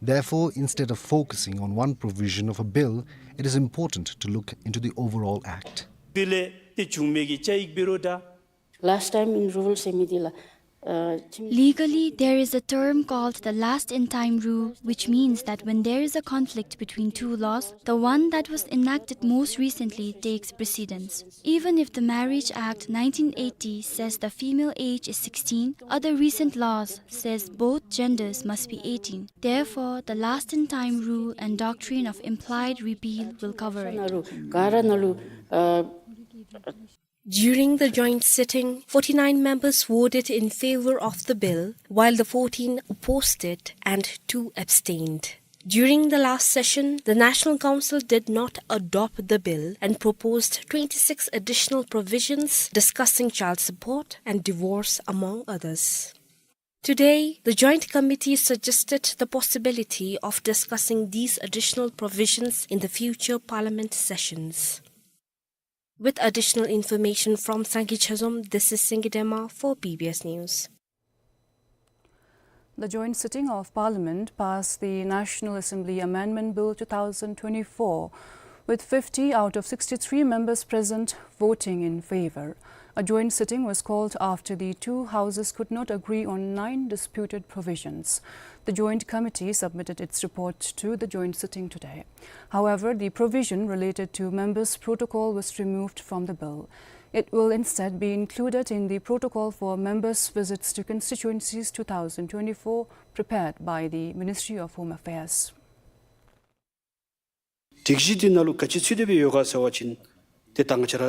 Therefore, instead of focusing on one provision of a bill, it is important to look into the overall act. དེ་ལས་ཏེ་བྱུང་མི་གི་བཅའ་ཡིག་འབད་རུང་ད། Last time in rule ཟེར་མི་འདི་ལགས། ཨ་ཁྲིམས། Legally, there is a term called the last in time rule, which means that when there is a conflict between two laws, the one that was enacted most recently takes precedence. Even if the Marriage Act nineteen eighty says the female age is sixteen, other recent laws says both genders must be eighteen. Therefore, the last in time rule and doctrine of implied repeal will cover it. ག་ར་ནང་ལུ་ཨ། During the joint sitting, forty-nine members voted in favor of the bill, while the fourteen opposed it and two abstained. During the last session, the National Council did not adopt the bill and proposed twenty-six additional provisions discussing child support and divorce, among others. Today, the Joint Committee suggested the possibility of discussing these additional provisions in the future Parliament sessions. With additional information from Sangay Chazom, this is Singay Dema for B B S News. The joint sitting of Parliament passed the National Assembly Amendment Bill two thousand twenty-four, with fifty out of sixty-three members present voting in favor. A joint sitting was called after the two houses could not agree on nine disputed provisions. The joint committee submitted its report to the joint sitting today. However, the provision related to members' protocol was removed from the bill. It will instead be included in the Protocol for Members' Visits to Constituencies two thousand twenty-four, prepared by the Ministry of Home Affairs. སྒྲིག་གཞི་འདི་ནང་ལུ་ག་ཅི་ཚུད་དེ་སྦེ་ཡོད་ག་ཟེར་བ་ཅིན་ཏེ་ད་ང་བཅས་ར་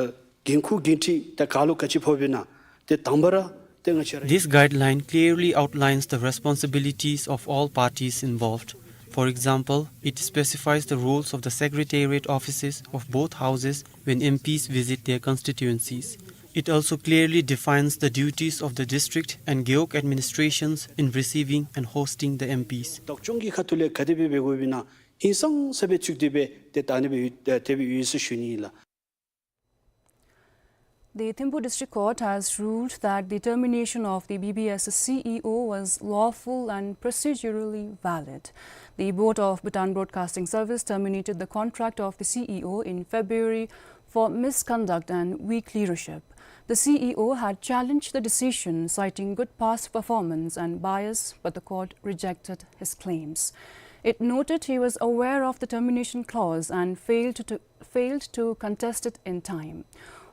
འགན་ཁུར་འགན་འཁྲི་ད་ག་ལུ་ག་ཅི་ཕོགཔ་ཨིན་ན་ཏེ་དང་པ་ར་ཏེ་ང་བཅས་ར། This guideline clearly outlines the responsibilities of all parties involved. For example, it specifies the roles of the secretariat offices of both houses when M Ps visit their constituencies. It also clearly defines the duties of the district and gewog administrations in receiving and hosting the M Ps. བདག་སྐྱོང་གི་ཁ་ཐུག་ལས་ག་དེ་སྦེ་འབད་དགོཔ་ཨིན་ན་ཧིང་སངས་ས་སྦེ་བཙུགས་ཏེ་སྦེ་ཏེ་ད་ཨ་ནི་སྦེ་ཡོད་དེ་སྦེ་ཡོད་ཟེར་ཞུ་ནི་ཨིན་ལགས། The Thimphu District Court has ruled that the termination of the B B S C E O was lawful and procedurally valid. The Board of Bhutan Broadcasting Service terminated the contract of the C E O in February for misconduct and weak leadership. The C E O had challenged the decision, citing good past performance and bias, but the court rejected his claims. It noted he was aware of the termination clause and failed to, failed to contest it in time.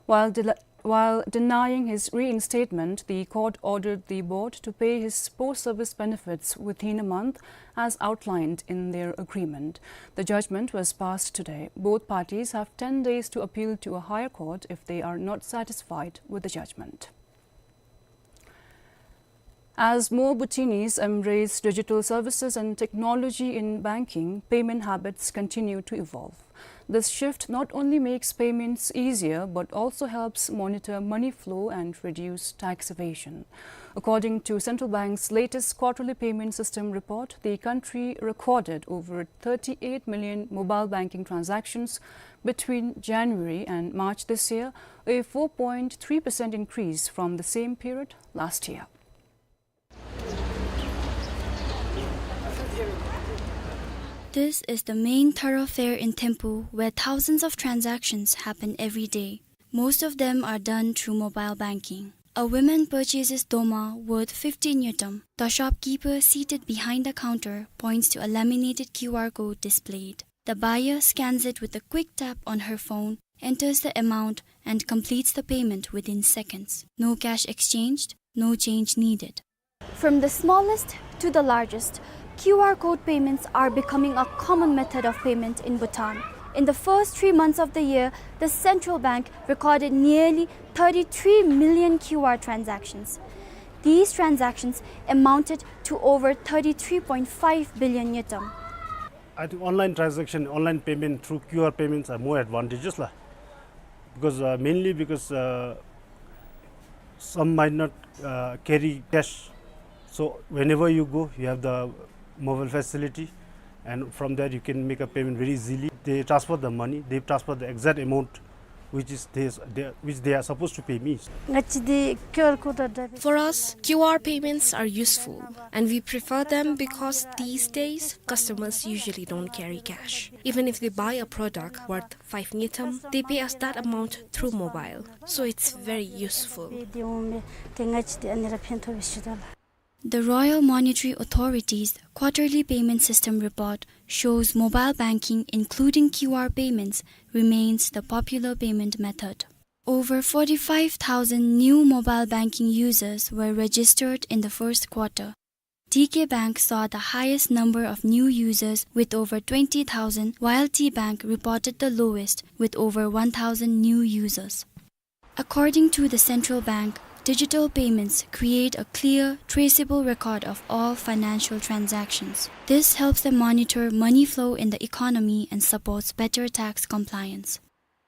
While del-, while denying his reinstatement, the court ordered the board to pay his post-service benefits within a month, as outlined in their agreement. The judgment was passed today. Both parties have ten days to appeal to a higher court if they are not satisfied with the judgment. As more Bhutinis embrace digital services and technology in banking, payment habits continue to evolve. This shift not only makes payments easier, but also helps monitor money flow and reduce tax evasion. According to Central Bank's latest quarterly payment system report, the country recorded over thirty-eight million mobile banking transactions between January and March this year, a four point three percent increase from the same period last year. This is the main thoroughfare in Thimphu, where thousands of transactions happen every day. Most of them are done through mobile banking. A woman purchases dolma worth fifty ngultrum. The shopkeeper seated behind the counter points to a laminated Q R code displayed. The buyer scans it with a quick tap on her phone, enters the amount, and completes the payment within seconds. No cash exchanged, no change needed. From the smallest to the largest, Q R code payments are becoming a common method of payment in Bhutan. In the first three months of the year, the central bank recorded nearly thirty-three million Q R transactions. These transactions amounted to over thirty-three point five billion ngultrum. I think online transaction, online payment through Q R payments are more advantageous, lah. Because, uh, mainly because, uh, some might not, uh, carry cash. So whenever you go, you have the mobile facility, and from there you can make a payment very easily. They transfer the money, they transfer the exact amount which is they, they, which they are supposed to pay me. ང་བཅས་འདི་ཀིའུ་ཨར་ཀོཌ་བཏབ། For us, Q R payments are useful, and we prefer them because these days, customers usually don't carry cash. Even if they buy a product worth five ngultrum, they pay us that amount through mobile. So it's very useful. འདི་འོང་མི་དེ་ང་བཅས་འདི་ཨ་ནི་ར་ཕན་ཐོགས་པའི་ཞུ་དོ་ལགས། The Royal Monetary Authority's quarterly payment system report shows mobile banking, including Q R payments, remains the popular payment method. Over forty-five thousand new mobile banking users were registered in the first quarter. D K Bank saw the highest number of new users with over twenty thousand, while T Bank reported the lowest with over one thousand new users. According to the central bank, digital payments create a clear, traceable record of all financial transactions. This helps them monitor money flow in the economy and supports better tax compliance.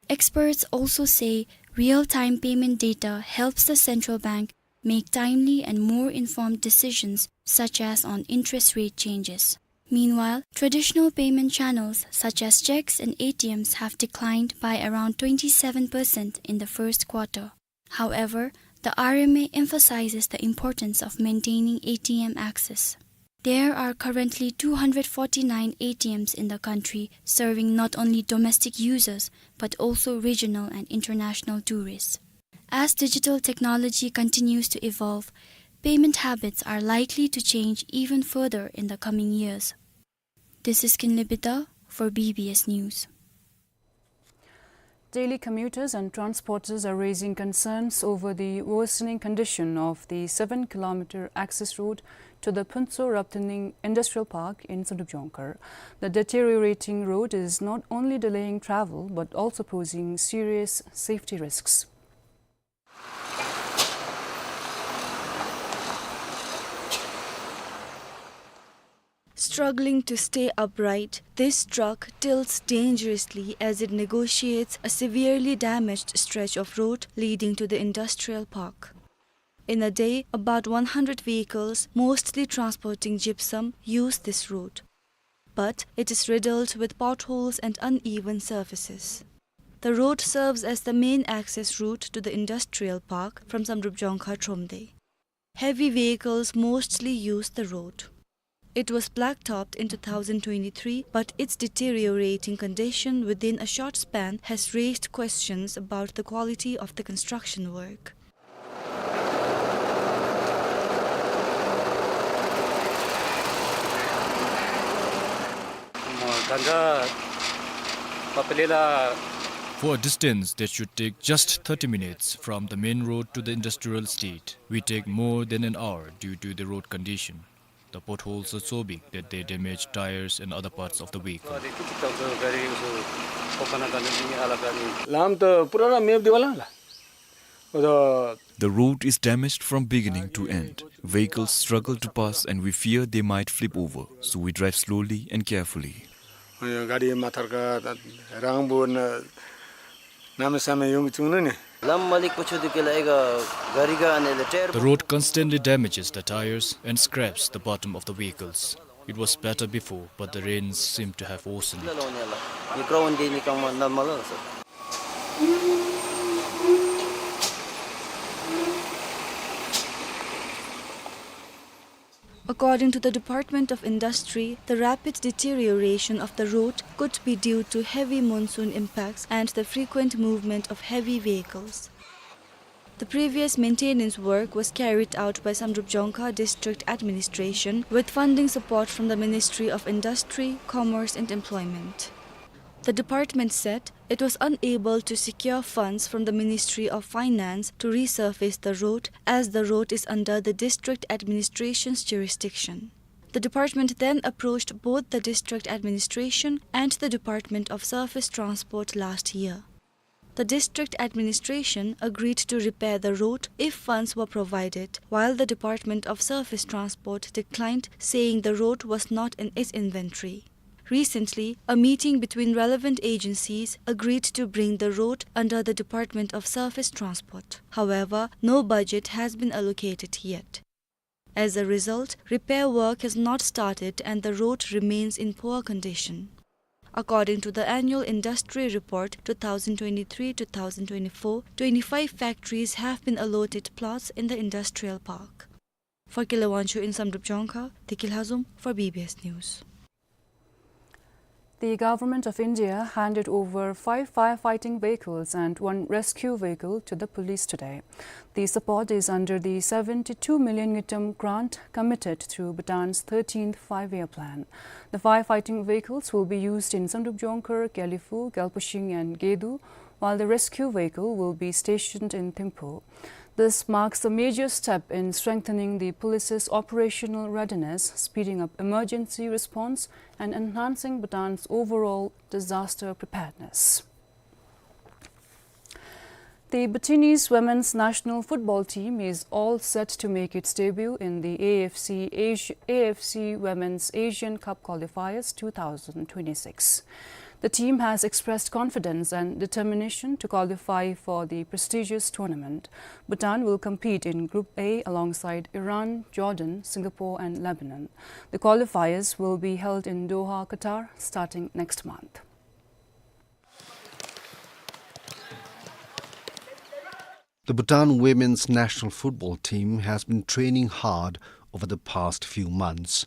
Experts also say real-time payment data helps the central bank make timely and more informed decisions, such as on interest rate changes. Meanwhile, traditional payment channels such as checks and A T Ms have declined by around twenty-seven percent in the first quarter. However, the R M A emphasizes the importance of maintaining A T M access. There are currently two hundred forty-nine A T Ms in the country, serving not only domestic users, but also regional and international tourists. As digital technology continues to evolve, payment habits are likely to change even further in the coming years. This is Kinley Bitar for B B S News. Daily commuters and transporters are raising concerns over the worsening condition of the seven kilometer access road to the Phuntsho Raptaning Industrial Park in Samdrup Jongkhar. The deteriorating road is not only delaying travel but also posing serious safety risks. Struggling to stay upright, this truck tilts dangerously as it negotiates a severely damaged stretch of road leading to the industrial park. In a day, about one hundred vehicles, mostly transporting gypsum, use this road. But it is riddled with potholes and uneven surfaces. The road serves as the main access route to the industrial park from Samdrup Jongkhar Thromde. Heavy vehicles mostly use the road. It was blacktopped in two thousand twenty-three, but its deteriorating condition within a short span has raised questions about the quality of the construction work. Tanda Papelila. For a distance that should take just thirty minutes from the main road to the industrial estate, we take more than an hour due to the road condition. The potholes are so big that they damage tires and other parts of the vehicle. ལམ་དེ་པུ་ར་ར་མེདཔ་འདི་བ་ལ་ལགས། The road is damaged from beginning to end. Vehicles struggle to pass and we fear they might flip over, so we drive slowly and carefully. गाडी མ་ཐར་ག་རང་བོ་ན་གནམ་མེད་ས་མེད་ཡོང་གི་བྱུང་ནི་ནི། ལམ་མ་ལེགས་པ་ཆགས་དུས་སྐབས་ལ་ཨེ་ག་ག་རི་ག་ཨ་ནི་ལ་ཊ་ཡར། The road constantly damages the tires and scrapes the bottom of the vehicles. It was better before, but the rains seem to have worsened it. ལ་ལོ་ནི་ལ་ནི་ཀྲའུན་དེ་ནི་གང་མ་ན་མ་ལ་ལ་སོ། According to the Department of Industry, the rapid deterioration of the road could be due to heavy monsoon impacts and the frequent movement of heavy vehicles. The previous maintenance work was carried out by Samdrup Jongkha District Administration with funding support from the Ministry of Industry, Commerce and Employment. The department said it was unable to secure funds from the Ministry of Finance to resurface the road, as the road is under the district administration's jurisdiction. The department then approached both the district administration and the Department of Surface Transport last year. The district administration agreed to repair the road if funds were provided, while the Department of Surface Transport declined, saying the road was not in its inventory. Recently, a meeting between relevant agencies agreed to bring the road under the Department of Surface Transport. However, no budget has been allocated yet. As a result, repair work has not started and the road remains in poor condition. According to the annual industry report two thousand twenty-three two thousand twenty-four, twenty-five factories have been allotted plots in the industrial park. For Kile Wancho in Samdrup Jongkha, Deki Lhazom for B B S News. The Government of India handed over five firefighting vehicles and one rescue vehicle to the police today. The support is under the seventy-two million ngultrum grant committed through Bhutan's thirteenth Five-Year Plan. The firefighting vehicles will be used in Samdrup Jongkhar, Gelephu, Gelpashing and Gedu, while the rescue vehicle will be stationed in Thimphu. This marks a major step in strengthening the police's operational readiness, speeding up emergency response, and enhancing Bhutan's overall disaster preparedness. The Bhutanese women's national football team is all set to make its debut in the A F C Asi-, A F C Women's Asian Cup qualifiers two thousand twenty-six. The team has expressed confidence and determination to qualify for the prestigious tournament. Bhutan will compete in Group A alongside Iran, Jordan, Singapore and Lebanon. The qualifiers will be held in Doha, Qatar, starting next month. The Bhutan women's national football team has been training hard over the past few months.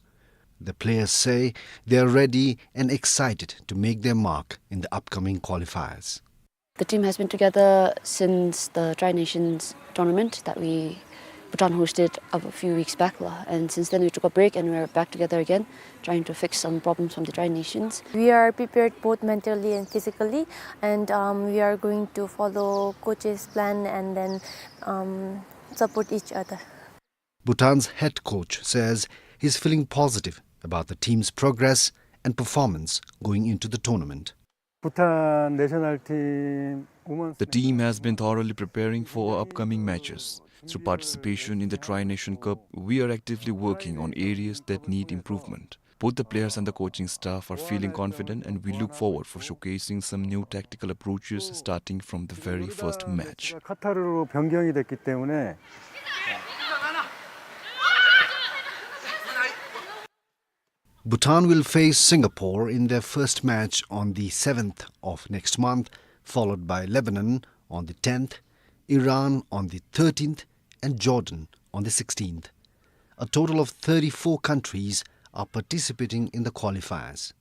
The players say they are ready and excited to make their mark in the upcoming qualifiers. The team has been together since the Tri-Nations tournament that we, Bhutan hosted a few weeks back, la, and since then we took a break and we're back together again, trying to fix some problems from the Tri-Nations. We are prepared both mentally and physically, and, um, we are going to follow coach's plan and then, um, support each other. Bhutan's head coach says he's feeling positive about the team's progress and performance going into the tournament. Bhutan national team women's. The team has been thoroughly preparing for our upcoming matches. Through participation in the Tri-Nation Cup, we are actively working on areas that need improvement. Both the players and the coaching staff are feeling confident, and we look forward for showcasing some new tactical approaches starting from the very first match. 카타르로 변경이 됐기 때문에. Bhutan will face Singapore in their first match on the seventh of next month, followed by Lebanon on the tenth, Iran on the thirteenth, and Jordan on the sixteenth. A total of thirty-four countries are participating in the qualifiers.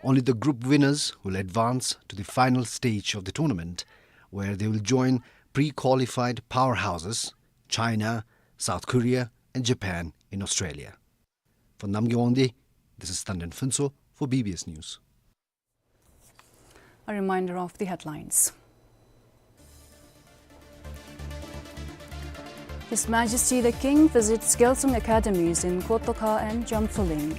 Only the group winners will advance to the final stage of the tournament, where they will join pre-qualified powerhouses China, South Korea, and Japan in Australia. For Namgay Wangdi, this is Tanden Phuntsho for B B S News. A reminder of the headlines. His Majesty the King visits Gyaltsung Academies in Kotoka and Jamphuling.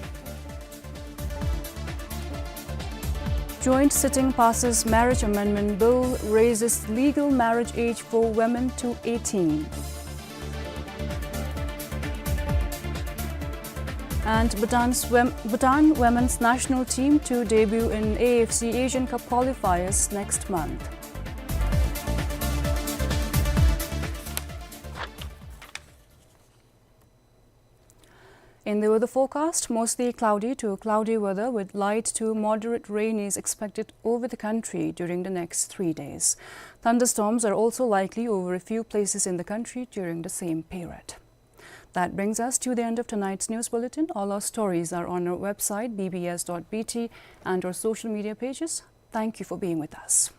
Joint sitting passes Marriage Amendment Bill, raises legal marriage age for women to eighteen. And Bhutan's wom-, Bhutan women's national team to debut in A F C Asian Cup qualifiers next month. In the weather forecast, mostly cloudy to cloudy weather with light to moderate rain is expected over the country during the next three days. Thunderstorms are also likely over a few places in the country during the same period. That brings us to the end of tonight's news bulletin. All our stories are on our website, B B S dot B T, and our social media pages. Thank you for being with us.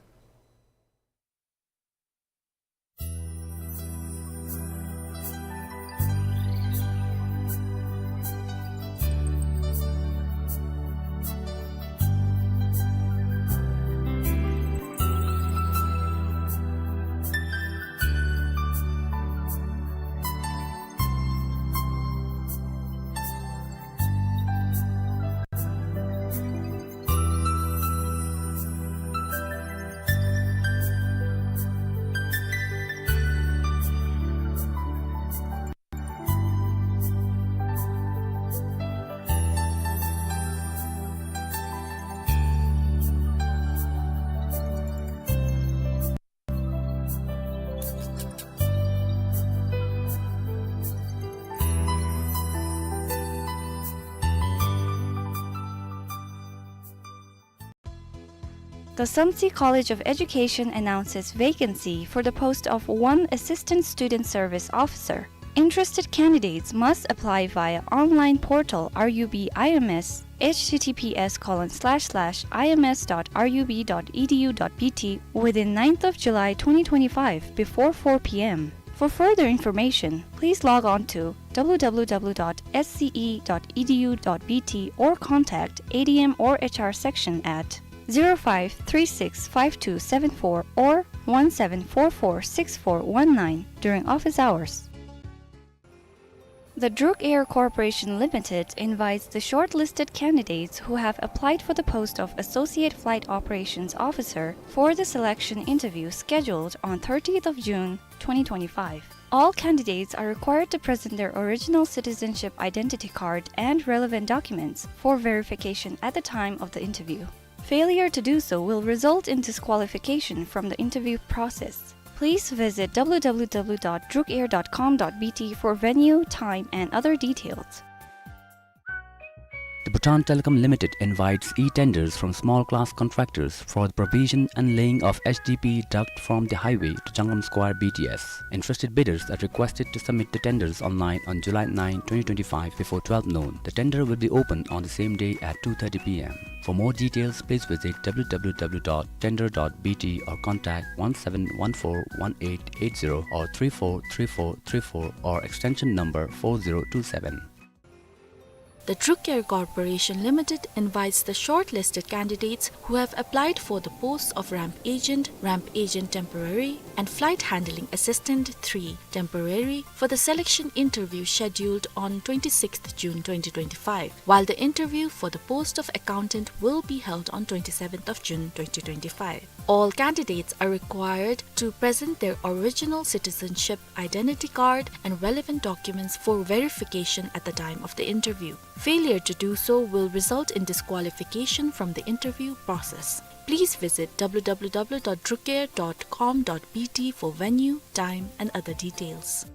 The Samtse College of Education announces vacancy for the post of one Assistant Student Service Officer. Interested candidates must apply via online portal R U B I M S, H T T P S colon slash slash I M S dot R U B dot E D U dot B T, within ninth of July twenty twenty-five before four P M. For further information, please log on to W W W dot S C E dot E D U dot B T or contact A D M or H R section at zero five three six five two seven four or one seven four four six four one nine during office hours. The Druk Air Corporation Limited invites the shortlisted candidates who have applied for the post of Associate Flight Operations Officer for the selection interview scheduled on thirtieth of June twenty twenty-five. All candidates are required to present their original citizenship identity card and relevant documents for verification at the time of the interview. Failure to do so will result in disqualification from the interview process. Please visit W W W dot drukair dot com dot B T for venue, time, and other details. The Bhutan Telecom Limited invites e-tenders from small class contractors for the provision and laying of H D P duct from the highway to Jangam Square B T S. Interested bidders are requested to submit the tenders online on July nine, twenty twenty-five before twelve noon. The tender will be open on the same day at two thirty P M. For more details, please visit W W W dot tender dot B T or contact one seven one four one eight eight zero or three four three four three four or extension number four zero two seven. The Druk Air Corporation Limited invites the shortlisted candidates who have applied for the posts of Ramp Agent, Ramp Agent Temporary, and Flight Handling Assistant three Temporary for the selection interview scheduled on twenty-sixth June twenty twenty-five, while the interview for the post of Accountant will be held on twenty-seventh of June twenty twenty-five. All candidates are required to present their original citizenship identity card and relevant documents for verification at the time of the interview. Failure to do so will result in disqualification from the interview process. Please visit W W W dot drukair dot com dot B T for venue, time, and other details.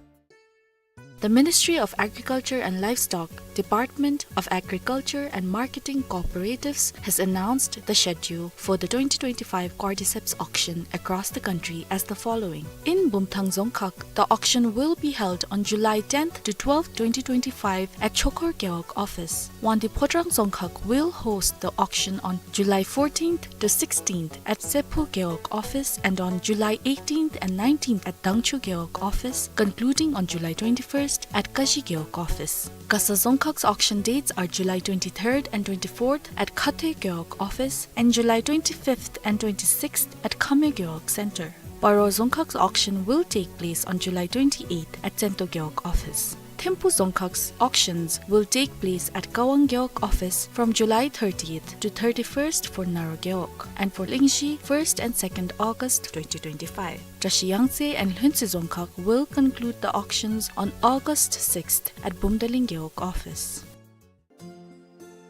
The Ministry of Agriculture and Livestock, Department of Agriculture and Marketing Cooperatives has announced the schedule for the twenty twenty-five cordyceps auction across the country as the following. In Bumthang Dzongkhag, the auction will be held on July tenth to twelfth, twenty twenty-five at Chokhor Gewog office. Wangdue Phodrang Dzongkhag will host the auction on July fourteenth to sixteenth at Sephu Gewog office and on July eighteenth and nineteenth at Dangchu Gewog office, concluding on July twenty-first at Kashi Gewog office. Gasa Dzongkhag's auction dates are July twenty-third and twenty-fourth at Khatoe Gewog office and July twenty-fifth and twenty-sixth at Khamyo Gewog Center. Paro Dzongkhag's auction will take place on July twenty-eighth at Tsento Gewog office. Thimphu Dzongkhag's auctions will take place at Kawang Gewog office from July thirtieth to thirty-first for Naro Gewog, and for Lingzhi, first and second August twenty twenty-five. Drashi Yangtse and Lhuentse Dzongkhag will conclude the auctions on August sixth at Bumdaling Gewog office.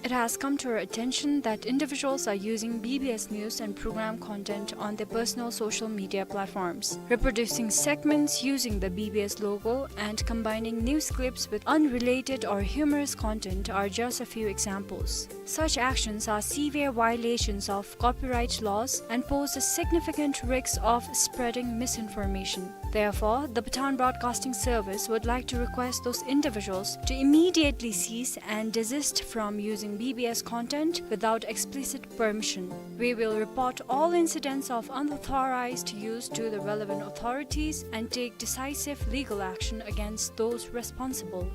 It has come to our attention that individuals are using B B S news and program content on their personal social media platforms. Reproducing segments using the B B S logo and combining news clips with unrelated or humorous content are just a few examples. Such actions are severe violations of copyright laws and pose a significant risk of spreading misinformation. Therefore, the Bhutan Broadcasting Service would like to request those individuals to immediately cease and desist from using B B S content without explicit permission. We will report all incidents of unauthorized use to the relevant authorities and take decisive legal action against those responsible.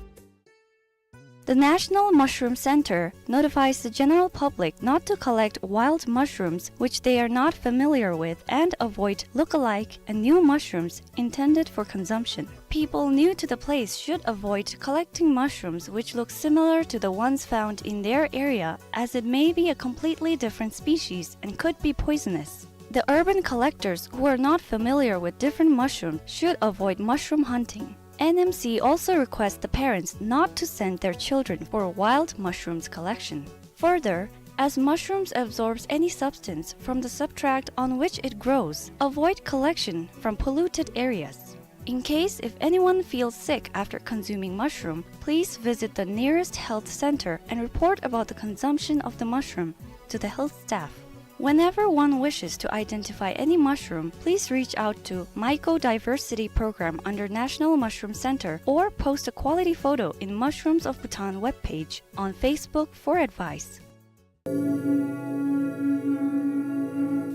The National Mushroom Center notifies the general public not to collect wild mushrooms which they are not familiar with and avoid look-alike and new mushrooms intended for consumption. People new to the place should avoid collecting mushrooms which look similar to the ones found in their area, as it may be a completely different species and could be poisonous. The urban collectors who are not familiar with different mushrooms should avoid mushroom hunting. N M C also requests the parents not to send their children for wild mushrooms collection. Further, as mushrooms absorbs any substance from the substrate on which it grows, avoid collection from polluted areas. In case if anyone feels sick after consuming mushroom, please visit the nearest health center and report about the consumption of the mushroom to the health staff. Whenever one wishes to identify any mushroom, please reach out to Mycodiversity Program under National Mushroom Center or post a quality photo in Mushrooms of Bhutan webpage on Facebook for advice.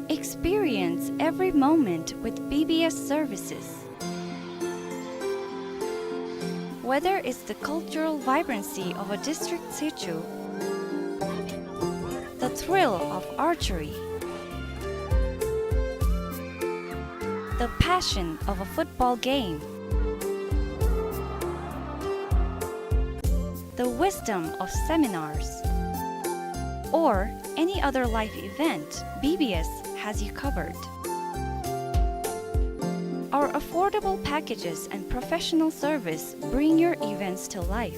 Experience every moment with B B S services. Whether it's the cultural vibrancy of a district situ, the thrill of archery, the passion of a football game, the wisdom of seminars, or any other life event, B B S has you covered. Our affordable packages and professional service bring your events to life.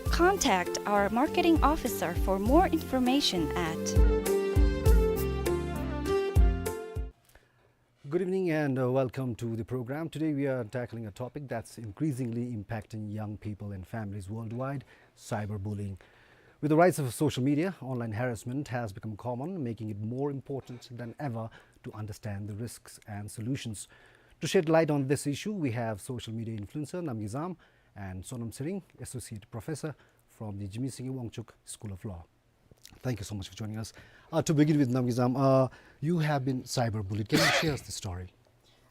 Contact our marketing officer for more information at Good evening and, uh, welcome to the program. Today we are tackling a topic that's increasingly impacting young people and families worldwide, cyberbullying. With the rise of social media, online harassment has become common, making it more important than ever to understand the risks and solutions. To shed light on this issue, we have social media influencer Namgay Zam and Sonam Tshering, Associate Professor from the Jigme Singye Wangchuck School of Law. Thank you so much for joining us. Uh, to begin with, Namgay Zam, uh, you have been cyberbullied. Can you share us the story?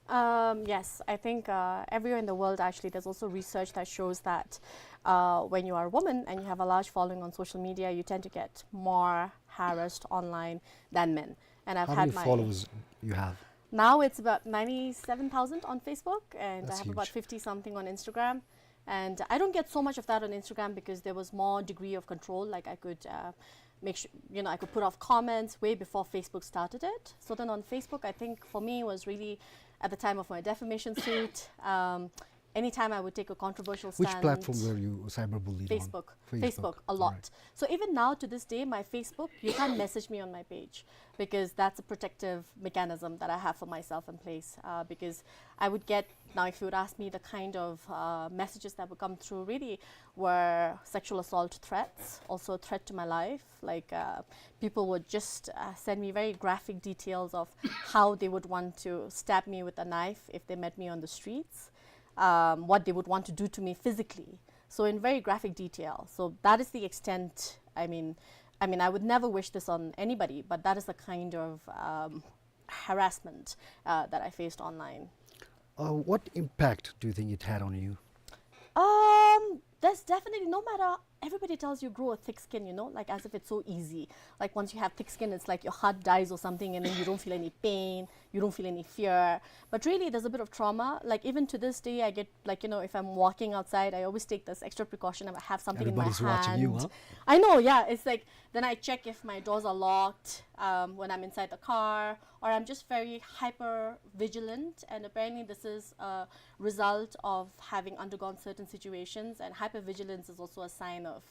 Um, yes, I think, uh, everywhere in the world, actually, there's also research that shows that, uh, when you are a woman and you have a large following on social media, you tend to get more harassed online than men. And I've How had many my followers you have? Now it's about ninety-seven thousand on Facebook, and I That's have about huge. fifty something on Instagram. And I don't get so much of that on Instagram because there was more degree of control. Like, I could, uh, make sure, you know, I could put off comments way before Facebook started it. So then on Facebook, I think for me it was really at the time of my defamation suit. Um, anytime I would take a controversial Which stand. platform were you cyberbullied on? Facebook. Facebook, a lot. Right. So even now to this day, my Facebook, you can't message me on my page because that's a protective mechanism that I have for myself in place. Uh, because I would get, now if you would ask me the kind of, uh, messages that would come through really were sexual assault threats, also a threat to my life. Like, uh, people would just, uh, send me very graphic details of how they would want to stab me with a knife if they met me on the streets, um, what they would want to do to me physically. So in very graphic detail. So that is the extent, I mean, I mean, I would never wish this on anybody, but that is the kind of, um, harassment, uh, that I faced online. Uh, what impact do you think it had on you? Um, there's definitely, no matter, everybody tells you grow a thick skin, you know, like, as if it's so easy. Like, once you have thick skin, it's like your heart dies or something, and then you don't feel any pain, you don't feel any fear. But really, there's a bit of trauma. Like, even to this day, I get, like, you know, if I'm walking outside, I always take this extra precaution. I have something in my hand. Everybody's watching you, huh? I know, yeah. It's like, then I check if my doors are locked, um, when I'm inside the car, or I'm just very hyper vigilant. And apparently, this is a result of having undergone certain situations. And hypervigilance is also a sign of,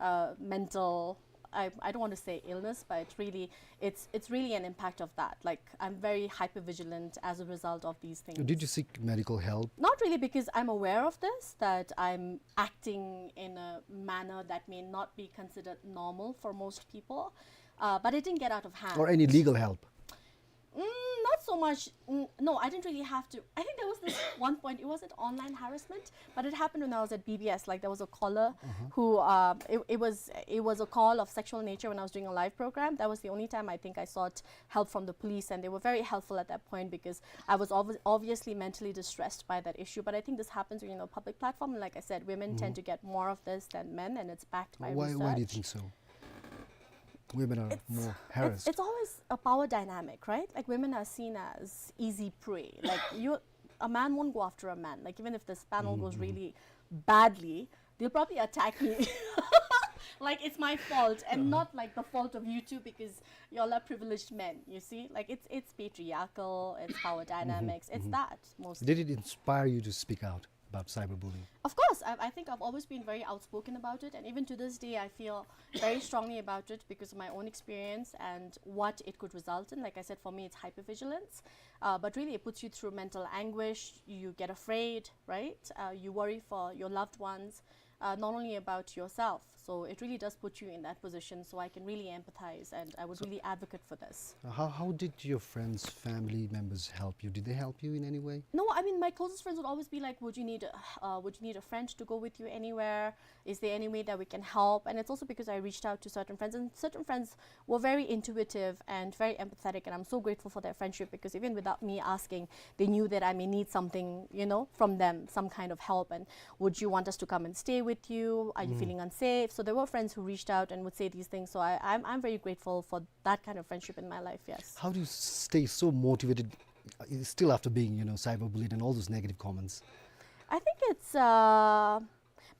uh, mental, I, I don't want to say illness, but it's really, it's, it's really an impact of that. Like, I'm very hypervigilant as a result of these things. Did you seek medical help? Not really, because I'm aware of this, that I'm acting in a manner that may not be considered normal for most people. Uh, but it didn't get out of hand. Or any legal help? Mm, not so much. Mm, no, I didn't really have to. I think there was this one point. It wasn't online harassment, but it happened when I was at B B S. Like, there was a caller who, um, it, it was, it was a call of sexual nature when I was doing a live program. That was the only time I think I sought help from the police, and they were very helpful at that point because I was obvi- obviously mentally distressed by that issue. But I think this happens when you're in a public platform. And like I said, women tend to get more of this than men, and it's backed by research. Why, why do you think so? Women are more harassed. It's, it's always a power dynamic, right? Like, women are seen as easy prey. Like, you, a man won't go after a man. Like, even if this panel goes really badly, they'll probably attack me. Like, it's my fault and not, like, the fault of you two because y'all are privileged men, you see? Like, it's, it's patriarchal, it's power dynamics, it's that mostly. Did it inspire you to speak out about cyberbullying? Of course, I, I think I've always been very outspoken about it, and even to this day, I feel very strongly about it because of my own experience and what it could result in. Like I said, for me, it's hypervigilance, uh, but really, it puts you through mental anguish. You get afraid, right? Uh, you worry for your loved ones, uh, not only about yourself. So it really does put you in that position. So I can really empathize, and I would really advocate for this. Uh, how, how did your friends, family members help you? Did they help you in any way? No, I mean, my closest friends would always be like, "Would you need a, uh, would you need a friend to go with you anywhere? Is there any way that we can help?" And it's also because I reached out to certain friends, and certain friends were very intuitive and very empathetic, and I'm so grateful for their friendship because even without me asking, they knew that I may need something, you know, from them, some kind of help. And, "Would you want us to come and stay with you? Are you feeling unsafe?" So there were friends who reached out and would say these things. So I, I'm, I'm very grateful for that kind of friendship in my life, yes. How do you stay so motivated, uh, still after being, you know, cyberbullied and all those negative comments? I think it's, uh,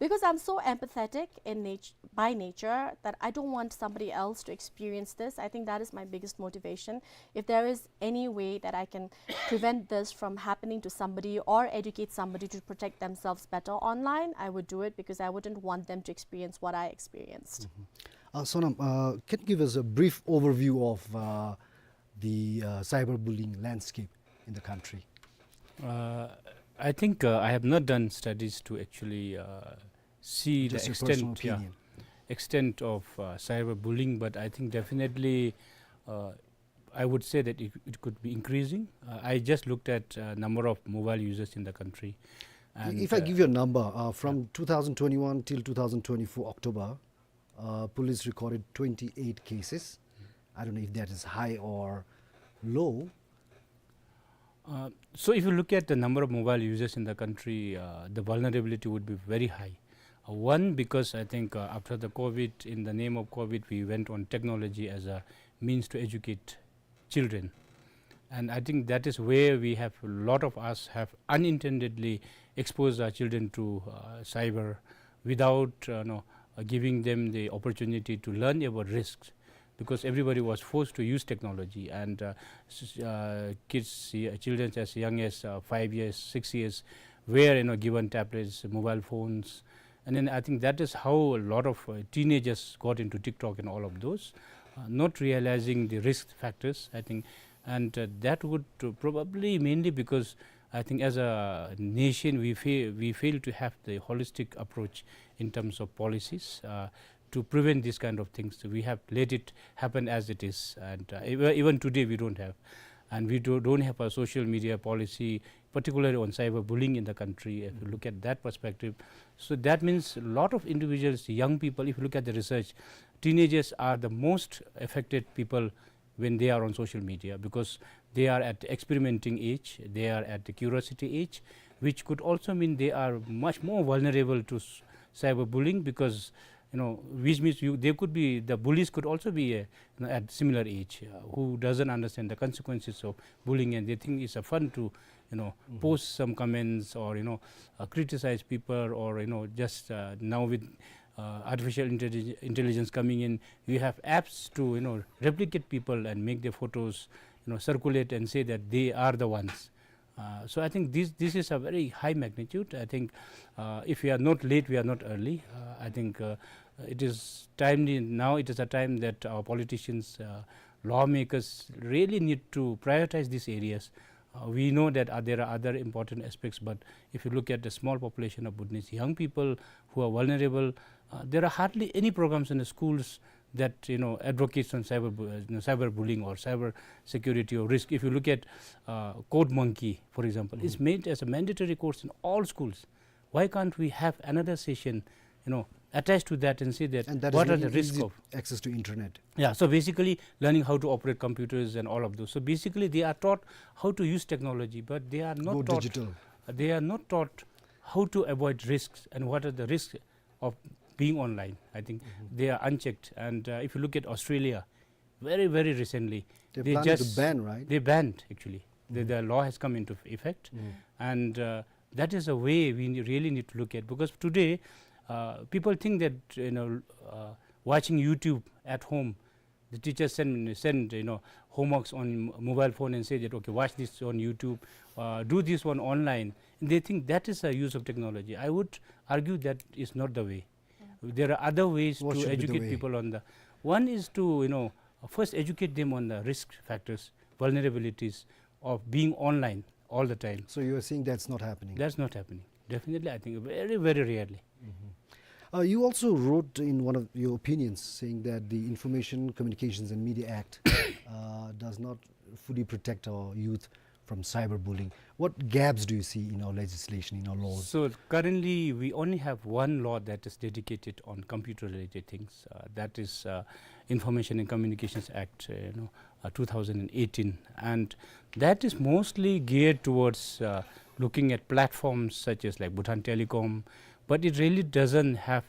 because I'm so empathetic in nat- by nature that I don't want somebody else to experience this. I think that is my biggest motivation. If there is any way that I can prevent this from happening to somebody or educate somebody to protect themselves better online, I would do it because I wouldn't want them to experience what I experienced. Uh, Sonam, uh, can you give us a brief overview of, uh, the, uh, cyberbullying landscape in the country? Uh, I think, uh, I have not done studies to actually, uh, see the extent, yeah, extent of, uh, cyberbullying, but I think definitely, uh, I would say that it, it could be increasing. Uh, I just looked at, uh, number of mobile users in the country. And, if I, uh, give you a number, uh, from two thousand twenty-one till two thousand twenty-four October, uh, police recorded twenty-eight cases. I don't know if that is high or low. Uh, so if you look at the number of mobile users in the country, uh, the vulnerability would be very high. Uh, one, because I think, uh, after the COVID, in the name of COVID, we went on technology as a means to educate children. And I think that is where we have, a lot of us have unintendedly exposed our children to, uh, cyber without, uh, no, uh, giving them the opportunity to learn about risks, because everybody was forced to use technology, and, uh, s- uh, kids, uh, children as young as, uh, five years, six years, were, you know, given tablets, mobile phones, and then I think that is how a lot of, uh, teenagers got into TikTok and all of those, uh, not realizing the risk factors, I think, and, uh, that would, uh, probably mainly because I think as a nation we fail, we fail to have the holistic approach in terms of policies, uh, to prevent these kind of things. We have let it happen as it is, and, uh, even, even today we don't have, and we do, don't have a social media policy, particularly on cyberbullying in the country. If you look at that perspective, so that means a lot of individuals, young people, if you look at the research, teenagers are the most affected people when they are on social media, because they are at experimenting age, they are at the curiosity age, which could also mean they are much more vulnerable to s-, cyberbullying because, you know, which means you, they could be, the bullies could also be, uh, you know, at similar age, uh, who doesn't understand the consequences of bullying and they think it's a fun to, you know, post some comments or, you know, uh, criticize people or, you know, just, uh, now with, uh, artificial intellig-, intelligence coming in, you have apps to, you know, replicate people and make their photos, you know, circulate and say that they are the ones. Uh, so I think this, this is a very high magnitude. I think, uh, if we are not late, we are not early. Uh, I think, uh, it is timely now. It is a time that our politicians, uh, lawmakers really need to prioritize these areas. Uh, we know that, uh, there are other important aspects, but if you look at the small population of Bhutanese young people who are vulnerable, uh, there are hardly any programs in the schools that, you know, advocates on cyber bu-, uh, you know, cyberbullying or cyber security or risk. If you look at, uh, Code Monkey, for example, it's made as a mandatory course in all schools. Why can't we have another session, you know, attached to that and say that And that is what are making the risk easy of access to internet. Yeah, so basically learning how to operate computers and all of those. So basically they are taught how to use technology, but they are not Go taught, digital. They are not taught how to avoid risks and what are the risks of being online. I think they are unchecked. And, uh, if you look at Australia, very, very recently, They're they planning to just ban, right? They banned, actually. The, the law has come into effect. And, uh, that is a way we ne-, really need to look at, because today, uh, people think that, you know, uh, watching YouTube at home, the teachers send, send, you know, homeworks on m-, mobile phone and say that, "Okay, watch this on YouTube, uh, do this one online." And they think that is a use of technology. I would argue that is not the way. There are other ways What to should be the educate way? people on the, one is to, you know, first educate them on the risk factors, vulnerabilities of being online all the time. So you are saying that's not happening? That's not happening. Definitely, I think very, very rarely. Uh, you also wrote in one of your opinions saying that the Information Communications and Media Act, uh, does not fully protect our youth from cyberbullying. What gaps do you see in our legislation, in our laws? So currently, we only have one law that is dedicated on computer-related things. Uh, that is, uh, Information and Communications Act, uh, you know, uh, two thousand and eighteen, and that is mostly geared towards, uh, looking at platforms such as, like, Bhutan Telecom, but it really doesn't have,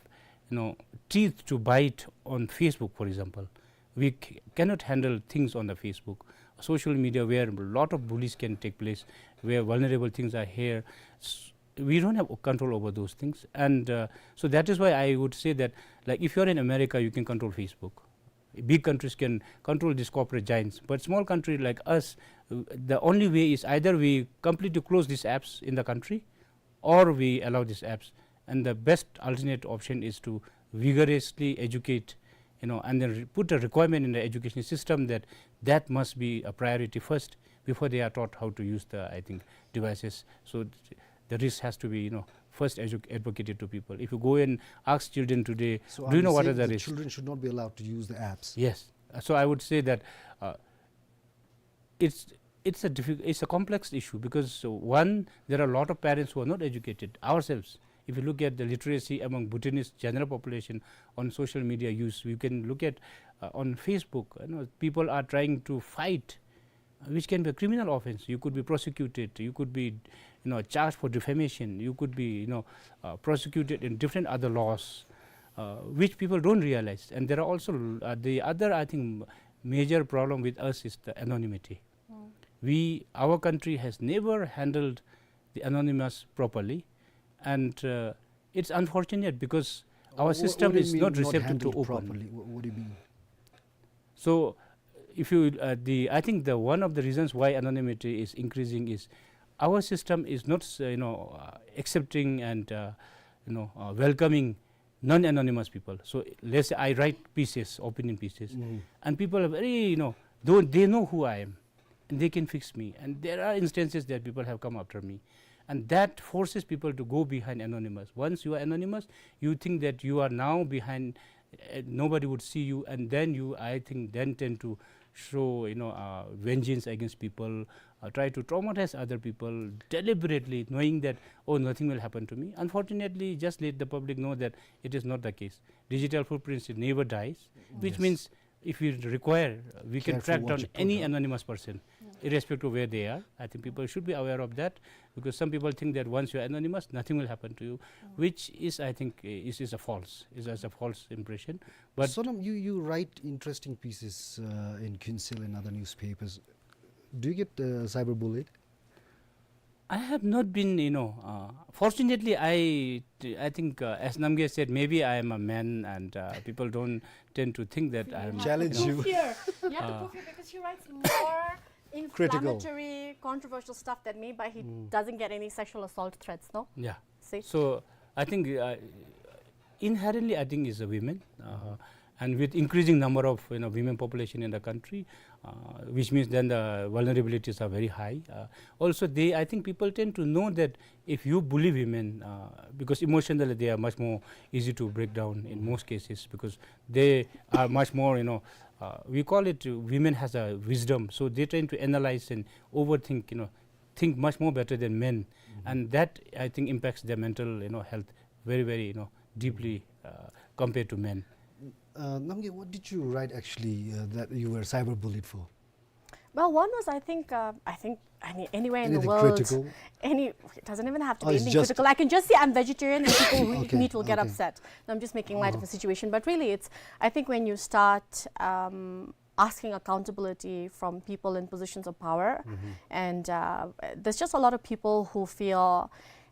you know, teeth to bite on Facebook, for example. We c-, cannot handle things on the Facebook, social media, where a lot of bullies can take place, where vulnerable things are here. S-, we don't have control over those things, and, uh, so that is why I would say that, like, if you're in America, you can control Facebook. Big countries can control these corporate giants, but small country like us, uh, the only way is either we completely close these apps in the country, or we allow these apps. And the best alternate option is to vigorously educate, you know, and then re-, put a requirement in the education system that that must be a priority first before they are taught how to use the, I think, devices. So th-, the risk has to be, you know, first edu-, advocated to people. If you go and ask children today, So "Do you are know you what are saying the the risks?" children should not be allowed to use the apps? Yes. Uh, so I would say that, uh, it's, it's a diffi-, it's a complex issue because, uh, one, there are a lot of parents who are not educated ourselves. If you look at the literacy among Bhutanese general population on social media use, you can look at, uh, on Facebook, you know, people are trying to fight, uh, which can be a criminal offense. You could be prosecuted, you could be, you know, charged for defamation, you could be, you know, uh, prosecuted in different other laws, uh, which people don't realize. And there are also, uh, the other, I think, major problem with us is the anonymity. We, our country has never handled the anonymous properly, and, uh, it's unfortunate because our Wha-, system what do you is mean not not receptive to handled open. properly? Wha-, what do you mean? So, if you, uh, the, I think the one of the reasons why anonymity is increasing is our system is not, uh, you know, uh, accepting and, uh, you know, uh, welcoming non-anonymous people. So let's say I write pieces, opinion pieces, and people are very, you know, though they know who I am, and they can fix me. And there are instances that people have come after me, and that forces people to go behind anonymous. Once you are anonymous, you think that you are now behind, uh, nobody would see you, and then you, I think, then tend to show, you know, uh, vengeance against people, uh, try to traumatize other people deliberately, knowing that, "Oh, nothing will happen to me." Unfortunately, just let the public know that it is not the case. Digital footprints, it never dies, which Yes. means if we require, uh, we can Careful track what down you put any out. anonymous person. irrespective of where they are. I think people should be aware of that, because some people think that once you are anonymous, nothing will happen to you, which is, I think, is, is a false, is, is a false impression. But Sonam, you, you write interesting pieces, uh, in Kyunsil and other newspapers. Do you get, uh, cyberbullied? I have not been, you know, uh, fortunately, I, I think, uh, as Namgay said, maybe I am a man and, uh, people don't tend to think that I am, Challenge you. You have to prove fear. You have to prove fear because she writes more inflammatory, controversial stuff than me, but he doesn't get any sexual assault threats, no? Yeah. See? So, I think, uh, inherently, I think, is a women, uh, and with increasing number of, you know, women population in the country, uh, which means then the vulnerabilities are very high. Uh, also, they, I think people tend to know that if you bully women, uh, because emotionally they are much more easy to break down in most cases, because they are much more, you know, uh, we call it, uh, women has a wisdom, so they tend to analyze and overthink, you know, think much more better than men, and that, I think, impacts their mental, you know, health very, very, you know, deeply, uh, compared to men. Uh, Namgay, what did you write actually, uh, that you were cyberbullied for? Well, one was, I think, uh, I think, I mean, anywhere in the world, any, it doesn't even have to be anything critical. I can just say I'm vegetarian and people who eat meat will get upset. No, I'm just making light of the situation. But really, it's, I think when you start, um, asking accountability from people in positions of power, and, uh, there's just a lot of people who feel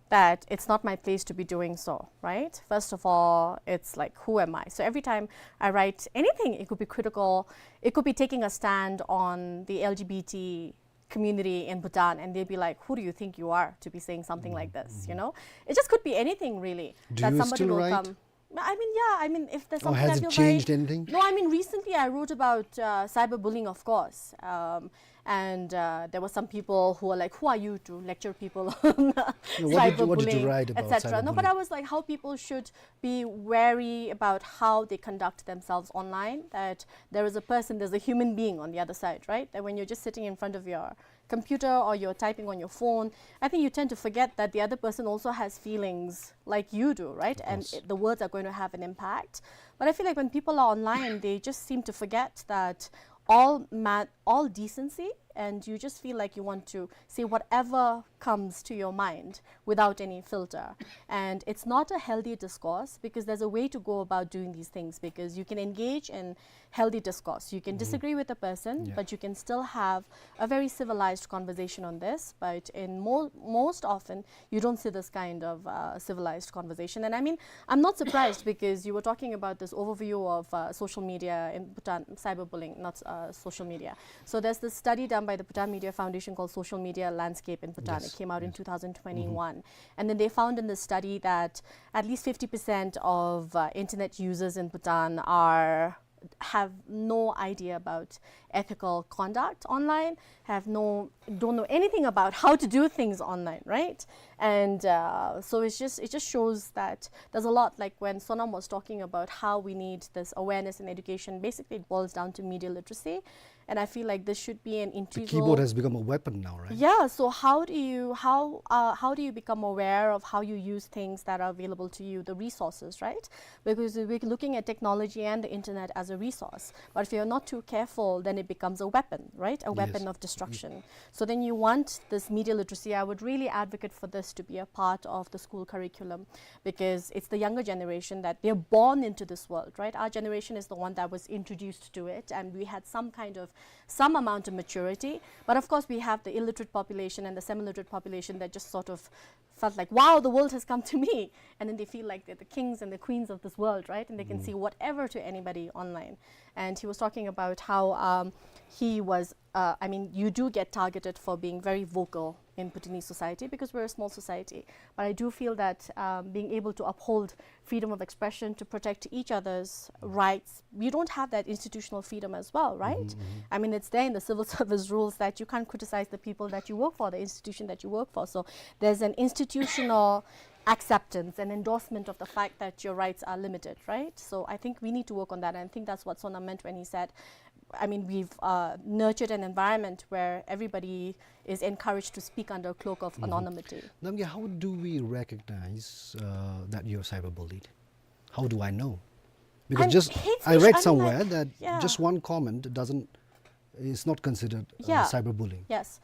that it's not my place to be doing so, right? First of all, it's like, who am I? So every time I write anything, it could be critical, it could be taking a stand on the L G B T community in Bhutan, and they'd be like, "Who do you think you are to be saying something like this?" You know, it just could be anything really. Do you still write? I mean, yeah, I mean, if there's something I feel very... Or has it changed anything? No, I mean, recently I wrote about, uh, cyberbullying, of course. Um, and, uh, there were some people who were like, "Who are you to lecture people on cyberbullying, et cetera?" No, what did, what did you write about cyberbullying? No, but I was like, how people should be wary about how they conduct themselves online, that there is a person, there's a human being on the other side, right? That when you're just sitting in front of your computer or you're typing on your phone, I think you tend to forget that the other person also has feelings like you do, right? And it, the words are going to have an impact. But I feel like when people are online, they just seem to forget that all ma-, all decency, and you just feel like you want to say whatever comes to your mind without any filter. And it's not a healthy discourse, because there's a way to go about doing these things, because you can engage in healthy discourse. You can disagree with a person, but you can still have a very civilized conversation on this. But in mo-, most often, you don't see this kind of, uh, civilized conversation. And I mean, I'm not surprised, because you were talking about this overview of, uh, social media in Bhutan, cyberbullying, not, uh, social media. So there's this study done by the Bhutan Media Foundation called Social Media Landscape in Bhutan. It came out in two thousand twenty-one. And then they found in the study that at least fifty percent of, uh, internet users in Bhutan are, have no idea about ethical conduct online, have no, don't know anything about how to do things online, right? And, uh, so it's just, it just shows that there's a lot, like when Sonam was talking about how we need this awareness and education, basically it boils down to media literacy. And I feel like this should be an integral... The keyboard has become a weapon now, right? Yeah, so how do you, how, uh, how do you become aware of how you use things that are available to you, the resources, right? Because we're looking at technology and the internet as a resource. But if you're not too careful, then it becomes a weapon, right? A weapon of destruction. So then you want this media literacy. I would really advocate for this to be a part of the school curriculum, because it's the younger generation that they're born into this world, right? Our generation is the one that was introduced to it, and we had some kind of, some amount of maturity. But of course, we have the illiterate population and the semi-literate population that just sort of felt like, "Wow, the world has come to me." And then they feel like they're the kings and the queens of this world, right? And they can say whatever to anybody online. And he was talking about how, um, he was, uh, I mean, you do get targeted for being very vocal in Bhutanese society because we're a small society. But I do feel that, um, being able to uphold freedom of expression, to protect each other's rights, we don't have that institutional freedom as well, right? I mean, it's there in the civil service rules that you can't criticize the people that you work for, the institution that you work for. So there's an institutional acceptance and endorsement of the fact that your rights are limited, right? So I think we need to work on that, and I think that's what Sonam meant when he said, I mean, we've, uh, nurtured an environment where everybody is encouraged to speak under a cloak of anonymity. Namgay, how do we recognize, uh, that you're cyberbullied? How do I know? Because I read somewhere that just one comment doesn't It's not considered, uh, Yeah. cyberbullying. Yes.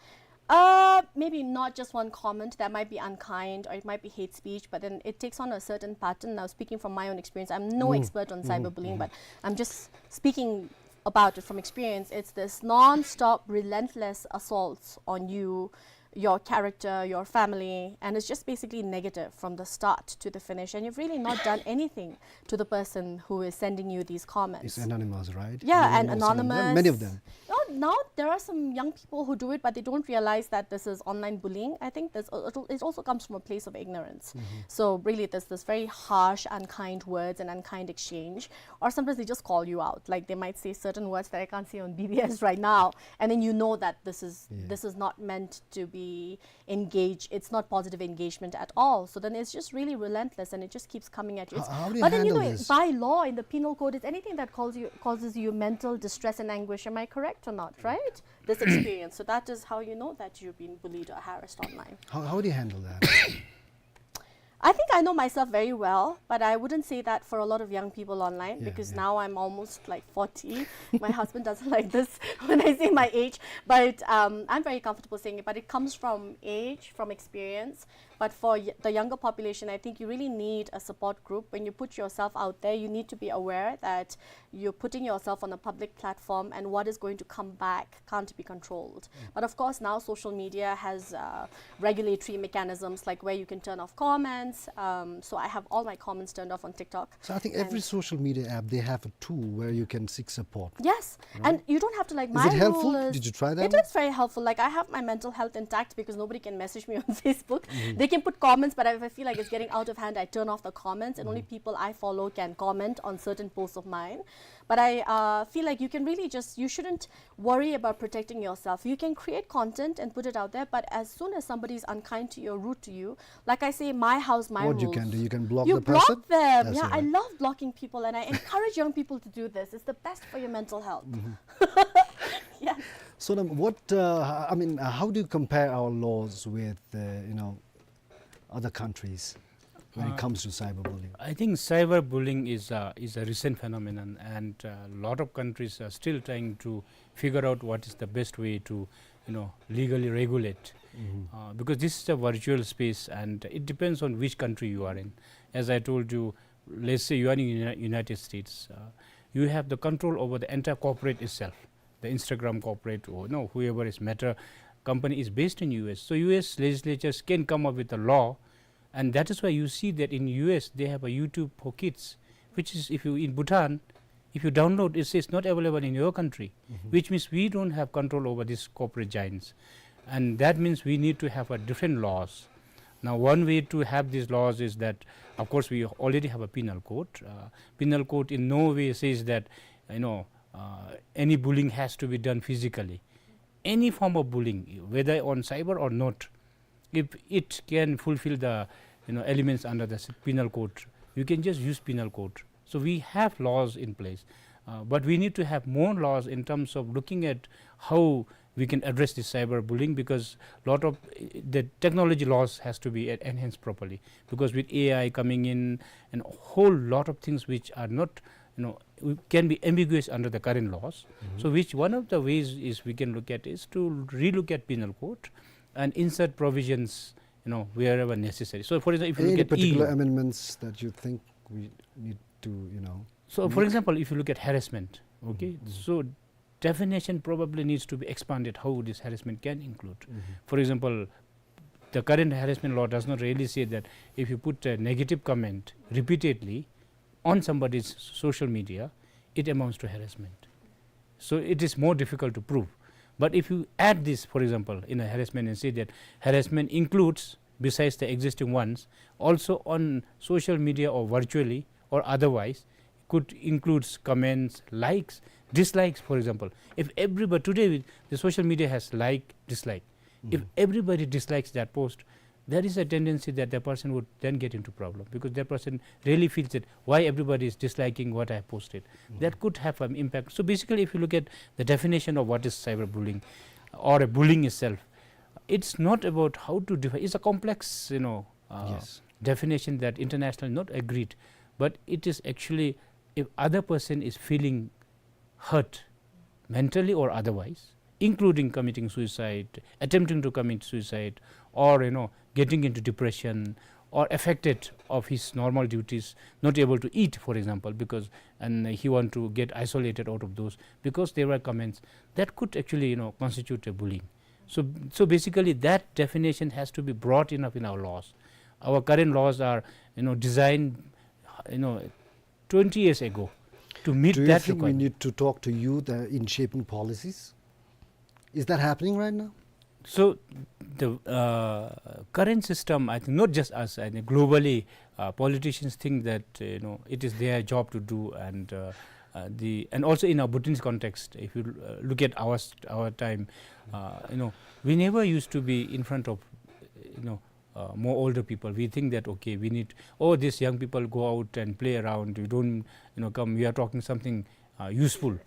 Uh, maybe not just one comment that might be unkind or it might be hate speech, but then it takes on a certain pattern. Now, speaking from my own experience, I'm no Mm. expert on Mm-hmm. cyberbullying, Mm-hmm. but I'm just speaking about it from experience. It's this non-stop, relentless assaults on you, your character, your family, and it's just basically negative from the start to the finish. And you've really not done anything to the person who is sending you these comments. It's anonymous, right? Yeah, Many, and most of them. Anonymous. Many of them. No, now there are some young people who do it, but they don't realize that this is online bullying. I think this, it al-, it also comes from a place of ignorance. Mm-hmm. So really, there's this very harsh, unkind words and unkind exchange. Or sometimes they just call you out. Like, they might say certain words that I can't say on B B S right now, and then you know that this is, Yeah. this is not meant to be engage, it's not positive engagement at all. So then it's just really relentless and it just keeps coming at you. How, It's, how do you but then, you handle know, this? By law in the penal code, it's anything that calls you, causes you mental distress and anguish. Am I correct or not, right? This experience. So that is how you know that you've been bullied or harassed online. How, how do you handle that? I think I know myself very well, but I wouldn't say that for a lot of young people online Yeah, because yeah. now I'm almost, like, forty. My husband doesn't like this when I say my age, but, um, I'm very comfortable saying it. But it comes from age, from experience. But for y-, the younger population, I think you really need a support group. When you put yourself out there, you need to be aware that you're putting yourself on a public platform, and what is going to come back can't be controlled. Mm. But of course, now social media has, uh, regulatory mechanisms, like, where you can turn off comments. Um, so I have all my comments turned off on TikTok. So I think every And social media app, they have a tool where you can seek support. Yes, Right? and you don't have to, like, Is my it helpful? rule is Did you try that It one? is very helpful. Like, I have my mental health intact because nobody can message me on Facebook. Mm-hmm. They can put comments, but if I feel like it's getting out of hand, I turn off the comments, and only Mm-hmm. people I follow can comment on certain posts of mine. But I, uh, feel like you can really just, you shouldn't worry about protecting yourself. You can create content and put it out there, but as soon as somebody is unkind to you or rude to you, like I say, my house, my What you rules. can do, you can block You the block person. them. That's Yeah, I right. love blocking people, and I encourage young people to do this. It's the best for your mental health. Mm-hmm. Yeah. So then, what, uh, I mean, uh, how do you compare our laws with, uh, you know, other countries when it Uh, comes to cyberbullying? I think cyberbullying is a, is a recent phenomenon, and a lot of countries are still trying to figure out what is the best way to, you know, legally regulate. Mm-hmm. Uh, because this is a virtual space, and it depends on which country you are in. As I told you, let's say you are in Uni-, United States, uh, you have the control over the entire corporate itself. The Instagram corporate, or, you know, whoever is Meta company is based in U S. So U S legislatures can come up with a law, and that is why you see that in U S they have a YouTube for kids, which is, if you, in Bhutan, if you download, it says not available in your country, Mm-hmm. which means we don't have control over these corporate giants. And that means we need to have a different laws. Now, one way to have these laws is that, of course, we already have a penal code. Uh, penal code in no way says that, you know, uh, any bullying has to be done physically. Any form of bullying, whether on cyber or not, if it can fulfill the, you know, elements under the s-, penal code, you can just use penal code. So we have laws in place, uh, but we need to have more laws in terms of looking at how we can address this cyberbullying, because lot of, uh, the technology laws has to be en-, enhanced properly, because with A I coming in and a whole lot of things which are not, you know, we can be ambiguous under the current laws. Mm-hmm. So which one of the ways is we can look at is to relook at penal code and insert provisions, you know, wherever necessary. So for example, if you Any look at particular E U amendments that you think we need to, you know, So for make? example, if you look at harassment, okay, Mm-hmm. so definition probably needs to be expanded how this harassment can include. Mm-hmm. For example, the current harassment law does not really say that if you put a negative comment repeatedly on somebody's social media, it amounts to harassment. So it is more difficult to prove. But if you add this, for example, in a harassment and say that harassment includes, besides the existing ones, also on social media or virtually or otherwise, could includes comments, likes, dislikes, for example. If everybody, today with the social media has like, dislike. If Mm-hmm. everybody dislikes that post, there is a tendency that the person would then get into problem, because that person really feels that why everybody is disliking what I have posted. Mm-hmm. That could have an impact. So basically, if you look at the definition of what is cyberbullying or a bullying itself, it's not about how to define. It's a complex, you know, uh, Yes. definition that internationally not agreed. But it is actually, if other person is feeling hurt, mentally or otherwise, including committing suicide, attempting to commit suicide, or, you know, getting into depression, or affected of his normal duties, not able to eat, for example, because, and he want to get isolated out of those, because there were comments that could actually, you know, constitute a bullying. So, so basically that definition has to be broad enough in our laws. Our current laws are, you know, designed, you know, twenty years ago to meet that requirement. Do you think we need to talk to youth, uh, in shaping policies? Is that happening right now? So the, uh, current system, I think, not just us, I think globally, uh, politicians think that, uh, you know, it is their job to do, and, uh, uh, the, and also in our Bhutanese context, if you, uh, look at our st-, our time, uh, you know, we never used to be in front of, you know, uh, more older people. We think that, okay, we need, oh, these young people go out and play around. You don't, you know, come, we are talking something, uh, useful.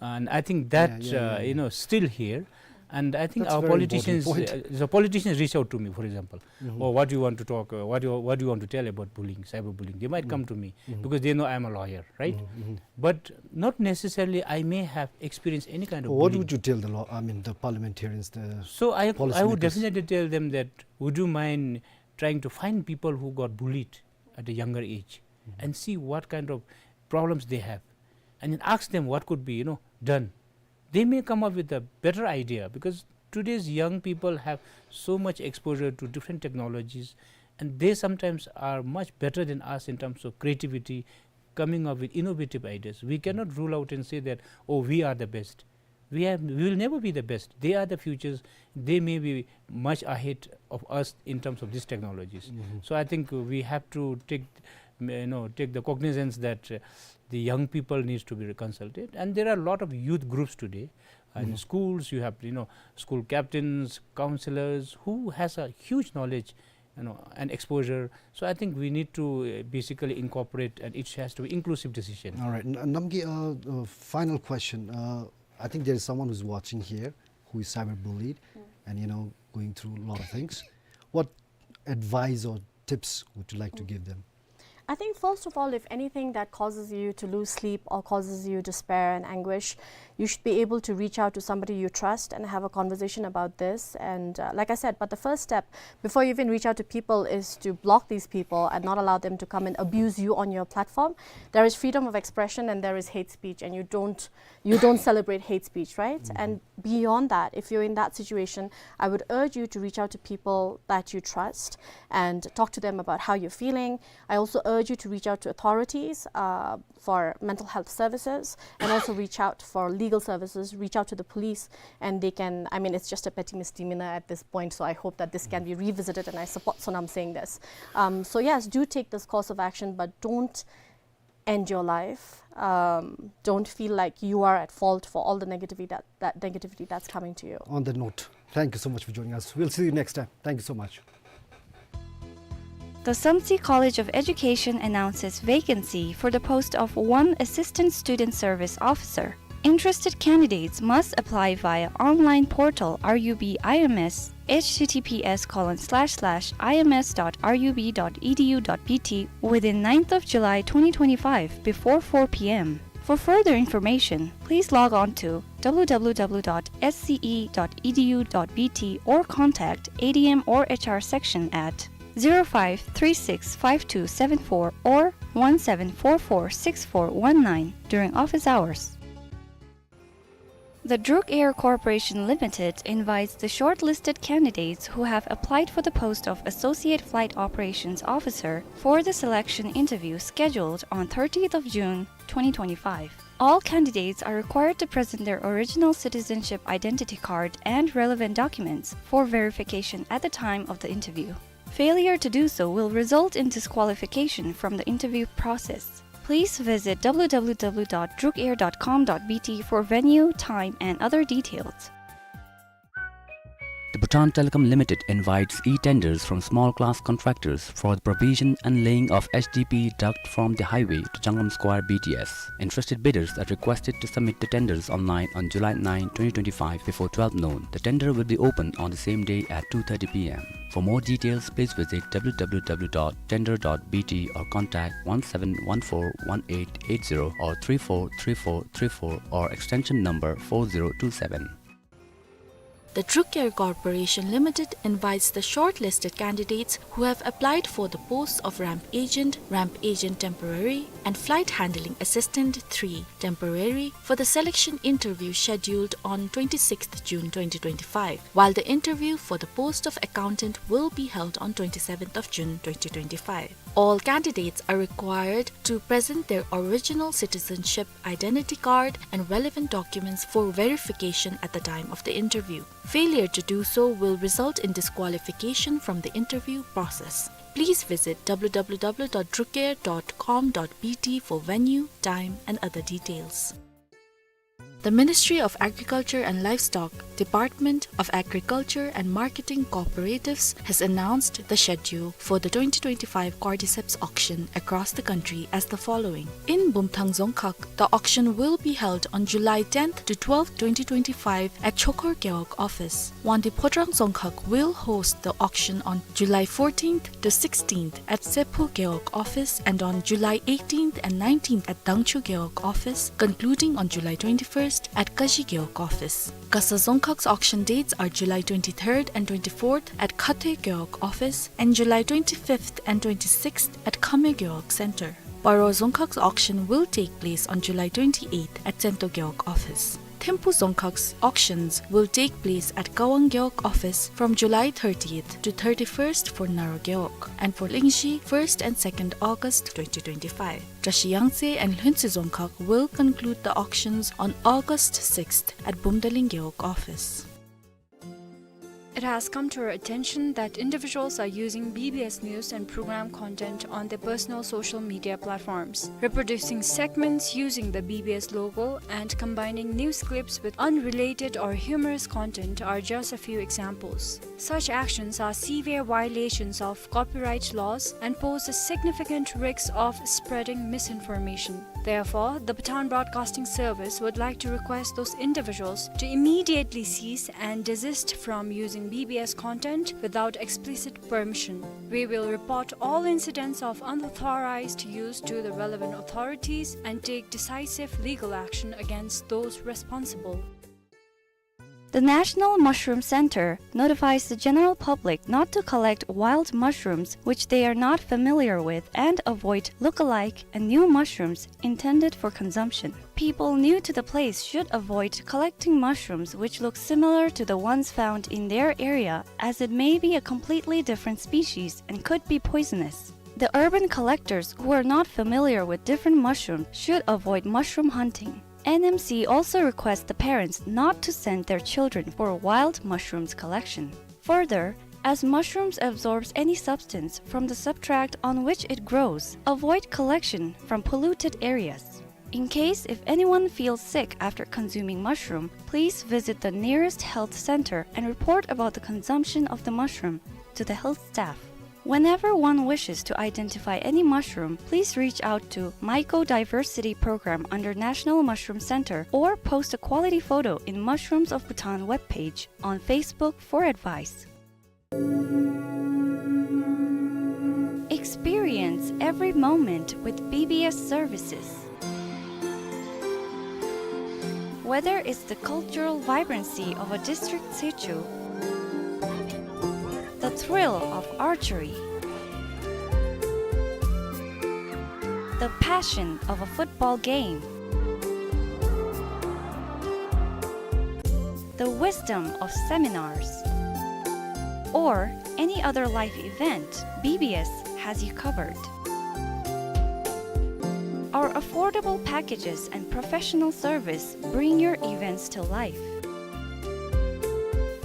And I think that, yeah, yeah, uh, yeah, you know, still here. And I think our politicians, uh, the politicians reach out to me, for example. Mm-hmm. "Oh, what do you want to talk, uh, what do you, what do you want to tell about bullying, cyberbullying?" They might come to me because they know I'm a lawyer, right? Mm-hmm. But not necessarily I may have experienced any kind of bullying. What would you tell the law, I mean, the parliamentarians, the policymakers? So I, I would definitely tell them that, "Would you mind trying to find people who got bullied at a younger age and see what kind of problems they have, and then ask them what could be, you know, done." They may come up with a better idea, because today's young people have so much exposure to different technologies, and they sometimes are much better than us in terms of creativity, coming up with innovative ideas. We cannot rule out and say that, "Oh, we are the best." We have, we will never be the best. They are the futures. They may be much ahead of us in terms of these technologies. Mm-hmm. So I think we have to take, you know, take the cognizance that, uh, the young people needs to be consulted. And there are a lot of youth groups today. Uh, in schools, you have, you know, school captains, counselors, who has a huge knowledge, you know, and exposure. So I think we need to, uh, basically incorporate, and it has to be inclusive decision. All right, N-, Namgay, uh, uh, final question. Uh, I think there is someone who's watching here who is cyberbullied and, you know, going through a lot of things. What advice or tips would you like to give them? I think, first of all, if anything that causes you to lose sleep or causes you despair and anguish, you should be able to reach out to somebody you trust and have a conversation about this. And, uh, like I said, but the first step before you even reach out to people is to block these people and not allow them to come and abuse you on your platform. There is freedom of expression and there is hate speech, and you don't, you don't celebrate hate speech, right? And beyond that, if you're in that situation, I would urge you to reach out to people that you trust and talk to them about how you're feeling. I also urge you to reach out to authorities, uh, for mental health services, and also reach out for legal services, reach out to the police, and they can, I mean, it's just a petty misdemeanor at this point, so I hope that this can be revisited, and I support Sonam saying this. Um, so yes, do take this course of action, but don't end your life. Um, don't feel like you are at fault for all the negativity that, that negativity that's coming to you. On that note, thank you so much for joining us. We'll see you next time. Thank you so much. The Samtse College of Education announces vacancy for the post of one Assistant Student Service Officer. Interested candidates must apply via online portal R U B I M S, H T T P S colon slash slash I M S dot R U B dot E D U dot B T, within ninth of July twenty twenty-five before four P M. For further information, please log on to W W W dot S C E dot E D U dot B T or contact A D M or H R section at zero five three six five two seven four or one seven four four six four one nine during office hours. The Druk Air Corporation Limited invites the shortlisted candidates who have applied for the post of Associate Flight Operations Officer for the selection interview scheduled on thirtieth of June, twenty twenty-five. All candidates are required to present their original citizenship identity card and relevant documents for verification at the time of the interview. Failure to do so will result in disqualification from the interview process. Please visit W W W dot drukair dot com dot B T for venue, time, and other details. The Bhutan Telecom Limited invites e-tenders from small class contractors for the provision and laying of H D P duct from the highway to Changam Square B T S. Interested bidders are requested to submit the tenders online on July nine, twenty twenty-five, before twelve noon. The tender will be open on the same day at two thirty p m. For more details, please visit w w w dot tender dot b t or contact one seven one four one eight eight zero or three four three four three four or extension number four zero two seven. The Druk Air Corporation Limited invites the shortlisted candidates who have applied for the posts of ramp agent, ramp agent temporary, and flight handling assistant three temporary for the selection interview scheduled on twenty-sixth June twenty twenty-five, while the interview for the post of accountant will be held on twenty-seventh of June twenty twenty-five. All candidates are required to present their original citizenship identity card and relevant documents for verification at the time of the interview. Failure to do so will result in disqualification from the interview process. Please visit w w w dot drukair dot com dot b t for venue, time, and other details. The Ministry of Agriculture and Livestock, Department of Agriculture and Marketing Cooperatives has announced the schedule for the twenty twenty-five Cordyceps auction across the country as the following. In Bumthang Dzongkhag, the auction will be held on July tenth to twelfth, twenty twenty-five at Chokhor Gewog office. Wangdue Phodrang Dzongkhag will host the auction on July fourteenth to sixteenth at Sephu Gewog office and on July eighteenth and nineteenth at Dangchu Gewog office, concluding on July twenty-first at Kashi Gewog office. Gasa Dzongkhag's auction dates are July twenty-third and twenty-fourth at Khathoe Gewog office and July twenty-fifth and twenty-sixth at Khameo Gewog Center. Paro Dzongkhag's auction will take place on July twenty-eighth at Tsento Gewog office. Thimphu Dzongkhag's auctions will take place at Kawang Gewog office from July thirtieth to thirty-first for Naro Gewog, and for Lingshi, first and second August twenty twenty-five. Drashi Yangtse and Lhuentse Dzongkhag will conclude the auctions on August sixth at Bumdaling Gewog office. It has come to our attention that individuals are using B B S news and program content on their personal social media platforms. Reproducing segments using the B B S logo and combining news clips with unrelated or humorous content are just a few examples. Such actions are severe violations of copyright laws and pose a significant risk of spreading misinformation. Therefore, the Bhutan Broadcasting Service would like to request those individuals to immediately cease and desist from using B B S content without explicit permission. We will report all incidents of unauthorized use to the relevant authorities and take decisive legal action against those responsible. The National Mushroom Center notifies the general public not to collect wild mushrooms which they are not familiar with and avoid look-alike and new mushrooms intended for consumption. People new to the place should avoid collecting mushrooms which look similar to the ones found in their area, as it may be a completely different species and could be poisonous. The urban collectors who are not familiar with different mushrooms should avoid mushroom hunting. N M C also requests the parents not to send their children for wild mushrooms collection. Further, as mushrooms absorbs any substance from the substrate on which it grows, avoid collection from polluted areas. In case if anyone feels sick after consuming mushroom, please visit the nearest health center and report about the consumption of the mushroom to the health staff. Whenever one wishes to identify any mushroom, please reach out to Mycodiversity Program under National Mushroom Center or post a quality photo in Mushrooms of Bhutan webpage on Facebook for advice. Experience every moment with B B S services. Whether it's the cultural vibrancy of a district situ, the thrill of archery, the passion of a football game, the wisdom of seminars, or any other life event, B B S has you covered. Our affordable packages and professional service bring your events to life.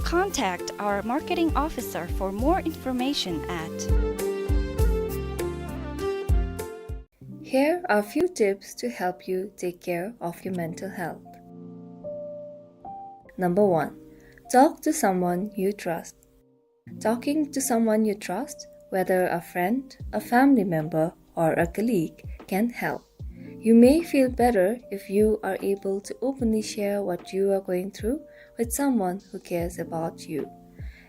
Contact our marketing officer for more information at. Here are a few tips to help you take care of your mental health. Number one, Talk to someone you trust. Talking to someone you trust, whether a friend, a family member, or a colleague, can help. You may feel better if you are able to openly share what you are going through with someone who cares about you.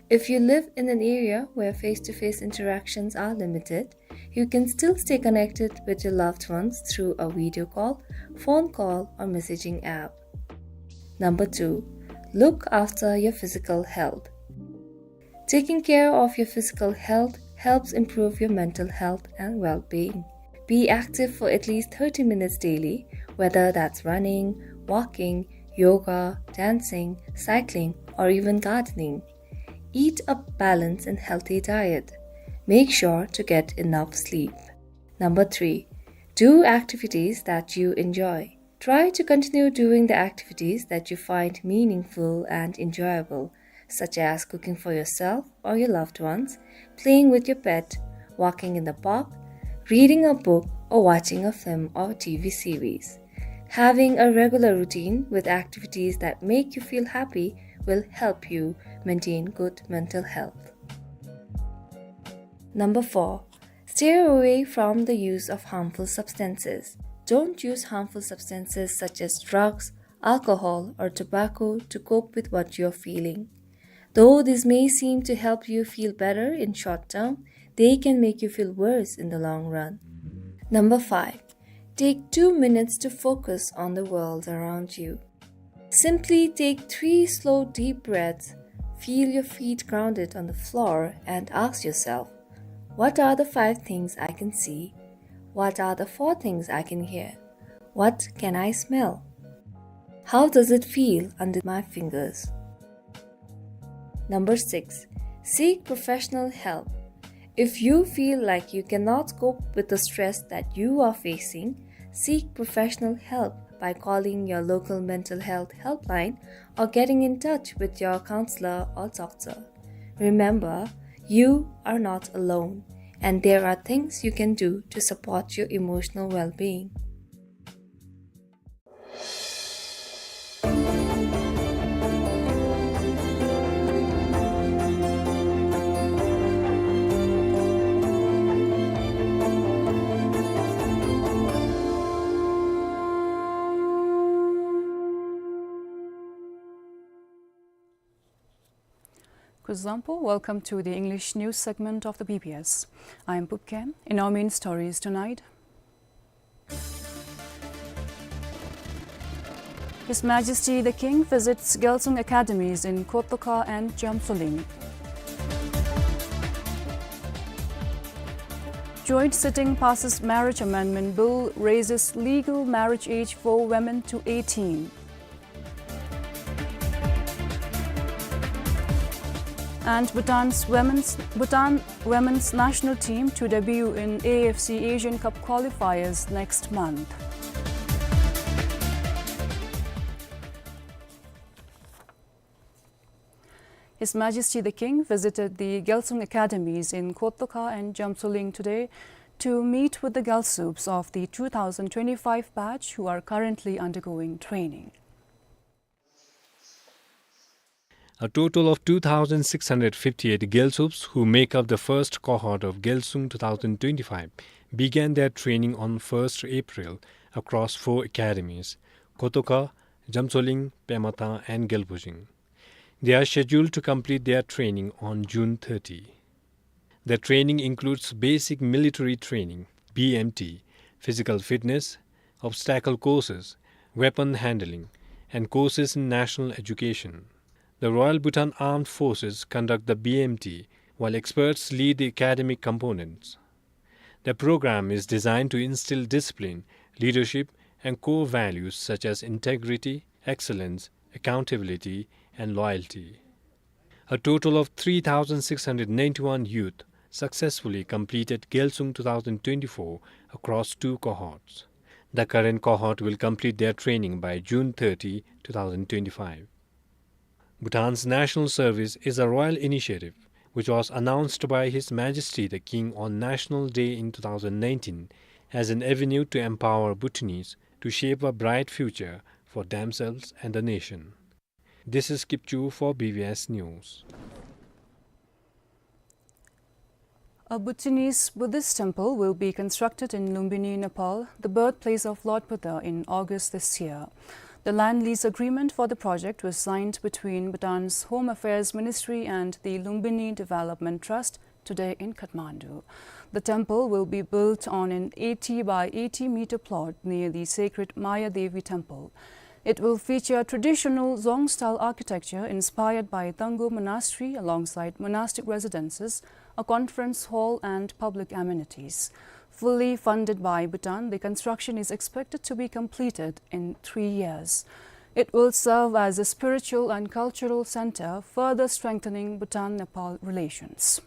If you live in an area where face-to-face interactions are limited, you can still stay connected with your loved ones through a video call, phone call, or messaging app. Number two, look after your physical health. Taking care of your physical health helps improve your mental health and well-being. Be active for at least thirty minutes daily, whether that's running, walking, yoga, dancing, cycling, or even gardening. Eat a balanced and healthy diet. Make sure to get enough sleep. Number three, do activities that you enjoy. Try to continue doing the activities that you find meaningful and enjoyable, such as cooking for yourself or your loved ones, playing with your pet, walking in the park, reading a book, or watching a film or T V series. Having a regular routine with activities that make you feel happy will help you maintain good mental health. Number four, stay away from the use of harmful substances. Don't use harmful substances such as drugs, alcohol, or tobacco to cope with what you're feeling. Though this may seem to help you feel better in short term, they can make you feel worse in the long run. Number five, take two minutes to focus on the world around you. Simply take three slow, deep breaths, feel your feet grounded on the floor, and ask yourself, "What are the five things I can see? What are the four things I can hear? What can I smell? How does it feel under my fingers?" Number six, seek professional help. If you feel like you cannot cope with the stress that you are facing, seek professional help by calling your local mental health helpline or getting in touch with your counselor or doctor. Remember, you are not alone, and there are things you can do to support your emotional well-being. Kuzuzangpo, welcome to the English news segment of the B B S. I am Pupken. In our main stories tonight, His Majesty the King visits Gyalsung Academies in Kotoka and Jamsoling. Joint sitting passes Marriage Amendment Bill, raises legal marriage age for women to eighteen. And Bhutan's women's, Bhutan women's national team to debut in A F C Asian Cup qualifiers next month. His Majesty the King visited the Gyalsung Academies in Kotoka and Jamsoling today to meet with the Gyalsups of the two thousand twenty-five batch who are currently undergoing training. A total of two thousand six hundred fifty-eight Gyalsups, who make up the first cohort of Gyalsung two thousand twenty-five, began their training on first April across four academies: Kotoka, Jamsoling, Pema Than and Gyalbojing. They are scheduled to complete their training on June thirty. The training includes basic military training, B M T, physical fitness, obstacle courses, weapon handling, and courses in national education. The Royal Bhutan Armed Forces conduct the B M T, while experts lead the academic components. The program is designed to instill discipline, leadership, and core values such as integrity, excellence, accountability, and loyalty. A total of three thousand six hundred ninety-one youth successfully completed Gyalsung two thousand twenty-four across two cohorts. The current cohort will complete their training by June thirty, two thousand twenty-five. Bhutan's national service is a royal initiative which was announced by His Majesty the King on National Day in two thousand nineteen as an avenue to empower Bhutanese to shape a bright future for themselves and the nation. This is Kipchu for B B S News. A Bhutanese Buddhist temple will be constructed in Lumbini, Nepal, the birthplace of Lord Buddha, in August this year. The land lease agreement for the project was signed between Bhutan's Home Affairs Ministry and the Lumbini Development Trust today in Kathmandu. The temple will be built on an eighty by eighty meter plot near the sacred Mayadevi temple. It will feature traditional Dzong-style architecture inspired by Tangub Monastery, alongside monastic residences, a conference hall and public amenities. Fully funded by Bhutan, the construction is expected to be completed in three years. It will serve as a spiritual and cultural center, further strengthening Bhutan-Nepal relations.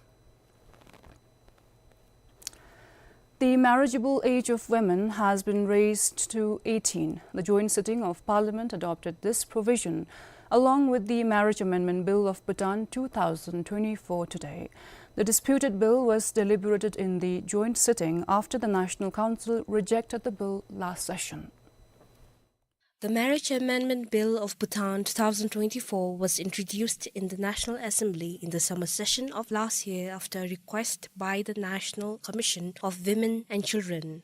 The marriageable age of women has been raised to eighteen. The joint sitting of Parliament adopted this provision, along with the Marriage Amendment Bill of Bhutan two thousand twenty-four, today. The disputed bill was deliberated in the joint sitting after the National Council rejected the bill last session. The Marriage Amendment Bill of Bhutan two thousand twenty-four was introduced in the National Assembly in the summer session of last year after a request by the National Commission of Women and Children.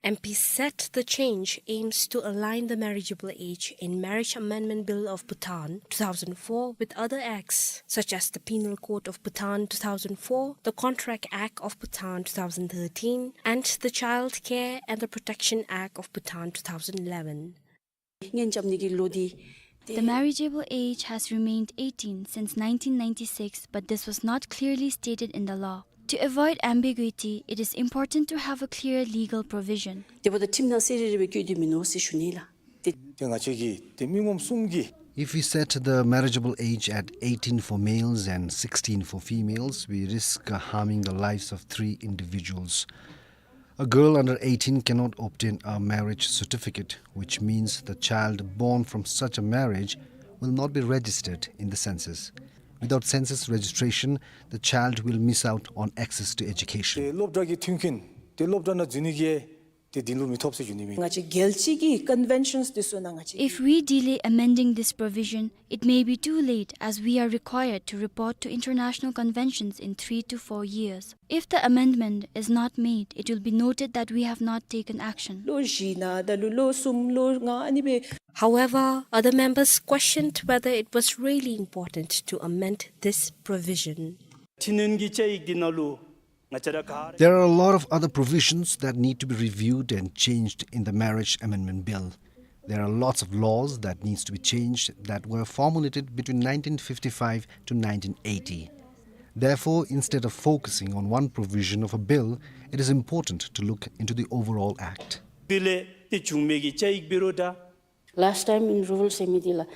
M Ps said the change aims to align the marriageable age in Marriage Amendment Bill of Bhutan two thousand four with other acts, such as the Penal Code of Bhutan two thousand four, the Contract Act of Bhutan two thousand thirteen, and the Child Care and the Protection Act of Bhutan two thousand eleven. The marriageable age has remained eighteen since nineteen ninety-six, but this was not clearly stated in the law. To avoid ambiguity, it is important to have a clear legal provision. དེ་འབདཝ་ད་ཁྲིམས་ནང་གསལ་རི་རི་སྦེ་བཀོད་དེ་མིན་ནུག་ཟེར་ཞུ་ནི་ལགས། ཏེ་ཏེ་ང་བཅས་ཀྱིས་ཏེ་མི་ངོམ་གསུམ་གྱིས། If we set the marriageable age at eighteen for males and sixteen for females, we risk, uh, harming the lives of three individuals. A girl under eighteen cannot obtain a marriage certificate, which means the child born from such a marriage will not be registered in the census. Without census registration, the child will miss out on access to education. ཏེ་སློབ་གྲྭ་གི་མཐུན་རྐྱེན་ཏེ་སློབ་གྲྭ་ནང་འཛུལ་ནི་གི་ཏེ་དེ་ལུ་མི་ཐོབ་ཟེར་ཞུ་ནི་མས། ང་བཅས་རྒྱལ་སྤྱི་གི་conventions དེ་ཚུ་ནང་ང་བཅས། If we delay amending this provision, it may be too late, as we are required to report to international conventions in three to four years. If the amendment is not made, it will be noted that we have not taken action. ལོ་བཞི་ནང་ད་ལུ་ལོ་གསུམ་ལོ་ལྔ་ཨ་ནི་སྦེ། However, other members questioned whether it was really important to amend this provision. འཕྲི་སྣོན་གྱི་བཅའ་ཡིག་འདི་ནང་ལུ་ང་བཅས་ར་ག་ར། There are a lot of other provisions that need to be reviewed and changed in the Marriage Amendment Bill. There are lots of laws that needs to be changed that were formulated between nineteen fifty-five to nineteen eighty. Therefore, instead of focusing on one provision of a bill, it is important to look into the overall act. དེ་ལས་ཏེ་བྱུང་མི་གི་བཅའ་ཡིག་འབད་རུང་ད། Last time in rule ཟེར་མི་འདི་ལགས།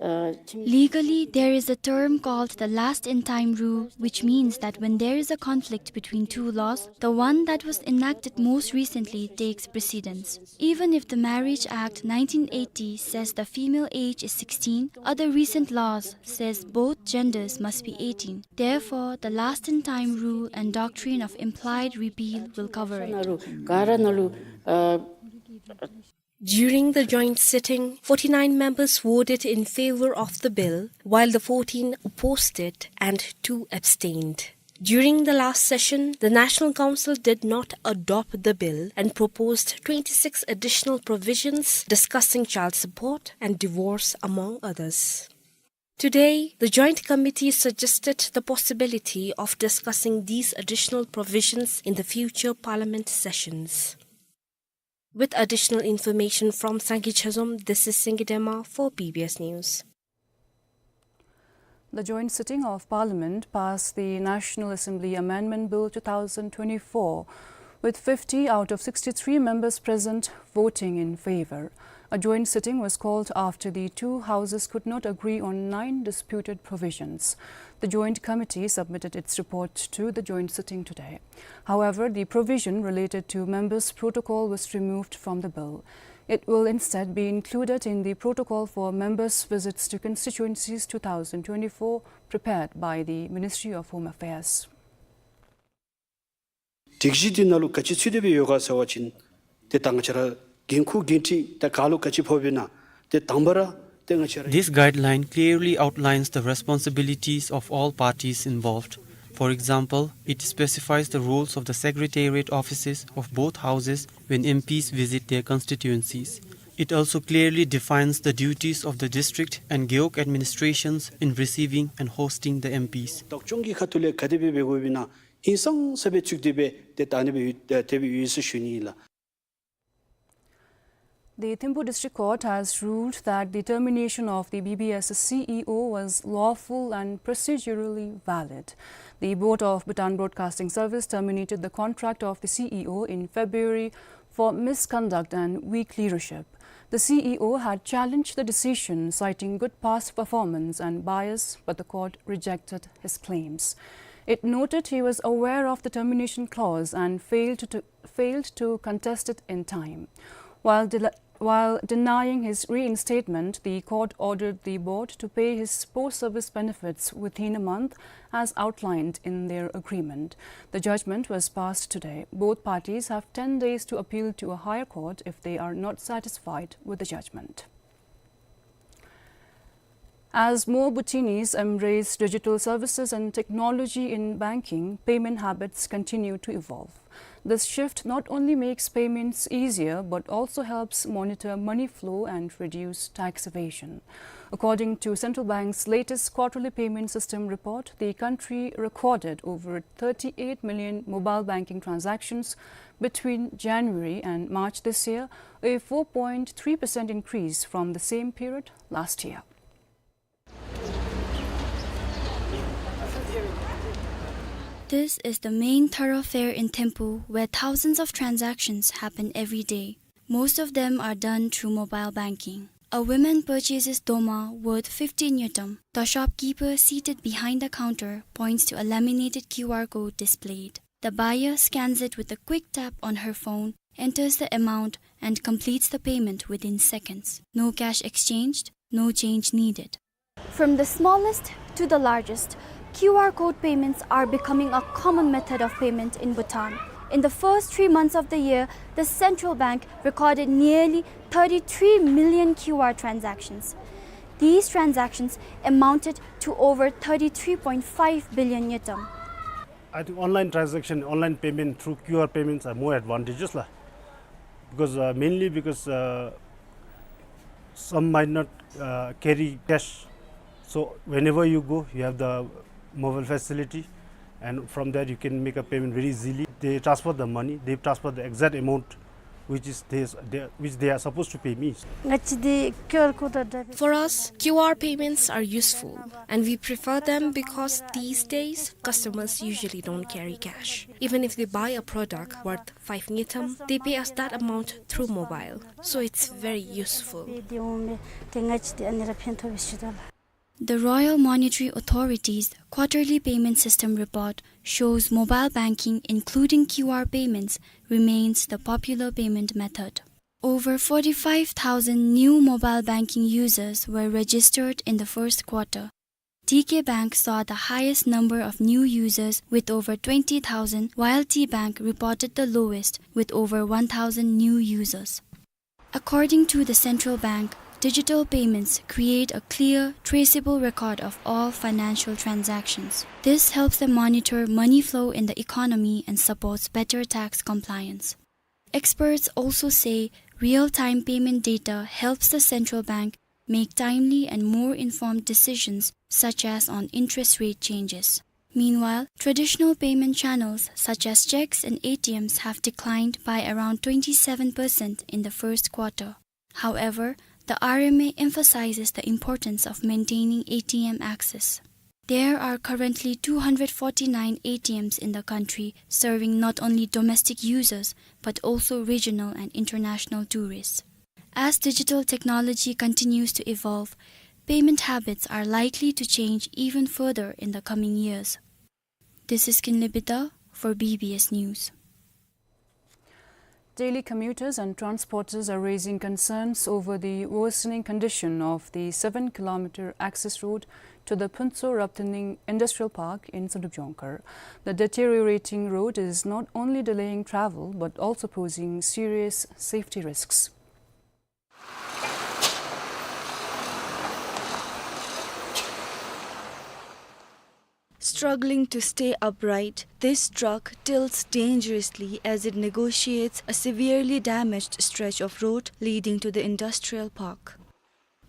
ཨ་ཁྲིམས། Legally, there is a term called the last in time rule, which means that when there is a conflict between two laws, the one that was enacted most recently takes precedence. Even if the Marriage Act nineteen eighty says the female age is sixteen, other recent laws says both genders must be eighteen. Therefore, the last in time rule and doctrine of implied repeal will cover it. ག་ར་ནང་ལུ་ཨ། During the joint sitting, forty-nine members voted in favor of the bill, while the fourteen opposed it and two abstained. During the last session, the National Council did not adopt the bill and proposed twenty-six additional provisions discussing child support and divorce, among others. Today, the Joint Committee suggested the possibility of discussing these additional provisions in the future Parliament sessions. With additional information from Sangay Chazom, this is Singay Dema for B B S News. The joint sitting of Parliament passed the National Assembly Amendment Bill two thousand twenty-four, with fifty out of sixty-three members present voting in favor. A joint sitting was called after the two houses could not agree on nine disputed provisions. The joint committee submitted its report to the joint sitting today. However, the provision related to members' protocol was removed from the bill. It will instead be included in the protocol for members' visits to constituencies two thousand twenty-four, prepared by the Ministry of Home Affairs. སྒྲིག་གཞི་འདི་ནང་ལུ་ག་ཅི་ཚུད་དེ་སྦེ་ཡོད་ག་ཟེར་བ་ཅིན་ཏེ་ད་ང་བཅས་ར་འགན་ཁུར་འགན་འཁྲི་ད་ག་ལུ་ག་ཅི་ཕོགཔ་ཨིན་ན་ཏེ་དང་པ་ར་ད་ This guideline clearly outlines the responsibilities of all parties involved. For example, it specifies the roles of the secretariat offices of both houses when M Ps visit their constituencies. It also clearly defines the duties of the district and gewog administrations in receiving and hosting the M Ps. The Thimphu District Court has ruled that the termination of the B B S C E O was lawful and procedurally valid. The Board of Bhutan Broadcasting Service terminated the contract of the C E O in February for misconduct and weak leadership. The C E O had challenged the decision, citing good past performance and bias, but the court rejected his claims. It noted he was aware of the termination clause and failed to, failed to contest it in time. While del-, while denying his reinstatement, the court ordered the board to pay his post-service benefits within a month, as outlined in their agreement. The judgment was passed today. Both parties have ten days to appeal to a higher court if they are not satisfied with the judgment. As more Bhutanese embrace digital services and technology in banking, payment habits continue to evolve. This shift not only makes payments easier, but also helps monitor money flow and reduce tax evasion. According to Central Bank's latest quarterly payment system report, the country recorded over thirty-eight million mobile banking transactions between January and March this year, a four point three percent increase from the same period last year. This is the main thoroughfare in Thimphu, where thousands of transactions happen every day. Most of them are done through mobile banking. A woman purchases dolma worth fifty ngultrum. The shopkeeper seated behind the counter points to a laminated Q R code displayed. The buyer scans it with a quick tap on her phone, enters the amount, and completes the payment within seconds. No cash exchanged, no change needed. From the smallest to the largest, Q R code payments are becoming a common method of payment in Bhutan. In the first three months of the year, the central bank recorded nearly thirty-three million Q R transactions. These transactions amounted to over thirty-three point five billion ngultrum. I think online transaction, online payment through Q R payments are more advantageous, lah. Because, uh, mainly because, uh, some might not, uh, carry cash. So whenever you go, you have the mobile facility, and from there you can make a payment very easily. They transfer the money, they transfer the exact amount which is they, they, which they are supposed to pay me. ང་བཅས་འདི་ཀིའུ་ཨར་ཀོཌ་འདྲ་བའི། For us, Q R payments are useful, and we prefer them because these days customers usually don't carry cash. Even if they buy a product worth five ngultrum, they pay us that amount through mobile, so it's very useful. འདི་འོང་མེ་དེ་ང་བཅས་འདི་ཨ་ནི་ར་ཕན་ཐོགས་པའི་ཞུ་དོ་ལགས། The Royal Monetary Authority's quarterly payment system report shows mobile banking, including Q R payments, remains the popular payment method. Over forty-five thousand new mobile banking users were registered in the first quarter. T K Bank saw the highest number of new users with over twenty thousand, while T Bank reported the lowest with over one thousand new users. According to the central bank, digital payments create a clear, traceable record of all financial transactions. This helps them monitor money flow in the economy and supports better tax compliance. Experts also say real-time payment data helps the central bank make timely and more informed decisions, such as on interest rate changes. Meanwhile, traditional payment channels such as checks and A T Ms have declined by around twenty-seven percent in the first quarter. However, the R M A emphasizes the importance of maintaining A T M access. There are currently two hundred forty-nine A T Ms in the country, serving not only domestic users, but also regional and international tourists. As digital technology continues to evolve, payment habits are likely to change even further in the coming years. This is Kinley Bida for B B S News. Daily commuters and transporters are raising concerns over the worsening condition of the seven kilometer access road to the Phuntsho Raptaning Industrial Park in Sundrupjongkar. The deteriorating road is not only delaying travel but also posing serious safety risks. Struggling to stay upright, this truck tilts dangerously as it negotiates a severely damaged stretch of road leading to the industrial park.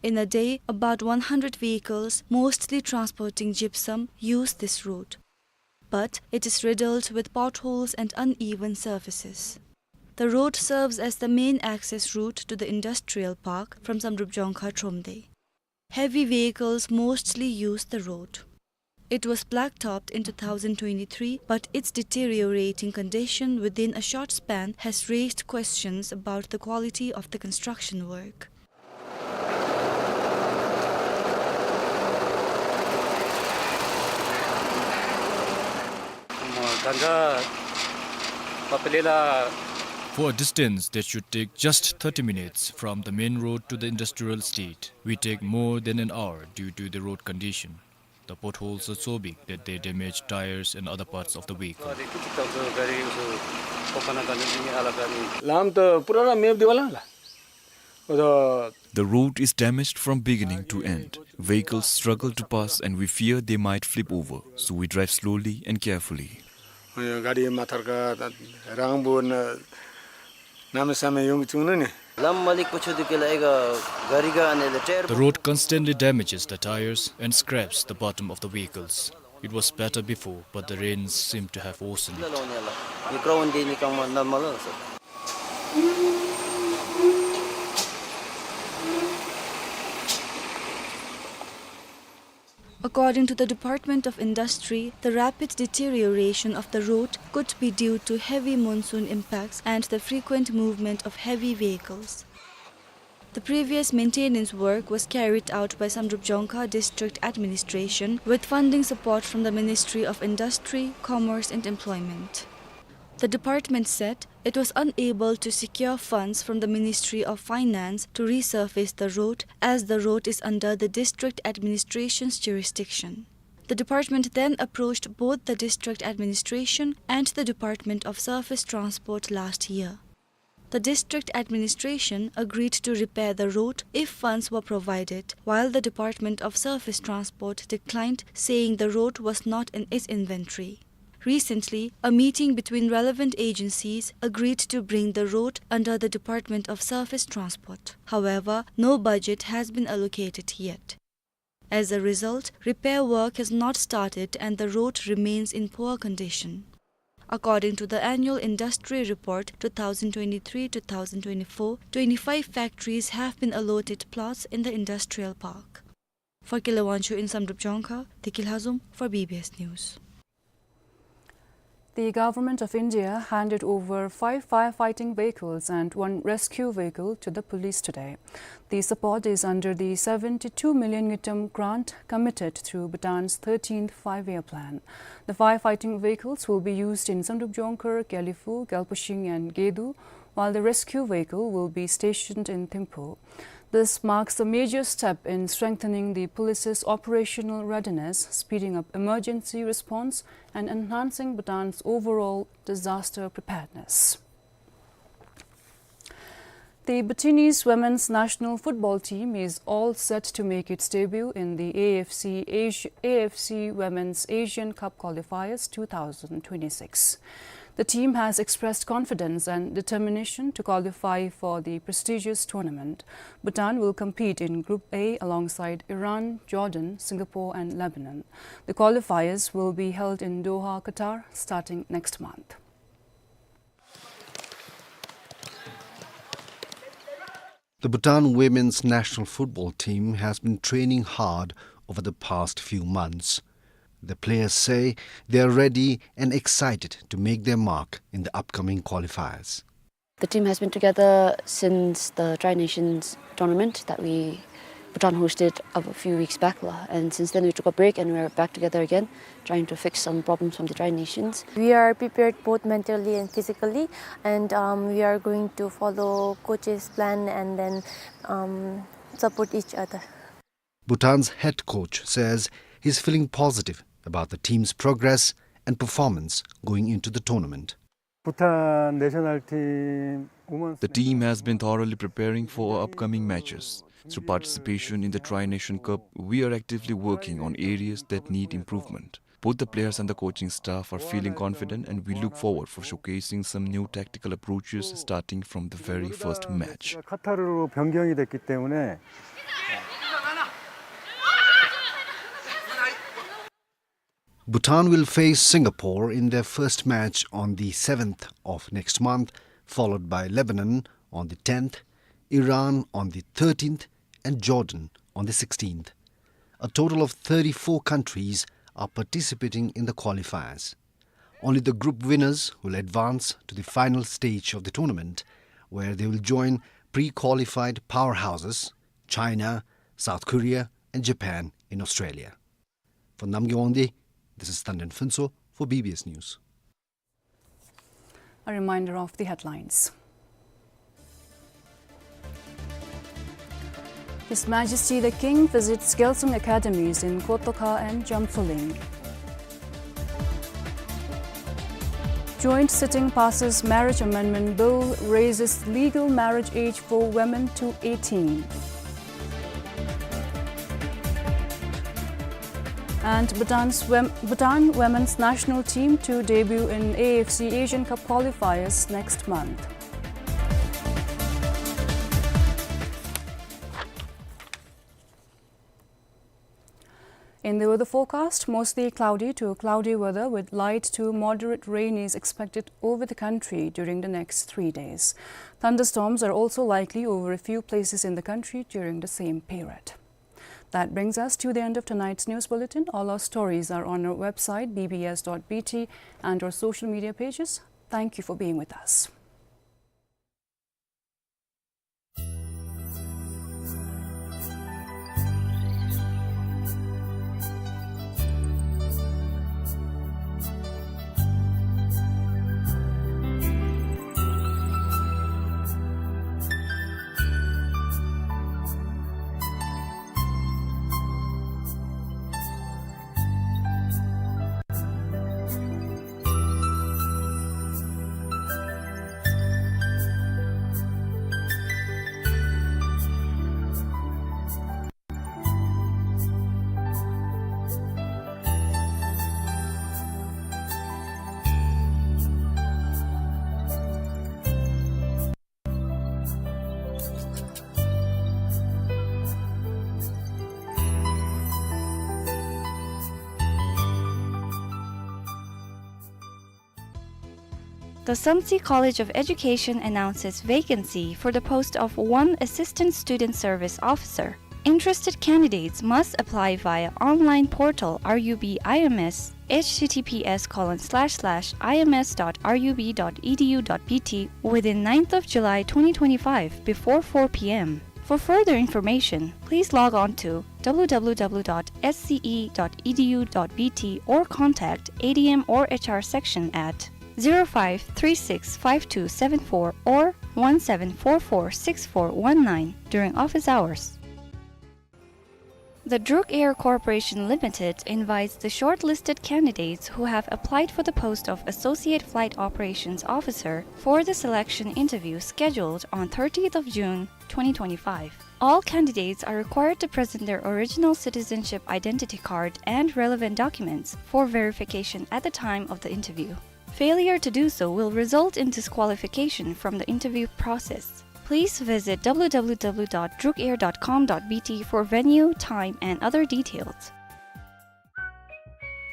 In a day, about one hundred vehicles, mostly transporting gypsum, use this road. But it is riddled with potholes and uneven surfaces. The road serves as the main access route to the industrial park from Samdrup Jongkha Thromde. Heavy vehicles mostly use the road. It was blacktopped in two thousand twenty-three, but its deteriorating condition within a short span has raised questions about the quality of the construction work. For a distance that should take just thirty minutes from the main road to the industrial estate, we take more than an hour due to the road condition. The potholes are so big that they damage tires and other parts of the vehicle. ལམ་ད་པུ་ར་ར་མེདཔ་འདི་བ་ལ་ལགས། The road is damaged from beginning to end. Vehicles struggle to pass and we fear they might flip over, so we drive slowly and carefully. ག་རི་མ་ཐར་ཀ་རང་བུ་ན་གནམ་མེད་ས་མེད་ཡོང་གི་བྱུང་ནི་ནི། ལམ་མ་ལེགས་པ་ཆགས་དུས་ཀྱི་ལ་ཨེ་ག་ག་རི་ག་ཨ་ནི་ལ་ཊ་ཡར། The road constantly damages the tires and scrapes the bottom of the vehicles. It was better before, but the rains seem to have worsened it. ལ་ལོ་ནི་ལ་ནི་ཀྲོན་དེ་ནི་གང་མ་ན་མ་ལ་ས། According to the Department of Industry, the rapid deterioration of the road could be due to heavy monsoon impacts and the frequent movement of heavy vehicles. The previous maintenance work was carried out by Samdrup Jongkha District Administration with funding support from the Ministry of Industry, Commerce and Employment. The department said it was unable to secure funds from the Ministry of Finance to resurface the road, as the road is under the district administration's jurisdiction. The department then approached both the district administration and the Department of Surface Transport last year. The district administration agreed to repair the road if funds were provided, while the Department of Surface Transport declined, saying the road was not in its inventory. Recently, a meeting between relevant agencies agreed to bring the road under the Department of Surface Transport. However, no budget has been allocated yet. As a result, repair work has not started and the road remains in poor condition. According to the annual industry report two thousand twenty-three two thousand twenty-four, twenty-five factories have been allotted plots in the industrial park. For Kile Wangchuk in Samdrup Jongkha, Deki Lhazom for B B S News. The Government of India handed over five firefighting vehicles and one rescue vehicle to the police today. The support is under the seventy-two million ngultrum grant committed through Bhutan's thirteenth Five-Year Plan. The firefighting vehicles will be used in Samdrup Jongkhar, Gelephu, Gelpashing and Gedu, while the rescue vehicle will be stationed in Thimphu. This marks a major step in strengthening the police's operational readiness, speeding up emergency response, and enhancing Bhutan's overall disaster preparedness. The Bhutanese women's national football team is all set to make its debut in the A F C Asia, A F C Women's Asian Cup Qualifiers two thousand twenty-six. The team has expressed confidence and determination to qualify for the prestigious tournament. Bhutan will compete in Group A alongside Iran, Jordan, Singapore and Lebanon. The qualifiers will be held in Doha, Qatar, starting next month. The Bhutan women's national football team has been training hard over the past few months. The players say they are ready and excited to make their mark in the upcoming qualifiers. The team has been together since the Tri Nations tournament that we, Bhutan hosted a few weeks back, la, and since then we took a break and we're back together again, trying to fix some problems from the Tri Nations. We are prepared both mentally and physically, and, um, we are going to follow coach's plan and then, um, support each other. Bhutan's head coach says he's feeling positive about the team's progress and performance going into the tournament. Bhutan national team women's... The team has been thoroughly preparing for our upcoming matches. Through participation in the Tri Nation Cup, we are actively working on areas that need improvement. Both the players and the coaching staff are feeling confident, and we look forward for showcasing some new tactical approaches starting from the very first match. 카타르로 변경이 됐기 때문에 Bhutan will face Singapore in their first match on the seventh of next month, followed by Lebanon on the tenth, Iran on the thirteenth, and Jordan on the sixteenth. A total of thirty-four countries are participating in the qualifiers. Only the group winners will advance to the final stage of the tournament, where they will join pre-qualified powerhouses China, South Korea, and Japan in Australia. For Namgay Wangdi, this is Tanden Phuntsho for B B S News. A reminder of the headlines. His Majesty the King visits Gyalsung Academies in Kotoka and Jamphuling. Joint sitting passes Marriage Amendment Bill, raises legal marriage age for women to eighteen. And Bhutan's wom-, Bhutan women's national team to debut in A F C Asian Cup qualifiers next month. In the weather forecast, mostly cloudy to cloudy weather with light to moderate rain is expected over the country during the next three days. Thunderstorms are also likely over a few places in the country during the same period. That brings us to the end of tonight's news bulletin. All our stories are on our website, B B S dot B T, and our social media pages. Thank you for being with us. The Samtse College of Education announces vacancy for the post of one Assistant Student Service Officer. Interested candidates must apply via online portal R U B I M S, H T T P S colon slash slash I M S dot R U B dot E D U dot B T, within ninth of July twenty twenty-five before four P M. For further information, please log on to W W W dot S C E dot E D U dot B T or contact A D M or H R section at zero five three six five two seven four or one seven four four six four one nine during office hours. The Druk Air Corporation Limited invites the shortlisted candidates who have applied for the post of Associate Flight Operations Officer for the selection interview scheduled on thirtieth of June twenty twenty-five. All candidates are required to present their original citizenship identity card and relevant documents for verification at the time of the interview. Failure to do so will result in disqualification from the interview process. Please visit W W W dot drukair dot com dot B T for venue, time, and other details.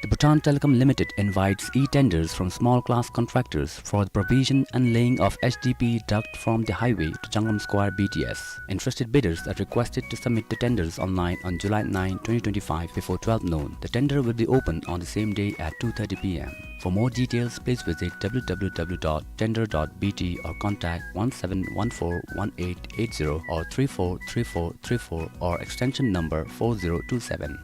The Bhutan Telecom Limited invites e-tenders from small-class contractors for the provision and laying of H D P duct from the highway to Jangam Square B T S. Interested bidders are requested to submit the tenders online on July ninth, twenty twenty-five, before twelve noon. The tender will be open on the same day at two thirty P M. For more details, please visit W W W dot tender dot B T or contact one seven one four one eight eight zero or three four three four three four or extension number four zero two seven.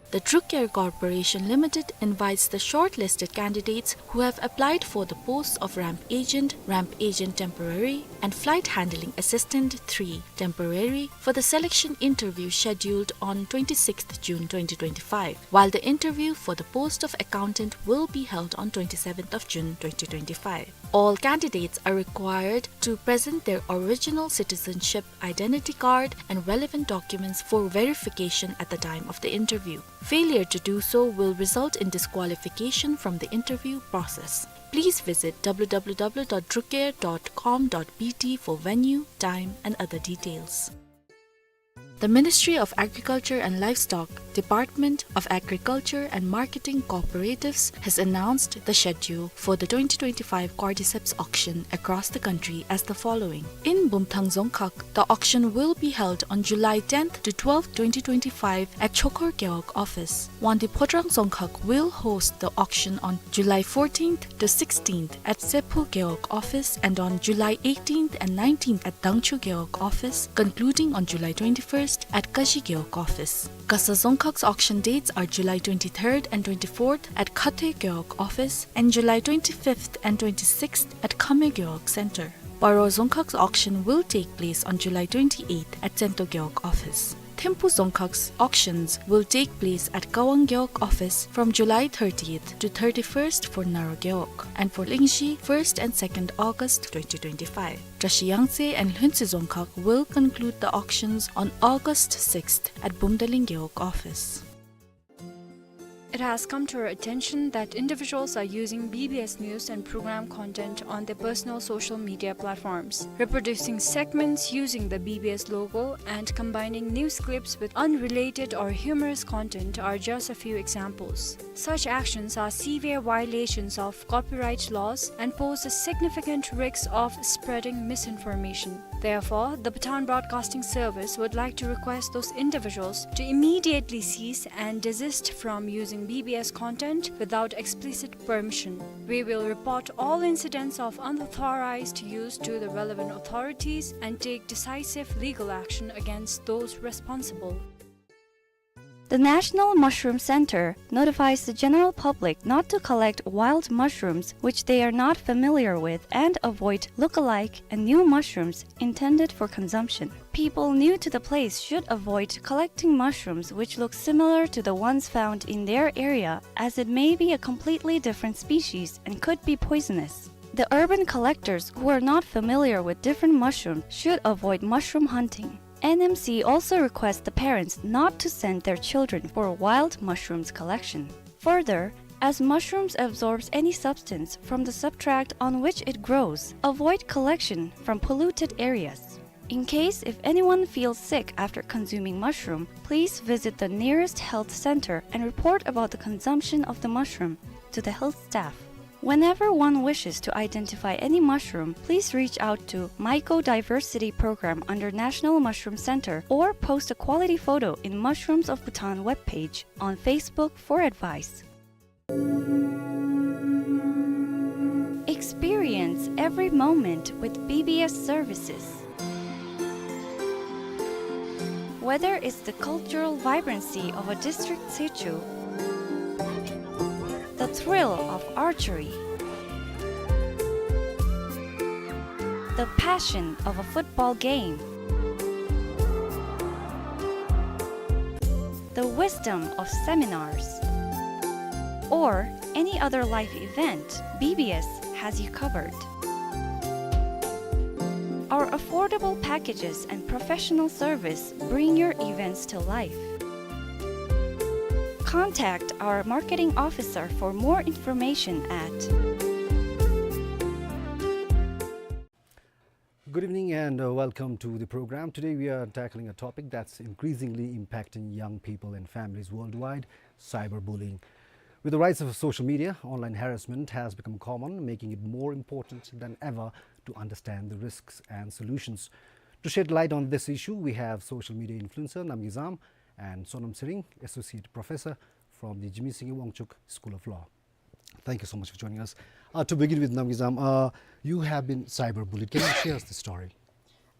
The Druk Air Corporation Limited invites the shortlisted candidates who have applied for the posts of ramp agent, ramp agent temporary, and Flight Handling Assistant three, temporary, for the selection interview scheduled on twenty-sixth June twenty twenty-five, while the interview for the post of accountant will be held on twenty-seventh of June twenty twenty-five. All candidates are required to present their original citizenship identity card and relevant documents for verification at the time of the interview. Failure to do so will result in disqualification from the interview process. Please visit W W W dot drukair dot com dot B T for venue, time, and other details. The Ministry of Agriculture and Livestock, Department of Agriculture and Marketing Cooperatives has announced the schedule for the twenty twenty-five cordyceps auction across the country as the following. In Bumthang Dzongkhag, the auction will be held on July tenth to twelfth, twenty twenty-five at Chokhor Gewog office. Wangdue Phodrang Dzongkhag will host the auction on July fourteenth to sixteenth at Sephu Gewog office and on July eighteenth and nineteenth at Dangchu Gewog office, concluding on July twenty-first at Kashi Gewog office. Gasa Dzongkhag's auction dates are July twenty-third and twenty-fourth at Khathoe Gewog office and July twenty-fifth and twenty-sixth at Khame Gewog Center. Paro Dzongkhag's auction will take place on July twenty-eighth at Tsento Gewog office. Thimphu Dzongkhag's auctions will take place at Kawang Gewog office from July thirtieth to thirty-first for Naro Gewog, and for Lingzhi, first and second August twenty twenty-five. Drashi Yangtse and Lhuentse Dzongkhag will conclude the auctions on August sixth at Bumdaling Gewog office. It has come to our attention that individuals are using B B S news and program content on their personal social media platforms, reproducing segments using the B B S logo and combining news clips with unrelated or humorous content are just a few examples. Such actions are severe violations of copyright laws and pose a significant risk of spreading misinformation. Therefore, the Pathan Broadcasting Service would like to request those individuals to immediately cease and desist from using B B S content without explicit permission. We will report all incidents of unauthorized use to the relevant authorities and take decisive legal action against those responsible. The National Mushroom Center notifies the general public not to collect wild mushrooms which they are not familiar with and avoid look-alike and new mushrooms intended for consumption. People new to the place should avoid collecting mushrooms which look similar to the ones found in their area, as it may be a completely different species and could be poisonous. The urban collectors who are not familiar with different mushrooms should avoid mushroom hunting. N M C also requests the parents not to send their children for wild mushrooms collection. Further, as mushrooms absorbs any substance from the substrate on which it grows, avoid collection from polluted areas. In case if anyone feels sick after consuming mushroom, please visit the nearest health center and report about the consumption of the mushroom to the health staff. Whenever one wishes to identify any mushroom, please reach out to Mycodiversity Program under National Mushroom Center or post a quality photo in Mushrooms of Bhutan webpage on Facebook for advice. Experience every moment with B B S services. Whether it's the cultural vibrancy of a district situ, the thrill of archery, the passion of a football game, the wisdom of seminars, or any other life event, B B S has you covered. Our affordable packages and professional service bring your events to life. Contact our marketing officer for more information at Good evening and, uh, welcome to the program. Today we are tackling a topic that's increasingly impacting young people and families worldwide, cyberbullying. With the rise of social media, online harassment has become common, making it more important than ever to understand the risks and solutions. To shed light on this issue, we have social media influencer Namgay Zam and Sonam Tshering, Associate Professor from the Jigme Singye Wangchuck School of Law. Thank you so much for joining us. Uh, to begin with, Namgay Zam, uh, you have been cyberbullied. Can you share us the story?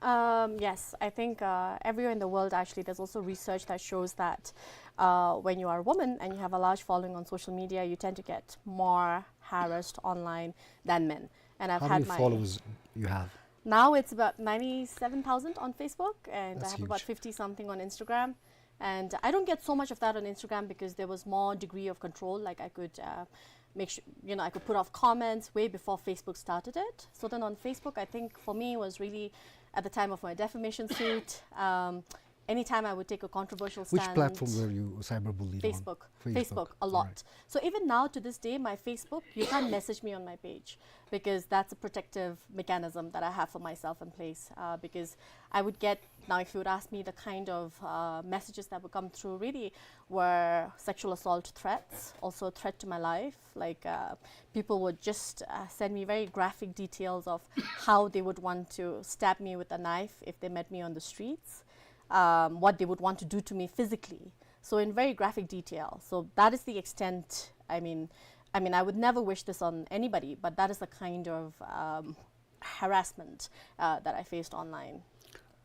Um, yes, I think, uh, everywhere in the world, actually, there's also research that shows that, uh, when you are a woman and you have a large following on social media, you tend to get more harassed online than men. And I've How had many my followers you have? now it's about ninety-seven thousand on Facebook, and I have about fifty something on Instagram. And I don't get so much of that on Instagram because there was more degree of control. Like, I could, uh, make sure, you know, I could put off comments way before Facebook started it. So then on Facebook, I think for me it was really at the time of my defamation suit. Um, anytime I would take a controversial stand. Which platform were you cyberbullied on? Facebook. Facebook, a lot. So even now, to this day, my Facebook, you can't message me on my page because that's a protective mechanism that I have for myself in place. Uh, because I would get, now if you would ask me, the kind of, uh, messages that would come through really were sexual assault threats, also a threat to my life. Like, uh, people would just, uh, send me very graphic details of how they would want to stab me with a knife if they met me on the streets, um, what they would want to do to me physically. So in very graphic detail. So that is the extent, I mean, I mean, I would never wish this on anybody, but that is the kind of, um, harassment, uh, that I faced online.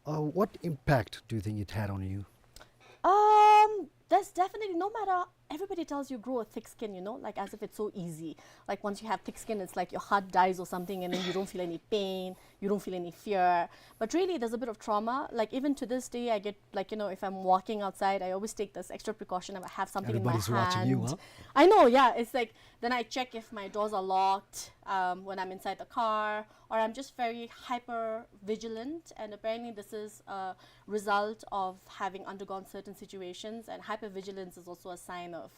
Uh, what impact do you think it had on you? Um, there's definitely, no matter, everybody tells you grow a thick skin, you know, like, as if it's so easy. Like, once you have thick skin, it's like your heart dies or something, and then you don't feel any pain, you don't feel any fear. But really, there's a bit of trauma. Like, even to this day, I get, like, you know, if I'm walking outside, I always take this extra precaution. I have something in my hand. Everybody's watching you, huh? I know, yeah. It's like, then I check if my doors are locked, um, when I'm inside the car, or I'm just very hyper vigilant. And apparently, this is a result of having undergone certain situations. And hypervigilance is also a sign of,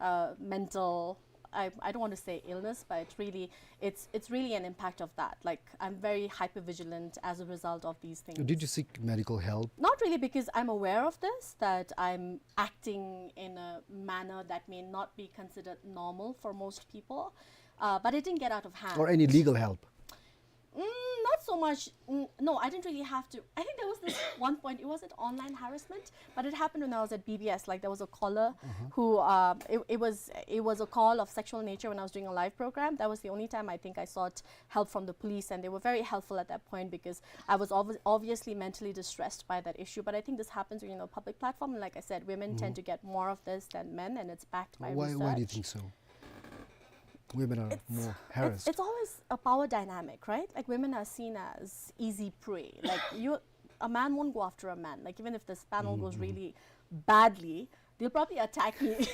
uh, mental, I, I don't want to say illness, but it's really, it's, it's really an impact of that. Like, I'm very hypervigilant as a result of these things. Did you seek medical help? Not really, because I'm aware of this, that I'm acting in a manner that may not be considered normal for most people. Uh, but it didn't get out of hand. Or any legal help? Mm, not so much. Mm, no, I didn't really have to. I think there was this one point. It wasn't online harassment, but it happened when I was at B B S. Like, there was a caller who, um, it, it was, it was a call of sexual nature when I was doing a live program. That was the only time I think I sought help from the police, and they were very helpful at that point because I was obvi- obviously mentally distressed by that issue. But I think this happens when you're in a public platform, and like I said, women tend to get more of this than men, and it's backed by research. Why, why do you think so? Women are more harassed. It's, it's always a power dynamic, right? Like, women are seen as easy prey. Like, you, a man won't go after a man. Like, even if this panel goes really badly, they'll probably attack me.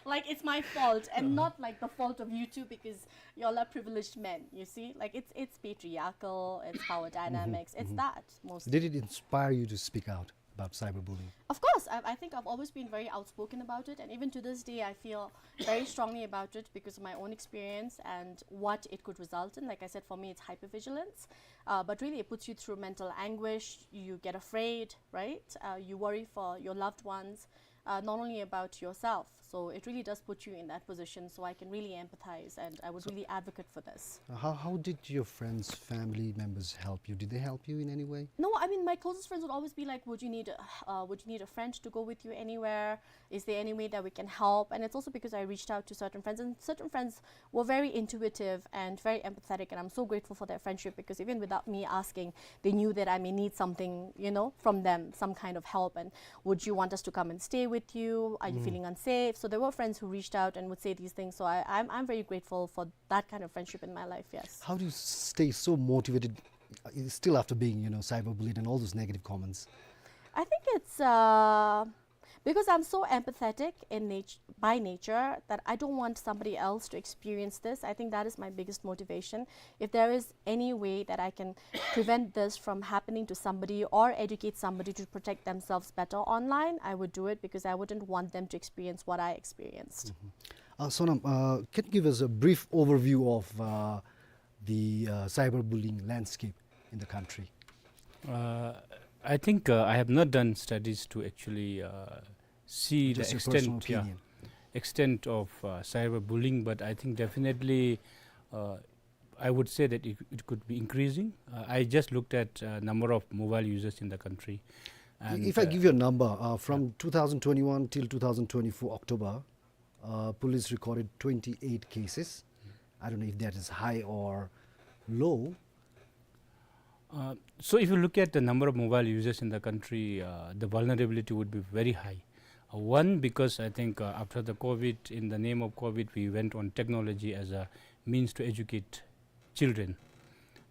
Like, it's my fault and not, like, the fault of you two because y'all are privileged men, you see? Like, it's, it's patriarchal, it's power dynamics, it's that mostly. Did it inspire you to speak out about cyberbullying? Of course, I, I think I've always been very outspoken about it, and even to this day, I feel very strongly about it because of my own experience and what it could result in. Like I said, for me, it's hypervigilance, uh, but really it puts you through mental anguish. You get afraid, right? Uh, you worry for your loved ones, uh, not only about yourself. So it really does put you in that position. So I can really empathize, and I would really advocate for this. Uh, how, how did your friends, family members help you? Did they help you in any way? No, I mean, my closest friends would always be like, "Would you need a, uh, would you need a friend to go with you anywhere? Is there any way that we can help?" And it's also because I reached out to certain friends, and certain friends were very intuitive and very empathetic, and I'm so grateful for their friendship because even without me asking, they knew that I may need something, you know, from them, some kind of help. And, "Would you want us to come and stay with you? Are you feeling unsafe?" So there were friends who reached out and would say these things. So I, I'm, I'm very grateful for that kind of friendship in my life, yes. How do you stay so motivated, uh, still after being, you know, cyberbullied and all those negative comments? I think it's, uh, because I'm so empathetic in nat- by nature that I don't want somebody else to experience this. I think that is my biggest motivation. If there is any way that I can prevent this from happening to somebody or educate somebody to protect themselves better online, I would do it because I wouldn't want them to experience what I experienced. Uh, Sonam, uh, can you give us a brief overview of, uh, the, uh, cyberbullying landscape in the country? Uh, I think, uh, I have not done studies to actually, uh, see the extent, yeah, extent of, uh, cyberbullying, but I think definitely, uh, I would say that it, it could be increasing. Uh, I just looked at, uh, number of mobile users in the country. And, if I, uh, give you a number, uh, from two thousand twenty-one till two thousand twenty-four October, uh, police recorded twenty-eight cases. I don't know if that is high or low. Uh, so if you look at the number of mobile users in the country, uh, the vulnerability would be very high. Uh, one, because I think, uh, after the COVID, in the name of COVID, we went on technology as a means to educate children.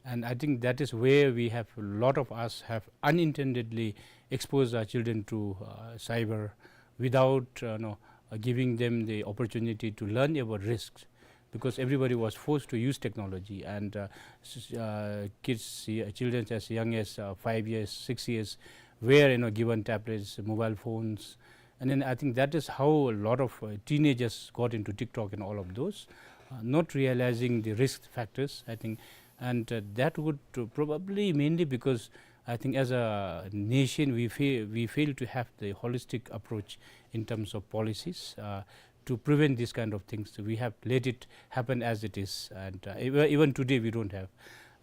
And I think that is where we have, a lot of us have unintendedly exposed our children to, uh, cyber without, uh, no, uh, giving them the opportunity to learn about risks, because everybody was forced to use technology, and, uh, s-, uh, kids, uh, children as young as, uh, five years, six years were, you know, given tablets, mobile phones, and then I think that is how a lot of, uh, teenagers got into TikTok and all of those, uh, not realizing the risk factors, I think. And, uh, that would, uh, probably mainly because I think as a nation, we fail, we fail to have the holistic approach in terms of policies, uh, to prevent these kind of things. We have let it happen as it is, and, uh, even, even today we don't have.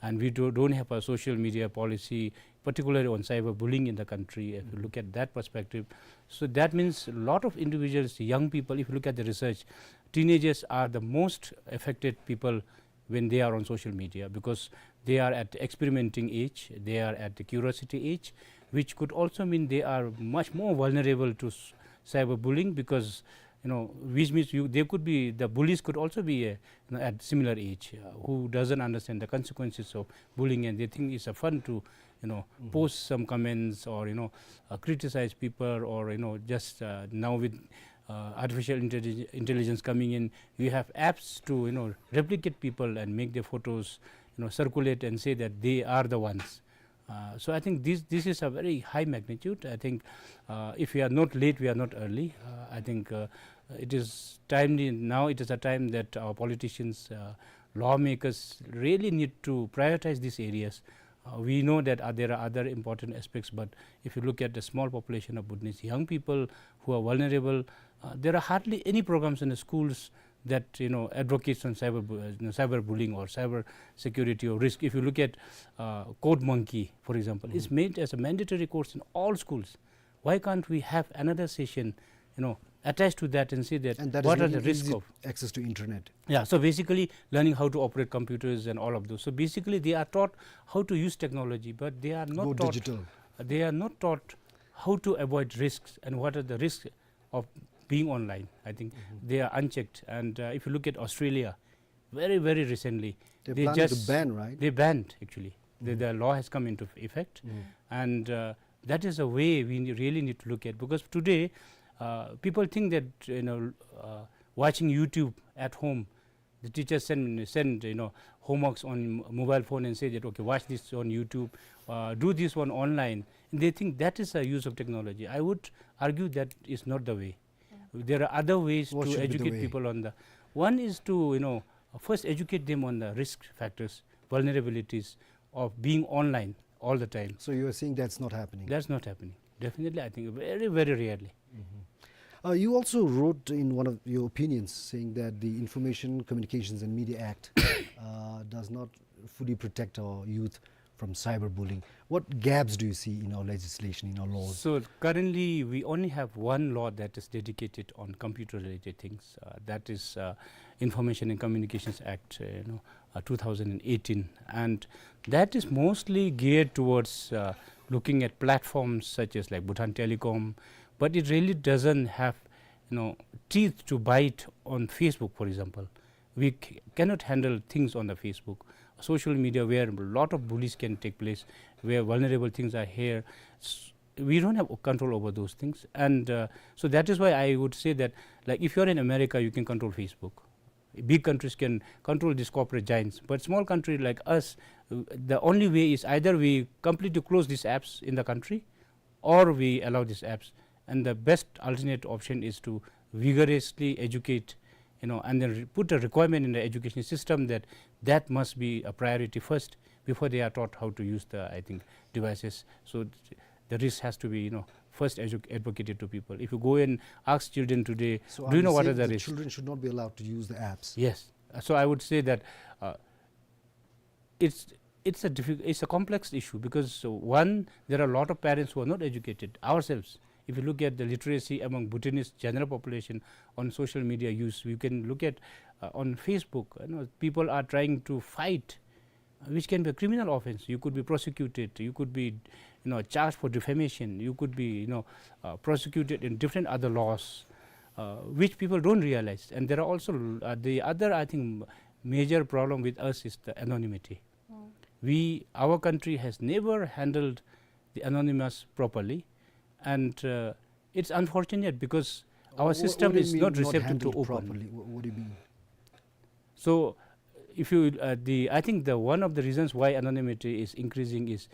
And we do, don't have a social media policy, particularly on cyberbullying in the country, if you look at that perspective. So that means a lot of individuals, young people, if you look at the research, teenagers are the most affected people when they are on social media, because they are at the experimenting age, they are at the curiosity age, which could also mean they are much more vulnerable to s-, cyberbullying, because, you know, which means you, they could be, the bullies could also be, uh, you know, at similar age, uh, who doesn't understand the consequences of bullying, and they think it's a fun to, you know, post some comments or, you know, uh, criticize people, or, you know, just, uh, now with, uh, artificial intellig-, intelligence coming in, you have apps to, you know, replicate people and make their photos, you know, circulate and say that they are the ones. Uh, so I think this, this is a very high magnitude. I think, uh, if we are not late, we are not early. Uh, I think, uh, it is timely now. It is a time that our politicians, uh, lawmakers really need to prioritize these areas. Uh, we know that, uh, there are other important aspects, but if you look at the small population of Bhutanese young people who are vulnerable, uh, there are hardly any programs in the schools that, you know, advocates on cyber bu-, uh, you know, cyberbullying or cyber security or risk. If you look at, uh, Code Monkey, for example, it's made as a mandatory course in all schools. Why can't we have another session, you know, attached to that and say that And that is what are the making risk easy of access to internet. Yeah, so basically learning how to operate computers and all of those. So basically they are taught how to use technology, but they are not Go taught, digital. They are not taught how to avoid risks and what are the risks of being online. I think they are unchecked. And, uh, if you look at Australia, very, very recently, They're they planning to just ban, right? They banned, actually. The, the law has come into effect. And, uh, that is a way we ne-, really need to look at, because today, uh, people think that, you know, uh, watching YouTube at home, the teachers send, send, you know, homeworks on m-, mobile phone and say that, "Okay, watch this on YouTube, uh, do this one online." And they think that is a use of technology. I would argue that is not the way. There are other ways to educate people on the, one is to, you know, first educate them on the risk factors, vulnerabilities of being online all the time. So you are saying that's not happening? That's not happening. Definitely, I think very, very rarely. Uh, you also wrote in one of your opinions saying that the Information, Communications and Media Act, uh, does not fully protect our youth from cyberbullying. What gaps do you see in our legislation, in our laws? So currently, we only have one law that is dedicated on computer-related things. Uh, that is, uh, Information and Communications Act, uh, you know, uh, two thousand and eighteen, and that is mostly geared towards, uh, looking at platforms such as, like, Bhutan Telecom, but it really doesn't have, you know, teeth to bite on Facebook, for example. We c-, cannot handle things on the Facebook, social media, where a lot of bullies can take place, where vulnerable things are here. S-, we don't have control over those things, and, uh, so that is why I would say that, like, if you're in America, you can control Facebook. Big countries can control these corporate giants, but small country like us, uh, the only way is either we completely close these apps in the country, or we allow these apps. And the best alternate option is to vigorously educate, you know, and then re-, put a requirement in the education system that that must be a priority first before they are taught how to use the, I think, devices. So th-, the risk has to be, you know, first edu-, advocated to people. If you go and ask children today, So "Do you know what are the risks?" Children should not be allowed to use the apps? Yes. Uh, so I would say that, uh, it's, it's a diffi-, it's a complex issue because, uh, one, there are a lot of parents who are not educated ourselves. If you look at the literacy among Bhutanese general population on social media use, you can look at, uh, on Facebook, you know, people are trying to fight, uh, which can be a criminal offense. You could be prosecuted, you could be, you know, charged for defamation, you could be, you know, uh, prosecuted in different other laws, uh, which people don't realize. And there are also, uh, the other, I think, major problem with us is the anonymity. Mm. We, our country has never handled the anonymous properly, and, uh, it's unfortunate because our system is not receptive to open. What do you mean? So, if you, uh, the, I think the one of the reasons why anonymity is increasing is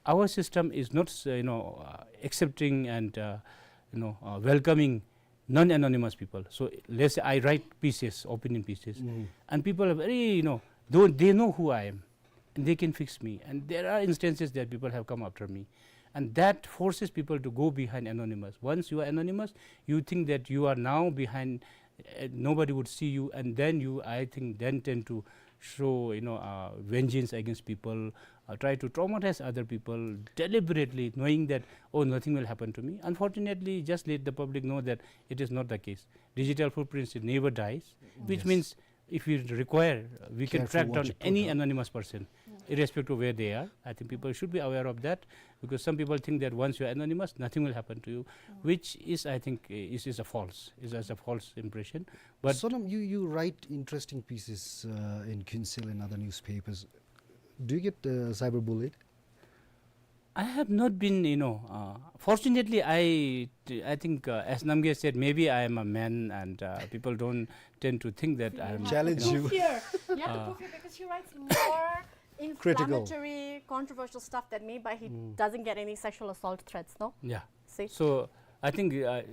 our system is not, uh, you know, uh, accepting and, uh, you know, uh, welcoming non-anonymous people. So let's say I write pieces, opinion pieces, and people are very, you know, though they know who I am, and they can fix me. And there are instances that people have come after me, and that forces people to go behind anonymous. Once you are anonymous, you think that you are now behind, uh, nobody would see you, and then you, I think, then tend to show, you know, uh, vengeance against people, uh, try to traumatize other people deliberately, knowing that, "Oh, nothing will happen to me." Unfortunately, just let the public know that it is not the case. Digital footprints, it never dies, which means if we require, uh, we can track down any anonymous person, irrespective of where they are. I think people should be aware of that, because some people think that once you are anonymous, nothing will happen to you, which is, I think, uh, is, is a false, is, is a false impression. But Sonam, you, you write interesting pieces, uh, in Kyunsil and other newspapers. Do you get, uh, cyberbullied? I have not been, you know, uh, fortunately, I, I think, uh, as Namgay said, maybe I am a man and, uh, people don't tend to think that I am, challenge you. Fear. You have to prove it because she writes more inflammatory, controversial stuff than me, but he doesn't get any sexual assault threats, no? Yeah. See? So, I think, uh,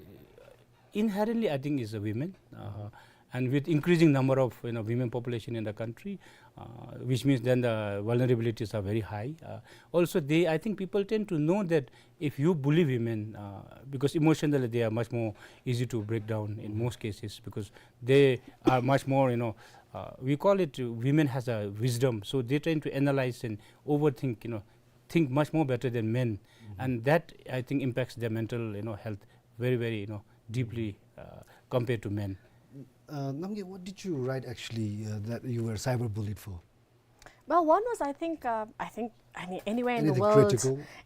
inherently, I think, is a women, uh, and with increasing number of, you know, women population in the country, uh, which means then the vulnerabilities are very high. Uh, also, they, I think people tend to know that if you bully women, uh, because emotionally they are much more easy to break down in most cases, because they are much more, you know, uh, we call it, uh, women has a wisdom, so they tend to analyze and overthink, you know, think much more better than men, and that, I think, impacts their mental, you know, health very, very, you know, deeply, uh, compared to men. Uh, Namgay, what did you write actually, uh, that you were cyberbullied for? Well, one was, I think, uh, I think, I mean, anywhere in the world,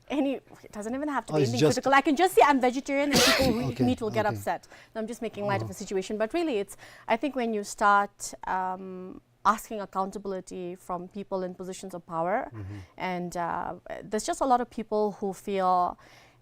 any, it doesn't even have to be anything critical. I can just say I'm vegetarian and people who eat meat will get upset. No, I'm just making light of the situation, but really, it's, I think, when you start, um, asking accountability from people in positions of power. And, uh, there's just a lot of people who feel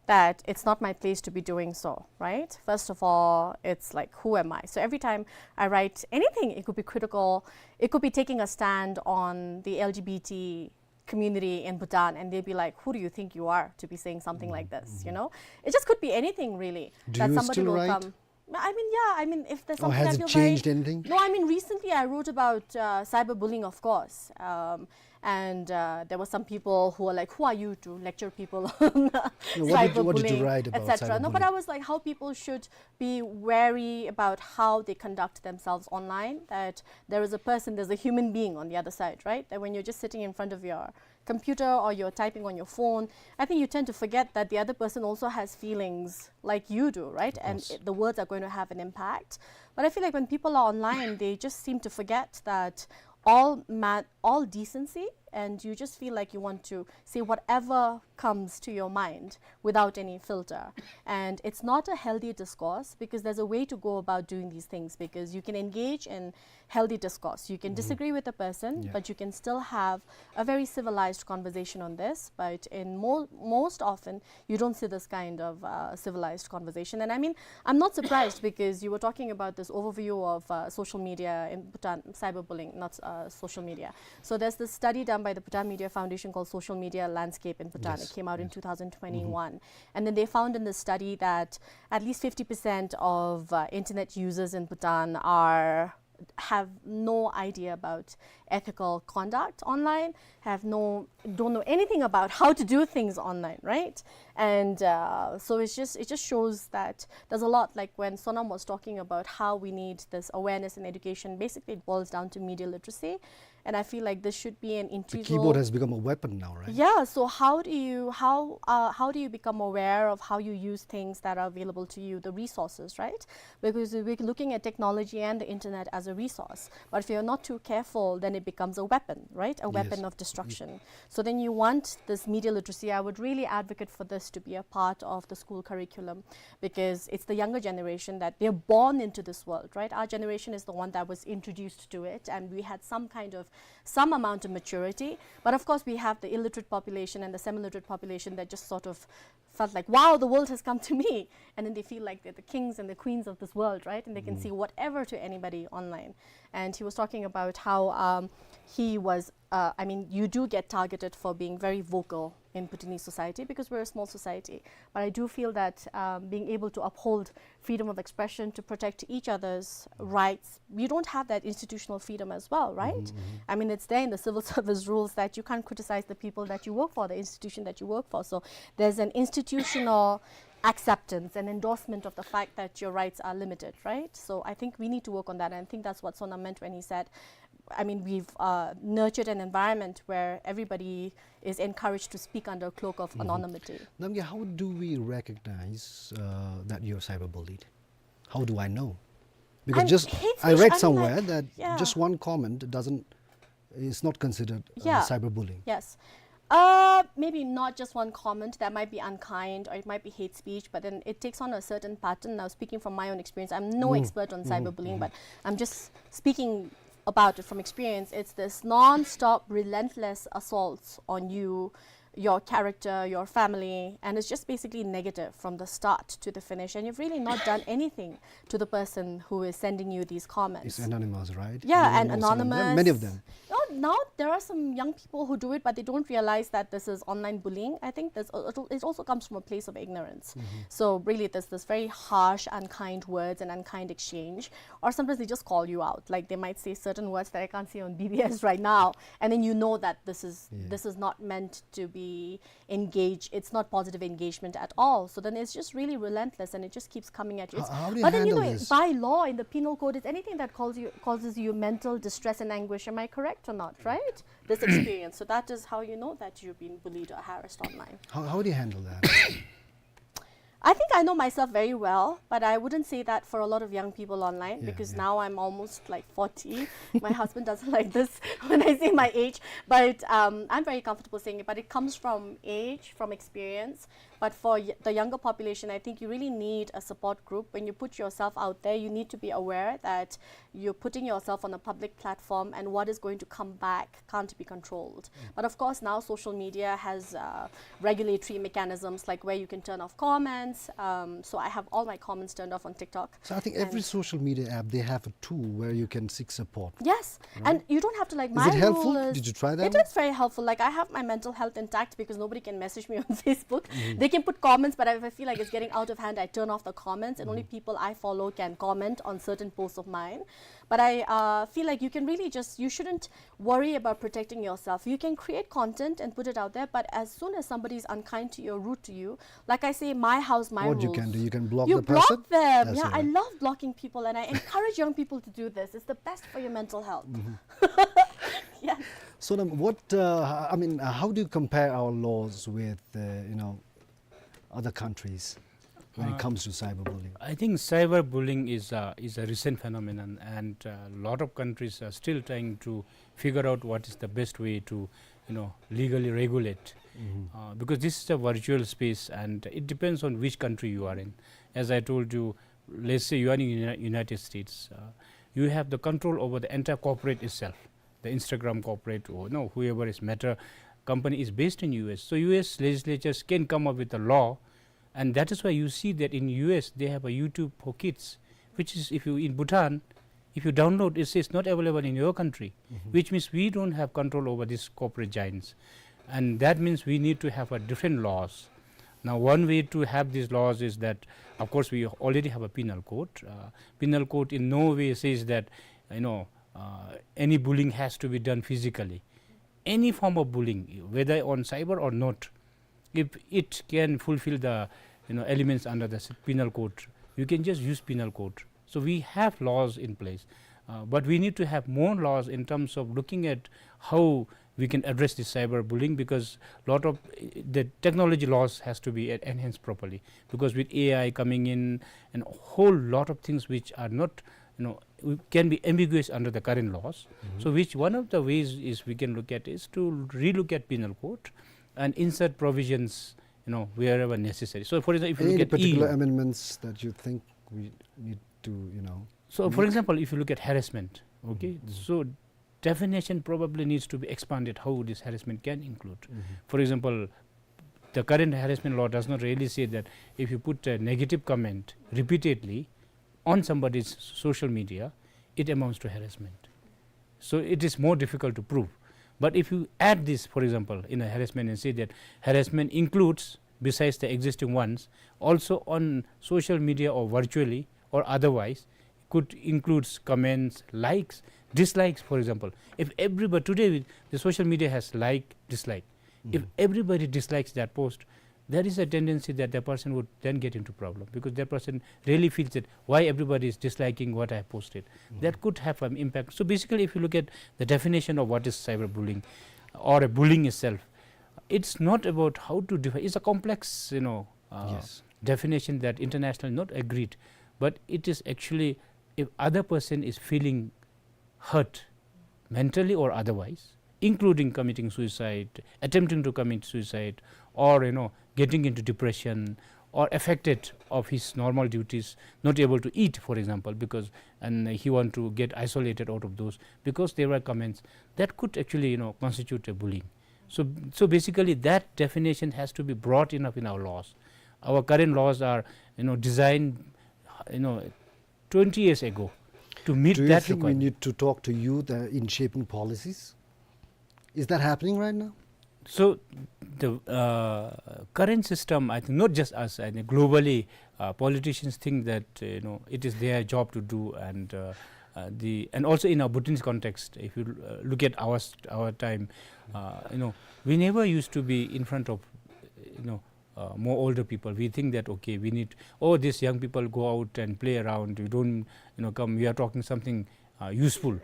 that it's not my place to be doing so, right? First of all, it's like, who am I? So every time I write anything, it could be critical, it could be taking a stand on the L G B T community in Bhutan, and they'd be like, "Who do you think you are to be saying something like this?" You know, it just could be anything, really. Do you still write? I mean, yeah, I mean, if there's something I feel very... Or has it changed anything? No, I mean, recently I wrote about, uh, cyberbullying, of course. Um, and, uh, there were some people who were like, "Who are you to lecture people on cyberbullying, et cetera?" No, what did you, what did you write about cyberbullying? No, but I was like, how people should be wary about how they conduct themselves online, that there is a person, there's a human being on the other side, right? That when you're just sitting in front of your computer or you're typing on your phone, I think you tend to forget that the other person also has feelings like you do, right? And it, the words are going to have an impact. But I feel like when people are online, they just seem to forget that all ma-, all decency, and you just feel like you want to say whatever comes to your mind without any filter. And it's not a healthy discourse, because there's a way to go about doing these things, because you can engage in healthy discourse. You can disagree with a person, but you can still have a very civilized conversation on this. But in mo-, most often, you don't see this kind of, uh, civilized conversation. And I mean, I'm not surprised, because you were talking about this overview of, uh, social media in Bhutan, cyberbullying, not, uh, social media. So there's this study done by the Bhutan Media Foundation called Social Media Landscape in Bhutan. It came out in two thousand twenty-one. And then they found in the study that at least fifty percent of, uh, internet users in Bhutan are, have no idea about ethical conduct online, have no, don't know anything about how to do things online, right? And, uh, so it's just, it just shows that there's a lot, like when Sonam was talking about how we need this awareness and education, basically it boils down to media literacy. And I feel like this should be an integral... The keyboard has become a weapon now, right? Yeah, so how do you, how, uh, how do you become aware of how you use things that are available to you, the resources, right? Because we're looking at technology and the internet as a resource. But if you're not too careful, then it becomes a weapon, right? A weapon of destruction. So then you want this media literacy. I would really advocate for this to be a part of the school curriculum, because it's the younger generation that they're born into this world, right? Our generation is the one that was introduced to it, and we had some kind of some amount of maturity. But of course, we have the illiterate population and the semi-literate population that just sort of felt like, "Wow, the world has come to me." And then they feel like they're the kings and the queens of this world, right? And they can say whatever to anybody online. And he was talking about how, um, he was, uh, I mean, you do get targeted for being very vocal in Bhutanese society because we're a small society. But I do feel that, um, being able to uphold freedom of expression, to protect each other's rights, we don't have that institutional freedom as well, right? I mean, it's there in the civil service rules that you can't criticize the people that you work for, the institution that you work for. So there's an institutional acceptance and endorsement of the fact that your rights are limited, right? So I think we need to work on that, and I think that's what Sonam meant when he said, I mean, we've, uh, nurtured an environment where everybody is encouraged to speak under a cloak of anonymity. Namgay, how do we recognize, uh, that you're cyberbullied? How do I know? Because just I read somewhere that just one comment doesn't, is not considered, uh, cyberbullying. Yes. Uh, maybe not just one comment. That might be unkind or it might be hate speech, but then it takes on a certain pattern. Now, speaking from my own experience, I'm no expert on cyberbullying, but I'm just speaking about it from experience. It's this non-stop, relentless assaults on you, your character, your family, and it's just basically negative from the start to the finish. And you've really not done anything to the person who is sending you these comments. It's anonymous, right? Yeah, and anonymous. Many of them. No, now there are some young people who do it, but they don't realize that this is online bullying. I think this, it also comes from a place of ignorance. So really, there's this very harsh, unkind words and unkind exchange. Or sometimes they just call you out. Like, they might say certain words that I can't say on B B S right now, and then you know that this is this is not meant to be engage, it's not positive engagement at all. So then it's just really relentless and it just keeps coming at you. How do you handle this? But then, you know, by law in the penal code, is anything that calls you, causes you mental distress and anguish. Am I correct or not, right? This experience. So that is how you know that you've been bullied or harassed online. How, how do you handle that? I think I know myself very well, but I wouldn't say that for a lot of young people online because now I'm almost, like, forty. My husband doesn't like this when I say my age, but, um, I'm very comfortable saying it. But it comes from age, from experience. But for y- the younger population, I think you really need a support group. When you put yourself out there, you need to be aware that you're putting yourself on a public platform, and what is going to come back can't be controlled. But of course, now social media has, uh, regulatory mechanisms, like, where you can turn off comments. Um, so I have all my comments turned off on TikTok. So I think every social media app, they have a tool where you can seek support. Yes, and you don't have to, like, my rule is, is it helpful? Did you try that? It is very helpful. Like, I have my mental health intact because nobody can message me on Facebook. They can put comments, but if I feel like it's getting out of hand, I turn off the comments, and only people I follow can comment on certain posts of mine. But I, uh, feel like you can really just, you shouldn't worry about protecting yourself. You can create content and put it out there, but as soon as somebody is unkind to you or rude to you, like I say, my house, my rules. What you can do, you can block the person. You block them. Yeah, I love blocking people, and I encourage young people to do this. It's the best for your mental health. Yeah. So then what, uh, I mean, uh, how do you compare our laws with, uh, you know, other countries when it comes to cyberbullying? I think cyberbullying is a, is a recent phenomenon, and a lot of countries are still trying to figure out what is the best way to, you know, legally regulate. Uh, because this is a virtual space, and it depends on which country you are in. As I told you, let's say you are in Uni- United States, uh, you have the control over the entire corporate itself. The Instagram corporate, or no, whoever is Meta company is based in U S. So U S legislatures can come up with a law, and that is why you see that in U S they have a YouTube for kids, which is, if you in Bhutan, if you download, it says not available in your country, which means we don't have control over these corporate giants. And that means we need to have a different laws. Now, one way to have these laws is that, of course, we already have a penal code. Uh, penal code in no way says that, you know, uh, any bullying has to be done physically. Any form of bullying, whether on cyber or not, if it can fulfill the, you know, elements under the s- penal code, you can just use penal code. So we have laws in place, uh, but we need to have more laws in terms of looking at how we can address this cyberbullying, because lot of, uh, the technology laws has to be en- enhanced properly, because with A I coming in and a whole lot of things which are not, you know, we- can be ambiguous under the current laws. So which one of the ways is we can look at is to relook at penal code and insert provisions, you know, wherever necessary. So for example, if you look at particular amendments that you think we need to, you know, so for example, if you look at harassment, okay, so definition probably needs to be expanded, how this harassment can include. Mm-hmm. For example, the current harassment law does not really say that if you put a negative comment repeatedly on somebody's social media, it amounts to harassment. So it is more difficult to prove. But if you add this, for example, in a harassment and say that harassment includes, besides the existing ones, also on social media or virtually or otherwise, could includes comments, likes, dislikes, for example. If everybody today, the social media has like, dislike. If Mm-hmm. everybody dislikes that post, there is a tendency that the person would then get into problem, because that person really feels that why everybody is disliking what I have posted. Mm-hmm. That could have an impact. So basically, if you look at the definition of what is cyberbullying or a bullying itself, it's not about how to define. It's a complex, you know, uh, Yes. definition that internationally not agreed, but it is actually if other person is feeling hurt, mentally or otherwise, including committing suicide, attempting to commit suicide, or, you know, getting into depression, or affected of his normal duties, not able to eat, for example, because, and he want to get isolated out of those because there were comments that could actually, you know, constitute a bullying. So, so basically, that definition has to be broad enough in our laws. Our current laws are, you know, designed, you know, twenty years ago to meet Do you that think we requirement. need to talk to youth, uh, in shaping policies? Is that happening right now? So the, uh, current system, I think, not just us, I think globally, uh, politicians think that, uh, you know, it is their job to do, and, uh, uh, the, and also in our Bhutanese context, if you, uh, look at our st-, our time, uh, you know, we never used to be in front of, you know, uh, more older people. We think that, okay, we need, oh, these young people go out and play around. You don't, you know, come. We are talking something, uh, useful,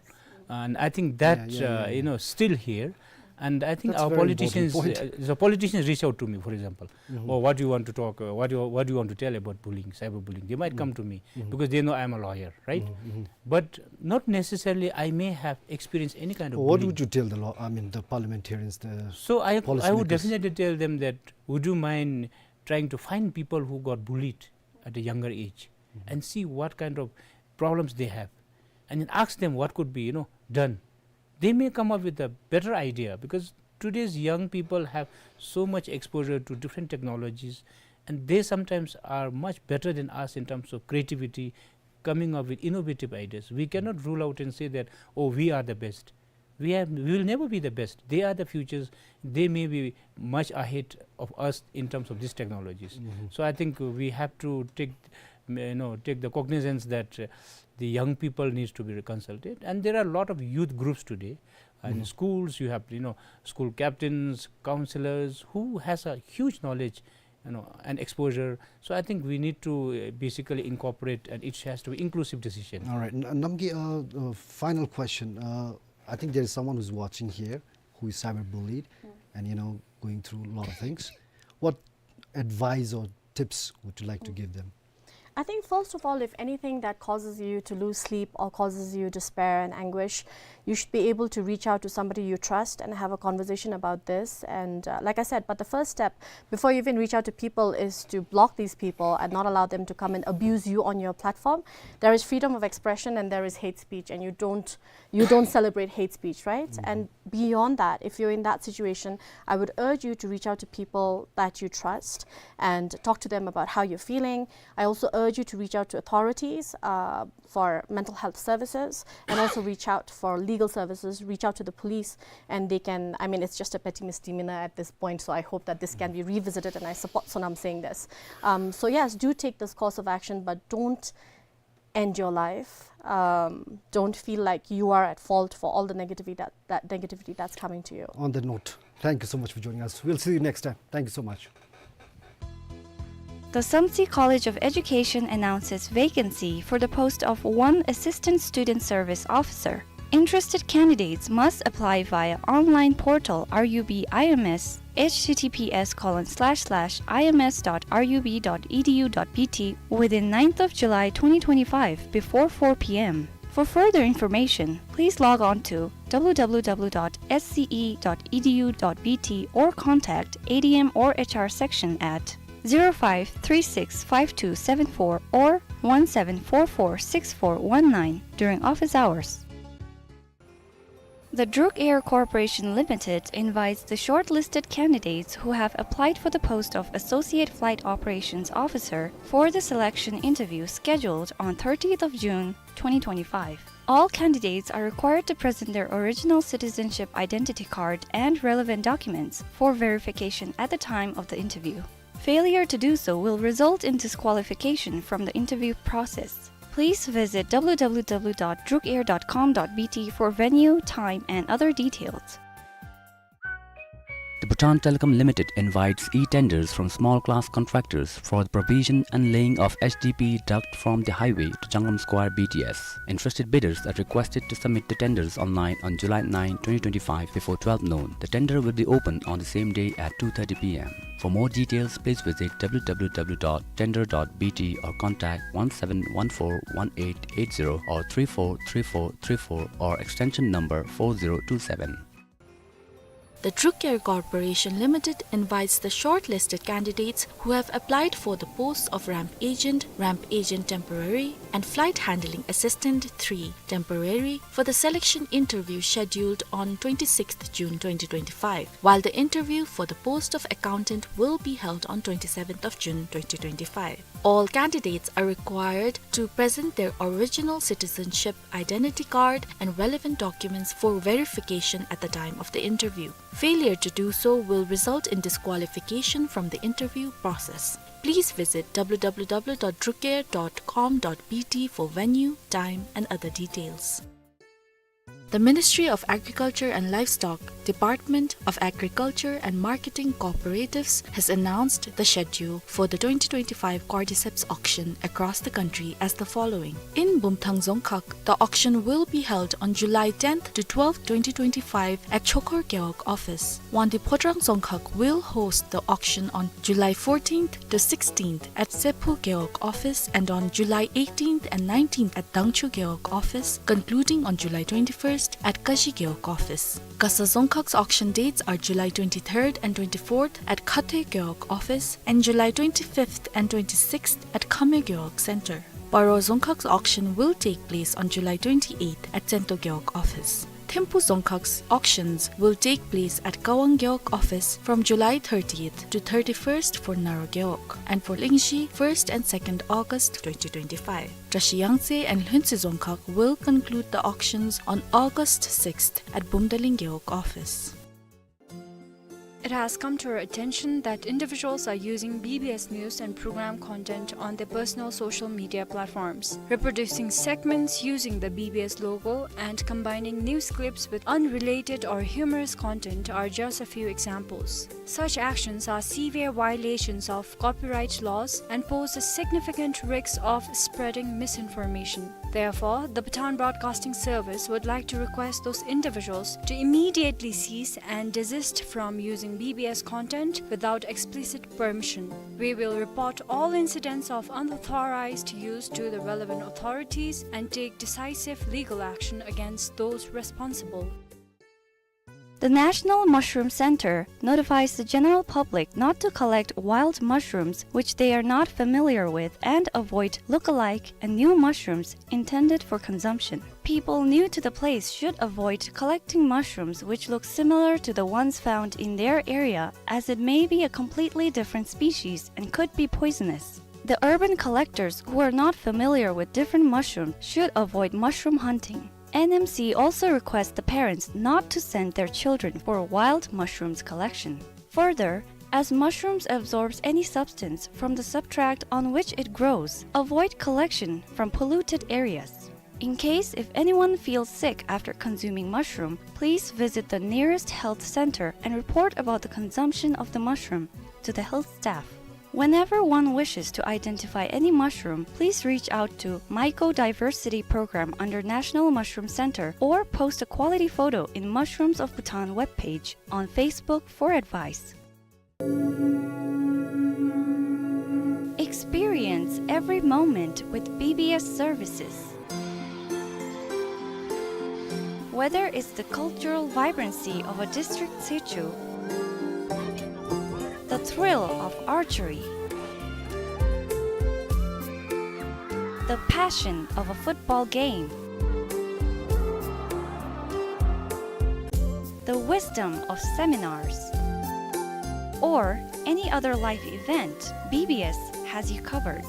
and I think Yeah, that, yeah, uh, yeah, you yeah. know, still here. And I think That's our a very important politicians, point. uh, the politicians reach out to me, for example, Mm-hmm. "Oh, what do you want to talk? Uh, what do you, what do you want to tell about bullying, cyberbullying?" They might Mm. come to me Mm-hmm. because they know I'm a lawyer, right? Mm-hmm. But not necessarily I may have experienced any kind of What bullying. would you tell the law, I mean, the parliamentarians, the So I, I would policymakers? definitely tell them that, would you mind trying to find people who got bullied at a younger age Mm-hmm. and see what kind of problems they have, and then ask them what could be, you know, done. They may come up with a better idea, because today's young people have so much exposure to different technologies, and they sometimes are much better than us in terms of creativity, coming up with innovative ideas. We cannot rule out and say that, "Oh, we are the best." We have, we will never be the best. They are the futures. They may be much ahead of us in terms of these technologies. Mm-hmm. So I think we have to take, you know, take the cognizance that, uh, the young people needs to be consulted. And there are a lot of youth groups today. And Mm-hmm. schools, you have, you know, school captains, counselors, who has a huge knowledge, you know, and exposure. So I think we need to, uh, basically incorporate, and it has to be inclusive decision. All right, N-, Namgay, uh, uh, final question. Uh, I think there is someone who's watching here who is cyberbullied Mm. and, you know, going through a lot of things. What advice or tips would you like to Mm. give them? I think, first of all, if anything that causes you to lose sleep or causes you despair and anguish, you should be able to reach out to somebody you trust and have a conversation about this. And, uh, like I said, but the first step before you even reach out to people is to block these people and not allow them to come and abuse you on your platform. There is freedom of expression and there is hate speech, and you don't, you don't celebrate hate speech, right? Mm-hmm. And beyond that, if you're in that situation, I would urge you to reach out to people that you trust and talk to them about how you're feeling. I also urge you to reach out to authorities, uh, for mental health services, and also reach out for legal services, reach out to the police, and they can, I mean, it's just a petty misdemeanor at this point, so I hope that this can be revisited, and I support Sonam saying this. Um, so yes, do take this course of action, but don't end your life. Um, don't feel like you are at fault for all the negativity that, that negativity that's coming to you. On that note, thank you so much for joining us. We'll see you next time. Thank you so much. The Samtse College of Education announces vacancy for the post of one Assistant Student Service Officer. Interested candidates must apply via online portal R U B I M S, H T T P S colon slash slash I M S dot R U B dot E D U dot B T, within ninth of July twenty twenty-five before four P M. For further information, please log on to W W W dot S C E dot E D U dot B T or contact A D M or H R section at zero five three six five two seven four or one seven four four six four one nine during office hours. The Druk Air Corporation Limited invites the shortlisted candidates who have applied for the post of Associate Flight Operations Officer for the selection interview scheduled on thirtieth of June twenty twenty-five. All candidates are required to present their original citizenship identity card and relevant documents for verification at the time of the interview. Failure to do so will result in disqualification from the interview process. Please visit w w w dot drukair dot com dot b t for venue, time, and other details. The Bhutan Telecom Limited invites e-tenders from small class contractors for the provision and laying of H D P duct from the highway to Changam Square B T S. Interested bidders are requested to submit the tenders online on July ninth, twenty twenty-five, before twelve noon. The tender will be open on the same day at two thirty p m. For more details, please visit w w w dot tender dot b t or contact one seven one four one eight eight zero or three four three four three four or extension number four zero two seven. The Druk Air Corporation Limited invites the shortlisted candidates who have applied for the posts of ramp agent, ramp agent temporary, and flight handling assistant three temporary for the selection interview scheduled on twenty-sixth June twenty twenty-five, while the interview for the post of accountant will be held on twenty-seventh of June twenty twenty-five. All candidates are required to present their original citizenship identity card and relevant documents for verification at the time of the interview. Failure to do so will result in disqualification from the interview process. Please visit w w w dot drukair dot com dot b t for venue, time, and other details. The Ministry of Agriculture and Livestock, Department of Agriculture and Marketing Cooperatives has announced the schedule for the twenty twenty-five Cordyceps auction across the country as the following. In Bumthang Dzongkhag, the auction will be held on July tenth to twelfth, twenty twenty-five at Chokhor Gewog office. Wangdue Phodrang Dzongkhag will host the auction on July fourteenth to sixteenth at Sephu Gewog office and on July eighteenth and nineteenth at Dangchu Gewog office, concluding on July twenty-first at Kashi Gewog office. Gasa Dzongkhag's auction dates are July twenty-third and twenty-fourth at Khathoe Gewog office and July twenty-fifth and twenty-sixth at Khamyo Gewog Center. Paro Dzongkhag's auction will take place on July twenty-eighth at Tsento Gewog office. Thimphu Dzongkhag's auctions will take place at Kawang Gewog office from July thirtieth to thirty-first for Naro Gewog, and for Lingzhi, first and second August twenty twenty-five. Drashi Yangtse and Lhuentse Dzongkhag will conclude the auctions on August sixth at Bumdaling Gewog office. It has come to our attention that individuals are using B B S news and program content on their personal social media platforms. Reproducing segments using the B B S logo and combining news clips with unrelated or humorous content are just a few examples. Such actions are severe violations of copyright laws and pose a significant risk of spreading misinformation. Therefore, the Bhutan Broadcasting Service would like to request those individuals to immediately cease and desist from using B B S content without explicit permission. We will report all incidents of unauthorized use to the relevant authorities and take decisive legal action against those responsible. The National Mushroom Center notifies the general public not to collect wild mushrooms which they are not familiar with and avoid look-alike and new mushrooms intended for consumption. People new to the place should avoid collecting mushrooms which look similar to the ones found in their area, as it may be a completely different species and could be poisonous. The urban collectors who are not familiar with different mushrooms should avoid mushroom hunting. N M C also requests the parents not to send their children for wild mushrooms collection. Further, as mushrooms absorbs any substance from the substrate on which it grows, avoid collection from polluted areas. In case if anyone feels sick after consuming mushroom, please visit the nearest health center and report about the consumption of the mushroom to the health staff. Whenever one wishes to identify any mushroom, please reach out to Mycodiversity Program under National Mushroom Center or post a quality photo in Mushrooms of Bhutan webpage on Facebook for advice. Experience every moment with B B S services. Whether it's the cultural vibrancy of a district situ, the thrill of archery, the passion of a football game, The wisdom of seminars. Or any other life event, B B S has you covered.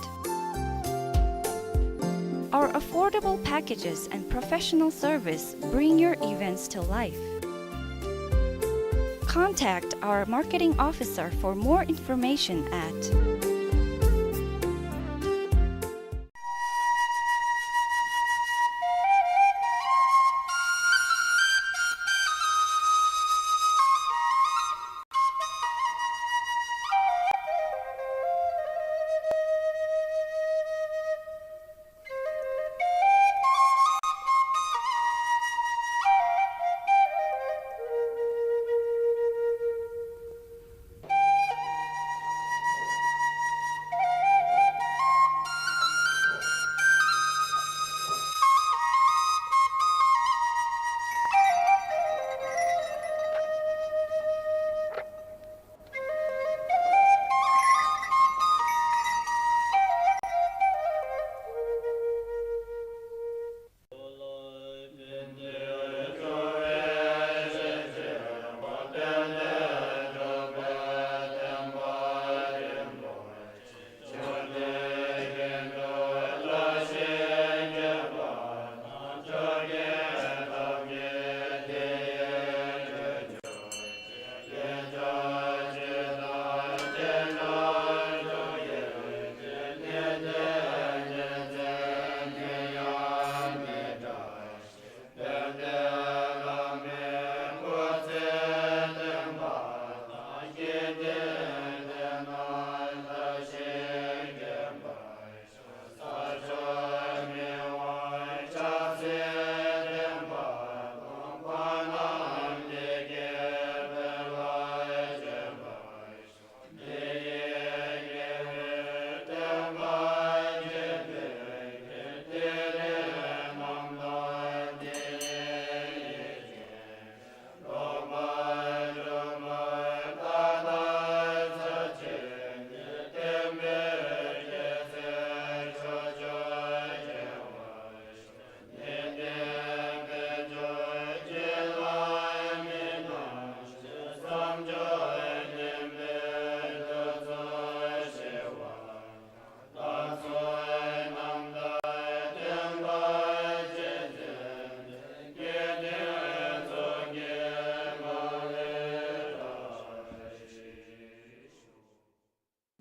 Our affordable packages and professional service bring your events to life. Contact our marketing officer for more information at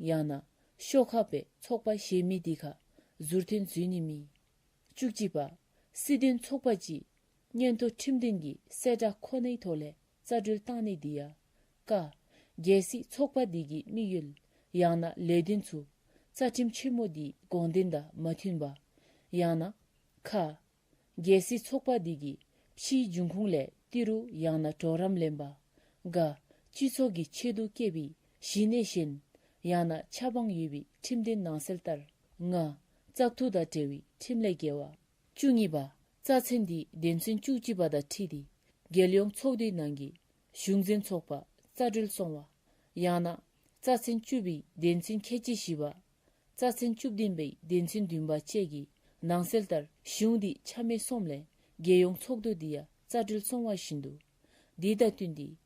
ཡང་ན་ཤོག་ཁ་སྦེ་ཚོགས་པ་གཞན་མི་འདི་ཁར་ཟུར་འཐོན་འཛུལ་ནི་མེད། བཅུ་གཅིག་པ། སྲིད་དོན་ཚོགས་པ་ཅིག་སྙན་ཐོ་ཁྲིམས་དོན་གྱི་གསལ་བསྒྲགས་ཁོ་ནའི་ཐོག་ལས་རྩ་འགྲུལ་བཏང་ནི་འདི་ཡང་། ཀ། གལ་སྲིད་ཚོགས་པ་འདི་གི་དམིགས་ཡུལ་ཡང་ན་ལས་དོན་ཚུ་རྩ་ཁྲིམས་ཆེན་མོ་འདིའི་དགོངས་དོན་དང་མ་མཐུན་པ། ཡང་ན་ཁ། གལ་སྲིད་ཚོགས་པ་འདི་གིས་ཕྱིའི་འབྱུང་ཁུངས་ལས་ཏི་རུ་ཡང་ན་གྲོགས་རམ་ལེན་པ། ག། སྤྱི་ཚོགས་ཀྱི་ཆེད་དུ་བསྐྱེད་པའི་གཞི་ནས་གཞན་ཡང་ན་ཆབ་འབངས་ཡོད་པའི་ཁྲིམས་དོན་ནང་གསལ་ལྟར། ང་། བཙག་འཐུ་དང་འབྲེལ་བའི་ཁྲིམས་ལས་འགལ་བ། བཅུ་གཉིས་པ། རྩ་ཚན་འདི་དོན་ཚན་བཅུ་གཅིག་པ་དང་འཁྲིལ་ཏེ་རྒྱལ་ཡོངས་ཚོགས་འདུའི་ནང་གི་གཞུང་འཛིན་ཚོགས་པ་རྩ་འགྲུལ་སོང་བ། ཡང་ན་རྩ་ཚན་བཅུ་པའི་དོན་ཚན་ཁལ་གཅིག་བཞི་པ། རྩ་ཚན་བཅུ་བདུན་པའི་དོན་ཚན་བདུན་པ་བཅས་ཀྱི་ནང་གསལ་ལྟར་གཞུང་འདི་ཆ་མེད་སོངམ་ལས་རྒྱལ་ཡོངས་ཚོགས་འདུ་འདི་ཡང་རྩ་འགྲུལ་སོང་བ་བཞིན་དུ། འདི་དང་བསྟུན་ཏེ་